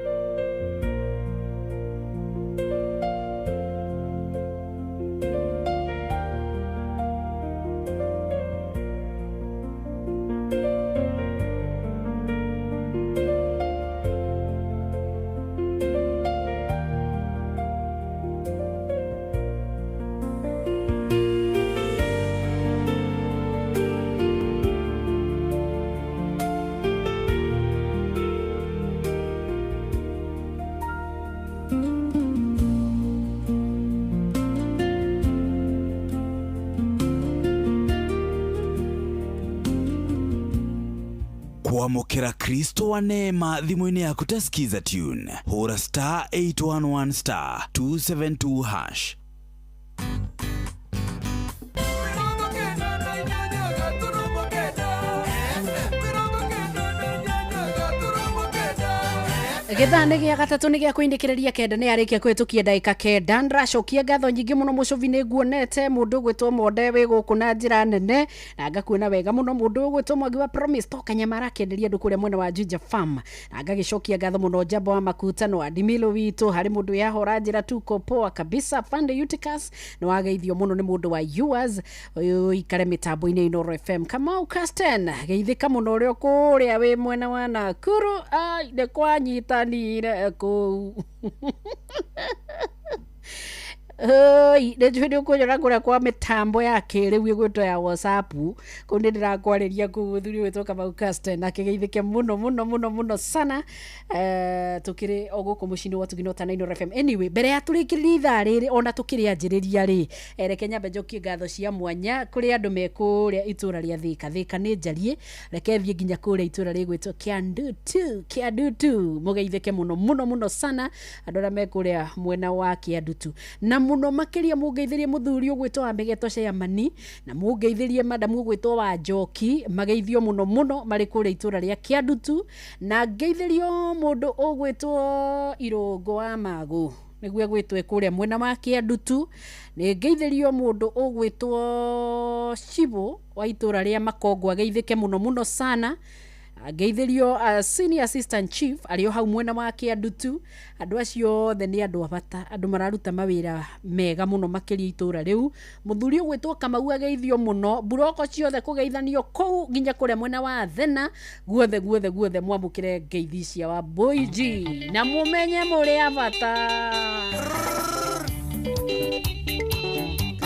Kwamũkĩra Kristo wa neema thimũ-inĩ yaku ta Skiza tune hũra star 811 star 272 hash. Gĩthaa nĩ gĩa gatatũ nĩ gĩa kwĩindĩkĩrĩria kenda nĩ arĩkia kũhĩtũkia ndagĩka kenda. Ndĩracokia ngatho nyingĩ mũno mũcũbi nĩ nguonete mũndũ ũgwĩtwo Monde wĩ gũkũ na njĩra nene na ngakuona wega mũno mũndũ ũgwĩtwo Mwangi wa Promise toka Nyamara akĩenderia andũ kũrĩa mwena wa Juja Farm na ngagĩcokia ngatho mũno Njamba wa Makutano Adimilo witũ harĩ mũndũ yahora njĩra tuko poa kabisa. Fande Eutychus nĩ wageithio mũno nĩ mũndũ wa yours ũyũ ikare mĩtambo-inĩ Inooro FM. Kamau Casten geithĩka mũno ũrĩa kũrĩa wĩ mwena wa Nakuru. Ai nĩ kwanyitanire kũu. Oi, nĩ njũĩ nĩ ũkũnyona kũrĩa kwa mĩtambo ya kĩrĩu ĩgwĩtwo ya WhatsApp kũu nĩ ndĩrakwarĩria kũu mũthuri ũgwĩtwo Kamau Casten akĩgeithĩke mũno mũno mũno mũno sana. Tũkĩrĩ o gũkũ mũciĩ-inĩ wa Tugino Tana Inooro FM. Anyway, mbere ya tũrĩkĩrĩria ithaa rĩrĩ ona tũkĩrĩanjĩrĩria rĩ, reke nyambe njokie ngatho cia mwanya kũrĩ andũ me kũrĩa itũra rĩa Thika. Thika nĩ njarie, reke thiĩ nginya kũrĩa itũra rĩgwĩtwo Kĩandutu. Kĩandutu mũgeithĩke mũno mũno mũno sana andũ arĩa me kũrĩa mwena wa Kĩandutu, na mũno makĩria mũngeithĩrie mũthuri ũgwĩtwo wa Mĩgeto Chairman na mũngeithĩrie madamu ũgwĩtwo wa Njoki, mageithio mũno mũno marĩ kũrĩa itũra rĩa Kĩandutu, na ngeithĩrio mũndũ ũgwĩtwo Irũngũ wa Magũ nĩguo egwĩtwo kũrĩa mwena wa Kĩandutu, nĩ ngeithĩrio mũndũ ũgwĩtwo Cibũ wa itũra rĩa Makongo ageithĩke mũno mũno sana. Ngeithĩrio senior assistant chief arĩ o hau mwena wa Kĩandutu. Andũ acio othe nĩ andũ a bata, andũ mararuta mawĩra mega mũno makĩria itũra rĩu. Mũthuri ũgwĩtwo Kamau ageithio mũno, mburoko ciothe kũgeithanio kũu nginya kũrĩa mwena wa Thena, guothe guothe guothe mwamũkĩre ngeithi cia wa Boiji na mũmenye mũrĩ a bata.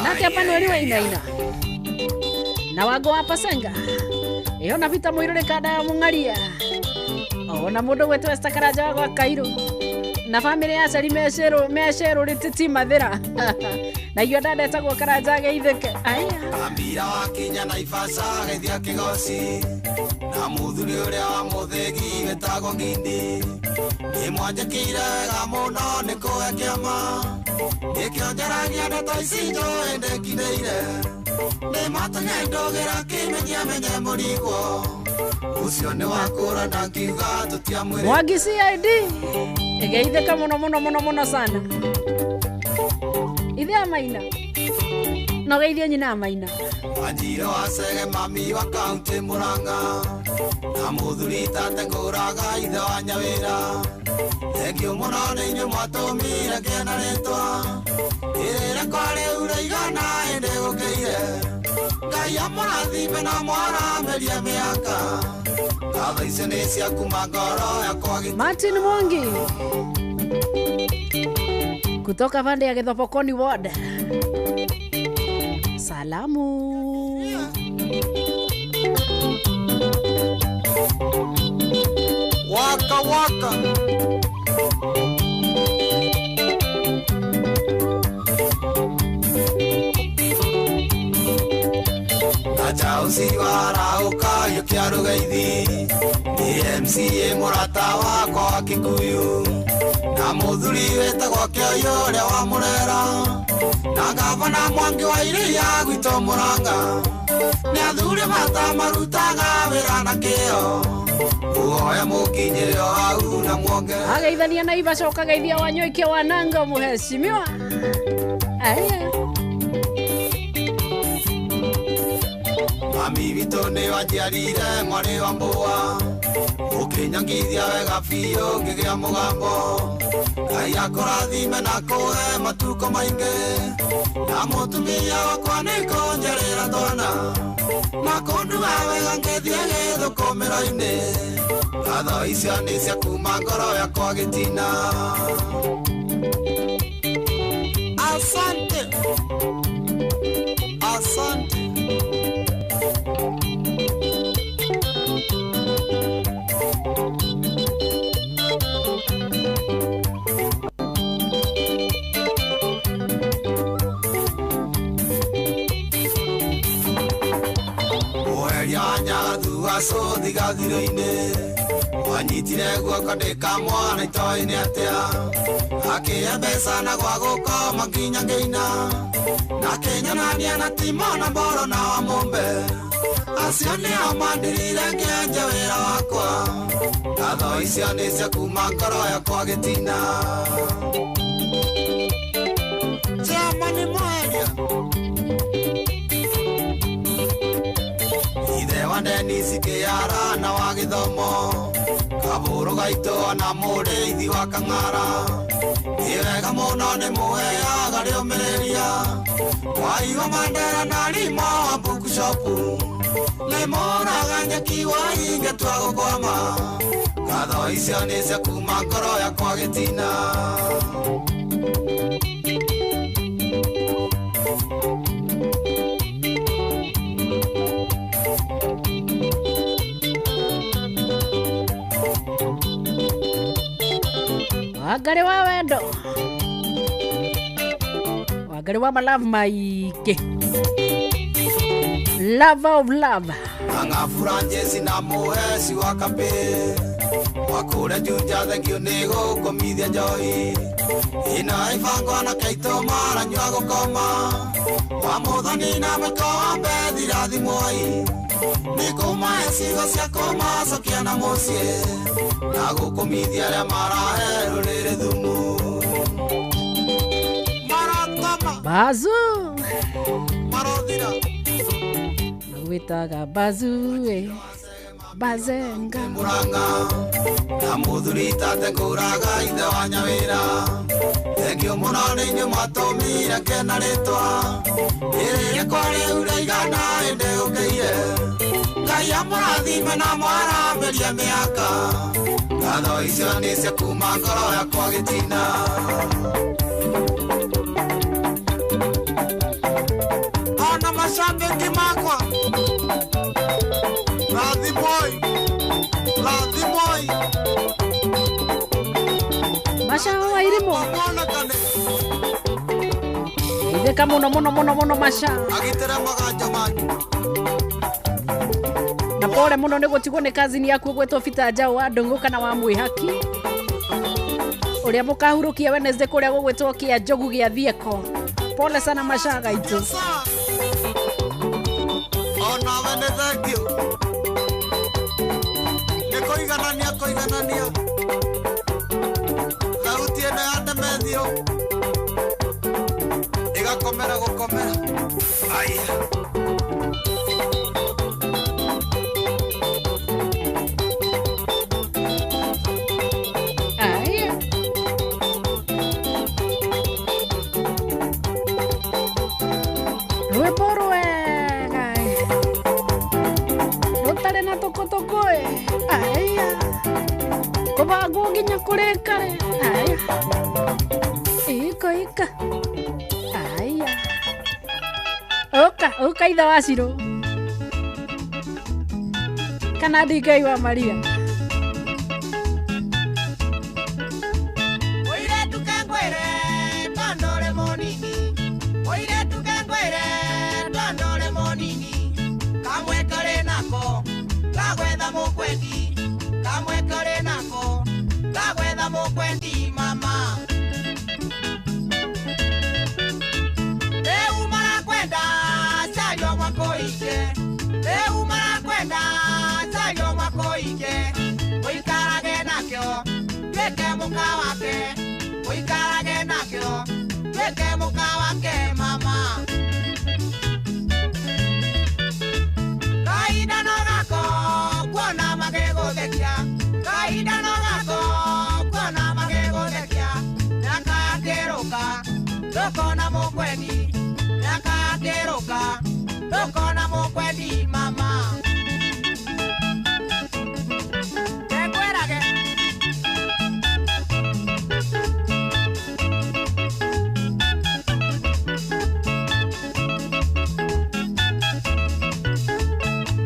Nake hapa nĩ wa inaina na Wango wa Pasenga iyo na Vita Muirure kanda ya Mung'aria ona mũndũ gwĩtwo Esther Karanja wa gwa Kairu na bamĩrĩ ya Cari mecerũ rĩtiti mathĩra na iyo dada etagwo Karanja ageithĩke. Aya Ambira wakinya Naivasha geithia kĩgoci na mũthuri ũrĩa wa mũthĩgi wĩtagwo Ngindi nĩ mwanjĩkĩire wega mũno nĩ kũhe kĩama nĩkĩo njaragia ndeto ici njũĩ ndĩkindĩire nĩ matũnye ndũgĩra kĩmenyia menye mũrigwo ũcio nĩ wakũra na ngiuga tũtiamwĩrĩ. Mwangi CID geithĩka mũno mũno mũno mũno sana. Ithe amaina no geithie nyina amaina. Wanjiro wa Cege mami wa kaunti Murang'a na mũthuri tate ngũraga ithe wa Nyawĩra thengio mũno nĩ inyuĩ mwatũmire ngĩe na rĩtwa ĩrĩra kwa rĩu rĩigana ĩndĩ gũkĩire Ngai amũrathime na mwaramĩrie mĩaka ngatho icio nĩ cia kuma ngoro yakwa. Martin Mwangi kutoka pande ya Githopokoni ward. Salamu. Waka waka. Nachausi warauka yukiarugaithi ni MCA murata wakwa wa Kikuyu na muthuri wetagwo Kĩoyũ ũrĩa wa Mũrera na gavana Mwangi wa Iria gwitũ Mũrang'a nĩ athuri matamarutaga wĩra na kĩo muoya mũkinyĩre o hau na muonge Ageithania na ibacoka geithia Wanyoike wananga muheshimiwa. Aya. Mami witũ nĩ wanjiarire mwarĩ wa mbũa ũkĩnyongithia wega biũ ngĩgĩa mũgambo Ngai akũrathime na kũhe matukũ maingĩ na mũtumia wakwa nĩ kũnjarĩra twana na kũnduga wega ngĩthiĩ gĩthũkũmĩro-inĩ ngatho icio nĩ cia kuma ngoro yakwa gĩtina. Asante. Asante. Sothi gathiro-inĩ wanyitire guoko ndĩ kamwana itoĩ nĩ atĩa akĩhe mbeca na gwa gũkoma nginya ngĩina na kĩnyonania na Timo na Mboro na Wamũmbe acio nĩo mandirire ngĩanjia wĩra wakwa ngatho icio nĩ cia kuma ngoro yakwa gĩtina. Chairman Mwaria Dennis Kĩara na wa gĩthomo kabũrũ gaitũ ona mũrĩithi wa Kang'ara nĩ wega mũno nĩ mũheaga rĩũmĩrĩria waiwa Mandera na Rimo wa bookshop nĩ mũraga nyeki wa ingetua gũkwama ngatho icio nĩ cia kuma ngoro yakwa gĩtina. Wangari wa wendo Wangari wa malove maingĩ Lover of love Ang'abura njeci na mũheci wa kapĩ wakũrĩa Juja thengio nĩ gũkũmithia njohi ina ibango na kaitũ maranyua gũkoma wa mũthoni na mwĩko wa mbethi rathimwoi nĩ kũmahe cigo cia kũmacokia na mũciĩ na gũkũmithia arĩa marahe rũrĩrĩ thumu. Maratama Bazu Marothira Magwĩtaga Bazu eh. Bazenga Murang'a na mũthuri tate ngũraga ithe wa Nyawĩra thengio mũno nĩ inyuĩ mwatũmire ngena rĩtwa rĩrĩ rĩakwa rĩu rĩigana ĩndĩ ũkĩire Ngai amũrathime na mwarambĩrie mĩaka ngatho icio nĩ cia kuma ngoro yakwa gĩtina. Ona mashabiki makwa Rathi boy Rathi boy Masha wa Irimo Itheka mũno mũno mũno mũno Masha Agitĩra maganja manyu na pole mũno nĩ gũtigwo nĩ kazini yaku ũgwĩtwo Peter Njau wa Ndũng'ũ kana wa Mwĩhaki ũrĩa mũkahurũkia Wednesday kũrĩa gũgwĩtwo kĩa Njogu gĩa Thieko. Pole sana Masha gaitũ. Onawe nĩ thengio nĩ kũiganania kũiganania thauti ĩno ya Ndemethio ĩgakomera gũkomera aya. Aya. Rwĩmbo rwega rũtarĩ na tũkũtũkũ aya kũbangwo nginya kũrĩkare aya iko ika aya Ũka ũka ithe wa Cirũ kana DK wa Maria. Mũirĩtu kengwĩre tondũ ũrĩ mũnini, mũirĩtu kengwĩre tondũ ũrĩ mũnini, kamwe karĩ nako gagwetha mũkwendi, kamwe karĩ nako gagwetha mũkwendi mama. Rĩu marakwenda cario mwakũike, rĩu marakwenda cario mwakũike, ũikarage nakĩo tuĩke mũka wake, ũikarage nakĩo tuĩke mũka wake mama. Kahinda no gako kuona magĩgũthekia, kahinda no gako kuona magĩgũthekia, mĩaka yakĩrũka ndũkona mũkwendi, mĩaka yakĩrũka ndũkona mũkwendi mama. Ngwĩrage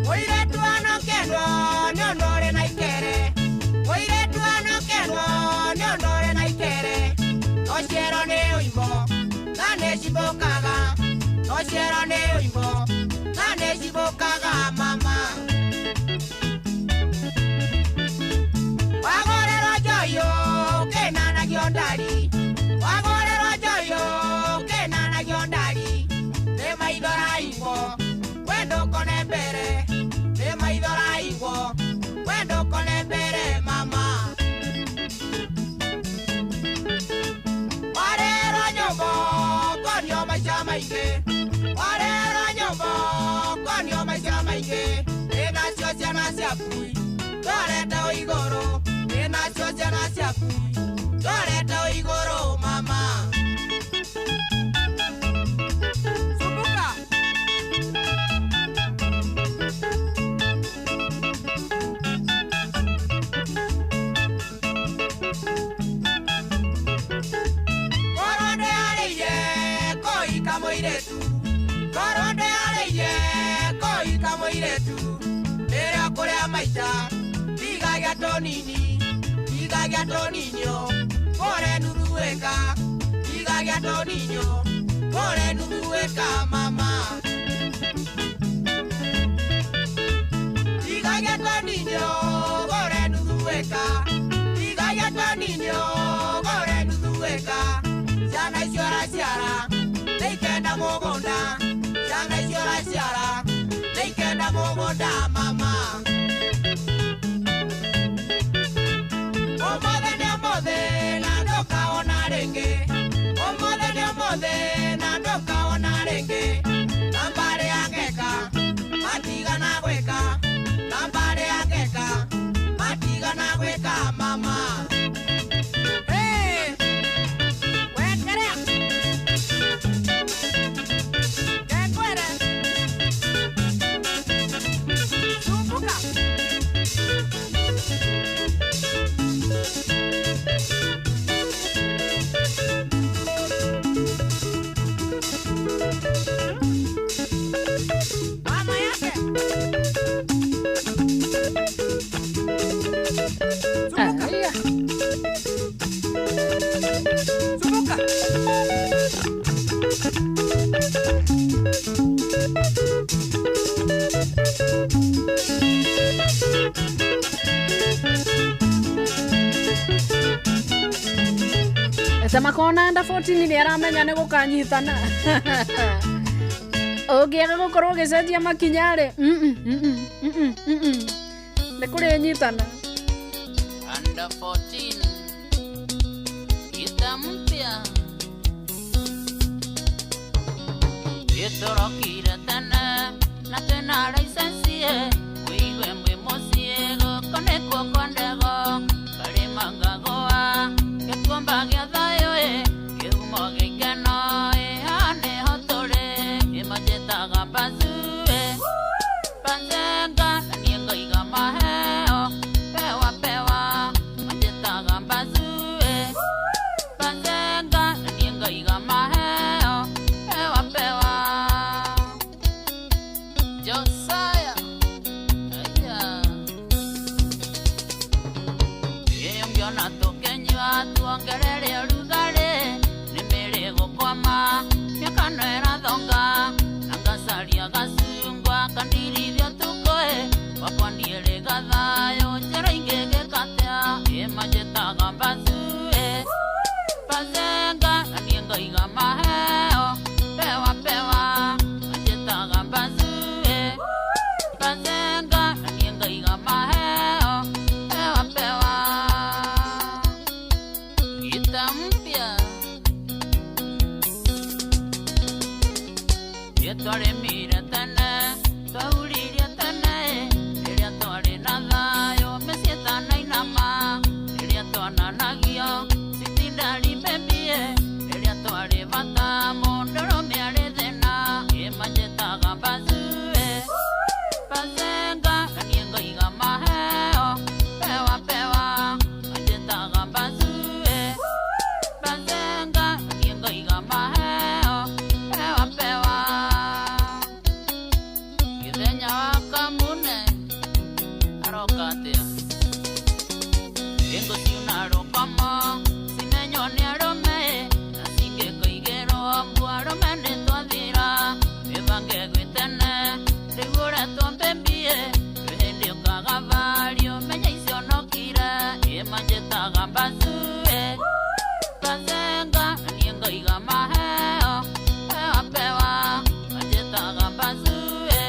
mũirĩtu anokendwo nĩ ũndũ ũrĩ na ikere, mũirĩtu anokendwo nĩ ũndũ ũrĩ na ikere, no ciero nĩ ũimbo na nĩ cimbũkaga, no ciero nĩ ũimbo na nĩ cimbũkaga mama. Wagũrĩrwo njohi ũkĩnanagio ndari, wagũrĩrwo njohi ũkĩnanagio ndari, nĩ maitho raigwo we ndũkone mbere, nĩ maitho raigwo we ndũkone mbere mama. Warerwo nyũmba ũkonio maica maingĩ, warerwo nyũmba ũkonio maica maingĩ, ĩnacio ciana ciaku twarete igũrũ, ĩnacio ciana ciaku twarete igũrũ mama. Sumbuka. Korwo ndĩarĩire kũhika mũirĩtu, korwo ndĩarĩire kũhika mũirĩtu, rĩrĩa kũrĩa maica tigagia tũnini, tigagia tũninio kũrĩ nuthu ĩka, tigagia tũninio kũrĩ nuthu ĩka mama. Tigagia tũninio kũrĩ nuthu ĩka, tigagia tũninio kũrĩ nuthu ĩka, ciana icio ũraciara nĩikenda mũgũnda, ciana icio ũraciara nĩikenda mũgũnda mama. Ũmũthĩ nĩ ũmũthĩ na ndũkaona rĩngĩ, ũmũthĩ nĩ ũmũthĩ na ndũkaona rĩngĩ, na mbarĩ ya ngeka matigana gwĩka, na mbarĩ ya ngeka matigana gwĩka mama. Hey! Wekerea. Ngekwĩre. Sumbuka. Mama yake. Aya. Sumbuka. Tamakona nda 14 nĩ aramenya nĩ gũkanyitana. Ũngĩaga gũkorwo ũgĩcenjia makinya rĩ, nĩ kũrĩ nyitana. Under 14 gita mpya gĩtũrokire tene na twĩna license wĩigue mwĩ mũciĩ gũkũ nĩkuo kwa ndego karĩma ngagũa gĩtuamba gĩa thayũ ĩ kĩhumo gĩa ikeno ĩ haha nĩho tũrĩ ĩmanjĩtaga mbazu ĩ Bazenga na niĩ ngaiga maheo pewa pewa manjĩtaga mbazu ĩ Bazenga na niĩ ngaiga maheo pewa pewa. Twarĩmire tene twauririe tene rĩrĩa twarĩ na thayũ mĩciĩ tanainama rĩrĩa twananagio citindari mbembie rĩrĩa twarĩ bata mũndũrũme arĩ thĩna ĩmanjĩtaga mbazue bazenga na niĩ ngoiga maheo pewa pewa manjĩtaga mbazue bazenga na niĩ ngoiga maheo pewa pewa Githenya wa Kamune aroka atia Ingo ciuna rũkomo cimenywo nĩ arũme na cingĩkoigĩrwo mbu arũme nĩ twathira wĩbange gwĩ tene rĩu ũretwo mbembie kwĩ hĩndĩ ũkagabario menya icio nokire ĩmanjĩtaga mbazue bazenga na niĩ ngoiga maheo pewa pewa manjĩtaga mbazue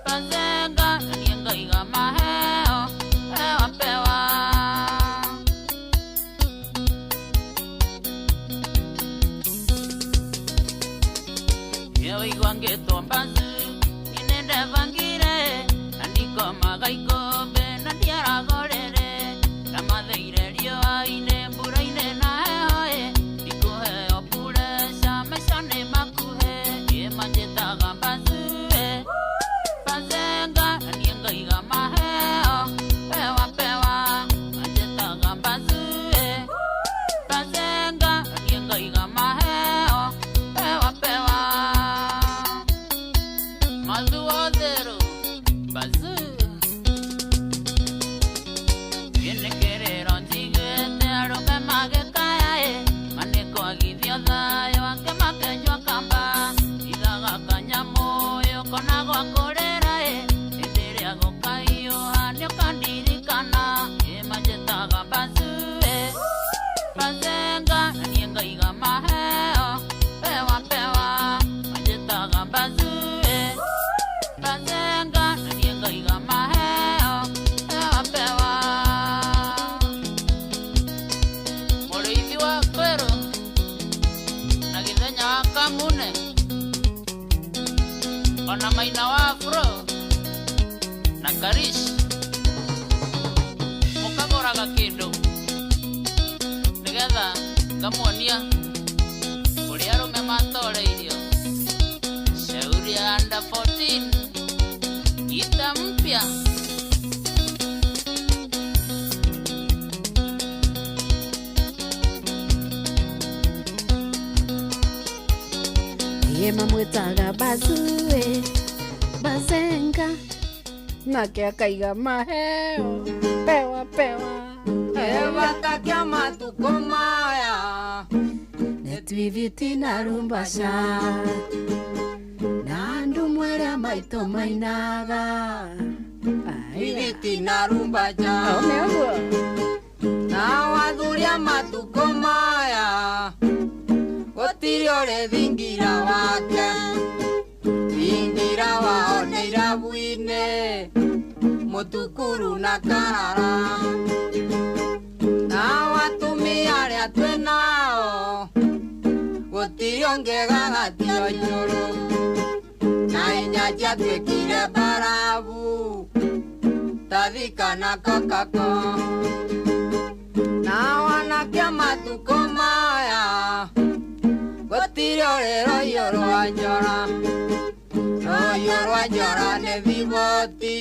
bazenga na niĩ ngoiga maheo pewa pewa Yewaigua ngĩtwo mbazu niĩ nĩndebangire na ndikomaga ikũmbĩ na ndiaragorere ndamatheire riũa-inĩ mbura-inĩ na heho-ĩ ndikũheo pureca maica nĩ makuhĩ ĩmanjĩtaga mbazue bazenga na niĩ ngoiga maheo pewa pewa manjĩtaga mbazue bazenga na niĩ ngoiga maheo pewa pewa Mazuotheru bazu Gĩnĩkĩrĩro njiguĩte arũme magĩkaya-ĩ manĩkwagithio thayũ angĩ makenyua kamba ithaga kanyamũyũ kona gwa kũrĩra-ĩ hĩndĩ ĩrĩa gũkahiũha nĩũkandirikana ĩmanjĩtaga mbazue bazenga na niĩ ngoiga maheo pewa pewa manjĩtaga mbazue bazenga na niĩ ngoiga maheo pewa pewa Mũrĩithi wa Kwerũ na Gĩthenya wa Kamune ona Maina wa Afro na Karish mũkagũraga kĩndũ nĩgetha ngamuonia ũrĩa arũme matoreirio shauri ya under 14 gita mpya Ĩmamwĩtaga bazue bazenga nake akaiga maheo pewa pewa Kĩbata kĩa matukũ maya netwithiti na rumbasha na andũ mwere maitũ mainaga Twithiti na rumbaca nĩ ũguo na athuri a matukũ maya gũtirĩ ũrĩ thingira wake thingira wao nĩ irabu-inĩ mũtukuru na karara nao atumia arĩa twĩ nao gũtirĩ ũngĩgagatio njũrũ na inya ciatuĩkire mbarabu tathika na kokako nao anake a matukũ maya gũtirĩ ũrĩ rũhiũ rwa njora rũhiũ rwa njora nĩ thiboti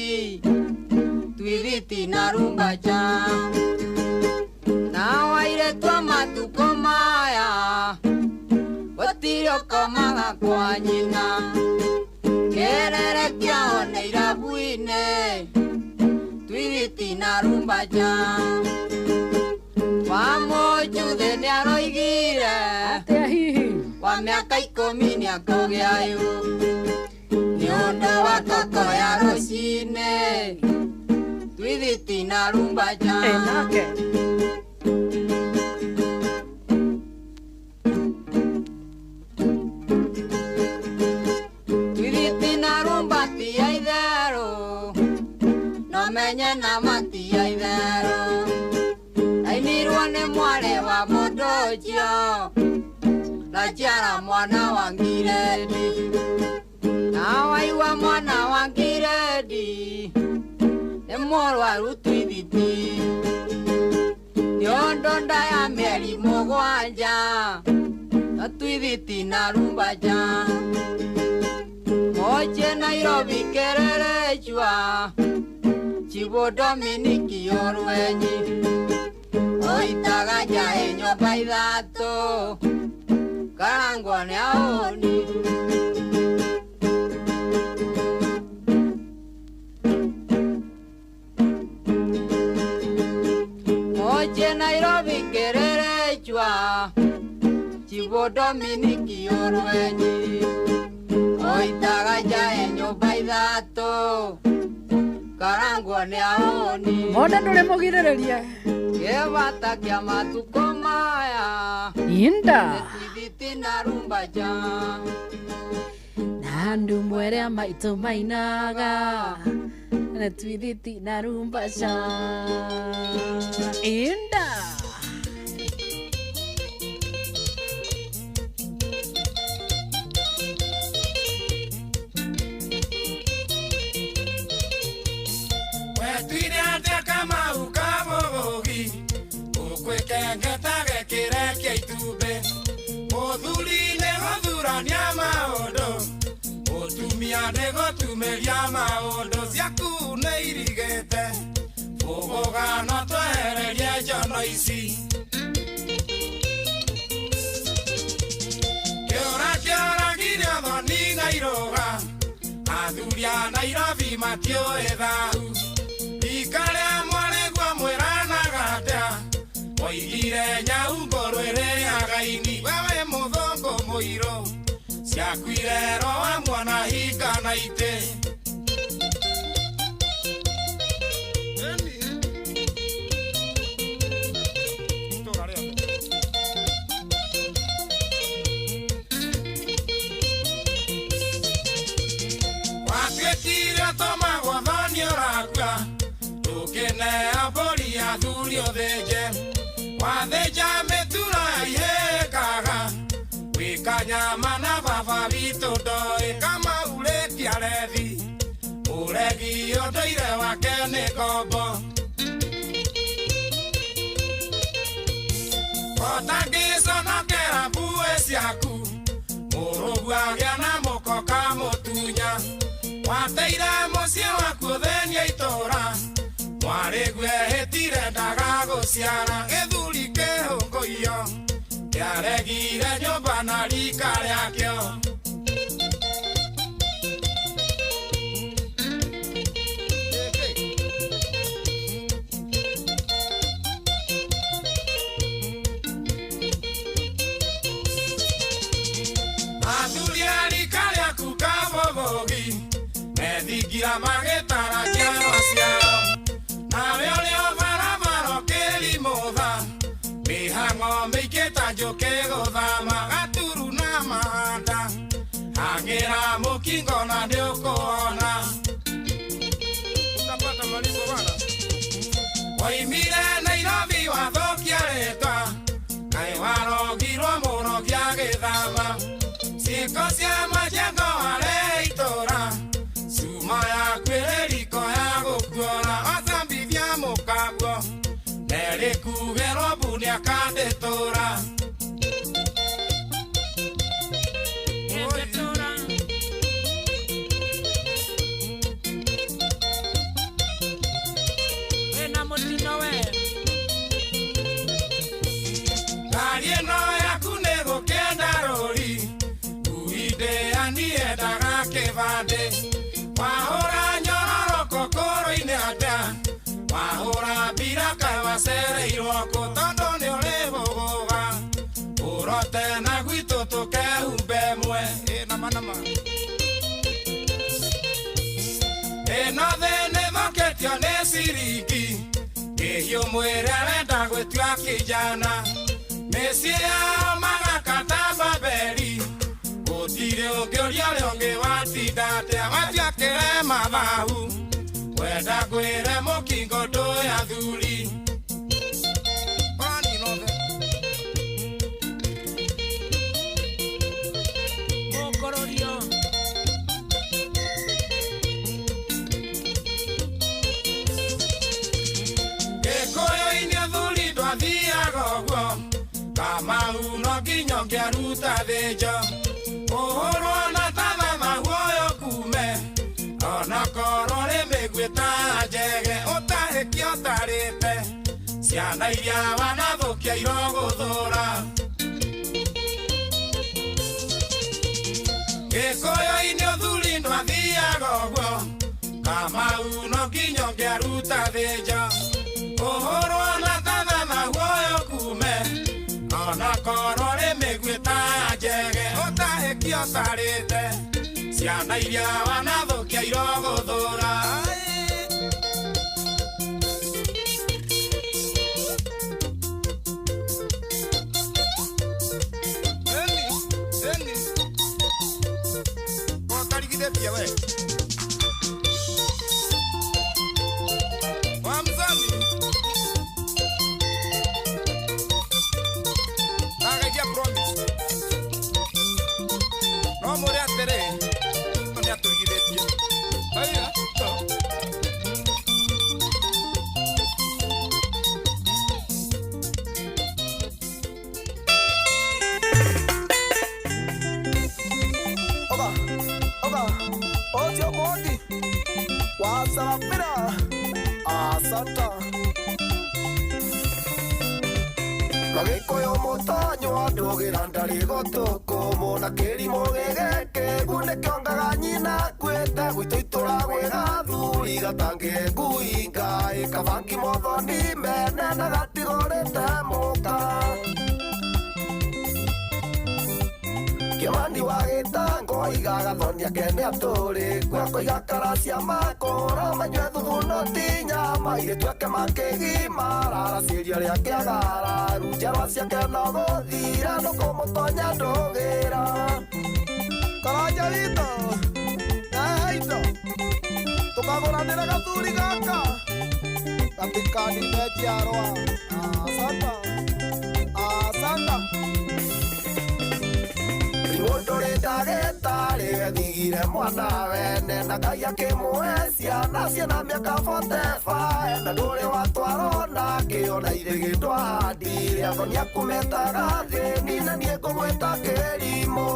twithiti na rumbaca nao airĩtu a matukũ maya gũtirĩ ũkomaga kwa nyina kĩrere kĩao nĩ irabu-inĩ twithiti na rumbaca wa mũnjuthĩ nĩaroigire atĩa hihi wa mĩaka ikũmi nĩakũgĩa ihu nĩ ũndũ wa koko ya rũcinĩ twithiti na rumbaca nake twithiti na rumba ti ya itherũ no menye na mati ya itherũ ainirwo nĩ mwarĩ wa mũndũ ũcio Rachiara mwana wa ngiredi. Mũrwaru twithiti Nĩondo nda ya mĩeri mũgwanja Na twithiti na rumbaja Moche Nairobi kererechwa Chibo Dominiki Orwenyi Oitaga njaĩ nyũmba ithatũ Karangwo nĩ ahũni. Moche Nairobi kererechwa Chibo Dominiki Orwenyi Oitaga njaĩ nyũmba ithatũ Karangwo nĩ ahũni. Mbona ndũrĩ mũgirĩrĩrie Kĩbata kĩa matukũ maya Inda Twithiti na rumbaja na ndumbo ĩrĩa maitũ mainaga na twithiti na rumbaca Inda. Wetwire atĩa Kamau Kamũgũgi ũkwĩkengeta gĩkĩrekia itumbĩ mũthuri nĩ gũthurania maũndũ mũtumia nĩ gũtumĩria maũndũ ciaku nĩ irigĩte bũgũgano twehererie njono ici kĩũra kĩoragire ũthoni na irũga athuri a Nairobi matiũĩ thahu rika rĩa mwarĩguo mwĩranaga atĩa oigire nyau ngũrũ ĩrĩaga ini wewe mũthũngũ mũirũ ciakuire roa mwana hinga na itĩ. Watuĩkire ũtũmagwo thoni ũrakua ndũkĩneo mbũri athuri ũthĩnje wathĩnja mĩturo yaihĩkaga gwĩka nyama na baba witũ ndoĩ kamaurĩtia rethi ũregi ũndũire wake nĩ ngombo ũtangĩconokera mbuĩ ciaku mũrũgu agĩa na mũko kamũtunya wateire mũciĩ waku ũthĩnia itũra mwarĩguo ehĩtire ndagagũciara gĩthuri kĩhũngũiyo kĩaregire nyũmba na rika rĩakĩo. Athuri a rika rĩaku Kamũgũgi methingira magĩtara njiarwa ciao nawe ũrĩ o barabara ũkĩrimũtha mĩhang'o mĩingĩ ta njũkĩ gũthama gaturu na mahanda hang'ĩra mũkingo na nĩũkũona. Utapata malipo bana. Woimire Nairobi wathũkia rĩtwa kaĩ warogirwo mũrogi agĩthama ciĩko cia majengo warehe itũra cuma yaku ĩrĩ riko ya gũkuora wacambithia mũkaguo nerĩkugĩrwo mbu nĩakandĩtũra. Wĩna mũtino we Ngari ĩno yaku nĩ gũkĩenda rũri ngui ndĩani yendaga kĩbandĩ wahũra nyororoko kũrũ-inĩ atĩa wahũra mbira kaĩ wacereirwo kũ tondũ nĩ ũrĩ bũgũga ũrote na gwitũ tũkehumbe ĩmwe ĩ nama nama ĩno thĩ nĩ thũkĩtio nĩ ciringi kĩhiũ mwĩrĩ arenda gwĩtua kijana mĩciĩ yao magaka ta Babeli gũtirĩ ũngĩũria ũrĩa ũngĩ watinda atĩa watiakĩre mathahu wenda kwĩre mũkingo ndũĩ athuri. Mũkũrũrio ũngĩaruta thĩnjo ũhũrwo na tathatha guoyo kume onakorwo rĩ mĩguĩ ta njege ũtahĩkio ũtarĩte ciana iria wanathũkia irogũthũra Gĩkũyũ-inĩ ũthuri ndwathiaga ũguo Kamau no nginya ũngĩaruta thĩnjo ũhũrwo na tathatha guoyo kume onakorwo rĩ mĩguĩ ta njege ũtahĩkio ũtarĩte ciana iria wanathũkia irogũthũra. Utarigithĩtie we wa mzani ndagaikia promise no mũre atĩrĩ nĩ atũigithĩtie aya. Ojo Mwangi wa Sarafina, asante. Gagĩkũyũ mũtonyo ndũgĩra ndarĩ gũtũkũ mũna kĩrimũ gĩgĩkĩgu nĩkĩongaga nyina akuĩte gwitũ itũra gwĩ gathuri gatangĩ ngui ngai kabangi mothoni mene na gatigũrĩte mũka. Kĩmani wa gĩtango aigaga thoni ake nĩ atũrĩ gwakoiga karacia makũra manyue thubu no ti nyama airĩtu ake makĩgimara racĩria rĩa kĩagara njiarwa ciake no gũthira no kũmũtonya ndũgĩra. Karanja witũ na indo tũkagũranĩra gathuri gaka gatikanine njiarwa. Asanta asanta. Mũndũ ũrĩ ndagĩtarĩ ethigire mwana wene na Ngai akĩmũhe ciana ciĩna mĩaka 45 na ndũrĩ watwarwo nakĩo na irĩgĩ ndwahandire athoni aku metaga thĩni na niĩ ngũmwĩta kĩrimũ.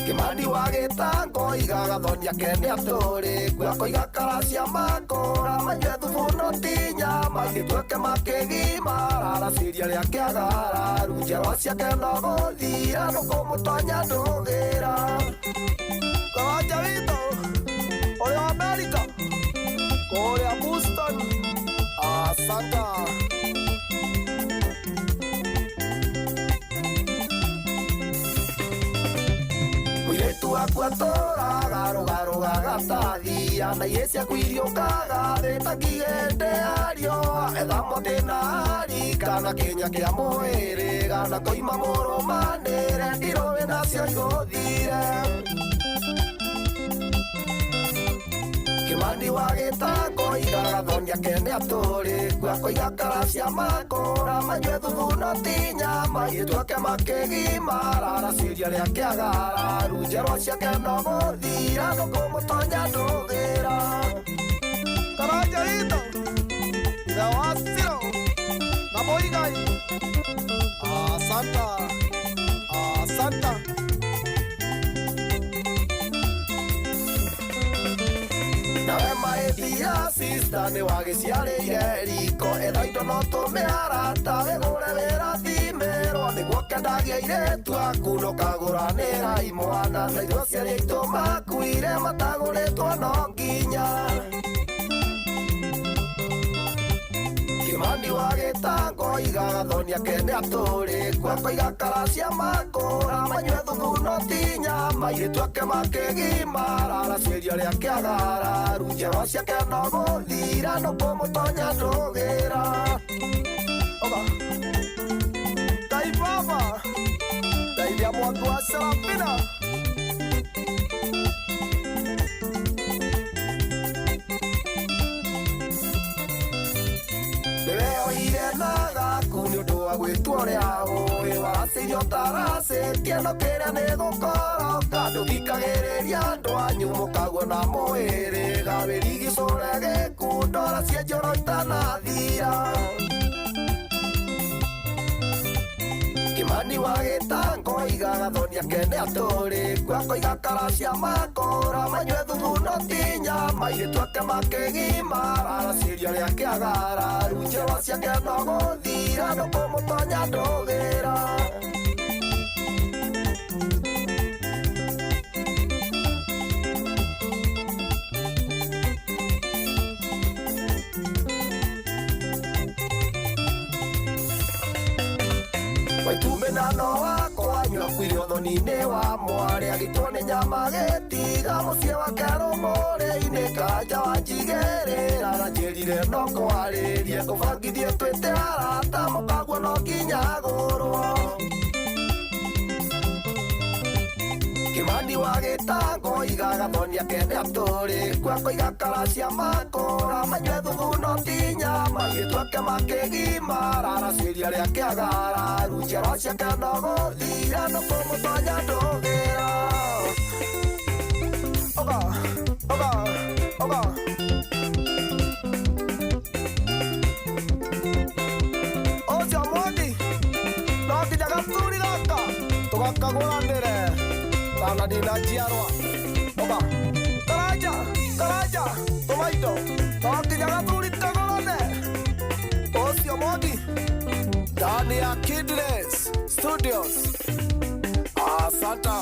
Kĩmani wa gĩtango aigaga thoni ake nĩ atũrĩ gwakoiga karacia makũra manyue thubu no ti nyama airĩtu ake makĩgimara racĩria rĩa kĩagara njiarwa ciake no gũthira no kũmũtonya ndũgĩra. Karanja witũ ũrĩa wa Amerika kũrĩa Boston, asanta. Mũirĩtu waku atũraga rũgarũgaga tathia na iĩ ciaku iriũkaga thĩ ta kĩgĩndĩ ariũa etha mũtĩ na arika na kĩnya kĩa mwĩrĩga na koima mũrũmanĩre ndirũĩ nacio igũthire. Kĩmani wa gĩtango aigaga thoni ake nĩ atũrĩ gwakoiga karacia makũra manyue thubu no ti nyama airĩtu ake makĩgimara racĩria rĩa kĩagara njiarwa ciake no gũthira no kũmũtonya ndũgĩra. Karanja witũ ithe wa Ciro na Mũigai, asanta asanta. Nawe maĩthia sista nĩ wagĩciarĩire riko etha indo no tũmĩarata wĩgũre wĩra thimĩrwo nĩguo kendagia airĩtu aku ndũkagũranĩra imwana na ithuĩ aciari aitũ makuire matagũrĩtwo no nginya. Kĩmani wa gĩtango aigaga thoni ake nĩ atũrĩ gwakoiga karacia makũra manyue thubu no ti nyama airĩtu ake makĩgimara racĩria rĩa kĩagara njiarwa ciake no gũthira no kũmũtonya ndũgĩra. Ngai baba ndeithia Mwangi wa Serafina. Nĩweoire na gaku nĩ ũndũ wa gwĩtua ũrĩa ũĩ waracĩirio ũtaracĩtie no kĩrĩa nĩ gũkoroka ndũthikagĩrĩria andũ anyu mũkaguo na mwĩrĩga wĩrigicũre gĩkundo racie njoro itanathira. Kimani wa gĩtango igaga thoni akene atũrĩ kwakoiga karacia makũra manyue thubu no ti nyama airĩtu ake makĩgima aracĩria rĩa kĩagara runjerwa ciake no gũthira ndũkũmũtonya ndũgĩra. Waitumbe na no wakwa nyua kwire ũthoni-inĩ wa mwarĩ agĩtwo nĩ nyama gĩtiga mũciĩ wake rũmũrĩ-inĩ kanja wanjigĩrĩra na njĩrire no kwarĩrie ngũbangithie twĩte arata mũkaguo no nginya agũrwo. Kimani wa gĩtango igaga thoni akene atũrĩ kwakoiga karacia makũra manyue thubu no ti nyama airĩtu ake makĩgima aracĩria rĩa kĩagara runjerwa ciake no gũthira ndũkũmũtonya ndũgĩra. Oga, oga, oga. Ũcio Mwangi no nginya gaturi gaka tũgakagũranĩre kana ndina njiarwa. Oga, karanja, karanja, tũma indo no nginya gathuri kagũrane. Ũcio Mwangi ndani ya Kidless Studios. Asante.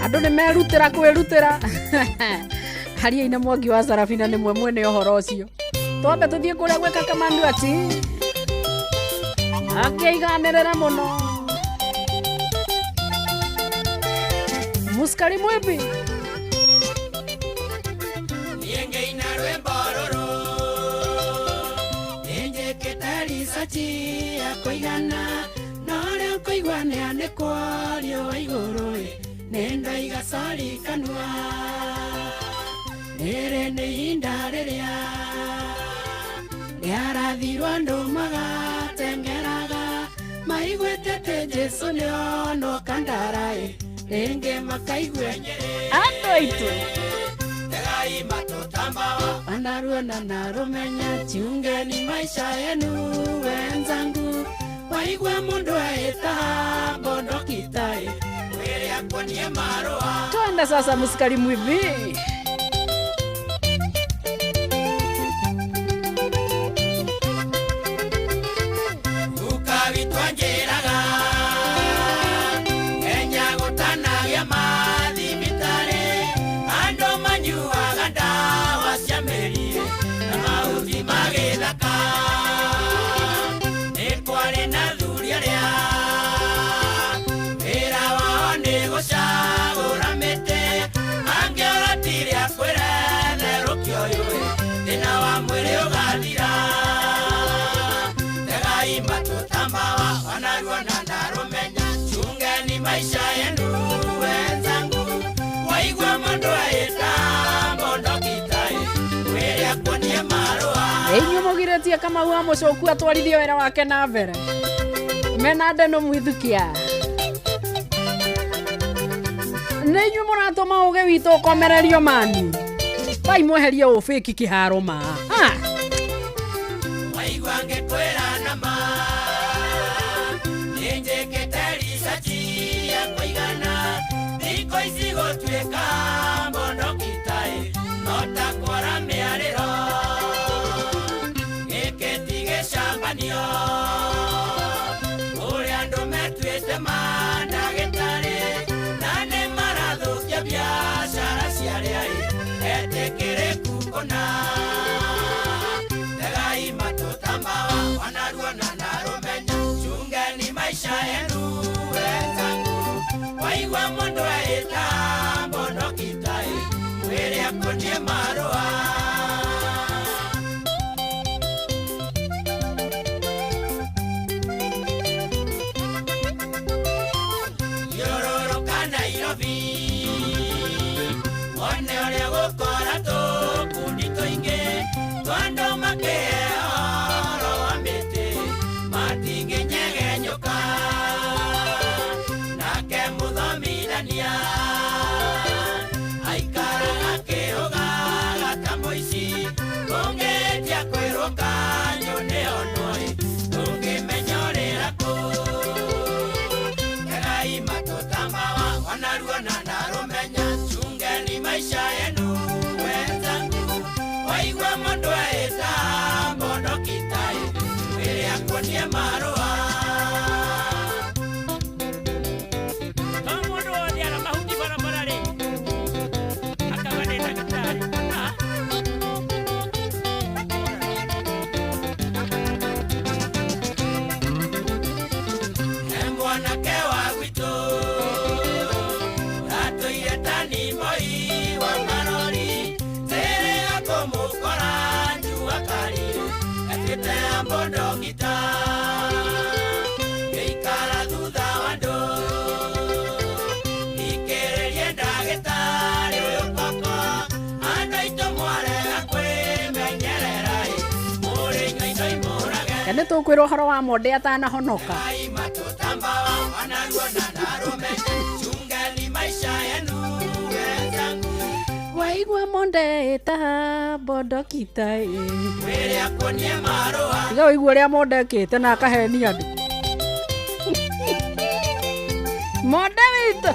Andũ nĩ merutĩra kwĩrutĩra haria ina Mwangi wa Sarafina nĩ mwe mwene ũhoro ũcio. Twambe tũthiĩ kũrĩa gwĩka Kamandu ati akĩiganĩrĩre mũno muskari mwibi. Niĩ ngĩina rwĩmbo rũrũ nĩnjĩkĩte ricaci ya kũigana no rĩu kũigua nĩanĩkwo riũa igũrũ ĩ nĩndaiga cori kanua rĩrĩ nĩ ihinda rĩrĩa rĩarathirwo andũ magateng'eraga maiguĩte atĩ Jesũ nĩonoka ndara ĩ rĩngĩ makaigua andũ aitũ tegai matũtambawa wanaruona na rũmenya chungeni maisha yenu wenzangu waigua mũndũ aĩta mbondokita ĩ mwĩrĩ akuonie marũa. Twende sasa muskari mwibi. Ukawitwanjĩraga Kenya gũtanagĩa mathibitarĩ andũ manyuaga ndawa cia mĩri na mahuti ma gĩthaka nĩ kwarĩ na athuri arĩa wĩra wao nĩ gũcagũra mĩtĩ angĩora ti rĩa kwĩretherũkia ũyũ ĩ thĩna wa mwĩrĩ ũgathira. Tegai matũtambawa wanaruona na rũmenya chungeni maisha yenu wenzangu waigua mũndũ aĩta mbondokita ĩ mwĩrĩ akuonie marũa. Inyuĩ mũgirĩtie Kamau wa Mũcũku atwarithie wĩra wake na mbere mena ndeno mwithukia nĩ inyuĩ mũratũma ũgĩ witũ ũkomererio mani bai mweherie ũbĩki kĩharo ma. Ah. Waigua ngĩkwĩra nama nĩnjĩkĩte ricaci ya kũigana thikũ ici gũtuĩka mbondokita ĩ no ta kwara mĩarĩro gĩkĩ ti gĩcambanio ũrĩa andũ metuĩte mandagĩtarĩ na nĩ marathũkia biacara cia arĩa ĩ etĩkĩrĩku kũna. Tegai matũtambawa wanaruona na rũmenya chungeni maisha yenu wenzangu waigua mũndũ aĩta mbondokita ĩ mwĩrĩ akuonie marũa. Thiũrũrũka Nairobi wone ũrĩa gũkora tũkundi tũingĩ twa andũ makĩheo ũhoro wa mĩtĩ matingĩnyegenyũka nake mũthomithania Kana tũkwĩra ũhoro wa monde atanahonoka. Waigua monde ĩta bondokita ĩ. Tiga ũigue ũrĩa monde ekĩte na akahenia andũ. Monde witũ.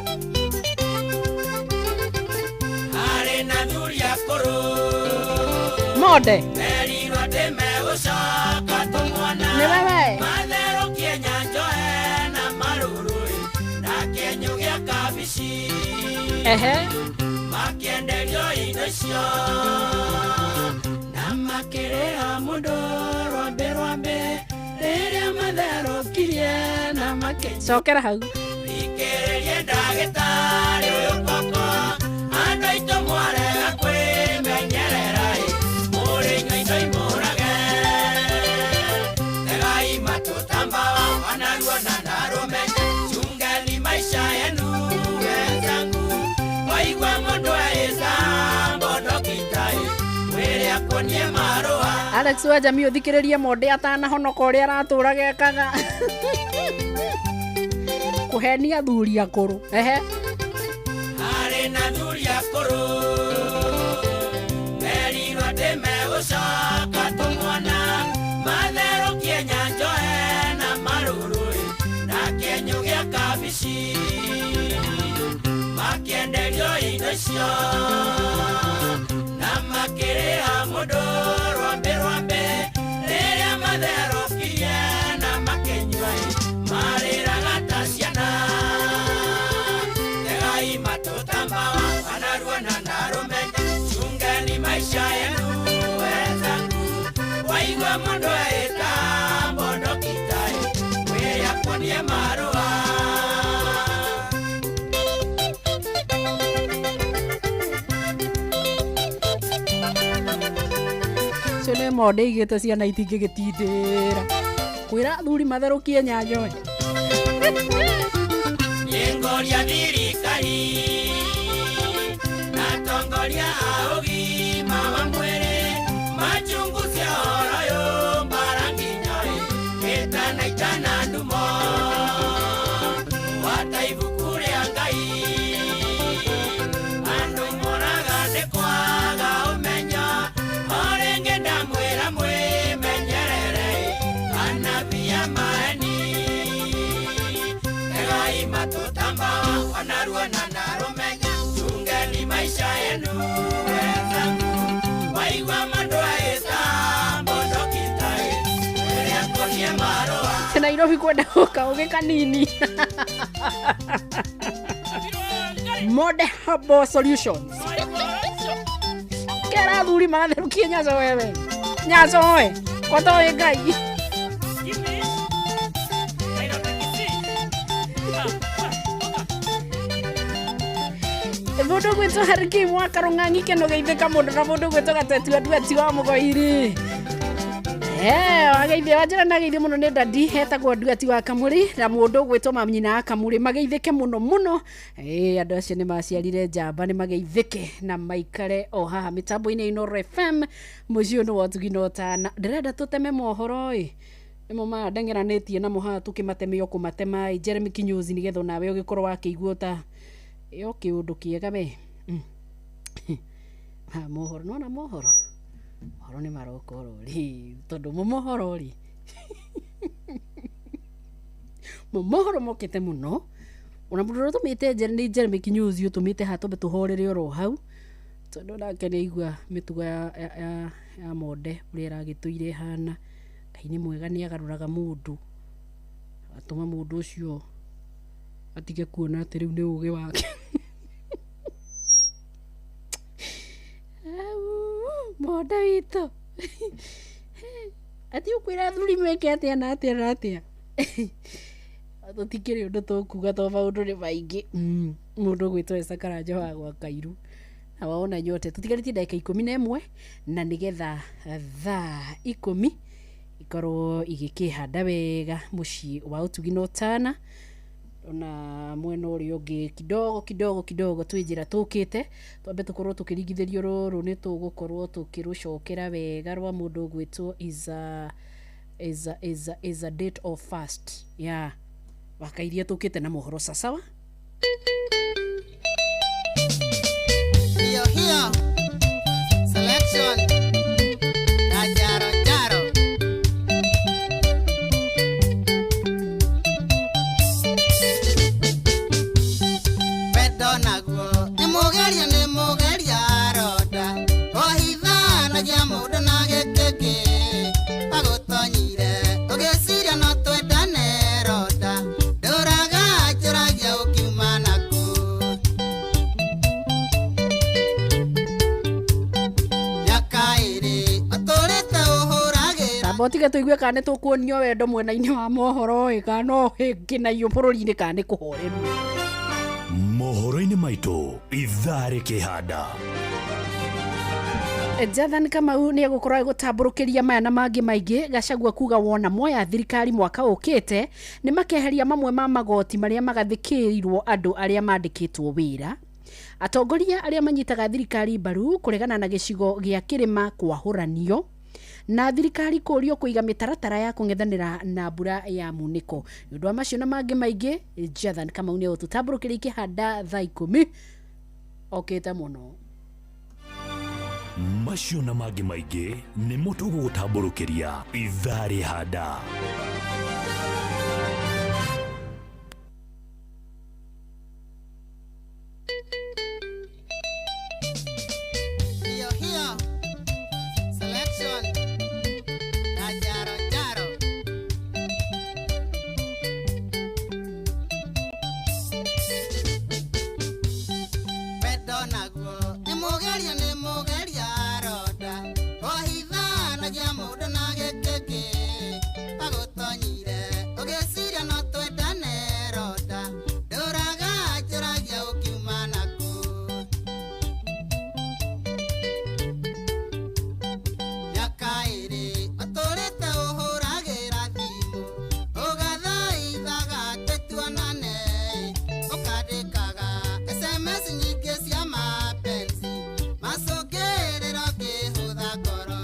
Arĩ na thuri akũrũ. Monde. Merirwo atĩ megũcoka tũmwana. Nĩ wewe. Matherũkie nyanjoe na marũrũ na kĩenyũ gĩa kabici. Ehe. Makĩenderio indo icio na makĩrĩha mũndũ rwambĩ rwambĩ rĩrĩa matherũkirie na makĩ Cokera hau. Thikĩrĩrie ndagĩtarĩ ũyũ koko andũ aitũ mwarega kwĩmenyerera ĩ mũrĩnyua indo imũrage tegai matũtambawa wanaruona na rũmenye chungeni maisha yenu wenzangu waigua mũndũ eĩta mbondokita ĩ mwĩrĩ akuonie marũa. Alex wa jamii ũthikĩrĩrie monde atanahonoka ũrĩa aratũraga ekaga. Kũhenia athuri akũrũ. Ehe. Arĩ na thuri akũrũ merirwo atĩ megũcoka tũmwana matherũkie nyanjoe na marũrũ na kĩenyũ gĩa kabici makĩenderio indo icio na makĩrĩha mũndũ rwambĩ rwambĩ rĩrĩa matherũkirie na makĩnyua marĩraga ta ciana. Tegai matũtambawa wanaruona na rũmenye chungeni maisha yenu wenzangu waigua mũndũ eĩta mbondokita mwĩrĩ akuonie marũa. Ũcio nĩ monde igĩte ciana itingĩgĩtindĩra kwĩra athuri matherũkie nyanjo. Nĩngũria thirikari na atongoria a ũgima wa mwĩrĩ machunguze ũhoro ũyũ mbara nginya ĩ ĩtanaitana ndumo gwata ibuku rĩa Ngai andũ moraga nĩ kwaga ũmenyo o rĩngĩ ndamwĩra mwĩmenyerere anabii a maeni tegai matũtambawa wanaruona na rũmenya chungeni maisha yenu wenzangu waigua mũndũ eĩta mbondokita mwĩrĩ akuonie marũa. Nairobi kwenda kaũgĩ kanini. Monde Herbal Solutions. Kera athuri magatherũkie nyaco wewe. Nyaco we. Kotoĩ Ngai. Mũndũ gwĩtwo Harry Mwaka Rũng'ang'i kĩno geithĩka mũndũ na mũndũ gwĩtwo Gatetu Anduati wa Mũgoiri. Wageithio wanjĩra na geithio mũno nĩ dadi etagwo Nduati wa Kamũri na mũndũ ũgwĩtwo mami wa Kamũri mageithĩke mũno mũno. Andũ acio nĩ maciarire njamba nĩ mageithĩke na maikare o haha mĩtambo-inĩ Inooro FM mũciĩ ũyũ nĩ wa ũtugi na ũtana. Ndĩrenda tũteme mohoro ĩ nĩmo maya ndeng'eranĩtie namo haha tũkĩmateme o kũmatema ĩ Jeremy Kinyozi nĩgetha onawe ũgĩkorwo wakĩigua ta ĩyo kĩũndũ kĩega we. Ha mohoro nona mohoro mohoro nĩ maroka oro rĩu tondũ mo mohoro rĩ mo mohoro mokĩte mũno ona mũndũ ũrĩa ũtũmĩte nĩ Jeremy Kinyozi ũtũmĩte haha twambe tũhorere oro hau tondũ nake nĩ aigua mĩtugo ya monde ũrĩa ĩragĩtũire ĩhana. Ngai nĩ mwega nĩ agarũraga mũndũ atũma mũndũ ũcio atige kuona atĩ rĩu nĩ ũgĩ wake. Monde witũ ati ũkwĩra athuri meke atĩa na atĩa na atĩa. Tũtikĩrĩ ũndũ tũkuga tondũ maũndũ nĩ maingĩ. Mũndũ ũgwĩtwo Esther Karanja wa gwa Kairu na waona nyote tũtigarĩtie ndagĩka 11 na nĩgetha thaa 10 ikorwo igĩkĩhanda wega mũciĩ wa ũtugi na ũtana ona mwena ũrĩa ũngĩ kidogo kidogo kidogo twĩ njĩra tũkĩte twambe tũkorwo tũkĩringithĩrio rũrũ nĩ tũgũkorwo tũkĩrũcokera wega rwa mũndũ ũgwĩtwo Isa is a date of first yeah wakairia tũkĩte na mohoro sasawa. Hiyo hiyo selection na jaro jaro. Wendo naguo nĩ mũgeria nĩ mũgeria ronda ohithanagia mũndũ na gĩkĩkĩ agũtonyire ũgĩciria no twendane ronda ndũraga njũragia ũkiuma naku mĩaka ĩrĩ ũtũrĩte ũhũragĩra. Tamba ũtige tũigue kana nĩ tũkuonio wendo mwena-inĩ wa mohoro ĩ kana no hĩngĩ bũrũri-inĩ kana nĩ kũhoreru. Mohoro-inĩ maitũ ithaa rĩkĩhanda. Jathan Kamau nĩ egũkorwo agĩgũtambũrũkĩria maya na mangĩ maingĩ. Gachagua kuga wona moya thirikari mwaka ũkĩte nĩ makeheria mamwe ma magoti marĩa magathĩkĩirwo andũ arĩa mandĩkĩtwo wĩra. Atongoria arĩa manyitaga thirikari mbaru kũregana na gĩcigo gĩa kĩrĩma kwahũranio na thirikari kũrio kũiga mĩtaratara ya kũng'ethanĩra na mbura ya munĩko. Nĩ ũndũ wa macio na mangĩ maingĩ, Jathan Kamau nĩ egũtũtambũrũkĩria ikĩhanda thaa 10 okĩte mũno. Macio na mangĩ maingĩ nĩmo tũgũgũtambũrũkĩria ithaa rĩhanda. Hiyo hiyo selection na jaro jaro. Wendo naguo nĩ mũgeria nĩ mũgeria ronda ohithanagia mũndũ na gĩkĩkĩ agũtonyire ũgĩciria no twendane ronda ndũraga njũragia ũkiuma naku mĩaka ĩrĩ ũtũrĩte ũhũragĩra thimũ ũgathaithaga tũtuonane ũkandĩkaga SMS nyingĩ cia mapenzi macũngĩrĩro ngĩhũtha ngoro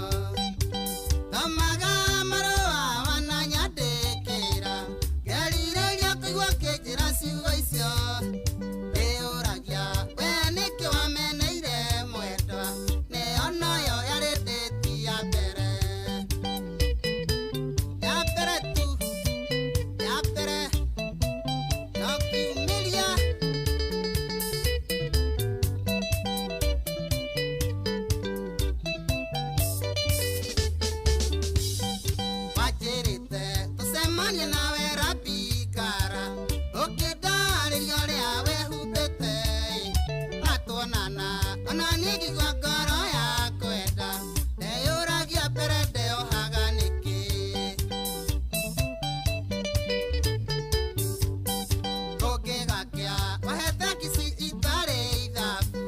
thomaga marũa wananyandĩkĩra ngerirĩria kũigua kĩnjĩra ciugo icio ndĩũragia we nĩkĩ wameneire mwendwa nĩyo noyo yarĩ ndĩti ya mbere ya mbere tu ya mbere no kiumĩria. Wanjĩrĩte tũcemanie nawe rabikara ũkĩndarĩria ũrĩa wehumbĩte na tuonana ona niĩ ngĩigua ngoro ya kwenda ndeyũragia mbere ndeyohaga nĩkĩ kũngĩgakĩa wahete kici itarĩ ithabu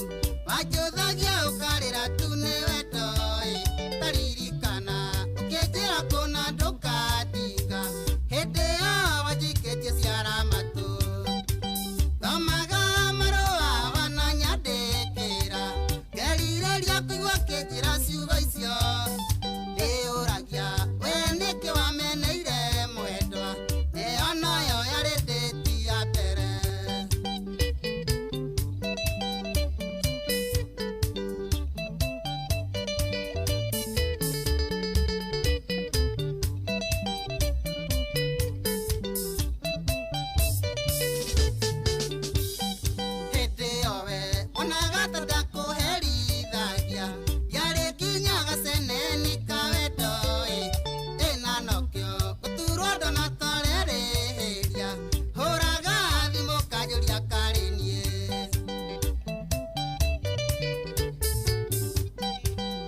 wanjũthagia ũkarĩra tu nĩ wendo ĩ taririkana ũkĩnjĩra kũna ndũkandiga hĩndĩ ĩyo wanjikĩtie ciara matũ thomaga marũa wananyandĩkĩra ngerirĩria kũigua kĩnjĩra ciugo icio ndĩũragia we nĩkĩ wameneire mwendwa ĩyo noyo yarĩ ndĩti ya mbere. Hĩndĩ ĩyo we onaga ta ndakũherithagia yarĩ nginya gaceneni ka wendo ĩ ĩna nokĩo gũturwo ndona torerĩhĩria hũraga thimũ kanjũria karĩ niĩ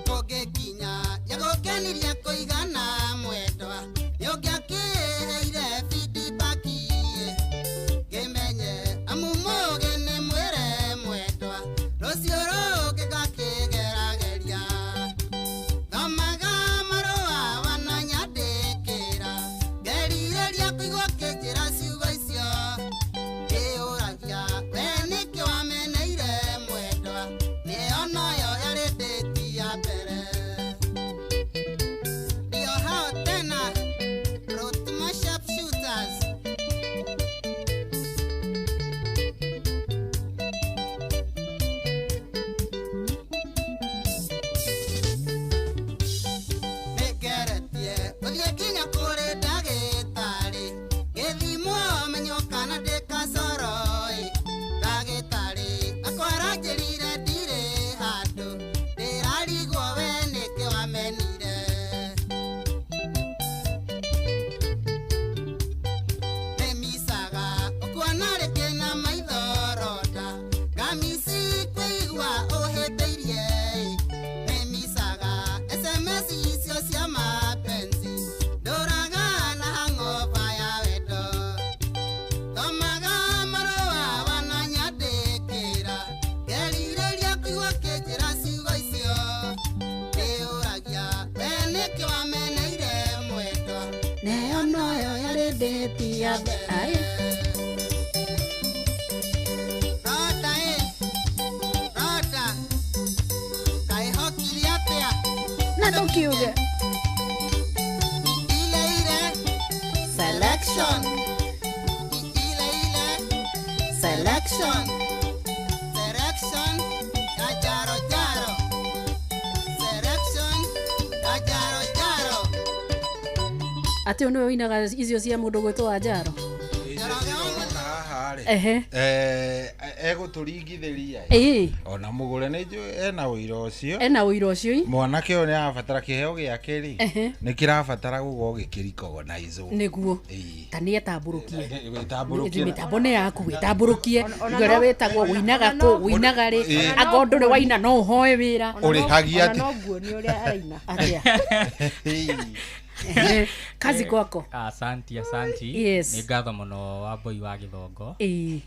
kũngĩkinya yagũkenirie kũigana mwendwa nĩũngĩakĩheire feedback ngĩmenye amu mũgĩ nĩ mwĩre mwendwa rũciũ rũngĩ. ngathĩti ya mbere. Rota ĩ, rota, kaĩ hokire atĩa? Na tũkiuge Ile ile selection, ile ile selection, selection ya jaro jaro, selection ya jaro jaro. Atĩ ũyũ nĩwe ũinaga icio cia mũndũ gwĩtwo wa Njaro. Ehe. Egũtũringithĩria Ĩĩ. Ona mũgũre nĩ njũĩ ena ũira ũcio. Ena ũira ũcio ĩ. Mwanake ũyũ nĩ arabatara kĩheo gĩake rĩ, Ehe. nĩ kĩrabatara gũkorwo gĩkĩrecognize. Nĩguo ta nĩ etambũrũkie. Wĩtambũrũkie. Mĩtambo nĩ yaku, wĩtambũrũkie. Ona Ũrĩa no- wĩtagwo ũinaga kũ, ũinaga rĩ, Ĩĩ. angorwo ndũrĩ waina no ũhoe wĩra. Ũrĩhagia Ona atĩ. no nguonie ũrĩa araina. Atĩa? Ehe. Kazi kwako. Asanti, asanti. Yes. Nĩ ngatho mũno Wambui wa Gĩthongo. Ĩĩ.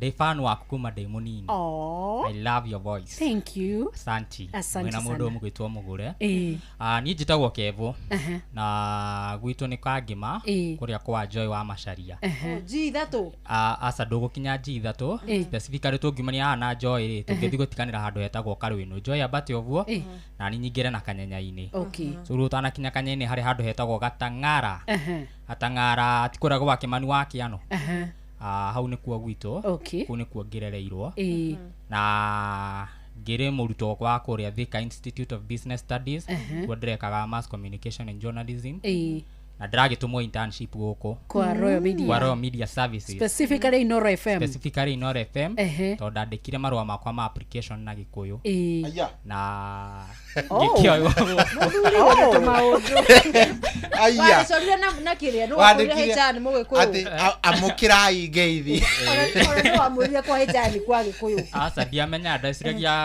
Ndĩ fan waku kuma ndĩ mũnini. Aw. I love your voice. Thank you. Asanti. Asante Mwĩna mũndũ sana. mũgwĩtwo Mũgũre. Ĩĩ. Niĩ njĩtagwo Kevo. Ehe. Na gwitũ nĩ Kangĩma Ĩĩ. kũrĩa kwa Joy wa Macharia. Ehe. G ithatũ. Aca ndũgũkinya G ithatũ. Ĩĩ. Specifically tũngiumania haha na Joy rĩ, tũngĩthiĩ gũtiganĩra handũ hetagwo Karwĩnũ. Joy ambate ũguo Ĩĩ. na niĩ nyingĩre na Kanyenya-inĩ. Okay. So rĩu ũtanakinya Kanyenya-inĩ harĩ handũ hetagwo Gatang'ara. Ehe. Gatang'ara ti kũrĩa gwa Kĩmani wa Kĩano. Ehe. Hau nĩkuo gwitũ. Okay. Kũu nĩkuo ngĩrereirwo. Ĩĩ. Na ngĩrĩ mũrutwo wa kũrĩa Thika Institute of Business Studies. Ehe. Kuo ndĩrekaga Mass Communication and Journalism. Ĩĩ. Na ndĩragĩtũmwo internship gũkũ. Kwa Royal Media. Kwa Royal Media Services. Specifically Inooro FM. Specifically Inooro FM. Ehe. Tondũ ndandĩkire marũa makwa ma application na Gĩkũyũ. Ĩĩ. Na Oh. ngĩkĩoywo Mũthuri wĩtũ maũndũ. Aya. Wagĩcorire na kĩrĩa nĩ wakwĩrire Wandĩkire HR nĩ mũgĩkũyũ. Atĩ amũkĩrai ngeithi. Ona nĩ wamwĩrire kwa HR nĩ kwa Gĩkũyũ. Aca ndiamenya,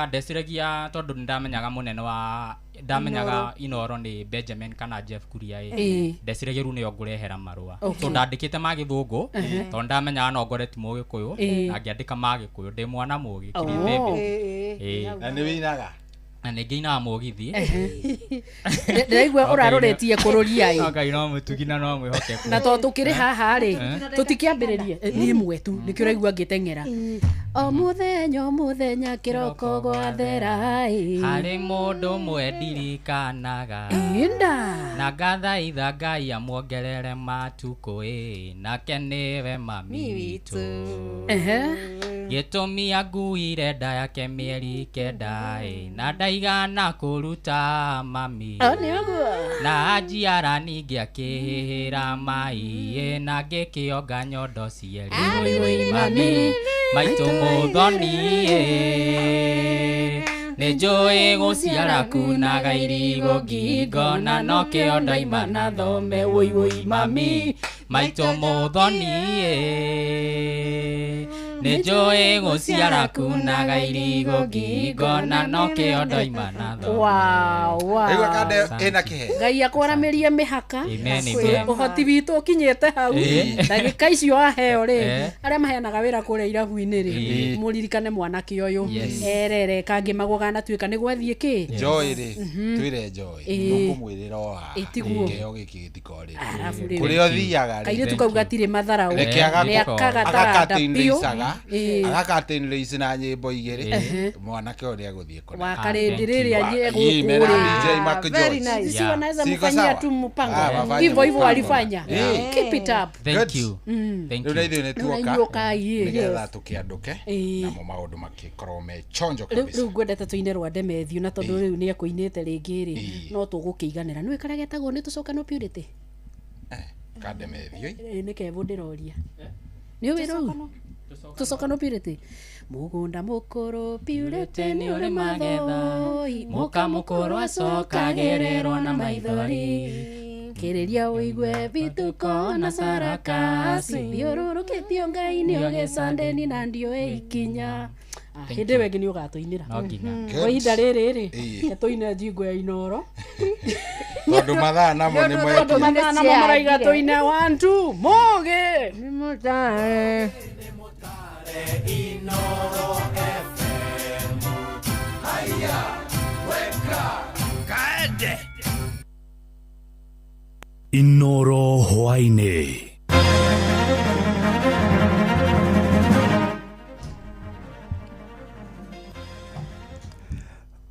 ndeciragia tondũ nĩndamenyaga mũnene wa ndamenyaga Inooro nĩ Benjamin kana Jeff Kuria ĩ. Ĩĩ. Ndeciragia rĩu nĩo ngũrehera marũa. Okay. So ndandĩkĩte ma Gĩthũngũ Ehe. tondũ ndamenyaga no ngore ti Mũgĩkũyũ Ĩĩ. na ngĩandĩka ma Gĩkũyũ ndĩ mwana mũgĩ Oh. kiri Ĩĩ, Ĩĩ. Na nĩ wĩinaga? Na nĩ ngĩinaga mũgithi. Ndĩraigua ũrarorĩtie kũrũria ĩ. No Ngai no mũtugi na no mwĩhokeku. Na tondũ tũkĩrĩ haha rĩ, Eh. tũtikĩambĩrĩrie nĩ ĩmwe tu nĩkĩo ũraigua ngĩteng'era. O mũthenya o mũthenya kĩroko gwathera ĩ. Harĩ mũndũ ũmwe ndirikanaga. Ĩnda. Na ngathaitha Ngai amuongerere matukũ ĩ, nake nĩwe mami witũ. Ehe. Gĩtũmi anguire nda yake mĩeri kenda ĩ, na ndaigana kũruta mami. O nĩ ũguo. Na anjiara ningĩ akĩhĩhĩra mai ĩ, na ngĩkĩonga nyondo cierĩ. Wũi mami, maitũ mũthoni ĩ, nĩ njũĩ gũciara kunaga irigũ ngingo na nokĩo ndaima na thome. Wũi wũi mami, maitũ mũthoni ĩ, nĩ njũĩ gũciara kunaga irigũ ngingo na nokĩo ndaima na thome. Wow, wow. Rĩu akande ĩna kĩheo. Ngai akwaramĩrie mĩhaka. Amen, amen. Ũhoti witũ ũkinyĩte hau. Ĩĩ. Ndagĩka icio aheo rĩ, Eh. arĩa maheanaga wĩra kũrĩa irabu-inĩ rĩ, Ĩĩ. mũririkane mwanake ũyũ. Yes. Erere kangĩmagwo ganatuĩka nĩ gwathiĩ kĩ. Joy rĩ, Mhm. twĩre Joy, Ĩĩ. tũkũmwĩrĩra o haha. Ĩĩ, tiguo. Kĩheo gĩkĩ gĩtikorĩra. Arabu rĩu. Kũrĩa ũthiaga rĩ. Kairĩtu kau gatirĩ matharaũ. Reke Nĩ akaga taranda biũ. Ĩĩ. agakatĩnrĩicaga na nyĩmbo igĩrĩ. Ehe. Mwanake ũyũ nĩegũthiĩ kũnene. Wa karĩndĩ rĩrĩa Ĩĩ, mena gũkũ DJ rĩ. Mark Very George. nice. Sisi wanaweza Siko mfanyia sawa? tu mpango. Ah, wafanye Hivyo hivyo mpango. walifanya. Ĩĩ. Keep it up. Thank Good. you. Thank Rĩu na you. ithuĩ nĩ Rĩu na tuoka inyuĩ ũkai, ĩĩ. nĩgetha tũkĩandũke Ĩĩ. namo maũndũ makĩkorwo me chonjo Rĩu kabisa. rĩu ngwendete tũine rwa Ndemethio na tondũ rĩu nĩ ekũinĩte rĩngĩ rĩ, no tũgũkĩiganĩra. Nĩũĩ karĩa getagwo nĩ tũcokano purity? Kandemethio. Ĩĩ, nĩ Kevo ndĩroria. Nĩ ũĩ rũu? Tũcokano purity. Mũgũnda mũkũrũ purity nĩ ũrĩ mathoi, mũka mũkũrũ acokagĩrĩrwo na maithori. Kĩrĩria ũigue bituko na sarakasi, thiũrũrũkĩtio Ngai nĩ ũgĩcandeni na ndiũĩ ikinya. Thank Hĩndĩ you. ĩyo ĩngĩ nĩ ũgatũinĩra. No nginya. Kwa ihinda rĩrĩ rĩ, Ĩĩ. reke tũine njingo ya Inooro. Tondũ mathaa namo nĩ Tondũ mwekia. mathaa namo maraiga tũine 1 2 mũgĩ. Nĩ mũtare. Inooro FM. Haya, weka kaende. Inooro hwaĩ-inĩ.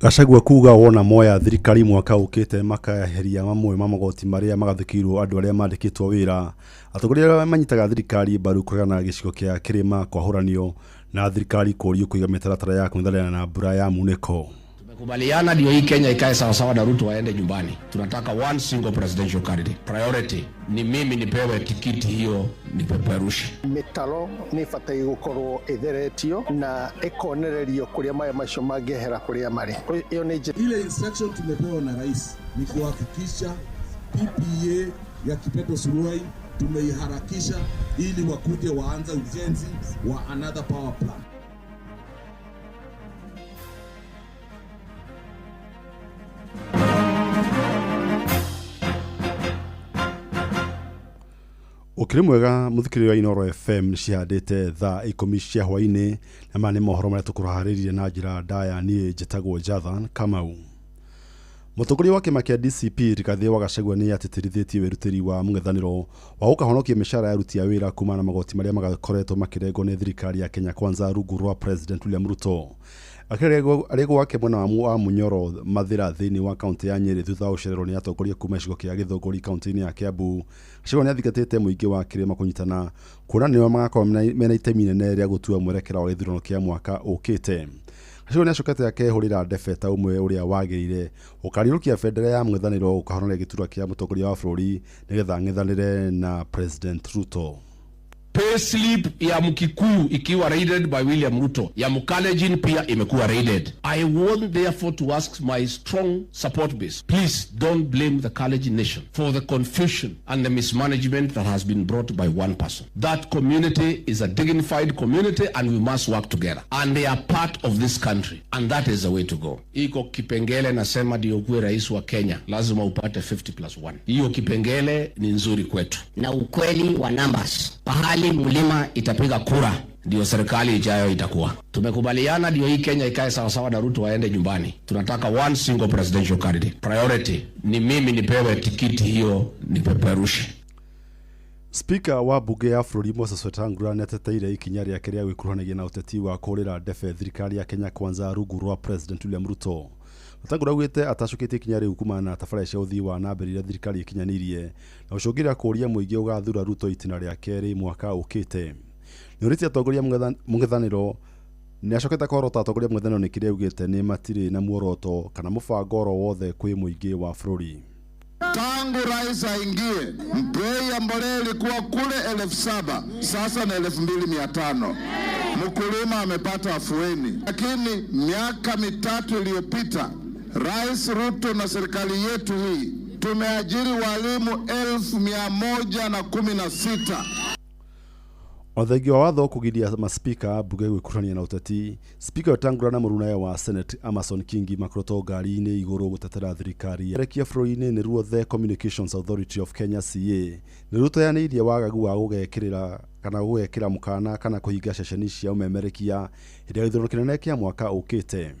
Gachagua kuga wona moya thirikari mwaka ukite makaeheria mamwe ma magoti maria magathikirwo andu aria mandikitwo wira. Atongoria aria manyitaga thirikari mbaru kũregana na gĩcigo kĩa kĩrĩma kwahuranio na thirikari kũrio kũiga mĩtaratara ya kũng'ethanĩra na mbura ya munĩko. Tumekubaliana ndio hii Kenya ikae sawasawa na Ruto waende nyumbani. Tunataka one single presidential candidate. Priority ni mimi nipewe tikiti hiyo nipeperushe. Mĩtaro nĩ ĩbataire gũkorwo ĩtheretio na ĩkonererio kũrĩa maĩ macio mangĩehera kũrĩa marĩ. Ĩyo nĩ njĩra. Ile instruction tumepewa na rais ni kuhakikisha PPA ya Kipeto Suruai tumeiharakisha ili wakuje waanze ujenzi wa another power plant. Ukiri mwega muthikiriria wa Inooro FM nĩcihandĩte thaa 10 cia hwainĩ na maya nĩ mohoro marĩa tũkũraharĩrĩria na njĩra ndaya. Niĩ njĩtagwo Jathan Kamau. Mũtongoria wa kĩama kĩa DCP Rigathĩ wa Gachagua nĩ atĩtĩrithĩtie wĩrutĩri wa mũng'ethanĩro wa gũkahonokia mĩcara ya aruti a wĩra kumana na magoti marĩa magakoretwo makĩrengwo nĩ thirikari ya Kenya Kwanza rungu rwa President William Ruto. Akĩaria gwake mwena wa Munyoro Mathĩra thĩinĩ wa kaunti ya Nyĩrĩ thutha wa gũcererwo nĩ atongoria kuma gĩcigo kĩa Gĩthũngũri kaunti-inĩ ya Kiambu, Gachagua nĩ athingatĩte mũingĩ wa kĩrĩma kũnyitana kuona nĩo magakorwo mena itemi inene rĩa gũtua mwerekera wa gĩthurano kĩa mwaka ũkĩte. Gachagua nĩacokete akehũrĩra ndebe ta ũmwe ũrĩa wagĩrĩire gũkariũkia bendera ya mũng'ethanĩro gũkahonoria gĩturwa kĩa mũtongoria wa bũrũri nĩgetha ang'ethanĩre na President Ruto. Payslip ya Mkikuyu ikiwa raided by William Ruto, ya Mkalenjin pia imekuwa raided. I want therefore to ask my strong support base, please don't blame the Kalenjin nation for the confusion and the mismanagement that has been brought by one person. That community is a dignified community and we must work together. And they are part of this country and that is the way to go. Iko kipengele nasema ndio ukuwe rais wa Kenya lazima upate 50+1. Hiyo kipengele ni nzuri kwetu. Na ukweli wa numbers, pahali mlima itapiga kura ndio serikali ijayo itakuwa. Tumekubaliana ndio hii Kenya ikae sawasawa na Ruto waende nyumbani. Tunataka one single presidential candidate. Priority ni mimi nipewe tikiti hiyo nipeperushe. Spika wa bunge ya bũrũri Moses Wetangula nĩateteire ikinya rĩake rĩa gwĩkuruhanagia na ũteti wa kũhũrĩra ndebe thirikari ya Kenya Kwanza rungu rwa President William Ruto. Wetangula augĩte atacũkĩtie ikinya rĩu kumana na tabarĩra cia ũthii wa na mbere iria thirikari ĩkinyanĩirie na gũcũngĩrĩra kũũria mũingĩ ũgathura Ruto itĩna rĩa kerĩ mwaka ũkĩte. Nĩorĩtie atongoria mũng'ethanĩro nĩacokete kũhorota atongoria mũng'ethanĩro nĩ kĩrĩa augĩte nĩ matirĩ na muoroto kana mũbango oro wothe kwĩ mũingĩ wa bũrũri. Tangu rais aingie, bei ya mbolea ilikuwa kule 7,000, sasa ni 2,500. Mkulima amepata afueni. Lakini miaka 3 iliyopita, Rais Ruto na serikali yetu hii tumeajiri walimu 116,000. Othengia wa watho kũgiria maspika mbunge gwĩkuruhania na ũteti, Spika Wetangula na mũrunawe wa Senate Amason Kingi makoretwo ngari-inĩ igũrũ gũtetera thirikari rekia bũrũri-inĩ nĩruo The Communications Authority of Kenya CA nĩrũteanĩirie wagagu wa gũgekĩrĩra kana gũgekĩra mũkana kana kũhinga ceceni cia ũmemerekia hĩndĩ ya gĩthurano kĩnene kĩa mwaka ũkĩte.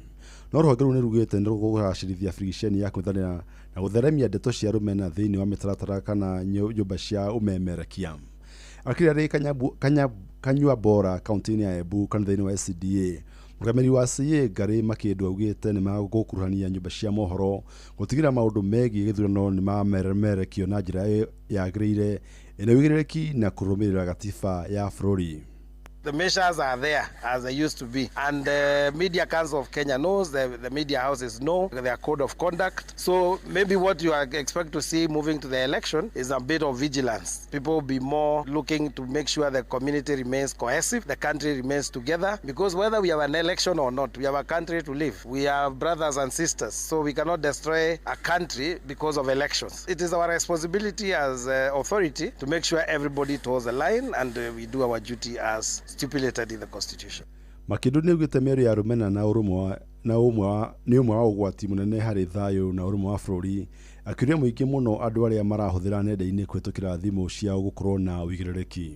No rũhonge rũu nĩrugĩte nĩrũkũgacĩrithia birigiceni ya kũng'ethanĩra na gũtheremia ndeto cia rũmena thĩinĩ wa mĩtaratara kana nyũmba cia ũmemerekia. Akĩria rĩ Kanyua Bora kaunti-inĩ ya Embu kanitha-inĩ wa SDA mũrũgamĩrĩri wa CA Ngarĩ Makĩndũ augĩte nĩmagũkuruhania nyũmba cia mohoro gũtigĩrĩra maũndũ megiĩ gĩthurano nĩmamemerekio na njĩra yagĩrĩire ĩna ũigĩrĩrĩki na kũrũmĩrĩra gatiba ya bũrũri. The measures are there as they used to be, and the Media Council of Kenya knows, the media houses know their code of conduct. So maybe what you are expect to see moving to the election is a bit of vigilance. People will be more looking to make sure the community remains cohesive, the country remains together, because whether we have an election or not, we have a country to live. We are brothers and sisters, so we cannot destroy a country because of elections. It is our responsibility as authority to make sure everybody toes the line and we do our duty as stipulated in the constitution. Makindu nĩaugĩte mĩario ya rũmena na ũrũmwe na ũmwe nĩ ũmwe wa ũgwati mũnene harĩ thayũ na ũrũmwe wa bũrũri, akĩũria mũingĩ mũno andũ arĩa marahũthĩra nenda-inĩ kũhĩtũkĩra thimũ ciao gũkorwo na ũigĩrĩrĩki.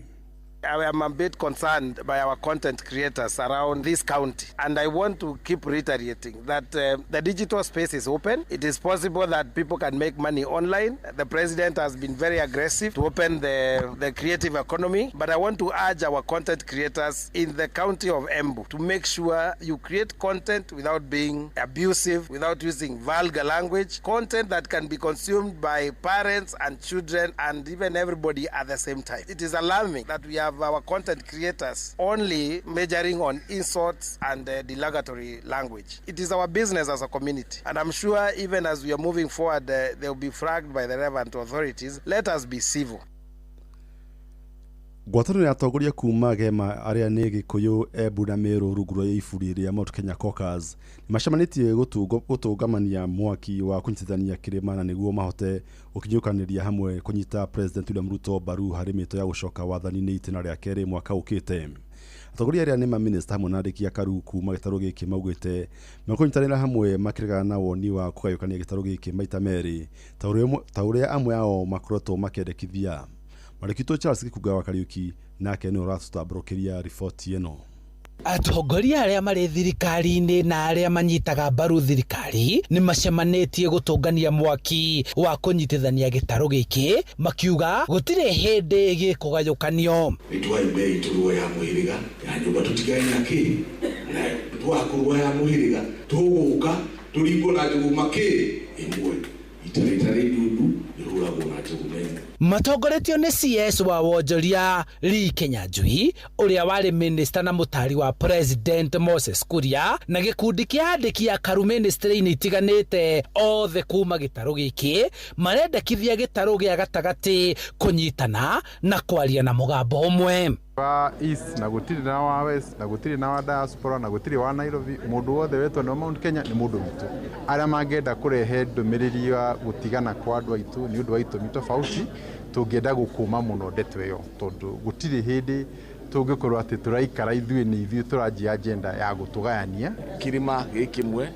I am a bit concerned by our content creators around this county, and I want to keep reiterating that the digital space is open. It is possible that people can make money online. The president has been very aggressive to open the creative economy, but I want to urge our content creators in the county of Embu to make sure you create content without being abusive, without using vulgar language, content that can be consumed by parents and children and even everybody at the same time. It is alarming that we have our content creators only majoring on insults and derogatory language. It is our business as a community, and I'm sure even as we are moving forward, they will be flagged by the relevant authorities. Let us be civil. Ngwatanĩro ya atongoria kuma Gema arĩa nĩ Gĩkũyũ, Embu na Meru rungu rwa iburi rĩa Mount Kenya Caucus nĩmacemanĩtie gũtũngamania mwaki wa kũnyitithania kĩrĩma na nĩguo mahote gũkinyũkanĩria hamwe kũnyita President William Ruto mbaru harĩ mĩto ya gũcoka wathani-inĩ itĩna rĩa kerĩ mwaka ũkĩte. Atongoria arĩa nĩ mamĩnĩsta hamwe na andĩki a karu kuma gĩtarũ gĩkĩ maugĩte mekũnyitanĩra hamwe makĩregana na woni wa kũgayũkania gĩtarũ gĩkĩ maita merĩ ta ũrĩa amwe ao makoretwo makĩendekithia. Marĩkitwo Charles Gĩkunga wa Kariuki nake nĩ ũratũtambũrũkĩria riboti ĩno. Atongoria arĩa marĩ thirikari-inĩ na arĩa manyitaga mbaru thirikari nĩ macemanĩtie gũtũngania mwaki wa kũnyitithania gĩtarũ gĩkĩ, makiuga gũtirĩ hĩndĩ gĩkũgayũkanio. Nĩtwaimei tũrũa ya mũhĩrĩga ya nyũmba tũtigane na kĩ nayo twakũrũa ya mũhĩrĩga tũgũka tũringwo na njũgũma kĩ ĩmwe itarĩ ndundu ĩhũragwo na njũgũma ĩmwe. Matongoretio nĩ CS wa wonjoria Lee Kinyanjui ũrĩa warĩ minister na mũtari wa President Moses Kuria na gĩkundi kĩa andĩki a karu ministry-inĩ itiganĩte othe kuma gĩtarũ gĩkĩ marendekithia gĩtarũ gĩa gatagatĩ kũnyitana na kwaria na mũgambo ũmwe. Wa East na gũtirĩ na wa West na gũtirĩ na wa diaspora na gũtirĩ wa Nairobi, mũndũ wothe wetwo nĩ Mount Kenya nĩ mũndũ witũ. Arĩa mangĩenda kũrehe ndũmĩrĩri ya gũtigana kwa andũ aitũ nĩ ũndũ wa itũmi tofauti, tũngĩenda gũkũma mũno ndeto ĩyo tondũ gũtirĩ hĩndĩ tũngĩkorwo atĩ tũraikara ithuĩ nĩ ithuĩ tũranjia agenda ya gũtũgayania. Kĩrĩma gĩ kĩmwe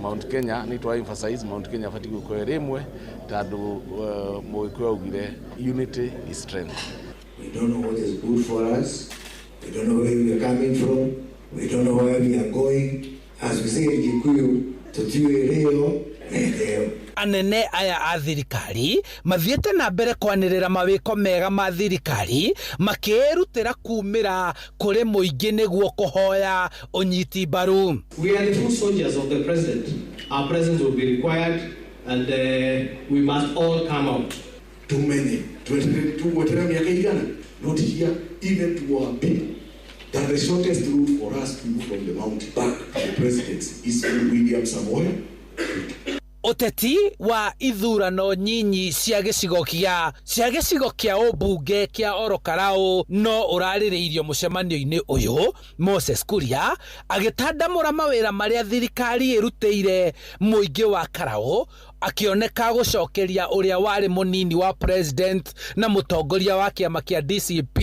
Mount Kenya nĩ twa emphasize Mount Kenya batiĩ gũkorwo ĩrĩ ĩmwe tondũ Mũgĩkũyũ augire unity is strength. We don't know what is good for us. We don't know where we are coming from. We don't know where we are going. As we say in Kikuyu, tutiwe leo na leo. Anene aya a thirikari mathiĩte na mbere kwanĩrĩra mawĩko mega ma thirikari makĩĩrutĩra kumĩra kũrĩ mũingĩ nĩguo kũhoya ũnyiti mbaru. We are the foot soldiers of the president. Our presence will be required and we must all come out. Tumenye tugweterera mĩaka igana not here even to our people that the shortest route for us to move from the mount back to the presidency is through William Samoei. Ũteti wa ithurano nyinyi cia gĩcigo kĩa ũmbunge kĩa Orokarau no ũrarĩrĩirio mũcemanio-inĩ ũyũ. Moses Kuria agĩtandamũra mawĩra marĩa thirikari ĩrutĩire mũingĩ wa Karau, akĩoneka gũcokeria ũrĩa warĩ mũnini wa president na mũtongoria wa kĩama kĩa DCP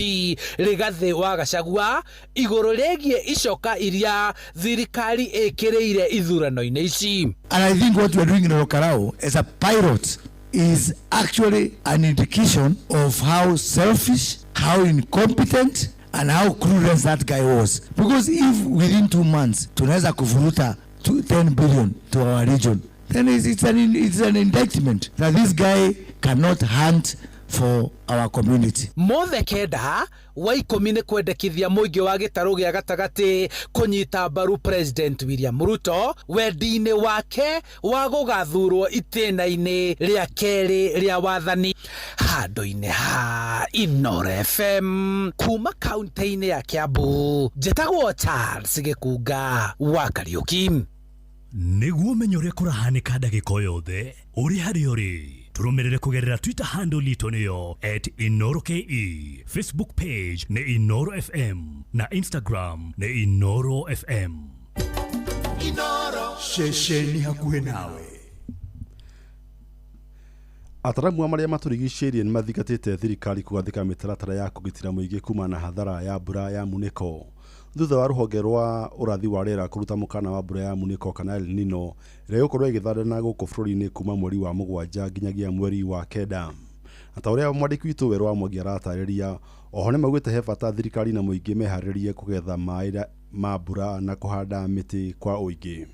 Rigathĩ wa Gachagua igũrũ rĩgiĩ icoka iria thirikari ĩkĩrĩire ithurano-inĩ ici. And I think what we are doing in Orokarau as a pilot is actually an indication of how selfish, how incompetent and how clueless that guy was. Because if within 2 months tunaweza kuvuruta 10 billion to our region, then it's an indictment that this guy cannot hunt for our community. Mothe kenda wa ikũmi nĩ kwendekithia mũingĩ wa gĩtarũ gĩa gatagatĩ kũnyita mbaru President William Ruto wendi-inĩ wake wa gũgathurwo itĩna-inĩ rĩa kerĩ rĩa wathani. Handũ-inĩ ha Inooro FM kuma kaunti-inĩ ya Kiambu, njĩtagwo Charles Gĩkunga wa Kariuki. Nĩguo ũmenye ũrĩa kũrahanĩka ndagĩka o yothe ũrĩ harĩa ũrĩ, tũrũmĩrĩre kũgerera Twitter handle itũ nĩyo @InooroKE, Facebook page nĩ Inooro FM na Instagram nĩ Inooro FM. Inooro ceceni hakuhĩ nawe. Ataramu a marĩa matũrigicĩirie nĩmathingatĩte thirikari kũgathĩka mĩtaratara ya kũgitĩra mũingĩ kumana na hathara ya mbura ya munĩko thutha wa rũhonge rwa ũrathi wa rĩera kũruta mũkana wa mbura ya munĩko kana El Nino ĩrĩa ĩgũkorwo ĩgĩthandana gũkũ bũrũri-inĩ kuma mweri wa 7 nginyagia mweri wa 9. Na ta ũrĩa mwandĩki witũ Werũ wa Mwangi aratarĩria, Oho nĩmaugĩte he bata thirikari na mũingĩ meharĩrie kũgetha maĩ ma mbura na kũhanda mĩtĩ kwa ũingĩ.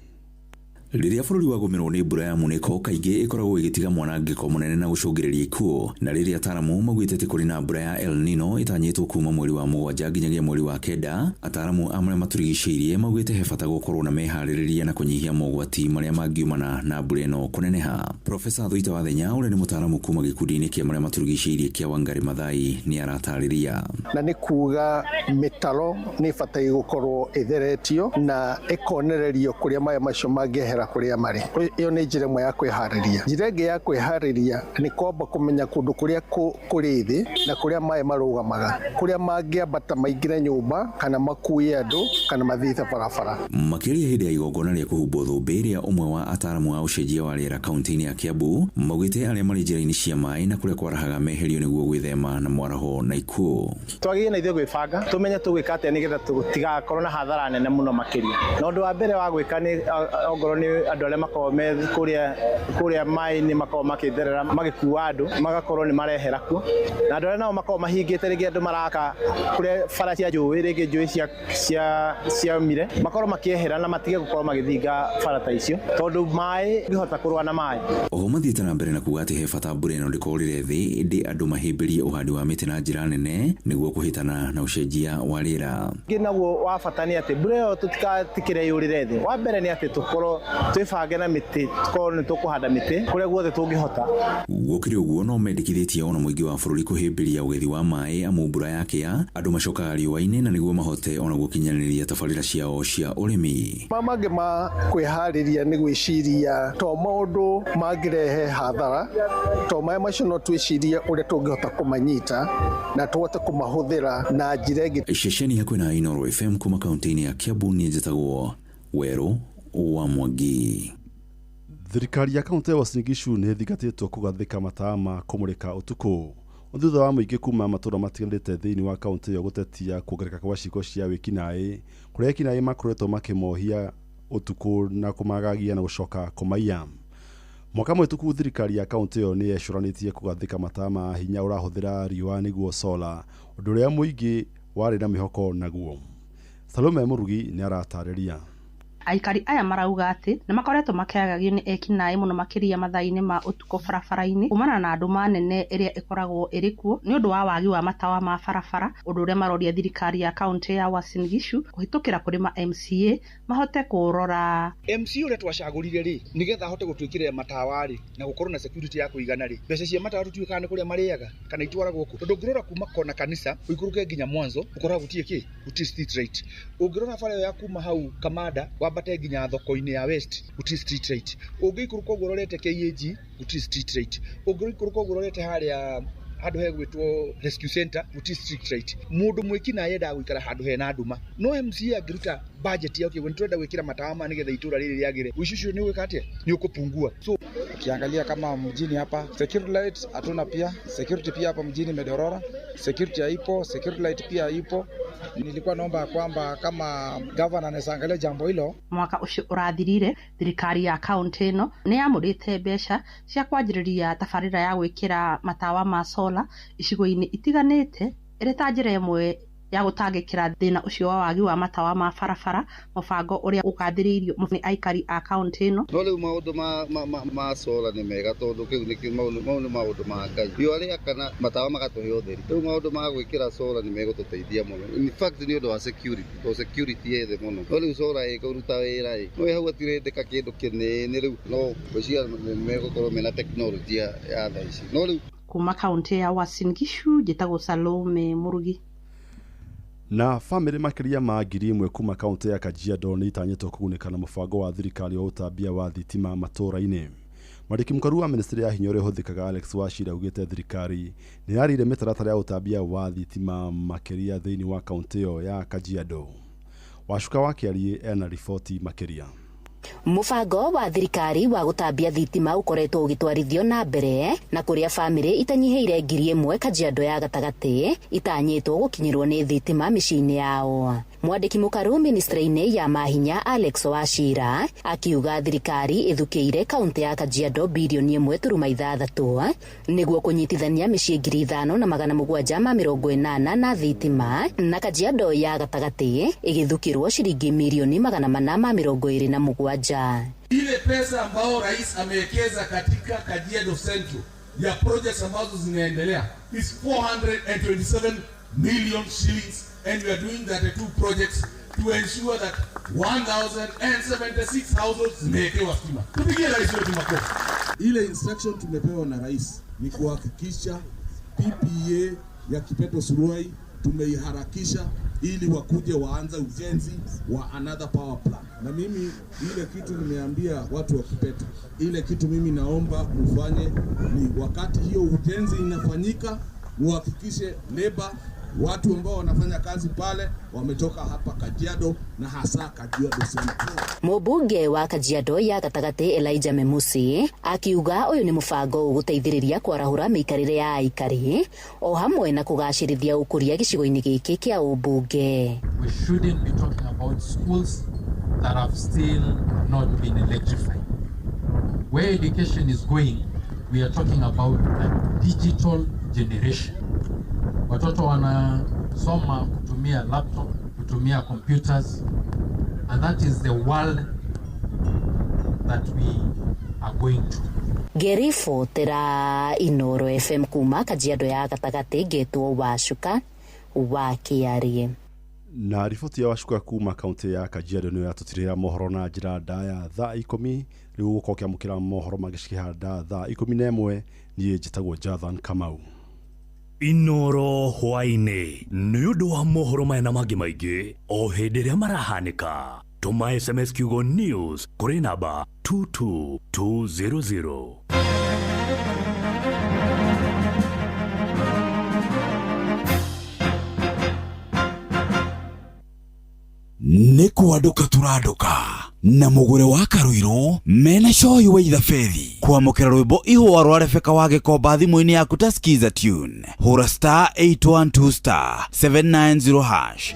Rĩrĩa bũrũri wagũmĩrwo nĩ mbura ya munĩko, kaingĩ ĩkoragwo ĩgĩtiga mwanangĩko mũnene na gũcũngĩrĩria ikuũ. Na rĩrĩa ataaramu maugĩte atĩ kũrĩ na mbura ya El Nino ĩtanyĩtwo kuma mweri wa 7 nginyagia mweri wa 9, ataaramu a marĩa matũrigicĩirie maugĩte he bata gũkorwo na meharĩrĩria na kũnyihia mogwati marĩa mangiumana na mbura ĩno kũneneha. Profesa Thuita Wathenya, ũrĩa nĩ mũtaaramu kuma gĩkundi-inĩ kĩa marĩa matũrigicĩirie kĩa Wangari Maathai, nĩ aratarĩria. Na nĩ kuga mĩtaro nĩ ĩbataire gũkorwo ĩtheretio na ĩkonererio kũrĩa maĩ macio mangĩehera kũrĩa marĩ. Ĩyo nĩ njĩra ĩmwe ya kwĩharĩria. Njĩra ĩngĩ ya kwĩharĩria nĩ kwamba kũmenya kũndũ kũrĩa kũrĩ thĩ na kũrĩa maĩ marũgamaga, kũrĩa mangĩambata maingĩre nyũmba kana makuie andũ kana mathiĩte barabara. Makĩria hĩndĩ ya igongona rĩa kũhumbwo thũmbĩ rĩa ũmwe wa ataaramu a ũcenjia wa rĩera kaunti-inĩ ya Kiambu, maugĩte arĩa marĩ njĩra-inĩ cia maĩ na kũrĩa kwarahaga meherio nĩguo gwĩthema na mwaraho na ikuũ. Twagĩrĩire na ithuĩ gwĩbanga tũmenye tũgwĩka atĩa nĩgetha tũtigakorwo na hathara nene mũno makĩria. Na ũndũ wa mbere wa gwĩka nĩ ongorwo nĩ andũ arĩa makoragwo me kũrĩa maĩ-inĩ makoragwo makĩtherera magĩkua andũ magakorwo nĩ marehera kuo, na andũ arĩa nao makoragwo mahingĩte rĩngĩ andũ maraka kũrĩa bara cia njũĩ, rĩngĩ njũĩ ciaumire, makorwo makĩehera na matige gũkorwo magĩthinga bara ta icio tondũ maĩ ndũngĩhota kũrũa na maĩ. Oho mathiĩte na mbere na kuga atĩ he bata mbura ĩno ndĩkorĩre thĩ, ĩndĩ andũ mahĩmbĩrie ũhandi wa mĩtĩ na njĩra nene nĩguo kũhĩtana na ũcenjia wa rĩera. Ũngĩ naguo wa bata nĩ atĩ mbura ĩyo tũtigatikĩre yũrĩre thĩ. Wa mbere nĩ atĩ tũkorwo twĩbange na mĩtĩ, tũkorwo nĩ tũkũhanda mĩtĩ kũrĩa guothe tũngĩhota. Gũkĩrĩ ũguo no mendekithĩtie ona mũingĩ wa bũrũri kũhĩmbĩria ũgethi wa maĩ, amu mbura yakĩa andũ macokaga riũa-inĩ na nĩguo mahote ona gũkinyanĩria tabarĩra ciao cia ũrĩmi. Mangĩ ma kwĩharĩria nĩ gwĩciria to maũndũ mangĩrehe hathara, to maĩ macio no twĩcirie ũrĩa tũngĩhota kũmanyita na tũhote kũmahũthĩra na njĩra ĩngĩ. Ceceni hakuhĩ na Inooro FM kuma kaunti-inĩ ya Kiambu, niĩ njĩtagwo Werũ wa Mwangi. Thirikari ya kaunti ya Uasin Gishu nĩ ĩthingatĩtwo kũgathĩka matawa ma kũmũrĩka ũtukũ thutha wa mũingĩ kuma matũũra matiganĩte thĩinĩ wa kaunti ĩyo gũtetia kuongerereka kwa ciĩko cia wĩkinaĩ, kũrĩa ekinaĩ makoretwo makĩmohia ũtukũ na kũmagagia na gũcoka kũmaiya. Mwaka mũhĩtũku thirikari ya kaunti ĩyo nĩ yecũranĩtie kũgathĩka matawa ma hinya ũrahũthĩra riũa nĩguo solar, ũndũ ũrĩa mũingĩ warĩ na mĩhoko naguo. Salome Mũrugi nĩ aratarĩria. Aikari aya marauga atĩ nĩ makoretwo makĩagagio nĩ ekinaĩ mũno makĩria mathaa-inĩ ma ũtukũ barabara-inĩ kumana na nduma nene ĩrĩa ĩkoragwo ĩrĩ kuo nĩ ũndũ wa wagi wa matawa ma barabara, ũndũ ũrĩa maroria thirikari ya kaunti ya Uasin Gishu kũhĩtũkĩra kũrĩ ma MCA mahote kũrora. MCA ũrĩa twacagũrire rĩ, nĩgetha ahote gũtwĩkĩrĩra matawa rĩ na gũkorwo na security ya kũigana rĩ, mbeca cia matawa tũtiũĩ kana nĩ kũrĩa marĩaga kana itwaragwo kũ, tondũ ũngĩrora kuma kona kanitha ũikũrũke nginya mwanzo ũkoraga gũtirĩ kĩ, gũtirĩ street light. Ũngĩrora bara ĩyo ya kuma hau Kamanda wambate nginya thoko-inĩ ya West gũtirĩ street light. Ũngĩikũrũka ũguo ũrorete KAG gũtirĩ street light. Ũngĩikũrũka ũguo ũrorete harĩa handũ hegwĩtwo Rescue Center gũtirĩ street light. Mũndũ mwĩkinaĩ endaga gũikara handũ hena nduma, no MCA angĩruta budget yake ũguo nĩtũrenda gwĩkĩra matawa maya nĩgetha itũra rĩrĩ rĩagĩre, ũici ũcio nĩ ũgwĩka atĩa? Nĩ ũkũpungua. So ukiangalia kama mjini hapa security light hatuna, pia security pia hapa mjini imedorora, security haipo, security light pia haipo. Nilikuwa naomba kwamba kama governor anaweza angalia jambo hilo. Mwaka ũcio ũrathirire thirikari ya kaunti ĩno nĩ yamũrĩte mbeca cia kwanjĩrĩria tabarĩra ya gwĩkĩra matawa ma solar icigo-inĩ itiganĩte ĩrĩ ta njĩra ĩmwe ya gũtangĩkĩra thĩna ũcio wa wagi wa matawa ma barabara, mũbango ũrĩa ũgathĩrĩirio nĩ aikari a kaunti ĩno. No rĩu maũndũ ma solar nĩ mega tondũ kĩu nĩkĩo mau nĩ maũndũ ma Ngai. Riũa rĩakana matawa magatũhe ũtheri. Rĩu maũndũ ma gwĩkĩra solar nĩ megũtũteithia mũno. In fact nĩ ũndũ wa security, tondũ security ĩ thĩ mũno. No rĩu solar ĩkũruta wĩra ĩ, no hau hatirendeka kĩndũ kĩnene rĩu, no ngwĩciria nĩ megũkorwo mena tekinoronjĩ ya thaa ici. No rĩu kuma kaunti ya Uasin Gishu njĩtagwo Salome Mũrugi. Na famĩlĩ makĩria ma 1,000 kuma kaunti ya Kajiado nĩ itanyĩtwo kũgunĩka na mũbango wa thirikari wa ũtambia wa thitima matũũra-inĩ. Mwandĩki mũkaru wa ministry ya hinya ũrĩa ũhũthĩkaga Alex Wachira augĩte thirikari nĩ yarĩire mĩtaratara ya ũtambia wa thitima makĩria thĩinĩ wa kaunti ĩyo ya Kajiado. Wacuka wa Kĩariĩ ena riboti makĩria. Mũbango wa thirikari wa gũtambia thitima ũkoretwo ũgĩtwarithio na mbere na kũrĩa famĩlĩ itanyihĩire 1,000 Kajiado ya gatagatĩ itanyĩtwo gũkinyĩrwo nĩ thitima mĩciĩ-inĩ yao. Mwandĩki mũkaru ministry-inĩ ya mahinya Alex Wachira akiuga thirikari ĩthukĩire kaunti ya Kajiado birioni 1.6 nĩguo kũnyitithania mĩciĩ 5780 na thitima, na Kajiado ya gatagatĩ ĩgĩthukĩrwo ciringi mirioni 427. Ile pesa ambao rais amewekeza katika Kajiado Central ya projects ambazo zinaendelea is 427 million shillings, and we are doing 32 projects to ensure that 1076 households zimewekewa stima. Tupigie rais wetu makofi. Ile instruction tumepewa na rais ni kuhakikisha PPA ya Kipeto Suruai tumeiharakisha ili wakuje waanze ujenzi wa another power plant. Na mimi ile kitu nimeambia watu wa Kipeto, ile kitu mimi naomba mufanye ni wakati hiyo ujenzi inafanyika, muhakikishe labor, watu ambao wanafanya kazi pale wametoka hapa Kajiado na hasa Kajiado Central. Mũmbunge wa Kajiado ya gatagatĩ Elijah Memusi akiuga ũyũ nĩ mũbango ũgũteithĩrĩria kwarahũra mĩikarĩre ya aikari o hamwe na kũgacĩrithia ũkũria gĩcigo-inĩ gĩkĩ kĩa ũmbunge. We shouldn't be talking about schools that have still not been electrified. Where education is going, we are talking about a digital generation. Watoto wanasoma kutumia laptop, kutumia computers, and that is the world that we are going to. Ngĩribotera Inoro FM kuma Kajiado ya gatagatĩ, ngetwo Wacuka wa Kĩarie. Na riboti ya Wacuka kuma kaunti ya Kajiado nĩyo yatũtirĩra mohoro na njĩra ndaya thaa 10. Rĩu ũgũkorwo ũkĩamũkĩra mohoro mangĩcikĩhanda thaa 11. Niĩ njĩtagwo Jathan Kamau. Inoro hwaĩ-inĩ nĩ ũndũ wa mohoro maya na mangĩ maingĩ o hĩndĩ ĩrĩa marahanĩka, tũma SMS kiugo news kũrĩ namba 22200. Nĩ kwandũka tũrandũka na mũgũre wa Karũirũ mena coyi wa ithabethi kwamũkĩra rwĩmbo ihũa rwa Rebeka wa Gĩkomba thimũ-inĩ yaku ta Skiza tune, hũra star 812 star 790 hash.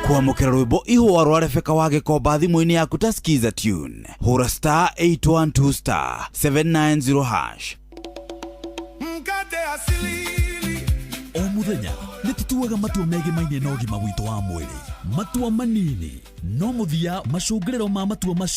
Kwamũkĩra rwĩmbo ihũa rwa Rebeka wa Gĩkomba thimũ-inĩ yaku ta Skiza tune, hũra star 812 star 790 hash. O mũthenya nĩ tũtuaga matua megimaine na ũgima witũ wa mwĩrĩ, matua manini no mũthia macũngĩrĩro ma matua macio.